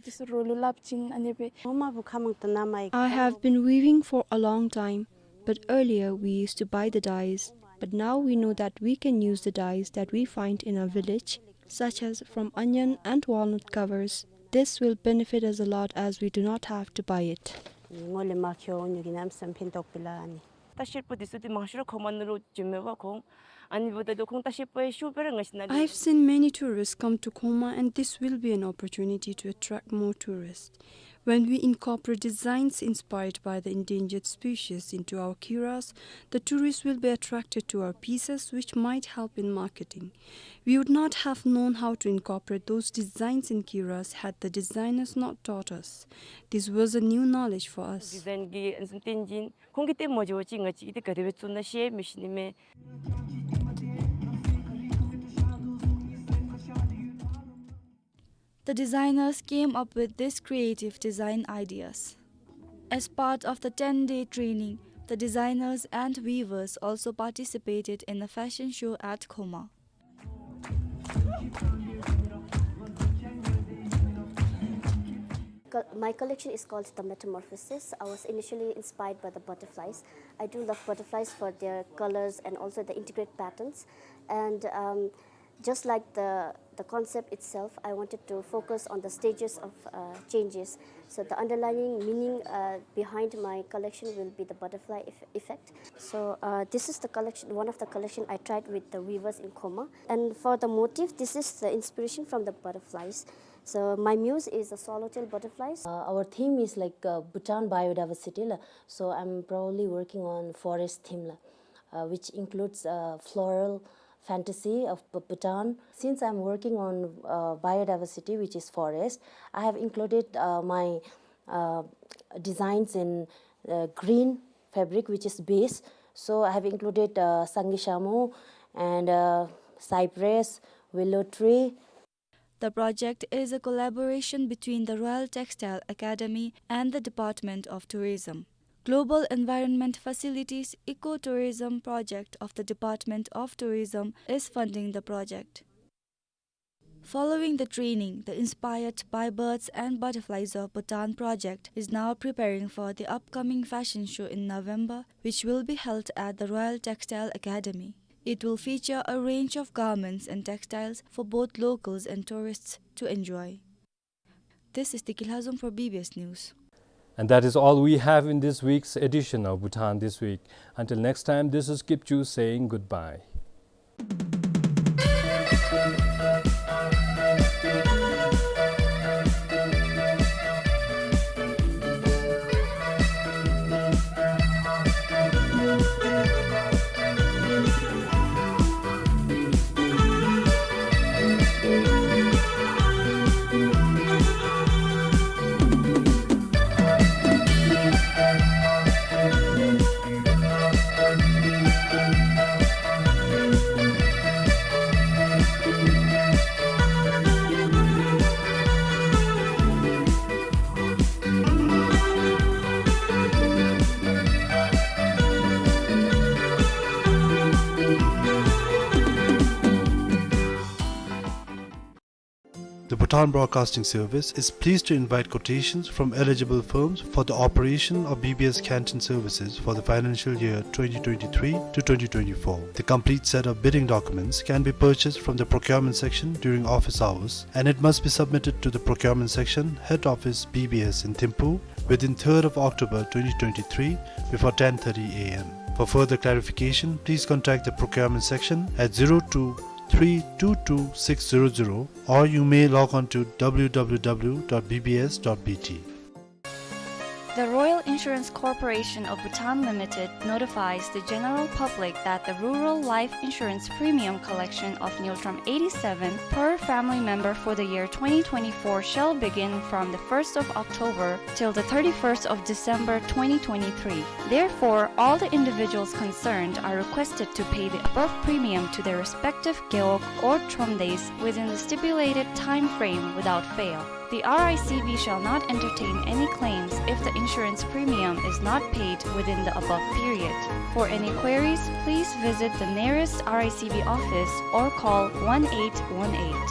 I have been weaving for a long time, but earlier we used to buy the dyes. But now we know that we can use the dyes that we find in our village, such as from onion and walnut covers. This will benefit us a lot as we do not have to buy it. ངོ་ལས་མ་ཁྱོད་ཉུ་གི་ནམ་སམ་ཕན་ཐོགས་པི་ལ་ཨ་ནི། ལྟ་བཤལ་པོ་འདི་ཚུ་ཏེ་མང་ཤོས་ར་ཁོ་མ་ནང་ལུ་འགྱོ་མས་པ་ཁོང་། ཨ་ནི་འབདཝ་ད་ལུ་ཁོང་ལྟ་བཤལ་པོ་ཡང་ཤུགས་སྦེ་ར་ང་བཅས་ནང་ལུ། I've seen many tourists come to Khoma, and this will be an opportunity to attract more tourists. When we incorporate designs inspired by the endangered species into our kiras, the tourists will be attracted to our pieces, which might help in marketing. We would not have known how to incorporate those designs in kiras had the designers not taught us. This was a new knowledge for us. Design གི་ཨ་ནི་བསྟན་འཛིན་ཁོང་གིས་ཏེ་མ་འགྱོ་བ་ཅིན་ང་བཅས་ཀྱིས་ཏེ་ག་དེ་སྦེ་བཙུགས་ན་ཤེས་མི་ཤེས་ནི་མས། The designers came up with these creative design ideas. As part of the ten-day training, the designers and weavers also participated in a fashion show at Khoma. Col-, my collection is called The Metamorphosis. I was initially inspired by the butterflies. I do love butterflies for their colors and also the intricate patterns. And, um, just like the, the concept itself, I wanted to focus on the stages of, uh, changes. So the underlying meaning, uh, behind my collection will be the butterfly eff-, effect. So, uh, this is the collection, one of the collection I tried with the weavers in Khoma. And for the motif, this is the inspiration from the butterflies. So my muse is the swallowtail butterflies. Uh, our theme is like, uh, Bhutan biodiversity la. So I'm probably working on forest theme la, uh, which includes, uh, floral fantasy of B-, Bhutan. Since I'm working on, uh, biodiversity, which is forest, I have included, uh, my, uh, designs in, uh, green fabric, which is base. So I have included, uh, Sangay Shamu and, uh, cypress, willow tree. The project is a collaboration between the Royal Textile Academy and the Department of Tourism. Global Environment Facilities Ecotourism Project of the Department of Tourism is funding the project. Following the training, the Inspired by Birds and Butterflies of Bhutan project is now preparing for the upcoming fashion show in November, which will be held at the Royal Textile Academy. It will feature a range of garments and textiles for both locals and tourists to enjoy. This is Tiki Lhazom for B B S News. And that is all we have in this week's edition of Bhutan This Week. Until next time, this is Kipchu saying goodbye. The Bhutan Broadcasting Service is pleased to invite quotations from eligible firms for the operation of B B S canteen services for the financial year twenty twenty-three to twenty twenty-four. The complete set of bidding documents can be purchased from the procurement section during office hours, and it must be submitted to the procurement section, head office, B B S in Thimphu, within third of October twenty twenty-three, before ten thirty A M. For further clarification, please contact the procurement section at zero two three two two six zero zero, or you may log on to W W W dot B B S dot B T. The Royal Insurance Corporation of Bhutan Limited notifies the general public that the rural life insurance premium collection of Ngultrum eighty-seven per family member for the year twenty twenty-four shall begin from the first of October till the thirty-first of December twenty twenty-three. Therefore, all the individuals concerned are requested to pay the above premium to their respective gewog or thromdaes within the stipulated time frame without fail. The R I C B shall not entertain any claims if the insurance premium is not paid within the above period. For any queries, please visit the nearest R I C B office or call one eight one eight.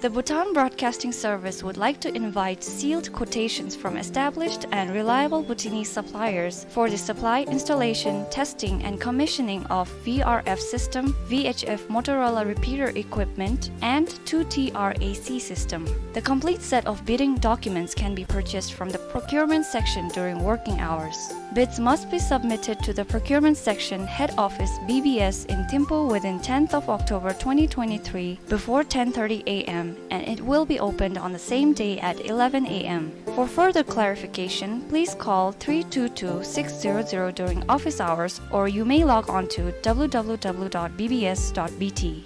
The Bhutan Broadcasting Service would like to invite sealed quotations from established and reliable Bhutanese suppliers for the supply, installation, testing, and commissioning of V R F system, V H F Motorola repeater equipment, and two T R A C system. The complete set of bidding documents can be purchased from the procurement section during working hours. Bids must be submitted to the procurement section, head office, B B S in Thimphu within tenth of October twenty twenty-three before ten thirty A M, and it will be opened on the same day at eleven A M. For further clarification, please call three two two six zero zero during office hours, or you may log on to W W W dot B B S dot B T.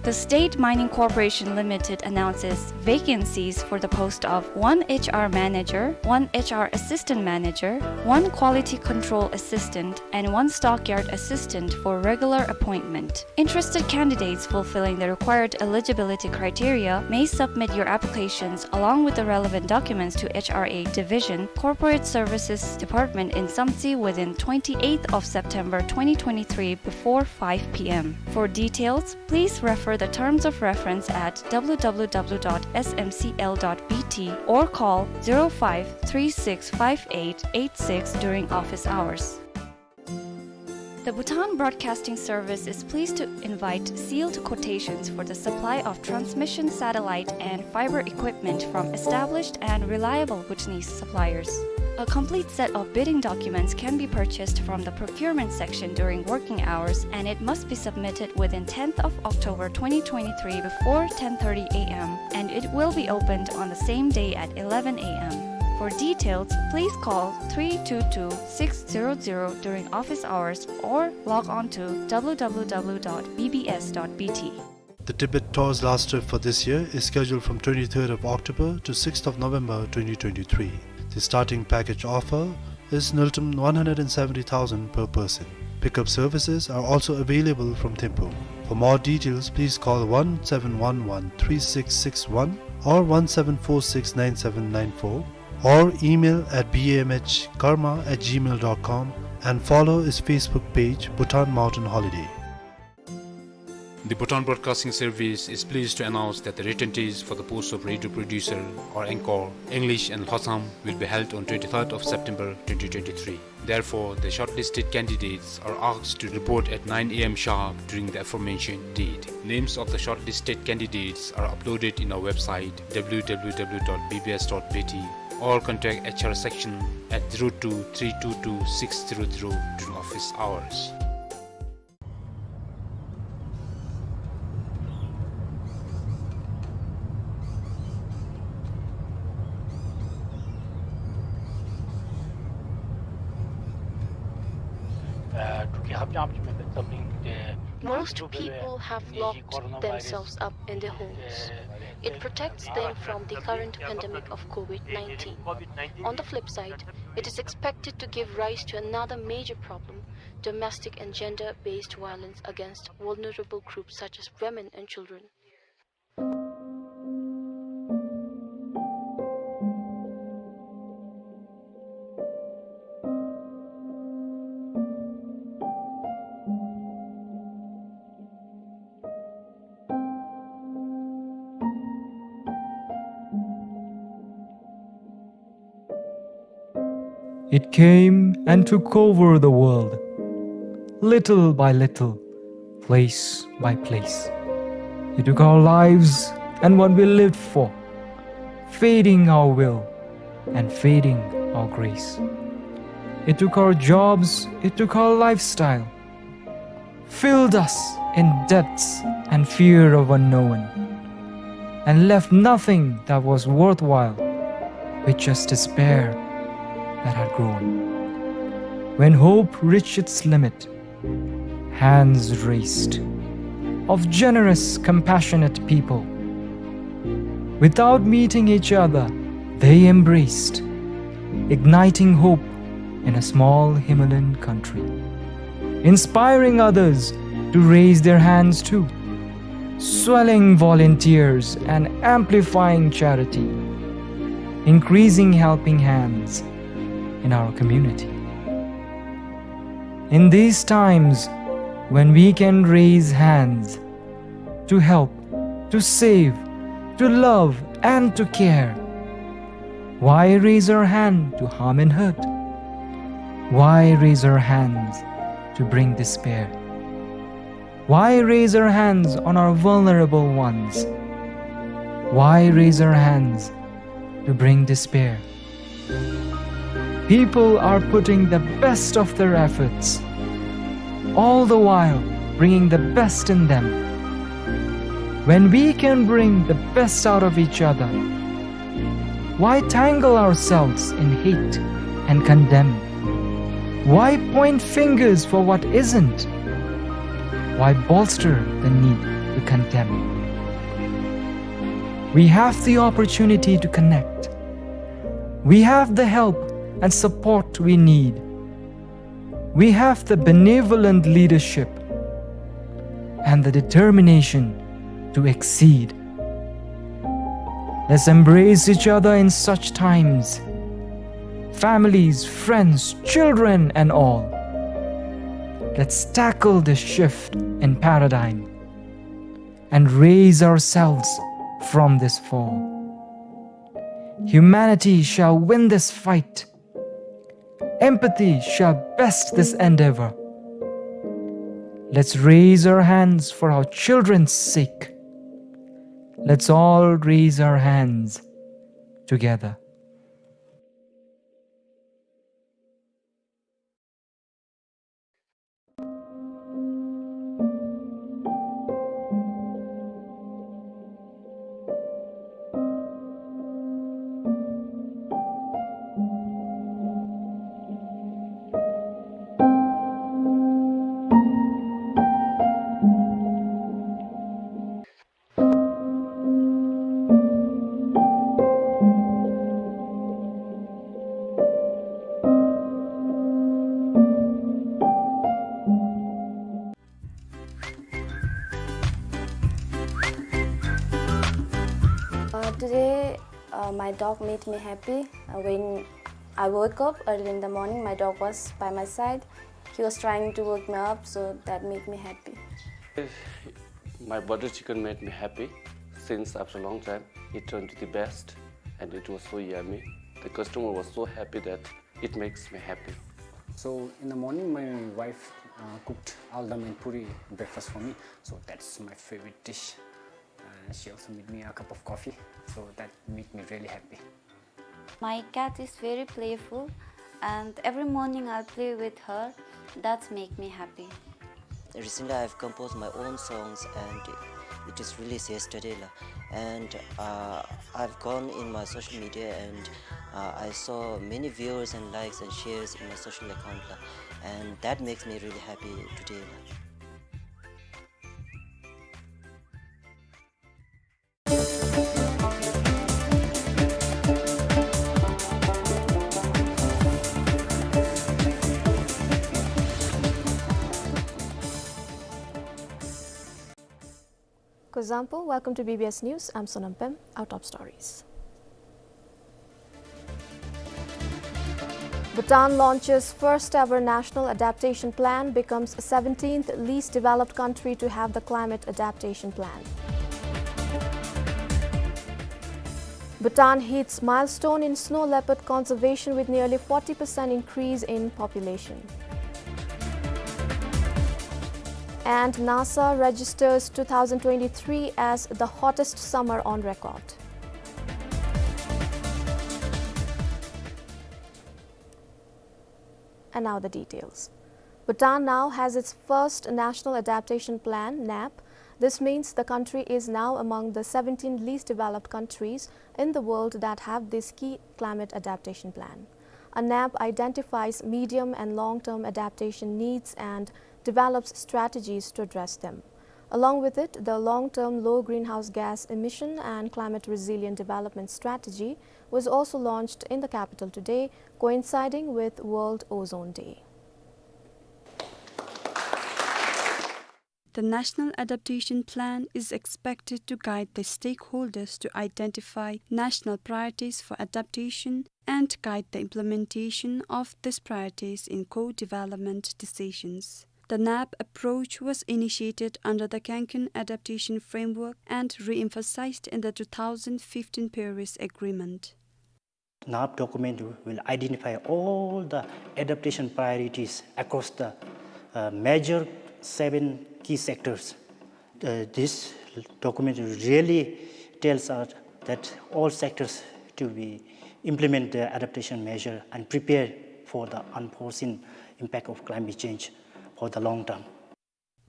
The State Mining Corporation Limited announces vacancies for the post of one H R manager, one H R assistant manager, one quality control assistant, and one stockyard assistant for regular appointment. Interested candidates fulfilling the required eligibility criteria may submit your applications along with the relevant documents to H R A Division, Corporate Services Department in Samtse within twenty-eighth of September twenty twenty-three before five P M. For details, please refer the terms of reference at W W W dot S M C L dot B T or call zero five three six five eight eight six during office hours. The Bhutan Broadcasting Service is pleased to invite sealed quotations for the supply of transmission satellite and fiber equipment from established and reliable Bhutanese suppliers. A complete set of bidding documents can be purchased from the procurement section during working hours, and it must be submitted within tenth of October twenty twenty-three before ten thirty a m, and it will be opened on the same day at eleven a m. For details, please call three two two six zero zero during office hours or log on to w w w dot b b s dot b t. The Tibet Tour's last trip for this year is scheduled from twenty-third of October to sixth of November twenty twenty-three. The starting package offer is Ngultrum one hundred and seventy thousand per person. Pickup services are also available from Thimphu. For more details, please call one seven one one three six six one or one seven four six nine seven nine four, or email at b m h karma at gmail dot com and follow his Facebook page, Bhutan Mountain Holiday. The Bhutan Broadcasting Service is pleased to announce that the written test for the post of radio producer or anchor, English and Lhotsam, will be held on twenty-third of September twenty twenty-three. Therefore, the shortlisted candidates are asked to report at nine a m sharp during the aforementioned date. Names of the shortlisted candidates are uploaded in our website, w w w dot b b s dot b t, or contact H R section at zero two three two two six zero zero during office hours. Most people have locked themselves up in their homes. It protects them from the current pandemic of covid nineteen. On the flip side, it is expected to give rise to another major problem, domestic and gender-based violence against vulnerable groups such as women and children. It came and took over the world, little by little, place by place. It took our lives and what we lived for, fading our will and fading our grace. It took our jobs, it took our lifestyle, filled us in debts and fear of unknown, and left nothing that was worthwhile, with just despair that had grown. When hope reached its limit, hands raised of generous, compassionate people. Without meeting each other, they embraced, igniting hope in a small Himalayan country, inspiring others to raise their hands too, swelling volunteers and amplifying charity, increasing helping hands in our community. In these times when we can raise hands to help, to save, to love, and to care, why raise our hand to harm and hurt? Why raise our hands to bring despair? Why raise our hands on our vulnerable ones? Why raise our hands to bring despair? People are putting the best of their efforts, all the while bringing the best in them. When we can bring the best out of each other, why tangle ourselves in hate and condemn? Why point fingers for what isn't? Why bolster the need to condemn? We have the opportunity to connect. We have the help and support we need. We have the benevolent leadership and the determination to exceed. Let's embrace each other in such times. Families, friends, children, and all. Let's tackle this shift in paradigm and raise ourselves from this fall. Humanity shall win this fight. Empathy shall best this endeavor. Let's raise our hands for our children's sake. Let's all raise our hands together. Uh, today, uh, my dog made me happy. Uh, when I woke up early in the morning, my dog was by my side. He was trying to wake me up, so that made me happy. My butter chicken made me happy since after a long time. It turned to the best and it was so yummy. The customer was so happy that it makes me happy. So in the morning, my wife, uh, cooked aldam and puri breakfast for me. So that's my favorite dish. Uh, she also made me a cup of coffee. So that made me really happy. My cat is very playful, and every morning I'll play with her. That's make me happy. Recently, I've composed my own songs, and it is released yesterday, la. And, uh, I've gone in my social media, and, uh, I saw many viewers and likes and shares in my social account, la. And that makes me really happy today, la. Kuzuzangpo, welcome to B B S News. I'm Sonam Pem. Our top stories. Bhutan launches first ever national adaptation plan, becomes seventeenth least developed country to have the climate adaptation plan. Bhutan hits milestone in snow leopard conservation with nearly forty percent increase in population. And NASA registers two thousand twenty-three as the hottest summer on record. And now the details. Bhutan now has its first National Adaptation Plan, NAP. This means the country is now among the seventeen least developed countries in the world that have this key climate adaptation plan. A NAP identifies medium and long-term adaptation needs and develops strategies to address them. Along with it, the long-term low greenhouse gas emission and climate resilient development strategy was also launched in the capital today, coinciding with World Ozone Day. The National Adaptation Plan is expected to guide the stakeholders to identify national priorities for adaptation and guide the implementation of these priorities in co-development decisions. The NAP approach was initiated under the Kanken Adaptation Framework and re-emphasized in the two thousand fifteen Paris Agreement. NAP document will identify all the adaptation priorities across the, uh, major seven key sectors. Uh, this document really tells us that all sectors to be implement the adaptation measure and prepare for the unforeseen impact of climate change for the long term.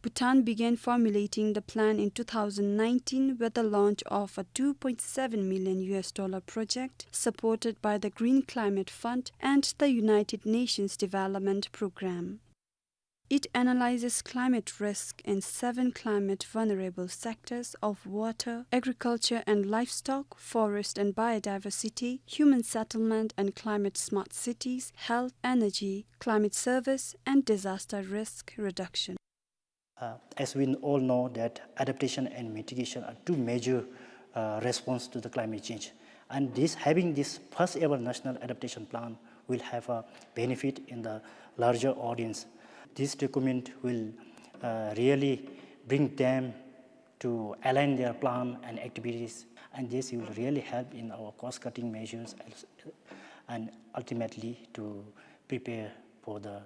Bhutan began formulating the plan in two thousand nineteen with the launch of a two point seven million U S dollar project supported by the Green Climate Fund and the United Nations Development Programme. It analyzes climate risk in seven climate vulnerable sectors of water, agriculture and livestock, forest and biodiversity, human settlement and climate smart cities, health, energy, climate service, and disaster risk reduction. Uh, as we all know that adaptation and mitigation are two major, uh, response to the climate change. And this, having this first ever national adaptation plan will have a benefit in the larger audience. This document will, uh, really bring them to align their plan and activities, and this will really help in our cost-cutting measures and ultimately to prepare for the,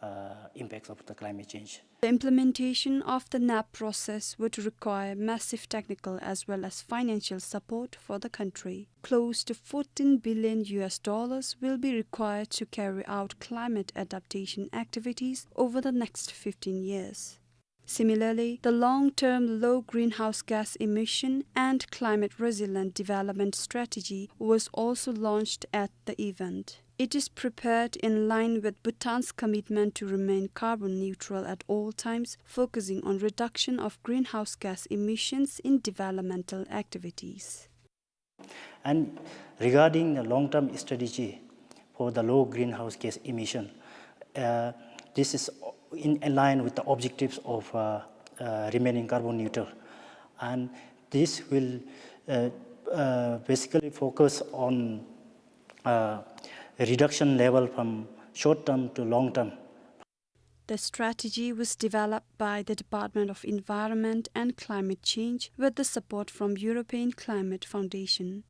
uh, impacts of the climate change. The implementation of the nap process would require massive technical as well as financial support for the country. Close to fourteen billion U S dollars will be required to carry out climate adaptation activities over the next fifteen years. Similarly, the long-term low greenhouse gas emission and climate resilient development strategy was also launched at the event. It is prepared in line with Bhutan's commitment to remain carbon neutral at all times, focusing on reduction of greenhouse gas emissions in developmental activities. And regarding the long-term strategy for the low greenhouse gas emission, uh, this is in, in line with the objectives of, uh, uh, remaining carbon neutral. And this will, uh, uh, basically focus on, uh, reduction level from short term to long term. The strategy was developed by the Department of Environment and Climate Change with the support from European Climate Foundation.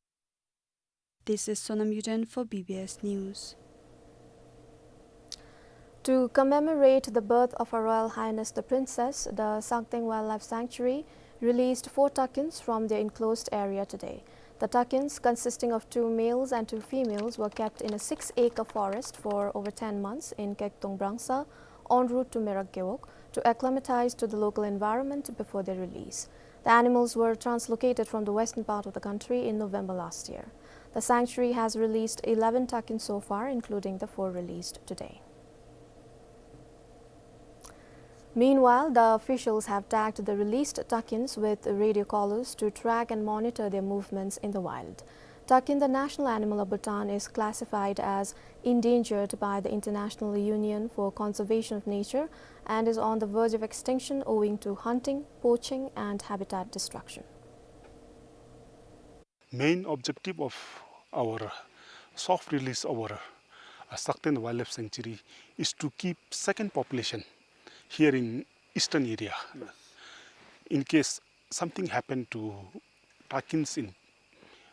This is Sonam Yuden for B B S News. To commemorate the birth of Her Royal Highness the Princess, the Sangteng Wildlife Sanctuary released four takins from their enclosed area today. The takins, consisting of two males and two females, were kept in a six-acre forest for over ten months in Kekdong Brangsa, en route to Merak Gewog, to acclimatize to the local environment before their release. The animals were translocated from the western part of the country in November last year. The sanctuary has released eleven takins so far, including the four released today. Meanwhile, the officials have tagged the released takins with radio collars to track and monitor their movements in the wild. Takin, the national animal of Bhutan, is classified as endangered by the International Union for Conservation of Nature and is on the verge of extinction owing to hunting, poaching, and habitat destruction. Main objective of our soft release of our, uh, Sangteng Wildlife Sanctuary is to keep second population here in eastern area. Yes. In case something happened to takins in,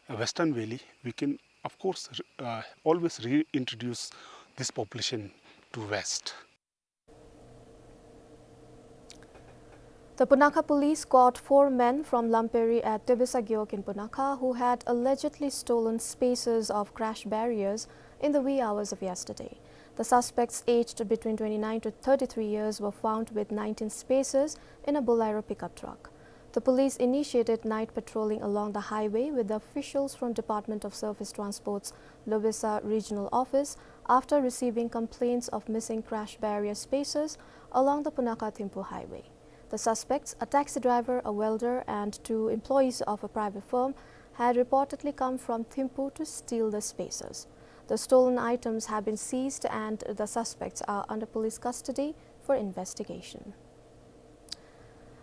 uh, Western Valley, we can, of course, re-, uh, always reintroduce this population to West. The Punakha police caught four men from Lamperi at Tebesa Gewog in Punakha who had allegedly stolen spacers of crash barriers in the wee hours of yesterday. The suspects, aged between twenty-nine to thirty-three years, were found with nineteen spacers in a Bolero pickup truck. The police initiated night patrolling along the highway with the officials from Department of Surface Transport's Lobesa Regional Office after receiving complaints of missing crash barrier spacers along the Punakha-Thimphu highway. The suspects, a taxi driver, a welder, and two employees of a private firm, had reportedly come from Thimphu to steal the spacers. The stolen items have been seized and the suspects are under police custody for investigation.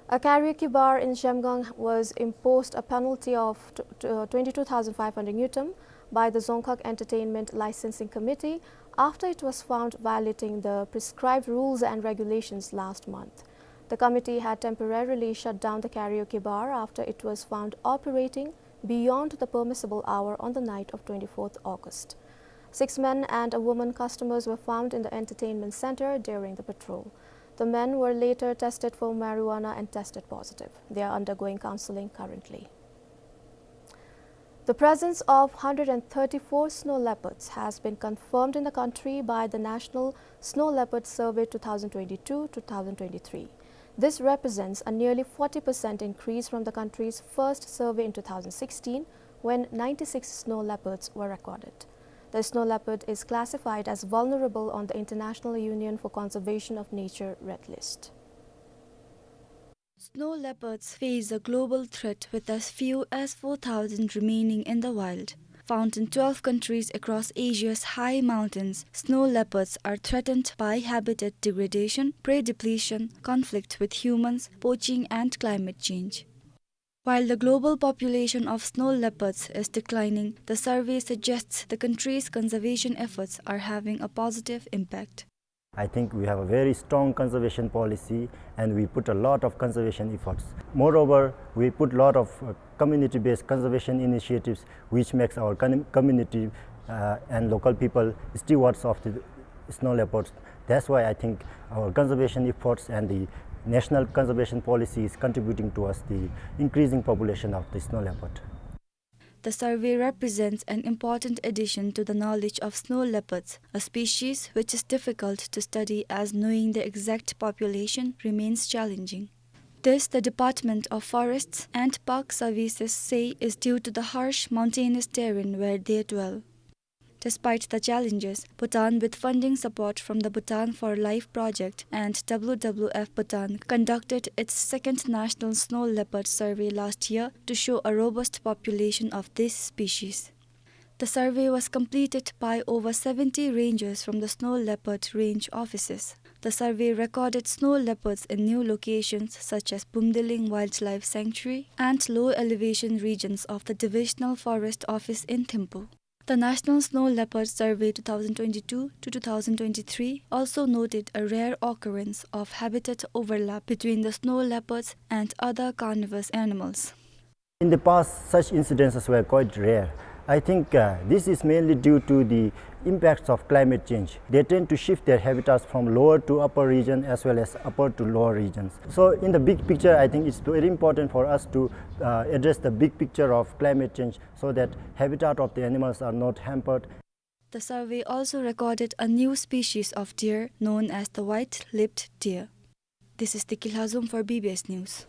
A karaoke bar in Zhemgang was imposed a penalty of t-, t-, uh, twenty-two thousand five hundred ngultrum by the Dzongkhag Entertainment Licensing Committee after it was found violating the prescribed rules and regulations last month. The committee had temporarily shut down the karaoke bar after it was found operating beyond the permissible hour on the night of twenty-fourth August. Six men and a woman customers were found in the entertainment center during the patrol. The men were later tested for marijuana and tested positive. They are undergoing counseling currently. The presence of hundred and thirty-four snow leopards has been confirmed in the country by the National Snow Leopard Survey two thousand twenty-two two thousand twenty-three. This represents a nearly forty percent increase from the country's first survey in two thousand sixteen, when ninety-six snow leopards were recorded. The snow leopard is classified as vulnerable on the International Union for Conservation of Nature Red List. Snow leopards face a global threat, with as few as four thousand remaining in the wild. Found in twelve countries across Asia's high mountains, snow leopards are threatened by habitat degradation, prey depletion, conflict with humans, poaching, and climate change. While the global population of snow leopards is declining, the survey suggests the country's conservation efforts are having a positive impact. I think we have a very strong conservation policy and we put a lot of conservation efforts. Moreover, we put lot of, uh, community-based conservation initiatives which makes our con-, community, uh, and local people stewards of the snow leopards. That's why I think our conservation efforts and the national conservation policy is contributing towards the increasing population of the snow leopard. The survey represents an important addition to the knowledge of snow leopards, a species which is difficult to study as knowing the exact population remains challenging. This, the Department of Forests and Park Services say, is due to the harsh mountainous terrain where they dwell. Despite the challenges, Bhutan, with funding support from the Bhutan for Life project and W W F Bhutan, conducted its second national snow leopard survey last year to show a robust population of this species. The survey was completed by over seventy rangers from the snow leopard range offices. The survey recorded snow leopards in new locations such as Bumdiling Wildlife Sanctuary and low elevation regions of the Divisional Forest Office in Thimphu. The National Snow Leopard Survey two thousand twenty-two to two thousand twenty-three also noted a rare occurrence of habitat overlap between the snow leopards and other carnivorous animals. In the past, such incidences were quite rare. I think, uh, this is mainly due to the impacts of climate change. They tend to shift their habitats from lower to upper region as well as upper to lower regions. So in the big picture, I think it's very important for us to, uh, address the big picture of climate change so that habitat of the animals are not hampered. The survey also recorded a new species of deer known as the white-lipped deer. This is Tiki Lhazom for B B S News.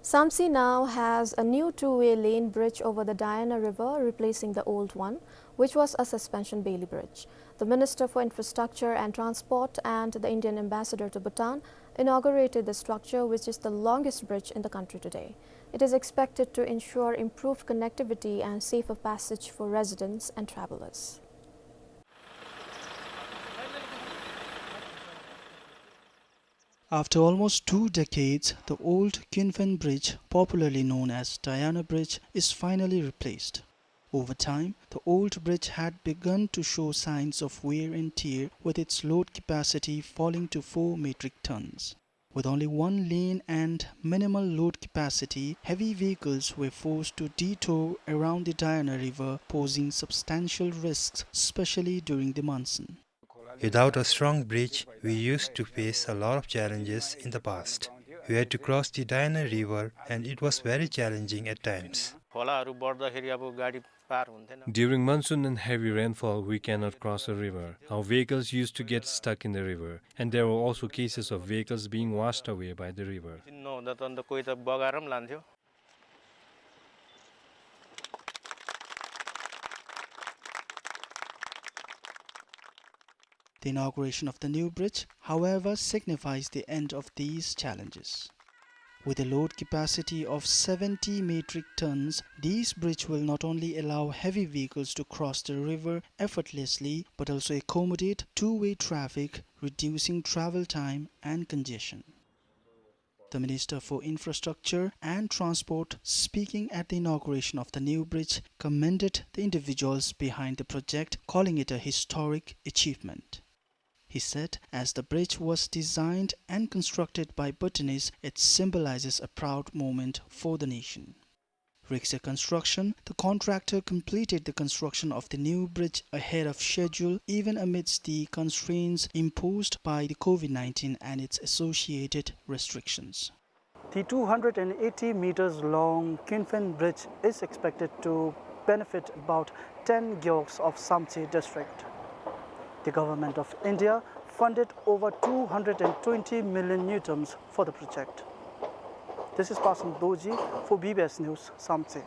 Samtse now has a new two-way lane bridge over the Diana River, replacing the old one, which was a suspension bailey bridge. The Minister for Infrastructure and Transport and the Indian Ambassador to Bhutan inaugurated the structure, which is the longest bridge in the country today. It is expected to ensure improved connectivity and safer passage for residents and travelers. After almost two decades, the old Kinfen Bridge, popularly known as Diana Bridge, is finally replaced. Over time, the old bridge had begun to show signs of wear and tear, with its load capacity falling to four metric tons. With only one lane and minimal load capacity, heavy vehicles were forced to detour around the Diana River, posing substantial risks, especially during the monsoon. Without a strong bridge, we used to face a lot of challenges in the past. We had to cross the Diana River, and it was very challenging at times. खोलाहरू बढ्दाखेरि अब गाडी पार हुन्थेन। During monsoon and heavy rainfall, we cannot cross the river. Our vehicles used to get stuck in the river, and there were also cases of vehicles being washed away by the river. चिन्नु हुँदा त अन्त कोही त बगाएर पनि लान्थ्यो। The inauguration of the new bridge, however, signifies the end of these challenges. With a load capacity of seventy metric tons, this bridge will not only allow heavy vehicles to cross the river effortlessly, but also accommodate two-way traffic, reducing travel time and congestion. The Minister for Infrastructure and Transport, speaking at the inauguration of the new bridge, commended the individuals behind the project, calling it a historic achievement. He said, as the bridge was designed and constructed by Bhutanese, it symbolizes a proud moment for the nation. Rikse Construction, the contractor, completed the construction of the new bridge ahead of schedule, even amidst the constraints imposed by the COVID nineteen and its associated restrictions. The two hundred and eighty meters long Kinfen Bridge is expected to benefit about ten gewogs of Samtse district. The Government of India funded over two hundred and twenty million ngultrum for the project. This is Pasang Dorji for B B S News, Samtse.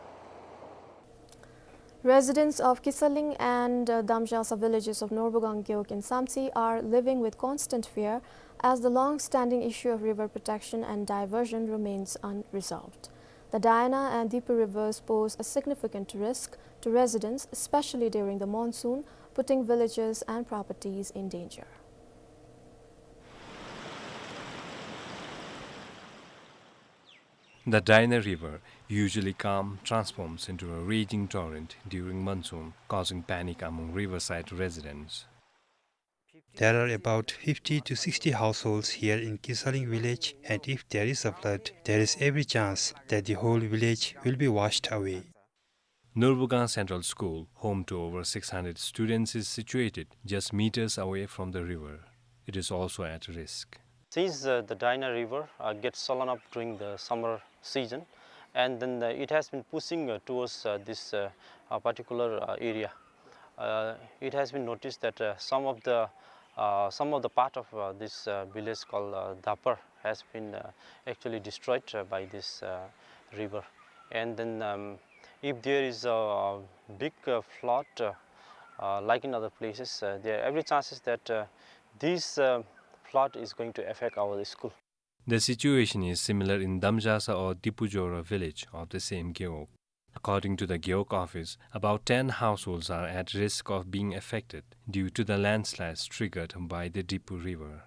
Residents of Kisaling and, uh, Damjasa villages of Norbugang Gewog in Samtse are living with constant fear as the long-standing issue of river protection and diversion remains unresolved. The Diana and Dipu rivers pose a significant risk to residents, especially during the monsoon, putting villages and properties in danger. The Diana River, usually calm, transforms into a raging torrent during monsoon, causing panic among riverside residents. There are about fifty to sixty households here in Kisaling village, and if there is a flood, there is every chance that the whole village will be washed away. Nurbugang Central School, home to over six hundred students, is situated just meters away from the river. It is also at risk. Since, uh, the Dynar River, uh, gets swollen up during the summer season, and then, uh, it has been pushing, uh, towards, uh, this, uh, uh, particular, uh, area. Uh, it has been noticed that, uh, some of the, uh, some of the part of, uh, this, uh, village called, uh, Dapar has been, uh, actually destroyed, uh, by this, uh, river. And then, um, if there is a big, uh, flood, uh, uh, like in other places, uh, there every chances that, uh, this, uh, flood is going to affect our school. The situation is similar in Damjasa or Dipujora village of the same Gewog. According to the Gewog office, about ten households are at risk of being affected due to the landslides triggered by the Dipu River.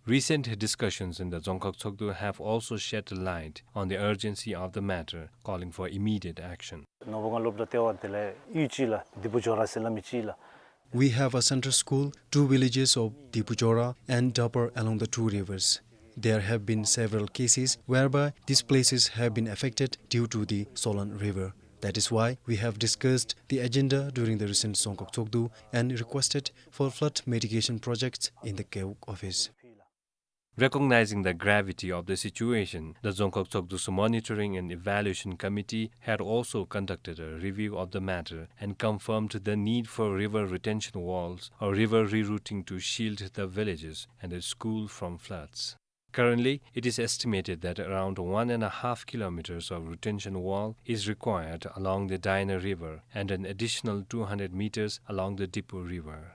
Recent discussions in the Dzongkhag Tshogdu have also shed light on the urgency of the matter, calling for immediate action. ནོར་བུ་སྒང་སློབ་གྲྭ་ལྟེ་བ་དེ་ལས་གཡུས་གཅིག་ལགས། དིཔུ་ཇོ་ར་ཟེར་སླབ་མི་གཅིག་ལགས། We have a center school, two villages of Dipujora and Dapar along the two rivers. There have been several cases whereby these places have been affected due to the swollen river. That is why we have discussed the agenda during the recent Dzongkhag Tshogdu and requested for flood mitigation projects in the Gewog office. Recognizing the gravity of the situation, the Dzongkhag Tshogdu's Monitoring and Evaluation Committee had also conducted a review of the matter and confirmed the need for river retention walls or river rerouting to shield the villages and the school from floods. Currently, it is estimated that around one and a half kilometers of retention wall is required along the Dynar River and an additional two hundred meters along the Dipu River.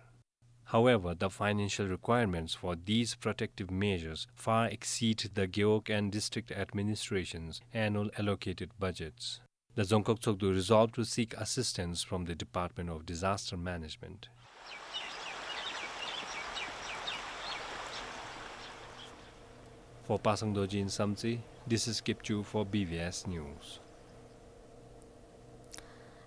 However, the financial requirements for these protective measures far exceed the Gewog and district administration's annual allocated budgets. The Dzongkhag Tshogdu resolved to seek assistance from the Department of Disaster Management. For Pasang Dorji in Samtse, this is Kipchu for B B S News.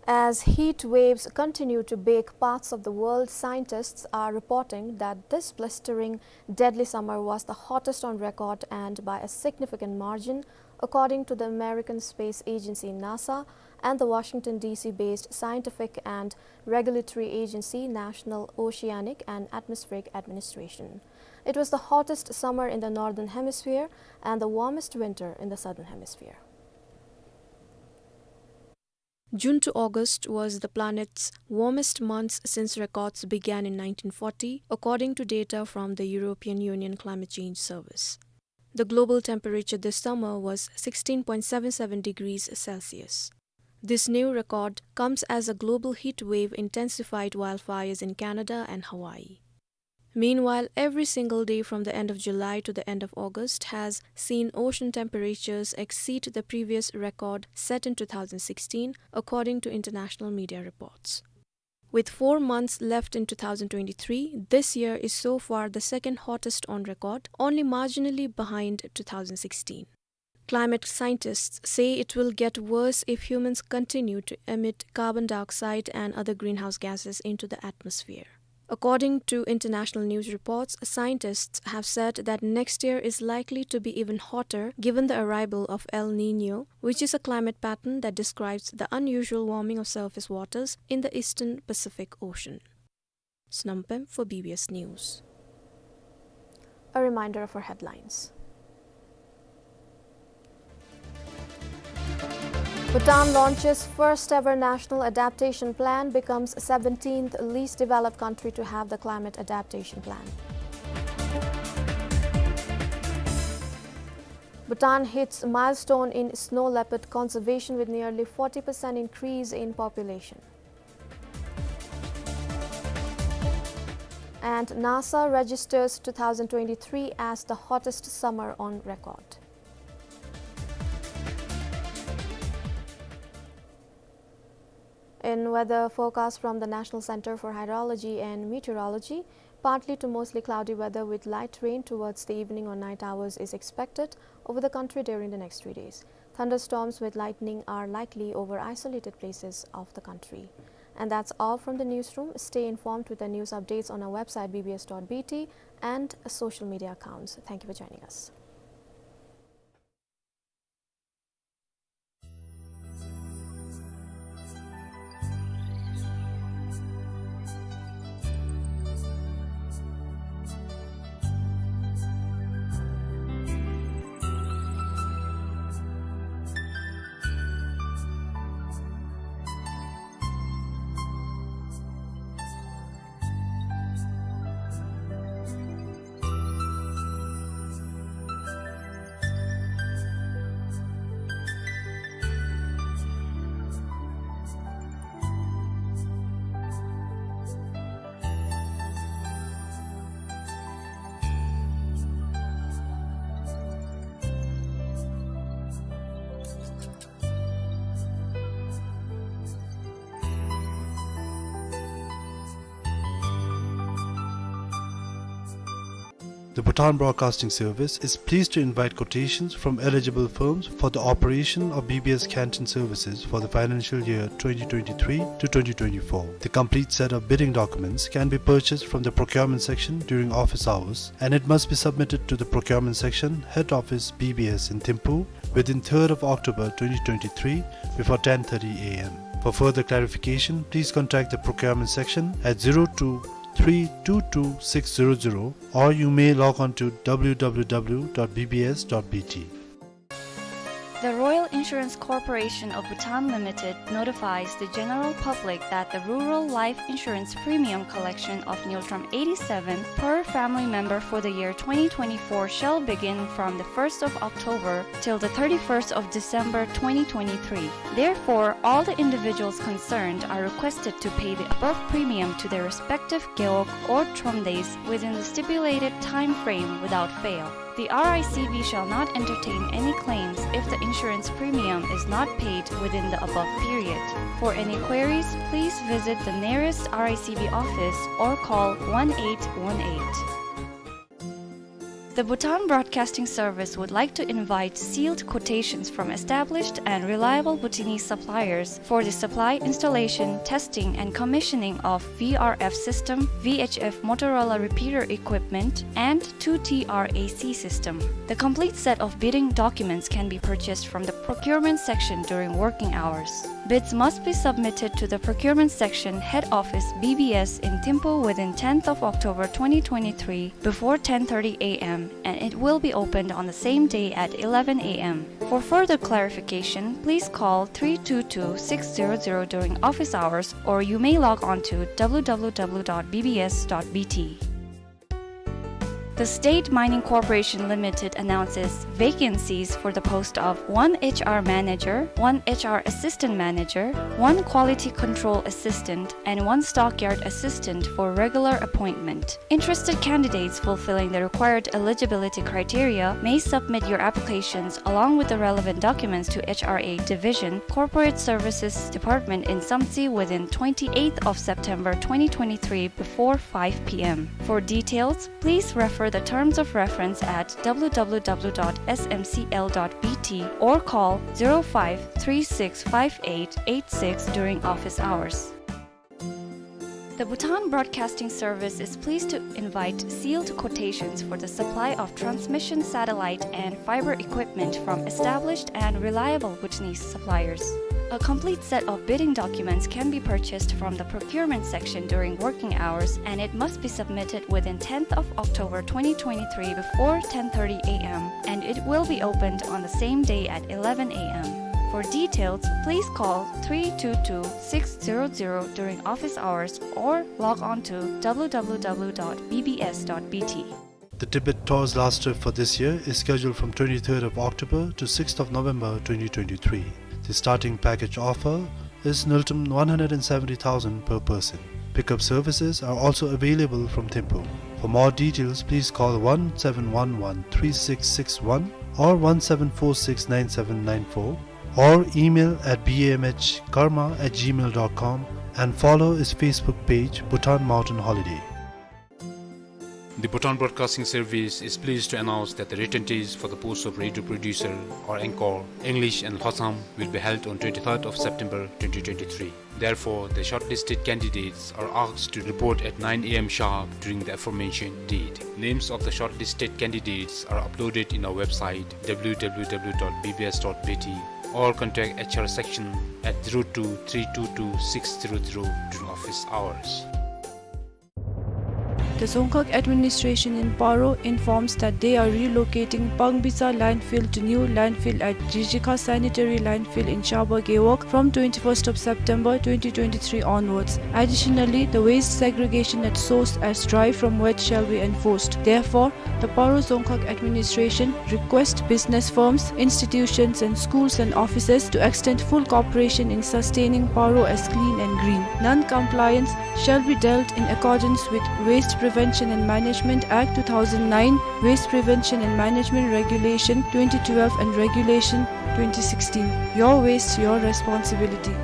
As heat waves continue to bake parts of the world, scientists are reporting that this blistering, deadly summer was the hottest on record, and by a significant margin, according to the American Space Agency, NASA, and the Washington, D C-based scientific and regulatory agency, National Oceanic and Atmospheric Administration. It was the hottest summer in the Northern Hemisphere and the warmest winter in the Southern Hemisphere. June to August was the planet's warmest months since records began in nineteen forty, according to data from the European Union Climate Change Service. The global temperature this summer was sixteen point seven seven degrees Celsius. This new record comes as a global heat wave intensified wildfires in Canada and Hawaii. Meanwhile, every single day from the end of July to the end of August has seen ocean temperatures exceed the previous record set in two thousand sixteen, according to international media reports. With four months left in two thousand twenty-three, this year is so far the second hottest on record, only marginally behind two thousand sixteen. Climate scientists say it will get worse if humans continue to emit carbon dioxide and other greenhouse gases into the atmosphere. According to international news reports, scientists have said that next year is likely to be even hotter given the arrival of El Niño, which is a climate pattern that describes the unusual warming of surface waters in the eastern Pacific Ocean. Snam Pem for B B S News. A reminder of our headlines. Bhutan launches first ever national adaptation plan, becomes seventeenth least developed country to have the climate adaptation plan. Bhutan hits milestone in snow leopard conservation with nearly forty percent increase in population. And NASA registers two thousand twenty-three as the hottest summer on record. In weather forecast from the National Center for Hydrology and Meteorology, partly to mostly cloudy weather with light rain towards the evening or night hours is expected over the country during the next three days. Thunderstorms with lightning are likely over isolated places of the country. And that's all from the newsroom. Stay informed with the news updates on our website B B S dot B T and social media accounts. Thank you for joining us. The Bhutan Broadcasting Service is pleased to invite quotations from eligible firms for the operation of B B S canteen services for the financial year twenty twenty-three to twenty twenty-four. The complete set of bidding documents can be purchased from the procurement section during office hours, and it must be submitted to the procurement section, head office, B B S in Thimphu, within third of October twenty twenty-three before ten thirty A M. For further clarification, please contact the procurement section at zero two three two two six zero zero, or you may log on to W W W dot B B S dot B T. The Royal Insurance Corporation of Bhutan Limited notifies the general public that the rural life insurance premium collection of Ngultrum eighty-seven per family member for the year twenty twenty-four shall begin from the first of October till the thirty-first of December twenty twenty-three. Therefore, all the individuals concerned are requested to pay the above premium to their respective gewog or thromdaes within the stipulated time frame without fail. The R I C B shall not entertain any claims if the insurance premium is not paid within the above period. For any queries, please visit the nearest R I C B office or call one eight one eight. The Bhutan Broadcasting Service would like to invite sealed quotations from established and reliable Bhutanese suppliers for the supply, installation, testing, and commissioning of V R F system, V H F Motorola repeater equipment, and two T R A C system. The complete set of bidding documents can be purchased from the procurement section during working hours. Bids must be submitted to the procurement section, head office, B B S in Thimphu within tenth of October twenty twenty-three before ten thirty A M, and it will be opened on the same day at eleven A M. For further clarification, please call three two two six zero zero during office hours, or you may log on to W W W dot B B S dot B T. The State Mining Corporation Limited announces vacancies for the post of one H R manager, one H R assistant manager, one quality control assistant, and one stockyard assistant for regular appointment. Interested candidates fulfilling the required eligibility criteria may submit your applications along with the relevant documents to H R A Division, Corporate Services Department in Samtse within twenty-eighth of September twenty twenty-three before five P M. For details, please refer the terms of reference at W W W dot S M C L dot B T or call zero five three six five eight eight six during office hours. The Bhutan Broadcasting Service is pleased to invite sealed quotations for the supply of transmission satellite and fiber equipment from established and reliable Bhutanese suppliers. A complete set of bidding documents can be purchased from the procurement section during working hours, and it must be submitted within tenth of October twenty twenty-three before ten thirty A M, and it will be opened on the same day at eleven A M. For details, please call three two two six zero zero during office hours or log on to W W W dot B B S dot B T. The Tibet Tour's last trip for this year is scheduled from twenty-third of October to sixth of November twenty twenty-three. The starting package offer is Ngultrum one hundred and seventy thousand per person. Pickup services are also available from Thimphu. For more details, please call one seven one one three six six one or one seven four six nine seven nine four, or email at B M H karma at gmail dot com, and follow its Facebook page, Bhutan Mountain Holiday. The Bhutan Broadcasting Service is pleased to announce that the written test for the post of radio producer or anchor, English and Lhotsam, will be held on twenty-third of September twenty twenty-three. Therefore, the shortlisted candidates are asked to report at nine A M sharp during the aforementioned date. Names of the shortlisted candidates are uploaded in our website, W W W dot B B S dot B T, or contact H R section at zero two three two two six zero zero during office hours. The Dzongkhag administration in Paro informs that they are relocating Pangbitsa landfill to new landfill at Jijikha sanitary landfill in Shaba Gewog from twenty-first of September twenty twenty-three onwards. Additionally, the waste segregation at source as dry from wet shall be enforced. Therefore, the Paro Dzongkhag administration request business firms, institutions and schools and offices to extend full cooperation in sustaining Paro as clean and green. Non-compliance shall be dealt in accordance with Waste Prevention and Management Act two thousand nine, Waste Prevention and Management Regulation twenty twelve and Regulation twenty sixteen. Your waste, your responsibility.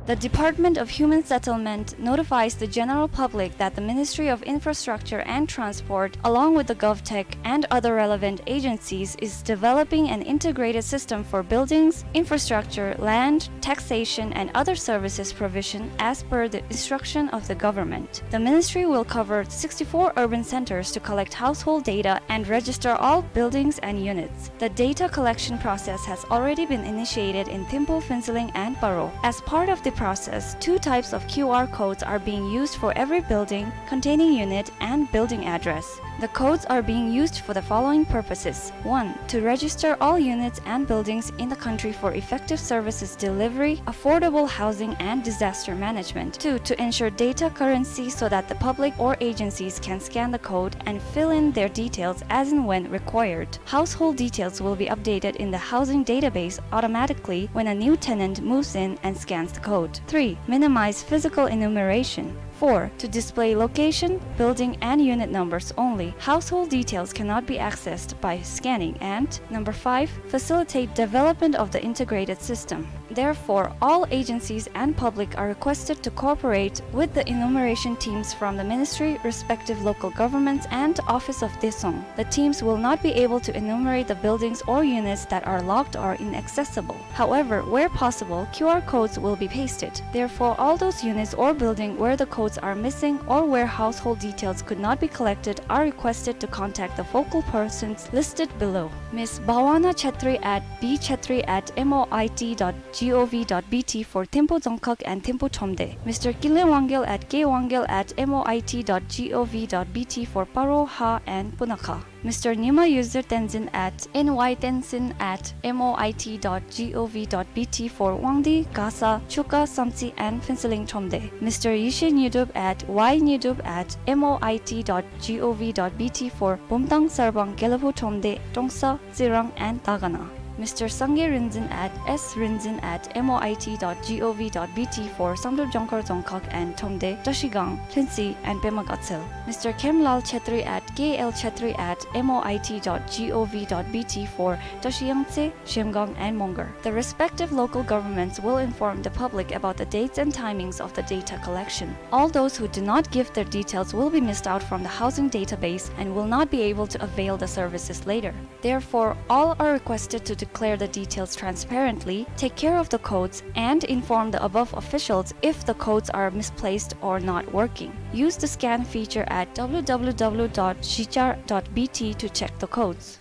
The Department of Human Settlement notifies the general public that the Ministry of Infrastructure and Transport, along with the GovTech and other relevant agencies, is developing an integrated system for buildings, infrastructure, land, taxation, and other services provision as per the instruction of the government. The ministry will cover sixty-four urban centers to collect household data and register all buildings and units. The data collection process has already been initiated in Thimphu, Phuentsholing, and Paro. As part of the process, two types of Q R codes are being used for every building containing unit and building address. The codes are being used for the following purposes. One, to register all units and buildings in the country for effective services delivery, affordable housing, and disaster management. Two, to ensure data currency so that the public or agencies can scan the code and fill in their details as and when required. Household details will be updated in the housing database automatically when a new tenant moves in and scans the code. Three, minimize physical enumeration. Four, to display location, building, and unit numbers only. Household details cannot be accessed by scanning. And number five, facilitate development of the integrated system. Therefore, all agencies and public are requested to cooperate with the enumeration teams from the ministry, respective local governments, and Office of Daesung. The teams will not be able to enumerate the buildings or units that are locked or inaccessible. However, where possible, Q R codes will be pasted. Therefore, all those units or building where the codes are missing or where household details could not be collected are requested to contact the focal persons listed below. Miss Bhavana Chetri at B Chetri at M O I T dot gov dot B T for Thimphu Dzongkhag and Thimphu Thromde. Mister Kinley Wangyal at K Wangyal at M O I T dot gov dot B T for Paro, Ha, and Punakha. Mister Nyima Yuzir Tenzin at N Y Tenzin at M O I T dot gov dot B T for Wangdue, Gasa, Chuka, Samtse, and Phuentsholing Thromde. Mister Yeshe Nyidrup at Y Nyidrup at M O I T dot gov dot B T for Bumthang, Sarpang, Gelephu Thromde, Trongsa, Tsirang, and Dagana. Mister Sangay Rinzin at S Rinzin at M O I T dot gov dot B T for Samdrup, Jangkar, Dzongkhag, and Thromde, Trashigang, Lhuentse, and Pema Gatshel. Mister Khemlal Chetri at K L Chetri at M O I T dot gov dot B T for Trashiyangtse, Zhemgang, and Mongar. The respective local governments will inform the public about the dates and timings of the data collection. All those who do not give their details will be missed out from the housing database and will not be able to avail the services later. Therefore, all are requested to declare the details transparently, take care of the codes, and inform the above officials if the codes are misplaced or not working. Use the scan feature at W W W dot zhichar dot B T to check the codes.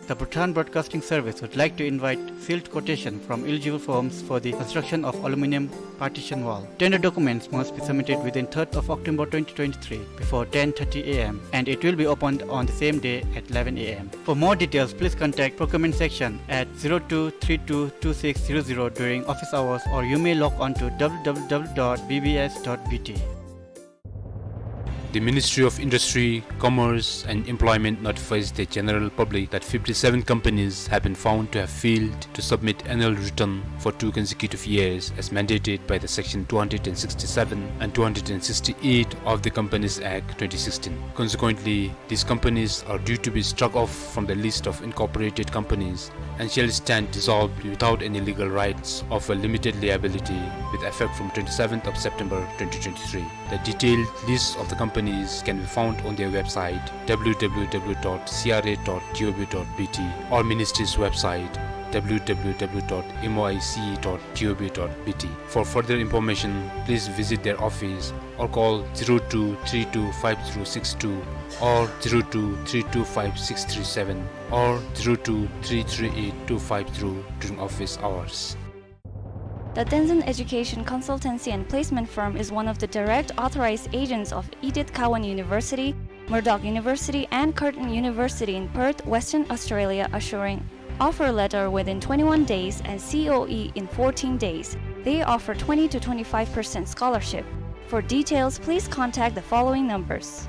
The Bhutan Broadcasting Service would like to invite sealed quotation from eligible firms for the construction of aluminium partition wall. Tender documents must be submitted within third of October twenty twenty-three before ten thirty A M, and it will be opened on the same day at eleven A M. For more details, please contact procurement section at zero two three two two six zero zero during office hours, or you may log on to W W W dot B B S dot B T. The Ministry of Industry, Commerce and Employment notifies the general public that fifty-seven companies have been found to have failed to submit annual return for two consecutive years as mandated by the Section two hundred sixty-seven and two hundred sixty-eight of the Companies Act twenty sixteen. Consequently, these companies are due to be struck off from the list of incorporated companies and shall stand dissolved without any legal rights of a limited liability with effect from twenty-seventh of September twenty twenty-three. The detailed list of the companies can be found on their website, W W W dot C R A dot gov dot B T, or ministry's website, W W W dot M O I C E dot gov dot B T. For further information, please visit their office or call zero two three two five zero six two or zero two three two five six three seven or zero two three three eight two five zero during office hours. The Tenzin Education Consultancy and Placement Firm is one of the direct authorized agents of Edith Cowan University, Murdoch University, and Curtin University in Perth, Western Australia, assuring offer letter within twenty-one days and C O E in fourteen days. They offer twenty to twenty-five percent scholarship. For details, please contact the following numbers.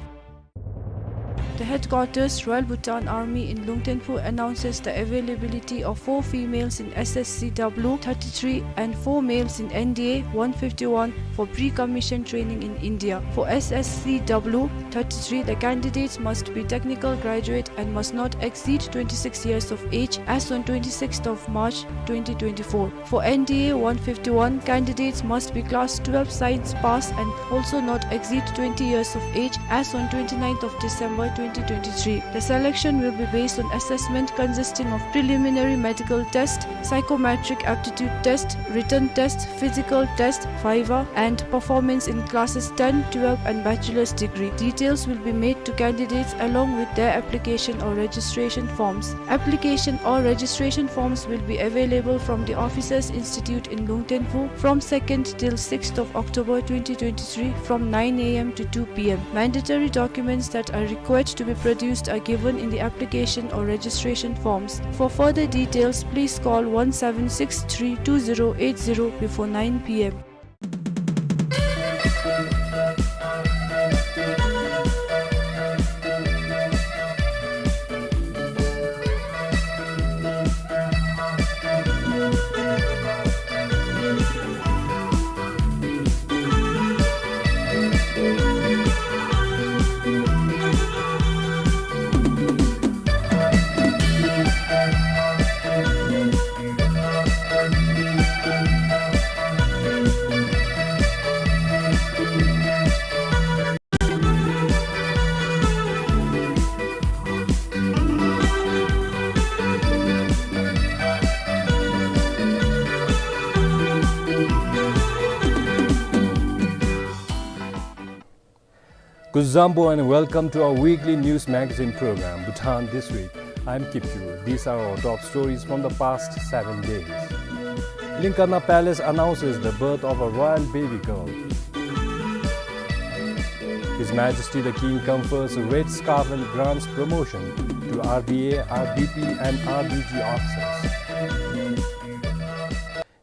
The headquarters, Royal Bhutan Army in Lungtenpu, announces the availability of four females in S S C W thirty-three and four males in N D A one fifty-one for pre-commission training in India. For S S C W thirty-three, the candidates must be technical graduate and must not exceed twenty-six years of age as on twenty-sixth of March twenty twenty-four. For N D A one fifty-one, candidates must be class twelve science pass and also not exceed twenty years of age as on twenty-ninth of December twenty twenty-three. The selection will be based on assessment consisting of preliminary medical test, psychometric aptitude test, written test, physical test, viva, and performance in classes ten, twelve, and bachelor's degree. Details will be made to candidates along with their application or registration forms. Application or registration forms will be available from the Officers Institute in Lungtenpu from second till sixth of October twenty twenty-three from nine A M to two P M. Mandatory documents that are required to be produced are given in the application or registration forms. For further details, please call one seven six three two zero eight zero before nine P M. Kuzuzangpo and welcome to our weekly news magazine program, Bhutan This Week. I'm Kipchu. These are our top stories from the past seven days. Linkana Palace announces the birth of a royal baby girl. His Majesty the King confers a red scarf and grants promotion to R B A, R B P and R B G officers.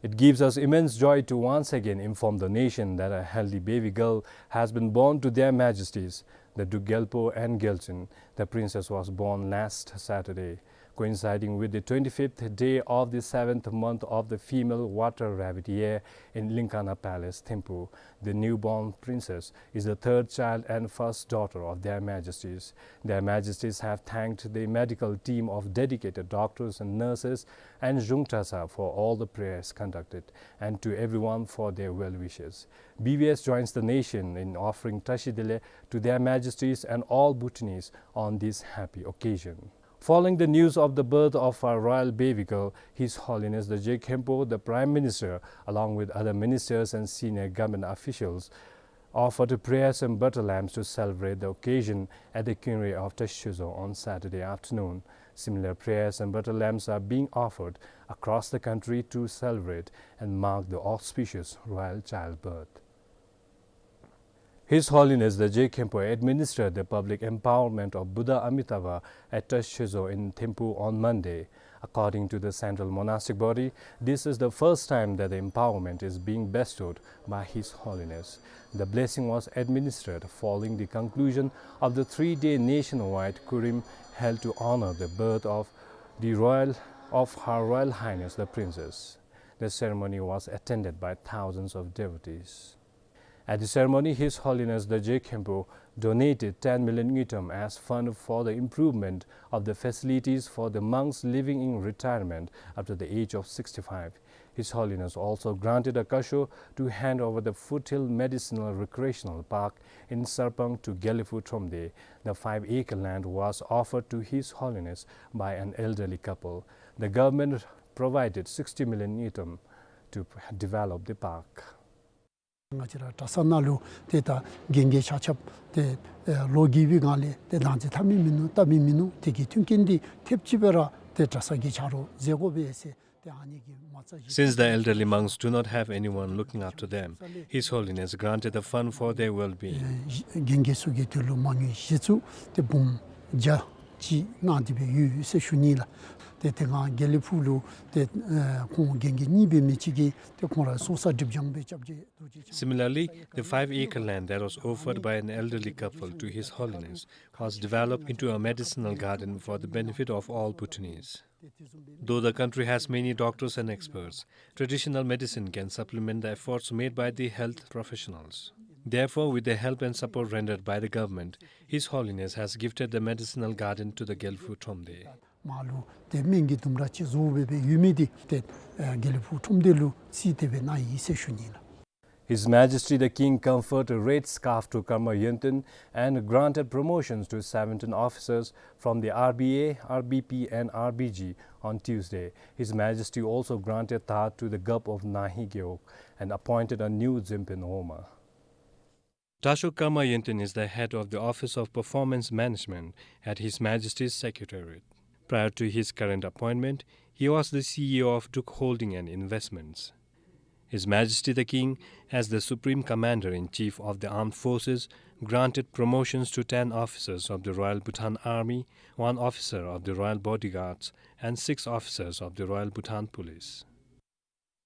It gives us immense joy to once again inform the nation that a healthy baby girl has been born to Their Majesties, the Duke Gyalpo and Gyaltsuen. The princess was born last Saturday, coinciding with the twenty-fifth day of the seventh month of the female water rabbit year in Linkana Palace, Thimphu. The newborn princess is the third child and first daughter of Their Majesties. Their Majesties have thanked the medical team of dedicated doctors and nurses and Zhungtasa for all the prayers conducted, and to everyone for their well wishes. B B S joins the nation in offering Tashi Delek to Their Majesties and all Bhutanese on this happy occasion. Following the news of the birth of our royal baby girl, His Holiness the Je Khenpo, the Prime Minister, along with other ministers and senior government officials, offered prayers and butter lamps to celebrate the occasion at the Kingri of Tashi Choezo on Saturday afternoon. Similar prayers and butter lamps are being offered across the country to celebrate and mark the auspicious royal childbirth. His Holiness the Je Khenpo administered the public empowerment of Buddha Amitabha at Tashi Choezo in Thimphu on Monday. According to the central monastic body, this is the first time that the empowerment is being bestowed by His Holiness. The blessing was administered following the conclusion of the three-day nationwide Kurim held to honor the birth of the royal, of Her Royal Highness the Princess. The ceremony was attended by thousands of devotees. At the ceremony, His Holiness the Je Khenpo donated ten million ngultrum as fund for the improvement of the facilities for the monks living in retirement after the age of sixty-five. His Holiness also granted a kasho to hand over the Foothill Medicinal Recreational Park in Sarpang to Gyalphu Thromde. The five-acre land was offered to His Holiness by an elderly couple. The government provided sixty million ngultrum to develop the park. ང་བཅས་ར་གྲྭ་ཚང་ནང་ལུ་ཏེ་ད་རྒན་རྒས་ཆ་ཁྱབ་ཏེ་ཨེ་ལོ་རྒས་པའི་སྒང་ལས་ཏེ་དང་འཛིན་འཐབ་མི་མིན་ནུག། བལྟ་མི་མིན་ནུག། དེ་གི་མཐུན་རྐྱེན་འདི་ཐེབས་ཅིག་སྦེ་ར་ཏེ་གྲྭ་ཚང་གིས་ཆ་རོགས་མཛད་དགོ་པས་ཟེར་ཏེ་ཨ་ནི་གི་མ་རྩ་བཞི། Since the elderly monks do not have anyone looking after them, His Holiness granted the fund for their well-being. ཨེ་རྒན་རྒས་ཚུ་གི་དོན་ལུ་མ་དངུལ་གཞི་བཙུགས་ཏེ་འབུམ་བརྒྱ་ ཅིག་གནང་སྟེ་སྦེ་ཡོད་ཟེར་ཞུ་ནི་ལགས། ཏེ་དེ་སྒང་དགེ་ལེགས་ཕུག་ལུ་ཏེ་ཨེ་ཁོང་རྒན་གྱི་གཉིས་སྦེ་མི་ཅིག་གིས་ཏེ་ཁོང་ར་སོ་ས་སྒྲིབ་སྦྱང་སྦེ་སྐྱབས་རྗེ་རྡོ་རྗེ་འཆང་། Similarly, the five-acre land that was offered by an elderly couple to His Holiness was developed into a medicinal garden for the benefit of all Bhutanese. Though the country has many doctors and experts, traditional medicine can supplement the efforts made by the health professionals. Therefore, with the help and support rendered by the government, His Holiness has gifted the medicinal garden to the Gelphu Thromde. མར་ལུ་ཏེ་སྨན་གྱི་ལྡུམ་ར་ཅིག་བཟོ་སྦེ་སྦེ་ཡོད་མི་འདི་ཏེ་ཨེ་དགེ་ལེགས་ཕུག་ཁྲོམ་སྡེ་ལུ་རྩིས་ཏེ་སྦེ་གནང་ཡི་ཟེར་ཞུ་ནི་ལགས། His Majesty the King conferred a red scarf to Karma Yönten and granted promotions to seventeen officers from the R B A, R B P and R B G on Tuesday. His Majesty also granted tha to the Gup of Nahi Gewog and appointed a new Dzinpen Woma. Tashok Karma Yönten is the head of the Office of Performance Management at His Majesty's Secretariat. Prior to his current appointment, he was the C E O of Duk Holding and Investments. His Majesty the King, as the Supreme Commander-in-Chief of the Armed Forces, granted promotions to ten officers of the Royal Bhutan Army, one officer of the Royal Bodyguards, and six officers of the Royal Bhutan Police.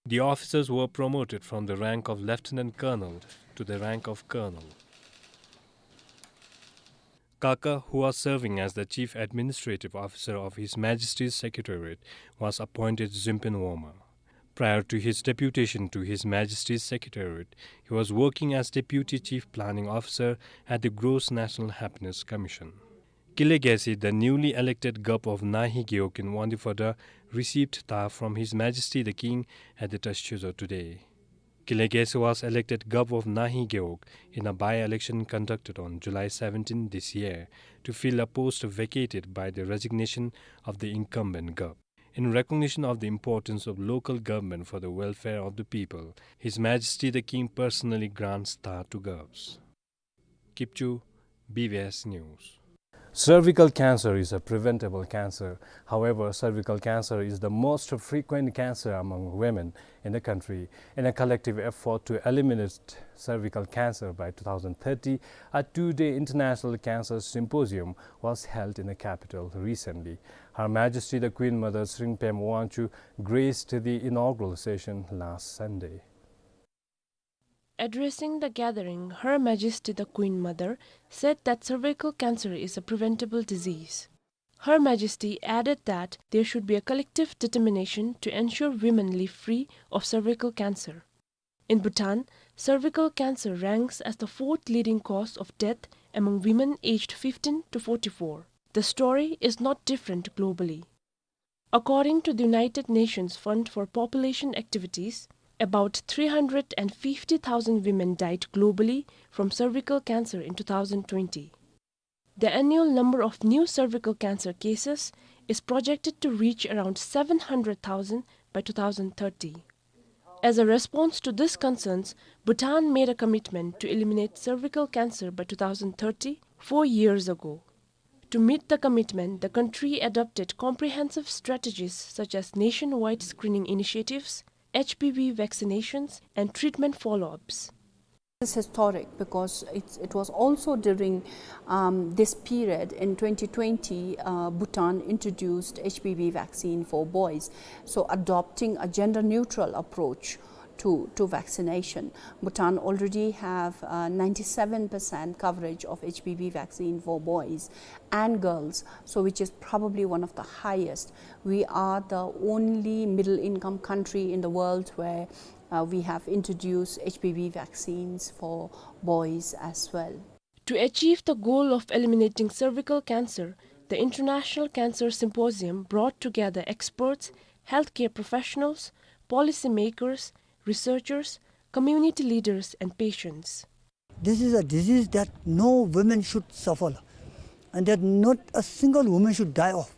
The officers were promoted from the rank of Lieutenant Colonel to the rank of Colonel. Kaka, who was serving as the Chief Administrative Officer of His Majesty's Secretariat, was appointed Dzinpen Woma. Prior to his deputation to His Majesty's Secretariat, he was working as Deputy Chief Planning Officer at the Gross National Happiness Commission. Kile Gesi, the newly elected Gup of Nahi Gewog in Wangdue Phodrang, received tha from His Majesty the King at the Tashi Chuzo today. Kile Gesi was elected Gup of Nahi Gewog in a by-election conducted on July seventeen this year to fill a post vacated by the resignation of the incumbent Gup. In recognition of the importance of local government for the welfare of the people, His Majesty the King personally grants tha to Gups. Kipchoo, B B S News. Cervical cancer is a preventable cancer. However, cervical cancer is the most frequent cancer among women in the country. In a collective effort to eliminate cervical cancer by two thousand thirty, a two-day International Cancer Symposium was held in the capital recently. Her Majesty the Queen Mother Tshering Pema Wangchuck graced the inaugural session last Sunday. Addressing the gathering, Her Majesty the Queen Mother said that cervical cancer is a preventable disease. Her Majesty added that there should be a collective determination to ensure women live free of cervical cancer. In Bhutan, cervical cancer ranks as the fourth leading cause of death among women aged fifteen to forty-four. The story is not different globally. According to the United Nations Fund for Population Activities, about three hundred and fifty thousand women died globally from cervical cancer in two thousand twenty. The annual number of new cervical cancer cases is projected to reach around seven hundred thousand by two thousand thirty. As a response to these concerns, Bhutan made a commitment to eliminate cervical cancer by two thousand thirty, four years ago. To meet the commitment, the country adopted comprehensive strategies such as nationwide screening initiatives, H P V vaccinations, and treatment follow-ups. It's historic because it's, it was also during, um, this period in twenty twenty, uh, Bhutan introduced H P V vaccine for boys. So adopting a gender-neutral approach to, to vaccination. Bhutan already have, uh, ninety-seven percent coverage of H P V vaccine for boys and girls, so which is probably one of the highest. We are the only middle-income country in the world where, uh, we have introduced H P V vaccines for boys as well. To achieve the goal of eliminating cervical cancer, the International Cancer Symposium brought together experts, healthcare professionals, policymakers, researchers, community leaders, and patients. This is a disease that no women should suffer, and that not a single woman should die of.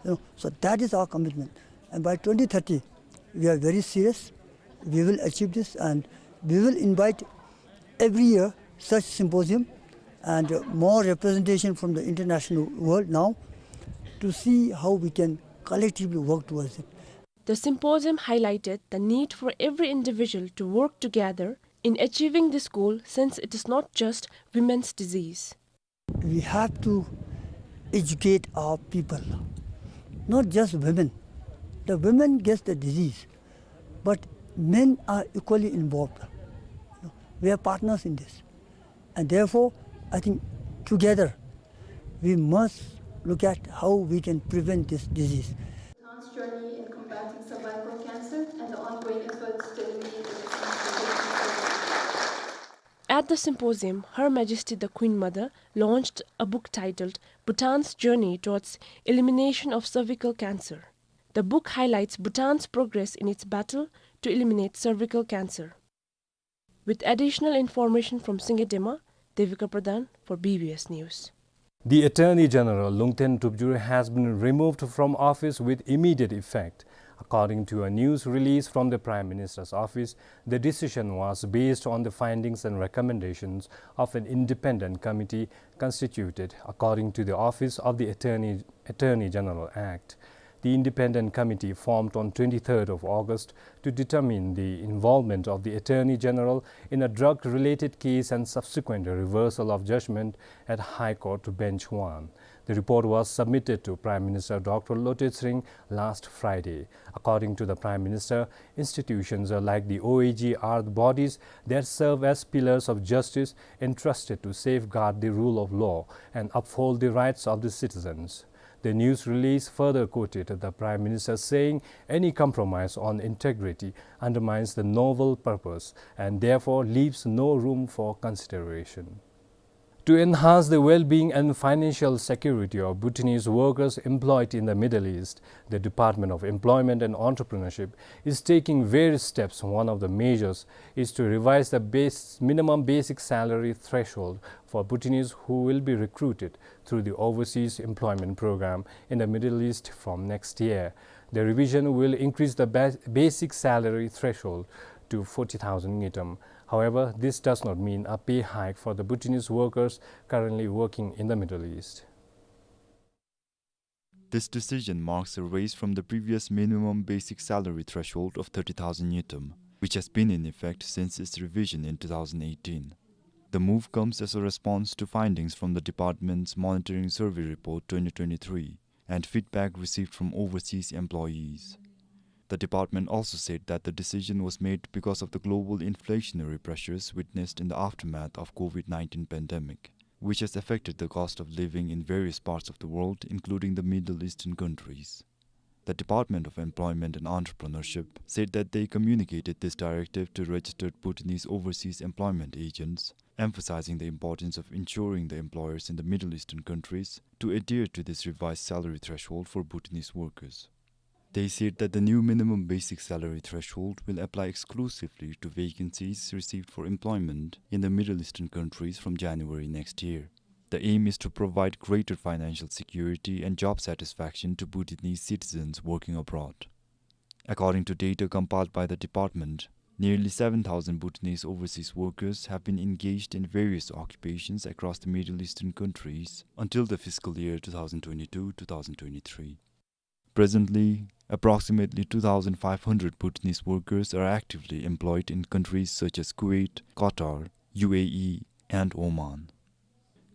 You know, so that is our commitment. And by twenty thirty, we are very serious. We will achieve this, and we will invite every year such symposium and, uh, more representation from the international world now to see how we can collectively work towards it. The symposium highlighted the need for every individual to work together in achieving this goal, since it is not just women's disease. We have to educate our people, not just women. The women gets the disease, but men are equally involved. We are partners in this. And therefore, I think together we must look at how we can prevent this disease. Bhutan's journey in combating cervical cancer and the ongoing efforts to eliminate the risk of cervical cancer. At the symposium, Her Majesty the Queen Mother launched a book titled Bhutan's Journey Towards Elimination of Cervical Cancer. The book highlights Bhutan's progress in its battle to eliminate cervical cancer. With additional information from Singye Dema, Devika Pradhan for B B S News. The Attorney General Lungten Tupjur has been removed from office with immediate effect. According to a news release from the Prime Minister's office, the decision was based on the findings and recommendations of an independent committee constituted according to the Office of the Attorney, Attorney General Act. The independent committee formed on twenty-third of August to determine the involvement of the Attorney General in a drug-related case and subsequent reversal of judgment at High Court Bench one. The report was submitted to Prime Minister Doctor Lotay Tshering last Friday. According to the Prime Minister, institutions like the O A G are the bodies that serve as pillars of justice entrusted to safeguard the rule of law and uphold the rights of the citizens. The news release further quoted the Prime Minister saying any compromise on integrity undermines the noble purpose and therefore leaves no room for consideration. To enhance the well-being and financial security of Bhutanese workers employed in the Middle East, the Department of Employment and Entrepreneurship is taking various steps. One of the measures is to revise the base, minimum basic salary threshold for Bhutanese who will be recruited through the Overseas Employment Program in the Middle East from next year. The revision will increase the ba-, basic salary threshold to forty thousand ngultrum. However, this does not mean a pay hike for the Bhutanese workers currently working in the Middle East. This decision marks a raise from the previous minimum basic salary threshold of thirty thousand ngultrum, which has been in effect since its revision in two thousand eighteen. The move comes as a response to findings from the department's Monitoring Survey Report twenty twenty-three and feedback received from overseas employees. The department also said that the decision was made because of the global inflationary pressures witnessed in the aftermath of COVID nineteen pandemic, which has affected the cost of living in various parts of the world, including the Middle Eastern countries. The Department of Employment and Entrepreneurship said that they communicated this directive to registered Bhutanese overseas employment agents, emphasizing the importance of ensuring the employers in the Middle Eastern countries to adhere to this revised salary threshold for Bhutanese workers. They said that the new minimum basic salary threshold will apply exclusively to vacancies received for employment in the Middle Eastern countries from January next year. The aim is to provide greater financial security and job satisfaction to Bhutanese citizens working abroad. According to data compiled by the department, nearly seven thousand Bhutanese overseas workers have been engaged in various occupations across the Middle Eastern countries until the fiscal year two thousand twenty-two two thousand twenty-three. Presently, approximately two thousand five hundred Bhutanese workers are actively employed in countries such as Kuwait, Qatar, U A E, and Oman.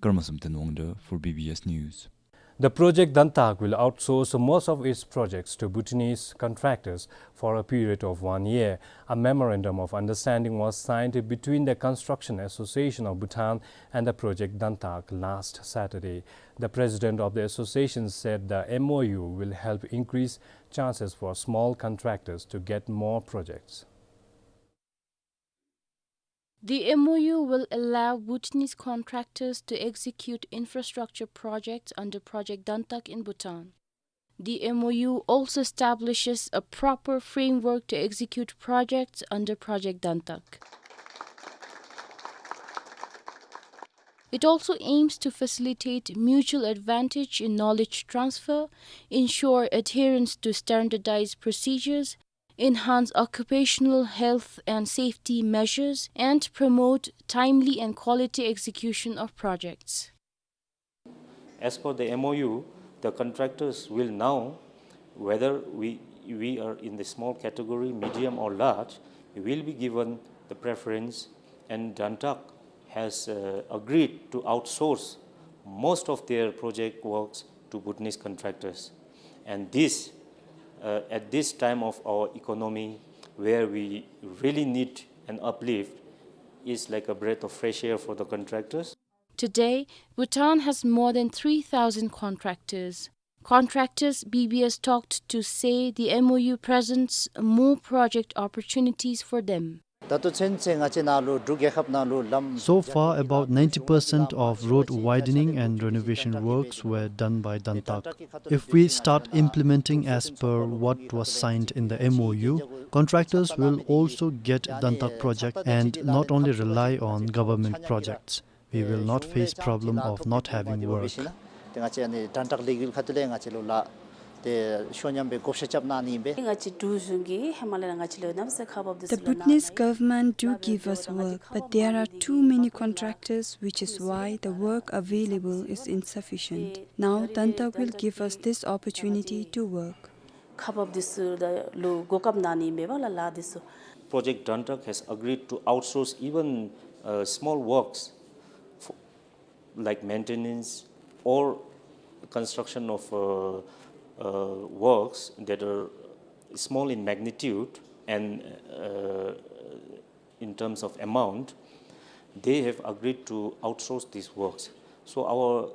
Karma Samten Wangda for B B S News. The Project Dantak will outsource most of its projects to Bhutanese contractors for a period of one year. A memorandum of understanding was signed between the Construction Association of Bhutan and the Project Dantak last Saturday. The president of the association said the M O U will help increase chances for small contractors to get more projects. The M O U will allow Bhutanese contractors to execute infrastructure projects under Project Dantak in Bhutan. The M O U also establishes a proper framework to execute projects under Project Dantak. It also aims to facilitate mutual advantage in knowledge transfer, ensure adherence to standardized procedures, enhance occupational health and safety measures, and promote timely and quality execution of projects. As per the M O U, the contractors will now, whether we, we are in the small category, medium or large, will be given the preference, and Dantak has, uh, agreed to outsource most of their project works to Bhutanese contractors. And this, uh, at this time of our economy, where we really need an uplift, is like a breath of fresh air for the contractors. Today, Bhutan has more than three thousand contractors. Contractors B B S talked to say the M O U presents more project opportunities for them. ད་ལྟོ་ཚུན་ཚོད་ང་བཅས་ནང་ལུ་འབྲུག་རྒྱལ་ཁབ་ནང་ལུ་ལམ། So far, about ninety percent of road widening and renovation works were done by Dantak. If we start implementing as per what was signed in the M O U, contractors will also get Dantak project and not only rely on government projects. We will not face problem of not having work. ཏེ་ང་བཅས་ཨ་ནི་Dantak་ལས་འགུལ་ཁ་ཐུག་ལས་ང་བཅས་ལུ་ལཱ་ཏེ་ཤོ་ཉམས་སྦེ་བགོ་བཤའ་རྐྱབ་གནང་ནི་ཨིན་པས། ང་བཅས་འབྲུག་གཞུང་གིས་ཧེ་མ་ལས་ར་ང་བཅས་ལུ་གནམ་མེད་ས་མེད་ཁག་འབགཔ་འདི་ཚུ་ལུ་གནང་། The Bhutanese government do give us work, but there are too many contractors, which is why the work available is insufficient. Now Dantak will give us this opportunity to work. ཁག་འབགཔ་འདི་ཚུ་ལུ་གོ་སྐབས་གནང་ནི་ཨིན་པས་ལགས་ལཱ་འདི་ཚུ། Project Dantak has agreed to outsource even, uh, small works for, like maintenance or construction of, uh, uh, works that are small in magnitude and, uh, in terms of amount, they have agreed to outsource these works. So our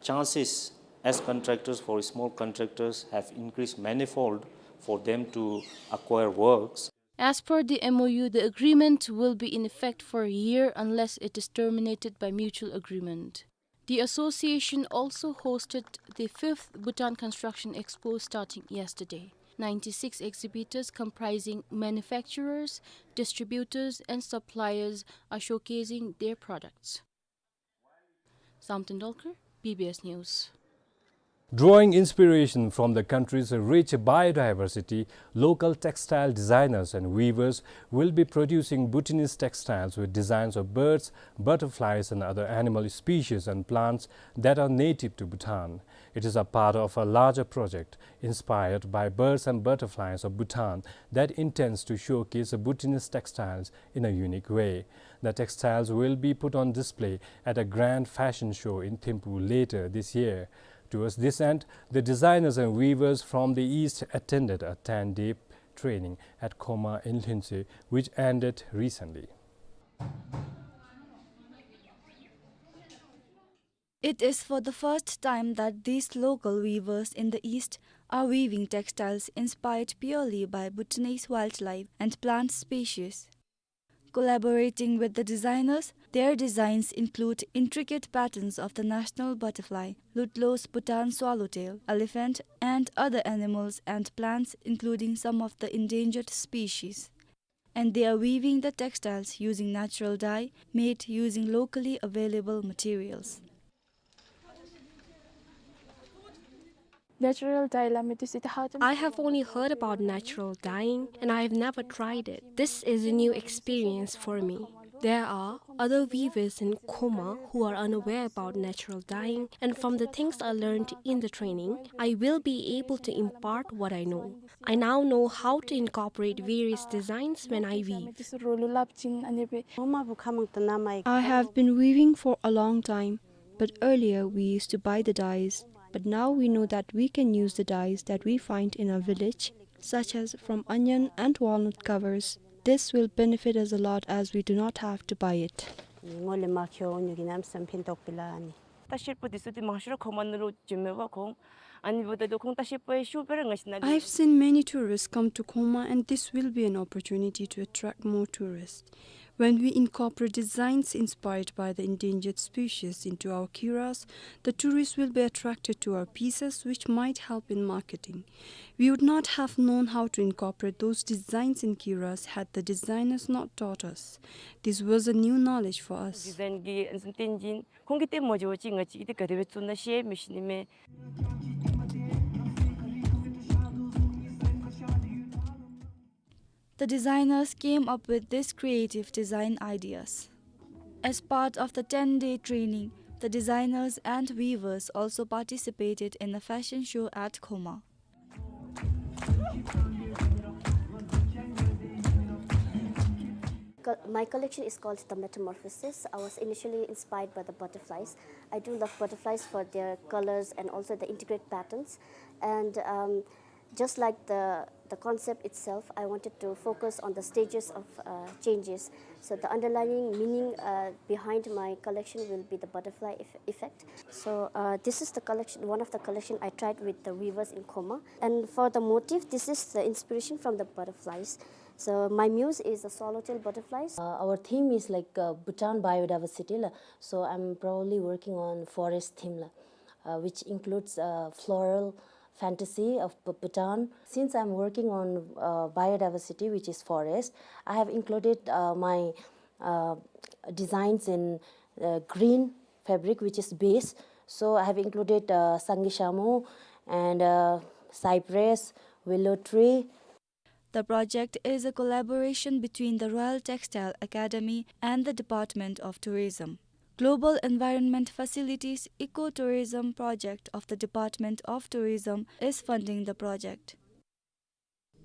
chances as contractors for small contractors have increased manifold for them to acquire works. As per the M O U, the agreement will be in effect for a year unless it is terminated by mutual agreement. The association also hosted the fifth Bhutan Construction Expo starting yesterday. Ninety-six exhibitors comprising manufacturers, distributors and suppliers are showcasing their products. Sam Tendulkar, B B S News. Drawing inspiration from the country's rich biodiversity, local textile designers and weavers will be producing Bhutanese textiles with designs of birds, butterflies, and other animal species and plants that are native to Bhutan. It is a part of a larger project inspired by birds and butterflies of Bhutan that intends to showcase Bhutanese textiles in a unique way. The textiles will be put on display at a grand fashion show in Thimphu later this year. Towards this end, the designers and weavers from the East attended a ten-day training at Khoma in Lhuentse, which ended recently. It is for the first time that these local weavers in the East are weaving textiles inspired purely by Bhutanese wildlife and plant species. Collaborating with the designers, their designs include intricate patterns of the national butterfly, Ludlo's Bhutan swallowtail, elephant, and other animals and plants, including some of the endangered species. And they are weaving the textiles using natural dye made using locally available materials. Natural dye la mi tu si ta how to I have only heard about natural dyeing and I have never tried it. This is a new experience for me. There are other weavers in Khoma who are unaware about natural dyeing, and from the things I learned in the training, I will be able to impart what I know. I now know how to incorporate various designs when I weave. I have been weaving for a long time, but earlier we used to buy the dyes. But now we know that we can use the dyes that we find in our village, such as from onion and walnut covers. This will benefit us a lot as we do not have to buy it. I've seen many tourists come to Khoma, and this will be an opportunity to attract more tourists. When we incorporate designs inspired by the endangered species into our kiras, the tourists will be attracted to our pieces, which might help in marketing. We would not have known how to incorporate those designs in kiras had the designers not taught us. This was a new knowledge for us. Design གི་ཨ་ནི་བསྟན་འཛིན་ཁོང་གིས་སྟོན་མ་འགྱོ་བ་ཅིན་ང་བཅས་ཀྱིས་ག་དེ་སྦེ་བཙུགས་ན་ཤེས་མི་ཤེས་ནི་མས། The designers came up with this creative design ideas. As part of the ten-day training, the designers and weavers also participated in a fashion show at Khoma. co-, my collection is called The Metamorphosis. I was initially inspired by the butterflies. I do love butterflies for their colors and also the intricate patterns. And, um, just like the, the concept itself, I wanted to focus on the stages of, uh, changes. So the underlying meaning, uh, behind my collection will be the butterfly eff-, effect. So, uh, this is the collection, one of the collection I tried with the weavers in Khoma. And for the motif, this is the inspiration from the butterflies. So my muse is the swallowtail butterflies. Uh, our theme is like, uh, Bhutan biodiversity la. So I'm probably working on forest theme la, uh, which includes, uh, floral fantasy of B-, Bhutan. Since I'm working on, uh, biodiversity, which is forest, I have included, uh, my, uh, designs in, uh, green fabric, which is base. So I have included, uh, sangishamu and, uh, cypress, willow tree. The project is a collaboration between the Royal Textile Academy and the Department of Tourism. Global Environment Facilities Ecotourism Project of the Department of Tourism is funding the project.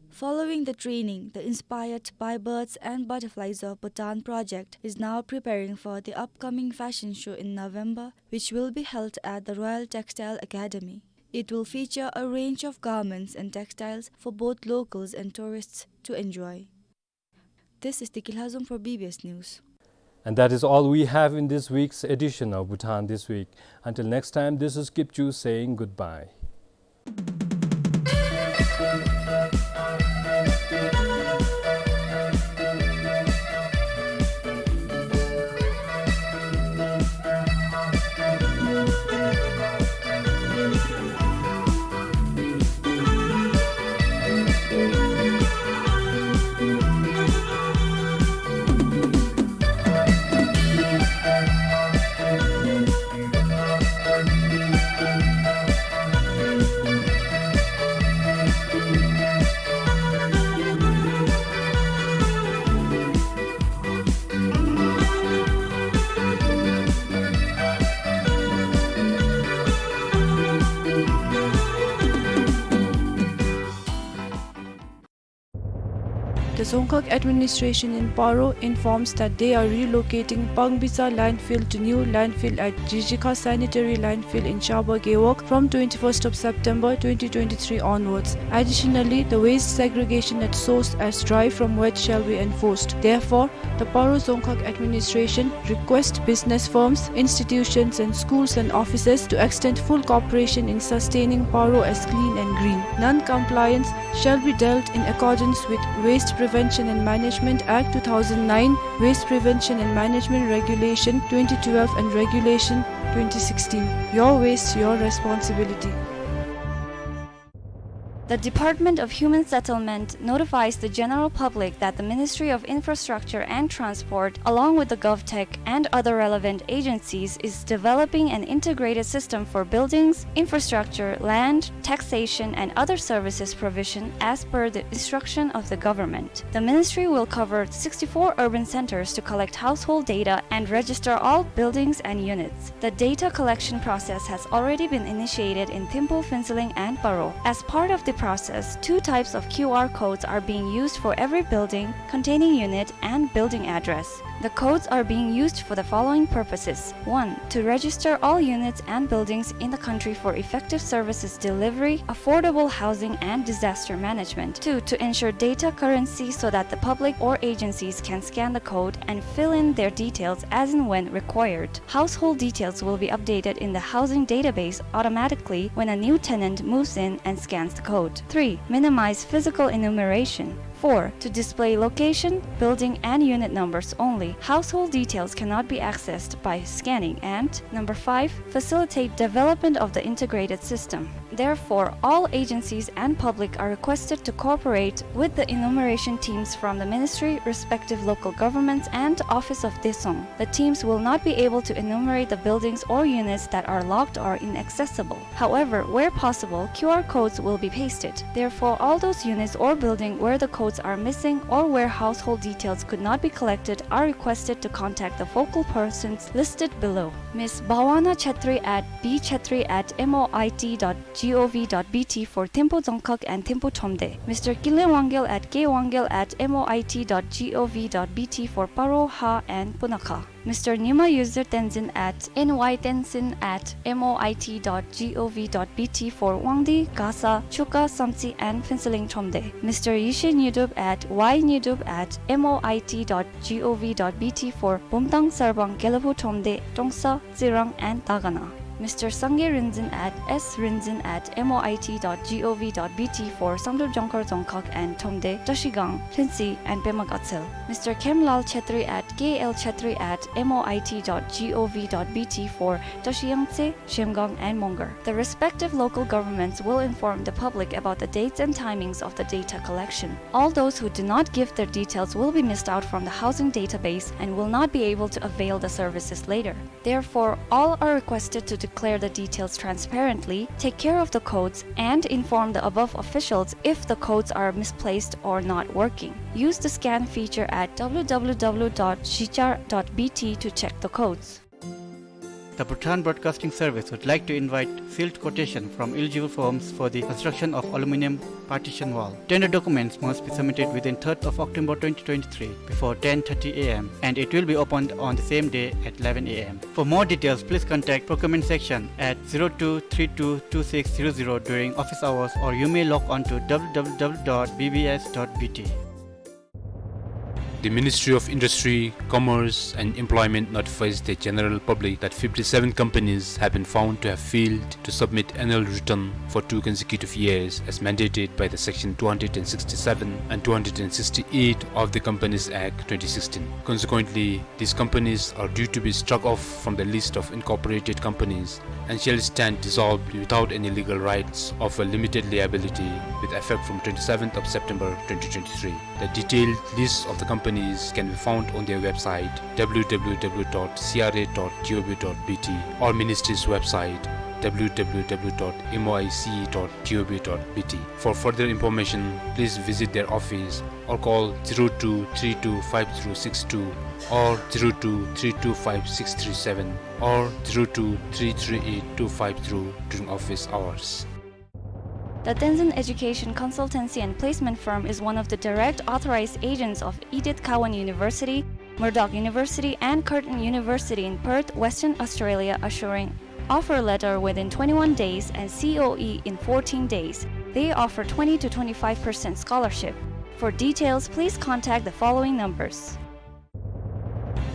Following the training, the Inspired by Birds and Butterflies of Bhutan project is now preparing for the upcoming fashion show in November, which will be held at the Royal Textile Academy. It will feature a range of garments and textiles for both locals and tourists to enjoy. This is Tiki Lhazom for B B S News. And that is all we have in this week's edition of Bhutan This Week. Until next time, this is Kipchu saying goodbye. The Dzongkhag administration in Paro informs that they are relocating Pangbitsa landfill to new landfill at Jijikha sanitary landfill in Shaba Gewog from twenty-first of September twenty twenty-three onwards. Additionally, the waste segregation at source as dry from wet shall be enforced. Therefore, the Paro Dzongkhag administration request business firms, institutions and schools and offices to extend full cooperation in sustaining Paro as clean and green. Non-compliance shall be dealt in accordance with Waste Prevention and Management Act two thousand nine, Waste Prevention and Management Regulation twenty twelve and Regulation twenty sixteen. Your waste, your responsibility. The Department of Human Settlement notifies the general public that the Ministry of Infrastructure and Transport, along with the GovTech and other relevant agencies, is developing an integrated system for buildings, infrastructure, land, taxation, and other services provision as per the instruction of the government. The ministry will cover sixty-four urban centers to collect household data and register all buildings and units. The data collection process has already been initiated in Thimphu, Phuentsholing, and Paro. As part of the process, two types of Q R codes are being used for every building containing unit and building address. The codes are being used for the following purposes. One, to register all units and buildings in the country for effective services delivery, affordable housing, and disaster management. Two, to ensure data currency so that the public or agencies can scan the code and fill in their details as and when required. Household details will be updated in the housing database automatically when a new tenant moves in and scans the code. Three, minimize physical enumeration. Four, to display location, building, and unit numbers only. Household details cannot be accessed by scanning. And number five, facilitate development of the integrated system. Therefore, all agencies and public are requested to cooperate with the enumeration teams from the ministry, respective local governments, and Office of Daesong. The teams will not be able to enumerate the buildings or units that are locked or inaccessible. However, where possible, Q R codes will be pasted. Therefore, all those units or building where the code codes are missing or where household details could not be collected are requested to contact the focal persons listed below. Miss Bhavana Chetri at b chetri at moit dot gov dot bt for Thimphu Dzongkhag and Thimphu Thromde. Mister Kinley Wangyal at k wangyal at moit dot gov dot bt for Paro, Ha and Punakha. Mister Nyima Yuzir Tenzin at nytenzin at moit dot gov dot bt for Wangdue, Gasa, Chuka, Samtse and Phuentsholing Thromde. Mister Yeshe Nyidup at y nyidup at moit dot gov dot bt for Bumthang, Sarbang, Gelephu Thromde, Trongsa, Tsirang and Dagana. Mister Sangay Rinzin at s rinzin at moit dot gov dot bt for Samdrup, Jongkhar, Dzongkhag and Thromde, Trashigang, Lhuentse and Pema Gatshel. Mister Khemlal Chetri at k l chetri at moit dot gov dot bt for Trashiyangtse, Zhemgang and Mongar. The respective local governments will inform the public about the dates and timings of the data collection. All those who do not give their details will be missed out from the housing database and will not be able to avail the services later. Therefore, all are requested to declare the details transparently, take care of the codes, and inform the above officials if the codes are misplaced or not working. Use the scan feature at w w w dot zhichar dot b t to check the codes. The Bhutan Broadcasting Service would like to invite sealed quotation from eligible firms for the construction of aluminium partition wall. Tender documents must be submitted within third of October twenty twenty-three before ten thirty a m and it will be opened on the same day at eleven a m. For more details, please contact procurement section at zero two three two two six zero zero during office hours, or you may log on to w w w dot b b s dot b t. The Ministry of Industry, Commerce and Employment notifies the general public that fifty-seven companies have been found to have failed to submit annual return for two consecutive years as mandated by the Section two hundred sixty-seven and two hundred sixty-eight of the Companies Act twenty sixteen. Consequently, these companies are due to be struck off from the list of incorporated companies and shall stand dissolved without any legal rights of a limited liability with effect from twenty-seventh of September twenty twenty-three. The detailed list of the companies can be found on their website w w w dot c r a dot g o v dot b t or ministry's website w w w dot m o i c e dot g o v dot b t. For further information, please visit their office or call zero two three two five zero six two or zero two three two five six three seven or zero two three three eight two five zero during office hours. The Tenzin Education Consultancy and Placement Firm is one of the direct authorized agents of Edith Cowan University, Murdoch University, and Curtin University in Perth, Western Australia, assuring offer letter within twenty-one days and C O E in fourteen days. They offer twenty to twenty-five percent scholarship. For details, please contact the following numbers.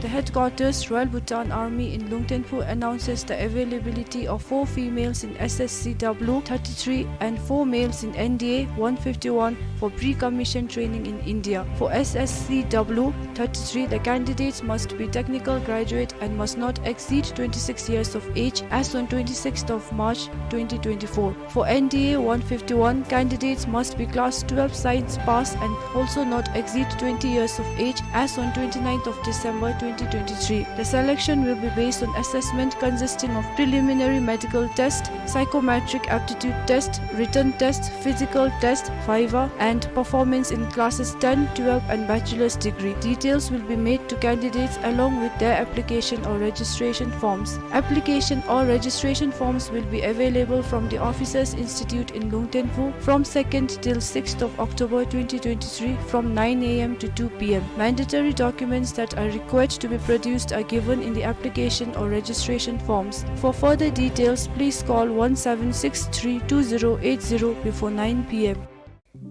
The headquarters, Royal Bhutan Army in Lungtenpu, announces the availability of four females in S S C W thirty-three and four males in N D A one fifty-one for pre-commission training in India. For S S C W thirty-three, the candidates must be technical graduate and must not exceed twenty-six years of age as on twenty-sixth of March twenty twenty-four. For N D A one fifty-one, candidates must be class twelve science pass and also not exceed twenty years of age as on twenty-ninth of December twenty twenty-three. The selection will be based on assessment consisting of preliminary medical test, psychometric aptitude test, written test, physical test, viva, and performance in classes ten, twelve, and bachelor's degree. Details will be made to candidates along with their application or registration forms. Application or registration forms will be available from the Officers Institute in Lungtenpu from second till sixth of October twenty twenty-three from nine A M to two P M. Mandatory documents that are required to be produced are given in the application or registration forms. For further details, please call one seven six three two zero eight zero before nine P M.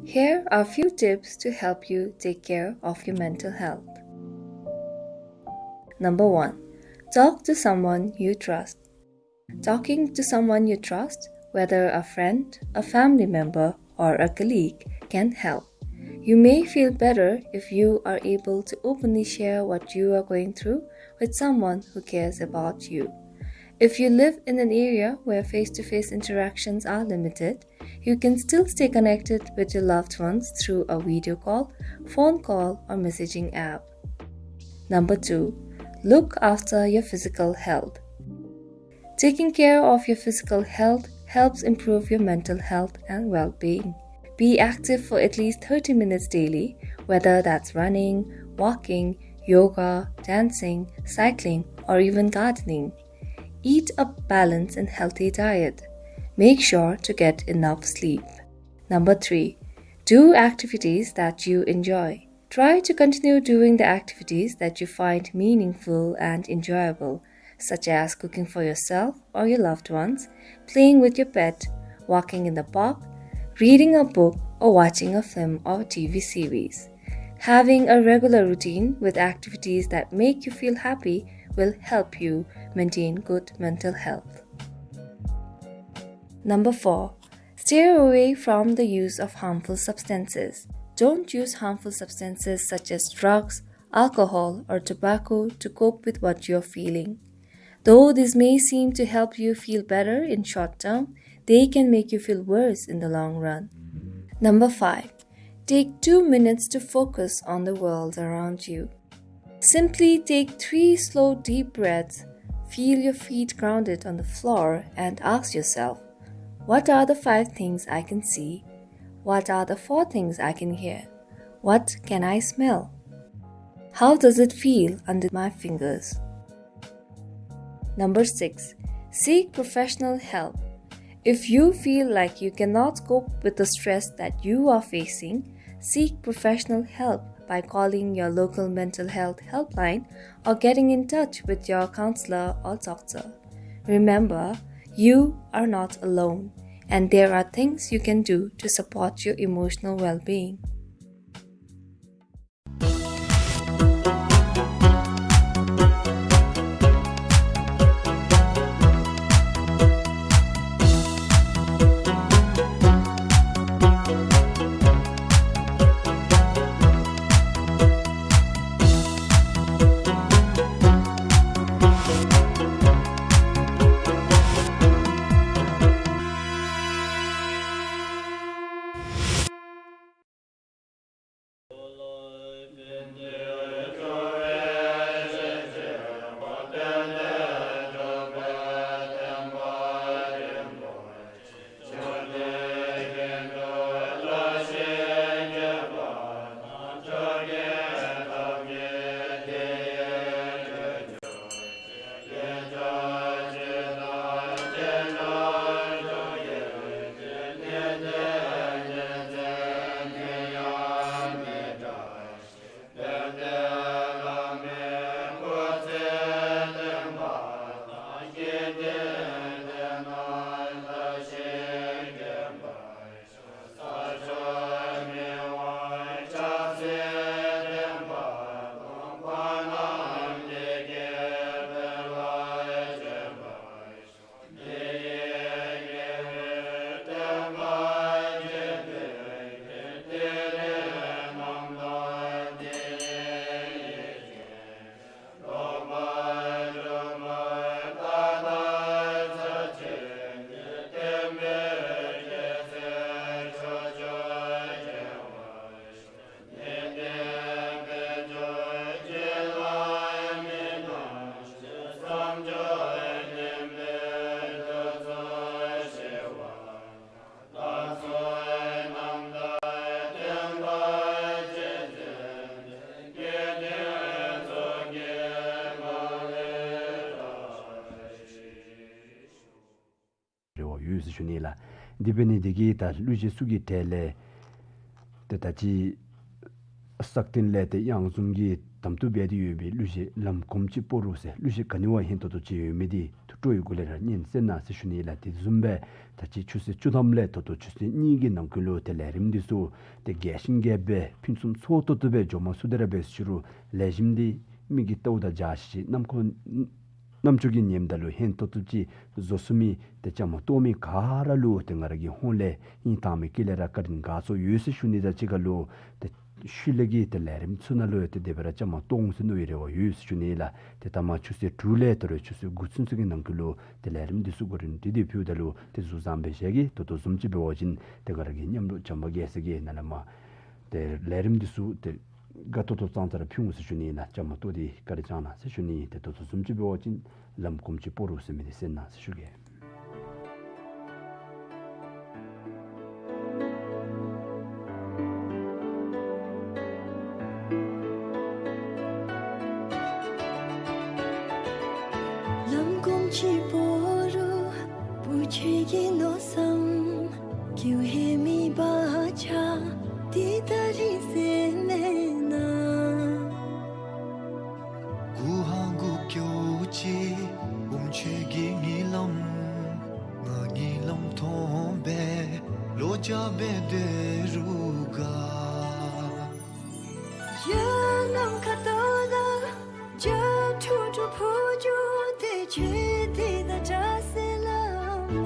Here are few tips to help you take care of your mental health. Number one, talk to someone you trust. Talking to someone you trust, whether a friend, a family member, or a colleague, can help. You may feel better if you are able to openly share what you are going through with someone who cares about you. If you live in an area where face-to-face interactions are limited, you can still stay connected with your loved ones through a video call, phone call, or messaging app. Number two, look after your physical health. Taking care of your physical health helps improve your mental health and well-being. Be active for at least thirty minutes daily, whether that's running, walking, yoga, dancing, cycling, or even gardening. Eat a balanced and healthy diet. Make sure to get enough sleep. Number three, do activities that you enjoy. Try to continue doing the activities that you find meaningful and enjoyable, such as cooking for yourself or your loved ones, playing with your pet, walking in the park, reading a book, or watching a film or T V series. Having a regular routine with activities that make you feel happy will help you maintain good mental health. Number four, stay away from the use of harmful substances. Don't use harmful substances such as drugs, alcohol, or tobacco to cope with what you're feeling. Though this may seem to help you feel better in short term, they can make you feel worse in the long run. Number five, take two minutes to focus on the world around you. Simply take three slow, deep breaths, feel your feet grounded on the floor, and ask yourself, "What are the five things I can see? What are the four things I can hear? What can I smell? How does it feel under my fingers?" Number six, seek professional help. If you feel like you cannot cope with the stress that you are facing, seek professional help by calling your local mental health helpline or getting in touch with your counselor or doctor. Remember, you are not alone, and there are things you can do to support your emotional well-being. རེ་བ་ཡོད་ཟེར་ཞུ་ནི་ལགས། དེ་འབད་ནི་དེ་གིས་ད་གླུ་གཞས་ཚུ་གི་གྲས་ལས་ཏེ་ད་ཅི་སག་སྟེང་ལས་ཏེ་དབྱངས་འཛོམས་ཀྱིས་དམ་བཏུ་འབད་དེ་ཡོད་པའི་གླུ་གཞས་ལམ་གོམས་ཅིག་སྤོ་རུ་ཟེར་གླུ་གཞས་ག་ནི་བ་ཧན་ཏོང་ཏོ་ཅིག་ཡོད་མི་དེ་ཐུགས་སྤྲོ་ཡི་སྒོ་ལས་ར་སྙན་གསན་གནང་ཟེར་ཞུ་ནི་ལགས། དེ་བཟུམ་སྦེ་ད་ཅི་ཆུ་ཚོད་བཅུ་ཐམ་ལས་ད་ལྟོ་ཆུ་ཚོད་གཉིས་ཀྱི་ནང་འཁོད་ལུ་ཏེ་ལས་རིམ་འདི་ཚུ་ཏེ་རྒྱས་ཤིང་རྒྱས་པ་སྦེ་ཕུན་སུམ་ཚོགས་ཏོག་ཏོ་སྦེ་འགྱོ་མ་ཚུགས་དེ་ར་འབད་ཟེར་ཞུ་རུང་ལེགས་ཤོམ་འདི་མིག་གིས་བལྟཝ་དང་འཇའ་ཆི་ཆི་རྣམ་ཀུན་རྣམ་ཅོ་གིས་ཉནམ་ད་ལུ་ཧན་ཏོང་ཏོ་ཅིག་བཟོ་ཚུགས་མི་ཏེ་བཅའ་མར་གཏོགས་མི་ག་ར་ལུ་ཏེ་ང་ར་གི་ཧོངས་ལས་ཡིད་ཐང་མི་དཀྱིལ་ལས་ར་བཀའ་དྲིན་དགའ་ཚོར་ཡོད་ཟེར་ཞུ་ནི་དང་གཅིག་ཁར་ལུ་ཏེ་ཤུལ་ལས་ཀྱི་ཏེ་ལས་རིམ་ཚུ་ནང་ལུ་ཡང་ཏེ་དེ་སྦེ་ར་བཅའ་མར་གཏོགས་འོང་ཟེར་མནོ་བའི་རེ་བ་ཡོད་ཟེར་ཞུ་ནི་ལགས། ཏེ་ད་མ་ཆུ་ཚོད་དྲུག་ལས་ད་རུང་ཆུ་ཚོད་དགུ་ཚུན་ཚོད་ཀྱི་ནང་འཁོད་ལུ་ཏེ་ལས་རིམ་འདི་ཚུ་གོ་རིམ་སྒྲིག་སྟེ་ཕུལཝ་ད་ལུ་ཏེ་གཟུགས་བཟང་སྦེ་བཞག་གེ། ད་ལྟོ་བཟུམ་ཅིག་འབད་བ་ཅིན་ཏེ་ང་ར་གི་མཉམ་རོགས་བྱམས་པ་རྒྱལ་མཚན་གྱིས་ནཱ་ལས་མར་ཏེ་ལས་རིམ་འདི་ཚུ་ཏེ་དགའ་ཏོག་ཏོ་ཙང་ཙ་ར་ཕུལ་འོང་ཟེར་ཞུ་ནི་ལགས། བཅའ་མར་གཏོགས་ཏེ་བཀའ་དྲིན་བསྐྱང་གནང་ཟེར་ཞུ་ནི། ཏེ་ད་ལྟོ་བཟུམ་ཅིག་འབད་བ་ཅིན་ལམ་གོམས་ཅིག་སྤོ་རུ་ཟེར་མི་འདི་གསན་གནང་ཟེར་ཞུ་གེ། ཀྱི་བོ་རུ་བུ་ཁྱོད་ཀྱི་མནོ་བསམ་ཀྱིས་ཧེ་མི་བ་ཆ་དེ་ད་རིས་ཟེར་མེད་ན། གུ་ཧང་གུ་ཀྱོ་ཅི་བུམ་ཆོས་ཀྱི་ཉི་ལམ་ང་ཉི་ལམ་ཐོང་བེ་ལོ་ཅ་བེ་དེ་རུ་ག། ཡ་ནམ་ཁ་ཏོ་ལ་ཇ་ཁྲུ་ཁྲུ་ཕུ་ཇུ་དེ་ཆེ་དེ་ད་ཇ་སེ་ལ་མེ།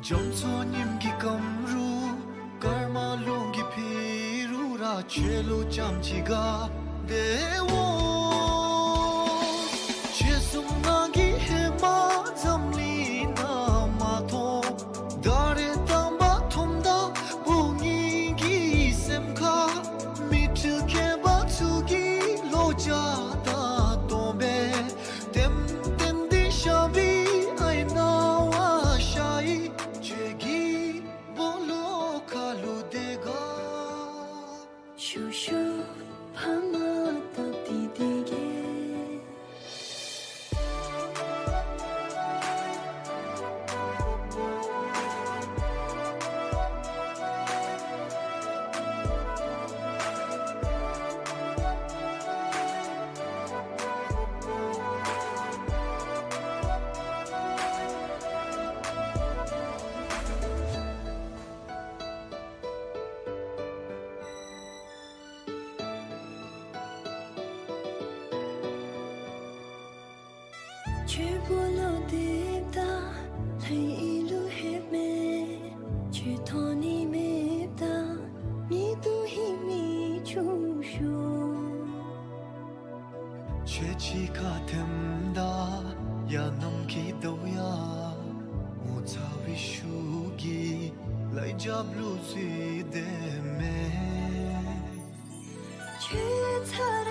འཇམ་མཚོ་ཉིམ་གི་ཀམ་རུ་ཀརྨ་ལུང་གི་ཕི་རུ་ར་ཆོས་ལུ་ཙམ་ཅིག་ག་དེ་བོ། ཆོས་གསུང་ང་གི་ཧེ་མ་འཛམ་གླིང་ན་མ་ཐོང་ད་རེས་དམ་པ་ཐོང་ད་བུ་ངེ་གི་སེམས་ཁ་མི་ཁྲིལ་ཁེ་བ་ཚུ་གི་ལོ་ཅ་ད་ཏོང་བེ་ཏེམ་ཏེམ་དེ་ཤ་བི་ཨའི་ན་བ་ཤ་ཡི་ཆོས་ཀྱི་བོ་ལོ་ཁ་ལུ་དེ་ག། ཤུ་ཤུ་ཕ་མ་ད་དེ་དེ་གེ། ཁྱོད་བོ་ལོ་དེབ་ད་ལྷའི་ཨིན་ལུ་ཧེབ་མེ། ཁྱོད་ཐོན་ནི་མེད་ད་མི་དུ་ཧིང་མི་ཆུང་ཤོ། ཁྱོད་ཅི་ཁ་ཐེམ་ད་ཡ་ནམ་ཁི་དོ་ཡ་ངོ་ཚ་བི་ཤུགས་ཀྱིས་ལའི་རྒྱབ་ལུ་ཚུད་དེ་མེ། ཁྱོད་ཚ་